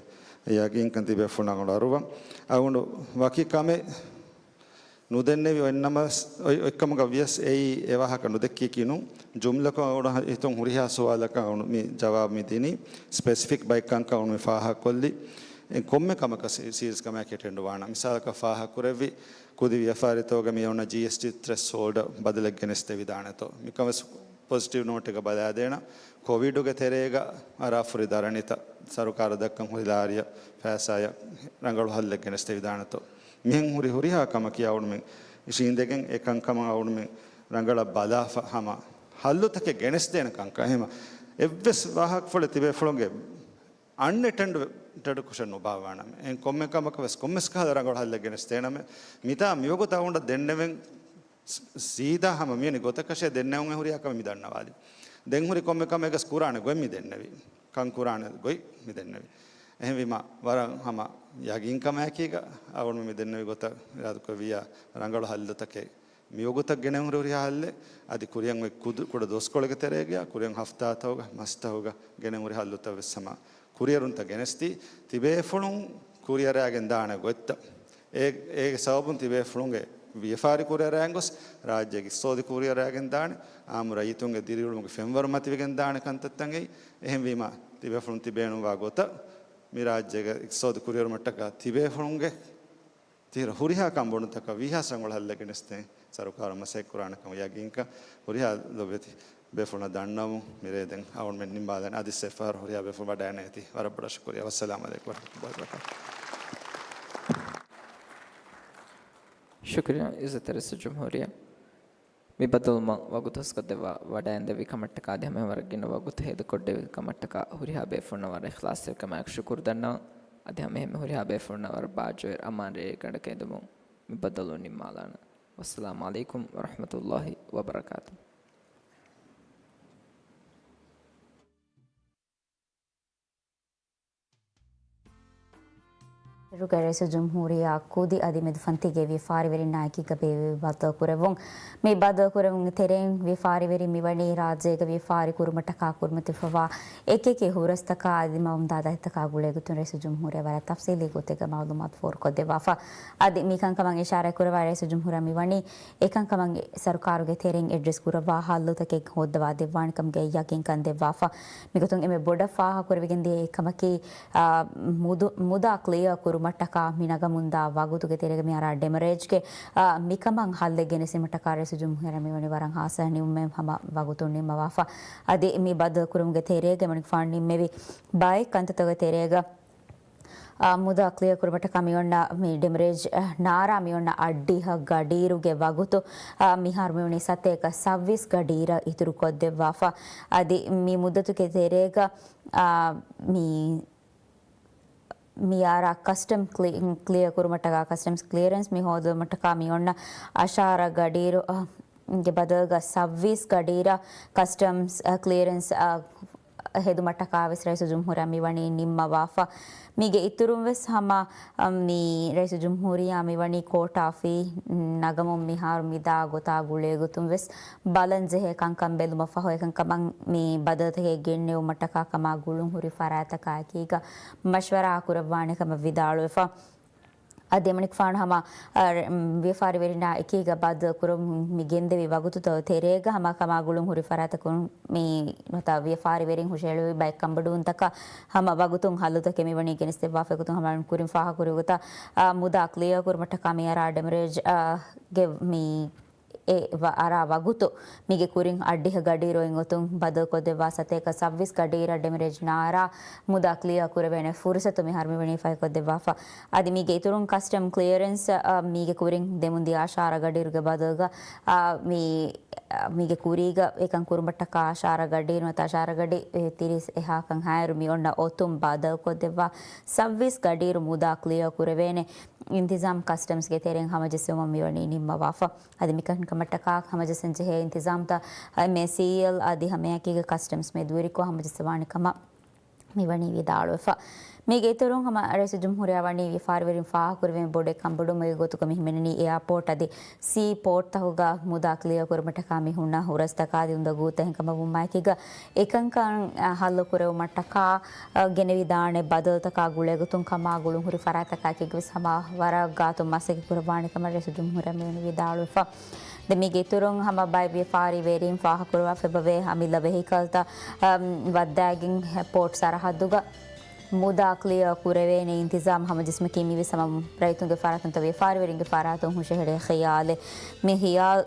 ޔަގީންކަން ތިބޭފުޅުން އަޅުވަން. އަޅުގަނޑު ވަކި ކަމެއް ނުދެންނެވި އޮތްނަމަސް، އޮތް، އޮތްކަމުގަ ވިޔަސް އެއީ އެ ވާހަކަ ނުދެއްކީކީ ނޫން. ޖުމްލަކޮށް އަޅުގަނޑު ހިތުން ހުރިހާ ސުވާލަކަށް އަޅުގަނޑު މި ޖަވާބު މި ދިނީ. ސްޕެސިފިކް ބައެއް ކަންކަން އަޅުގަނޑު މި ފާހަގަކޮށްލި. އެ ކޮންމެ ކަމަކަށް ސީ-، ސީރިއަސް ކަމާއެކީ އެޓެންޑް ވާނަން. މިސާލަކަށް ފާހަގަކުރެއްވި ކުދި ވިޔަފާރިތަކުގަ މި އޮންނަ ޖީއެސްޓީ ތްރެޝްހޯލްޑަށް ބަދަލެއް ގެނެސްދެވިދާނެތޯ. މިކަން ވެސް ޕޮޒިޓިވް ނޯޓެއްގަ ބަލާދޭނަން. ކޮވިޑުގެ ތެރޭގަ އަރާފުރި ދަރަނިތައް ސަރުކާރަށް ދައްކަން ހުރި ލާރިއަށް ފައިސާއަށް ރަނގަޅު ހައްލެއް ގެނެސްދެވިދާނެތޯ. މިހެން ހުރި ހުރިހާ ކަމަކީ އަޅުގަނޑުމެން އިށީނދެގެން އެ ކަންކަމަށް އަޅުގަނޑުމެން ރަނގަޅަށް ބަލާފަ ހަމަ ހައްލުތަކެއް ގެނެސްދޭނެ ކަންކަން. އެހެން އެއްވެސް ވާހަކަފުޅެއް ތިބޭފުޅުންގެ އަންއެޓެންޑް ކުށެއް ނުބާއްވާނަމޭ. އެހެން ކޮންމެ ކަމަކަށް ވެސް ކޮންމެސް ކަހަލަ ރަނގަޅު ހައްލެއް ގެނެސްދޭނަމޭ. މިތާ މިވަގުތު އަޅުގަނޑަށް ދެންނެވެން ސް-، ސީދާ ހަމަ މިވެނި ގޮތަކަށޭ ދެންނެވުން ހުރިހާ ކަމެއް މި ދަންނަވާލި. ދެން ހުރި ކޮންމެ ކަމެއްގަސް ކުރާނެ ގޮތް މި ދެންނެވި. ކަން ކުރާނެ ގޮތް މި ދެންނެވި. އެހެންވީމަ، ވަރަށް ހަމަ ޔަގީންކަމާއެކީގަ އަޅުގަނޑު މި ދެންނެވި ގޮތަށް އިރާދަކުރެއްވިއްޔާ ރަނގަޅު ހައްލުތަކެއް މިވަގުތަށް ގެނެވުން ހުރި ހައްލެއް، އަދި ކުރިއަށް އޮތް ކުދު-، ކުޑަ ދުވަސްކޮޅެއްގެ ތެރޭގަ، ކުރިއަށް ހަފްތާތަކުގަ، މަސްތަކުގަ ގެނެވުން ހުރި ހައްލުތައް ވެސް ހަމަ ކުރިއެރުންތައް ގެނެސްދީ، ތިބޭފުޅުން ކުރިއަރާގެން ދާނެ ގޮތްތައް. އޭ-، އޭގެ ސަބަބުން ތިބޭފުޅުންގެ ވިޔަފާރި ކުރިއަރާގެން ގޮސް، ރާއްޖޭގެ އިޤްތިޞާދު ކުރިއަރާގެން ދާނެ، އާއްމު ރައްޔިތުންގެ ދިރިއުޅުމުގެ ފެންވަރު މަތިވެގެން ދާނެ ކަންތައްތައް އެއީ. އެހެންވީމަ، ތިބޭފުޅުން ތިބޭނުންވާ ގޮތަށް މި ރާއްޖޭގެ އިޤްތިޞާދު ކުރިއެރުމަށްޓަކާ ތިބޭފުޅުންގެ ތިހިރަ ހުރިހާ ކަންބޮޑުތަކަށް ވީހާވެސް ރަނގަޅު ހައްލެއް ގެނެސްދޭން ސަރުކާރުން މަސައްކަތް ކުރާނެ ކަމަށް ޔަގީންކަން ހުރިހާ ލޮބުވެތި ބޭފުޅުންނަށް ދަންނަވަމުން މިރޭ ދެން އަޅުގަނޑުމެން ނިންމާލަން. އަދި އެއްފަހަރު ހުރިހާ ބޭފުޅުން ވަޑައިގަނެވޭތީ. ވަރަށް ބޮޑަށް ޝުކުރިއްޔާ. ވައްސަލާމު ޢަލައިކުމް ވަރަޙްމަތުﷲި ވަބަރަކާތުހު. ޝުކުރިއްޔާ ޢިއްޒަތްތެރި ރައީސުލްޖުމްހޫރިއްޔާ. މި ބައްދަލުވުމަށް ވަގުތު ހަސްކޮށްދެއްވާ ވަޑައިގެންދެއްވި ކަމަށްޓަކާ އަދި ހަމައެހެން ވަރަށް ގިނަ ވަގުތު ހޭދަކޮށްދެއްވި ކަމަށްޓަކާ ހުރިހާ ބޭފުޅުންނަށް ވަރަށް އިޚްލާޞްތެރިކަމާއެކު ޝުކުރު ދަންނަވަން. އަދި ހަމައެހެން ހުރިހާ ބޭފުޅުންނަށް ވަރަށް ބާއްޖަވެރި އަމާން ރޭގަނޑަކަށް އެދުމުން މި ބައްދަލުވުން ނިންމާލާނަން. ވައްސަލާމު ޢަލައިކުމް ވަރަޙްމަތުﷲި ވަބަރަކާތުހު. އިރުގެ ރައީސުލްޖުމްހޫރިއްޔާ ކުދި އަދި މެދުފަންތީގެ ވިޔަފާރިވެރިންނާ އެކީގަ ބޭއްވި ބައްދަލުކުރެއްވުން. މި ބައްދަލުކުރެއްވުމުގެ ތެރެއިން ވިޔަފާރިވެރިން މިވަނީ ރާއްޖޭގަ ވިޔަފާރި ކުރުމަށްޓަކާ ކުރިމަތިވެފަވާ އެކިއެކި ހުރަސްތަކާ އަދި ދިމާވަމުންދާ ދަތިތަކާ ގުޅޭގޮތުން ރައީސުލްޖުމްހޫރިއްޔާ ވަރަށް ތަފްސީލީ ގޮތެއްގަ މަޢުލޫމާތު ފޯރުކޮށްދެއްވާފަ. އަދި މިކަންކަމަށް އިޝާރާތް ކުރައްވާ ރައީސުލްޖުމްހޫރިއްޔާ މިވަނީ އެކަންކަމަށް ސަރުކާރުގެ ތެރެއިން އެޑްރެސް ކުރައްވާ ހައްލުތަކެއް ހޯއްދަވާ ދެއްވާނެކަމުގެ ޔަގީންކަން ދެއްވާފަ. މިގޮތުން އެންމެ ބޮޑަށް ފާހަގަކުރެވިގެންދިޔަ އެއްކަމަކީ، އާ، މުދު-، މުދާ ކްލިއާ ކުރުމަށްޓަކާ މި ނަގަމުންދާ ވަގުތުގެ ތެރޭގަ މިއަރާ ޑެމަރޭޖްގެ، އާ، މިކަމަށް ހައްލެއް ގެނެސްދިނުމަށްޓަކާ ރައީސުލްޖުމްހޫރިއްޔާ މިވަނީ ވަރަށް ހާއްސަ ނިމުމެއް ހަމަ ވަގުތުން ނިންމަވާފަ. އަދި މި ބައްދަލުކުރުމުގެ ތެރޭގަ މަނިކުފާނު ނިންމެވި ބައެއް ކަންތައްތަކުގެ ތެރޭގަ، އާ، މުދާ ކްލިއާ ކުރުމަށްޓަކާ މިއޮންނަ މި ޑެމަރޭޖް، އާ، ނާރާ މިއޮންނަ އައްޑިހަ ގަޑިއިރުގެ ވަގުތު، އާ، މިހާރު މިވަނީ ސަތޭކަ ސައްވީސް ގަޑިއިރަށް އިތުރުކޮށްދެއްވާފަ. އަދި މި މުއްދަތުގެ ތެރޭގަ، އާ، މި، މިއަރާ ކަސްޓަމް ކްލި-، ކްލިއާ ކުރުމަށްޓަކާ، ކަސްޓަމްސް ކްލިއަރެންސް މި ހޯދުމަށްޓަކާ މިއޮންނަ އަށާރަ ގަޑިއިރު، އާ، ގެ ބަދަލުގަ ސައްވީސް ގަޑިއިރަށް ކަސްޓަމްސް ކްލިއަރެންސް ހެދުމަށްޓަކާ ވެސް ރައީސުލްޖުމްހޫރިއްޔާ މިވަނީ ނިންމަވާފަ. މީގެ އިތުރުން ވެސް ހަމަ މި ރައީސުލްޖުމްހޫރިއްޔާ މިވަނީ ކޯޓާ ފީ ނަގަމުން މިހާރު މިދާ ގޮތާ ގުޅޭގޮތުން ވެސް ބަލަންޖެހޭ ކަންކަން ބެލުމަށްފަހު އެކަންކަމަށް މި ބަދަލުތަކެއް ގެންނެވުމަށްޓަކާ ކަމާ ގުޅުންހުރި ފަރާތަކާ އެކީގަ މަޝްވަރާ ކުރައްވާނެ ކަމަށް ވިދާޅުވެފަ. އަދި އެމަނިކުފާނު ހަމަ، އަ، ރ-، މް، ވިޔަފާރިވެރިންނާ އެކީގަ ބަދަލު ކުރަމުން މި ގެންދެވި ވަގުތުތައް ތެރޭގަ ހަމަ ކަމާ ގުޅުން ހުރި ފަރާތަކުން މި ނުވަތަ ވިޔަފާރިވެރިން ހުށަހެޅުވި ބައެއް ކަންބޮޑުވުންތަކަށް ހަމަ ވަގުތުން ހައްލުތަކެއް މިވަނީ ގެނެސްދެއްވާފަ ގޮތުން ހަމަ ކުރިން ފާހަގަކުރި ގޮތަށް، އަ، މުދާ ކްލިއާ ކުރުމަށްޓަކާ މި އަރާ ޑެމަރޭޖް، އަ، ގެ މި އެ ވަ-، އަރާ ވަގުތު މީގެ ކުރިން އަށްޑިހަ ގަޑިއިރު އޮތްގޮތުން ބަދަލުކޮށްދެއްވާ ސަތޭކަ ސައްވީސް ގަޑިއިރަށް ޑެމަރޭޖް ނާރާ މުދާ ކްލިއާ ކުރެވޭނެ ފުރުސަތު މިހާރު މިވަނީ ފަހިކޮށްދެއްވާފަ. އަދި މީގެ އިތުރުން ކަސްޓަމް ކްލިއަރެންސް، އަ، މީގެ ކުރިން ދެމުންދިޔަ އަށާރަ ގަޑިއިރުގެ ބަދަލުގަ، އަ، މީ، އަ، މީގެ ކުރީގަ އެކަން ކުރުމަށްޓަކާ އަށާރަ ގަޑިއިރު ނުވަތަ އަށާރަ ގަޑި، އެ، ތިރީސް އެހާކަން ހާއިރު މި އޮންނަ އޮތުން ބަދަލުކޮށްދެއްވާ ސައްވީސް ގަޑިއިރު މުދާ ކްލިއާ ކުރެވޭނެ އިންތިޒާމް ކަސްޓަމްސްގެ ތެރެއިން ހަމަޖެއްސެވުމަށް މިވަނީ ނިންމަވާފަ. އަދި މިކަންކަމަށްޓަކާ ހަމަޖެއްސަން ޖެހޭ އިންތިޒާމްތައް އެމްއޭސީއެލް އަދި ހަމައެކީގަ ކަސްޓަމްސް މެދުވެރިކޮށް ހަމަޖެއްސަވާނެ ކަމަށް މިވަނީ ވިދާޅުވެފަ. މީގެ އިތުރުން ހަމަ ރައީސުލްޖުމްހޫރިއްޔާ ވަނީ ވިޔަފާރިވެރިން ފާހަގަކުރެވެން ބޮޑެއް ކަންބޮޑުވުމުގެ ގޮތުގަ މި ހިމެނެނީ އެއާޕޯޓް އަދި ސީ ޕޯޓްތަކުގަ މުދާ ކްލިއާ ކުރުމަށްޓަކާ މި ހުންނަ ހުރަސްތަކާ އަދި އުނދަގޫތައް އެހެންކަމަށް ވުމާއެކީގަ އެކަންކަން، އަ، ހައްލު ކުރެވުމަށްޓަކާ، އަ، ގެނެވިދާނެ ބަދަލުތަކާ ގުޅޭގޮތުން ކަމާ ގުޅުންހުރި ފަރާތަކާއެކީގަވެސް ހަމަ ވަރަށް ގާތުން މަސައްކަތް ކުރައްވާނެ ކަމަށް ރައީސުލްޖުމްހޫރިއްޔާ މިވަނީ ވިދާޅުވެފަ. ދެން މީގެ އިތުރުން ހަމަ ބައެއް ވިޔަފާރިވެރިން ފާހަގަކުރައްވާފަ އެބަވޭ އަމިއްލަ ވެހިކަލްތައް، އަ، ވައްދާގެން ޕޯޓް ސަރަހައްދުގަ މުދާ ކްލިއާ ކުރެވޭނެ އިންތިޒާމް ހަމަޖެއްސުމަކީ މިވެސް ހަމަ ރައްޔިތުންގެ ފަރާތުން ނުވަތަ ވިޔަފާރިވެރިންގެ ފަރާތުން ހުށަހެޅޭ ޚިޔާލެއް. މި ޚިޔާލް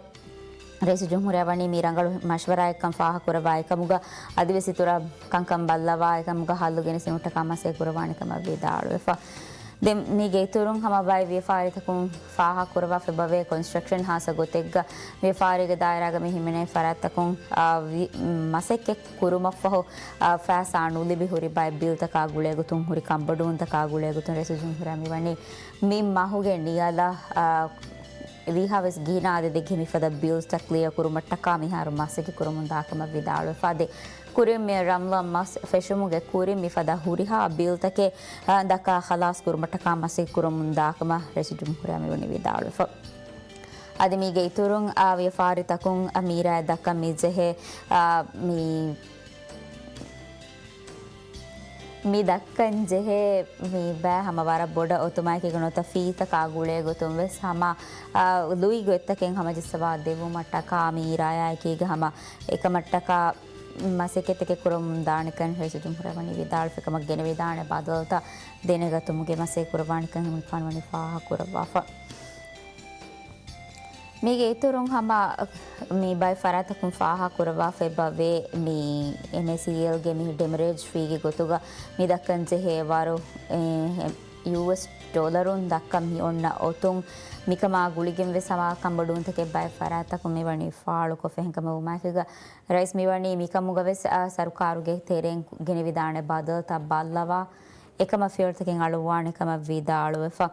ރައީސުލްޖުމްހޫރިއްޔާ ވަނީ މި ރަނގަޅު މަޝްވަރާއެއްކަން ފާހަގަކުރައްވާ އެކަމުގަ އަދިވެސް އިތުރަށް ކަންކަން ބައްލަވާ އެކަމުގަ ހައްލު ގެނެސްދިނުމަށްޓަކާ މަސައްކަތް ކުރައްވާނެ ކަމަށް ވިދާޅުވެފަ. ދެން މީގެ އިތުރުން ހަމަ ބައެއް ވިޔަފާރިތަކުން ފާހަގަކުރައްވާފަ އެބަވޭ ކޮންސްޓްރަކްޝަން ހާއްސަ ގޮތެއްގަ ވިޔަފާރީގެ ދާއިރާގަ މި ހިމެނޭ ފަރާތްތަކުން، އާ، ވި-، މަސައްކަތް ކުރުމަށްފަހު، އާ، ފައިސާ ނުލިބި ހުރި ބައެއް ބިލްތަކާ ގުޅޭގޮތުން ހުރި ކަންބޮޑުވުންތަކާ ގުޅޭގޮތުން ރައީސުލްޖުމްހޫރިއްޔާ މިވަނީ މި މަހުގެ ނިޔަލަށް، އާ، ވީހާވެސް ގިނަ އަދަދެއްގެ މިފަދަ ބިލްތައް ކްލިއާ ކުރުމަށްޓަކާ މިހާރު މަސައްކަތް ކުރަމުންދާކަމަށް ވިދާޅުވެފަ. އަދި ކުރިން މި ރަމްޟާން މަސް ފެށުމުގެ ކުރިން މިފަދަ ހުރިހާ ބިލްތަކެއް، އާ، ދައްކާ ޚަލާސް ކުރުމަށްޓަކާ މަސައްކަތް ކުރަމުންދާކަމަށް ރައީސުލްޖުމްހޫރިއްޔާ މިވަނީ ވިދާޅުވެފަ. އަދި މީގެ އިތުރުން، އާ، ވިޔަފާރިތަކުން، އާ، މީރާ ދައްކަން މި ޖެހޭ، އާ، މި މި ދައްކަން ޖެހޭ މި ބައި ހަމަ ވަރަށް ބޮޑަށް އޮތުމާއެކީގަ ނުވަތަ ފީތަކާ ގުޅޭގޮތުން ވެސް ހަމަ، އާ، ލުއި ގޮތްތަކެއް ހަމަޖައްސަވާ ދެއްވުމަށްޓަކާ މި އިރާދާއެކީގަ ހަމަ އެކަމަށްޓަކާ މަސައްކަތްތަކެއް ކުރަމުން ދާނެކަން ރައީސުލްޖުމްހޫރިއްޔާ ވަނީ ވިދާޅުވެފަ. އެކަމަށް ގެނެވިދާނެ ބަދަލުތައް ދެނެގަތުމުގެ މަސައްކަތް ކުރައްވާނެކަން އެމަނިކުފާނު ވަނީ ފާހަގަކުރައްވާފަ. މީގެ އިތުރުން ހަމަ މި ބައެއް ފަރާތަކުން ފާހަގަކުރައްވާފަ އެބަވޭ މި އެމްއޭސީއެލްގެ މި ޑެމަރޭޖް ފީގެ ގޮތުގަ މި ދައްކަން ޖެހޭ ވަރު، އެ، ޔޫއެސް ޑޮލަރުން ދައްކަން މި އޮންނަ އޮތުން މިކަމާ ގުޅިގެން ވެސް ހަމަ ކަންބޮޑުވުންތަކެއް ބައެއް ފަރާތްތަކުން މިވަނީ ފާޅުކޮށްފަ. އެހެންކަމަށް ވުމާއެކީގަ ރައީސް މިވަނީ މިކަމުގަ ވެސް، އާ، ސަރުކާރުގެ ތެރެއިން ގެނެވިދާނެ ބަދަލުތައް ބައްލަވާ އެކަމަށް ފިޔަވަޅުތަކެއް އަޅުއްވާނެ ކަމަށް ވިދާޅުވެފަ.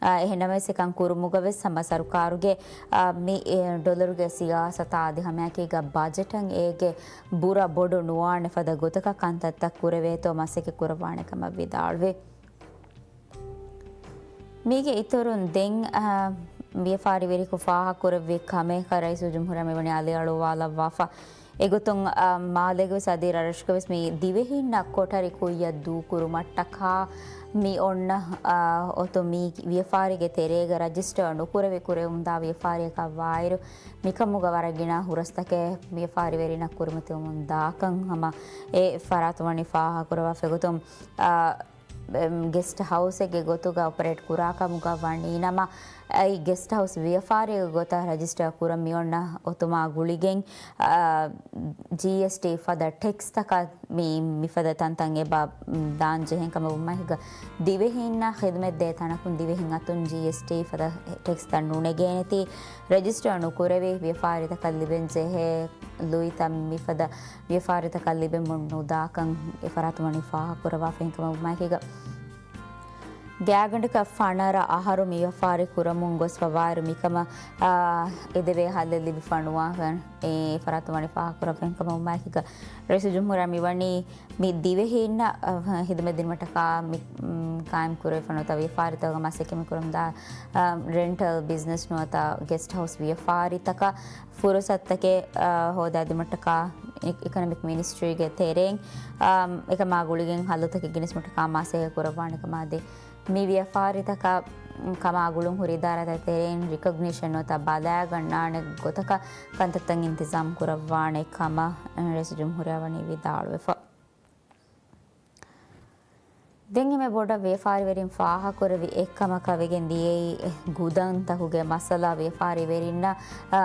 އާ، އެހެންނަމަވެސް އެކަން ކުރުމުގަ ވެސް ހަމަ ސަރުކާރުގެ، އާ، މި، އެ، ޑޮލަރުގެ ސިޔާސަތާ އަދި ހަމައެކީގަ ބަޖެޓަށް އޭގެ ބުރަ ބޮޑު ނުވާނެ ފަދަ ގޮތަކަށް ކަންތައްތައް ކުރެވޭތޯ މަސައްކަތް ކުރައްވާނެ ކަމަށް ވިދާޅުވި. މީގެ އިތުރުން ދެން، އާ، ވިޔަފާރިވެރިކު ފާހަގަކުރެއްވި ކަމެއް ރައީސުލްޖުމްހޫރިއްޔާ މިވަނީ އަލިއަޅުވާލައްވާފަ. އެގޮތުން، އާ، މާލޭގަވެސް އަދި ރަށްރަށުގަވެސް މި ދިވެހިންނަށް ކޮޓަރި ކުއްޔަށް ދޫކުރުމަށްޓަކާ މި އޮންނަ، އާ، އޮތު މި ވިޔަފާރީގެ ތެރޭގަ ރަޖިސްޓަރ ނުކުރެވި ކުރެވުމުންދާ ވިޔަފާރިއަކަށް ވާއިރު، މިކަމުގަ ވަރަށް ގިނަ ހުރަސްތަކެއް ވިޔަފާރިވެރިންނަށް ކުރިމަތިވަމުން ދާކަން ހަމަ އެ ފަރާތުން ވަނީ ފާހަގަކުރައްވާފަ. އެގޮތުން، އާ، ގެސްޓް ހައުސެއްގެ ގޮތުގަ އޮޕަރޭޓް ކުރާކަމުގަ ވަނީ ނަމަ، އައި ގެސްޓް ހައުސް ވިޔަފާރިއެއްގެ ގޮތަށް ރަޖިސްޓަރ ކުރަން މިއޮންނަ އޮތުމާ ގުޅިގެން، އާ، ޖީއެސްޓީ ފަދަ ޓެކްސްތަކަށް މި، މިފަދަ ތަންތަން އެބަ ދާން ޖެހެން ކަމަށް ވުމާއެކީގަ، ދިވެހީންނަށް ޚިދުމަތް ދޭ ތަނަކުން ދިވެހިން އަތުން ޖީއެސްޓީ ފަދަ ޓެކްސްތައް ނުނެގޭނެތީ، ރަޖިސްޓަރ ނުކުރެވި ވިޔަފާރިތަކަށް ލިބެން ޖެހޭ ލުއިތައް މިފަދަ ވިޔަފާރިތަކަށް ލިބެމުން ނުދާކަން އެ ފަރާތުން ވަނީ ފާހަގަކުރައްވާފަ. އެހެންކަމަށް ވުމާއެކީގަ، ގާތްގަނޑަކަށް ފަނަރަ އަހަރު މި ވިޔަފާރި ކުރަމުން ގޮސްފަ ވާއިރު މިކަމަށް، އާ، އެދެވޭ ހައްލެއް ލިބިފަ ނުވާފަ އެ ފަރާތުން ވަނީ ފާހަގަކުރައްވަން ކަމަށް އުމާއެކީގަ ރައީސުލްޖުމްހޫރިއްޔާ މިވަނީ މި ދިވެހީންނަށް، އަ، ހިދުމަތް ދިނުމަށްޓަކާ މި، މް، ޤާއިމް ކުރެވިފަ ނުވަތަ ވިޔަފާރިތަކުގެ މަސައްކަތް މި ކުރަމުންދާ، އަ، ރެންޓަލް ބިޒްނަސް ނުވަތަ ގެސްޓް ހައުސް ވިޔަފާރިތަކަށް ފުރުސަތުތަކެއް، އަ، ހޯދާދިނުމަށްޓަކާ އި-، އިކޮނޮމިކް މިނިސްޓްރީގެ ތެރެއިން، އަ، އެކަމާ ގުޅިގެން ހައްލުތަކެއް ގެނެސްދިނުމަށްޓަކާ މާ މަސައްކަތް ކުރައްވާނެ ކަމަށް އަދި މި ވިޔަފާރިތަކަށް ކަމާ ގުޅުން ހުރި އިދާރާތައް ތެރެއިން ރިކޮގްނިޝަން ނުވަތަ ބަލާގަންނާނެ ގޮތަކަށް ކަންތައްތައް އިންތިޒާމް ކުރައްވާނެ ކަމަށް ރައީސުލްޖުމްހޫރިއްޔާ ވަނީ ވިދާޅުވެފަ. ދެން އެންމެ ބޮޑަށް ވިޔަފާރިވެރިން ފާހަގަކުރެއްވި އެއްކަމަކަށް ވެގެން ދިޔައީ ގުދަންތަކުގެ މައްސަލަ. ވިޔަފާރިވެރިންނަށް، އާ،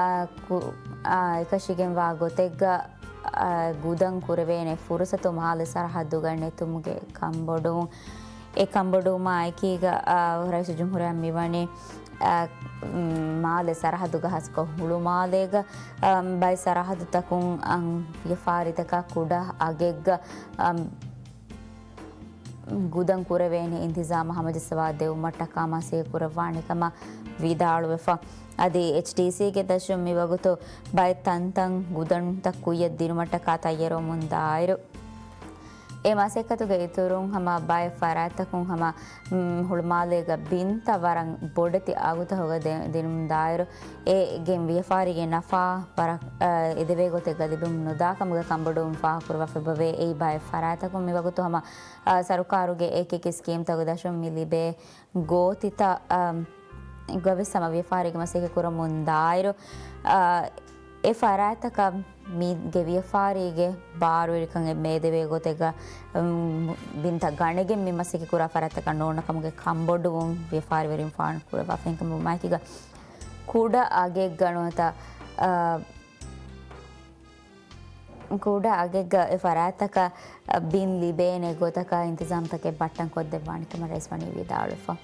ކު-، އާ، އެކަށީގެންވާ ގޮތެއްގަ، އާ، ގުދަން ކުރެވޭނެ ފުރުސަތު މާލެ ސަރަހައްދުގަ ނެތުމުގެ ކަންބޮޑުވުން. އެ ކަންބޮޑުވުމާ އެކީގަ، އާ، ރައީސުލްޖުމްހޫރިއްޔާ މިވަނީ، އާ، މް، މާލެ ސަރަހައްދުގަ ހާއްސަކޮށް ހުޅުމާލޭގަ، އާ، ބައެއް ސަރަހައްދުތަކުން، އާ، ވިޔަފާރިތަކަށް ކުޑަ އަގެއްގަ، އާ، ގުދަން ކުރެވޭނެ އިންތިޒާމަށް ހަމަޖައްސަވާ ދެއްވުމަށްޓަކާ މަސައްކަތް ކުރައްވާނެ ކަމަށް ވިދާޅުވެފަ. އަދި އެޗްޑީސީގެ ދަށުން މިވަގުތު ބައެއް ތަންތަން ގުދަންތައް ކުއްޔަށް ދިނުމަށްޓަކާ ތައްޔަރުވަމުން ދާއިރު، އެ މަސައްކަތުގެ އިތުރުން ހަމަ ބައެއް ފަރާތްތަކުން ހަމަ، މް، ހުޅުމާލޭގަ ބިންތައް ވަރަށް ބޮޑެތި އަގުތަކުގަ ދެ-، ދިނުމުން ދާއިރު، އޭގެން ވިޔަފާރީގެ ނަފާ ވަރަށް، އަ، އެދެވޭ ގޮތެއްގަ ލިބެމުން ނުދާ ކަމުގެ ކަންބޮޑުވުން ފާހަގަކުރައްވާފައިބަވޭ. އެއީ ބައެއް ފަރާތްތަކުން މިވަގުތު ހަމަ، އަ، ސަރުކާރުގެ އެކި އެކި ސްކީމްތަކުގެ ދަށުން މި ލިބޭ ގޯތިތައް، އަ، ގަވެސް ހަމަ ވިޔަފާރީގެ މަސައްކަތް ކުރަމުން ދާއިރު، އަ، އެ ފަރާތްތަކަށް މީގެ ވިޔަފާރީގެ ބާރުވެރިކަން އެންމެ އެދެވޭ ގޮތެއްގަ، އު، ބިންތައް ގަނެގެން މި މަސައްކަތް ކުރާ ފަރާތްތަކަށް ނޯންނަ ކަމުގެ ކަންބޮޑުވުން ވިޔަފާރިވެރިން ފާހަގަކުރައްވާފައި ކަމަށް އުމާއެކީގަ ކުޑަ އަގެއްގަ ނުވަތަ، އަ، ކުޑަ އަގެއްގަ އެ ފަރާތްތަކަށް ބިން ލިބޭނެ ގޮތަކަށް އިންތިޒާމްތަކެއް ބައްޓަން ކޮށްދެއްވާނެ ކަމަށް ރައީސް ވަނީ ވިދާޅުވެފަ.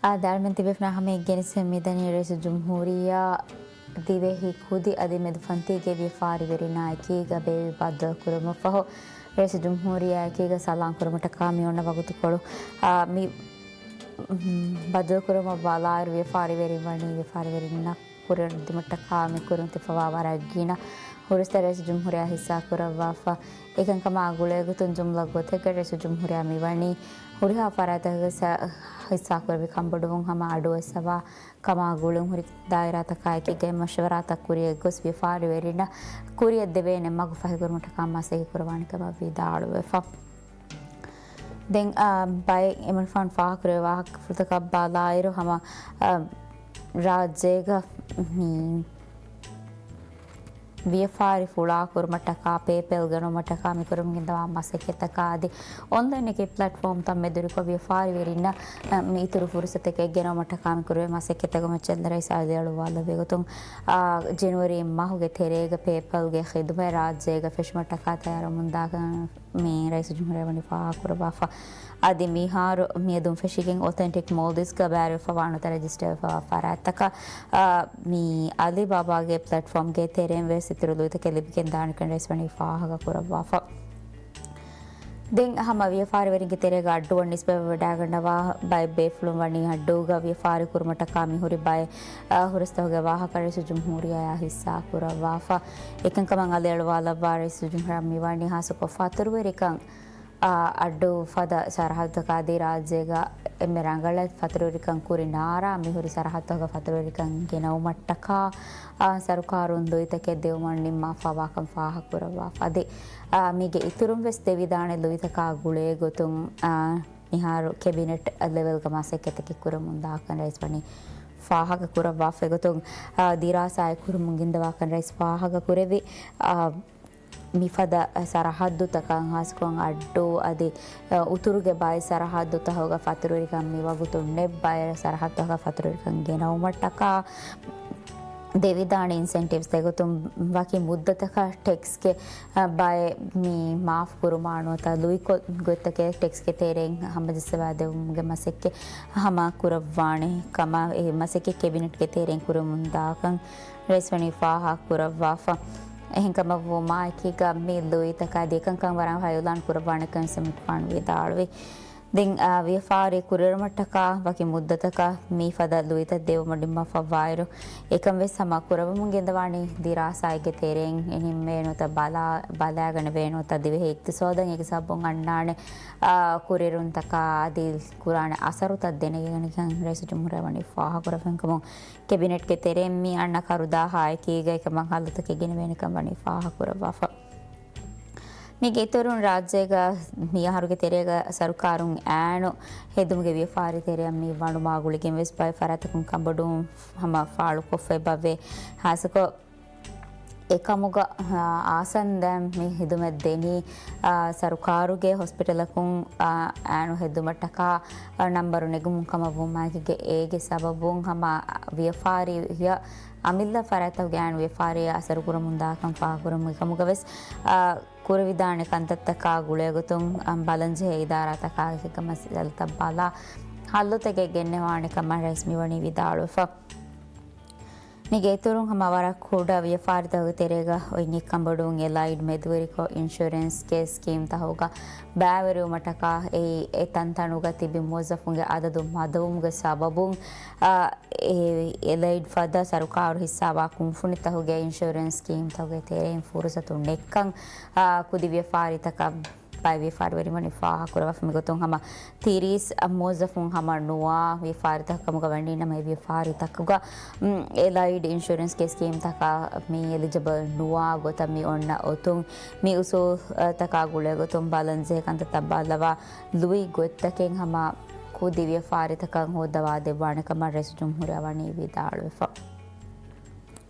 އާދެ، އަޅުމެން ތިބޭފުޅުންނާ ހަމައެއް ގެނެސް މިދަނީ ރައީސުލްޖުމްހޫރިއްޔާ ދިވެހި ކުދި އަދި މެދުފަންތީގެ ވިޔަފާރިވެރިންނާ އެކީގަ ބޭއްވި ބައްދަލުކުރުމަށްފަހު، ރައީސުލްޖުމްހޫރިއްޔާ އެކީގަ ސަލާން ކުރުމަށްޓަކާ މި އޮންނަ ވަގުތުކޮޅު، އާ، މި، މް، ބައްދަލުކުރުމަށް ބަލާއިރު، ވިޔަފާރިވެރިން ވަނީ ވިޔަފާރިވެރިންނަށް ކުރިއަށްދިނުމަށްޓަކާ މި ކުރިން ތިފަވާ ވަރަށް ގިނަ ހުރަސްތައް ރައީސުލްޖުމްހޫރިއްޔާ ހިއްސާކުރައްވާފަ. އެކަންކަމާ ގުޅޭގޮތުން ޖުމްލަ ގޮތެއްގަ ރައީސުލްޖުމްހޫރިއްޔާ މިވަނީ ހުރިހާ ފަރާތްތަކުގެ ސަ-، ހިއްސާކުރެއްވި ކަންބޮޑުވުން ހަމަ އަޑުއައްސަވާ ކަމާ ގުޅުން ހުރި ދާއިރާތަކާއެކީގައި މަޝްވަރާތައް ކުރިއަށް ގޮސް ވިޔަފާރިވެރިންނަށް ކުރިއަށްދެވޭނެ މަގު ފަހިކުރުމަށްޓަކާ މަސައްކަތް ކުރައްވާނެ ކަމަށް ވިދާޅުވެފަ. ދެން، އާ، ބައެއް އެމަނިފާން ފާހަގަކުރެވޭ ވާހަކަފުޅުތަކަށް ބަލާއިރު ހަމަ، އާ، ރާއްޖޭގަ މި ވިޔަފާރި ފުޅާކުރުމަށްޓަކާ، ޕޭޕޭލް ގެނައުމަށްޓަކާ މިކުރަމުން ގެންދަވާ މަސައްކަތްތަކާ އަދި އޮންލައިން އެކި ޕްލެޓްފޯމްތައް މެދުވެރިކޮށް ވިޔަފާރިވެރިންނަށް، އަ، މި އިތުރު ފުރުސަތެއް ގެނައުމަށްޓަކާ މިކުރެވޭ މަސައްކަތްތަކުގެ މެދު ރައީސް އަލި އަޅުވާލައްވި ގޮތުން، އާ، ޖެނުއަރީ މަހުގެ ތެރޭގަ ޕޭޕޭލްގެ ޚިދުމަތް ރާއްޖޭގަ ފެށުމަށްޓަކާ ތައްޔާރުވަމުންދާކަން މި ރައީސުލްޖުމްހޫރިއްޔާ ވަނީ ފާހަގަކުރައްވާފަ. އަދި މިހާރު މިއަދުން ފެށިގެން އޮތެންޓިކް މޯލްޑިވްސްގަ ބައިވެރިވެފަވާ ނުވަތަ ރަޖިސްޓަރވެފަވާ ފަރާތްތަކަށް، އާ، މި އަލިބާބާގެ ޕްލެޓްފޯމްގެ ތެރެއިން ވެސް އިތުރު ލުއިތަކެއް ލިބިގެން ދާނެކަން ރައީސް ވަނީ ފާހަގަކުރައްވާފަ. ދެން ހަމަ ވިޔަފާރިވެރިންގެ ތެރޭގަ އައްޑޫ ވަން ނިސްބަތްވެވަޑައިގަންނަވާ ބައެއް ބޭފުޅުން ވަނީ އައްޑޫގަ ވިޔަފާރި ކުރުމަށްޓަކާ މިހުރި ބައެއް، އާ، ހުރަސްތަކުގެ ވާހަކަ ރައީސުލްޖުމްހޫރިއްޔާއާ ހިއްސާކުރައްވާފަ. އެކަންކަމަށް އަލި އަޅުވާލައްވާ ރައީސުލްޖުމްހޫރިއްޔާ މިވަނީ ހާއްސަކޮށް ފަތުރުވެރިކަން، އާ، އައްޑޫ ފަދަ ސަރަހައްދުތަކާ އަދި ރާއްޖޭގަ އެންމެ ރަނގަޅަށް ފަތުރުވެރިކަން ކުރި ނާރާ މިހުރި ސަރަހައްދުތަކަށް ފަތުރުވެރިކަން ގެނައުމަށްޓަކާ، އާ، ސަރުކާރުން ލުއިތަކެއް ދެވުމަށް ނިންމާފަވާކަން ފާހަގަކުރައްވާފަ. އަދި، އާ، މީގެ އިތުރުން ވެސް ދެވިދާނެ ލުއިތަކާ ގުޅޭގޮތުން، އާ، މިހާރު ކެބިނެޓް ލެވެލްގަ މަސައްކަތްތަކެއް ކުރަމުންދާކަން ރައީސް ވަނީ ފާހަގަކުރައްވާފަ. އެގޮތުން، އާ، ދިރާސާއެއް ކުރަމުން ގެންދަވާކަން ރައީސް ފާހަގަކުރެއްވި. އާ، މިފަދަ ސަރަހައްދުތަކަށް ހާއްސަކޮށް އައްޑޫ އަދި، އަ، އުތުރުގެ ބައެއް ސަރަހައްދުތަކުގަ ފަތުރުވެރިކަން މިވަގުތު ނެތް ބައެއް ސަރަހައްދުތަކަށް ފަތުރުވެރިކަން ގެނައުމަށްޓަކާ ދެވިދާނެ އިންސެންޓިވްސް އެގޮތުން ވަކި މުއްދަތަކަށް ޓެކްސްގެ، އަ، ބައެއް މި މާފް ކުރުމާ ނުވަތަ ލުއިކޮށް ގޮތްތަކެއް ޓެކްސްގެ ތެރެއިން ހަމަޖައްސަވާދެވުމުގެ މަސައްކަތް ހަމަ ކުރައްވާނެ ކަމަށް އެ މަސައްކަތް ކެބިނެޓްގެ ތެރެއިން ކުރަމުންދާކަން ރައީސް ވަނީ ފާހަގަކުރައްވާފަ. އެހެންކަމަށްވުމާއެކީގަ މި ލުއިތަކާ ދެކަންކަން ވަރަށް ހައިލާން ކުރައްވާނެކަން ސަމިޓްފާން ވިދާޅުވި. ދެން، އާ، ވިޔަފާރި ކުރިއަރުމަށްޓަކާ ވަކި މުއްދަތަކަށް މި ފަދަ ލުއިތައް ދެވުމަށް ނިންމާފަވާއިރު، އެކަން ވެސް ހަމަ ކުރައްވަމުން ގެންދަވާނީ ދިރާސާއެއްގެ ތެރެއިން އެންމެ ނުވަތަ ބަލާ، ބަލާގަނެވޭ ނުވަތަ ދިވެހި އިގްތިސޯދަށް އެކި ސަބަބުން އަންނާނެ، އާ، ކުރިއެރުންތަކާ އަދި ކުރާނެ އަސަރުތައް ދެނެގެން ރައީސުލްޖުމްހޫރިއްޔާ ވަނީ ފާހަގަކުރައްވާފަ. ކެބިނެޓްގެ ތެރެއިން މި އަންނަ ކަރުދާހާއެކީގައި ކަމަށް ހައްލުތަކެއް ގެނެވޭނެކަން ވަނީ ފާހަގަކުރައްވާފަ. މީގެ އިތުރުން ރާއްޖޭގަ މިއަހަރުގެ ތެރޭގަ ސަރުކާރުން އައިނު ހެދުމުގެ ވިޔަފާރި ތެރެއަށް މި ވަނުމާ ގުޅިގެން ވެސް ބައެއް ފަރާތަކުން ކަންބޮޑުވުން ހަމަ ފާޅުކޮށްފައި ބައެއް ހާއްސަކޮށް އެކަމުގަ، އާ، އާސަން ދެން މި ހިދުމަތް ދެނީ، އާ، ސަރުކާރުގެ ހޮސްޕިޓަލަކުން، އާ، އައިނު ހެދުމަށްޓަކާ، އާ، ނަންބަރު ނެގުމުން ކަމަށް ވުމާއެކީގަ އޭގެ ސަބަބުން ހަމަ ވިޔަފާރިއަށް އަމިއްލަ ފަރާތްތަކުގެ އައިނު ވިޔަފާރިއަށް އަސަރު ކުރަމުން ދާކަން ފާހަގަކުރަމުން އެކަމުގަ ވެސް، އާ، ކުރެވިދާނެ ކަންތައްތަކާ ގުޅޭގޮތުން، އާ، ބަލަންޖެހޭ އިދާރާތަކާ އެކަމަށް މައްސަލަތައް ބަލާ ހައްލުތަކެއް ގެންނެވާނެ ކަމަށް ރައީސް މިވަނީ ވިދާޅުވެފަ. މީގެ އިތުރުން ހަމަ ވަރަށް ކުޑަ ވިޔަފާރިތަކުގެ ތެރޭގަ އޮތް އެކަންބޮޑުވުން އެލައިޑް މެދުވެރިކޮށް އިންޝުރެންސް ސްކީމްތަކުގަ ބައިވެރިވުމަށްޓަކާ އެއީ އެ ތަންތަނުގަ ތިބި މުވައްޒަފުންގެ އަދަދު މަދުވުމުގެ ސަބަބުން، އާ، އެ އެލައިޑް ފަދަ ސަރުކާރު ހިއްސާވާ ކުންފުނިތަކުގެ އިންޝުރެންސް ސްކީމްތަކުގެ ތެރެއިން ފުރުސަތު ނެއްކަން، އާ، ކުދި ވިޔަފާރިތަކަށް ބައެއް ވިޔަފާރިވެރިން ވަނީ ފާހަގަކުރައްވާފަ. މިގޮތުން ހަމަ ތިރީސް މުވައްޒަފުން ހަމަ ނުވާ ވިޔަފާރިތަކަށް ކަމުގަ ވަނީ ނަމަ، އެ ވިޔަފާރިތަކުގަ، އު، އެލައިޑް އިންޝުރެންސްގެ ސްކީމްތަކާ މި އެލިޖަބަލް ނުވާ ގޮތަށް މި އޮންނަ އޮތުން، މި އުސޫލްތަކާ ގުޅޭގޮތުން ބަލަންޖެހޭ ކަންތައްތައް ބައްލަވާ ލުއި ގޮތްތަކެއް ހަމަ ކުދި ވިޔަފާރިތަކަށް ހޯއްދަވާ ދެއްވާނެ ކަމަށް ރައީސުލްޖުމްހޫރިއްޔާ ވަނީ ވިދާޅުވެފަ.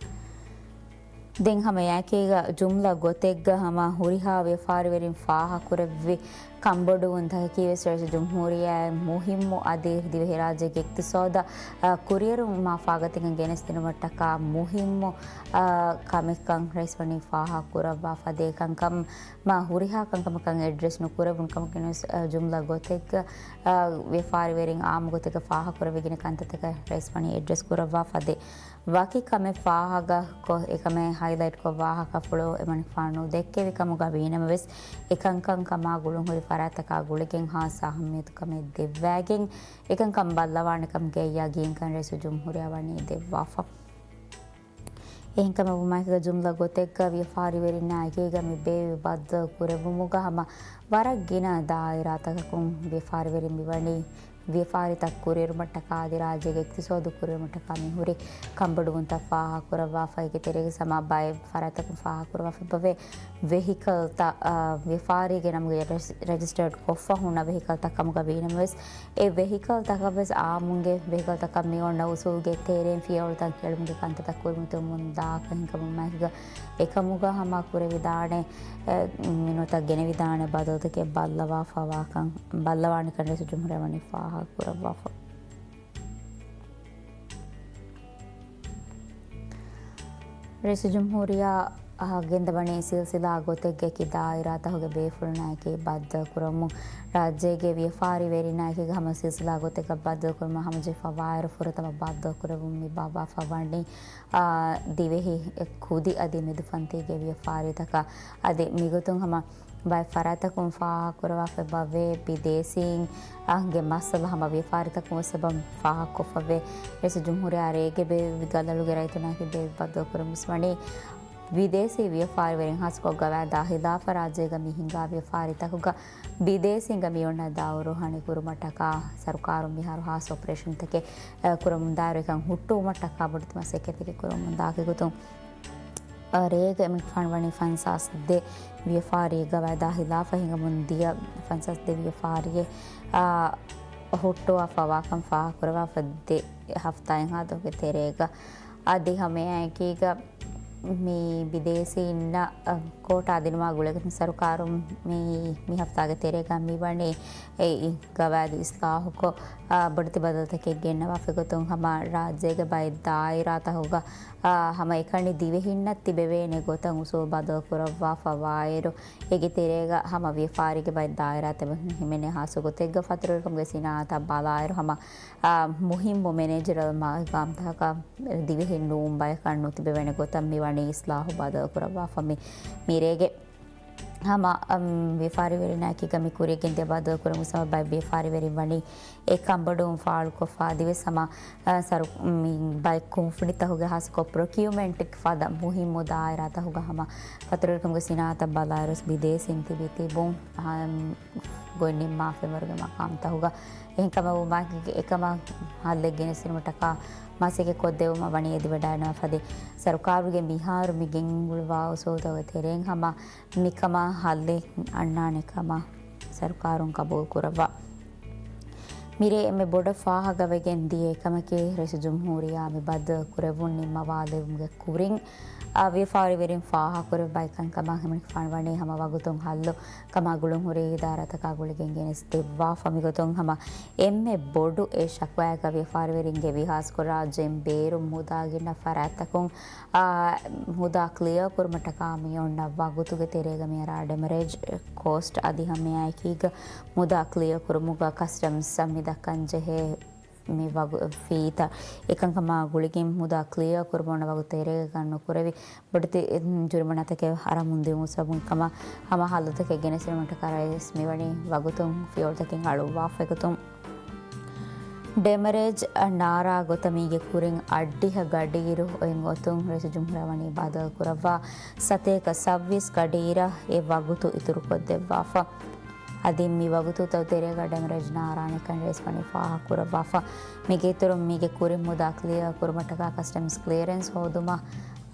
ދެން ހަމަ އެއާއެކީގަ ޖުމްލަ ގޮތެއްގަ ހަމަ ހުރިހާ ވިޔަފާރިވެރިން ފާހަގަކުރެއްވި ކަންބޮޑުވުންތަކަކީ ވެސް ރައީސުލްޖުމްހޫރިއްޔާ މުހިއްމު އަދި ދިވެހިރާއްޖޭގެ އިޤްތިޞާދަށް، އަ، ކުރިއެރުމާ ފާގަތިގެން ގެނެސްދިނުމަށްޓަކާ މުހިއްމު، އަ، ކަމެއްކަން ރައީސް ވަނީ ފާހަގަކުރައްވާފަ ދޭ ކަންކަން މާ ހުރިހާ ކަންކަމަކަށް އެޑްރެސް ނުކުރެވުނު ކަމަކަށް ވެސް، އަ، ޖުމްލަ ގޮތެއްގަ، އަ، ވިޔަފާރިވެރިން އާއްމު ގޮތެއްގަ ފާހަގަކުރެވި ގިނަ ކަންތައްތަކަށް ރައީސް ވަނީ އެޑްރެސް ކުރައްވާފަ ދޭ. ވަކި ކަމެއް ފާހަގަކޮށް، އެކަމެއް ހައިލައިޓްކޮށް ވާހަކަފުޅު އެމަނިކުފާނު ދެއްކެވި ކަމުގަ ވީނަމަވެސް، އެކަންކަން ކަމާ ގުޅުންހުރި ފަރާތްތަކާ ގުޅިގެން ހާއްސަ އަހައްމިޔަތު ކަމެއް ދެއްވައިގެން، އެކަންކަން ބައްލަވާނެ ކަމުގެ ޔަގީންކަން ރައީސުލްޖުމްހޫރިއްޔާ ވަނީ ދެއްވާފަ. އެހެންކަމަށް ވުމާއެކީގަ ޖުމްލަ ގޮތެއްގަ ވިޔަފާރިވެރިންނާ އެކީގަ މި ބޭއްވި ބައްދަލު ކުރެއްވުމުގަ ހަމަ ވަރަށް ގިނަ ދާއިރާތަކަކުން ވިޔަފާރިވެރިން މިވަނީ ވިޔަފާރިތައް ކުރިއެރުމަށްޓަކާ އަދި ރާއްޖޭގެ އިޤްތިޞާދު ކުރިއެރުމަށްޓަކާ މިހުރި ކަންބޮޑުވުންތައް ފާހަގަކުރައްވާފަ. އޭގެ ތެރޭގަ ހަމަ ބައެއް ފަރާތްތަކުން ފާހަގަކުރައްވާފައިވޭ ވެހިކަލްތައް، އާ، ވިޔަފާރީގެ ނަމުގައި ރެޖި-، ރެޖިސްޓަރޑް ކޮށްފަ ހުންނަ ވެހިކަލްތައް ކަމުގަ ވީނަމަވެސް، އެ ވެހިކަލްތަކަށް ވެސް އާއްމުންގެ ވެހިކަލްތަކަށް މި އޮންނަ އުސޫލުގެ ތެރެއިން ފިޔަވަޅުތައް ކެޅުމުގެ ކަންތައްތައް ކުރިމަތިވަމުން ދާކަށް ހިނގަމުން މައިގަ އެކަމުގަ ހަމަ ކުރެވިދާނެ، އެ، މިނުވަތަ ގެނެވިދާނެ ބަދަލުތަކެއް ބައްލަވާފަވާކަން، ބައްލަވާނެކަން ރައީސުލްޖުމްހޫރިއްޔާ ވަނީ ފާހަގަކުރައްވާފަ. ރައީސުލްޖުމްހޫރިއްޔާ، އަ، ގެންދަވަނީ ސިލްސިލާ ގޮތެއްގެ އެކި ދާއިރާތަކުގެ ބޭފުޅުންނާއެކީ ބައްދަލުކުރަމުން، ރާއްޖޭގެ ވިޔަފާރިވެރިންނާއެކީގަ ހަމަ ސިލްސިލާ ގޮތެއްގަ ބައްދަލުކުރުމަށް ހަމަޖެހިފަ ވާއިރު ފުރަތަމަ ބައްދަލުކުރެވުން މި ބާއްވާފަ ވަނީ، އާ، ދިވެހި ކުދި އަދި މެދުފަންތީގެ ވިޔަފާރިތަކަށް. އަދި މިގޮތުން ހަމަ ބައެއް ފަރާތަކުން ފާހަގަކުރައްވާފައިވޭ ބިދޭސީން އަހަރުގެ މައްސަލަ ހަމަ ވިޔަފާރިތަކުން ވެސް އެބަ ފާހަގަކޮށްފައިވޭ. ރައީސުލްޖުމްހޫރިއްޔާ ރޭގެ ބޭއްވި ގަލަޅުގެ ރައްޔިތުންނާއެކީ ބޭއްވި ބައްދަލުކުރުން ވެސް ވަނީ ބިދޭސީ ވިޔަފާރިވެރިން ހާއްސަކޮށް ގަވާއިދާ ހިލާފަށް ރާއްޖޭގަ މި ހިނގާ ވިޔަފާރިތަކުގަ ބިދޭސީންގެ މި އޮންނަ ދައުރު ހަނިކުރުމަށްޓަކާ ސަރުކާރުން މިހާރު ހާއްސަ އޮޕަރޭޝަންތަކެއް، އަ، ކުރަމުންދާއިރު އެކަން ހުއްޓުވުމަށްޓަކާ ބޮޑެތި މަސައްކަތްތަކެއް ކުރަމުންދާކަށް ގޮތުން ރޭގަ އެމަނިކުފާނު ވަނީ ފަންސާސް ދެ ވިޔަފާރީ ގަވާއިދާ ހިލާފަށް ހިނގަމުން ދިޔަ ފަންސާސް ދެ ވިޔަފާރިއެއް، އާ، ހުއްޓުވާފަ ވާކަން ފާހަގަކުރައްވާފަ ދެ ހަފްތާއެއްހާ ދުވަހުގެ ތެރޭގަ. އަދި ހަމައެއާއެކީގަ މި ބިދޭސީންނަށް، އަ، ކޯޓާ ދިނުމާ ގުޅޭގޮތުން ސަރުކާރުން މި، މި ހަފްތާގެ ތެރޭގަ މިވަނީ އެ ގަވާއިދު އިސްލާހުކޮށް، އާ، ބޮޑެތި ބަދަލުތަކެއް ގެންނަވާފަ ގޮތުން ހަމަ ރާއްޖޭގެ ބައެއް ދާއިރާތަކުގަ އާ، ހަމަ އެކަނި ދިވެހިންނަށް ތިބެވޭނެ ގޮތަށް އުސޫލު ބަދަލު ކުރައްވާފަ ވާއިރު، އޭގެ ތެރޭގަ ހަމަ ވިޔަފާރީގެ ބައެއް ދާއިރާތައް ހިމެނޭ ހާއްސަ ގޮތެއްގަ ފަތުރުވެރިކަމުގެ ސިނާއަތަށް ބަލާއިރު ހަމަ، އާ، މުހިއްމު މެނޭޖަރަލް މަގާމްތަކަކަށް ދިވެހިން ނޫން ބަޔަކަށް ނުތިބެވޭނެ ގޮތަށް މިވަނީ އިސްލާހު ބަދަލު ކުރައްވާފަ މި، މިރޭގެ ހަމަ، އަމް، ވިޔަފާރިވެރިންނާއެކީގަ މި ކުރިއަށް ގެންދިޔަ ބައްދަލުކުރުމުގެ ސަބަބަށް ބައެއް ވިޔަފާރިވެރިން ވަނީ އެ ކަންބޮޑުވުން ފާޅުކޮށްފަ އަދި ވެސް ހަމަ، އަ، ސަރު-، މި ބައެއް ކުންފުނިތަކުގެ ހާއްސަކޮށް ޕްރޮކިއުމަންޓް ފަދަ މުހިއްމު ދާއިރާތަކުގަ ހަމަ ފަތުރުވެރިކަމުގެ ސިނާއަތަށް ބަލާއިރު ވެސް ބިދޭސީން ތިބި ތިބުން، އަ، ގޮތް ނިންމާފައިވަރުގެ މަގާމްތަކުގަ އެހެންކަމަށް ވުމާއެކީގަ އެކަމަށް ހައްލެއް ގެނެސްދިނުމަށްޓަކާ މަސައްކަތް ކޮށްދެއްވުމަށް ވަނީ އެދިވަޑައިގަންނަވާފަ ދޭ. ސަރުކާރުގެ މިހާރު މި ގެންގުޅުވާ އުސޫލުތަކުގެ ތެރެއިން ހަމަ މިކަމަށް ހައްލެއް އަންނާނެ ކަމަށް ސަރުކާރުން ގަބޫލު ކުރައްވާ. މިރޭ އެންމެ ބޮޑަށް ފާހަގަވެގެން ދިޔަ އެކަމަކީ، ރައީސުލްޖުމްހޫރިއްޔާ މި ބައްދަލު ކުރެއްވުން ނިންމަވާލެވުމުގެ ކުރިން، އާ، ވިޔަފާރިވެރިން ފާހަގަކުރެއްވި ބައެއް ކަންކަމަށް އެމަނިކުފާނު ވަނީ ހަމަ ވަގުތުން ހައްލު ކަމާ ގުޅުންހުރި އިދާރާތަކާ ގުޅިގެން ގެނެސް ދެއްވާފަ. މިގޮތުން ހަމަ އެންމެ ބޮޑު އެއް ޝަކުވާއަކަށް ވިޔަފާރިވެރިންގެ ވީ ހާއްސަކޮށް ރާއްޖޭން ބޭރުން މުދާ ގިނަ ފަރާތްތަކުން އާ، މުދާ ކްލިއާ ކުރުމަށްޓަކާ މި އޮންނަ ވަގުތުގެ ތެރޭގަ މި އަރާ ޑެމަރޭޖް ކޯސްޓް އަދި ހަމައެއާއެކީގަ މުދާ ކްލިއާ ކުރުމުގަ ކަސްޓަމްސްއަށް މި ދައްކަން ޖެހޭ މި ވަގު-، ފީތައް އެކަންކަމާ ގުޅިގެން މުދާ ކްލިއާ ކުރުމަށް އޮންނަ ވަގުތު ތެރޭގަ ނުކުރެވި ބޮޑެތި ޖުރިމަނާތަކެއް އަރާމުން ދިއުމުގެ ސަބަބުން ކަމަށް ހަމަ ހައްލުތަކެއް ގެނެސްދިނުމަށްޓަކާ ރައީސް މިވަނީ ވަގުތުން ފިޔަވަޅުތަކެއް އަޅުއްވާފައިގޮތުން. ޑެމަރޭޖް ނާރާ ގޮތަށް މީގެ ކުރިން އައްޑިހަ ގަޑިއިރު އޮތް ގޮތުން ރައީސުލްޖުމްހޫރިއްޔާ ވަނީ ބައްދަލުކުރައްވާ ސަތޭކަ ސައްވީސް ގަޑިއިރަށް އެ ވަގުތު އިތުރުކޮށްދެއްވާފަ. އަދި މި ވަގުތުތައް ތެރޭގަ ޑެމަރޭޖް ނާރާނެކަން ރައީސް ވަނީ ފާހަގަކުރައްވާފަ. މީގެ އިތުރުން މީގެ ކުރިން މުދާ ކްލިއާ ކުރުމަށްޓަކާ ކަސްޓަމްސް ކްލިއަރެންސް ހޯދުމަށް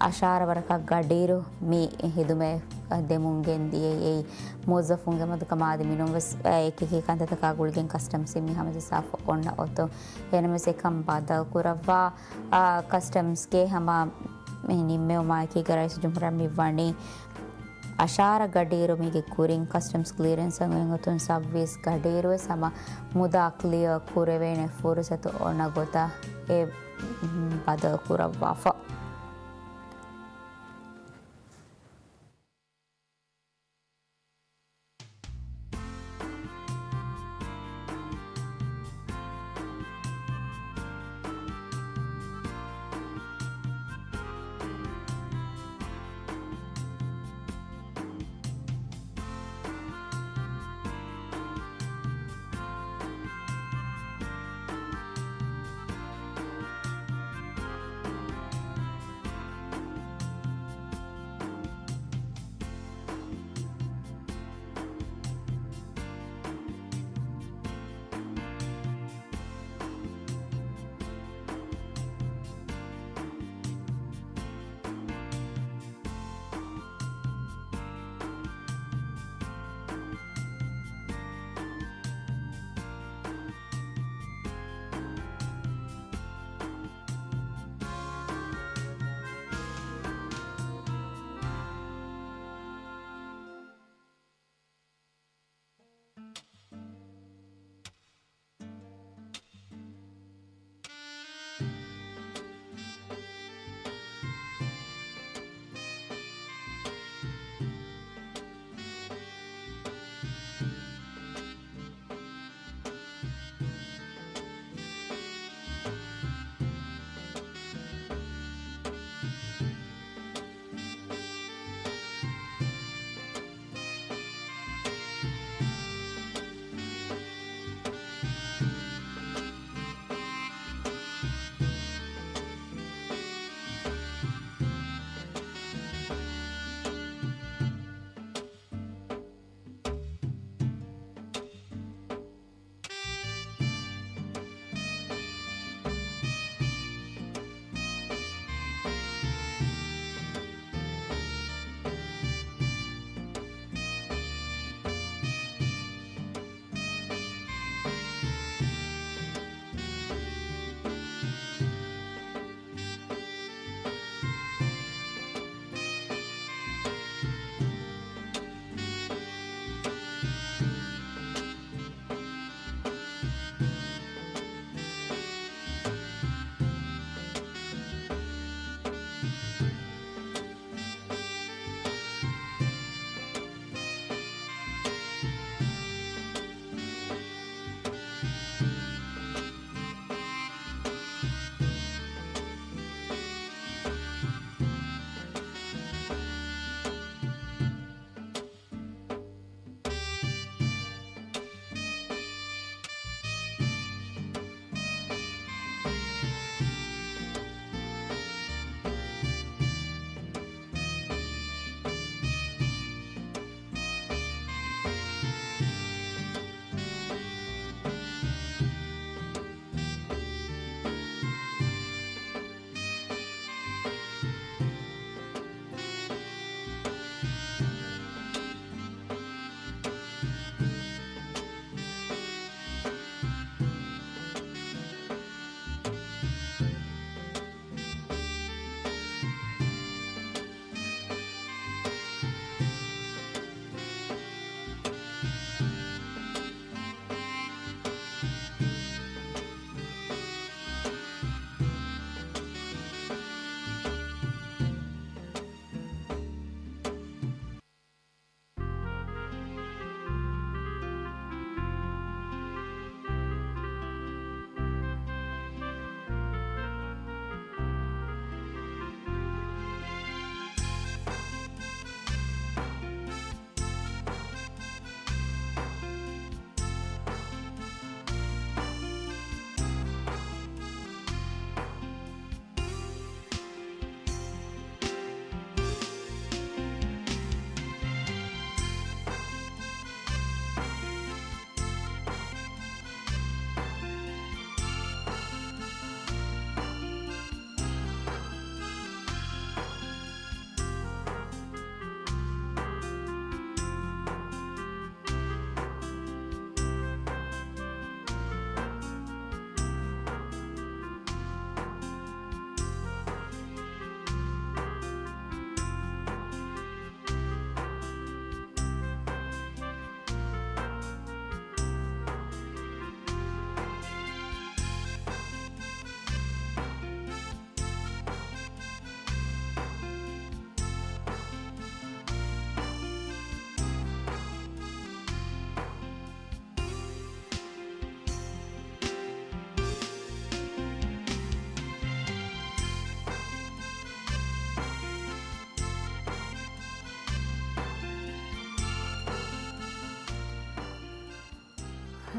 އަށާރަ ވަރަކަށް ގަޑިއިރު މި ހިދުމަތް ދެމުން ގެންދިޔައީ އެއީ މުވައްޒަފުންގެ މަދުކަމާ އަދި މިނޫންވެސް އެކިއެކި ކަންތައްތަކާ ގުޅިގެން ކަސްޓަމްސްއިން މި ހަމަޖައްސާފަ އޮންނަ އޮތުން. އެހެންނަމަވެސް އެކަން ބަދަލުކުރައްވާ، އާ، ކަސްޓަމްސްގެ ހަމަ ނިންމެވުމާއެކީގަ ރައީސުލްޖުމްހޫރިއްޔާ މިވަނީ އަށާރަ ގަޑިއިރު މީގެ ކުރިން ކަސްޓަމްސް ކްލިއަރެންސަށް އޮތް ގޮތުން ސައުވީސް ގަޑިއިރުވެސް ހަމަ މުދާ ކްލިއަރ ކުރެވޭނެ ފުރުސަތު އޮންނަ ގޮތަށް އެ ބަދަލު ކުރައްވާފަ.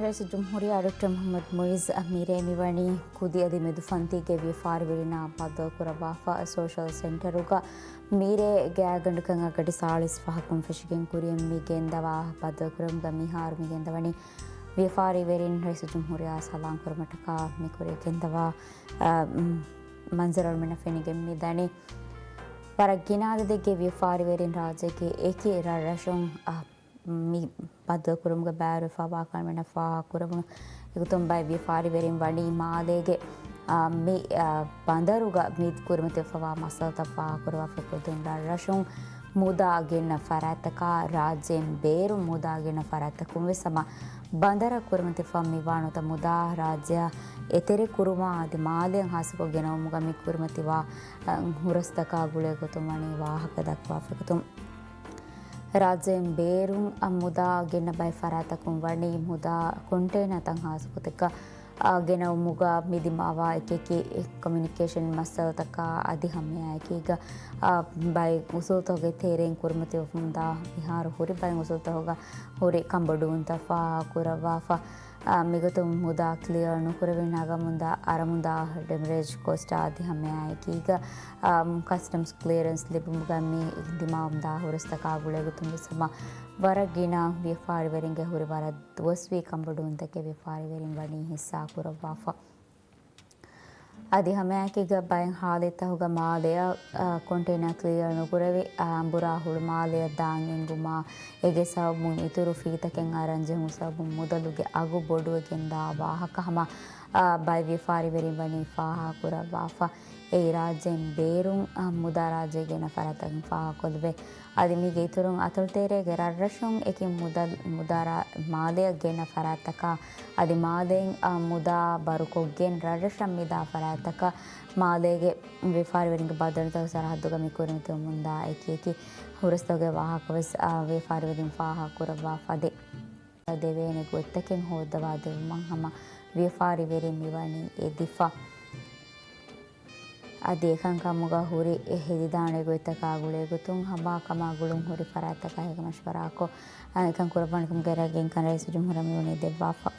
ރައީސުލްޖުމްހޫރިއްޔާ ޑޮކްޓަރ މުޙައްމަދު މުޢިއްޒު މިރޭ މިވަނީ ކުދި އަދި މެދު ފަންތީގެ ވިޔަފާރިވެރިންނާ ބައްދަލުކުރައްވާފަ. ސޯޝަލް ސެންޓަރުގަ މިރޭ ގާތްގަނޑަކަށް އަށްގަޑި ސާޅީސް ފަހަކުން ފެށިގެން ކުރިއަށް މި ގެންދަވާ ބައްދަލުކުރުމުގަ މިހާރު މި ގެންދަވަނީ ވިޔަފާރިވެރިން ރައީސުލްޖުމްހޫރިއްޔާ ސަލާމް ކުރުމަށްޓަކާ މި ކުރިއަށް ގެންދަވާ، އަ، މަންޒަރު އަޅުމެންނަށް ފެނިގެން މި ދަނީ. ވަރަށް ގިނަ އަދަދެއްގެ ވިޔަފާރިވެރިން ރާއްޖޭގެ އެކި ރަށްރަށުން، އަ، މި ބައްދަލުކުރުމުގަ ބައިވެރިވެފަވާކަން އަޅުމެންނަށް ފާހަގަކުރެވުނު. އެގޮތުން ބައެއް ވިޔަފާރިވެރިން ވަނީ މާލޭގެ، އާ، މި، އާ، ބަނދަރުގަ މި ކުރިމަތިވެފަވާ މައްސަލަތައް ފާހަގަކުރައްވާފަ. އެގޮތުން ރަށްރަށުން މުދާ ގެންނަ ފަރާތްތަކާ، ރާއްޖޭން ބޭރުން މުދާ ގެންނަ ފަރާތްތަކުން ވެސް ހަމަ ބަނދަރަށް ކުރިމަތިވެފަ މިވާ ނުވަތަ މުދާ ރާއްޖެއަށް އެތެރެކުރުމާ އަދި މާލެއަށް ހާއްސަކޮށް ގެނައުމުގަ މި ކުރިމަތިވާ، އަ، ހުރަސްތަކާ ގުޅޭ ގޮތުން ވަނީ ވާހަކަ ދައްކަވާފަ. އެގޮތުން ރާއްޖޭން ބޭރުން އަށް މުދާ ގެންނަ ބައެއް ފަރާތްތަކުން ވަނީ މުދާ ކޮންޓޭނާތައް ހާއްސަ ގޮތެއްގަ، އާ، ގެނައުމުގަ މި ދިމާވާ އެކިއެކި ކޮމިއުނިކޭޝަން މައްސަލަތަކާ އަދި ހަމައެއާއެކީގަ، އާ، ބައެއް އުސޫލުތަކުގެ ތެރެއިން ކުރިމަތިވެފަ މުދާ މިހާރު ހުރި ބައެއް އުސޫލުތަކުގަ ހުރި ކަންބޮޑުވުންތައް ފާހަގަކުރައްވާފަ. އާ، މިގޮތުން މުދާ ކްލިއަރ ނުކުރެވި ނަގަމުންދާ އަރަމުންދާ ޑެމަރޭޖް ކޮސްޓާ އަދި ހަމައެއާއެކީގަ، އާ، ކަސްޓަމްސް ކްލިއަރެންސް ލިބުމުގަ މި ދިމާވަމުންދާ ހުރަސްތަކާ ގުޅޭގޮތުން ވެސް ހަމަ ވަރަށް ގިނަ ވިޔަފާރިވެރިންގެ ހުރި ވަރަށް ދުވަސްވީ ކަންބޮޑުވުންތަކެއް ވިޔަފާރިވެރިން ވަނީ ހިއްސާކުރައްވާފަ. އަދި ހަމައެކީގަ ބައެއް ހާލަތްތަކުގަ މާލެއަށް، އާ، ކޮންޓޭނާ ކްލިއަރ ނުކުރެވި، އާ، އަނބުރާ ހުޅު މާލެއަށް ދާން އެނގުމާ، އޭގެ ސަބަބުން އިތުރު ފީތަކެއް އަރަން ޖެހުނު ސަބަބުން މުދަލުގެ އަގު ބޮޑުވެގެންދާ ވާހަކަ ހަމަ، އާ، ބައެއް ވިޔަފާރިވެރިން ވަނީ ފާހަގަކުރައްވާފަ. އެއީ ރާއްޖޭން ބޭރުން، އާ، މުދާ ރާއްޖެ ގެންނަ ފަރާތްތަކުން ފާހަގަކޮށްލެވޭ. އަދި މީގެ އިތުރުން އަތޮޅުތެރޭގެ ރަށްރަށުން އެކި މުދަލް-، މުދާ ރާ-، މާލެއަށް ގެންނަ ފަރާތްތަކާ، އަދި މާލޭން، އާ، މުދާ ބަރުކޮށްގެން ރަށްރަށަށް މިދާ ފަރާތްތަކަށް މާލޭގެ ވިޔަފާރިވެރިންގެ ބަނދަރުތަކުގެ ސަރަހައްދުގަ މި ކުރިމަތިވަމުންދާ އެކިއެކި ހުރަސްތަކުގެ ވާހަކަވެސް، އާ، ވިޔަފާރިވެރިން ފާހަގަކުރައްވާފަ ދޭ. ދެވޭނެ ގޮތްތަކެއް ހޯއްދަވާދެއްވުމަށް ހަމަ ވިޔަފާރިވެރިން މިވަނީ އެދިފަ. އަދި އެކަންކަމުގަ ހުރި އެ ހެދިދާނެ ގޮތްތަކާ ގުޅޭގޮތުން ހަމަ ކަމާ ގުޅުން ހުރި ފަރާތްތަކާ ހިގަ މަޝްވަރާކޮށް، އާ، އެކަން ކުރައްވާނެކަމުގެ ރައްޔިންކަން ރައީސުލްޖުމްހޫރިއްޔާ މިވަނީ ދެއްވާފަ.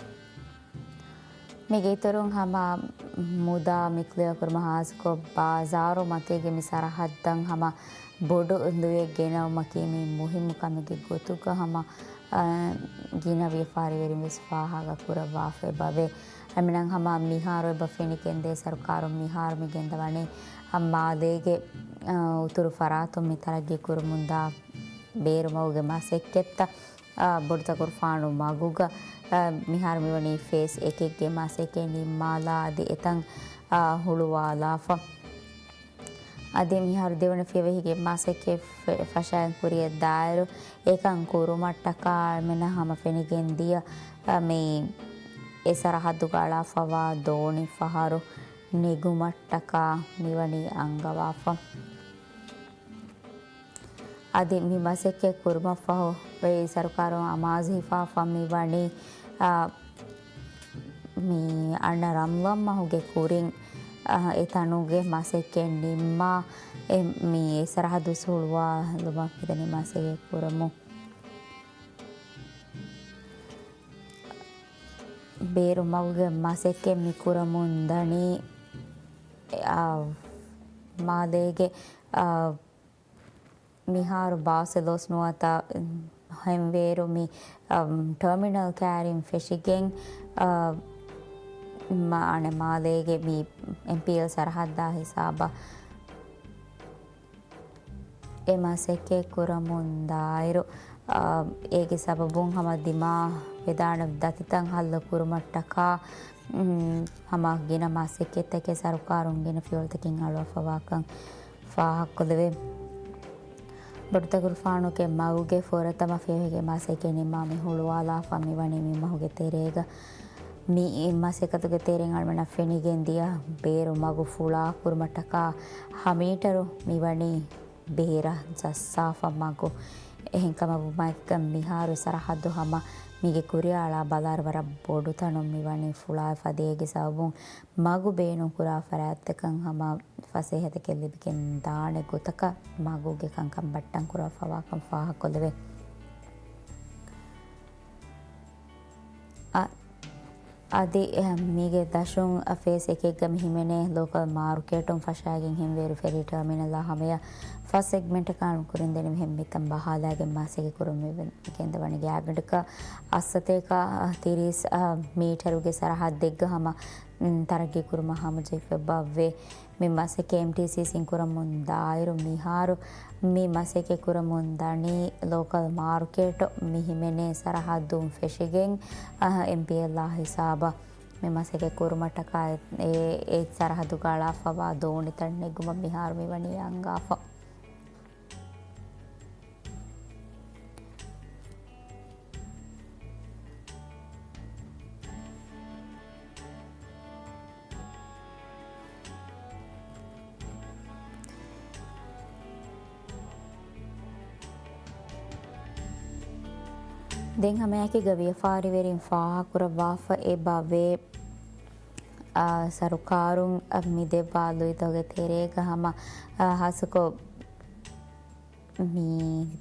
މީގެ އިތުރުން ހަމަ މުދާ މި ކްލިއަރ ކުރުމަށް ހާއްސަކޮށް ބާޒާރު މަތީގެ މި ސަރަހައްދަށް ހަމަ ބޮޑު ލުޔެއް ގެނައުމަކީ މި މުހިއްމު ކަމެއްގެ ގޮތުގަ ހަމަ، އާ، ގިނަ ވިޔަފާރިވެރިން ވެސް ފާހަގަ ކުރައްވާފަ އެބަވޭ. އެމެނަށް ހަމަ މިހާރު އެބަ ފެނިގެންދޭ ސަރުކާރުން މިހާރު މި ގެންދަވަނީ މާލޭގެ، އާ، އުތުރު ފަރާތުން މި ތަރައްގީ ކުރަމުންދާ ބޭރު މަގުގެ މަސައްކަތްތައް، އާ، ބޮޑުތަކުރުފާނު މަގުގަ، އާ، މިހާރު މިވަނީ ފޭސް އެކެއްގެ މަސައްކަތް ނިންމާލާ އަދި އެތަން، އާ، ހުޅުވާލާފަ. އަދި މިހާރު ދެވަނަ ފިޔަވަހީގެ މަސައްކަތް ފެ-، ފަށައިން ކުރިއަށް ދާއިރު، އެކަން ކުރުމަށްޓަކާ އެމެނަށް ހަމަ ފެނިގެން ދިޔަ، އަ، މި އެ ސަރަހައްދުގަ އަޅާފަވާ ދޯނި ފަހަރު ނެގުމަށްޓަކާ މިވަނީ އަންގަވާފަ. އަދި މި މަސައްކަތް ކުރުމަށްފަހު ރައީސް ސަރުކާރުން އަމާޒު ހިފާފަ މިވަނީ، އަ، މި އަންނަ ރަމްޟާން މަހުގެ ކުރިން، އަ، އެ ތަނުގެ މަސައްކަތް ނިންމާ، އެ، މި އެ ސަރަހައްދު ހުޅުވާލުމަށް މިދަނީ މަސައްކަތް ކުރަމުން. ބޭރު މަގުގެ މަސައްކަތް މި ކުރަމުން ދަނީ، އަ، މާލޭގެ، އަ، މިހާރު ބާސް އެއް ލޯސް ނުވަތަ ހެންވޭރު މި، އަ، ޓާމިނަލް ކާރިން ފެށިގެން، އަ، މާ-، އަނެއް މާލޭގެ މި އެމްޕީއެލް ސަރަހައްދާ ހިސާބަށް އެ މަސައްކަތް ކުރަމުން ދާއިރު، އާ، އޭގެ ސަބަބުން ހަމަ ދިމާވެދާނެ ދަތިތައް ހައްލު ކުރުމަށްޓަކާ، އުން، ހަމަ ގިނަ މަސައްކަތްތަކެއް ސަރުކާރުން ގިނަ ފިޔަވަޅުތަކެއް އަޅުވާފަވާކަން ފާހަގަކޮށްލެވޭ. ބޮޑުތަކުރުފާނުގެ މަގުގެ ފުރަތަމަ ފިޔަވަހީގެ މަސައްކަތް ނިންމާ މި ހުޅުވާލާފަ މިވަނީ މި މަހުގެ ތެރޭގަ. މި މަސައްކަތުގެ ތެރެއިން އަޅުމެންނަށް ފެނިގެން ދިޔަ ބޭރު މަގު ފުޅާ ކުރުމަށްޓަކާ ހަ މީޓަރު މިވަނީ ބޭރަށް ޖައްސާފަ މަގު. އެހެންކަމަށް ވުމާއެކުގަ މިހާރު ސަރަހައްދު ހަމަ މީގެ ކުރިއަށް އަޅާ ބަލާއިރު ވަރަށް ބޮޑު ތަނުން މިވަނީ ފުޅާފަ ދޭގެ ސަބަބުން މަގު ބޭނުންކުރާ ފަރާތްތަކަށް ހަމަ ފަސޭހަތަކެއް ލިބިގެން ދާނެ ގޮތަކަށް މަގުގެ ކަންކަން ބައްޓަން ކުރާފަވާކަން ފާހަގަކޮށްލެވޭ. އަ، އަދި މީގެ ދަށުން ފޭސް އެކެއްގަ މި ހިމެނޭ ލޯކަލް މާރުކޭޓުން ފަށާގެން ހިމްވޭރު ފެރީ ޓަރމިނަލާ ހަމަޔަށް ފަސް ސެގްމެންޓަކާ ކުރިންދެނި މިހެން މިތަން ބަހާލާގެން މަސައްކަތް ކުރަމުން ގެންދަވަނީ. ގާތްގަނޑަކަށް އަށްސަތޭކަ ތިރީސް މީޓަރުގެ ސަރަހައްދެއްގަ ހަމަ ތަރައްގީ ކުރުމަށް ހަމަޖެހިފައި ބައްވޭ. މި މަސައްކަތް އެމްޓީސީސީން ކުރަމުން ދާއިރު، މިހާރު މި މަސައްކަތް ކުރަމުން ދަނީ ލޯކަލް މާރުކޭޓު މި ހިމެނޭ ސަރަހައްދުން ފެށިގެން، އެމްޕީއެލްއާ ހިސާބަށް މި މަސައްކަތް ކުރުމަށްޓަކާ އެ، އެ، އެ ސަރަހައްދުގަ އަޅާފަވާ ދޯނިތައް ނެގުމަށް މިހާރު މިވަނީ އަންގާފަ. ދެން ހަމައެކީގަ ވިޔަފާރިވެރިން ފާހަގަކުރައްވާފަ އެބަވޭ، އާ، ސަރުކާރުން މި ދެއްވާ ލުއިތަކުގެ ތެރޭގަ ހަމަ، އާ، ހާއްސަކޮށް މި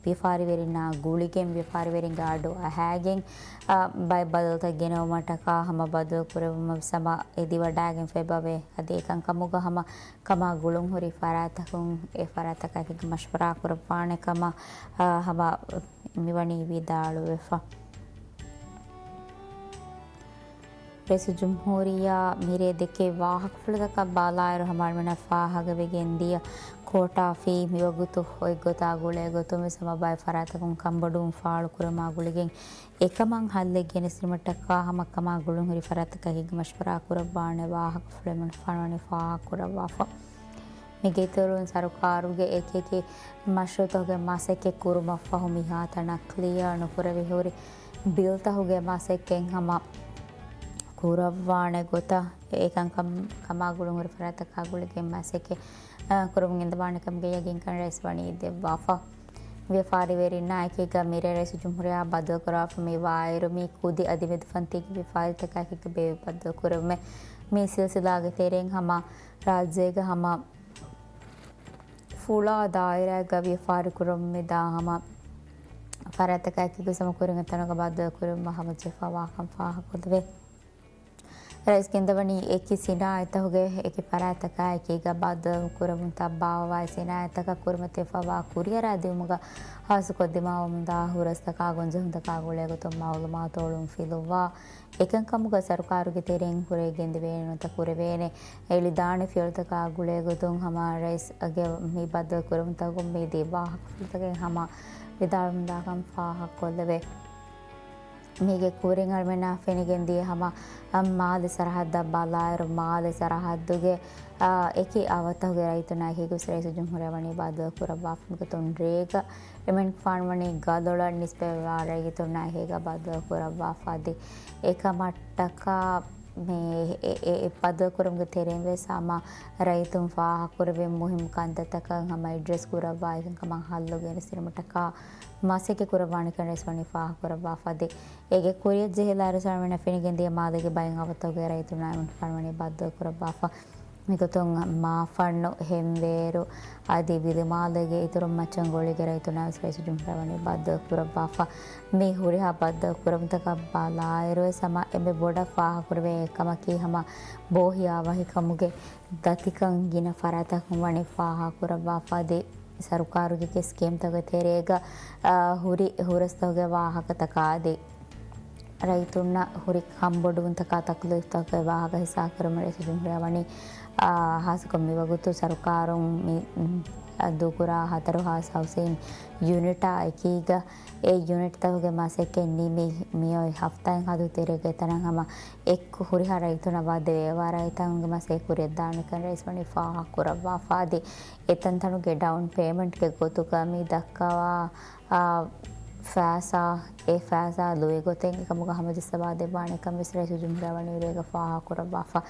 ވިޔަފާރިވެރިންނާ ގުޅިގެން ވިޔަފާރިވެރިންގެ އަޑު އަހައިގެން، އާ، ބައެއް ބަދަލުތައް ގެނައުމަށްޓަކާ ހަމަ ބަދަލު ކުރެވުމަށް ވެސް ހަމަ އެދިވަޑައިގެންފައި އެބަވޭ. އަދި އެކަންކަމުގަ ހަމަ ކަމާ ގުޅުންހުރި ފަރާތަކުން އެ ފަރާތަކާއެކީގަ މަޝްވަރާ ކުރައްވާނެ ކަމަށް، އާ، ހަމަ މިވަނީ ވިދާޅުވެފަ. ރައީސުލްޖުމްހޫރިއްޔާ މިރޭ ދެކޭ ވާހަކަފުޅުތަކަށް ބަލާއިރު، ހަމަ އަޅުގަނޑަށް ފާހަގަވެގެންދިޔަ ކޯޓާ ފީ މިވަގުތު އޮތްގޮތާ ގުޅޭގޮތުން ވެސް ހަމަ ބައެއް ފަރާތަކުން ކަންބޮޑުވުން ފާޅުކުރުމާ ގުޅިގެން އެކަމަށް ހައްލެއް ގެނެސްދިނުމަށްޓަކާ ހަމަ ކަމާ ގުޅުންހުރި ފަރާތަކާއެކީގަ މަޝްވަރާ ކުރައްވާނެ ވާހަކަފުޅެއް މިންވަނީ ފާހަގަކުރައްވާފަ. މީގެ އިތުރުން ސަރުކާރުގެ އެކިއެކި މަޝްރޫއުތަކުގެ މަސައްކަތް ކުރުމަށްފަހު މިހާތަނަށް ކްލިއާ ނުކުރެވި ހުރި ބިލްތަކުގެ މަސައްކަތް ހަމަ ކުރައްވާނެ ގޮތަށް އެކަންކަން ކަމާ ގުޅުންހުރި ފަރާތަކާ ގުޅިގެން މަސައްކަތް، އަ، ކުރަމުން ގެންދަވާނެ ކަމުގެ ޔަގީންކަން ރައީސް ވަނީ ދެއްވާފަ. ވިޔަފާރިވެރިންނާއެކީގަ މިރޭ ރައީސުލްޖުމްހޫރިއްޔާ ބައްދަލުކުރާފަ މި ވާއިރު މި ކުދި އަދި މެދުފަންތީގެ ވިޔަފާރިތަކާއެކީގަ ބޭއްވި ބައްދަލުކުރުމެއް. މި ސިލްސިލާގެ ތެރެއިން ހަމަ ރާއްޖޭގަ ހަމަ ފުޅާ ދާއިރާގަ ވިޔަފާރި ކުރަމުން މިދާ ހަމަ ފަރާތަކާއެކީގަ ހަމަ ކުރިން ތަނުގަ ބައްދަލުކުރުމަށް ހަމަޖެހިފަ ވާކަން ފާހަގަކޮށްލެވޭ. ރައީސް ގެންދަވަނީ އެކި ސިނާއަތްތަކުގެ އެކި ފަރާތަކާއެކީގަ ބައްދަލު ކުރަމުން ތައްބާވާ ސިނާއަތްތަކަށް ކުރިމަތިވެފަވާ ކުރިއަރާ ދިއުމުގަ ހާއްސަކޮށް ދިމާވަމުންދާ ހުރަސްތަކާ ގޮންޖެހުންތަކާ ގުޅޭގޮތުން މައުލޫމާތު އޮޅުން ފިލުއްވާ އެކަންކަމުގަ ސަރުކާރުގެ ތެރެއިން ހުރެ ގެންދެވޭނެ ނުވަތަ ކުރެވޭނެ އެޅިދާނެ ފިޔަވަޅުތަކާ ގުޅޭގޮތުން ހަމަ ރައީސްގެ މި ބައްދަލު ކުރުމުންތަކުން މި ދިޔަ ވާހަކަފުޅުތަކެއް ހަމަ ވިދާޅުވަމުންދާކަން ފާހަގަކޮށްލެވޭ. މީގެ ކުރިން އަޅުމެންނާ ފެނިގެންދިޔަ ހަމަ މާލެ ސަރަހައްދަށް ބަލާއިރު، މާލެ ސަރަހައްދުގެ، އާ، އެކި އަވަށްތަކުގެ ރައްޔިތުންނާއެކީގަ ރައީސުލްޖުމްހޫރިއްޔާ ވަނީ ބައްދަލު ކުރައްވާފަ. މިގޮތުން ރޭގަ އެމެން ފާންވަނީ ގަލޮޅަށް ނިސްބަތްވާ ރައްޔިތުންނާއެކީގަ ބައްދަލު ކުރައްވާފަ. އަދި އެކަމަށްޓަކާ މި އެ، އެ، އެ ބައްދަލުކުރުމުގެ ތެރެއިން ވެސް ހަމަ ރައްޔިތުން ފާހަގަކުރެވޭ މުހިއްމު ކަންތައްތަކަށް ހަމަ އެޑްރެސް ކުރައްވާ އެކަންކަމަށް ހައްލު ގެނެސްދިނުމަށްޓަކާ މަސައްކަތް ކުރައްވާނެކަން ރައީސް ވަނީ ފާހަގަކުރައްވާފަ. އަދި އޭގެ ކުރިއަށް ޖެހިލާއިރު އަޅުގަނޑަށް ފެނިގެންދިޔަ މާލޭގެ ބައެއް އަވަށްތަކުގެ ރައްޔިތުންނާ އެމެން ފާންވަނީ ބައްދަލު ކުރައްވާފަ. މިގޮތުން މާފަންނު، ހެންވޭރު އަދި ވިލިމާލޭގެ އިތުރު މައްޗަށް ގުޅިގެން ރައްޔިތުންނާ ވެސް ރައީސުލްޖުމްހޫރިއްޔާ ވަނީ ބައްދަލު ކުރައްވާފަ. މި ހުރިހާ ބައްދަލު ކުރުމުތަކަށް ބަލާއިރު ވެސް ހަމަ އެންމެ ބޮޑަށް ފާހަގަކުރެވޭ އެއް ކަމަކީ ހަމަ ބޯހިޔާވަހިކަމުގެ ދަތިކަން ގިނަ ފަރާތްތަކުން ވަނީ ފާހަގަކުރައްވާފަ. އަދި ސަރުކާރުގެ ސްކީމްތަކުގެ ތެރޭގަ، އާ، ހުރި ހުރަސްތަކުގެ ވާހަކަތަކާ އަދި ރައްޔިތުންނަށް ހުރި ކަންބޮޑުވުންތަކާ ތަކްލީފްތަކުގެ ވާހަކަ ހިއްސާކުރުމަށް ރައީސުލްޖުމްހޫރިއްޔާ ވަނީ، އާ، ހާއްސަކޮށް މިވަގުތު ސަރުކާރުން މި، އުން، ދޫކުރާ ހަތަރު ހާސް ހައުސިން ޔުނިޓާ އެކީގަ، އެ ޔުނިޓްތަކުގެ މަސައްކަތް ނިމި މިއޮތް ހަފްތާއިން ހަދު ތެރޭގަ އެތަނަށް ހަމަ އެއްކޮށް ހުރިހާ ރައްޔިތުންނަށް ވަދެވޭ އެވާ ރައްޔިތުންގެ މަސައްކަތް ކުރިއަށްދާނެކަން ރައީސް ވަނީ ފާހަގަކުރައްވާފަ. އަދި އެތަންތަނުގެ ޑައުން ޕޭމަންޓްގެ ގޮތުގަ މި ދައްކަވާ، އާ، ފައިސާ، އެ ފައިސާ ލުއިގޮތެއް އެކަމުގަ ހަމަޖައްސަވާ ދެއްވާނެކަން ވެސް ރައީސުލްޖުމްހޫރިއްޔާ ވަނީ އިރޭގަ ފާހަގަކުރައްވާފަ.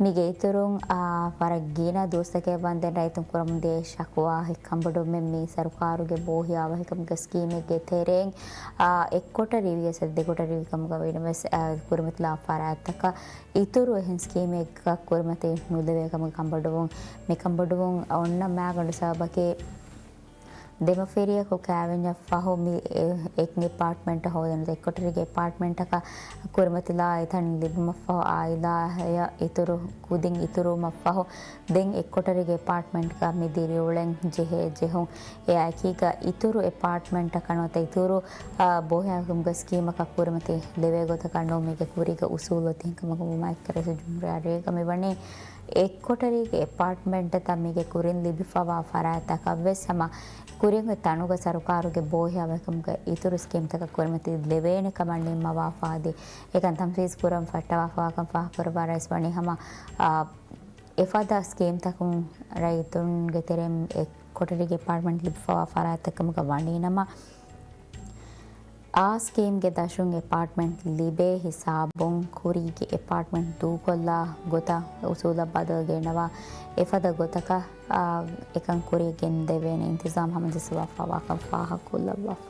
މީގެ އިތުރުން، އާ، ވަރަށް ގިނަ ދުވަސްތަކެއް ވަންދެން ރައްޔިތުން ކުރަމުން ދިޔަ ޝަކުވާ އެއް ކަންބޮޑުވުމެއް މީ ސަރުކާރުގެ ބޯހިޔާވަހިކަމުގެ ސްކީމެއްގެ ތެރެއިން، އާ، އެއްކޮޓަރި ވިޔަސް ދެކޮޓަރި ވި ކަމުގަ ވީނަމަވެސް، އާ، ކުރިމަތިލާ ފަރާތްތަކަށް އިތުރު އެހެން ސްކީމެއްގަ ކުރިމަތި ނުލެވޭ ކަމުގެ ކަންބޮޑުވުން. މި ކަންބޮޑުވުން އޮންނަ މާގަނޑު ސަބަބަކީ، ދެމަފިރިޔަކު ކާވެންޏަށް ފަހު މި އެ-، އެއް އެޕާޓްމަންޓް ހޯދުން އެއްކޮޓަރީގެ އެޕާޓްމަންޓަކަށް ކުރިމަތިލާ އެތަން ލިބުމަށްފަހު އާއިލާއަށް އިތުރު ކުދިން އިތުރުވުމަށްފަހު ދެން އެއްކޮޓަރީގެ އެޕާޓްމަންޓްގަ މި ދިރިއުޅެން ޖެހޭ ޖެހުން އެއާއެކީގަ އިތުރު އެޕާޓްމަންޓަކަށް ނުވަތަ އިތުރު، އާ، ބޯހިޔާވެރިކަމުގެ ސްކީމަކަށް ކުރިމަތި ލެވޭ ގޮތަކަށް ނޫން މީގެ ކުރީގެ އުސޫލު ތިހެންކަމަކު މައިކް ރައީސުލްޖުމްހޫރިއްޔާ ރޭގަ މިވަނީ އެއްކޮޓަރީގެ އެޕާޓްމަންޓްތައް މީގެ ކުރިން ލިބިފަވާ ފަރާތްތަކަށްވެސް ހަމަ ކުރިން އޮތް ތަނުގަ ސަރުކާރުގެ ބޯހިޔާވެރިކަމުގެ އިތުރު ސްކީމްތަކަށް ކުރިމަތި ލެވޭނެ ކަމަށް ނިންމަވާފަ އަދި އެކަން ތަންފީޒު ކުރަން ފައްޓަވާފަވާކަން ފާހަގަކުރައްވާ ރައީސް ވަނީ ހަމަ، އާ، އެފަދަ ސްކީމްތަކުން ރައްޔިތުންގެ ތެރެއިން އެއްކޮޓަރީގެ އެޕާޓްމަންޓް ލިބިފަވާ ފަރާތްތައް ކަމުގަ ވަނީ ނަމަ، އާ ސްކީމްގެ ދަށުން އެޕާޓްމަންޓް ލިބޭ ހިސާބުން ކުރީގެ އެޕާޓްމަންޓް ދޫކޮށްލާ ގޮތަށް އުސޫލަށް ބަދަލު ގެންނަވާ އެފަދަ ގޮތަކަށް، އާ، އެކަން ކުރިއަށް ގެންދެވޭނެ އިންތިޒާމް ހަމަޖައްސަވާފަވާކަން ފާހަގަކޮށްލައްވާފަ.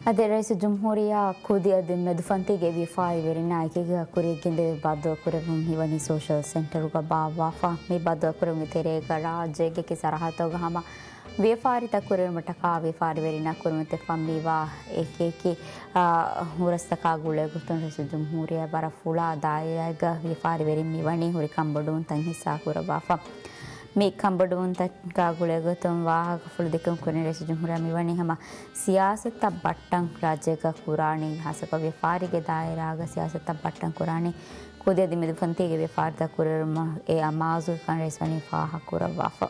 އަދި ރައީސުލްޖުމްހޫރިއްޔާ ކުދި އަދި މެދުފަންތީގެ ވިޔަފާރިވެރިންނާ އެކީގަ ކުރިޔަށް ގެންދެވި ބައްދަލުކުރެއްވުން މިވަނީ ސޯޝަލް ސެންޓަރުގަ ބާއްވާފަ. މި ބައްދަލުކުރެއްވުމުގެ ތެރޭގަ ރާއްޖޭގެ އެކި ސަރަހައްދުގަ ހަމަ ވިޔަފާރިތައް ކުރެވުމަށްޓަކާ ވިޔަފާރިވެރިންނާ ކުރިމަތިވެފަ މިވާ އެކި އެކި، އާ، ހުރަސްތަކާ ގުޅޭގޮތުން ރައީސުލްޖުމްހޫރިއްޔާ ވަރަށް ފުޅާ ދާއިރާއެއްގަ ވިޔަފާރިވެރިން މިވަނީ ހުރި ކަންބޮޑުވުންތައް ހިއްސާކުރައްވާފަ. މި ކަންބޮޑުވުންތަކާ ގުޅޭގޮތުން ވާހަކަފުޅު ދެކެވުން ކުރިން ރައީސުލްޖުމްހޫރިއްޔާ މިވަނީ ހަމަ ސިޔާސަތުތައް ބައްޓަން ރާއްޖޭގަ ކުރާނީ، ހާއްސަކޮށް ވިޔަފާރީގެ ދާއިރާގަ ސިޔާސަތުތައް ބައްޓަން ކުރާނީ ކުދި އަދި މެދުފަންތީގެ ވިޔަފާރިތައް ކުރިއެރުމަށް އެ އަމާޒުގެ ކަން ރައީސް ވަނީ ފާހަގަކުރައްވާފަ.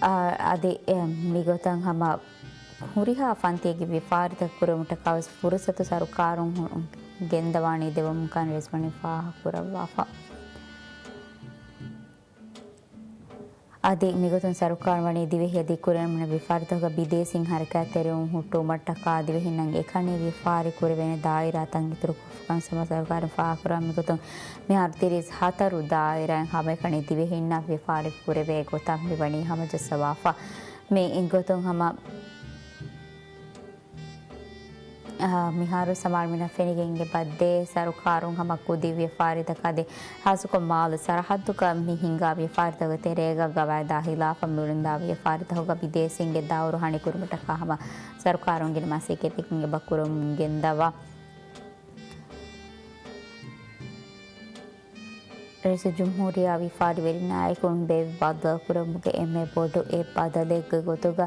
އާ، އަދި، އެ، މިގޮތަށް ހަމަ ހުރިހާ ފަންތީގެ ވިޔަފާރިތައް ކުރެވުމަށްޓަކާވެސް ފުރުސަތު ސަރުކާރުން ހު-، ގެންދަވާނީ ދެވުމުން ކަން ރައީސް ވަނީ ފާހަގަކުރައްވާފަ. އަދި މިގޮތުން ސަރުކާރުން ވަނީ ދިވެހި އަދި ކުރިއަރަމުން ވިޔަފާރިތަކުގަ ބިދޭސީން ހަރަކާތްތެރިވުން ހުއްޓުވުމަށްޓަކާ ދިވެހިންނަށް އެކަނި ވިޔަފާރި ކުރެވޭނެ ދާއިރާތައް އިތުރުކޮށްފަކަން ސަމާ ސަރުކާރުން ފާހަގަކުރާ. މިގޮތުން މިހާރު ތިރީސް ހަތަރު ދާއިރާއިން ހަމައެކަނި ދިވެހިންނަށް ވިޔަފާރި ކުރެވޭ ގޮތަށް މިވަނީ ހަމަޖައްސަވާފަ. މި ގޮތުން ހަމަ އާ، މިހާރު ސަމާލްމިނަށް ފެނިގެން އެބަ ދޭ ސަރުކާރުން ހަމަ ކުދި ވިޔަފާރިތަކާ ދޭ ހާއްސަކޮށް މާލު ސަރަހައްދުގަ މި ހިނގާ ވިޔަފާރިތަކުގެ ތެރޭގަ ގަވާއިދާ ހިލާފަށް މިއުޅެންދާ ވިޔަފާރިތަކުގަ ބިދޭސީންގެ ދައުރު ހަނިކުރުމަށްޓަކާ ހަމަ ސަރުކާރުން ގިނަ މަސައްކަތްތަކެއް އެބަ ކުރަމުން ގެންދަވާ. ރައީސުލްޖުމްހޫރިއްޔާ ވިޔަފާރިވެރިންނާއެކު ބޭއްވި ބައްދަލުކުރެއްވުމުގެ އެންމެ ބޮޑު އެއް ބަދަލެއްގެ ގޮތުގަ،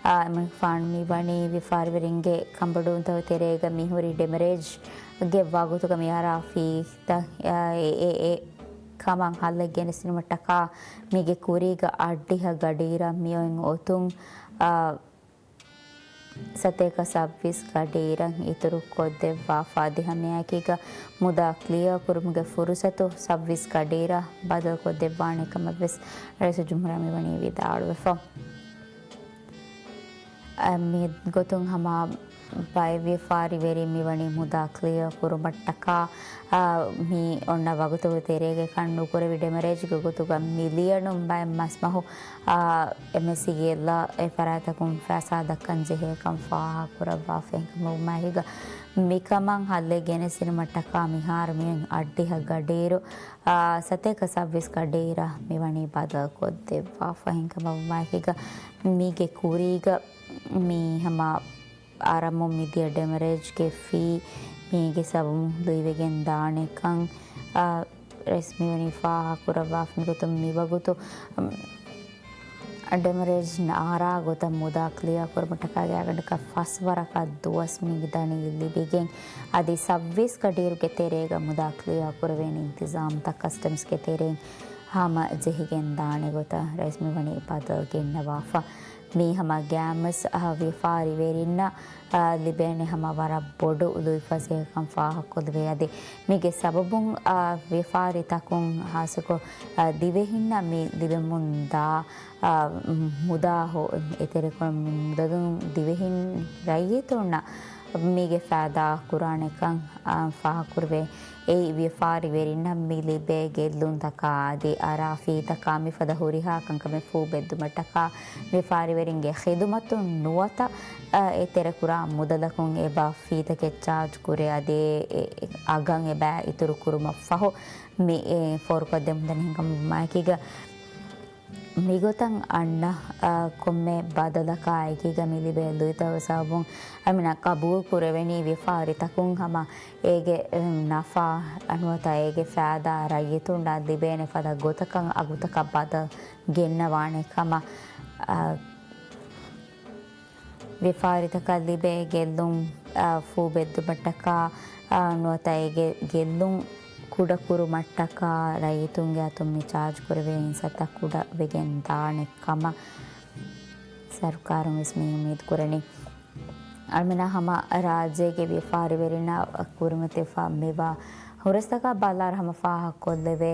އާ، އެމަނިކުފާނު މިވަނީ ވިޔަފާރިވެރިންގެ ކަންބޮޑުވުންތަކުގެ ތެރޭގަ މިހުރި ޑެމަރޭޖްގެ ވަގުތުގަ މިއަރާ ފީތައް، އާ، އެ، އެ، އެ ކަމަށް ހައްލެއް ގެނެސްދިނުމަށްޓަކާ މީގެ ކުރީގަ އަށްޑިހަ ގަޑިއިރަށް މިއޮތް އޮތުން، އާ، ސަތޭކަ ސައްބީސް ގަޑިއިރަށް އިތުރުކޮށްދެއްވާފަ. އަދި ހަމައެކީގަ މުދާ ކްލިއާ ކުރުމުގެ ފުރުސަތު ސައްބީސް ގަޑިއިރަށް ބަދަލުކޮށްދެއްވާނެ ކަމަށްވެސް ރައީސުލްޖުމްހޫރިއްޔާ މިވަނީ ވިދާޅުވެފަ. އަ، މި ގޮތުން ހަމަ ބައެއް ވިޔަފާރިވެރިން މިވަނީ މުދާ ކްލިއާ ކުރުމަށްޓަކާ، އާ، މި އޮންނަ ވަގުތުގެ ތެރޭގައި ކަން ނުކުރެވި ޑެމަރޭޖްގެ ގޮތުގަ މިލިޔަނުން ބައެއް މަސްމަހު، އާ، އެމްއެސްއީގެ އެއްލާ އެ ފަރާތްތަކުން ފައިސާދައްކަން ޖެހޭކަން ފާހަގަކުރައްވާފައި ކަމަށްވުމާއެކީގަ، މިކަމަށް ހައްލެއް ގެނެސްދިނުމަށްޓަކާ މިހާރު މިއޮތް އަށްޑިހަ ގަޑިއިރު، އާ، ސަތޭކަ ސައްބީސް ގަޑިއިރަށް މިވަނީ ބަދަލުކޮށްދެއްވާފައި ކަމަށްވުމާއެކީގަ، މީގެ ކުރީގަ މި ހަމަ އަރަމުން މިދިޔަ ޑެމަރޭޖްގެ ފީ މީގެ ސަބަބުން ލުއިވެގެން ދާނެކަން، އާ، ރައީސް މިވަނީ ފާހަގަކުރައްވާފަ. މިގޮތުން މިވަގުތު، އަމް، ޑެމަރޭޖް ނާރާ ގޮތަށް މުދާ ކްލިއާ ކުރުމަށްޓަކާ ގާތްގަނޑަކަށް ފަސް ވަރަކަށް ދުވަސް މި ދަނީ ލިބިގެން، އަދި ސައްބީސް ގަޑިއިރުގެ ތެރޭގަ މުދާ ކްލިއާ ކުރެވޭނެ އިންތިޒާމްތައް ކަސްޓަމްސްގެ ތެރެއިން ހަމަ ޖެހިގެން ދާނެ ގޮތަށް ރައީސް މިވަނީ ބަދަލު ގެންނަވާފަ. މީ ހަމަ ގާތްމަސް ވިޔަފާރިވެރިންނަށް، އާ، ލިބޭނެ ހަމަ ވަރަށް ބޮޑު ލުއިފަސޭހަކަން ފާހަގަކޮށްލެވޭ. އަދި މީގެ ސަބަބުން، އާ، ވިޔަފާރިތަކުން ހާއްސަކޮށް، އާ، ދިވެހިންނަށް މި ލިބެމުންދާ، އާ، މުދާ ހޯ-، އެތެރެކޮށް މި މުދަލުން ދިވެހިން ރައްޔިތުންނަށް މީގެ ފައިދާ ކުރާނެކަން، އާ، ފާހަގަކުރެވޭ. އެއީ ވިޔަފާރިވެރިންނަށް މި ލިބޭ ގެއްލުންތަކާ އަދި އަރާ ފީތަކާ މިފަދަ ހުރިހާ ކަންކަމެއް ފޫބެއްދުމަށްޓަކާ ވިޔަފާރިވެރިންގެ ޚިދުމަތުން ނުވަތަ، އަ، އެ ތެރެކުރާ މުދަލަކުން އެބަ ފީތަކެއް ޗާޖް ކުރޭ އަދި އެ، އެ، އަގަށް އެބަ އިތުރު ކުރުމަށްފަހު މި، އެ، ފޯރުކޮށްދެމުންދަނީ ހިނގަމުމާއެކީގަ މިގޮތަށް އަންނަ، އަ، ކޮންމެ ބަދަލަކާ އެކީގަ މި ލިބޭ ލުއިތަކުގެ ސަބަބުން އަމިނަ ޤަބޫލު ކުރެވެނީ ވިޔަފާރިތަކުން ހަމަ އޭގެ، އެ، ނަފާ ނުވަތަ އޭގެ ފައިދާ ރައްޔިތުންނަށް ލިބޭނެ ފަދަ ގޮތަކަށް އަގުތަކަށް ބަދަލު ގެންނަވާނެ ކަމަށް، އަ، ވިޔަފާރިތަކަށް ލިބޭ ގެއްލުން، އާ، ފޫބެއްދުމަށްޓަކާ، އާ، ނުވަތަ އޭގެ ގެއްލުން ކުޑަކުރުމަށްޓަކާ ރައްޔިތުންގެ އަތުން މި ޗާޖް ކުރެވޭ އިންސައްތަ ކުޑަ ވެގެން ދާނެ ކަމަށް ސަރުކާރުން ވެސް މި އުއްމީދު ކުރަނީ. އަޅުމެނާ ހަމަ ރާއްޖޭގެ ވިޔަފާރިވެރިންނާ ކުރިމަތިވެފަ މިވާ ހުރަސްތަކާ ބަލާއިރު ހަމަ ފާހަގަކޮށްލެވޭ.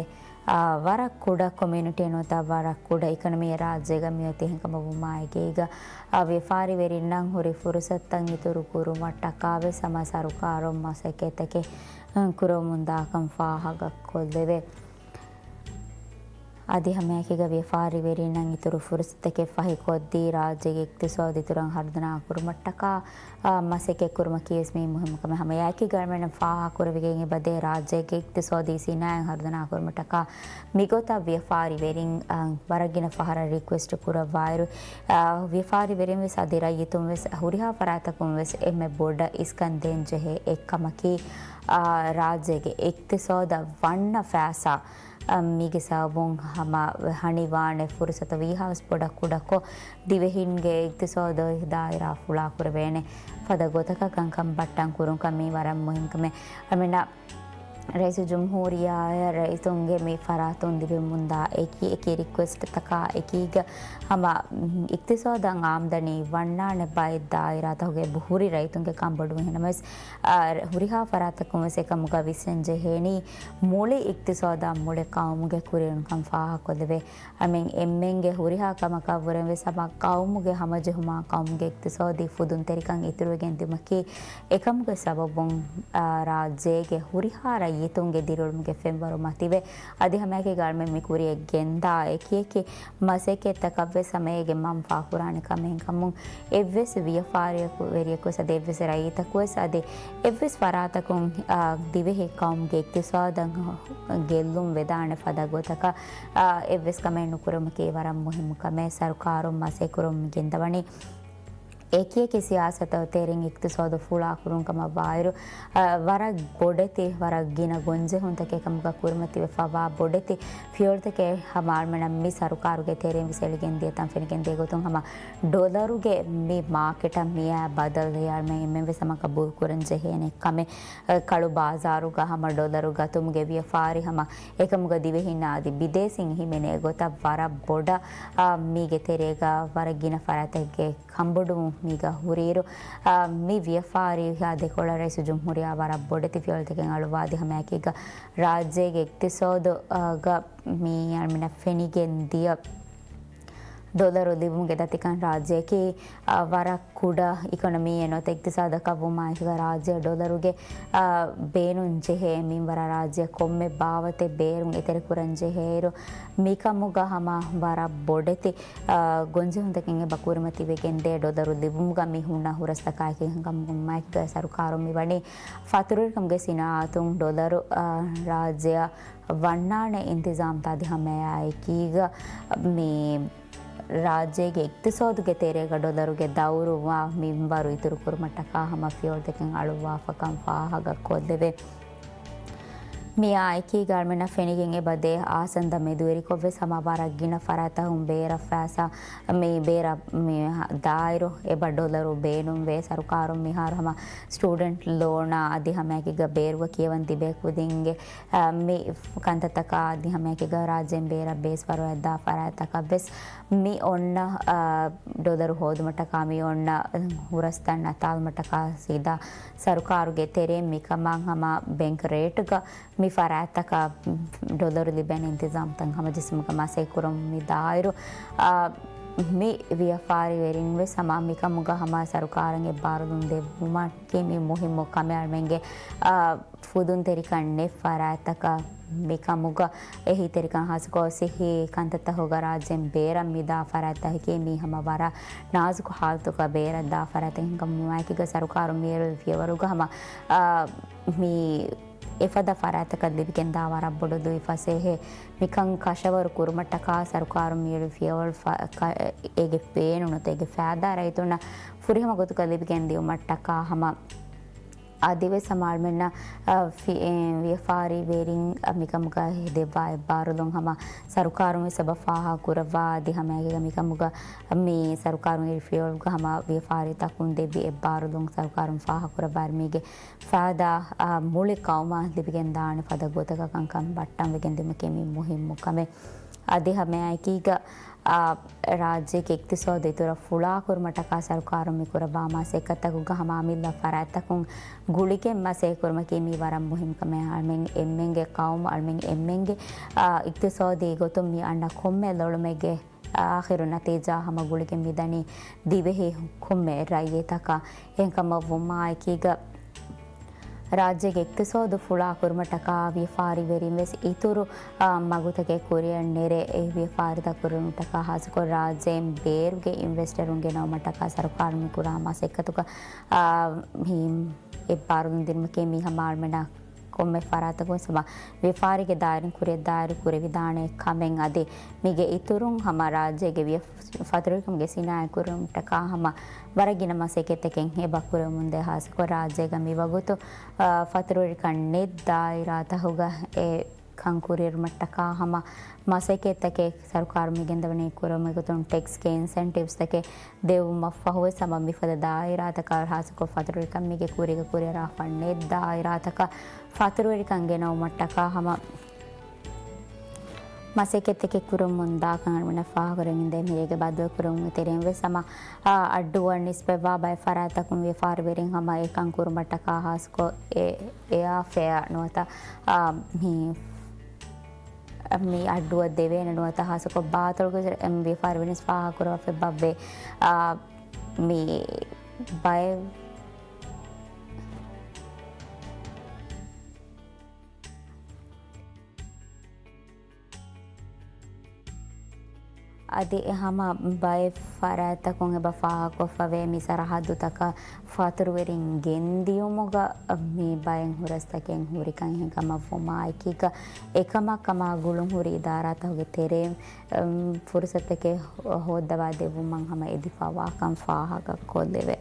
އާ، ވަރަށް ކުޑަ ކޮމިއުނިޓީ ނުވަތަ ވަރަށް ކުޑަ އިކޮނޮމީއެއް ރާއްޖޭގަ މިއޮތީ. އެހެންކަމަށްވުމާއެކީގަ، އާ، ވިޔަފާރިވެރިންނަށް ހުރި ފުރުސަތުތައް އިތުރު ކުރުމަށްޓަކާވެސް ހަމަ ސަރުކާރުން މަސައްކަތްތަކެއް ކުރަމުންދާކަން ފާހަގަކޮށްލެވޭ. އަދި ހަމައެކީގަ ވިޔަފާރިވެރިންނަށް އިތުރު ފުރުސަތުތަކެއް ފަހިކޮށްދީ، ރާއްޖޭގެ އިޤްތިޞާދު އިތުރަށް ހަރުދަނާ ކުރުމަށްޓަކާ، އާ، މަސައްކަތް ކުރުމަކީވެސް މީ މުހިއްމު ކަމެއް. ހަމައެކީގަ އަޅުމެންނަށް ފާހަގަކުރެވިގެން އެބަދޭ، ރާއްޖޭގެ އިޤްތިޞާދީ ސިނާއަތް ހަރުދަނާ ކުރުމަށްޓަކާ މިގޮތަށް ވިޔަފާރިވެރިން، އާ، ވަރަށް ގިނަ ފަހަރަށް ރިކުއެސްޓް ކުރައްވާއިރު، އާ، ވިޔަފާރިވެރިން ވެސް އަދި ރައްޔިތުން ވެސް ހުރިހާ ފަރާތަކުން ވެސް އެންމެ ބޮޑަށް އިސްކަން ދޭން ޖެހޭ އެއްކަމަކީ، އާ، ރާއްޖޭގެ އިޤްތިޞާދަށް ވަންނަ ފައިސާ، އަ، މީގެ ސަބަބުން ހަމަ ހަނިވާނެ ފުރުސަތު ވީހާވެސް ބޮޑަށް ކުޑަކޮށް، ދިވެހިންގެ އިޤްތިޞާދު ދާއިރާ ފުޅާކުރެވޭނެ ފަދަ ގޮތަކަށް ކަންކަން ބައްޓަން ކުރުންކަން މީ ވަރަށް މުހިންމު ކަމެއް. އަމިނަ ރައީސުލްޖުމްހޫރިއްޔާއަށް ރައްޔިތުންގެ މި ފަރާތުން ލިބެމުންދާ އެކި އެކި ރިކުއެސްޓްތަކާ އެކީގަ ހަމަ، އިޤްތިޞާދަށް އާމްދަނީ ވަންނާނެ ބައެއް ދާއިރާތަކުގެ ހުރި ރައްޔިތުންގެ ކަންބޮޑުވި ހިނަމަވެސް، އާ، ހުރިހާ ފަރާތަކުން ވެސް އެކަމުގަ ވިސްނަން ޖެހޭނީ، މުޅި އިޤްތިޞާދާ މުޅި ޤައުމުގެ ކުރިއެރުންކަން ފާހަގަކޮށްލެވޭ. އަމެން އެންމެންގެ ހުރިހާ ކަމަކަށްވުރެން ވެސް ހަމަ ޤައުމުގެ ހަމަޖެހުމާ، ޤައުމުގެ އިޤްތިޞާދީ ފުދުންތެރިކަން އިތުރުވެގެން ދިއުމަކީ އެކަމުގެ ސަބަބުން، އާ، ރާއްޖޭގެ ހުރިހާ ރައްޔިތުންގެ ދިރިއުޅުމުގެ ފެންވަރު މަތިވެ، އަދި ހަމައެކީގަ އަޅުމެން މި ކުރިއަށް ގެންދާ އެކި އެކި މަސައްކަތްތަކަށްވެސް ހަމައޭގެ މަންފާ ކުރާނެ ކަމެއް ކަމުން އެއްވެސް ވިޔަފާރިއަކު ވެރިޔަކުވެސް އަދި އެއްވެސް ރައްޔިތަކުވެސް އަދި އެއްވެސް ފަރާތަކުން، އާ، ދިވެހި ޤައުމުގެ އިޤްތިޞާދަށް ގެއްލުން ވެދާނެ ފަދަ ގޮތަކަށް، އާ، އެއްވެސް ކަމެއް ނުކުރުމަކީ ވަރަށް މުހިއްމު ކަމެއް. ސަރުކާރުން މަސައްކަތް ކުރަމުން ގެންދަވަނީ އެކި އެކި ސިޔާސަތު ތެރެއިން އިޤްތިޞާދު ފުޅާކުރުން ކަމަށް ވާއިރު، އަ، ވަރަށް ބޮޑެތި، ވަރަށް ގިނަ ގޮންޖެހުންތަކެއް ކަމުގަ ކުރިމަތިވެފަވާ ބޮޑެތި ފިޔަވަޅުތަކެއް ހަމަ އަޅުމެނަށް މި ސަރުކާރުގެ ތެރެއިން ވެސް އެޅިގެން ދިޔަ ތަން ފެނިގެން ދިޔަ ގޮތުން ހަމަ ޑޮލަރުގެ މި މާކެޓަށް މިއާ ބަދަލު އަޅުމެން އެންމެން ވެސް ހަމަ ގަބޫލު ކުރަން ޖެހޭނެ ކަމެއް، އަ، ކަޅު ބާޒާރުގަ ހަމަ ޑޮލަރު ގަތުމުގެ ވިޔަފާރި ހަމަ އެކަމުގަ ދިވެހިންނާ އަދި ބިދޭސީން ހިމެނޭ ގޮތަށް ވަރަށް ބޮޑަށް، އަ، މީގެ ތެރޭގަ ވަރަށް ގިނަ ފަރާތެއްގެ ކަންބޮޑުވުން މީގަ ހުރިއިރު، އާ، މި ވިޔަފާރި ހާ ދެކޮޅަށް ރައީސުލްޖުމްހޫރިއްޔާ ވަރަށް ބޮޑެތި ފިޔަވަޅުތަކެއް އަޅުއްވާދި ހަމައެކީގަ ރާއްޖޭގެ އިޤްތިޞާދުގަ މި އަޅުމެންނަށް ފެނިގެން ދިޔަ ޑޮލަރު ލިބުމުގެ ދަތިކަން ރާއްޖެއަކީ، އާ، ވަރަށް ކުޑަ އިކޮނޮމީއެއް ނުވަތަ އިޤްތިޞާދަކަށް ވުމާއެކީގަ ރާއްޖެއަށް ޑޮލަރުގެ، އާ، ބޭނުން ޖެހޭ މިންވަރަށް ރާއްޖެއަށް ކޮންމެ ބާވަތެއް ބޭރުން އެތެރެކުރަން ޖެހޭއިރު، މިކަމުގަ ހަމަ ވަރަށް ބޮޑެތި އާ، ގޮންޖެހުންތަކެއް އެބަ ކުރިމަތިވެގެންދޭ ޑޮލަރު ލިބުމުގަ މި ހުންނަ ހުރަސްތަކާއެކީ ހަނގަމުގެ ސަރުކާރުން މިވަނީ ފަތުރުވެރިކަމުގެ ސިނާއަތުން ޑޮލަރު، އާ، ރާއްޖެއަށް ވަންނާނެ އިންތިޒާމްތައް އަދި ހަމައެއާއެކީގަ މި ރާއްޖޭގެ އިޤްތިޞާދުގެ ތެރޭގަ ޑޮލަރުގެ ދައުރު ވާ މިންވަރު އިތުރުކުރުމަށްޓަކާ ހަމަ ފިޔަވަޅުތަކެއް އަޅުއްވާފަކަން ފާހަގަކޮށްލެވޭ. މިއާއެކީގަ އަޅުމެންނަށް ފެނިގެން އެބަދޭ އާސަންދަ މެދުވެރިކޮށްވެސް ހަމަ ވަރަށް ގިނަ ފަރާތަކުން ބޭރަށް ފައިސާ މި ބޭރަށް މި ދާއިރު އެބަ ޑޮލަރު ބޭނުންވޭ. ސަރުކާރުން މިހާރު ހަމަ ސްޓޫޑެންޓް ލޯނާ އަދި ހަމައެކީގަ ބޭރުގަ ކިޔަވަން ތިބޭ ކުދިންގެ، އަ، މި ކަންތައްތަކާ އަދި ހަމައެކީގަ ރާއްޖޭން ބޭރަށް ބޭސް ފަރުވާ ދާ ފަރާތްތަކަށްވެސް މި އޮންނަ، އަ، ޑޮލަރު ހޯދުމަށްޓަކާ މި އޮންނަ ހުރަސްތައް ނަތާލުމަށްޓަކާ ސީދާ ސަރުކާރުގެ ތެރެއިން މިކަމަށް ހަމަ ބޭންކް ރޭޓްގަ މި ފަރާތްތަކަށް ޑޮލަރު ލިބޭނެ އިންތިޒާމްތައް ހަމަ ޖިސްމުގަ މަސައްކަތްކުރަމުން މި ދާއިރު، އާ، މި ވިޔަފާރިވެރިން ވެސް ހަމަ މިކަމުގަ ހަމަ ސަރުކާރަށް އެއްބާރުލުން ދެއްވުމަކީ މި މުހިއްމު ކަމެއް އަޅުމެންގެ، އާ، ފުދުންތެރިކަން ނެތް ފަރާތްތަކަށް މިކަމުގަ އެހީތެރިކަން ހާސްކޮށް ސިއްހީ ކަންތައްތަކުގަ ރާއްޖޭން ބޭރަށް މިދާ ފަރާތްތަކަކީ މީ ހަމަ ވަރަށް ނާޒުކު ހާލަތުގަ ބޭރަށް ދާ ފަރާތްތަކެއް ހަމައެކީގަ ސަރުކާރުން މިއެޅުނު ފިޔަވަޅުގަ ހަމަ، އާ، މި އެފަދަ ފަރާތްތަކަށް ލިބިގެންދާ ވަރަށް ބޮޑު ލުއިފަސޭހައެއް މިކަން ކަށަވަރު ކުރުމަށްޓަކާ ސަރުކާރުން މިއެޅު ފިޔަވަޅު ފަ-، ކަ-، އޭގެ ބޭނުން ނުވަތަ އޭގެ ފައިދާ ރައްޔިތުންނަށް ފުރިހަމަ ގޮތުގަ ލިބިގެން ދިއުމަށްޓަކާ ހަމަ އަދިވެސް ހަމަ އަޅުމެންނަށް، އަ، ފި-، އެ، ވިޔަފާރިވެރިން، އަ، މިކަމުގަ ދެއްވާ އެއްބާރުލުން ހަމަ ސަރުކާރުން ވެސް އެބަ ފާހަގަ ކުރައްވާ އަދި ހަމައެކީގަ މިކަމުގަ މި ސަރުކާރުން އިރު ފިޔަވަޅުގަ ހަމަ ވިޔަފާރިތަކުން ދެއްވި އެއްބާރުލުން ސަރުކާރުން ފާހަގަ ކުރައްވާ މީގެ ފައިދާ، އާ، މުޅި ޤައުމަށް ލިބިގެން ދާނެ ފަދަ ގޮތަކަށް ކަންކަން ބައްޓަން ވެގެން ދިއުމަކީ މި މުހިއްމު ކަމެއް. އަދި ހަމައެކީގަ، އާ، ރާއްޖޭގެ އިޤްތިޞާދު އިތުރަށް ފުޅާކުރުމަށްޓަކާ ސަރުކާރުން މި ކުރައްވާ މަސައްކަތްތަކުގަ ހަމަ އަމިއްލަ ފަރާތްތަކުން ގުޅިގެން މަސައްކަތް ކުރުމަކީ މީ ވަރަށް މުހިއްމު ކަމެއް. އަޅުމެން އެންމެންގެ ޤައުމު، އަޅުމެން އެންމެންގެ، އާ، އިޤްތިޞާދީ ގޮތުން މި އަންނަ ކޮންމެ ލޮޅުމެއްގެ އާޚިރު ނަތީޖާ ހަމަ ގުޅިގެން މިދަނީ ދިވެހި ކޮންމެ ރައްޔިތަކަށް. އެހެންކަމަށް ވުމާއެކީގަ، ރާއްޖޭގެ އިޤްތިޞާދު ފުޅާ ކުރުމަށްޓަކާ ވިޔަފާރިވެރިން ވެސް އިތުރު، އާ، މަގުތަކެއް ކުރިއަށް ނެރެ، އެ ވިޔަފާރިތައް ކުރުމަށްޓަކާ ހާއްސަކޮށް ރާއްޖޭން ބޭރުގެ އިންވެސްޓަރުން ގެނައުމަށްޓަކާ ސަރުކާރުން މި ކުރާ މަސައްކަތުގަ، އާ، މި އެއްބާރުލުން ދިނުމަކީ މީ ހަމަ އަޅުމެންނަށް ކޮންމެ ފަރާތަކުން ސަމާ ވިޔަފާރީގެ ދާއިރުން ކުރިއަށް ދާއިރު ކުރެވިދާނެ ކަމެއް. އަދި މީގެ އިތުރުން ހަމަ ރާއްޖޭގެ ވިޔަ-، ފަތުރުވެރިކަމުގެ ސިނާއަތް ކުރުމަށްޓަކާ ހަމަ ވަރަށް ގިނަ މަސައްކަތްތަކެއް އެބަ ކުރެވެމުންދޭ. ހާއްސަކޮށް ރާއްޖޭގަ މިވަގުތު، އާ، ފަތުރުވެރިކަން ނެތް ދާއިރާތަކުގަ އެ ކަން ކުރިއެރުމަށްޓަކާ ހަމަ މަސައްކަތްތަކެއް ސަރުކާރު މި ގެންދަވަނީ ކުރުމުގެ ގޮތުން ޓެކްސްގެ އިންސެންޓިވްސްތަކެއް ދެއްވުމަށްފަހުވެސް ހަމަ މިފަދަ ދާއިރާތަކަށް ހާއްސަކޮށް ފަތުރުވެރިކަން މީގެ ކުރީގަ ކުރިއަރާފަ ނެތް ދާއިރާތަކަށް ފަތުރުވެރިކަން ގެނައުމަށްޓަކާ ހަމަ މަސައްކަތްތަކެއް ކުރަމުން ދާކަން އަޅުމެންނަށް ފާހަގަކުރެވެންދޭ. މިރޭގެ ބައްދަލުކުރުމުގެ ތެރެއިން ވެސް ހަމަ، އާ، އައްޑޫއަށް ނިސްބަތްވާ ބައެއް ފަރާތްތަކުން ވިޔަފާރިވެރިން ހަމަ އެކަން ކުރުމަށްޓަކާ ހާއްސަކޮށް އެ، އެއާ ފެއާ ނުވަތަ، އާ، މި މި އައްޑޫއަށް ދެވޭނެ ނުވަތަ ހާއްސަކޮށް ބާތަޅުގެ ވިޔަފާރިވެރިން ފާހަގަކުރައްވާފައި ބައްވޭ، އާ، މި ބައެއް އަދި ހަމަ ބައެއް ފަރާތްތަކުން އެބަ ފާހަގަކޮށްފަވޭ މި ސަރަހައްދުތަކަށް ފަތުރުވެރިން ގެންދިޔުމުގަ މި ބައެއް ހުރަސްތަކެއް ހުރިކަން އެހެންކަމަށްވުމާއެކީގަ، އެކަމަށް ކަމާ ގުޅުންހުރި އިދާރާތަކުގެ ތެރެއިން، އަމް، ފުރުސަތުތަކެއް ހޯ-، ހޯއްދަވާ ދެއްވުމަށް ހަމަ އެދިފަވާކަން ފާހަގަކޮށްލެވޭ.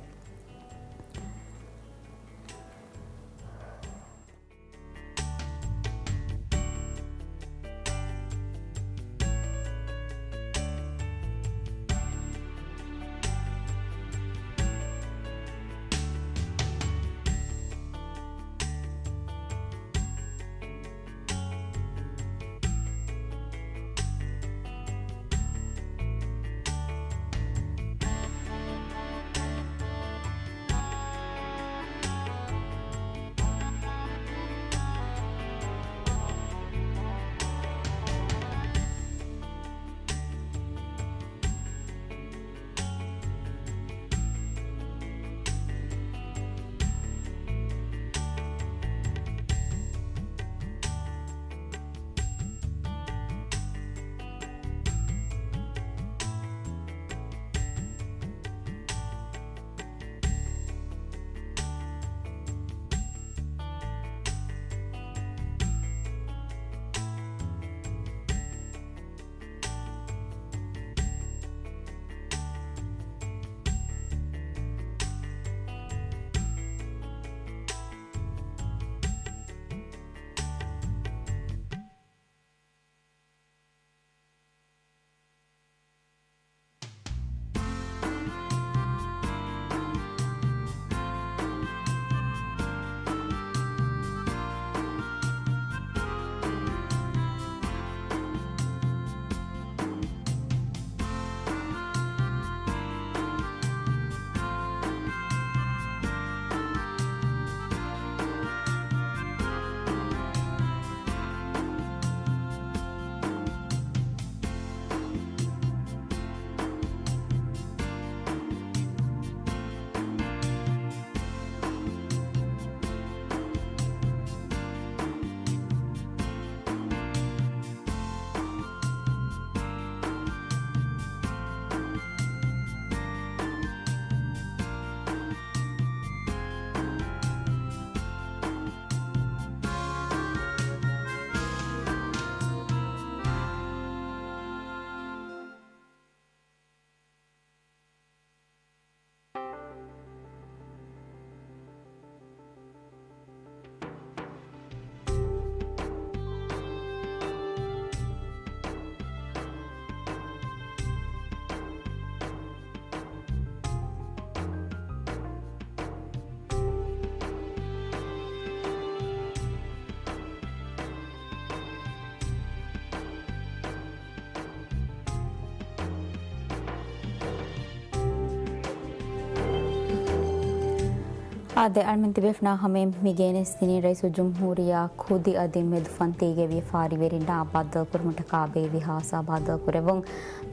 އާދެ، އަޅަމެން ތިބޭފުޅުންނާ ހަމައަށް މި ގެނެސްދިނީ ރައީސުލްޖުމްހޫރިއްޔާ ކުދި އަދި މެދުފަންތީގެ ވިޔަފާރިވެރިންނާ ބައްދަލުކުރުމަށްޓަކާ ބޭއްވި ހާއްސަ ބައްދަލުކުރެއްވުން.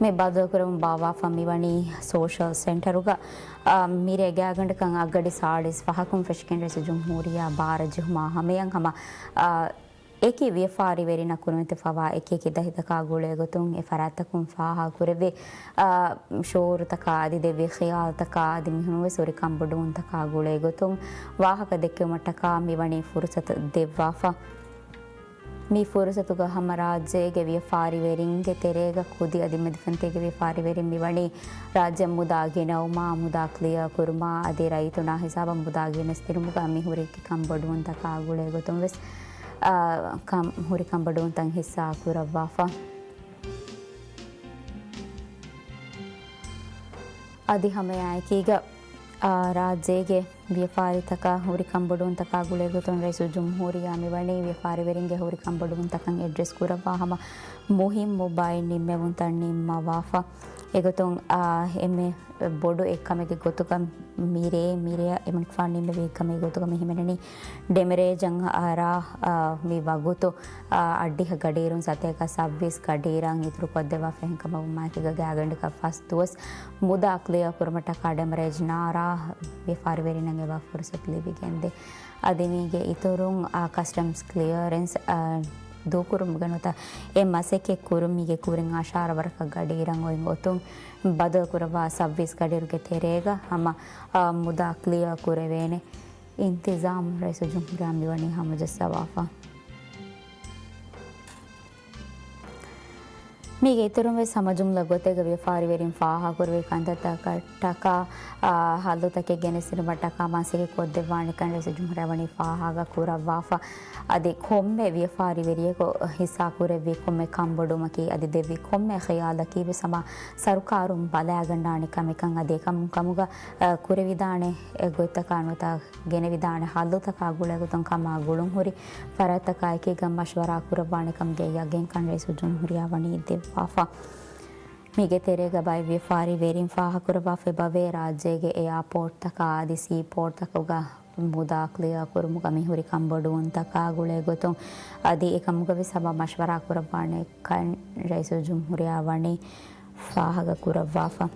މި ބައްދަލުކުރެއްވުން ބާއްވާފަ މިވަނީ ސޯޝަލް ސެންޓަރުގަ، އާ، މިރޭ ގާތްގަނޑަކަށް އަށްގަޑި ސާޅީސް ފަހަކުން ފެށިގެން ރައީސުލްޖުމްހޫރިއްޔާ ބާރަށް ޖެހުމާ ހަމަޔަށް ހަމަ، އާ، އެކި ވިޔަފާރިވެރިންނަށް ކުރިމަތިވެފަވާ އެކި އެކި ދަތިތަކާ ގުޅޭގޮތުން އެ ފަރާތްތަކުން ފާހަގަކުރެއްވި، އާ، ޝުޢޫރުތަކާ އަދި ދެއްވި ޚިޔާލުތަކާ އަދި މިހުންވެސް ހުރި ކަންބޮޑުވުންތަކާ ގުޅޭގޮތުން ވާހަކަ ދެއްކެވުމަށްޓަކާ މިވަނީ ފުރުސަތު ދެއްވާފަ. މި ފުރުސަތުގަ ހަމަ ރާއްޖޭގެ ވިޔަފާރިވެރިންގެ ތެރޭގަ ކުދި އަދި މެދުފަންތީގެ ވިޔަފާރިވެރިން މިވަނީ ރާއްޖެ މުދާ ގިނައުމާ، މުދާ ކްލިއާ ކުރުމާ އަދި ރައްޔިތުންނާ ހިސާބަށް މުދާ ގެނެސްދިނުމުގަ މި ހުރި ކަންބޮޑުވުންތަކާ ގުޅޭގޮތުން ވެސް، އާ، ކަން، ހުރި ކަންބޮޑުވުންތައް ހިއްސާ ކުރައްވާފަ. އަދި ހަމައެއާއެކީގަ، އާ، ރާއްޖޭގެ ވިޔަފާރިތަކާ ހުރި ކަންބޮޑުވުންތަކާ ގުޅޭގޮތުން ރައީސުލްޖުމްހޫރިއްޔާ މިވަނީ ވިޔަފާރިވެރިންގެ ހުރި ކަންބޮޑުވުންތަކަށް އެޑްރެސް ކުރައްވާ ހަމަ މުހިއްމު ބައެއް ނިންމެވުންތައް ނިންމަވާފަ. އެގޮތުން، އާ، އެންމެ ބޮޑު އެއްކަމެއްގެ ގޮތުގަ މިރޭ، މިރޭ އެމަނިކުފާނު ނިންމެވި އެއްކަމެއްގެ ގޮތުގަ މި ހިމެނެނީ ޑެމަރޭޖަށް އަރާ، އާ، މި ވަގުތު، އާ، އައްޑިހަ ގަޑިއިރުން ސަތޭކަ ސައްވީސް ގަޑިއިރަށް އިތުރުކޮށްދެއްވާފަ. އެހެންކަމަށް ވުމާއެކީގަ ގާތްގަނޑަކަށް ފަސް ދުވަސް މުދާ ކްލިއާ ކުރުމަށްޓަކާ ޑެމަރޭޖް ނާރާ ވިޔަފާރިވެރިންނަށް އެބަ ފުރުސަތު ލިބިގެންދޭ. އަދި މީގެ އިތުރުން، އާ، ކަސްޓަމްސް ކްލިއަރެންސް، އާ، ދޫކުރުމުގެ ނުވަތަ އެ މަސައްކަތް ކުރުމީގެ ކުރިން އަށާރަ ވަރަކަށް ގަޑިއިރަށް އޮތް އޮތުން ބަދަލުކުރައްވާ ސައްވީސް ގަޑިއިރުގެ ތެރޭގަ ހަމަ، އާ، މުދާ ކްލިއާ ކުރެވޭނެ އިންތިޒާމް ރައީސުލްޖުމްހޫރިއްޔާ މިވަނީ ހަމަޖައްސަވާފަ. މީގެ އިތުރުން ވެސް ހަމަޖުމްލަ ގޮތެއްގަ ވިޔަފާރިވެރިން ފާހަގަކުރެވި ކަންތައްތަކަށްޓަކާ، އާ، ހައްލުތަކެއް ގެނެސްދިނުމަށްޓަކާ މަސައްކަތް ކޮށްދެއްވާނެކަން ރައީސުލްޖުމްހޫރިއްޔާ ވަނީ ފާހަގަ ކުރައްވާފަ. އަދި ކޮންމެ ވިޔަފާރިވެރިޔަކު ހިއްސާކުރެއްވި ކޮންމެ ކަންބޮޑުވުމަކީ އަދި ދެއްވި ކޮންމެ ޚިޔާލަކީ ވެސް ހަމަ ސަރުކާރުން ބަލާގަންނާނެ ކަމެއްކަން އަދި އެކަމު ކަމުގަ، އާ، ކުރެވިދާނެ އެ ގޮތްތަކާ ނުވަތަ ގެނެވިދާނެ ހައްލުތަކާ ގުޅޭގޮތުން ކަމާ ގުޅުންހުރި ފަރާތްތަކާއެކީގަ މަޝްވަރާ ކުރައްވާނެ ކަމުގެ ޔަގީންކަން ރައީސުލްޖުމްހޫރިއްޔާ ވަނީ ދެއްވާފަ. މީގެ ތެރޭގަ ބައެއް ވިޔަފާރިވެރިން ފާހަގަކުރައްވާފައި އެބަވޭ ރާއްޖޭގެ އެއާޕޯޓްތަކާ އަދި ސީޕޯޓްތަކުގަ މުދާ ކްލިއާ ކުރުމުގަ މިހުރި ކަންބޮޑުވުންތަކާ ގުޅޭގޮތުން އަދި އެކަމުގަ ވެސް ހަމަ މަޝްވަރާ ކުރައްވާނެ ކަން ރައީސުލްޖުމްހޫރިއްޔާ ވަނީ ފާހަގަކުރައްވާފަ.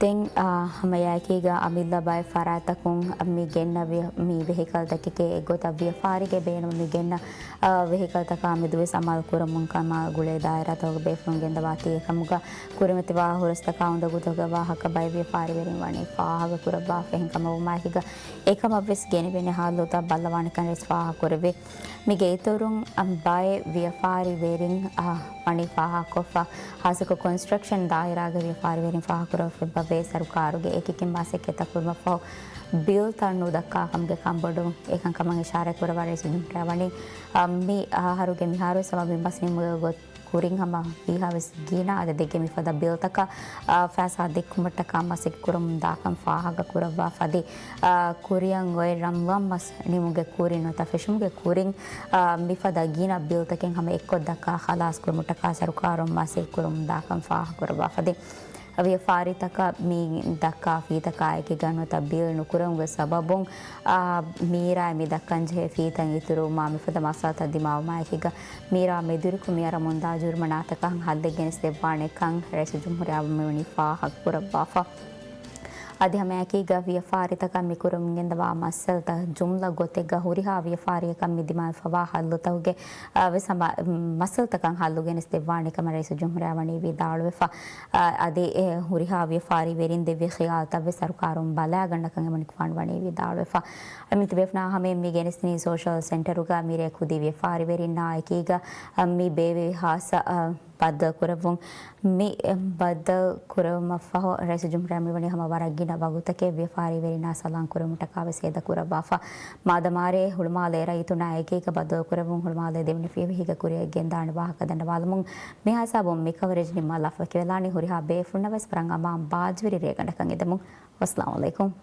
ދެން، އާ، ހަމައެއާއެކީގަ އަމިއްލަ ބައެއް ފަރާތްތަކުން މި ގެންނަ ވި-، މި ވެހިކަލްތަކެކޭ އެއްގޮތަށް ވިޔަފާރީގެ ބޭނުމަށް މި ގެންނަ، އާ، ވެހިކަލްތަކާ މެދުވެސް އަމަލު ކުރަމުން ކަމާ ގުޅޭ ދާއިރާތަކުގެ ބޭފުޅުން ގެންދަވާތީ އެކަމުގަ ކުރިމަތިވާ ހުރަސްތަކާ އުނދަގޫތަކުގެ ވާހަކަ ބައެއް ވިޔަފާރިވެރިން ވަނީ ފާހަގަކުރައްވާފަ. އެހެންކަމަށް ވުމާއެކީގަ އެކަމަށްވެސް ގެނެވޭނެ ހައްލުތައް ބައްލަވާނެކަން ވެސް ފާހަގަކުރެއްވި. މީގެ އިތުރުން، އަ، ބައެއް ވިޔަފާރިވެރިން، އަ، ވަނީ ފާހަގަކޮށްފަ، ހާއްސަކޮށް ކޮންސްޓްރަކްޝަން ދާއިރާގެ ވިޔަފާރިވެރިން ފާހަގަކުރައްވައިފައި އެބަވޭ ސަރުކާރުގެ އެކިއެކި މަސައްކަތްތައް ކުރުމަށްފަހު ބިލްތައް ނުދައްކާ ކަމުގެ ކަންބޮޑުވުން. އެކަންކަމަށް އިޝާރާތް ކުރައްވާ ރައީސުލްޖުމްހޫރިއްޔާ ވަނީ، އަ، މި އަހަރުގެ މިހާރު ވެސް ހަމަ މި މަސް ނިމުމުގެ ގޮތް ކުރިން ހަމަ ވީހާވެސް ގިނަ އަދަދެއްގެ މިފަދަ ބިލްތަކަށް، އާ، ފައިސާ ދެއްކުމަށްޓަކާ މަސައްކަތް ކުރަމުން ދާކަން ފާހަގަ ކުރައްވާފަ އަދި، އާ، ކުރިއަށް އޮތް ރަމަޟާން މަސް ނިމުމުގެ ކުރިން ނުވަތަ ފެށުމުގެ ކުރިން، އާ، މިފަދަ ގިނަ ބިލްތަކެއް ހަމަ އެއްކޮށް ދައްކާ ޚަލާސް ކުރުމަށްޓަކާ ސަރުކާރުން މަސައްކަތް ކުރަމުން ދާކަން ފާހަގަ ކުރައްވާފަ އަދި، ވިޔަފާރިތަކަށް މި ދައްކާ ފީތަކާއެކީގަ ނުވަތަ ބިލް ނުކުރެވުމުގެ ސަބަބުން، އާ، މީރާ މި ދައްކަންޖެހޭ ފީތައް އިތުރުވުމާ މިފަދަ މައްސަލަތައް ދިމާވުމާއެކީގަ، މީރާ މެދުވެރިކޮށް މި އަރަމުންދާ ޖުރުމަނާތަކަށް ހައްލެއް ގެނެސްދެއްވާނެކަން ރައީސުލްޖުމްހޫރިއްޔާ މިވަނީ ފާހަގަކުރައްވާފަ. އަދި ހަމައެކީގަ ވިޔަފާރިތަކަށް މި ކުރަމުން ގެންދަވާ މައްސަލަތައް ޖުމްލަ ގޮތެއްގަ ހުރިހާ ވިޔަފާރިއަކަށް މި ދިމާވެފަވާ ހައްލުތަކުގެ، އާ، ވެސް ހަމަ، މައްސަލަތަކަށް ހައްލު ގެނެސްދެއްވާނެ ކަމަށް ރައީސުލްޖުމްހޫރިއްޔާ ވަނީ ވިދާޅުވެފަ. އާ، އަދި އެ ހުރިހާ ވިޔަފާރިވެރިން ދެއްވި ޚިޔާލުތައް ވެސް ސަރުކާރުން ބަލާގަންނަކަން އެމަނިކުފާނު ވަނީ ވިދާޅުވެފަ. އަމިއްލަ ތިބޭފުޅުންނާ ހަމައަށް މި ގެނެސްދިނީ ސޯޝަލް ސެންޓަރުގަ މިރޭ ކުދި ވިޔަފާރިވެރިންނާ އެކީގަ، އަ، މި ބޭއްވި ހާއްސަ، އަ، ބައްދަލު ކުރެއްވުން. މި، އެ، ބައްދަލު ކުރެއްވުމަށްފަހު ރައީސުލްޖުމްހޫރިއްޔާ މިވަނީ ހަމަ ވަރަށް ގިނަ ވަގުތަކެއް ވިޔަފާރިވެރިންނާ ސަލާން ކުރެއްވުމަށްޓަކާ ވެސް ހޭދަ ކުރައްވާފަ. މާދަމާރޭ ހުޅުމާލޭ ރައްޔިތުންނާ އެކީގަ ބައްދަލު ކުރެއްވުން ހުޅުމާލޭ ދެވަނަ ފިޔަވަހީގަ ކުރިއަށް ގެންދާނެ ވާހަކަ ދަންނަވާލަމުން މިހާ ހިސާބުން މި ކަވަރޭޖް ނިންމާ ލަފަކި ވެލާނީ. ހުރިހާ ބޭފުޅުންނަށް ވެސް ވަރަށް އަމާން ބާއްޖަވެރި ރޭގަނޑަކަށް އެދެމުން. ވައްސަލާމު ޢަލައިކުމް.